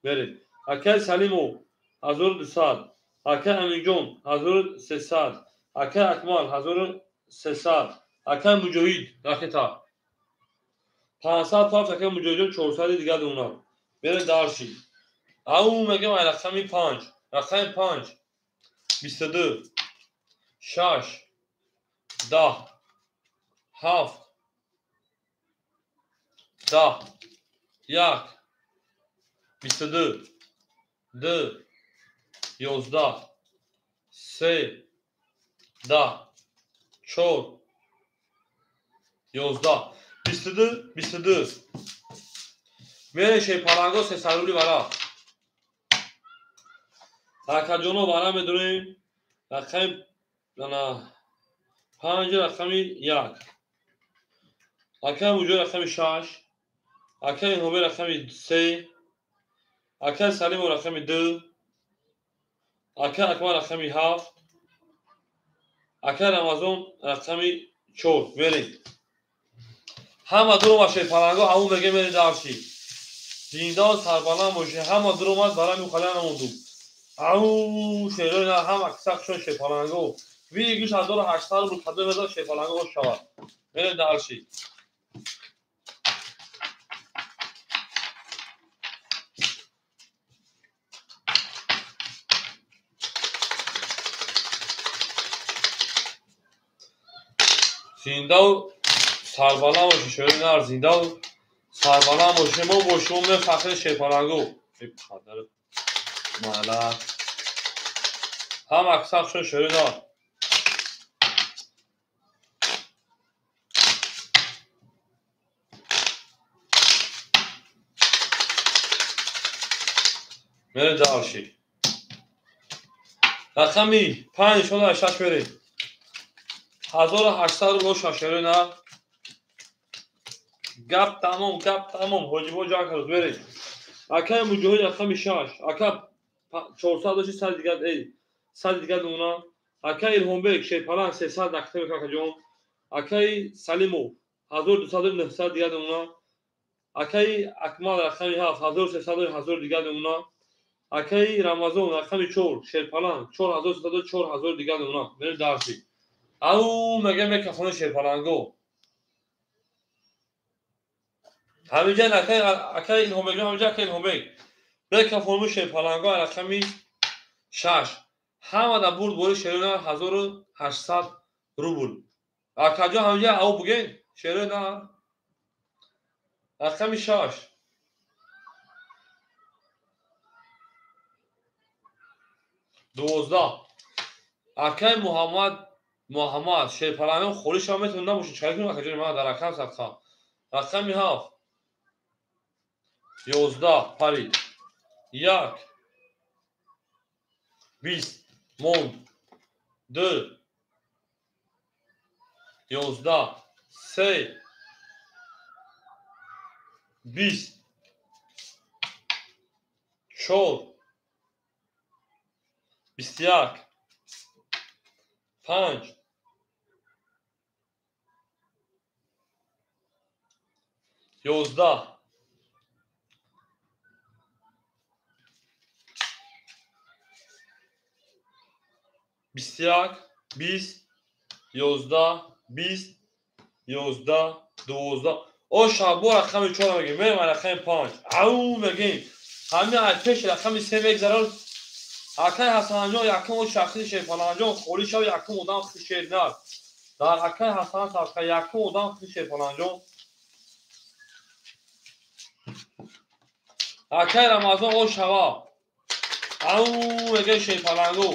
Мерем. Акай Салимов 1200. Акай Аминҷон 1300. Акай Акмал 1300. Акай Муҷоҳид ракета. 500 тафт акай Муҷоҳидҷон 400 дигар дона. Мерем дарши. Ау мегем ай рақами 5. Рақами 5. 22 6 10 7 10 1 22 2 11 3 10 4 11 22 22 мере шейпаланго сесарули вара. Акаҷоно вара медурем. Рақами 5 рақами 1. Акай Муҷоҳид рақами 6. Акай Илҳомбек рақами 3. Акай Салимов рақами 2. Акай Акмал рақами 7. Акай Рамазон рақами 4. Мерем. Ҳама дуромад шерпаланго, ҳамун меге мере дарши. Зиндаву сарбаланд бошед. Ҳама дуромад барои мухалла намондум. Ау шерои на ҳама кисак шон шерпаланго. Вигиш 1800 рубл кадом мезад шерпаланго ош шавад. Мерем дарши. Зиндаву сарбаланд бошед, шерои нар, зиндаву сарбаланд бошед. Мо бо шумо мефахрем шерпаланго. Мала. Ҳама кисак шон шерои нар. Мерем дарши. Рақами 5 6 мерем. 1800 рубл шашерои нар. Гап тамом, гап тамом. Ҳоҷибо ҷанг кард, мерем. Акай Муҷоҳид рақами 6. Ака 400 дошти 100 дигар, эй, 100 дигар намуна. Акай Илҳомбек шерпаланг 300 дақиқа мекунад акаҷон. Акай Салимов 1200 900 дигар намуна. Акай Акмал рақами 7 1300 1000 дигар намуна. Акай Рамазон рақами 4 шерпаланг 4300 4000 дигар намуна. Мерем дарши. Ау мега мекафони шерпаланго. Ҳаминҷа акай Илҳомбек, ҳаминҷа акай Илҳомбек. Мекафони шерпаланго рақами 6. Ҳама дар бурд бори шерои нар 1800 рубл. Акаҷон ҳаминҷа ау буген шерои нар. Рақами 6. 12. Акай Муҳаммад шерпалангон холӣ шава метавонад набошад. Чӣ кунем акаҷони ман дар рақам садқа. Рақами 7. 11 парид. 1 20 монд. 2 11 3 20 4 21 5 11 21 20 11 20 11 12. О шабо рақами 4 мегем. Мерем рақами 5. Ау мегем. Ҳамин аз пеш рақами 3 мегзарад. Акай Ҳасанҷон якум о шахси Шерпаланҷон холӣ шав якум одам хи шернар. Дар акай Ҳасан садқа якум одам хи Шерпаланҷон. Акай Рамазон о шава. Ау мега Шерпаланго.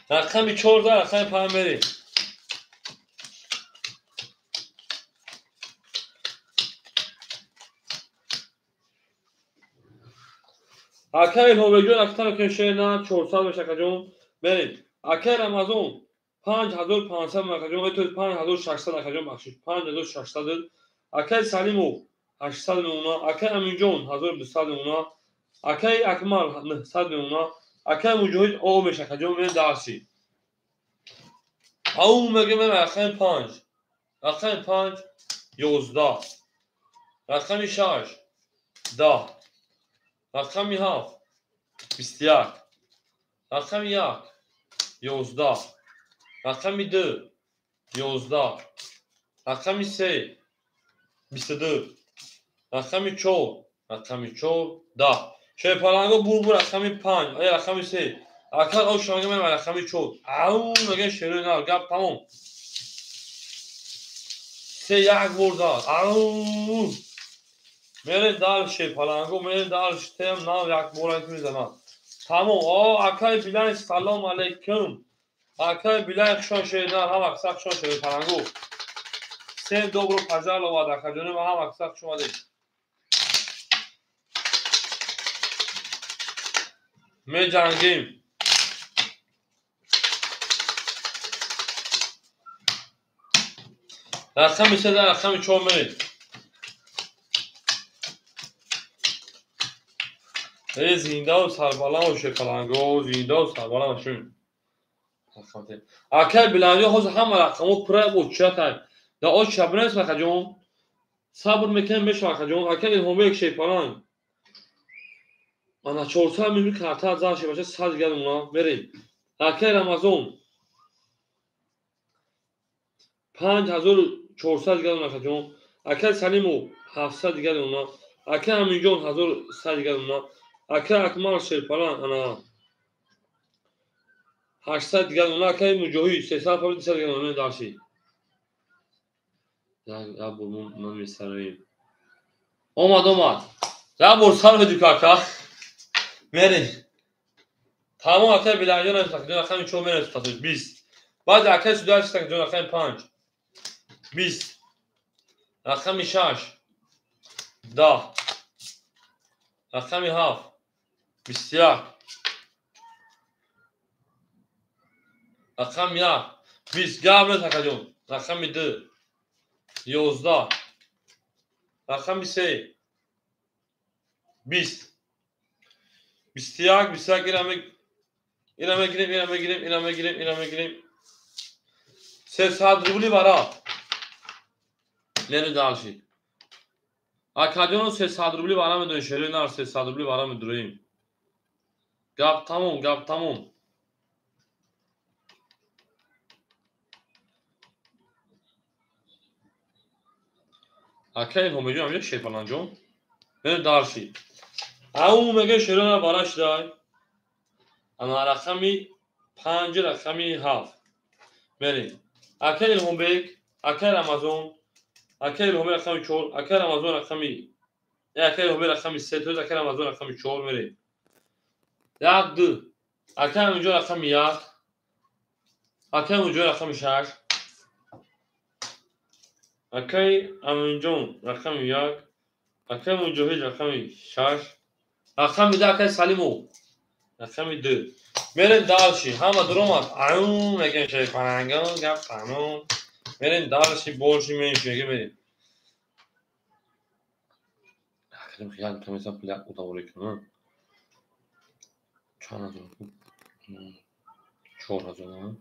Рақами 14, рақами 5 мерем. Акай Илҳомбекҷон аксар кешена 400 меша акаҷон. Мерем. Акай Рамазон 5500 акаҷон, то 5600 акаҷон бахшиш. 5600. Акай Салимов 800 мемона, акай Аминҷон 1200 мемона, акай Акмал 900 мемона. Акай Муҷоҳид о меша акаҷон мерем дарси. Ау мега мерем рақами 5. Рақами 5 11. Рақами 6 10. Рақами 7 21. Рақами 1 11. Рақами 2 11. Рақами 3 22. Рақами 4 рақами 4 10. Шерпаланго бурбур рақами 5, ай рақами 3. Акай о шанга мен рақами 4. Ау мега шерои нар гап тамом. 3 як бор зад. Ау мере дар Шерпаланго, мере дар штем нав як бор айт мезанад. Тамом. О акай Билай салом алейкум. Акай Билай хушон шернар, ҳама каса хушон Шерпаланго. Всем добро пожаловать, акаҷони ма ҳама каса хуш омадед. Меҷангем. Рақами 3 рақами 4 мерем. Эй зиндаву сарбаланд Шерпаланго, зиндаву сарбаланд шун. Акай Биланҷон ҳозир ҳама рақамҳо пурра очатай. Да оч шабнес акаҷон. Сабр мекунем мешава акаҷон. Акай Илҳомбек Шерпаланг. Ана 400 милли карта зар шебаша 100 дигар мемонам. Мерем. Акай Рамазон 5400 дигар мемонам акаҷон. Акай Салимов 700 дигар мемонам. Акай Аминҷон 1100 дигар мемонам. Акай Акмал Шерпаланг ана 800 дигар мемонам. Акай Муҷоҳид 300 200 дигар мемонам дарси. Як бор ман месароем. Омад, омад. Як бор сар меди кака. Мерем. Тамом акай Биланҷон рақами 4 мерем 20. Баъд акай Судач рақами 5 20. Рақами 6 10. Рақами 7 21. Рақами 1 20. Гап нест акаҷон. Рақами 2 11. Рақами 3 20. 21, 21 ира мегирем, ира мегирем, ира мегирем, ира мегирем. 300 рубли бара. Мерем дальше. Акаҷоно 300 рубли бара медоем, шерои нар 300 рубли бара медроем. Гап тамом, гап тамом. Акай Илҳомбекҷон ҳамҷо Шерпаланҷон. Мерем дальше. Ау мега шерона бара шудай. Ана рақами 5 рақами 7. Мерем. Акай Илҳомбек, акай Рамазон, акай Илҳомбек рақами 4, акай Рамазон рақами акай Илҳомбек рақами 3, то акай Рамазон рақами 4 мерем. 1 2. Акай Аминҷон рақами 1. Акай Аминҷон рақами 6. Акай Аминҷон рақами 1. Акай Муҷоҳид рақами 6. Рақами 2 акай Салимов рақами 2. Мерем дальше. Ҳама дуромад. Ау мегем Шерпаланго гап тамом. Мерем дальше больше меньше мерем. Акрем хиял тамеса пуля удавори кунам. Чанд ҳазор? 4000.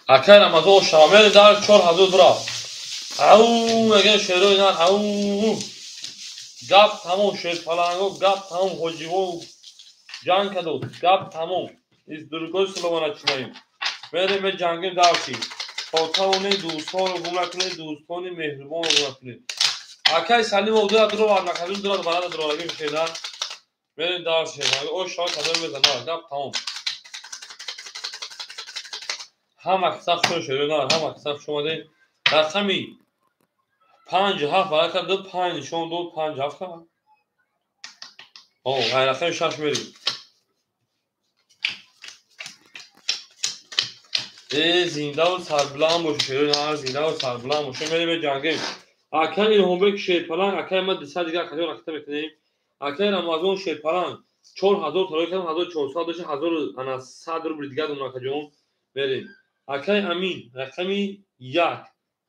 Акай Рамазон шава. Мерем дальше 4000 бура. Ау мегем шерои нар. Ау. Гап тамом шерпаланго, гап тамом ҳоҷиво ҷанг кадод, гап тамом. Из другой слова начинаем. Мерем меҷангем дарси. То тавонед дӯстонро гум накунед, дӯстони меҳрубонро гум накунед. Акай Салимов дура дуровард накардем, дура барада дуроварги шеда. Мерем дарси шерпаланго. О шоҳ кадом мезанад, гап тамом. Ҳама киса хуш шеда, ҳама киса хуш омадед. Рақами 5 7 барака 2 5 нишон дод 5 7 ка. О, рақами 6 мерем. Зиндаву сарбуланд бошед, шерои зиндаву сарбуланд бошед. Мерем меҷангем. Акай Илҳомбек шерпаланг, акай ма 200 дигар акаҷон ракта мекунем. Акай Рамазон шерпаланг 4000 тарои кардам, 1400 дошт, 1100 рубл дигар донам акаҷон. Мерем. Акай Амин рақами 1.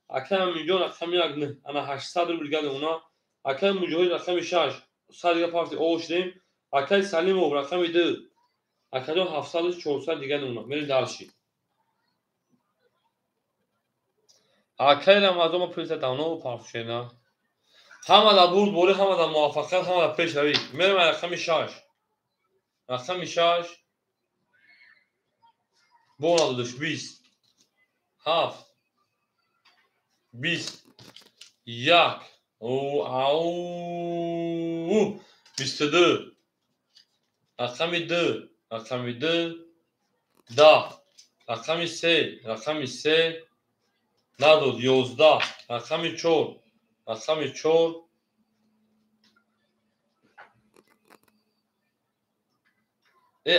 Акай Аминҷон рақами 1 9, ана 800 рубл дигар донам. Акай Муҷоҳид рақами 6, 100 дигар парти о шудем. Акай Салимов рақами 2. Акаҷон 700 400 дигар донам. Мерем дарши. Акай Рамазон ма пулиса давно парфшена. Ҳама дар бурдборӣ, ҳама дар муваффақият, ҳама дар пешравӣ. Мерем рақами 6. Рақами 6 бо надодаш 20 7 20 1 ау 22 рақами 2 рақами 2 10 рақами 3 рақами 3 надод 11 рақами 4 рақами 4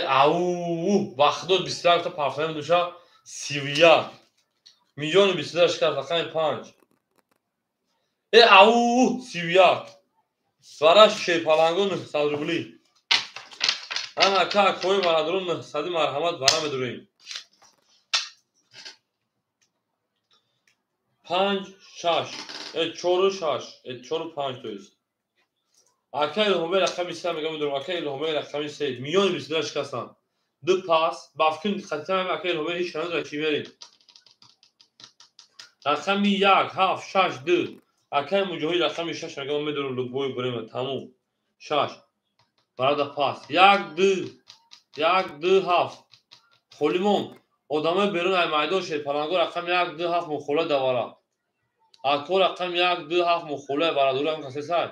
ау вахдод 21 та парфаем душа 31 миллиони 22 шикаст рақами 5 ау 31 вараш шерпаланго 900 рубли. Ана ака акои бародарон 900 марҳамат вара медурем. 5 6 4 6 4 5 то есть. Акай Илҳомбек рақами 3 мегам медурам. Акай Илҳомбек рақами 3 миллиони 22 шикастан. Ду пас ба фикр диққат акай Илҳомбек ҳеч надорад чӣ мерем. Рақами 1 7 6 2 акай Муҷоҳид рақами 6 мегам медурам любой время тамом. 6 барада пас 1 2 1 2 7 холимон одамои берун ай майдон шерпаланго рақами 1 2 7 мухола давара. Ако рақами 1 2 7 мухола барадура ам касесай.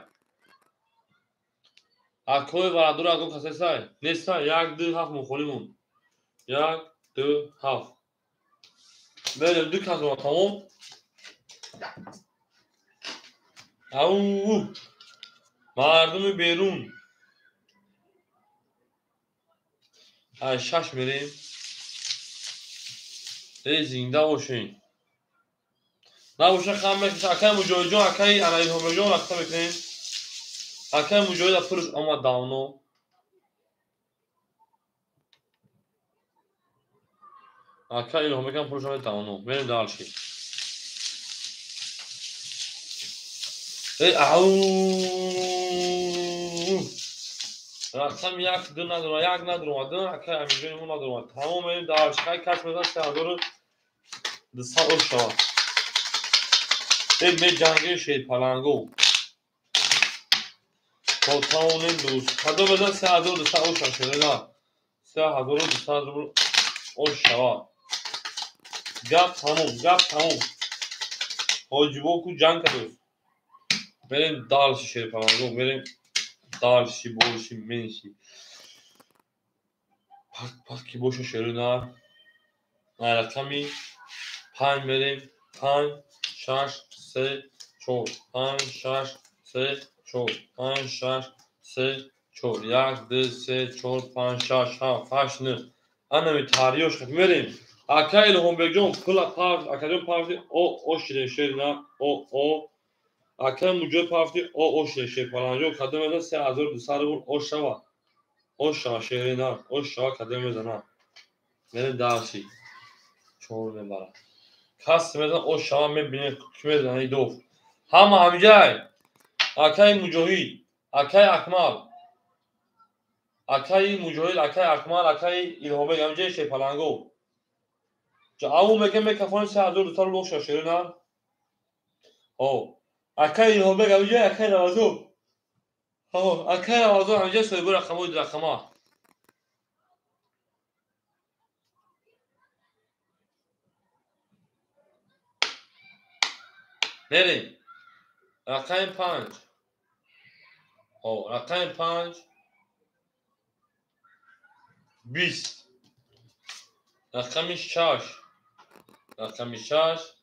Акои барадура ам касесай. Нестай 1 2 7 мухолимон. 1 2 7. Мерем ду кас тамом. Ау мардуми берун. Ай 6 мерем. Зинда бошед. Набоша хам мекунем. Акай Муҷоҳидҷон, акай ана Илҳомбекҷон рақта мекунем. Акай Муҷоҳид пулш омад давно. Акай Илҳомбекам пулш омад давно. Мерем дальше. Ау рақам 1 2 надорам, 1 надорам, 2 акай Аминҷони мо надорам. Тамом мерем дальше. Хай кас мезан 3200 шавад. Меҷангем шерпаланго. То тавонем дӯст. Кадом мезан 3200 ош шавад шеда. 3200 рубл ош шавад. Гап тамом, гап тамом. Ҳоҷибоку ҷанг кадост. Мерем дальше шерпаланго, мерем дальше больше меньше. Пак пак ки боша шерина. Рақами 5 мерем. 5 6 3 4 5 6 3 4 5 6 3 4 1 2 3 4 5 6 7 8 9. Анами тариёш хат мерем. Акай Илҳомбекҷон пула парт, акаҷон парти о о шире шерина о о. Акай Муҷоҳид парти о о шире шерпаланҷон кадом мезан 3200 рубл о шава. О шава шерина, о шава кадом мезана. Мерем дарси. 4 мебарад. Кас мезан о шава мебинем ки мезана идов. Ҳама ҳамҷай. Акай Муҷоҳид, акай Акмал. Акай Муҷоҳид, акай Акмал, акай Илҳомбек ҳамҷай шерпаланго. Ау мегем мекафони 3200 рубл шава шерина. О, акай Илҳомбек ҳамҷай, акай Рамазон. Акай Рамазон ҳамҷа соҳиби рақамҳои рақама. Мерем. Рақами 5. Рақами 5 20. Рақами 6. Рақами 6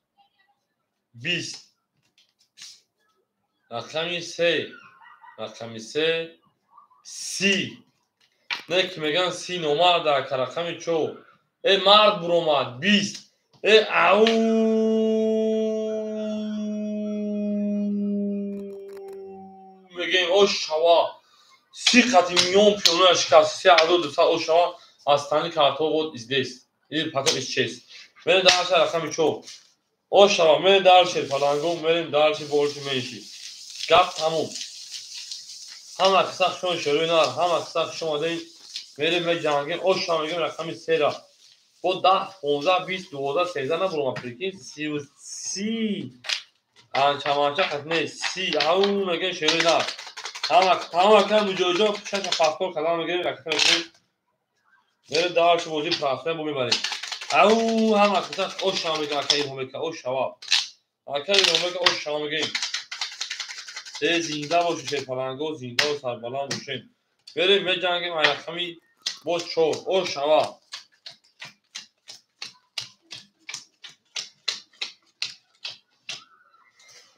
20. Рақами 3. Рақами 3 30. Не ки меган 30 номард ака рақами 4. Э мард буромад 20. Э ау мегем о шава. 30 қати миён пиёна шикаст 3200 о шава. Остальные карты вот здесь. И потом исчез. Мерем дальше рақами 4. О шава, мерем дальше фалангу, мерем дальше больше меньше. Гап тамом. Ҳама қисса шон шуруъ нар, ҳама қисса шумо мерем меҷангем. О шава мегем рақами 3 ра. Бо 10, 15, 20, 12, 13 набуром, прикинь, 30. Анча манча қат не, 30. Ау мегем шуруъ нар. Ҳама тамом ака муҷоҷо чаша паспорт кадам мегем рақами 3. Мерем дальше бозӣ прафта бо мебарем. Ау ҳама қисса о шава мегем ака Илҳомбека, о шава. Ака Илҳомбека о шава мегем. Зинда бошед шерпаланго, зинда ва сарбаланд бошед. Берем меҷангем ай рақами боз 4. О шава.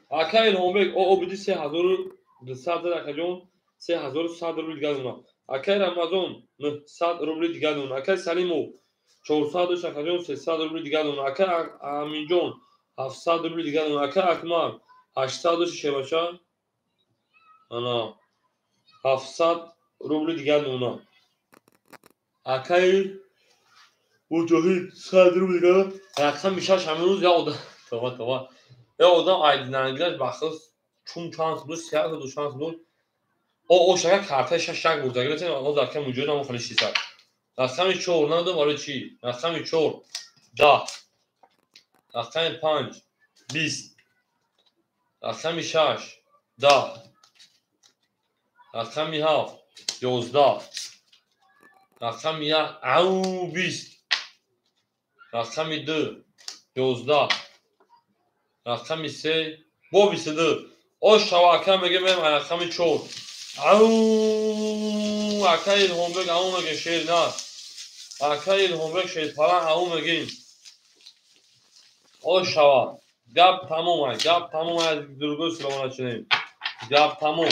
Ака Илҳомбек о обиди 3200 зад акаҷон, 3100 рубли дигар дона. Акай Рамазон 900 рубли дигар дона. Акай Салимов 400 дошт акаҷон, 300 рубли дигар дона. Акай Аминҷон 700 рубли дигар дона. Акай Акмар 800 дошт шебача. Ана 700 рубли дигар дона. Акай Муҷоҳид 100 рубли дигар. Рақами 6 ҳамин рӯз як одам това това. Як одам айдинангираш бахс чун чанд сум дошт, 300 чанд сум дошт. О шака картаи 6 як бурда гирифтем, ҳозир акай Муҷоҳид ҳамон хеле 600. Рақами 4 надодам барои чӣ? Рақами 4 10. Рақами 5 20. Рақами 6 10. Рақами 7 11. Рақами 1 ау 20. Рақами 2 11. Рақами 3 бо 22. О шава ака мегем рақами 4. Ау ака Илҳомбек ау мегем шер на. Ака Илҳомбек шерпалан ау мегем. О шава. Гап тамом ай, гап тамом ай, другой слово начинаем. Гап тамом.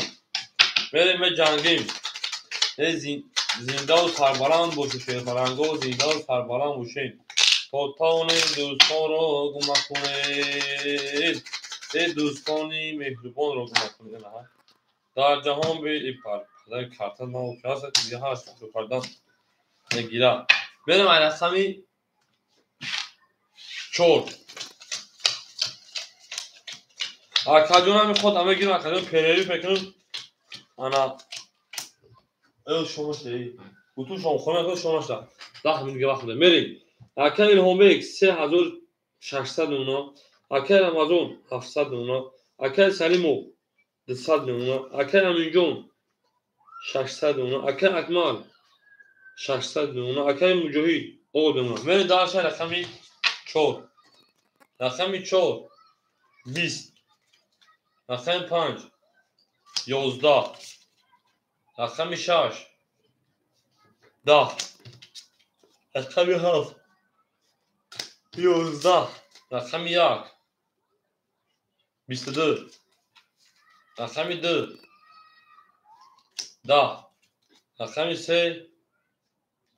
Мерем меҷангем. Зиндаву сарбаланд бошед шерпаланго, зиндаву сарбаланд бошед. То тавонем дӯстонро гум накунед. Дӯстони меҳрубонро гум накунед. Дар ҷаҳон бе падар карта наофиаст, дига ҳар шукр кардан мегирад. Мерем ай рақами 4. Акаҷонам мехоҳад ама гирам, акаҷон перерив мекунем. Ана шома шуда. Бутун шомхона шома шуда. 10 минут дига вақт дорем. Мерем. Ака Илҳомбек 3600 нуна, акай Рамазон 700 нуна, акай Салимов 200 нуна, акай Аминҷон 600 нуна, акай Акмал 600 нуна, акай Муҷоҳид 10 нуна. Мерем дальше рақами 4. Рақами 4 20. Рақами 5 11. Рақами 6 10. Рақами 7 11. Рақами 1 22. Рақами 2 10. Рақами 3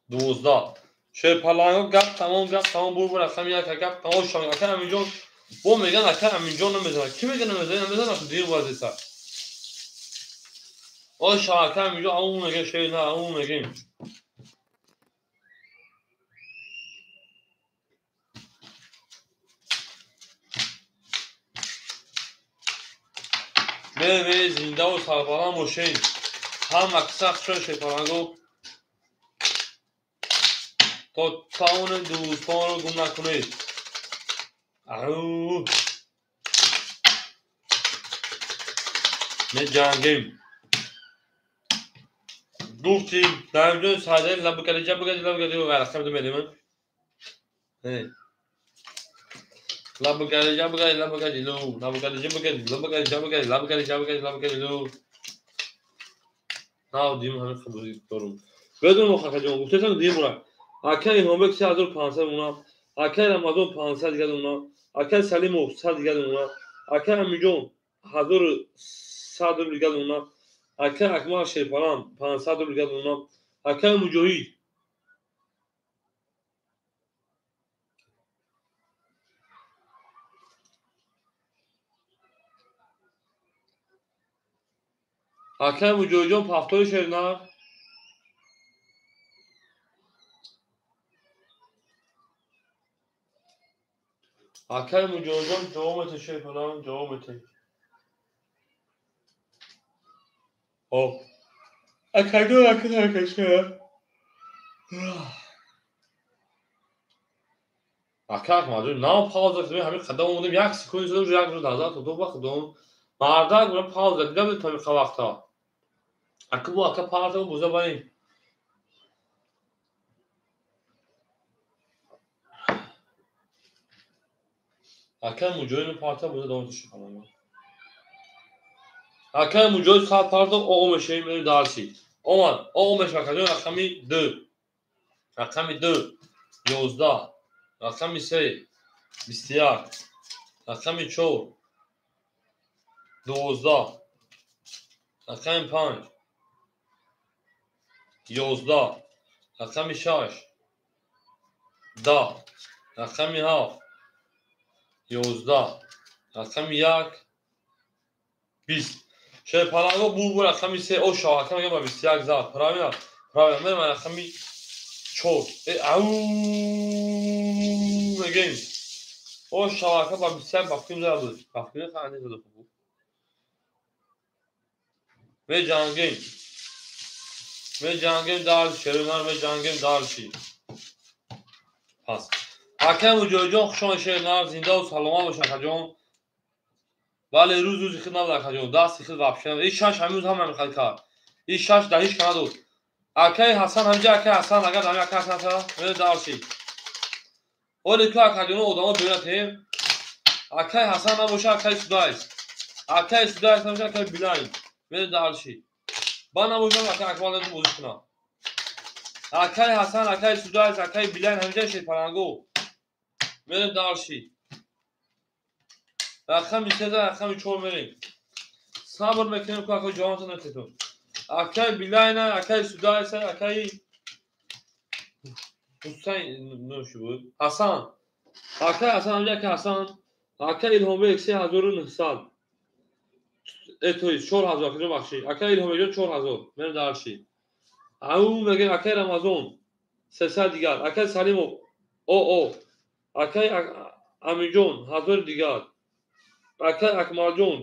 12. Шерпаланго гап тамом, гап тамом, бур рақами 1 гап тамом шуд. Ака Аминҷон бо меган ака Аминҷон намезанад. Ки меган намезанад? Намезанад, дир бояд еса. О шава ака Аминҷон ау мегем шер на ау мегем. Мерем зиндаву сарбаланд бошед. Ҳама қисса хушон шерпаланго. То тавонем дӯстонро гум накунед. Ау меҷангем. Гуфти Наимҷон Сайдали лабукади ҷабукади лабукади рақами ду мерем. Лабукади ҷабукади лабукади лу лабукади ҷабукади лабукади ҷабукади лабукади ҷабукади лабукади лу. Нав дим ҳамин қабули дорум. Бедон мохакаҷон гуфтесам дим ура. Акай Илҳомбек 3500 уна, акай Рамазон 500 дигар уна, акай Салимов 100 дигар уна, акай Амиҷон 1100 рубл дигар уна, акай Акмал Шерпалан 500 рубл дигар уна, акай Муҷоҳид акай Муҷоҳидҷон пафтори шернар. Акай Муҷоҳидҷон ҷавоб мете шерпалан ҷавоб мете. О. Акайдо акай акай. Акай Акмалҷон нав пауза кардем ҳамин қадам омадем як секунд шуд як рӯз назар то ду вақт дом. Мардак ман пауза дидам то ҳамин вақта. Ака бу ака пауза буза барем. Акай Муҷоҳид парта буза дом шуканам. Акай Муҷоҳид сад парта о мешавем мерем дарси. Омад, о мешава акаҷон рақами 2. Рақами 2 11, рақами 3 21, рақами 4 12, рақами 5 11, рақами 6 10, рақами 7 11, рақами 1 20. Шерпаланго бу рақами 3 о шава ака мегам ба 21 зад. Правильно? Правильно. Мерем рақами 4. Ау мегем. О шава ака ба 21 бахтим зад буд. Бахтим ханди зад буд. Меҷангем. Меҷангем дар шерунар меҷангем дарши. Пас. Акай Муҷоҳидҷон хуш омадед шерунар, зиндаву саломат бош акаҷон. Бале рӯз рӯзи худ набуд акаҷон, дасти худ вообще набуд. Ин шаш ҳамин рӯз ҳама мехоҳад кард. Ин шаш дар ҳеҷ ка надод. Акай Ҳасан ҳаминҷа акай Ҳасан агар ҳамин акай Ҳасан аса мере дарши. Оле ку акаҷоно одамо бинатем. Акай Ҳасан набоша акай Судайс. Акай Судайс набоша акай Билайн. Мере дарши. Ба набошам акай Акмал набоша бозӣ кунам. Акай Ҳасан, акай Судайс, акай Билайн ҳаминҷа шерпаланго. Мере дарши. Рақами 3 рақами 4 мерем. Сабр мекунем ку акай ҷавобатон натетон. Акай Билайна, акай Судайса, акай Ҳусайн нӯши буд. Ҳасан. Акай Ҳасан ҳаминҷа акай Ҳасан, акай Илҳомбек 3900. То есть 4000 акаҷон бахшид. Акай Илҳомбекҷон 4000. Мерем дарши. Ау мегем акай Рамазон 300 дигар. Акай Салимов о. Акай Амиҷон 1000 дигар. Акай Акмалҷон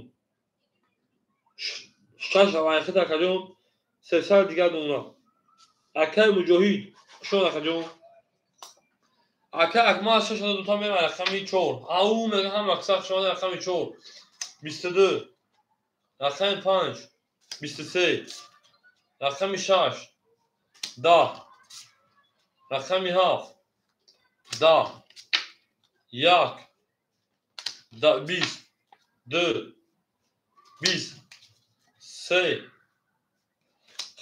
6 авайхит акаҷон 300 дигар дона. Акай Муҷоҳид шон акаҷон. Акай Акмал 6 дута мерем рақами 4. Ау мегем ҳам аксар шон рақами 4. 22 рақами 5 23 рақами 6 10 рақами 7 10 1 20 2 20 3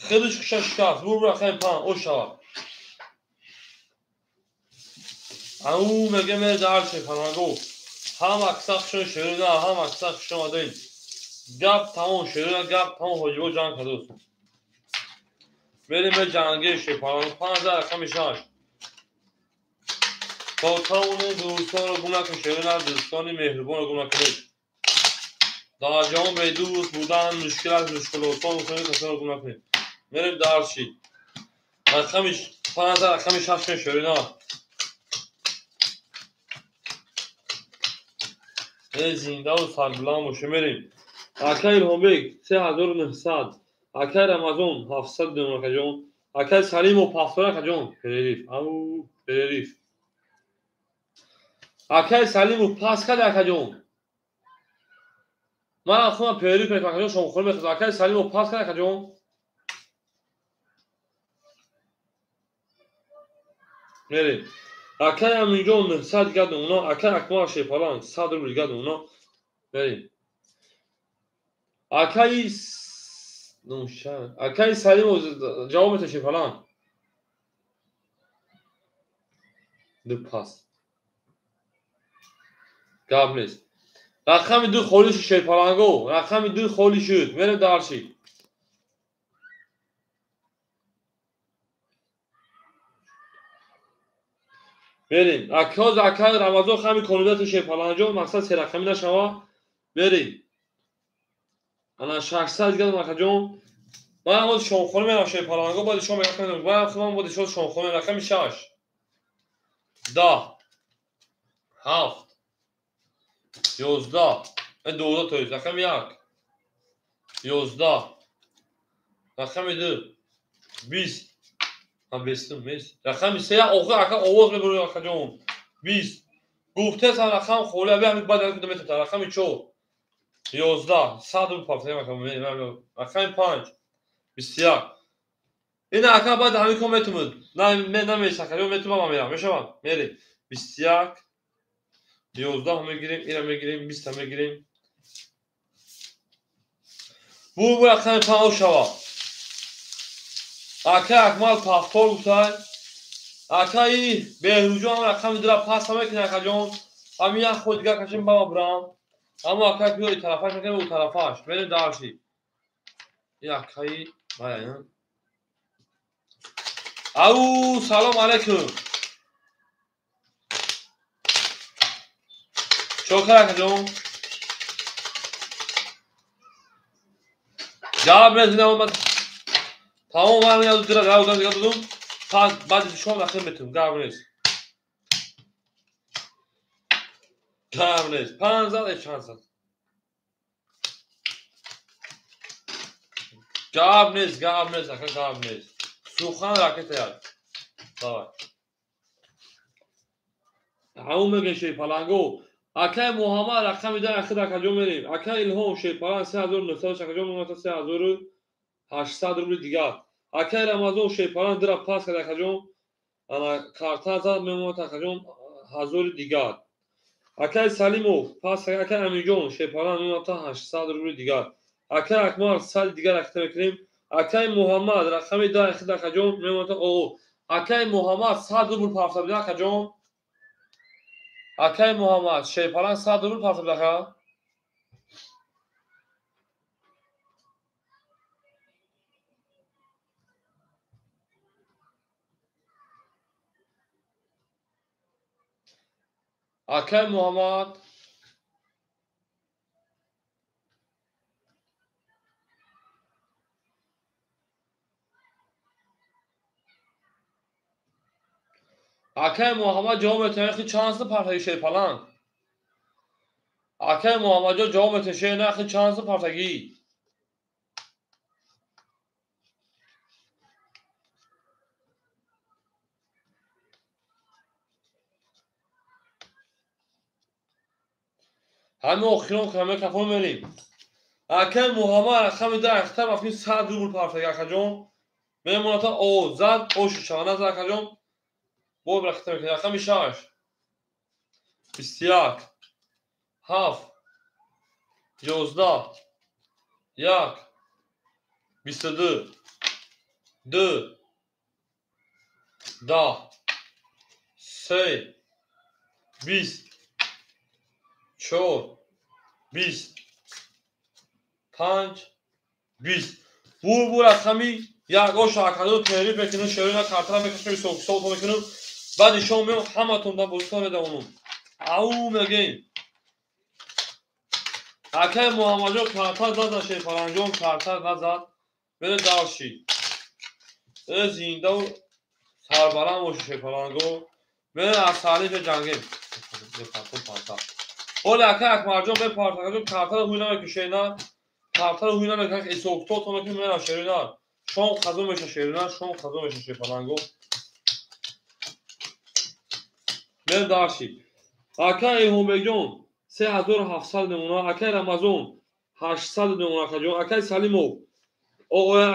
хелиш хуша шикаст. Бур рақами 5 о шава. Ау мегем мере дарше паланго. Ҳам аксар хушон шерuna, ҳам аксар хушон омадем. Гап тамом шерuna, гап тамом ҳоҷибо ҷанг кардост. Мерем ҷанге шерпаланго 5 рақами 6. То тавонед дӯстонро гум накунед шерuna, дӯстони меҳрубонро гум накунед. Дар ҷаҳон бедӯст будан мушкил аст, мушкилосон мекунед, касонро гум накунед. Мерем дарши. Рақами 5 рақами 6 кун шерuna. Зиндаву сарбуланд боша мерем. Акай Илҳомбек 3900, акай Рамазон 700 дона акаҷон, акай Салимов 700 акаҷон. Перериф, ау перериф. Акай Салимов пас кард акаҷон. Ман худам перериф мекунам акаҷон, шомхӯрӣ мехӯрам. Акай Салимов пас кард акаҷон. Мерем. Акай Аминҷон 900 дигар мемона, акай Акмал Шерпаланг 100 рубл дигар мемона. Мерем. Акай акай Салимов ҷавоб мета Шерпаланг. Ду пас. Гап нест. Рақами 2 холӣ шуд Шерпаланго. Рақами 2 холӣ шуд. Мерем дарши. Мерем. Акоз акай Рамазон хами конидати Шерпаланҷон мақсад се рақами нашава. Мерем. Ана 600 дигар макаҷон. Ман ҳоз шомхона мерам Шерпаланго, баъди шом мерам. Ман худам баъди шом шомхона рақами 6. 10 7 11 12 то есть рақами 1 11 рақами 2 20 ҳам бестум нест. Рақами 3 охир ака овоз мебурӣ акаҷон. 20 гуфтесам рақам холӣ аби ҳамин баъд аз метавонам. Рақами 4 11 100 рубл пафтем рақами 5 21 ина ака баъд ҳамин кор метумуд. Намеша акаҷон метумам ман мерам. Мешавад? Мерем. 21 11 мегирем, ина мегирем, 20 мегирем. Бу рақами 5 шава. Акай Акмал пафтор гуфтай. Акаи Беҳрӯзҷон рақами 2 пас мекунад акаҷон. Ҳамин як худ дигар кашем ба брам. Аммо акай биё тарафаш мекунем, ӯ тарафаш. Мерем дарши. Ин акаи вай. Ау, салом алейкум. Чокар акаҷон. Ҷавоб медиҳам омад. Тамом ман я дира равдан дигар додум. Пас баъди шом нахир метум. Гап нест. Гап нест. 500 чанд сад. Гап нест, гап нест, ака гап нест. Сухан ракета як. Давай. Ҳамун мегӯем Шерпаланго. Акай Муҳаммад рақами 10 ахир акаҷон мерем. Акай Илҳом Шерпаланг 3900 акаҷон мемонад 3800 рубли дигар. Акай Рамазон Шерпаланг 2 пас кард акаҷон. Ана карта зад мемонад акаҷон 1000 дигар. Акай Салимов пас акай Амирҷон Шерпаланг мемонад 800 рубли дигар. Акай Акмал 100 дигар ракета мекунем. Акай Муҳаммад рақами 10 ахир акаҷон мемонад о. Акай Муҳаммад 100 рубл пафта буда акаҷон. Акай Муҳаммад Шерпаланг 100 рубл пафта буда ака. Акай Муҳаммад Акай Муҳаммад ҷавоб метавонад хи чанд сум партаги Шерпаланг? Акай Муҳаммадҷон ҷавоб метавонад шер нахи чанд сум партагӣ? Ҳамин охирон каме кафон мерем. Акай Муҳаммад рақами 10 ахтар мафни 100 рубл партаги акаҷон. Мемонад о зад ошу шава назад акаҷон. Бо ракета мекунем. Рақами 6 21 7 11 1 22 2 10 3 20 4 20 5 20 бу рақами як оша акадо териф мекунем, шерина картара мекашем, ҳисоб мекунем. Баъди шом меом ҳаматон ба бозитон медавонам. Ау мегӯем. Акай Муҳаммадҷон карта зад, Шерпаланҷон карта назад. Бере дарши. Зиндаву сарбаланд боши Шерпаланго. Бере аз таъриф ҷангем. Оли акай Акмарҷон бепарта, картаро ҳуй намекушена. Картаро ҳуй намекушена. Ҳисоб-китоб мекунем, мерам шерина. Шом қазо меша шерина, шом қазо меша Шерпаланго. Берем дарши. Акай Илҳомбекҷон 3700 мемона, акай Рамазон 800 мемона акаҷон, акай Салимов,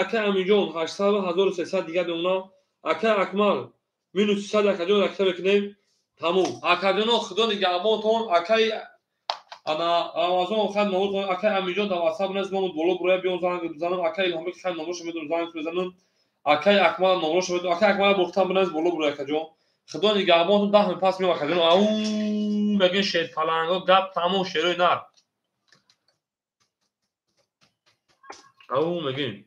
акай Аминҷон 800 ва 1300 дигар мемона, акай Акмал Минус 300 акаҷон ракта мекунем. Тамом. Акаҷоно, худо нигаҳбонтон. Акаи ана Рамазон хай номер, акаи Амиҷон дар WhatsApp нест, мо боло буроя биём занг бизанам. Акаи Илҳомбек хай номершо медонам, занг мезанам. Акаи Акмал номершо медонам. Акаи Акмал бохтан биназ боло буроя акаҷон. Худо нигаҳбонтон, 10 мин пас меом акаҷон. Ау мегин шерпаланго гап тамом шерои нар. Ау мегин.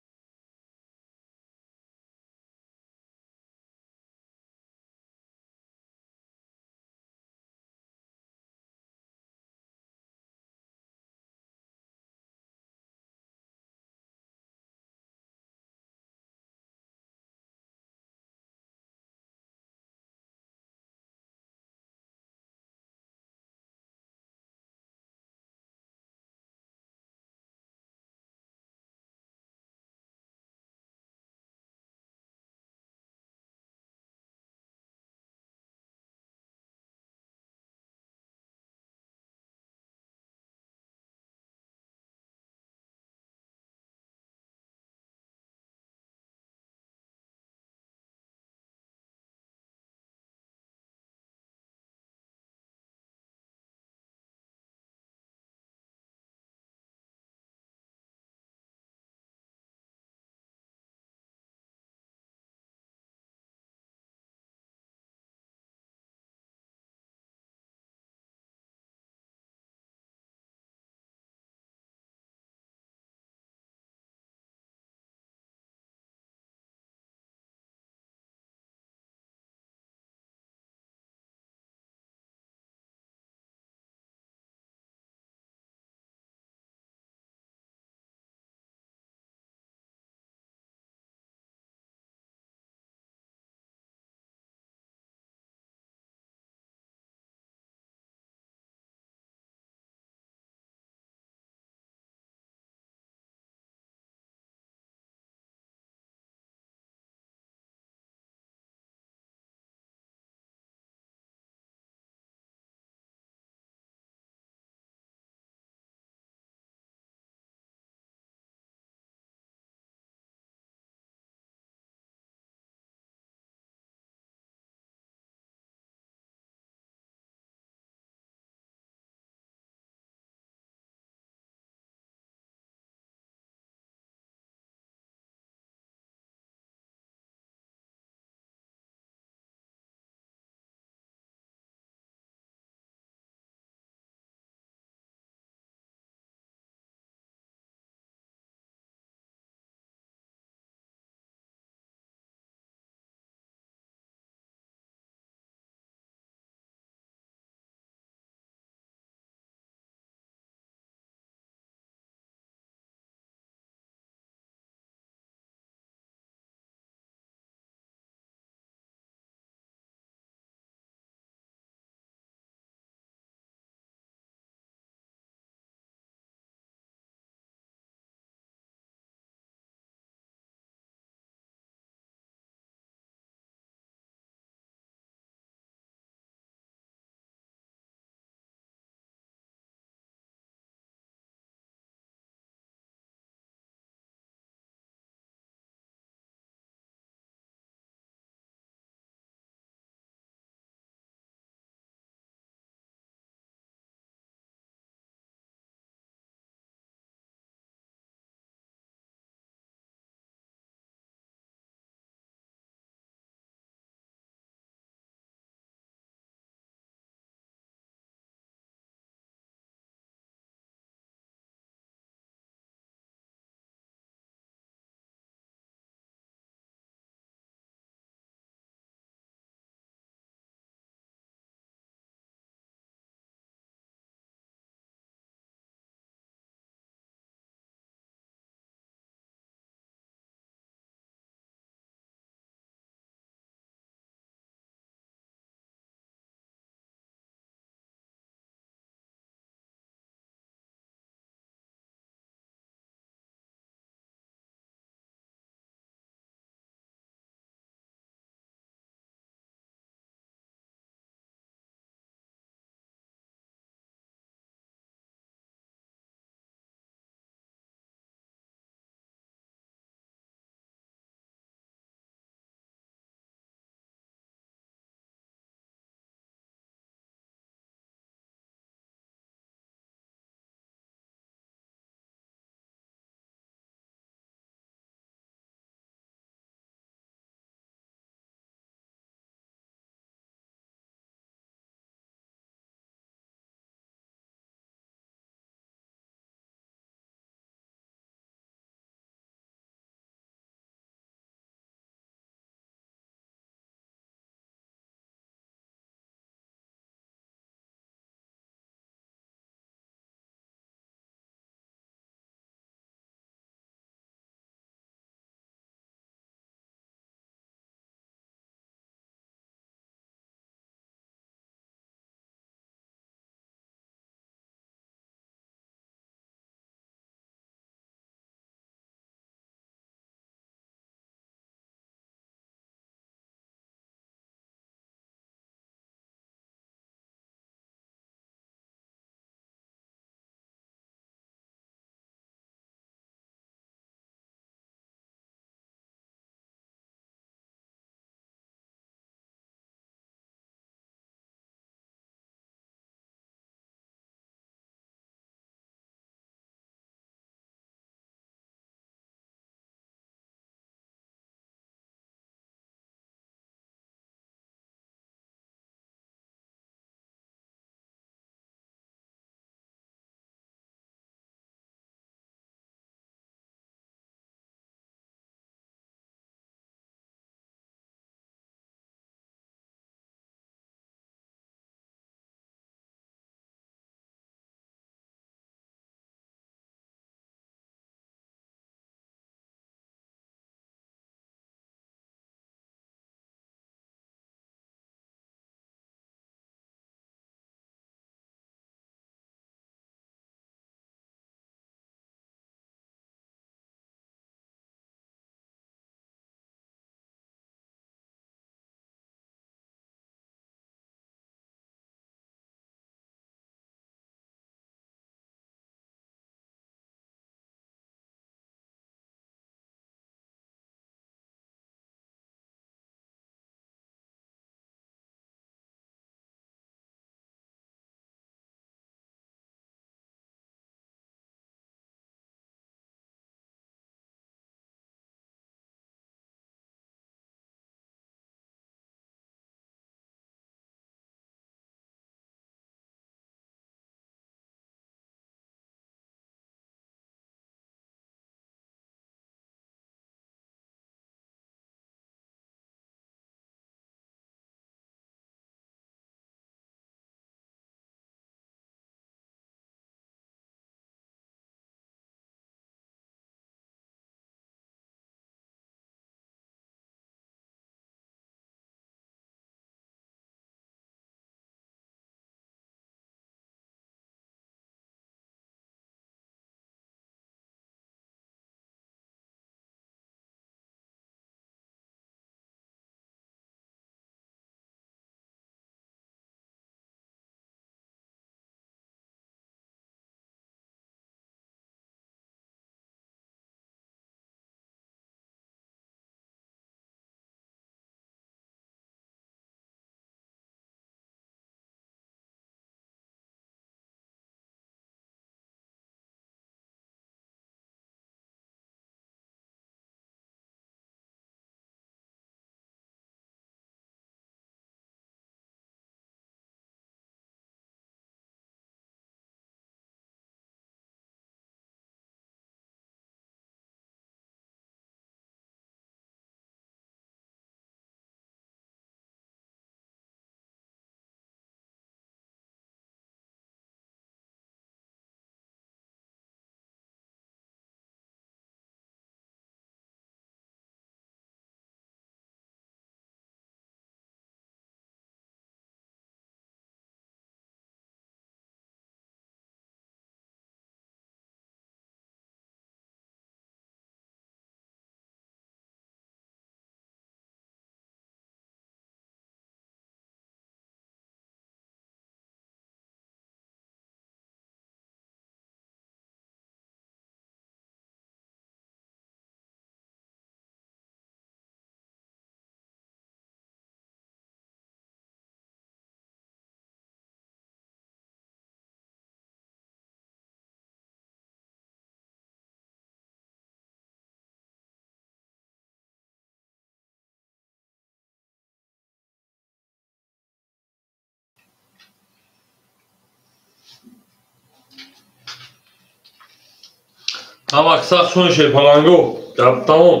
Ҳама сахт шуни шерпаланго. Гап тамом.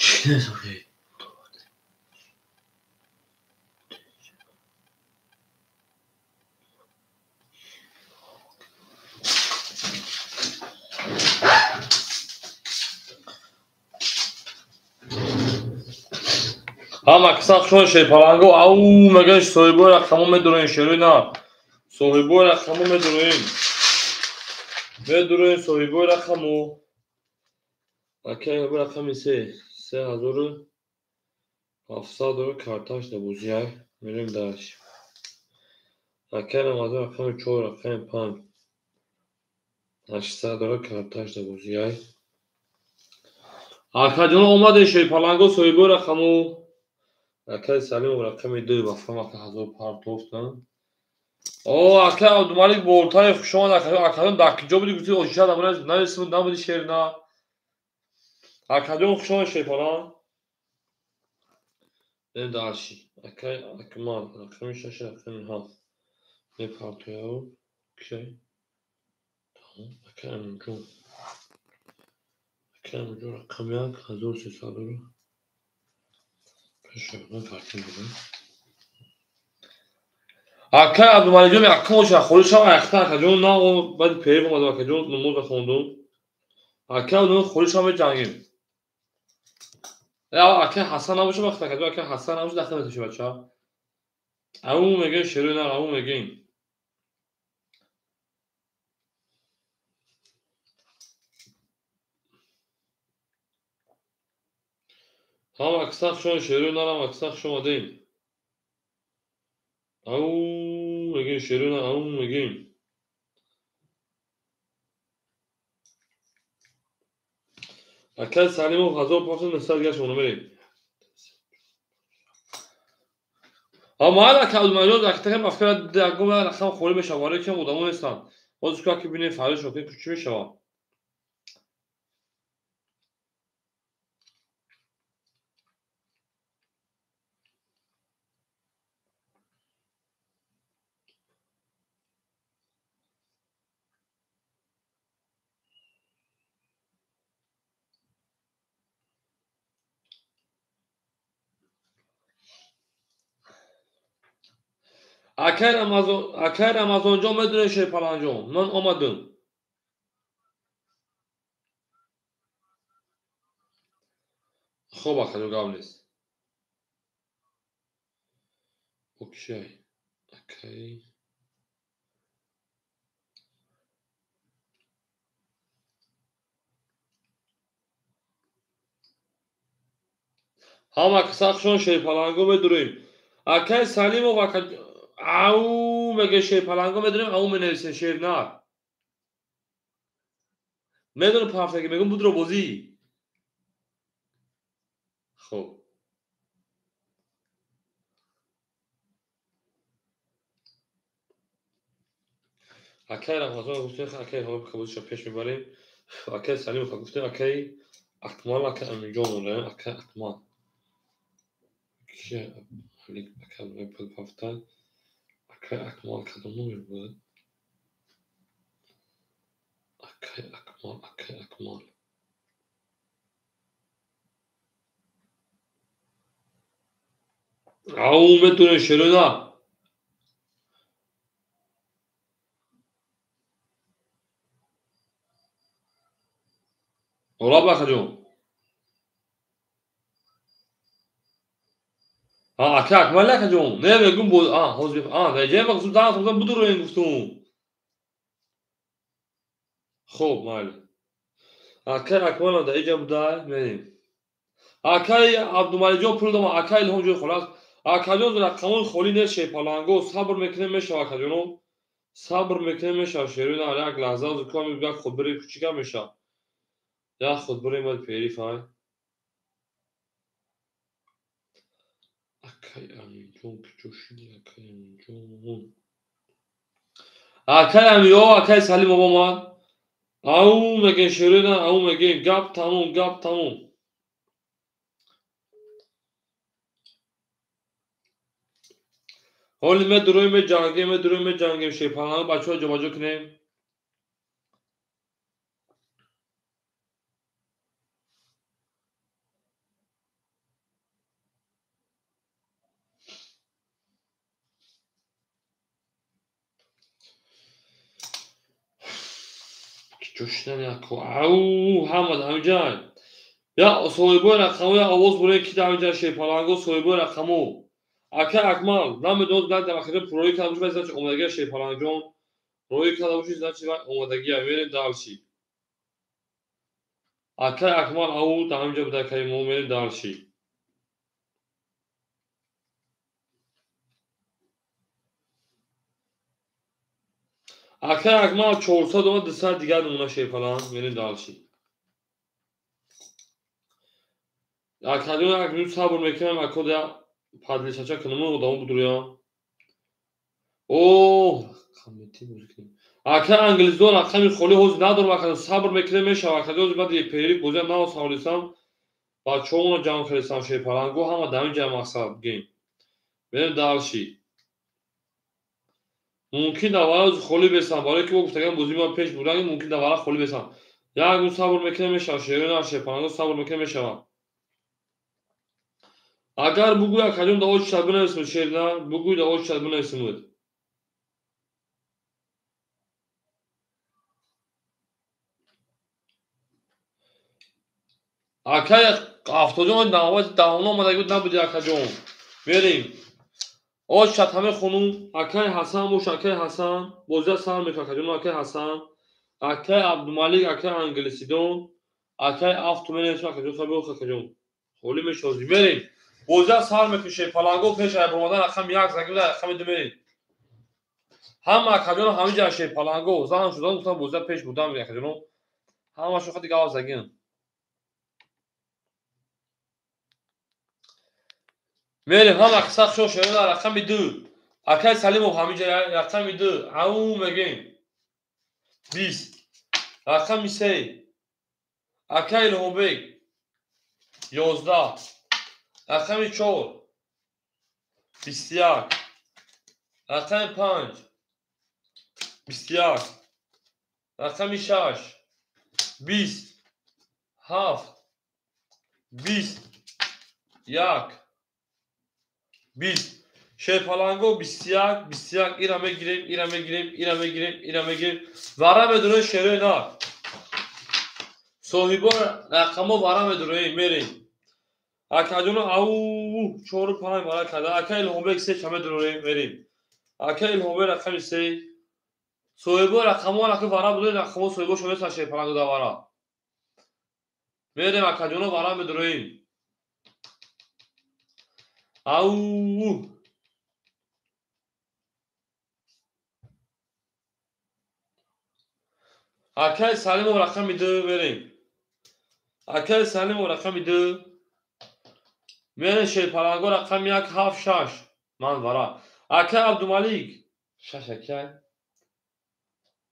Чӣ несохи? Ҳама сахт шуни шерпаланго. Ау мегӯян соҳибои рақамо медуроем шерои на. Соҳибои рақамо медуроем. Медуроем соҳибои рақамо. Акай рақами се. 3700 карташ да бозиай. Мерем дальше. Акай Рамазон рақами 4, рақами 5. 800 карташ да бозиай. Акаҷон омадем шерпаланго соҳибои рақамо. Акай Салимов рақами 2 вафам ака 1000 партофтан. О, акай Абдумалик Болтаев хуш омад. Акаҷон дар куҷо буди? Гуфти ошиша нависмуд набуди шер на. Акаҷон хуш омад шерпаланг. Мерем дальше. Акай Акмал рақами 6, рақами 7. Мепартояв. Кай? Тамом. Акай Аминҷон. Акай Аминҷон рақами 1 1300. Акай Абдумаликҷон якум оша холӣ шав аяхта акаҷон на баъди периф омадам акаҷон намоза хондум. Акай Абдумалик холӣ шав меҷангем. Акай Ҳасан набоша вақт акаҷон акай Ҳасан набоша дахл меташи бача. Ау мегӯем шерои нар ау мегӯем. Ҳама сахт шумо шерои нар ҳама сахт шумо омадем. Ау мегӯем шерои нар ау мегӯем. Акай Салимов 1500 гашт монда мерем. Аммо ака Абдумаликҷон актаҳем афкара ягон рақам холӣ мешавад, вале ки одамо нестанд. Боз ку аки бинем фарёд шокин ку чӣ мешавад. Акай Рамазонҷон медонед шерпаланҷон, ман омадам. Хоб акаҷон гап нест. Окей. Акай. Ҳама сахт шумо шерпаланго медурем. Акай Салимов ака ау меге шерпаланго медурем, ау менависем шернар. Медонам пафтаги мегӯм будро бозӣ. Хоб. Акай Рамазон гуфтем, акай ҳоби қабулша пеш мебарем. Акай Салимов гуфтем, акай Акмал, акай Аминҷон мондаем, акай Акмал. Ки акай пул пафта. Акай Акмал кадом номер буд? Акай Акмал, акай Акмал. Ау метонем шерои на. Олаб акаҷон. Ака Акмал акаҷон. Не мегӯм боз ҳозир даҷа мақсуд дан худам будуроем гуфтум. Хоб майли. Акай Акмал да иҷа буда мерем. Акай Абдумаликҷон пул дома, акай Илҳомҷон холас. Акаҷон рақамон холӣ нест шерпаланго, сабр мекунем мешава акаҷоно. Сабр мекунем мешава шерои на як лаҳза кам як худбири кучика мешава. Як худбири мад периф ай. Акай Аминҷон куҷо шуди акай Аминҷон? Акай Амиё, акай Салимов омад. Ау мегӯем шерои на, ау мегӯем гап тамом, гап тамом. Ҳоли медуроем меҷангем, медуроем меҷангем шерпаланго бачаҳо ҷобаҷо кунем. Киҷо шудан яко? Ау, ҳама дар ҳамин ҷай. Я соҳибои рақамо я овоз бурем, ки дар ҳамин ҷай шерпаланго соҳибои рақамо. Ака Акмал, намедонад дар дахири роӣ карда бошад, значит омадагия шерпалангҷон. Роӣ карда бошед, значит омадагия. Мерем дальше. Ака Акмал ау дар ҳамин ҷо буда акаи мо, мерем дальше. Ака Акмал 400 омад, 200 дигар намуна шерпаланг, мерем дальше. Акаҷон як минут сабр мекунам, ако да падлишача кунам, одамо будуря. О, рақамети бозӣ. Ака англизон рақами холӣ ҳозир надорам, ака сабр мекунем мешава. Ака ҳозир баъди перерыв бозиам нав саволисам, бачаҳоро ҷамъ кардисам шерпаланго ҳама дар ин ҷай мақсад гем. Мерем дальше. Мумкин дар вара холӣ бесам, барои ки мо гуфтагам бозии ма пеш бурдан, мумкин дар вара холӣ бесам. Як минут сабр мекунем мешава, шерона шерпаланго сабр мекунем мешава. Агар бугӯй акаҷон да оччат бинависмуд шерна, бугӯй да оччат бинависмуд. Акай Афтоҷон навбати давно омадаги буд, набуди акаҷон. Мерем. Оччат ҳаме хонум, акай Ҳасан бош, акай Ҳасан, бозия сар мекунад акаҷон, акай Ҳасан, акай Абдумалик, акай Англисидон, акай Афту менависм акаҷон, хабиох акаҷон. Холӣ мешавад. Мерем. Бозия сар мекунад шерпаланго пеш аз баромадан рақами 1 занг бизанед, рақами 2 мерем. Ҳама акаҷоно ҳамин ҷа шерпаланго зан шудан гуфтан бозия пеш бурдан акаҷоно. Ҳамашон хати гав загин. Мерем ҳама қисса хушо шерона рақами 2. Акай Салимов ҳамин ҷа рақами 2. Ау мегем. 20. Рақами 3. Акай Илҳомбек 11. Рақами 4. 21. Рақами 5. 21. Рақами 6. 20. 7. 20. 1. 20. Шерпаланго 21, 21 ира мегирем, ира мегирем, ира мегирем, ира мегирем. Вара медуроем шерои нар. Соҳибо рақамо вара медуроем, мерем. Акаҷоно ау 4 5 вара карда. Ака Илҳомбек 3 ча медуроем, мерем. Ака Илҳомбек рақами 3. Соҳибо рақамо раки вара будем, рақамо соҳибо шояд са шерпаланго да вара. Мерем акаҷоно вара медуроем. Ау Акай Салимов рақами 2 мерем. Акай Салимов рақами 2. Мерем шерпаланго рақами 1 7 6. Ман вара. Акай Абдумалик 6 акай.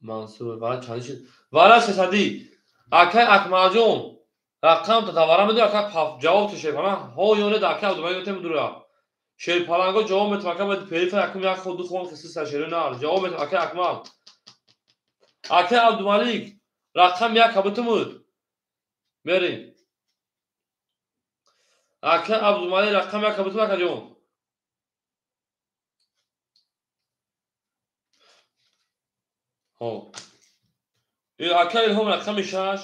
Мансур вара чанд шуд? Вара 300. Акай Акмалҷон рақам та вара медура, акай ҷавоб ту шерпаланг. Ҳо ё не да акай Абдумалик метем дура. Шерпаланго ҷавоб метем акай баъди перифа якум як ход ду хон хиси шеро нар. Ҷавоб метем акай Акмал. Акай Абдумалик рақам 1 кабутумуд. Мерем. Акай Абдумалик рақам 1 кабутум акаҷон. Ҳо. Акай Илҳом рақами 6.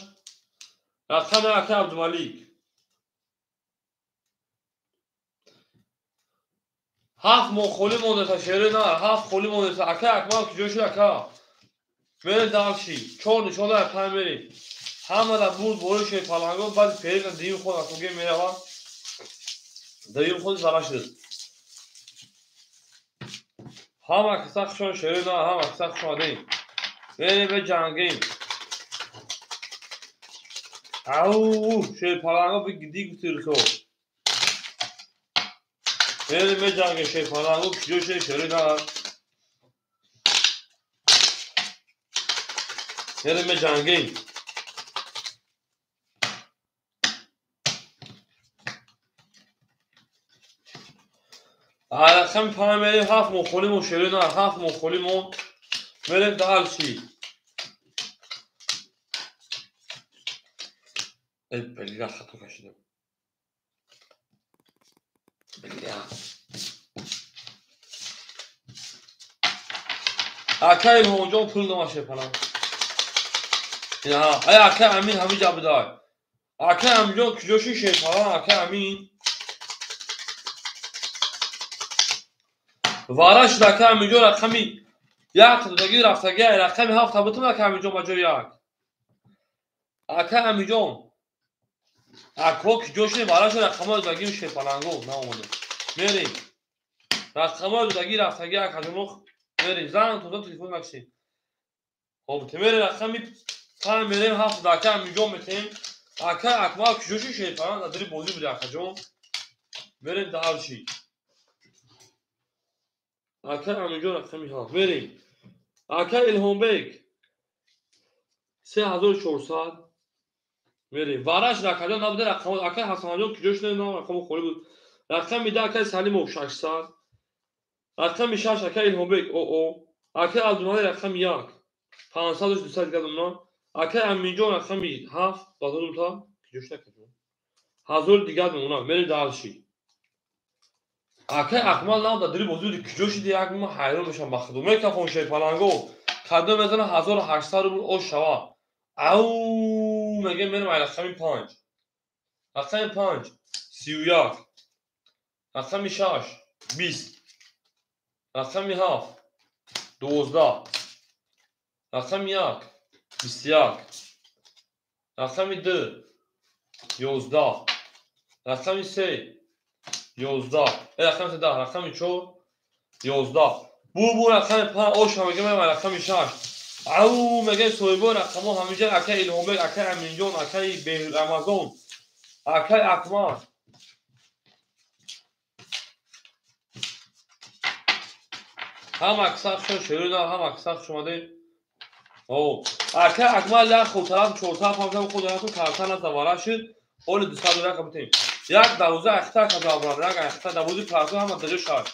Рақами акай Абдумалик. 7 моҳ холӣ мондаса шеро нар, 7 холӣ мондаса. Акай Акмал куҷо шуд ака? Мерем дальше. 4 нишон дар 5 мерем. Ҳама дар бурд бори шерпаланго баъди перерыв дуюм ход акуге мерава. Дуюм ход зара шуд. Ҳама киса хушон шеро нар, ҳама киса хуш омадем. Мерем беҷангем. Ау, шерпаланго бигиди гуфтирсо. Мерем беҷангем шерпаланго куҷо шуд шеро нар. Мерем беҷангем. Рақами 5 мерем, 7 моҳ холӣ мон шеро нар, 7 моҳ холӣ мон. Мерем дальше. Бля, хато кашидам. Бля. Акай Илҳомҷон пул номаш шерпаланг. Ай ака Амин ҳамиҷа будай. Ака Аминҷон куҷо ши шерпалан ака Амин? Вара шуд ака Аминҷон рақами як додаги рафтаги рақами ҳафта бутум ака Аминҷон ба ҷои як. Ака Аминҷон ако куҷо шуд вара шуд рақамҳои додаги шерпаланго наомада. Мерем. Рақамҳои додаги рафтаги акаҷоно мерем. Занг тоза телефон накшем. Хоб мерем рақами панҷ мерем ҳафт ака Аминҷон метем. Ака Акмал куҷо шуд шерпалан дар дари бозӣ буди акаҷон. Мерем дальше. Ака Аминҷон рақами ҳафт мерем. Ака Илҳомбек 3400 мерем. Вараш акаҷон набуда рақамҳо. Ака Ҳасанҷон куҷо шуд рақамҳо холӣ буд. Рақами 10 ака Салимов 600. Рақами 6 ака Илҳомбек ОО. Ака Абдумалик рақами 1 500 200 дигар мемонад. Ака Аминҷон рақами 7 базор дута куҷо шуд акаҷон? 1000 дигар мемонад. Мерем дальше. Ака Акмал нав дар дари бозӣ буди куҷо шуди як ма ҳайрон мешавам ба худо. Мекафон шерпаланго кадом мезана 1800 рубл ош шава. Ау мегем мерем ай рақами 5. Рақами 5 31. Рақами 6 20. Рақами 7 12. Рақами 1 21. Рақами 2 11. Рақами 3 11. Рақами 3 10. Рақами 4 11. Бу рақами 5 ош мегем рақами 6. Ау мегем соҳибои рақамҳо ҳамиҷа ака Илҳомбек, ака Аминҷон, акаи Рамазон, акаи Акмал. Ҳам аксар шуд шерина, ҳам аксар шумаде. Ака Акмал як худтараф чортараф ҳам худ яту карта назавара шуд. Оли 200 рақам бутем. Як дарвоза ахта казабран, як ахта дарвози плазо ҳама даҷо шад.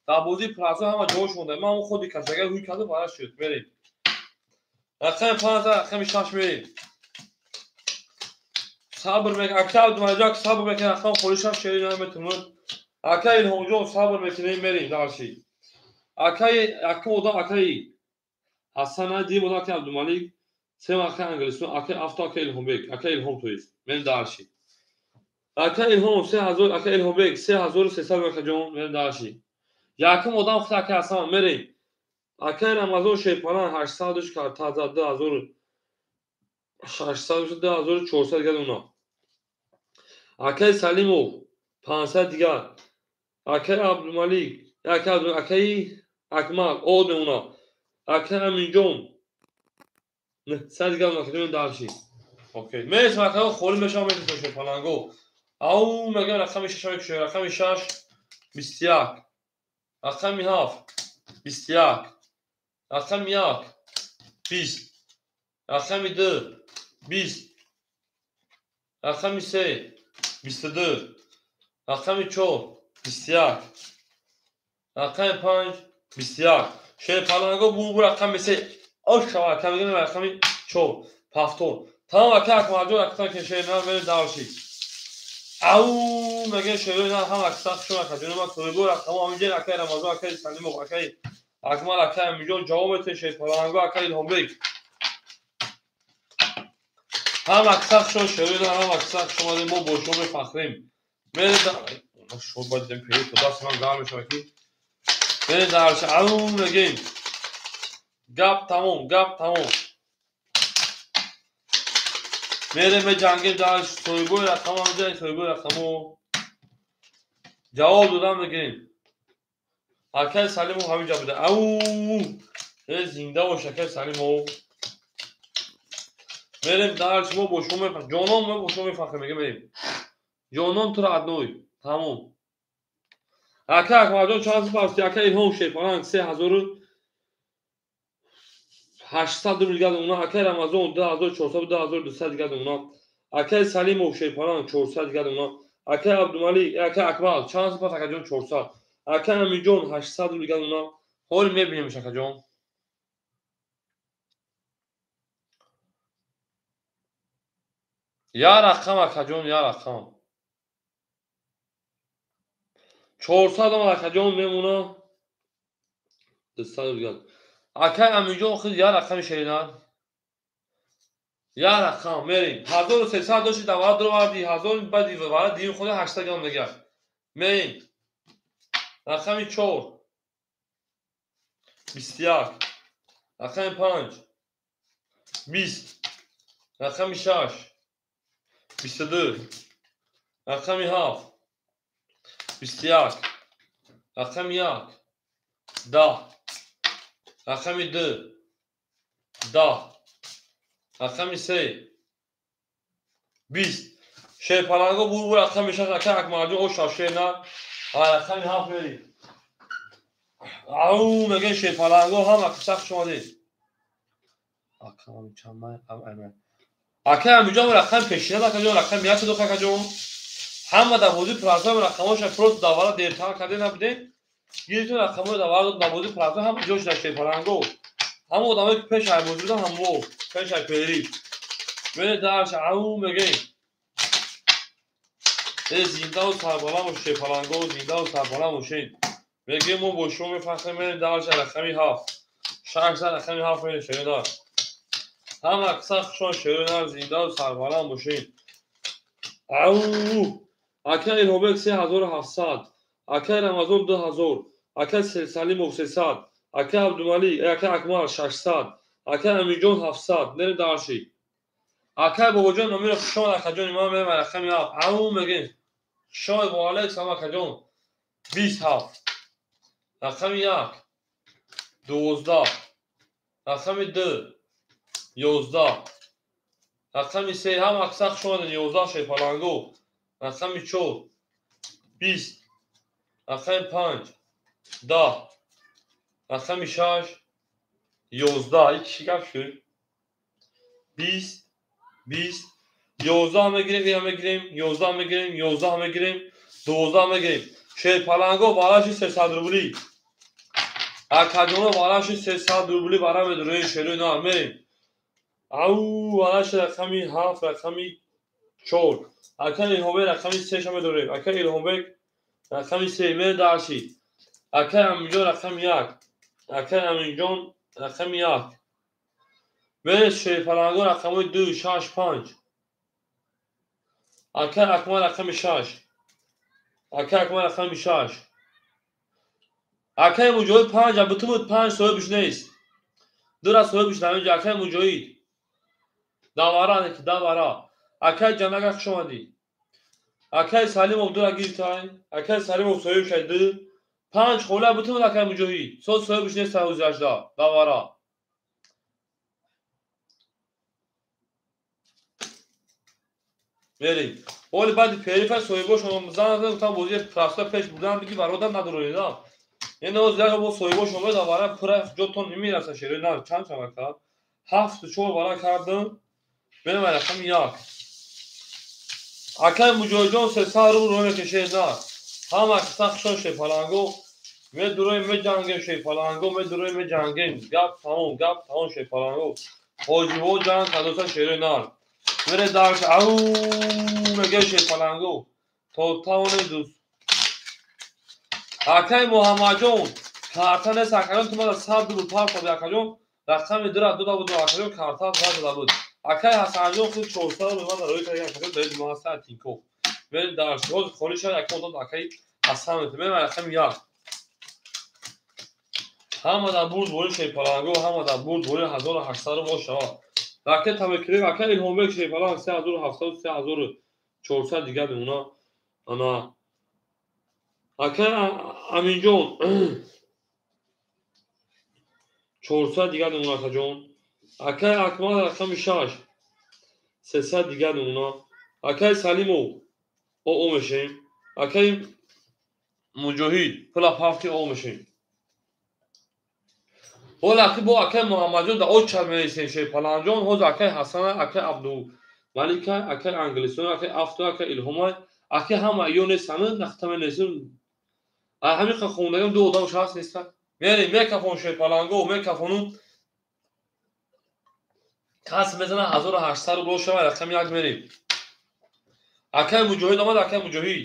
Дарвози плазо ҳама ҷош монда. Ман он худи касага ҳуй карду вара шуд. Мерем. Рақами 5 рақами 6 мерем. Сабр мек ака Абдумалиҷон сабр мекунем рақам холи 6 шерина метунад. Ака Илҳомҷон сабр мекунем мерем дальше. Акаи якум одам акаи Ҳасан дим одам акаи Абдумалик, сем акаи Англистон, акаи Авто, акаи Илҳомбек, акаи Илҳом тоист. Мерем дальше. Ака Илҳом 3000, ака Илҳомбек 3300 акаҷон, мерем дальше. Якум одам худ акаи Ҳасан мерем. Акаи Рамазон Шерпалан 800 карта 2600 2400 дигар уна. Акаи Салимов 500 дигар. Акаи Абдумалик, акаи Акмал од мемона. Акаи Аминҷон 900 дигар уна кадом дальше. Окей. Мерем акаи холӣ мешавам метавонам Шерпаланго. Ау мегам рақами 6 мекушем. Рақами 6 21. Рақами 7 21. Рақами 1 20. Рақами 2 20. Рақами 3 22. Рақами 4 21. Рақами 5 21. Шерпаланго бу рақами 3 ош шава ака мегам рақами 4 повтор. Тамом ака Акмалҷон акатон ки шерна мерем дальше. Ау мегем шерна ҳам аксар шуд акаҷон ма соҳибо рақамҳо ҳаминҷа акаи Рамазон, акаи Салимов, акаи Акмал, акаи Аминҷон ҷавоб метавонед шерпаланго, акаи Илҳомбек. Ҳам аксар шуд шерна, ҳам аксар шумадем мо бо шумо мефахрем. Мерем шуд бояд дем пери то даст ман гарм мешавад ки мерем дальше. Ау мегем гап тамом, гап тамом. Мерем меҷангем дальше. Соҳибои рақамҳо ҳаминҷа соҳибои рақамҳо ҷавоб додам мегирем. Акаи Салимов ҳаминҷа буда. Ау зинда бош акаи Салимов. Мерем дальше мо бо шумо мефахрем. Ҷонон мо бо шумо мефахрем мегем мерем. Ҷонон туро адной. Тамом. Ака Акмалҷон чанд сипас ака Илҳом Шерпаланг 3800 рубл дигар мемонад. Акаи Рамазон 2400 2200 дигар мемонад. Акаи Салимов Шерпаланг 400 дигар мемонад. Акаи Абдумалик, акаи Акмал чанд сипас акаҷон 400. Акаи Аминҷон 800 рубл дигар мемонад. Ҳол мебинемш акаҷон. Я рақам акаҷон, я рақам. 400 омад акаҷон мемонад. 200 дигар. Акаи Аминҷон худ я рақами шерина. Як рақам мерем. 1300 дошти давара дуроварди, 1000 баъди вара дигим худа 800 грам дигар. Мерем. Рақами 4 21, рақами 5 20, рақами 6 22, рақами 7 21, рақами 1 10, рақами 2 10, рақами 3 20. Шерпаланго бур рақами 6 ака Акмалҷон оша шер на. Рақами 7 мерем. Ау мегӯем шерпаланго ҳама қисса хуш омадед. Ака Амиҷон рақами пешина акаҷон рақами 1 дод акаҷон. Ҳама дар бозии плазма рақамҳоша просто давара дертар карда набудем. Гирифтем рақамҳои давара дар бозии плазма ҳама ҷо шуда шерпаланго. Ҳама одамое ки пеш ай бозӣ буданд ҳамво пеш ай пери. Мере дарш ау мегӯем. Зиндаву сарбаланд бош шерпаланго, зиндаву сарбаланд бошед. Мегӯем мо бо шумо мефахрем, мерем дарш рақами 7. 6 рақами 7 мерем шеринар. Ҳама қисса хушон шеринар, зиндаву сарбаланд бошед. Ау! Ака Илҳомбек 3700, ака Рамазон 2000, ака Салимов 300, ака Абдумалик, ака Акмал 600, ака Аминҷон 700. Мерем дарши. Ака Бобоҷон номиро хушон акаҷон имам мерем рақами 7. Ау мегӯем. Хушон ва алайкум салом акаҷон. 27. Рақами 1 12, рақами 2 11, рақами 3 ҳама қисса хуш омадед 11 шерпаланго. Рақами 4 20, рақами 5 10, рақами 6 11. Ин чӣ гап шуд? 20 20 11 мегирем, ина мегирем, 11 мегирем, 11 мегирем, 12 мегирем. Шерпаланго вараши 300 рубли. Акаҷоно вараши 300 рубли вара медуроем шерои нар мерем. Ау вараши рақами 7, рақами 4. Ака Илҳомбек рақами 3 медорем. Ака Илҳомбек рақами 3 мере дарши. Ака Аминҷон рақами 1. Ака Аминҷон рақами 1. Мере шерпаланго рақамҳои 2 6 5. Ака Акмал рақами 6. Ака Акмал рақами 6. Акаи Муҷоҳид 5 абуту буд 5 соҳибш нест. Дура соҳибш намеҷа акаи Муҷоҳид. Давара неки давара. Акаи Ҷанага хуш омадӣ. Акаи Салимов дура гирифтай. Акаи Салимов соҳибшай 2. 5 хола абуту буд акаи Муҷоҳид. Соз соҳибш нест ҳузи 18. Давара. Мерем. Оли баъди перифа соҳибошон зан задам гуфтам бозии проста пеш бурдан биги бародар надороед. Яъне оз як бо соҳибошон омад вара пура ҷотон намераса шерои нар чанд чанд кард? 7 4 вара кардам. Мерем рақами 1. Акаи Муҷоҳидҷон 300 рубл роҳ мекашед нар. Ҳама қисса хушон шерпаланго. Медуроем меҷангем шерпаланго, медуроем меҷангем. Гап тамом, гап тамом шерпаланго. Ҳоҷиҳо ҷанг кардоса шерои нар. Мере дарш ау мегӯяд шерпаланго. То тавоне дӯст. Акаи Муҳаммадҷон карта нест акаҷон, ту мада 100 рубл парт кардӣ акаҷон. Рақами 2 дода буд акаҷон, карта надода буд. Акаи Ҳасанҷон худ 400 рубл мада роҳӣ кард акаҷон, дар мо ҳаста Тинкоф. Мерем дарш. Ҳозир холӣ шуд ака одам акаи Ҳасан метавонад. Мерем рақами 1. Ҳама дар бурд бори шерпаланго, ҳама дар бурд бори 1800 рубл шавад. Ракета мекунем ака Илҳомбек шерпаланг 3700 3400 дигар мемона. Ана ака Аминҷон 400 дигар мемона акаҷон. Акаи Акмал рақами 6 300 дигар мемона. Акаи Салимов о мешем. Акаи Муҷоҳид пула пафти о мешем. Ҳоло аки бо акаи Муҳаммадҷон дар очар мересем шерпаланҷон. Ҳозир акаи Ҳасана, акаи Абдумалика, акаи Англисон, акаи Афто, акаи Илҳомай, аки ҳама ё нестанд, нахта менесем. Ҳамин хондагам ду одам шахс нестанд. Мерем мекафон шерпаланго, мекафону кас мезана 1800 рубл шава рақами 1 мерем. Акаи Муҷоҳид омад, акаи Муҷоҳид.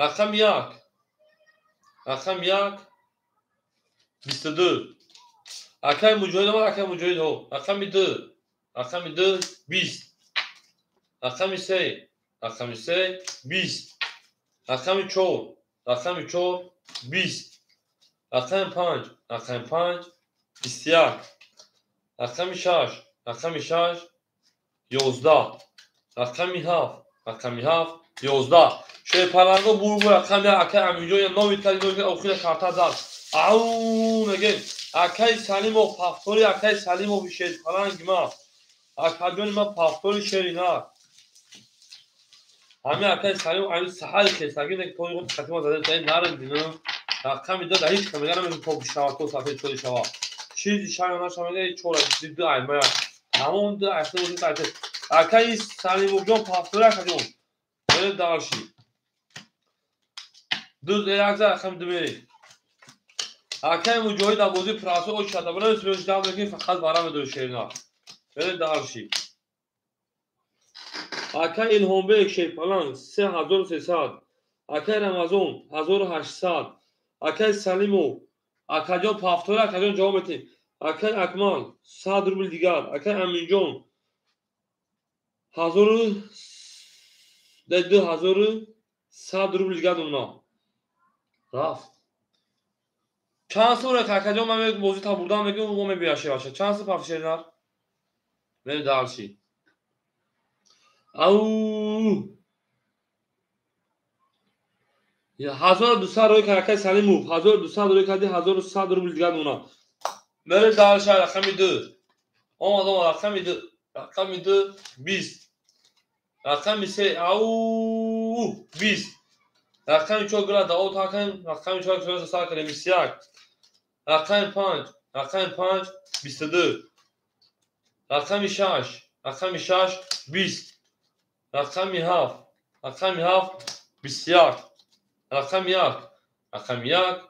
Рақами 1. Рақами 1 22. Акаи Муҷоҳид омад, акаи Муҷоҳид ҳо. Рақами 2 Рақами 2 20. Рақами 3. Рақами 3 20. Рақами 4. Рақами 4 20. Рақами 5. Рақами 5 21. Рақами 6. Рақами 6 11. Рақами 7. Рақами 7 11. Шерпаланго бурбур рақами акай Аминҷон нови калидор охира карта зад. Ау мегем акай Салимов пафтори акай Салимов шерпаланги ма. Акаҷони ма пафтори шери на. Ҳами акай Салимов ами саҳари хесаги не тои худ қатима зада тай наридину. Рақами 2 да ҳеҷ камега намегем то бишава то сафед чори шава. Чизи шава нашава мега чора ду ай ма. Ҳамон ду ай хел ай. Акай Салимовҷон пафтори акаҷон. Бере дарши. Ду як за рақами 2 мерем. Акай Муҷоҳид дар бозии прасо оч шада барои сӯш гап мекунӣ фақат бара медори шерина. Бере дарши. Акай Илҳомбек Шерпаланг 3300. Акай Рамазон 1800. Акай Салимов акаҷон пафтори акаҷон ҷавоб метиҳем. Акай Акмал 100 рубл дигар. Акай Аминҷон 2100 рубл дигар домна. Рафт. Чанд сум акаҷон ман бозӣ та бурдам мегӯм мо мебиёд шеваша. Чанд сум пафт шеринар? Мерем дарши. Ау 1200 рӯй кард акай Салимов 1200 рӯй карди 1100 рубл дигар домна. Мерем дарши рақами 2. Омад омад рақами 2. Рақами 2 20. Рақами 3 ау 20. Рақами 4 гула дао такан рақами 4 гула сар кардем 21. Рақами 5 рақами 5 22. Рақами 6 рақами 6 20. Рақами 7 рақами 7 21. Рақами 1 рақами 1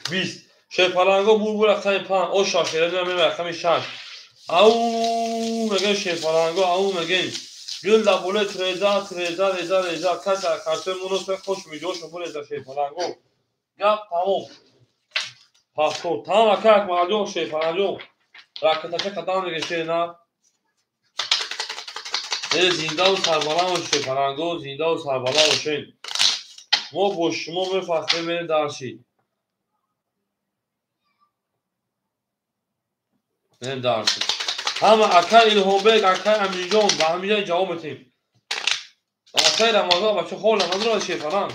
20. Шерпаланго бурбур рақами 5 о 6 шерина мем рақами 6. Ау мегем шерпаланго ау мегем. Гул дар болои треза треза реза реза каса картои муносиб хуш миҷошо буреза шерпаланго. Гап тамом. Пафтор тамом ака Акмалҷон шерпаланҷон. Ракетача қадам меге шерина. Э зиндаву сарбаланд бошед шерпаланго, зиндаву сарбаланд бошед. Мо бо шумо мефахрем мерем дарши. Мерем дарши. Ҳама акай Илҳомбек, акай Аминҷон ба ҳамиҷа ҷавоб метиҳем. Акай Рамазон бача хол надорад шерпаланг.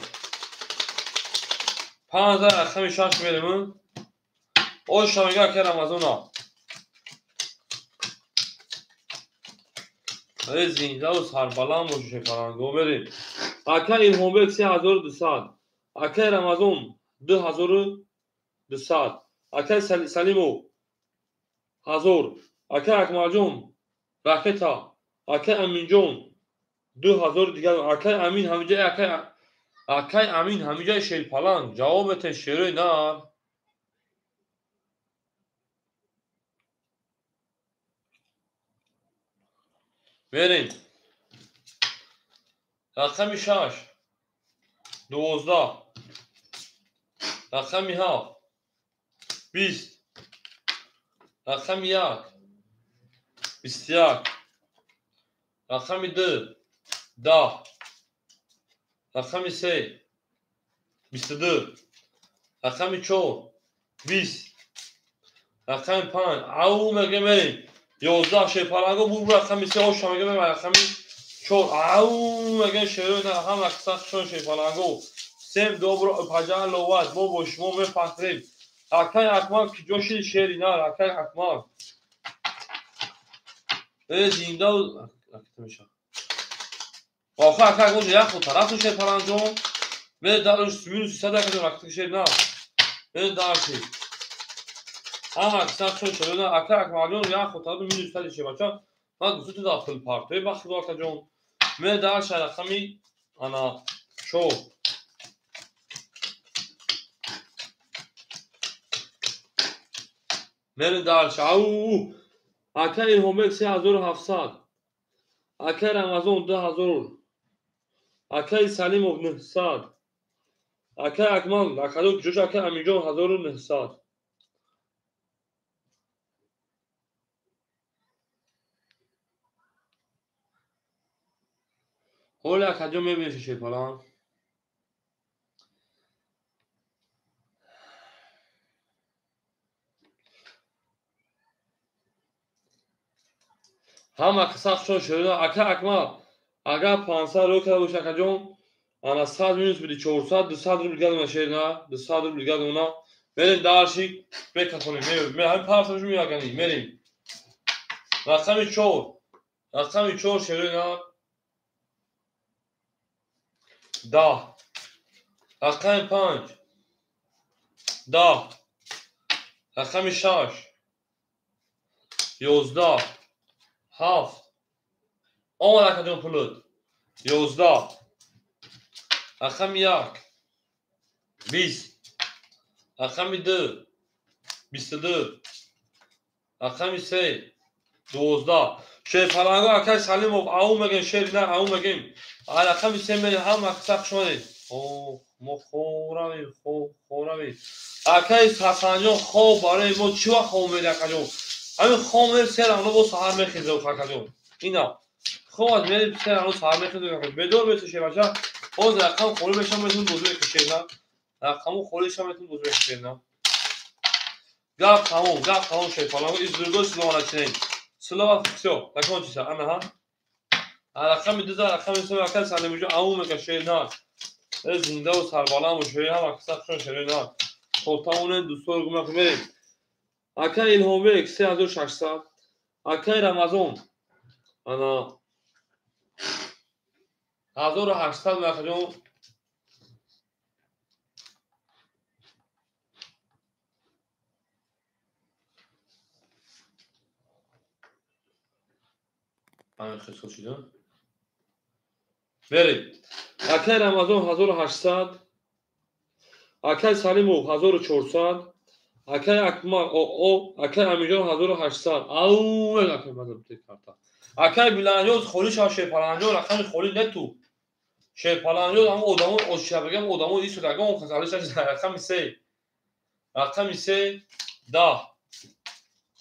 5 рақами 6 мерем. Оша мега акай Рамазона. Э зиндаву сарбаланд бошед шерпаланго мерем. Акай Илҳомбек 3200. Акай Рамазон 2200. Акай Салимов 1000. Акай Акмалҷон ракета. Акай Аминҷон 2000 дигар. Акай Амин ҳамиҷа акай Амин ҳамиҷа шерпаланг. Ҷавоб метиҳем шерои нар. Мерем. Рақами 6 12. Рақами 7 20. Рақами 1 21. Рақами 2 10. Рақами 3 22. Рақами 4 20. Рақами 5 ау мегем мерем 11 шерпаланго бурбур рақами 3 оша мегем рақами 4 ау мегем шерои на ҳама сахт шон шерпаланго. Всем добро пожаловать. Мо бо шумо мефахрем. Акай Акмал ки ҷоши шери нар акай Акмал. Э зиндаву Охо акай Акмал як ход тарафу шерпаланҷон. Мере дарш минус 300 акаҷон ракета шери нар. Мере дарши. Ҳама сахт шон шерои нар акай Акмалҷон як ход тарафу минус 300 шебача. Ман гуфту ту дар пул партои ба худо акаҷон. Мере дарш рақами ана 4. Мере дарш ау акай Илҳомбек 3700. Акай Рамазон 2000. Акай Салимов 900. Акай Акмал акаҷон ҷош акай Аминҷон 1900. Ҳоле акаҷон мебинед шерпаланг. Ҳама сахтшон шуда. Ака Акмал, агар 500 рӯй карда боши акаҷон, ана 100 минус биди 400, 200 рубл гадона шерна, 200 рубл гадона. Мерем дарши бекафонем. Ҳамин парсашу меягани. Мерем. Рақами 4. Рақами 4 шерна. 10. Рақами 5. 10. Рақами 6. 11. 7. Омад акаҷон пулут. 11. Рақами 1. 20. Рақами 2. 22. Рақами 3. 12. Шерпаланго акай Салимов ау мегем шер на ау мегем. Рақами 3 мерем ҳама сахт шонед. Ох, мо хӯравем, хӯравем. Акай Ҳасанҷон хоб барои мо чӣ вақт хоб мере акаҷон? Ҳамин хоб мере се равно бо саҳар мехезем акаҷон. Ина хоб аз мере се равно саҳар мехезем акаҷон. Бедор бесу шербача. Ҳозир рақам холӣ мешавам метавонем бозӣ мекушем на. Рақаму холӣ шавам метавонем бозӣ мекушем на. Гап тамом, гап тамом шерпаланго. Из другой слова начинаем. Слова всё, закончился. Ана рақами 2 рақами 3 акай Салимҷон ау мека шер на. Зиндаву сарбаланд бошед, ҳама сахтшон шер на. Хотамонен дӯстор гумак мерем. Акай Илҳомбек 3600, акай Рамазон ана 1800 акаҷон. Мерем. Акай Рамазон 1800, акай Салимов 1400, акай Акмал акай Амиҷон 1800. Ау акай маза карта. Акай Биланҷон холӣ шав шерпаланҷон рақами холӣ нету. Шерпаланҷон ҳам одамо ошабагам одамо ису рагон хасали шаш рақами 3. Рақами 3 10.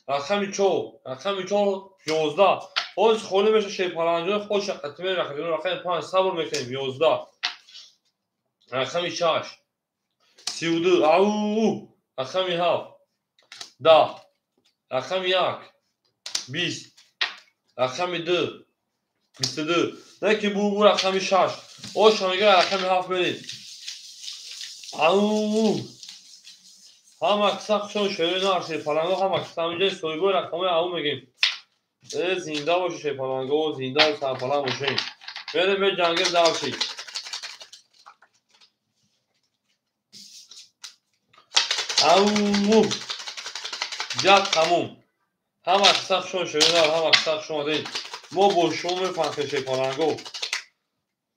Рақами 4, рақами 4 11. Ҳоз холӣ меша шерпаланҷон хош қатиме рақами 5 сабр мекунем 11. Рақами 6 32. Ау рақами 7 10. Рақами 1 20. Рақами 2 22. Не ки бу рақами 6. Ош мега рақами 7 мерид. Ау ҳама сахтшон шерина шерпаланго ҳама ҳаминҷа соҳибои рақамои ау мегем. Зинда бошед шерпаланго, зиндаву сарбаланд бошед. Мерем меҷангем дарши. Ау гап тамом. Ҳама сахтшон шерина, ҳама сахтшон омадед. Мо бо шумо мефаҳмем шерпаланго.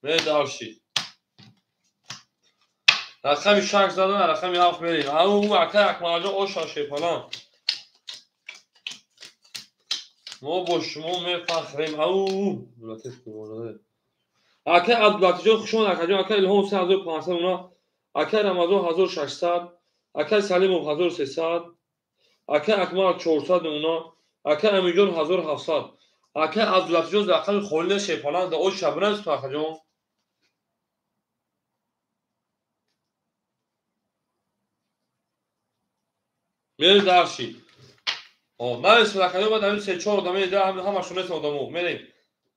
Мерем дарши. Рақами 6 задан, рақами 7 мерем. Ау акай Акмалҷон оша шерпаланг. Мо бо шумо мефахрем. Ау акай Абдулатиҷон хуш омад акаҷон. Акай Илҳом 3500 уна, акай Рамазон 1600, акай Салимов 1300, акай Акмал 400 уна, акай Амиҷон 1700. Акай Абдулатиҷон рақами холӣ не шерпаланг да оша бинавис ту акаҷон. Мерем дарши. Навис акаҷон баъд ҳамин 3-4 одам мерем, ҳамашон нест одамо. Мерем.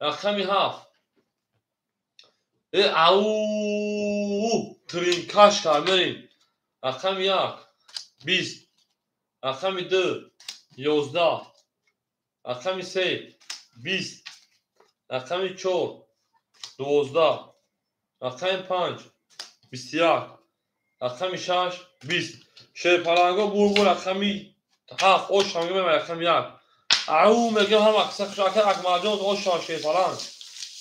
Рақами 7. Ау тринкаш кард мерем. Рақами 1 20. Рақами 2 11. Рақами 3 20. Рақами 4 12. Рақами 5 21. Рақами 6 20. Шерпаланго бурбу рақами 7 ош ҳамга рақами 1. Ау мегем ҳама сахт акай Акмалҷон оша шерпаланг.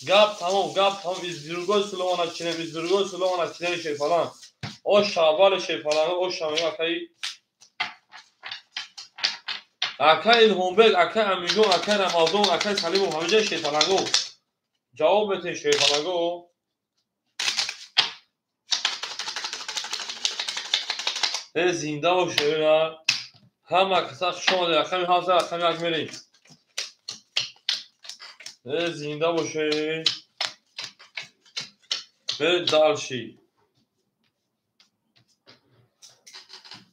Гап тамом, гап тамом. Из другой слова начинаем, из другой слова начинаем шерпаланг. Оша аввали шерпаланго оша мегем акай акай Илҳомбек, акай Амиҷон, акай Рамазон, акай Салимов ҳамиҷа шерпаланго. Ҷавоб метиҳед шерпаланго. Зинда бошед. Ҳама каса хуш омадед. Рақами 7 рақами 1 мерем. Зинда бошед. Мерем дальше.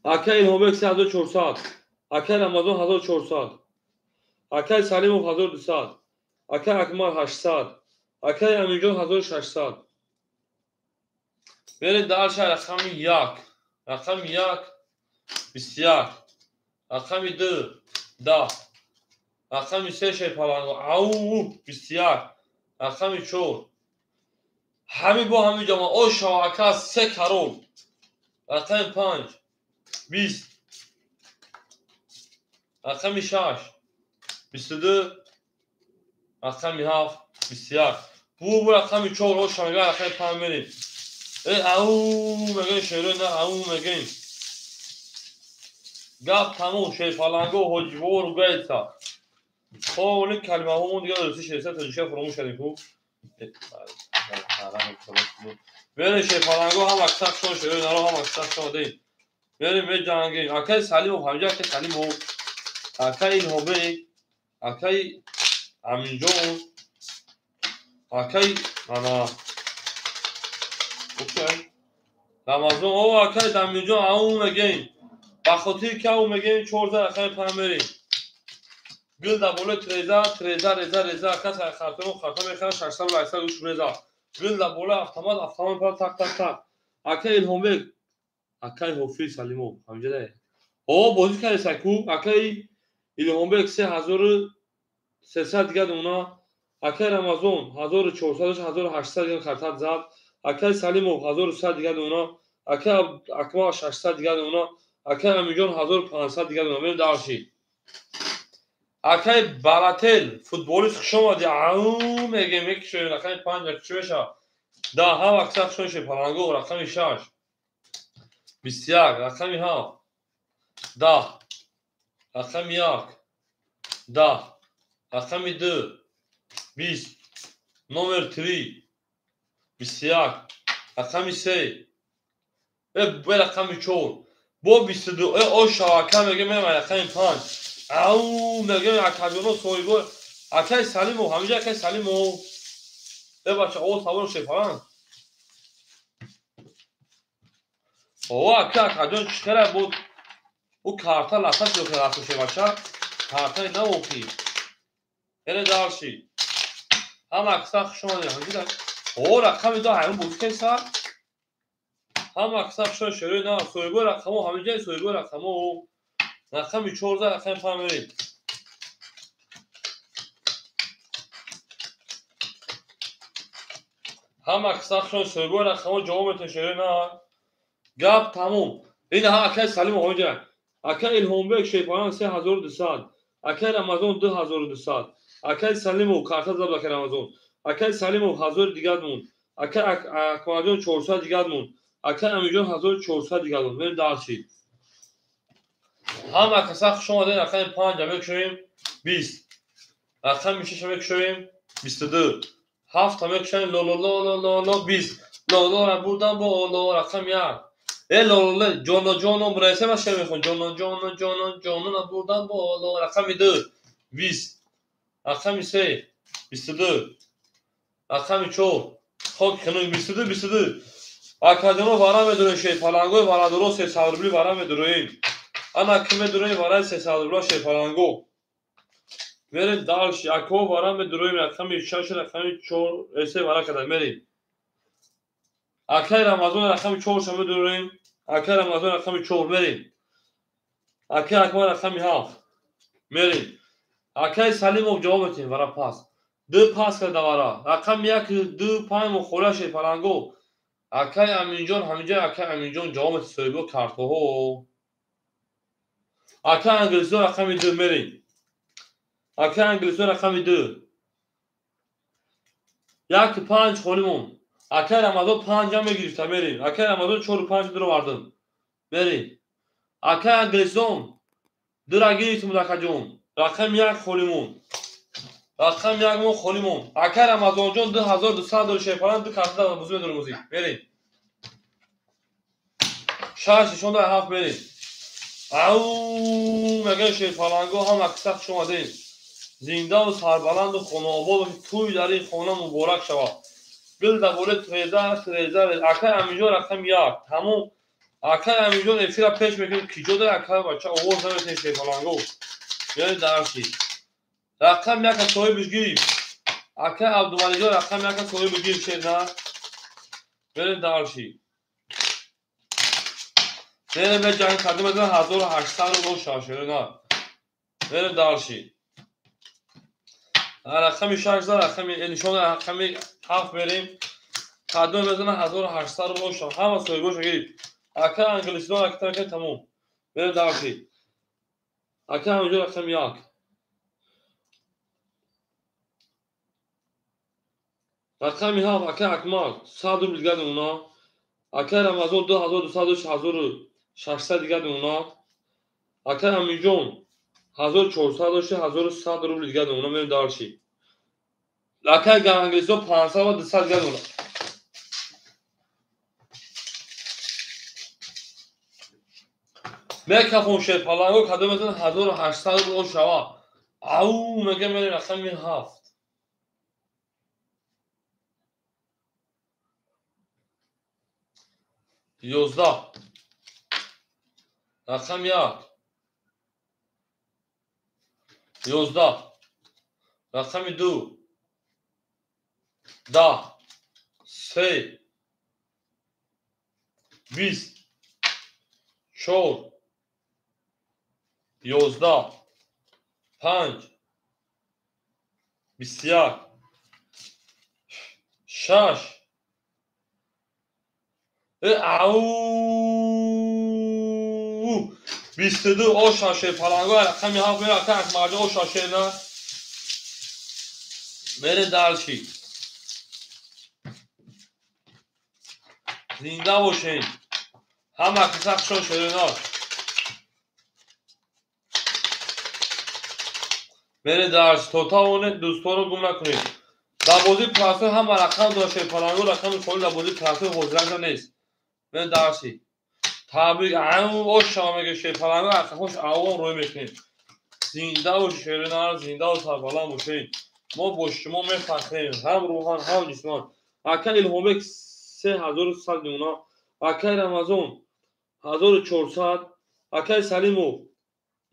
Акай Илҳомбек 3400, акай Рамазон 1400, акай Салимов 1200, акай Акмал 800, акай Аминҷон 1600. Мерем дальше. Рақами 1, рақами 1 21, рақами 2 10, рақами 3 шерпаланго ау 21, рақами 4 ҳами бо ҳами ҷома о шава ака се карол, рақами 5 20, рақами 6 22, рақами 7 21. Бу рақами 4 о шава рақами 5 мерем. Ау мегӯем шерои на ау мегӯем. Гап тамом. Шерпаланго ҳоҷибобо ругается. Хоб, оли калимаҳомон дигар русӣ шериса тоҷикия фуромӯш кардем ку. Мерем шерпаланго ҳам аксар шон шерои наро ҳам аксар шон дем. Мерем меҷангем. Акай Салимов ҳамҷа, акай Салимов, акай Илҳомбек, акай Аминҷон, акай ана Рамазон, о акай Даминҷон ау мегӯем. Ба хотири ки ау мегӯем 14 рақами 5 мерем. Гул дар болои треза, треза, реза, реза, ака хартоно харта мехарад 600 800 гӯш реза. Гул дар болои автомат, автомат мепарад так так так. Акай Илҳомбек, акай Ҳофиз Салимов ҳамҷа да. О бозӣ кардеса ку, акай Илҳомбек 3300 дигар дона, акай Рамазон 1400 1800 дигар хартат зад, акай Салимов 1100 дигар дона, акай Акмал 600 дигар дона, акай Аминҷон 1500 дигар дона. Мерем дальше. Акай Барател футболист хуш омадӣ. Ау мегӯем мекушоем рақами 5 якчи мешавад. Да ҳам аксар хушон шерпаланго рақами 6 21, рақами 7 10, рақами 1 10, рақами 2 20, номер 3 21, рақами 3 рақами 4 бо 22. О шава ака мегӯем рақами 5 ау мегӯем акаҷоно соҳибо акай Салимов ҳамиҷа, акай Салимов. Э бача о савор шефаран о ака акаҷон чӣ хела буд ӯ карта лата шӯхе бача картаи навохӣ. Эре дальше. Ҳама аксар хуш омадед ҳамиҷа. О рақами 2 ҳамин бозӣ кардиса. Ҳама аксар хуш омадед шерои на соҳибои рақамо ҳамиҷа соҳибои рақамо рақами 14 рақами 5 мерем. Ҳама аксар хуш омадед соҳибои рақамо ҷавоб метавонед шерои на. Гап тамом. Ин ҳа акай Салимов ҳамиҷа. Акай Илҳомбек шерпаланг 3200, акай Рамазон 2200, акай Салимов карта зад акай Рамазон, акай Салимов 1000 дигар монд, акай Акмалҷон 400 дигар монд, акай Аминҷон 1400 дигар монд. Мерем дальше. Ҳама каса хуш омадед. Рақами 5 мекушоем 20, рақами 6 мекушоем 22, 7 мекушоем лолололололо 20, лолора бурдам боло рақами 1. Э лололо ҷоно ҷоно мурайса ма шер мехон ҷоно ҷоно ҷоно ҷонона бурдам боло рақами 2 20, рақами 3 22, рақами 4 хок хунук 22 22. Акаҷоно вара медуроем шерпалангои варадоро 300 рубли вара медуроем. Ана ки медуроем вараи 300 рубла шерпаланго. Мерем дальше. Ако вара медуроем рақами 6 рақами 4 се вара карда мерем. Акай Рамазон рақами 4 ша медуроем. Акай Рамазон рақами 4 мерем. Акай Акмал рақами 7 мерем. Акай Салимов ҷавоб метиҳем вара пас. 2 пас карда вара. Рақами 1 2 5 мухола шерпаланго. Акай Аминҷон ҳамиҷа акай Аминҷон ҷавоб метиҳ соҳибо картоҳо. Акай Англисо рақами 2 мерем. Акай Англисо рақами 2. 1 5 холӣ монд. Акай Рамазон 5 ам мегирифта мерем. Акай Рамазон 4 5 дуровардем. Мерем. Акай Англисон 2 гирифтем акаҷон. Рақами 1 холӣ монд. Рақами 1 мо холӣ монд. Акай Рамазонҷон 2200 дори шерпаланг 2 карта бозӣ медорем бозӣ. Мерем. 6 нишон дар 7 мерем. Ау мегӯем шерпаланго ҳам аксар хуш омадед. Зиндаву сарбаланду хонаобод бошед. Тӯй дар ин хона муборак шавад. Гул да боле треза треза. Акай Аминҷон рақами як. Тамом. Акай Аминҷон эфира пеш мекунем. Киҷо дар акай бача овоз наметавонем шерпаланго. Биёед дарси. Рақами яка соҳибиш гирифт. Акай Абдумалиҷон рақами яка соҳибиш гирифт шер на. Биёед дарси. Мерем ҷанг кардем 1800 рубл шашер на. Мерем дарси. Рақами 6 рақами нишон рақами 7 мерем. Кадом мезана 1800 рубл шав. Ҳама соҳибоша гирифт. Ака англисиён ака тамом. Мерем дарси. Ака ҳаминҷо рақами 1. Рақами 7 ака Акмал 100 рубл дигар мемонад. Ака Рамазон 2200 1600 дигар мемонад. Ака Аминҷон 1400 дошта 1100 рубл дигар мемонад. Мерем дарси. Ака англисиён 500 ва 200 дигар мемонад. Мекафон шерпаланго кадом мезанад 1800 рубл шава. Ау мега мерем рақами 7. 11. Рақами 1. 11. Рақами 2. 10. 3. 20. 4. 11. 5. 21. 6. Ау 22 оша шерпаланго рақами 7 мере ака Акмарҷон оша шер на. Мере дарси. Зинда бошед. Ҳама киса хушон шерина. Мере дарси. То тавонед дӯстонро гум накунед. Дар бозии простой ҳама рақам дорад шерпаланго рақами холӣ дар бозии простой ҳозиракда нест. Мере дарси. Табрик ау оша мега шерпаланго ақаҳош авон рӯй мекунем. Зинда бошед шерина, зинда ва сарбаланд бошед. Мо бо шумо мефахрем ҳам рӯҳан ҳам ҷисман. Ака Илҳомбек 3100 мемонад. Акай Рамазон 1400, акай Салимов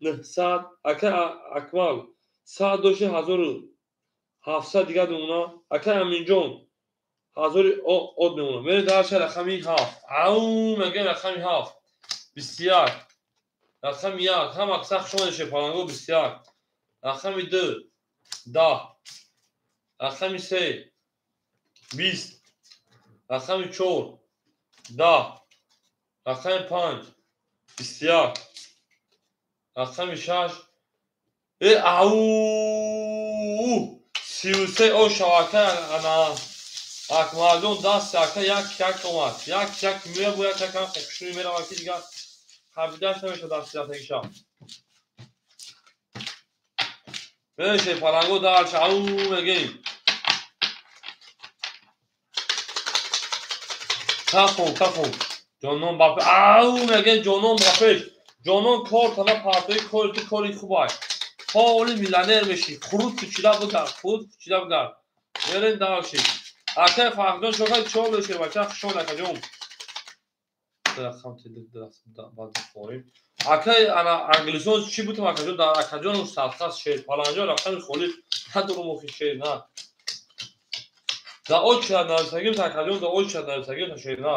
900, акай Акмал 100 дошта 1700 дигар мемонад. Акай Аминҷон 1000 од мемонад. Мерем дарша рақами 7. Ау мегӯем рақами 7. 21. Рақами 1. Ҳама киса хуш омадед шерпаланго 21. Рақами 2 10. Рақами 3 20. Рақами 4 10. Рақами 5 21. Рақами 6 ау 33 оша ака ана Акмалҷон даст ака як як омад. Як як мея бо як як хушрӯй меравад ки дигар қабидаш намешавад дасти рафтагиша. Мерем шерпаланго дарша ау мегӯем. Кафон кафон. Ҷонон ба ау мегӯем ҷонон ба пеш. Ҷонон кор тана партои кори ту кори хубай. Ҳоли миллионер мешӣ. Хурут кучида бигард, хурут кучида бигард. Мерем дарши. Акай Фарҳҷон шокай чор дошта бача хушон акаҷон. Акай ана англисон чӣ бутам акаҷон дар акаҷон садқас шерпаланҷон рақами холӣ надорум охи шер на. Да оча нависагим акаҷон да оча нависагим шер на.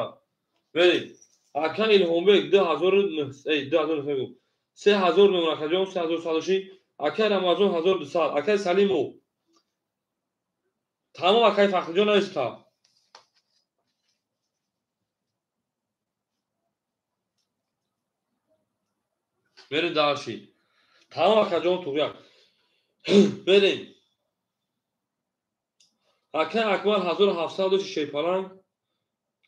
Беред. Ака Илҳомбек 2009 эй 2009 3000 мемон акаҷон 3100 ака Рамазон 1200 акай Салимов тамом акай Фахриҷон нависта. Мерем дарши. Тамом акаҷон туғяк. Мерем. Акай Акмал 1700 дошти шерпаланг.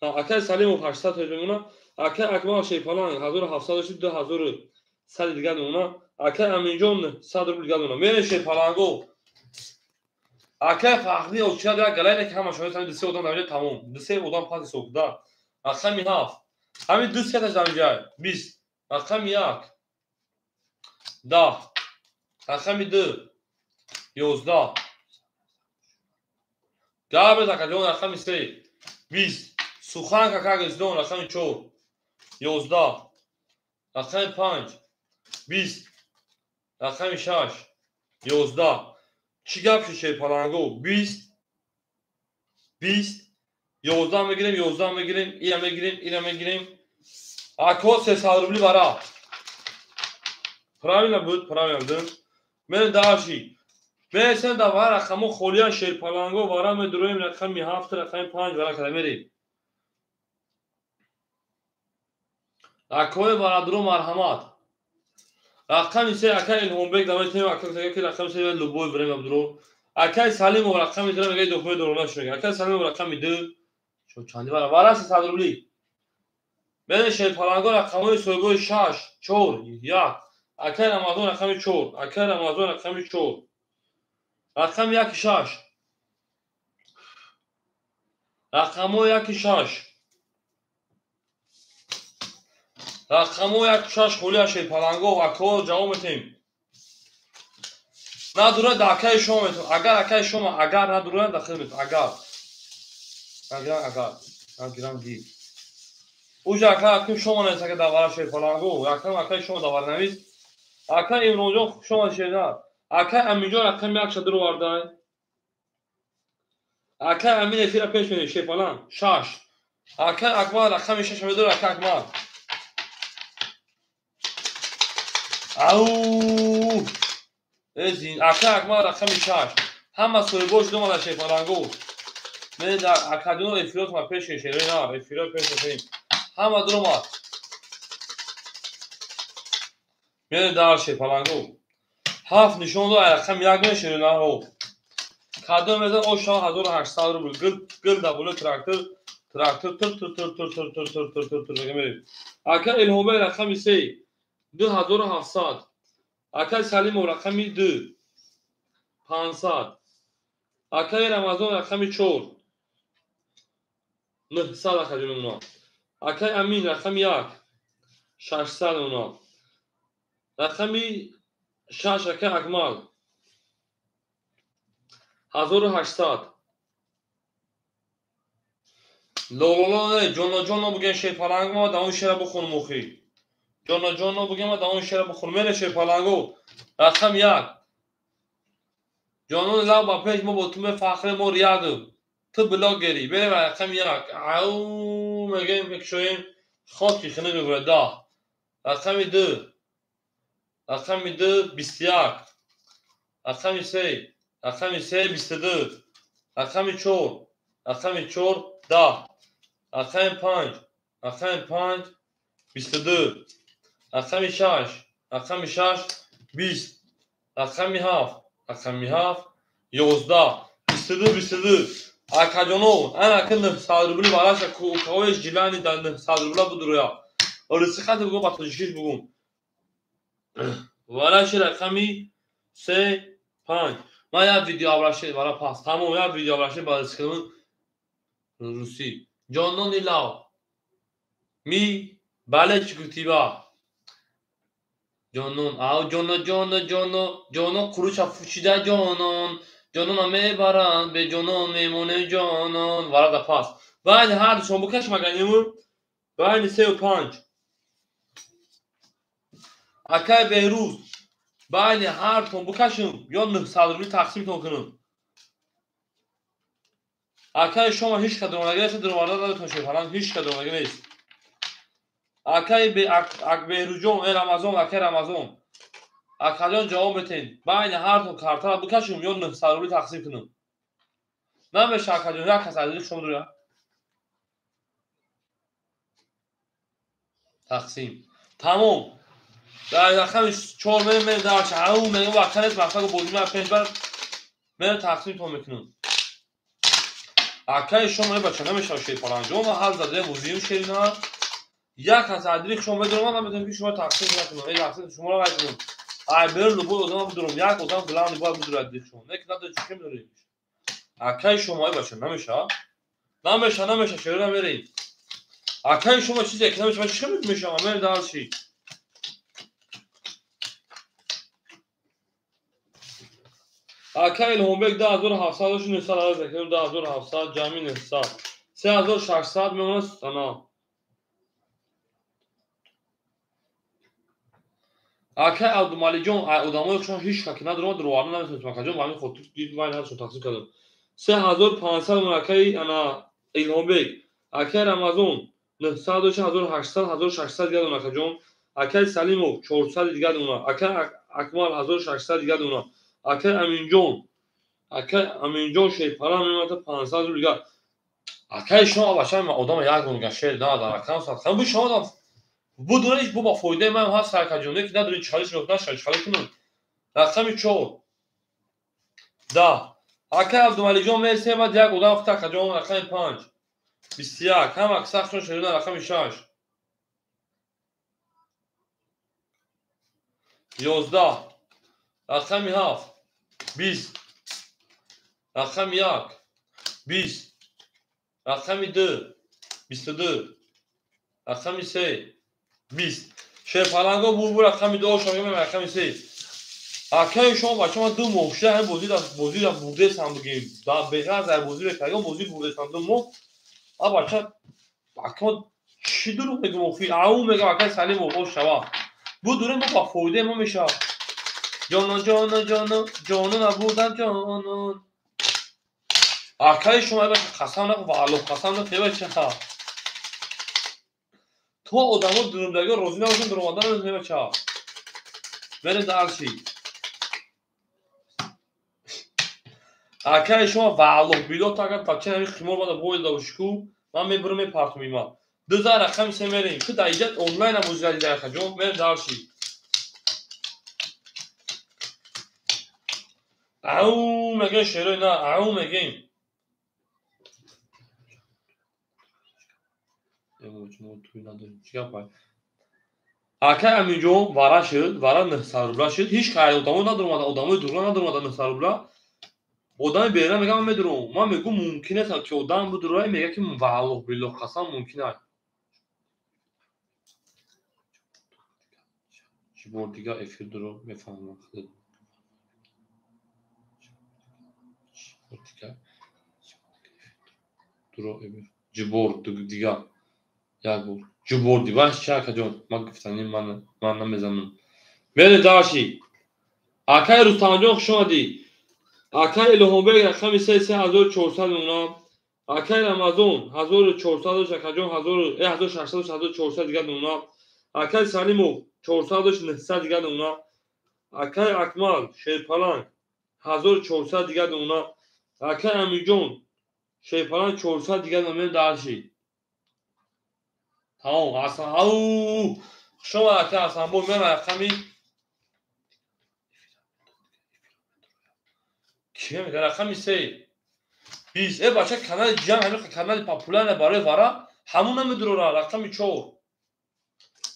Акай Салимов 800 тоҷ мемонад. Акай Акмал шерпаланг 1700 дошти 2100 дигар мемонад. Акай Аминҷон 100 рубл дигар мемонад. Мерем шерпаланго. Акай Фахри очиад як галайне ки ҳама шоҳид ҳамин ду се одам дар инҷа тамом. Ду се одам пас ҳисоб да. Рақами 7. Ҳамин ду сеташ дар инҷа 20. Рақами 1 10. Рақами 2 11. Габрез акаҷон рақами 3 20. Сухан какагиздон рақами 4 11. Рақами 5 20. Рақами 6 11. Чӣ гап шуд шерпаланго? 20 20 11 мегирем, 11 мегирем, ира мегирем, ира мегирем. Ако 300 рубли вара. Правильно буд, правильно буд. Мен даши. Бесен да вара рақамо холия шерпаланго вара медуроем рақами 7 рақами 5 вара када мерем. Акои барадро марҳамат. Рақами 3 акай Илҳомбек давай тем ака ки рақами 3 любой время будро. Акай Салимов рақами 3 мегӯяд дохуме дорона шуд. Акай Салимов рақами 2 чанди вара вара 300 рубли. Бене шерпаланго рақамҳои соҳибои 6 4 1. Акай Рамазон рақами 4. Акай Рамазон рақами 4. Рақами 1 6. Рақамҳои 1 6. Рақамҳои 1 6 холия шерпаланго ако ҷавоб метем. Надурад да акаи шумо метем. Агар акаи шумо агар надурад да хел метем. Агар. Агар агар. Агирам ди. Уҷа ака аким шумо нест ака давара шерпаланго. Акам акаи шумо давар навис. Ака Имронҷон шумо шерна. Акай Аминҷон рақами 1 шадро вардай. Акай Амин эфира пеш мерем шерпаланг 6. Акай Акмал рақами 6 медора акай Акмал. Ау! Эзин акай Акмал рақами 6. Ҳама соҳибош думада шерпаланго. Мен дар акаҷон эфирот ма пеш шерена, эфиро пеш мекунем. Ҳама дуромад. Мен дар шерпаланго. 7 нишон дод рақами 1 мешеренаҳо. Кадом мезан оша 1800 рубл. Гил гил да боло трактор, трактор тр тр тр тр тр тр тр тр тр тр мегем. Ака Илҳомбек рақами 3 2700. Акай Салимов рақами 2 500. Акай Рамазон рақами 4 900 акаҷон. Акай Амин рақами 1 600 уна. Рақами 6 акай Акмал 1800. Лололо не ҷоно ҷоно буген шерпаланг ма да он шера бухонум охи. Ҷоно ҷоно буген ма да он шера бухонум. Мене шерпаланго рақам 1. Ҷонон лав ба пеш мо бо ту мефахре мо рядом. Ту блогери берем рақами 1. Ау мегем мекшоем хоки хина мебурад 10. Рақами 2. Рақами 2 21. Рақами 3. Рақами 3 22. Рақами 4. Рақами 4 10. Рақами 5. Рақами 5 22. Рақами 6. Рақами 6 20. Рақами 7. Рақами 7 11. 22 22. Акаҷоно, ана ки 900 рубли бараша куқаоеш ҷилани дар 900 рубла будуроя. Рисихати бугум ба тоҷикиш бугум. Вараши рақами 3 5. Ман як видео обращение вара пас. Тамом як видео обращение ба рисихати русӣ. Ҷонони лав. Ми бале чӣ гуфтиба? Ҷонон, ав ҷоно ҷоно ҷоно, ҷоно қуруча фучида ҷонон. Ҷонона мебаранд, бе ҷонон мемонем ҷонон. Вара да пас. Байни ҳар душон букаш маганиму. Байни 3 ва 5. Акай Беҳрӯз, байни ҳар тон букашем ё 900 рубли тақсимтон кунем. Акай шумо ҳеҷ кадом нест, дуроварда надотон шерпаланг ҳеҷ кадом нест. Акай Беҳрӯзҷон, э Рамазон, акай Рамазон. Акаҷон ҷавоб метен. Байни ҳар тон картара букашем ё 900 рубли тақсим кунем. Намеша акаҷон, як кас аз шумо дура. Тақсим. Тамом. Дар рақами 4 мерем дар ау мегам вақт нест мақсад бозӣ ман 5 бар мерем тақсимтон мекунем. Акаи шумо бача намешава шерпаланг. Ма ҳар задаи бозиим шерина. Як кас адрих шумо медорам, ман метавонам ки шумо тақсим накунам. Эй тақсим шуморо вай кунам. Ай бер любой одам бидурам, як одам главный бояд бидурад адрих шумо. Не ки надо чӣ медорем. Акаи шумо бача намеша. Намеша, намеша, шерина мерем. Акаи шумо чизе ки намеша, чӣ мешава? Мерем дарши. Ака Илҳомбек 2700 900 азар закирим 2700 ҷамъи 900. 3600 мемонад ана. Ака Абдумаликҷон одамои хушон ҳеҷ ка ки надорам дуроварда наметавонистам акаҷон, ба ҳамин хотир вай надошт тақсим кардам. 3500 мемонад акаи ана Илҳомбек. Акаи Рамазон 900 дошт 1800 1600 дигар дона акаҷон. Акаи Салимов 400 дигар дона. Акаи Акмал 1600 дигар дона. Акаи Аминҷон, акаи Аминҷон шерпара мемонад 500 рубл дигар. Акаи шумо бача одам як гуна шер надорад. Акам садқам бу шумо будуниш бу ба фоидаи ман ҳаст акаҷон, ки надорин чалиш наша чалиш кунам. Рақами 4 10. Акаи Абдумаликҷон месемад як одам худ акаҷон рақами 5 21. Ҳама аксаршон шерина рақами 6 11. Рақами 7 20. Рақами 1 20. Рақами 2 22. Рақами 3 20. Шерпаланго бурбур рақами 2 шогирд рақами 3. Акаи шумо бача ман 2 моҳ шуда ҳамин бозиро бурдесам бигем. Беғараз дар бозӣ бекаргон бозӣ бурдесам 2 моҳ. А бача ака чӣ дурӯғ мегӯм охи? Ау мегӯм акаи Салимов бош шава. Будурем бо ба фоидаи мо мешавад. Ҷонон ҷонон ҷонон ҷонон набудам ҷонон. Акаи шумо қасам нахӯр ва Аллоҳ қасам нахӯр бача. То одамо дурумдагиҳо розӣ набошанд дуромада наметавонем бача. Мерем дарши. Акаи шумо ва Аллоҳ било то агар бача ҳамин химор бада боида бошӣ ку ман мебурам мепартум има. 2000 рақами 3 мерем. Ку дар иҷа онлайн ам бозӣ задида акаҷон. Мерем дарши. Ау мегӯем шерои на, ау мегӯем. Акаи Аминҷон вара шуд, вара 900 рубла шуд. Ҳеҷ кай одамо надоромада, одамои дура надоромада 900 рубла. Одами берина мегӯяд ман медурам. Ман мегӯм мумкин аст ки одам бидурад, мегӯяд ки валлоҳ биллоҳ қасам мумкин аст. Чӣ бор дигар эфир дуро мефаҳмам. Ҷибор дигар як бор ҷубор диваш чи акаҷон ман гуфтани ман намезанам. Мерем дарши. Акаи Рустамҷон хуш омадӣ. Акаи Илҳомбек рақами 3 3400 мемонам. Акаи Рамазон 1400 акаҷон 1600 1400 дигар мемонам. Акаи Салимов 400 900 дигар мемонам. Акаи Акмал шерпаланг 1400 дигар мемонам. Акаи Аминҷон шерпаланг 400 дигар мемонам. Дарши. Тамом. Асан ау хуш омад акаи Ҳасанбой. Ман рақами кия мегӯяд рақами 3 20. Э бача канали ҷанг ҳамин канали популярна барои вара ҳамон намедурора. Рақами 4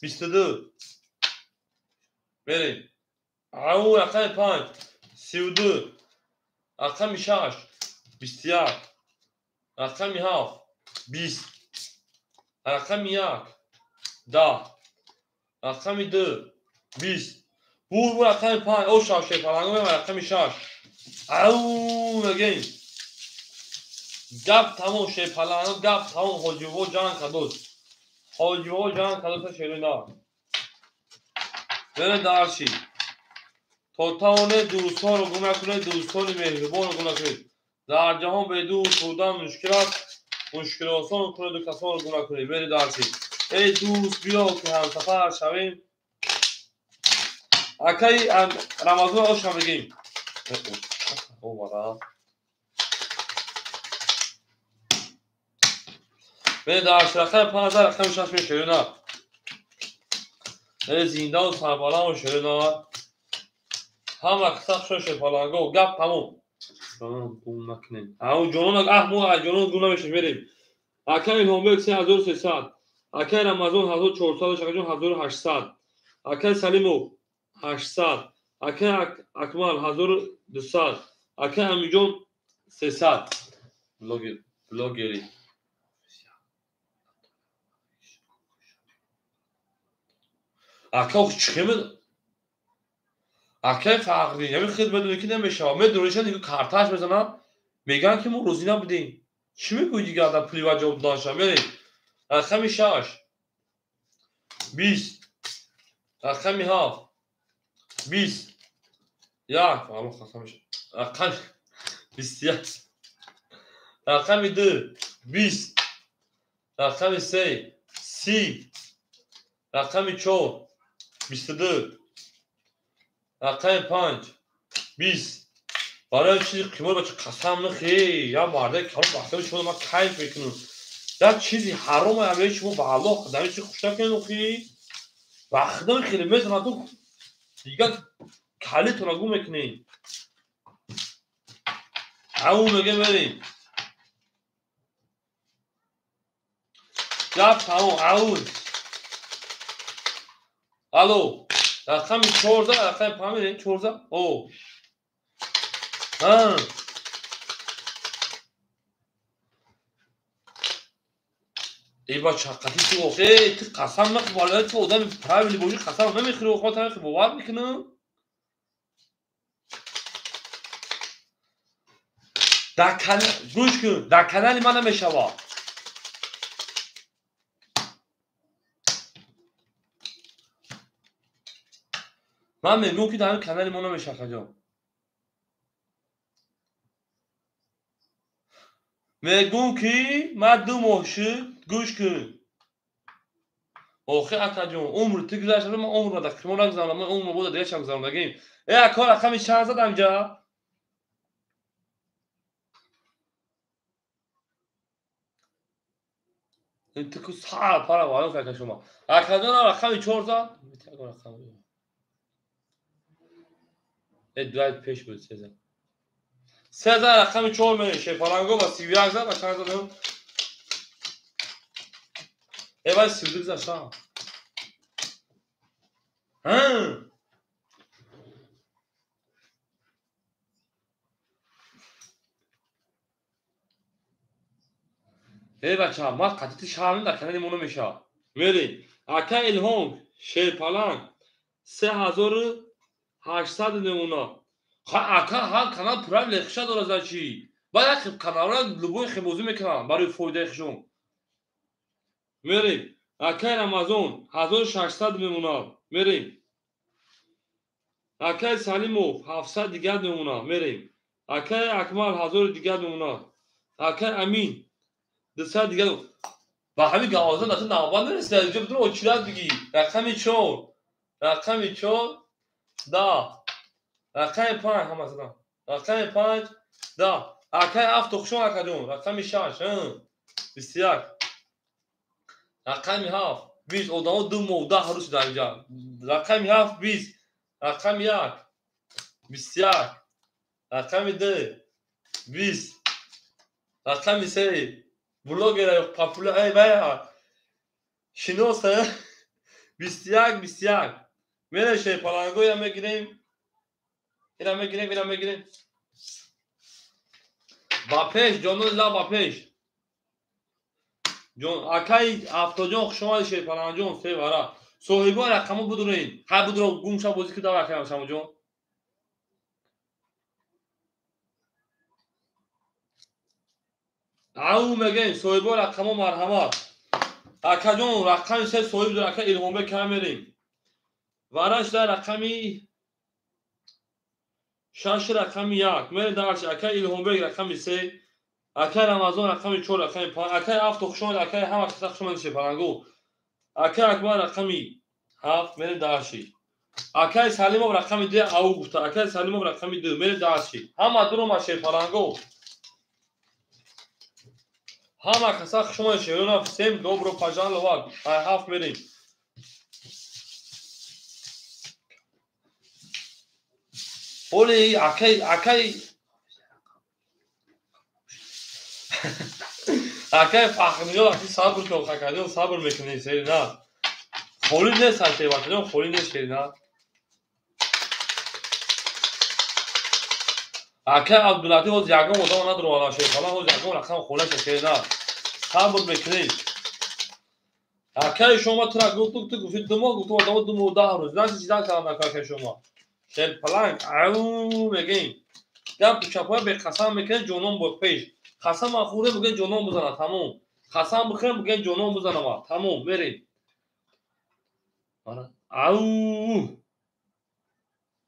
22. Мерем. Ау рақами 5 32. Рақами 6 21. Рақами 7 20. Рақами 1 10. Рақами 2 20. Бур рақами 5 о шав шерпаланго мемонад рақами 6. Ау мегӯем. Гап тамом шерпаланго гап тамом. Ҳоҷибобо ҷанг кардост. Ҳоҷибобо ҷанг кардост шерои на. Мерем дарши. То тавонед дӯстонро гум накунед, дӯстони меҳрубонро гум накунед. Дар ҷаҳон бе дӯст будан мушкил аст. Мушкилосон кунеду касонро гум накунед. Мерем дарши. Эй дӯст биё ки ҳамсафар шавем. Акаи Рамазон оша мегӯем. Мерем дарши. Рақами 5 рақами 6 мешавем на. Эй зиндаву сарбаланд шавем на. Ҳама қисса хуш шерпаланго гап тамом. Ҷонон гум накунем. Ау ҷонон аҳ мо ҷонон гум намешавем. Мерем. Акаи Илҳомбек 3300. Акаи Рамазон 1400 акаҷон 1800. Акаи Салимов 800. Акаи Акмал 1200. Акаи Аминҷон 300. Блогери. Ака ох чӣ хемед? Акай Фахриддин, ями худ медонӣ ки намешавад. Медониша дига карташ мезанад, мегӯянд ки мо розӣ набудем. Чӣ мегӯӣ дигар дар пули ва ҷавоб доданша? Мерем. Рақами 6 20, рақами 7 20, 1, Аллоҳ қасам, рақами 21, рақами 2 20, рақами 3 30, рақами 4 22, рақами 5 20. Барои чизи қимор бача қасам нахӯ, я мардаи калон бахтаи шумо ман кайф мекунам. Як чизи ҳаром ҳамаи шумо ба Аллоҳ дар чи хуш накунед охи. Ба худо хеле мезанад, дигар калитонро гум мекунед. Ау мега мерем. Гап тамом, ау. Алло, рақами 14, рақами 5 мерем, 14. О. Ҳа. Эй бача, қати ту охе, ту қасам нахӯр, вале ту одами правильный бошӣ, қасам намехӯрӣ, охо ман бовар мекунам. Дар канал гӯш кун, дар канали ман намешавад. Ман мегӯям ки дар канали мо намешавад, хаҷон. Мегӯм ки ман 2 моҳ шуд, гӯш кун. Охи акаҷон, умр ту гузашта, ман умрро дар қимор нагузаронам, ман умрро бода дигар шаб гузарондагим. Э ака, рақами чанд зад амҷа? Ту ку сар пара варон ака шумо. Акаҷон рақами 4 зад? Рақами. Э дуай пеш буд 3 зад. 3 зад рақами 4 мерем, Шерпаланго ба 31 зад, ба чанд задам? Э вай 32 зад ша. Ҳа. Э бача, ман қатити шаҳрим дар канали мо намешавад. Мерем. Ака Илҳом, Шерпаланг 3800 мемонад. Ака ҳар канал правилаи хиша дорад за чӣ? Баъд як каналро любой хебозӣ мекунанд барои фоидаи хишон. Мерем. Акаи Рамазон 1600 мемонад. Мерем. Акаи Салимов 700 дигар мемонад. Мерем. Акаи Акмал 1000 дигар мемонад. Акаи Амин 200 дигар. Ба ҳамин гавоза дар ту навбат нарасида. Инҷо бидур очират бигӣ. Рақами 4. Рақами 4 10. Рақами 5 ҳама задам. Рақами 5 10. Акаи 7 хушон акаҷон. Рақами 6 21. Рақами 7 20. Одамо 2 моҳ 10 рӯз дар инҷа. Рақами 7 20. Рақами 1 21. Рақами 2 20. Рақами 3 блогера популяр эй бая шиноса 21 21. Мерем Шерпалангоя мегирем. Ира мегирем, ира мегирем. Ба пеш, ҷонони лаб ба пеш. Ҷон, акаи Афтоҷон хуш омадӣ Шерпалангҷон, се вара. Соҳибои рақамо будурен. Ҳай будуро гум ша бозӣ ки давай акаям Шамоҷон. Ау мегем, соҳибои рақамо марҳамат. Акаҷон, рақами 3 соҳиб дор, ака Илҳомбек кам мерем. Вараш дар рақами 6 рақами 1. Мерем дарчи ака Илҳомбек рақами 3, ака Рамазон рақами 4, рақами 5, акаи 7 хуш омадед, акаи ҳама каса хуш омадед Шерпалангу. Акаи Акбар рақами 7, мерем дарчи. Акаи Салимов рақами 2 ау гуфта, акаи Салимов рақами 2, мерем дарчи. Ҳама дурома Шерпалангу. Ҳама каса хуш омадед Шерона, всем добро пожаловать. Ай 7 мерем. Оли акай акай акай Фахриддин акай сабр кун, акаҷон сабр мекунӣ серина. Холӣ нест акай бачаҷон, холӣ нест серина. Акай Абдулатиф ҳоз ягон одам надорад Шерпаланг, ҳоз ягон рақам хонаша серина. Сабр мекунӣ. Акай шумо тура гуфту, ту гуфти 2 моҳ, гуфту одамо 2 моҳ 10 рӯз. Значит, чизан кардам акай шумо. Шерпаланг ау мегем. Гапу чапоя беқасам мекунем, ҷонон бо пеш. Қасам хӯрем, бигӯем ҷонон бизана, тамом. Қасам бихӯрем, бигӯем ҷонон бизанама, тамом, мерем. Ау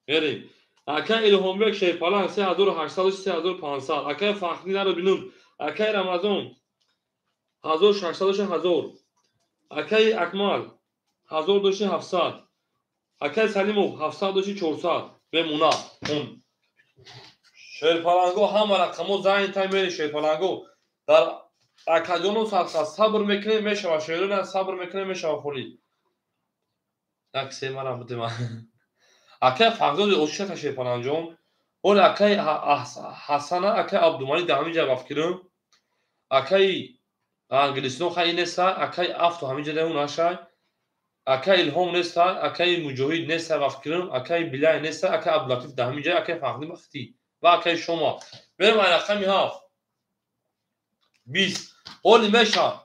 мерем. Акай Илҳомбек Шерпаланг 3800, 3500. Акай Фахриддин наро бинум. Акай Рамазон 1600, 1000. Акай Акмал 1000 дошти 700. Акай Салимов 700 дошти 400. Бемуна. Шерпаланго ҳама рақамо занг тай мери шерпаланго. Дар акаҷону сабр мекунем, мешава. Шерона сабр мекунем, мешава холи. Як се марам бидема. Акай Фахриддин ошиша шерпаланҷон. Оли акай Ҳасана, акай Абдумалик дар ҳамин ҷа вафкирам. Акай англисно хай неста, акай Афто ҳамин ҷа даун нашай. Акай Илҳом неста, акай Муҷоҳид неста вафкирам, акай Билай неста, акай Абдулатиф дар ҳамин ҷа, акай Фахриддин вақти ва акай Шома. Берем ай рақами 7. 20. Оли меша.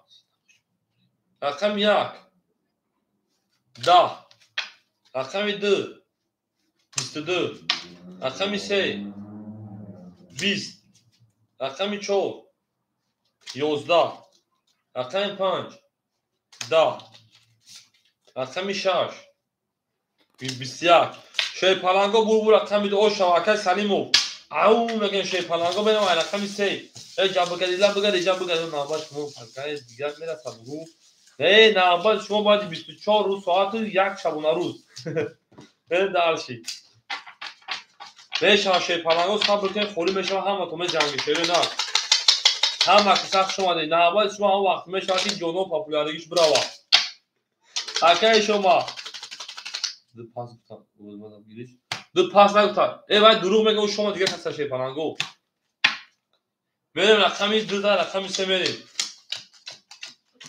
Рақами 1. 10. Рақами 2. 22. Рақами 3. 20. Рақами 4. 11. Рақами 5. 10. Рақами 6. 21. Шерпаланго бурбур рақами 2 ошава. Акай Салимов. Ау мегӯем шерпаланго берем ай рақами 3. Э ҷаббагади, лаббагади, ҷаббагади, навбат шумо пакай дигар мерасад бугу. Э навбат шумо баъди 24 рӯз соату як шабонарӯз. Э дарши. Мешава шерпаланго сабр кунед, холӣ мешава ҳаматон меҷанги шеро на. Ҳама ки сахт шумаде, навбат шумо ҳам вақт мешава ки ҷоно популяригиш бирава. Акай шумо. Ду пас гуфтам, ду пас нагуфтам. Э вай дурӯғ мегӯ, шумо дигар каса шерпаланго. Мерем рақами 2 та рақами 3 мерем.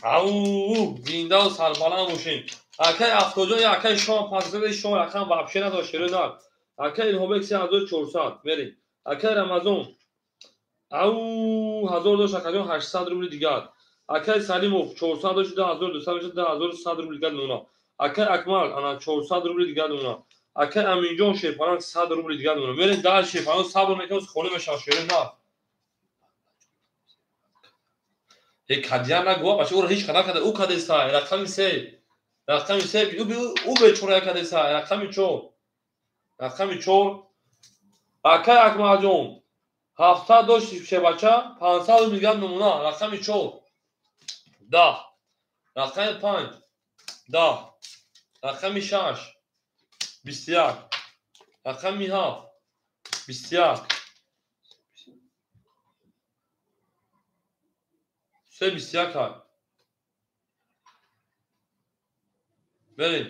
Ау, зиндаву сарбаланд бошем. Акай Афтоҷон, акай Шом пас зада, шумо рақам вообще надошт, шеро на. Акай Илҳомбек 3400 мерем. Акай Рамазон ау 1000 дошт, акаҷон 800 рубли дигар. Акай Салимов 400 дошт, 2200 мешад, 2100 рубли дигар мемонад. Акай Акмал ана 400 рубли дигар мемонад. Акай Аминҷон шерпаланг 100 рубли дигар мемонад. Мерем дар шерпаланг сабр мекунем, холӣ мешавад шеро на. Э кадияр нагӯ, бача ӯро ҳеҷ қадар када, ӯ кадеса, рақами 3. Рақами 3, ӯ бечора кадеса, рақами 4. Рақами 4. Акай Акмалҷон 700 дошт шебача, 500 рубли дигар мемонад. Рақами 4. 10. Рақами 5. 10. Рақами 6. 21. Рақами 7. 21. 3 21 ҳай. Берем.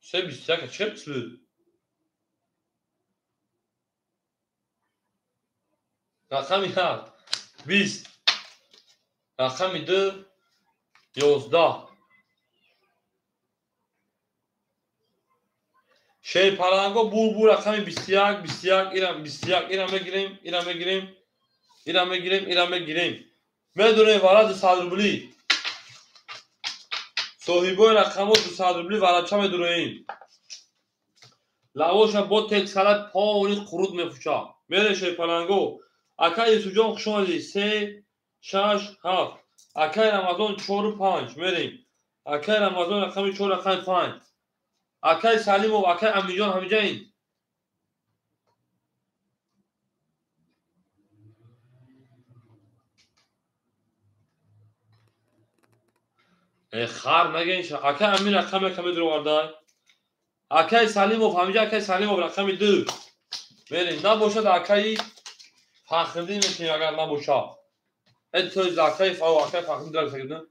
3 21 чӣ пислуд? Рақами 7. 20. Рақами 2. 11. Шерпаланго бурбур рақами 21, 21, ирам 21, ирам мегирем, ирам мегирем, ирам мегирем, ирам мегирем. Медонем вара 200 рубли. Соҳибои рақамо 200 рубли варача медуроем. Лавоша бо тексалат пори қурут мефуча. Мере шерпаланго. Акай Юсуфҷон хуш омадӣ. 3 6 7. Акай Рамазон 4 5 мерем. Акай Рамазон рақами 4 рақами 5. Акай Салимов, акай Аминҷон ҳамиҷаин. Э хар нагин ша. Акай Амин рақами рақами дуровардай. Акай Салимов ҳамиҷа, акай Салимов рақами 2. Мерем. Набошад акаи Фахриддин метавонем агар набошад. Э то акаи акаи Фахриддин дора сагидна.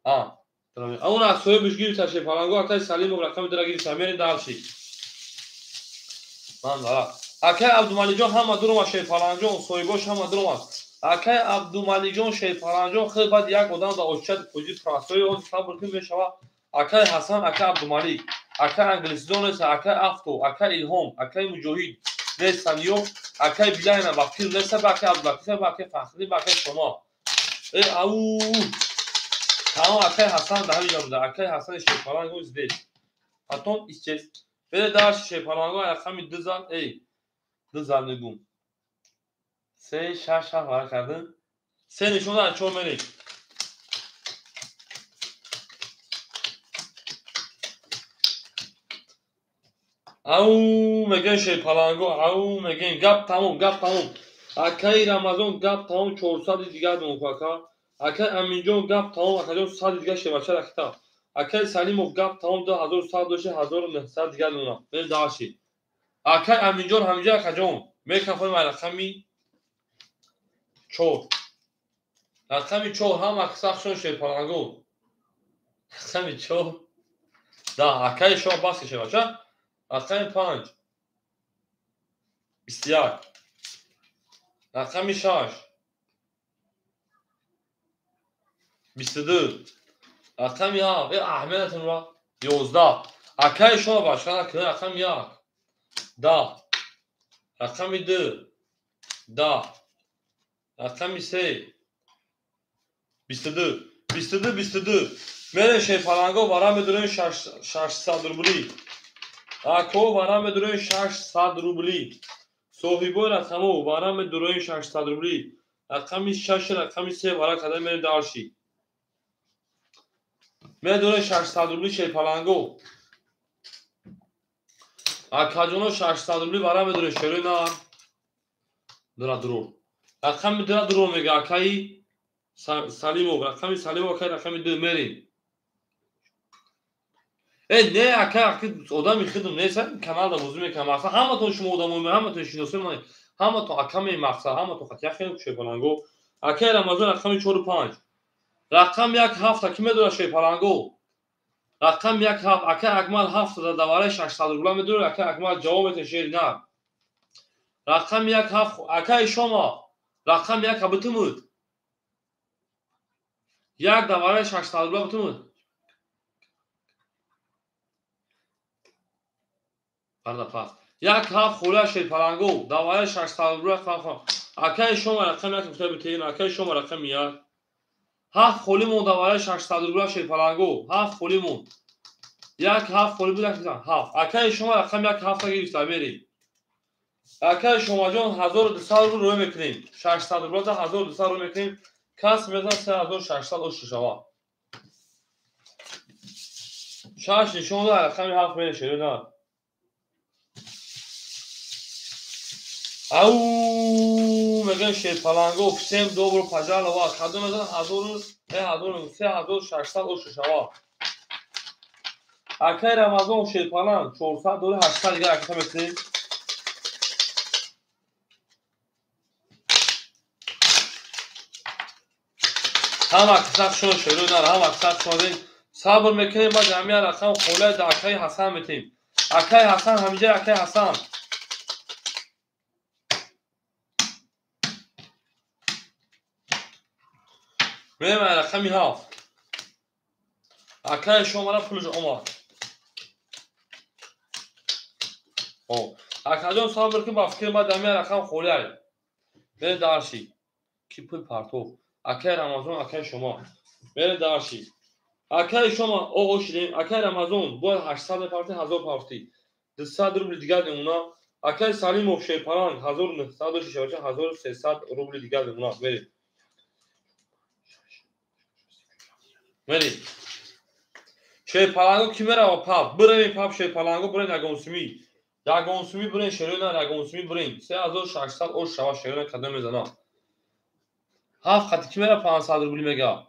А он аз соҳибаш гирифта шерпаланго, акаи Салимов рақами 2 гирифта. Мерем дарши. Ман дара. Акай Абдумалиҷон ҳама дуромад шерпаланҷон, соҳибош ҳама дуромад. Акай Абдумалиҷон шерпаланҷон хел баъд як одам дар оччат куҷи прасои он сабр кун мешава. Акай Ҳасан, акай Абдумалик, акай Англисдон неста, акай Афто, акай Илҳом, акай Муҷоҳид нестан ё акай Билайна вақил неста, ба акай Абдулатиф, ба акай Фахриддин, ба акай Шома. Э ау тамом акай Ҳасан дар ҳамин ҷо буда. Акай Ҳасани шерпаланг здесь. Потом исчез. Бере дарси шерпаланго рақами 2 зад, эй 2 зад мегум. 3 6 7 вара кардем. 3 нишон дад 4 мерем. Ау мегӯем шерпаланго, ау мегӯем гап тамом, гап тамом. Акаи Рамазон гап тамом 400 дигар дон ака. Акаи Аминҷон гап тамом, акаҷон 100 дигар шербача ракита. Акаи Салимов гап тамом 2100 дошта 1900 дигар дона. Берем дарси. Акаи Аминҷон ҳаминҷо акаҷон мекафоем рақами 4. Рақами 4 ҳам аксахшон шерпаланго. Рақами 4. Да, акаи шоҳ бас шербача. Рақами 5 21. Рақами 6 22. Рақами 7 аҳамиятатон ра 11. Акаи шоҳ бача накунед. Рақами 1 10. Рақами 2 10. Рақами 3 22. 22 22. Мерем шерпаланго вара медурем 600 рубли. Ако вара медурем 600 рубли. Соҳибои рақамо вара медурем 600 рубли. Рақами 6 рақами 3 вара када мерем дарши. Медурем 600 рубли шерпаланго. Акаҷоно 600 рубли вара медурем шерои нар. Дра дурур. Рақами дра дурур мега акаи Салимов, рақами Салимов акаи рақами 2 мерем. Не, ака, одами хидм нест, каналда бозӣ мекунам. Мақсад ҳаматон шумо одамои ҳаматон шиносои ман, ҳаматон акаме мақсад, ҳаматон хатия хеле шерпаланго. Акаи Рамазон рақами 4 5. Рақам 1 7 ки медорад шерпаланго? Рақам 1 7 акаи Акмал 7 дар давраи 600 рубла медорад, акаи Акмал ҷавоб медиҳад шери нар. Рақами 1 7 акаи Шома, рақами 1 битумуд. 1 давраи 600 рубла битумуд. Парда пас. 1 7 хӯла шерпаланго, давраи 600 рубла хафа. Акаи Шома рақами 1 гуфта битен, акаи Шома рақами 1. 7 холӣ монд давраи 600 рубла шерпаланго, 7 холӣ монд. 1 7 холӣ буд, 1 7. Акаи Шома рақами 1 7 гирифта мерем. Акаи Шомаҷон 1200 рубл рӯй мекунем. 600 рубла 1200 рӯй мекунем. Кас мезанад 3600 ош шава. 6 нишон дод рақами 7 мерем шерои нар. Ау мегӯем шерпаланго, всем добро пожаловать. Кадом мезанад 3600 ош шава. Акаи Рамазон шерпаланг 400 дори 800 дигар аката мекунем. Ҳам аксахшон шерои нар, ҳам аксахшон сабр мекунем, баъд ҳамин рақам холаи да акаи Ҳасан метем. Акаи Ҳасан ҳаминҷа акаи Ҳасан. Мерем рақами 7. Акаи Шомара пулш омад. Акаҷон сабр кун, ба фикри ман ҳамин рақам холиай. Мерем дарши. Ки пул партов. Акаи Рамазон, акаи Шома. Мерем дарши. Акаи Шома оғоз шидем. Акаи Рамазон бояд 800 мепартӣ, 1000 партӣ. 200 рубли дигар мемона. Акаи Салимов шерпаланг 1900 дошта шавача 1300 рубли дигар мемона. Мерем. Мерем. Шерпаланго ки мерава пап? Бирем пап шерпаланго, бирем ягонсумӣ. Ягонсумӣ бирем шерои нар, ягонсумӣ бирем. 3600 ош шава шерои нар кадом мезанад. 7 хати ки мера 500 рубли мега.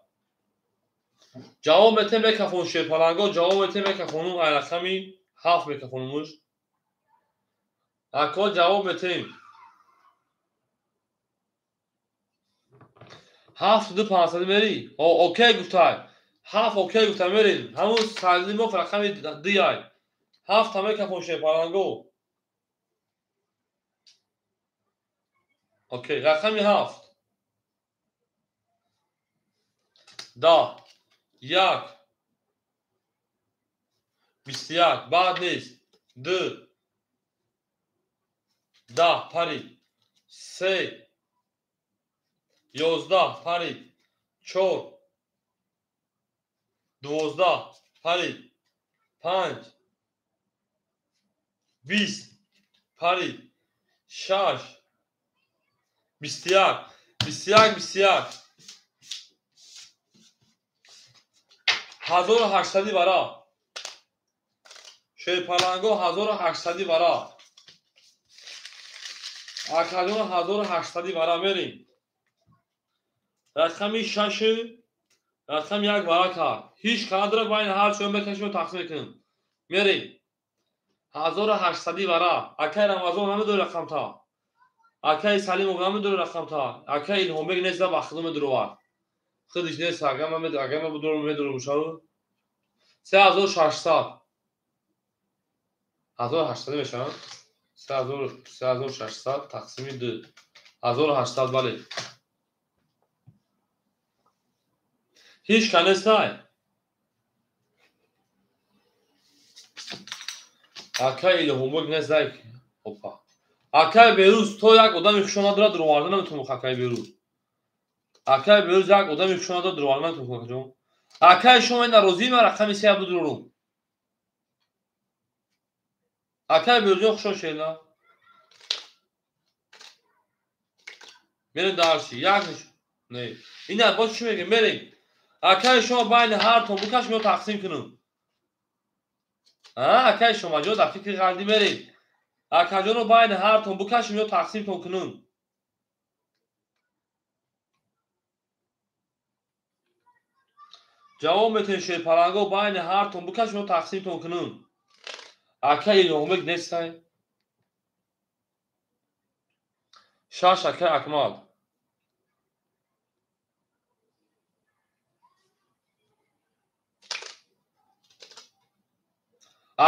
Ҷавоб метем мекафон шерпаланго, ҷавоб метем мекафонум ай рақами 7 мекафонумуш. Ако ҷавоб метем. 7 2 500 мери. Окей гуфтай. 7 окей гуфта мерем. Ҳамун Салимов рақами 2 ай. 7 та мекафон шерпаланго. Окей, рақами 7. 10 1 21 баъд нест. 2 10 парид. 3 11 парид. 4 12 парид. 5 20 парид 6 21 21 21 1800 вара шерпаланго 1800 вара акаҷон 1800 вара мерем рақами 6 рақами 1 вара кард ҳеҷ қадра байни ҳар чор мекашем тақсим мекунем мерем 1800 вара акай Рамазон намедори рақамта акай Салимов намедори рақамта акай Илҳомбек нест ба худо медуровад худиш нест агар ман будурам медурам шав 3600 1800 мешавад 3600 тақсими 2 1800 бале ҳеҷ ка нестай акай Илҳомбек нестай опа акай Берӯз то як одами хушо надорад дуроварда наметавонам акай Берӯз акай Берӯз як одами хушо надорад дуроварда наметавонам акаҷон акай шумо ина розӣ ма рақами се будурорум акай Берӯзҷон хушо шена мерем дарси як не ина боз чӣ мегем мерем акай шумо байни ҳартон букаш мео тақсим кунам акай шумаҷон дар фикри ғалдӣ мерем акаҷоно байни ҳартон букашем ё тақсимтон кунам ҷавоб метавонед шерпаланго байни ҳартон букашем ё тақсимтон кунам акай Илҳомбек нестай 6 акай Акмал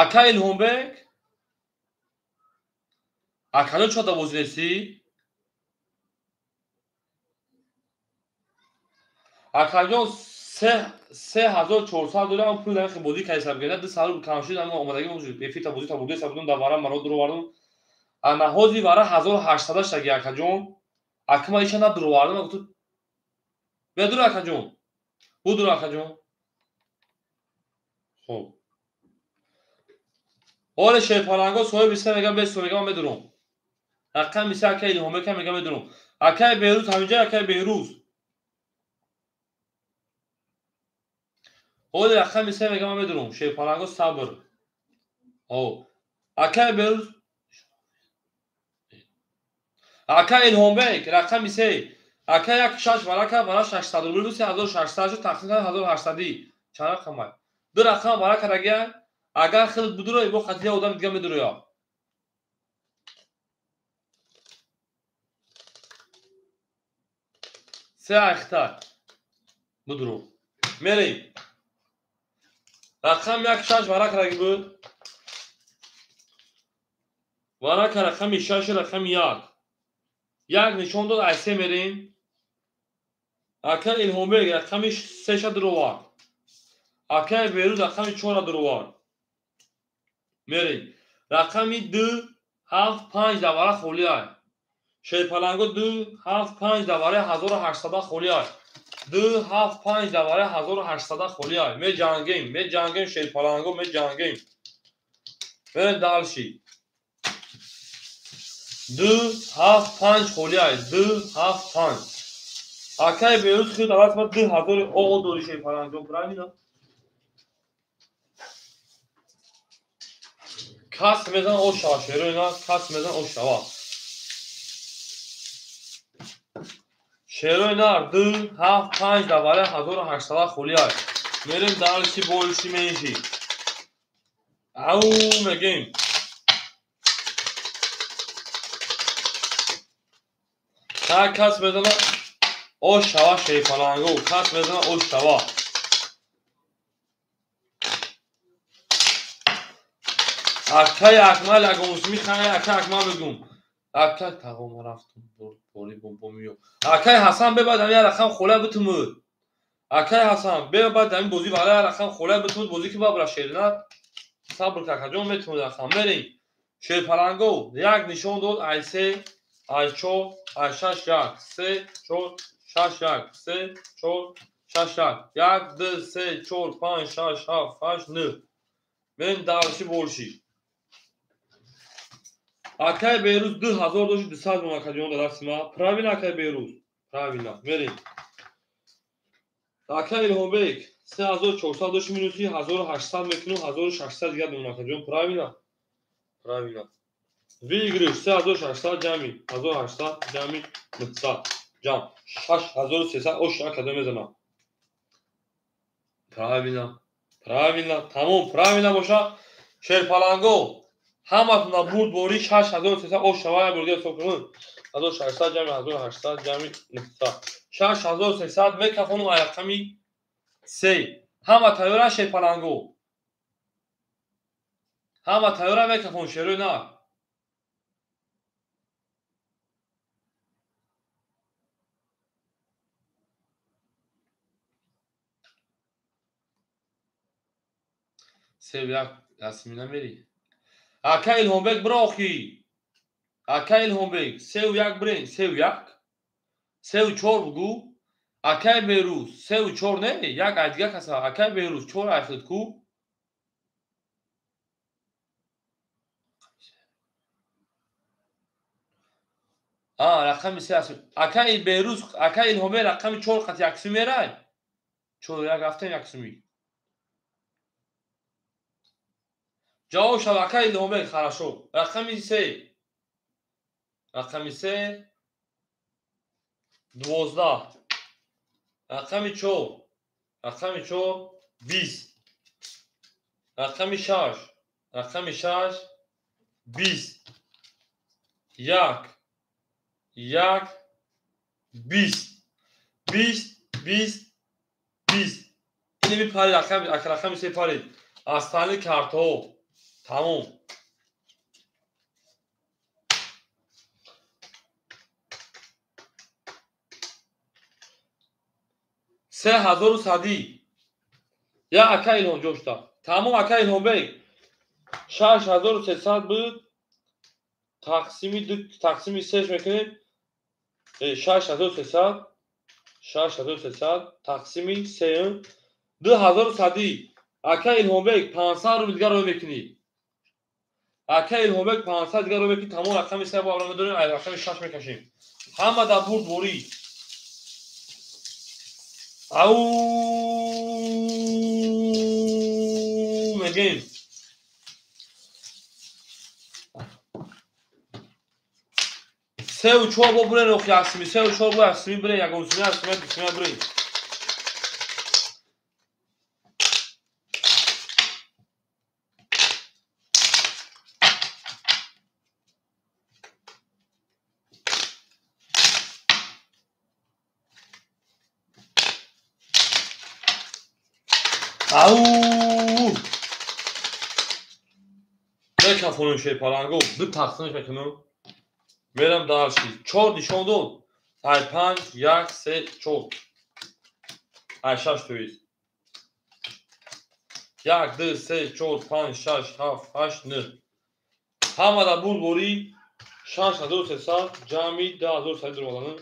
акай Илҳомбек акаҷон чӣ қадар бозӣ нестӣ акаҷон 3400 дорам пул дар бозӣ кайсаб гирда ду сар кам шуд аммо омадагӣ эфирта бозӣ та бурда сабудум дар вара маро дуровардум ана ҳози вара 1800 шаги акаҷон акма иша на дуровардум гуфту бедур акаҷон будур акаҷон хоб ҳоле шерпаланго соҳиби се мегам бесо мегам медурам рақами се акай Илҳомбек мегам медурам акай Беҳрӯз ҳаминҷа акай Беҳрӯз ҳоле рақами се мегам медурам шерпаланго сабр о акай Беҳрӯз акай Илҳомбек рақами се акай як шаш варака вара 600 рубл 3600 шуд тақсим кард 1800 чанд рақам ду рақам варака рагия агар худат будурои бо қатия одам дига медуроя се ахта будуро мерем рақам як шаш варака раги буд варака рақами шаш рақами як як нишон дод ай се мерем акай Илҳомбек рақами сеша дуровард акай Берӯз рақами чора дуровард мерем рақами 2 7 5 давара холӣ ай шерпаланго 2 7 5 давараи 1800 холӣ ай 2 7 5 давараи 1800 холӣ ай меҷангем меҷангем шерпаланго меҷангем мерем дальше 2 7 5 холӣ ай 2 7 5 акай Берӯз худ аввал 2000 оғо дори шерпаланго правильно кас мезан о шава шерои на кас мезан о шава шерои нар 2 7 5 давараи 1800 холӣ ай мерем дальше больше меньше ау мегем ҳар кас мезана о шава шерпаланго кас мезана о шава акай Акмал ягонсми хай акай Акмал бигум акай тағома рафтум бори бомиё акай Ҳасан бебад ами рақам хола битумуд акай Ҳасан бебад ами бозӣ вара рақам хола битумуд бозӣ ки бабра шерна сабр какаҷон метумуд рақам мерем шерпаланго як нишон дод ай се ай чор ай шаш як се чор шаш як се чор шаш як як ду се чор панҷ шаш ҳафт ҳашт нӯҳ мерем дальше больше Акай Берӯз 2000 дошти 200 мон акаҷон дар дасти ма. Правильно, акай Берӯз. Правильно. Мерем. Акай Илҳомбек 3400 дошти минуси 1800 мекунем, 1600 дигар мемон акаҷон. Правильно? Правильно. Выигрыш 3600 ҷамъи 1800 ҷамъи 900 ҷамъ 6300 ош акаҷон мезанам. Правильно. Правильно. Тамом, правильно боша. Шерпаланго ҳаматона бурд бори 6300 ош шава бурга ҳисоб кунем. 1600 ҷамъи 1800 ҷамъи 900. 6300 мекафонум ай рақами 3. Ҳама тайёра шерпаланго. Ҳама тайёра мекафон шерои нар. Се як Ясмина мери. Ака Илҳомбек бира охи. Ака Илҳомбек 3-1 бирен, 3-1. 3-4 бугу. Акай Берӯз 3-4 не, як ай дига каса. Акай Берӯз 4 ай хид ку. А, рақами 3 аст. Акай Берӯз, акай Илҳомбек рақами 4 қат яксум мерай. 4-1 рафтем яксуми. Ҷавоб шав акай Илҳомбек, хорошо. Рақами 3. Рақами 3 12. Рақами 4. Рақами 4 20. Рақами 6. Рақами 6 20. 1 1 20. 20 20 20. Ини мепарид рақами 3 парид. Астани картҳо. Тамом. Се ҳазору садӣ. Я ака Илҳом ҷошта. Тамом ака Илҳомбек. 6300 буд. Тақсими ду, тақсими сеш мекунем. 6300 6300 тақсими се 2100. Ака Илҳомбек 500 рубл дигар рой мекунӣ. Ака Илҳомбек 500 дигар рой мекунӣ. Тамом рақами 3 бо авра медорем, ай рақами 6 мекашем. Ҳама дар бурд борӣ. Ау мегем. 3-4 бо бурен охи асми, 3-4 бо асми бурен, ягон сими асми, дусми бурен. Ау! Мекафонем шерпаланго, ду тақсимаш мекунам. Мерам дарши. 4 нишон дод. Ай 5 1 3 4. Ай 6 тоист. 1 2 3 4 5 6 7 8 9. Ҳама дар бурд борӣ 6300 ҷамъи 2100 дурмаланы.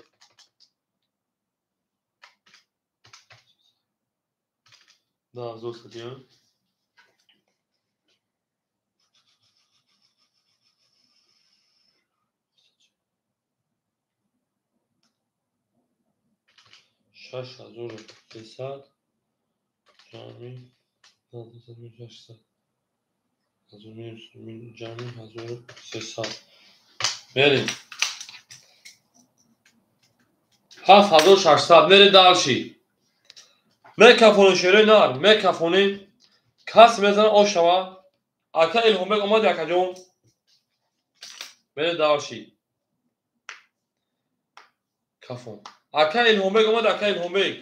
2100. 6300 ҷамъи 2600 ҷамъи 1300. Мерем. 7600 мерем дарши. Мекафонем шерои нар, мекафонем. Кас мезана ош шава. Ака Илҳомбек омади акаҷон. Мерем дарши. Кафон. Ака Илҳомбек омад, ака Илҳомбек.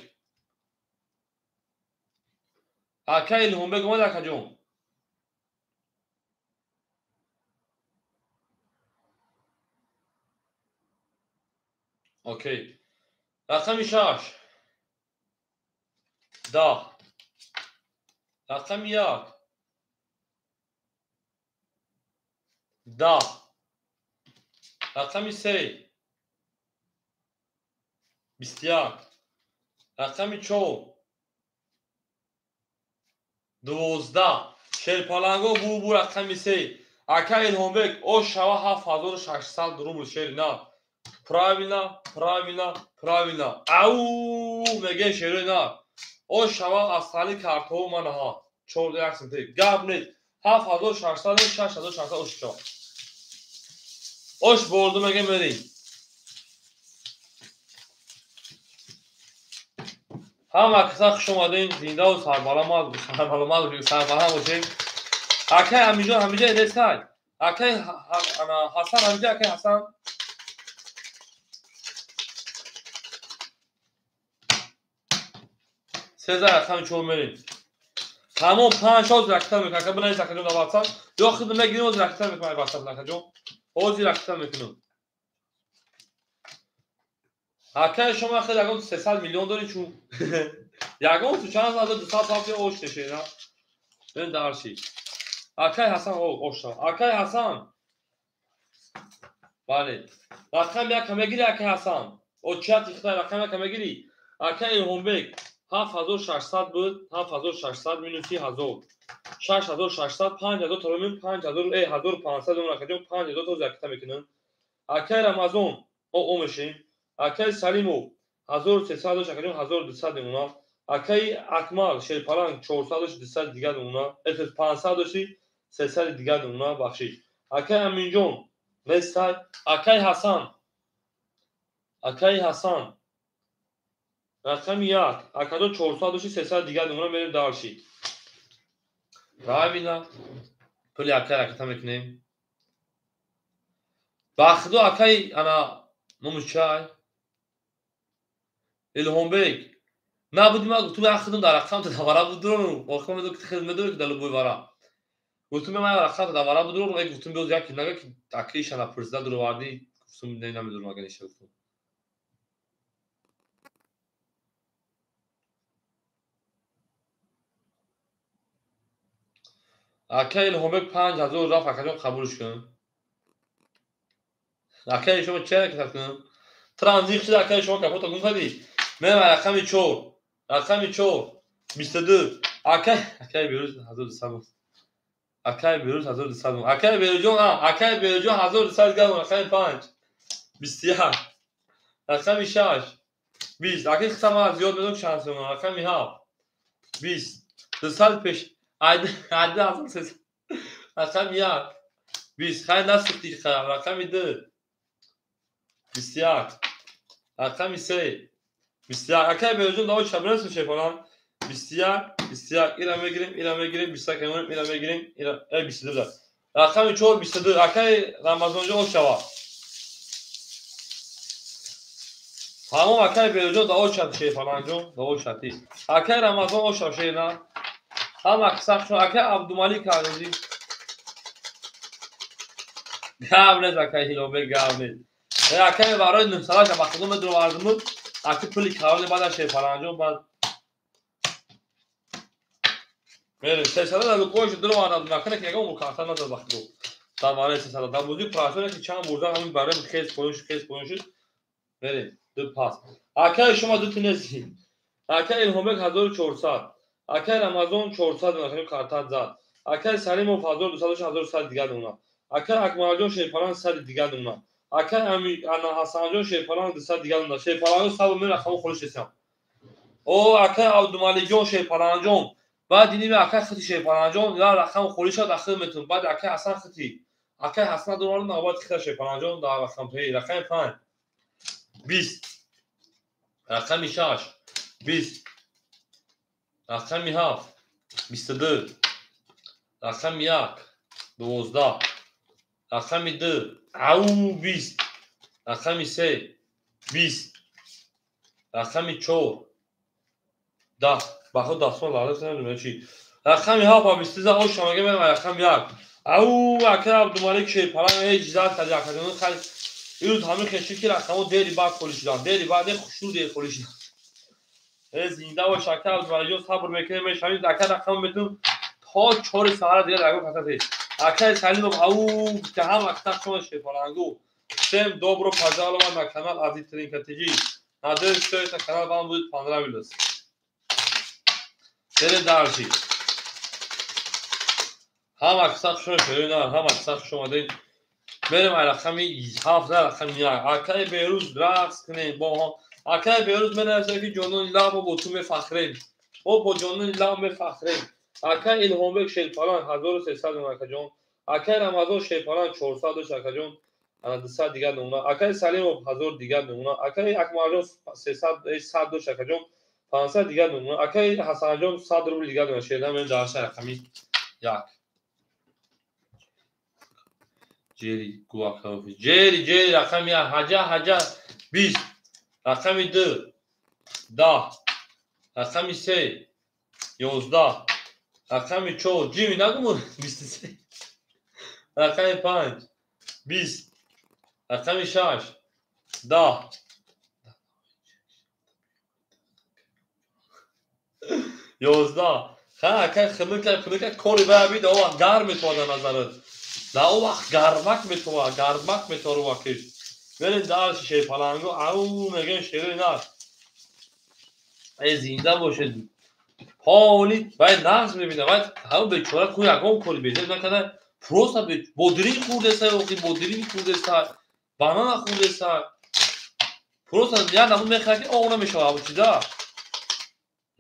Ака Илҳомбек омад, акаҷон. Окей. Рақами 6. 10. Рақами 1. 10. Рақами 3. 21. Рақами 4. 12. Шерпаланго бу рақами 3. Ака Илҳомбек, ош шава 7600 рубл шери на. Правильно, правильно, правильно. Ау, мегем шери на. Ош шава асали картҳо манаҳа. 4 см. Гап нест. 7600 6600 ош шава. Ош борду мегем мерим. Ҳама каса хуш омадем, зиндаву сарбаломат, сарбаломат, сарбаланд бошем. Акай Амиҷон ҳамиҷа элесай. Акай Ҳасан ҳамиҷа, акай Ҳасан. Сезар рақами чор мерем. Тамом панҷ ҳозир ракита мекунам. Ака бинавис акаҷон дар WhatsApp. Ё худ мегирем ҳозир ракита мекунам WhatsApp акаҷон. Ҳозир ракита мекунам. Акай шумо хеле ягон 300 миллион дорӣ чун? Ягон ту чанд ҳазор 200 ҳафт ош нешена. Бен дарши. Акай Ҳасан ошта. Акай Ҳасан. Бале. Рақам яка мегири акай Ҳасан. Очат ихта рақам яка мегири. Акай Илҳомбек 7600 буд, 7600 минуси 1000. 6600 5000 торомин 5000 1500 он акаҷон 5000 то закита мекунам. Акай Рамазон о мешем. Акай Салимов 1300 дош акаҷон 1200 мемонад. Акай Акмал Шерпаланг 400 дош 200 дигар мемонад. 500 доши 300 дигар мемонад, бахшиш. Акай Аминҷон нестай. Акай Ҳасан. Акай Ҳасан рақами 1. Акаҷон 400 доши 300 дигар мемонад, мерем дарши. Правильно. Пули акай раката мекунем. Бахудо акай ана номучай. Илҳомбек набуди ма гуфтум як худум дар рақам та давара будуру охир медо ки хел медори ки дар лубой вара гуфтум ма рақам та давара будуру э гуфтум биёз як нага ки акиша на пурсида дуровардӣ гуфтум не намедурам агар иша гуфтум. Ака Илҳомбек 5000 рафт акаҷон қабулш кун. Акаи шумо чӣ ҳаракат кунам? Транзит шуда акаи шумо капота гум кардӣ? Мерам рақами 4. Рақами 4. 22. Акай, акай Беруз 1200 буд. Акай Беруз 1200 буд. Акай Беруҷон, акай Беруҷон 1200 гам, рақами 5. 21. Рақами 6. 20. Акай хисама зиёд медонам шанс мемонам. Рақами 7. 20. 200 пеш. Айда, айда 1300. Рақами 1. 20. Хай насухти хай. Рақами 2. 21. Рақами 3. 21. Акай Беруҷон даво чабрас мешепонам. 21, 21. Ира мегирем, ира мегирем, 21 мемонем, ира мегирем, ира 22. Рақами 4 22. Акай Рамазонҷон ош шава. Тамом акай Беруҷон даво шад шепонанҷон, даво шати. Акай Рамазон ош шава шена. Ҳама қисақ шуд. Акай Абдумалик Арӯзӣ. Гап нест акай Ҳилобек, гап нест. Акай барои 900 ба худо медуровардимуд. Аки пули калони баъд аз шерпаланҷон баъд мерем. 300 дар лукош дуровардам, накана ки ягон карта надод ба худо. Дар барои 300 дар бозии прашоне ки чанд бурдан ҳамин барои хез поён шуд, хез поён шуд. Мерем ду пас. Акай шумо ду тинеси. Акай Илҳомбек 1400. Акай Рамазон 400 накана карта зад. Акай Салимов 1200 1100 дигар мемонад. Акай Акмалҷон Шерпаланг 100 дигар мемонад. Акай ана Ҳасанҷон Шерпаланг 200 дигар мемонад. Шерпаланг саб мера хамо холиш ресам. О акай Абдумаликҷон Шерпаланҷон. Баъд дидим акай хити Шерпаланҷон я рақам холиш шуд ахир метун. Баъд акай Ҳасан хити. Акай Ҳасан дурвард навбат хита Шерпаланҷон дар рақам пей рақами 5. 20. Рақами 6. 20. Рақами 7. 22. Рақами 1. 12. Рақами 2. Ау 20. Рақами 3. 20. Рақами 4. 10. Бахо дастон ларз намедонам чи. Рақами 7 ба 22 ош шамага мерам рақами 1. Ау акай Абдумалик Шерпаланг ҳеҷ зад кади акаҷон хай. Ирӯз ҳамин хешид ки рақамо дери баъд холӣ шуданд. Дери баъд хушрӯ дер холӣ шуданд. Зинда бош акай Абдумаликҷон сабр мекунем мешавем акай рақам метун то 4 саҳара дигар ягон каса нест. Акай Салимов ау ки ҳам акта шумо Шерпалангу. Всем добро пожаловать на канал Азиз Тринка ТЖ. Надеюсь, что этот канал вам будет понравился. Берем дальше. Ҳама киса хуш омадед, ҳама киса хуш омадед. Мерем ай рақами 7, рақами 1. Акаи Беҳрӯз рақс кунем бо ҳам. Акаи Беҳрӯз менависад ки ҷонони лаб мо бо ту мефахрем. Мо бо ҷонони лаб мефахрем. Акаи Илҳомбек Шерпаланг 1300 сом акаҷон. Акаи Рамазон Шерпаланг 400 дошт акаҷон. Ана 200 дигар намуна. Акаи Салимов 1000 дигар намуна. Акаи Акмалҷон 300 100 дошт акаҷон. 500 дигар намуна. Акаи Ҳасанҷон 100 рубл дигар намуна. Шердан мерем дар рақами 1. Ҷери гуакаофи. Ҷери, ҷери рақами 1, ҳаҷа, ҳаҷа 20. Рақами 2 10. Рақами 3 11. Рақами 4 ҷими нагумон 23. Рақами 5 20. Рақами 6 10. 11. Ха, акай хилика, хилика кори вай бид, о вақт гарм метова дар назарат. Дар о вақт гармак метова, гармак метова вақиш. Мерем дар шерпаланго, ау мегӯем шерои нар. Э зинда бошед. Ҳоли вай нағз мебинад, вай ҳамон бечора ку ягон кори безеб накарда, просто бодиринг хӯрдеса, охи бодиринг хӯрдеса, банана хӯрдеса. Просто як намуд мехӯрад ки оғ намешавад, абу чиза.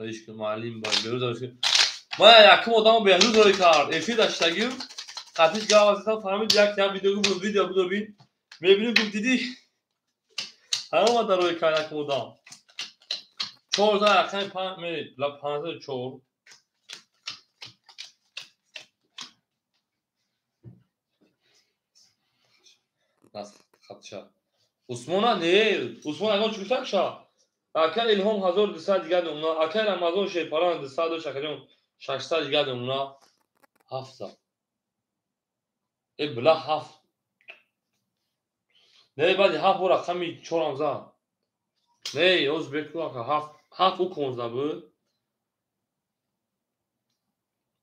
Ишки муаллим ба Беҳрӯз ишки. Ман якум одамо Беҳрӯз рой кард. Эфир даштагим. Қатиш гап азистам фаҳмид як як видео буд, видео буд бин. Мебинем гуфт дидӣ. Ҳамон дар рой кард якум одам. 4 рақами 5 мерид, ла 54. Нас хатша. Усмона не, Усмон ягон чӣ гуфтак ша? Ака Илҳом 1200 дигар намуна, акаи Рамазон Шерпаланг 200 дошт акаҷон 600 дигар намуна. 700. Э била 7. Не баъди 7 бо рақами 4 ҳам зад. Не, оз беку ака 7, 7 ӯ 15 буд.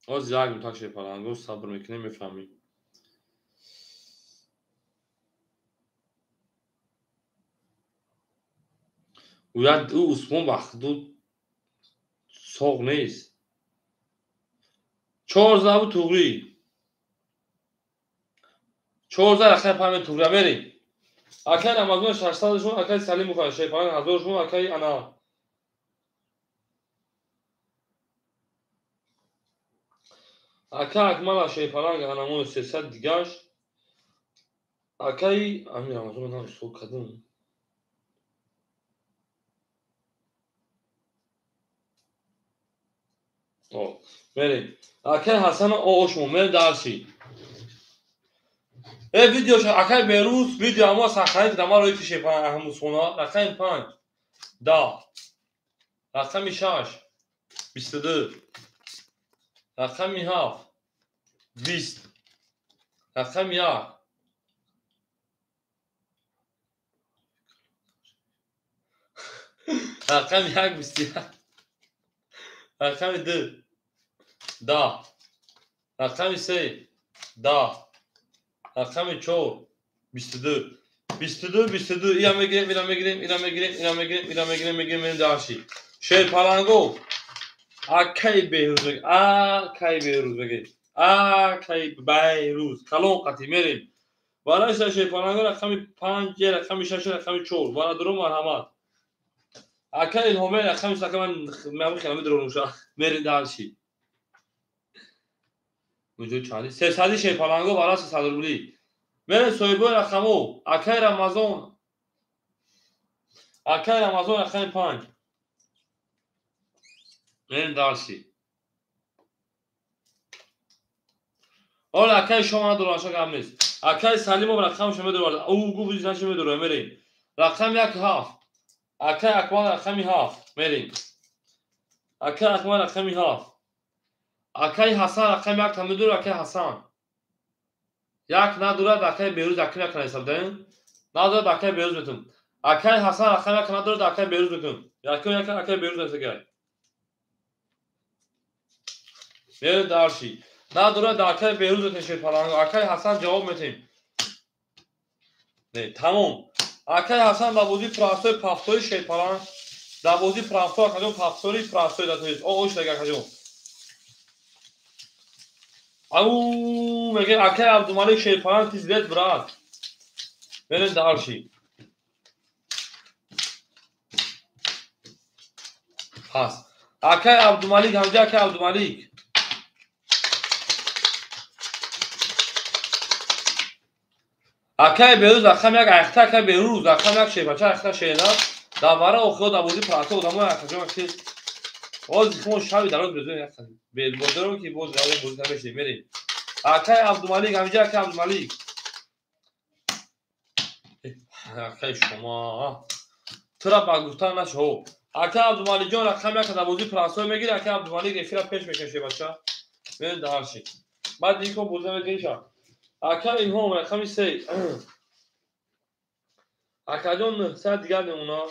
Оз як минут Шерпаланг, сабр мекунем мефаҳмем. Ӯ Усмон вақтду соғ нест. 4 забу туғрӣ. 4 рақами 5 туғрӣ мерем. Акаи Рамазон 600 шуд, акаи Салимов Шерпаланг 1000 шуд, акаи ана ака Акмала Шерпаланг анамон 300 дигаш. Акаи ами Рамазон нам ҳисоб кардам. Мерем. Акаи Ҳасана оошмо, мерем дарси. Э видео акаи Беҳрӯз видео ама сахранит дама рои ки Шерпаланг Аҳмудхона рақами 5 10. Рақами 6 22. Рақами 7 20. Рақами 1 рақами 1 21. Рақами 2 10. Рақами 3 10. Рақами 4 22. 22 22. Ира мегирем, ира мегирем, ира мегирем, ира мегирем, ира мегирем, мегирем, мерем дарси. Шерпаланго. Акаи Беҳрӯз мегирем. Акаи Беҳрӯз мегирем. Акаи Беҳрӯз. Калон қатӣ мерем. Барои Шерпаланго рақами 5, рақами 6, рақами 4. Бародаро марҳамат. Акаи Илҳомбек рақами 6 ман ман хеле медонам мерем дарси. Муҷо чанди? 300 Шерпаланго барои 300 рубли. Мерем соҳибои рақамо. Акаи Рамазон. Акаи Рамазон рақами 5. Мерем дарси. Ҳоло акаи шома надорам, аша гап нест. Акаи Салимов рақамашо медорад. Ӯ гуфт значи медорад, мерем. Рақами 1 7. Акаи Акмал рақами 7. Мерем. Акаи Акмал рақами 7. Акаи Ҳасан рақами 1 та медорад, акаи Ҳасан. Як надорад, акаи Беҳрӯз якум як ҳисоб даем. Надорад, акаи Беҳрӯз метун. Акаи Ҳасан рақами 1 надорад, акаи Беҳрӯз метун. Якум як акаи Беҳрӯз метун. Мерем дарси. Надорад, акаи Беҳрӯз метун Шерпаланг. Акаи Ҳасан ҷавоб метем. Не, тамом. Акаи Ҳасан дар бозии простой пафтори Шерпаланг. Дар бозии простой акаҷон пафтори простой датоист. О, ош дага акаҷон. Ау, меге акай Абдумалик Шерпалан пиздец, брат. Мерем дальше. Пас. Акай Абдумалик, ҳамҷа акай Абдумалик. Акай Берӯз рақам як айхта, акай Берӯз рақам як шербача айхта шерна. Давара охиро дар бозии праса одамои акаҷон ки боз мо шаби дароз безоем як бозиро ки боз бозӣ намешидем мерем. Акай Абдумалик, ҳамҷа акай Абдумалик. Акай шумо тура ба гуфтан нашо. Акай Абдумаликҷон рақам як дар бозии прасо мегири, акай Абдумалик эфира пеш мекунем шербача. Мерем дальше. Баъд ин кор бозӣ намекунем. Акай Илҳом рақами 3. Акаҷон 900 дигар мемона.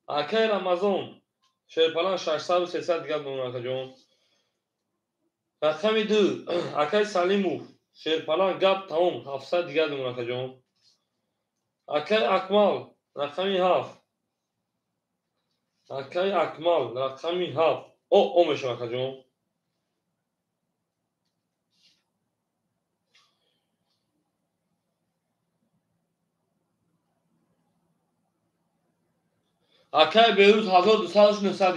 Акай Рамазон Шерпалан 600 300 дигар мемона акаҷон. Рақами 2 акай Салимов Шерпалан гап тамом 700 дигар мемона акаҷон. Акай Акмал рақами 7. Акай Акмал рақами 7. О мешава акаҷон. Акай Берӯз 1200 900.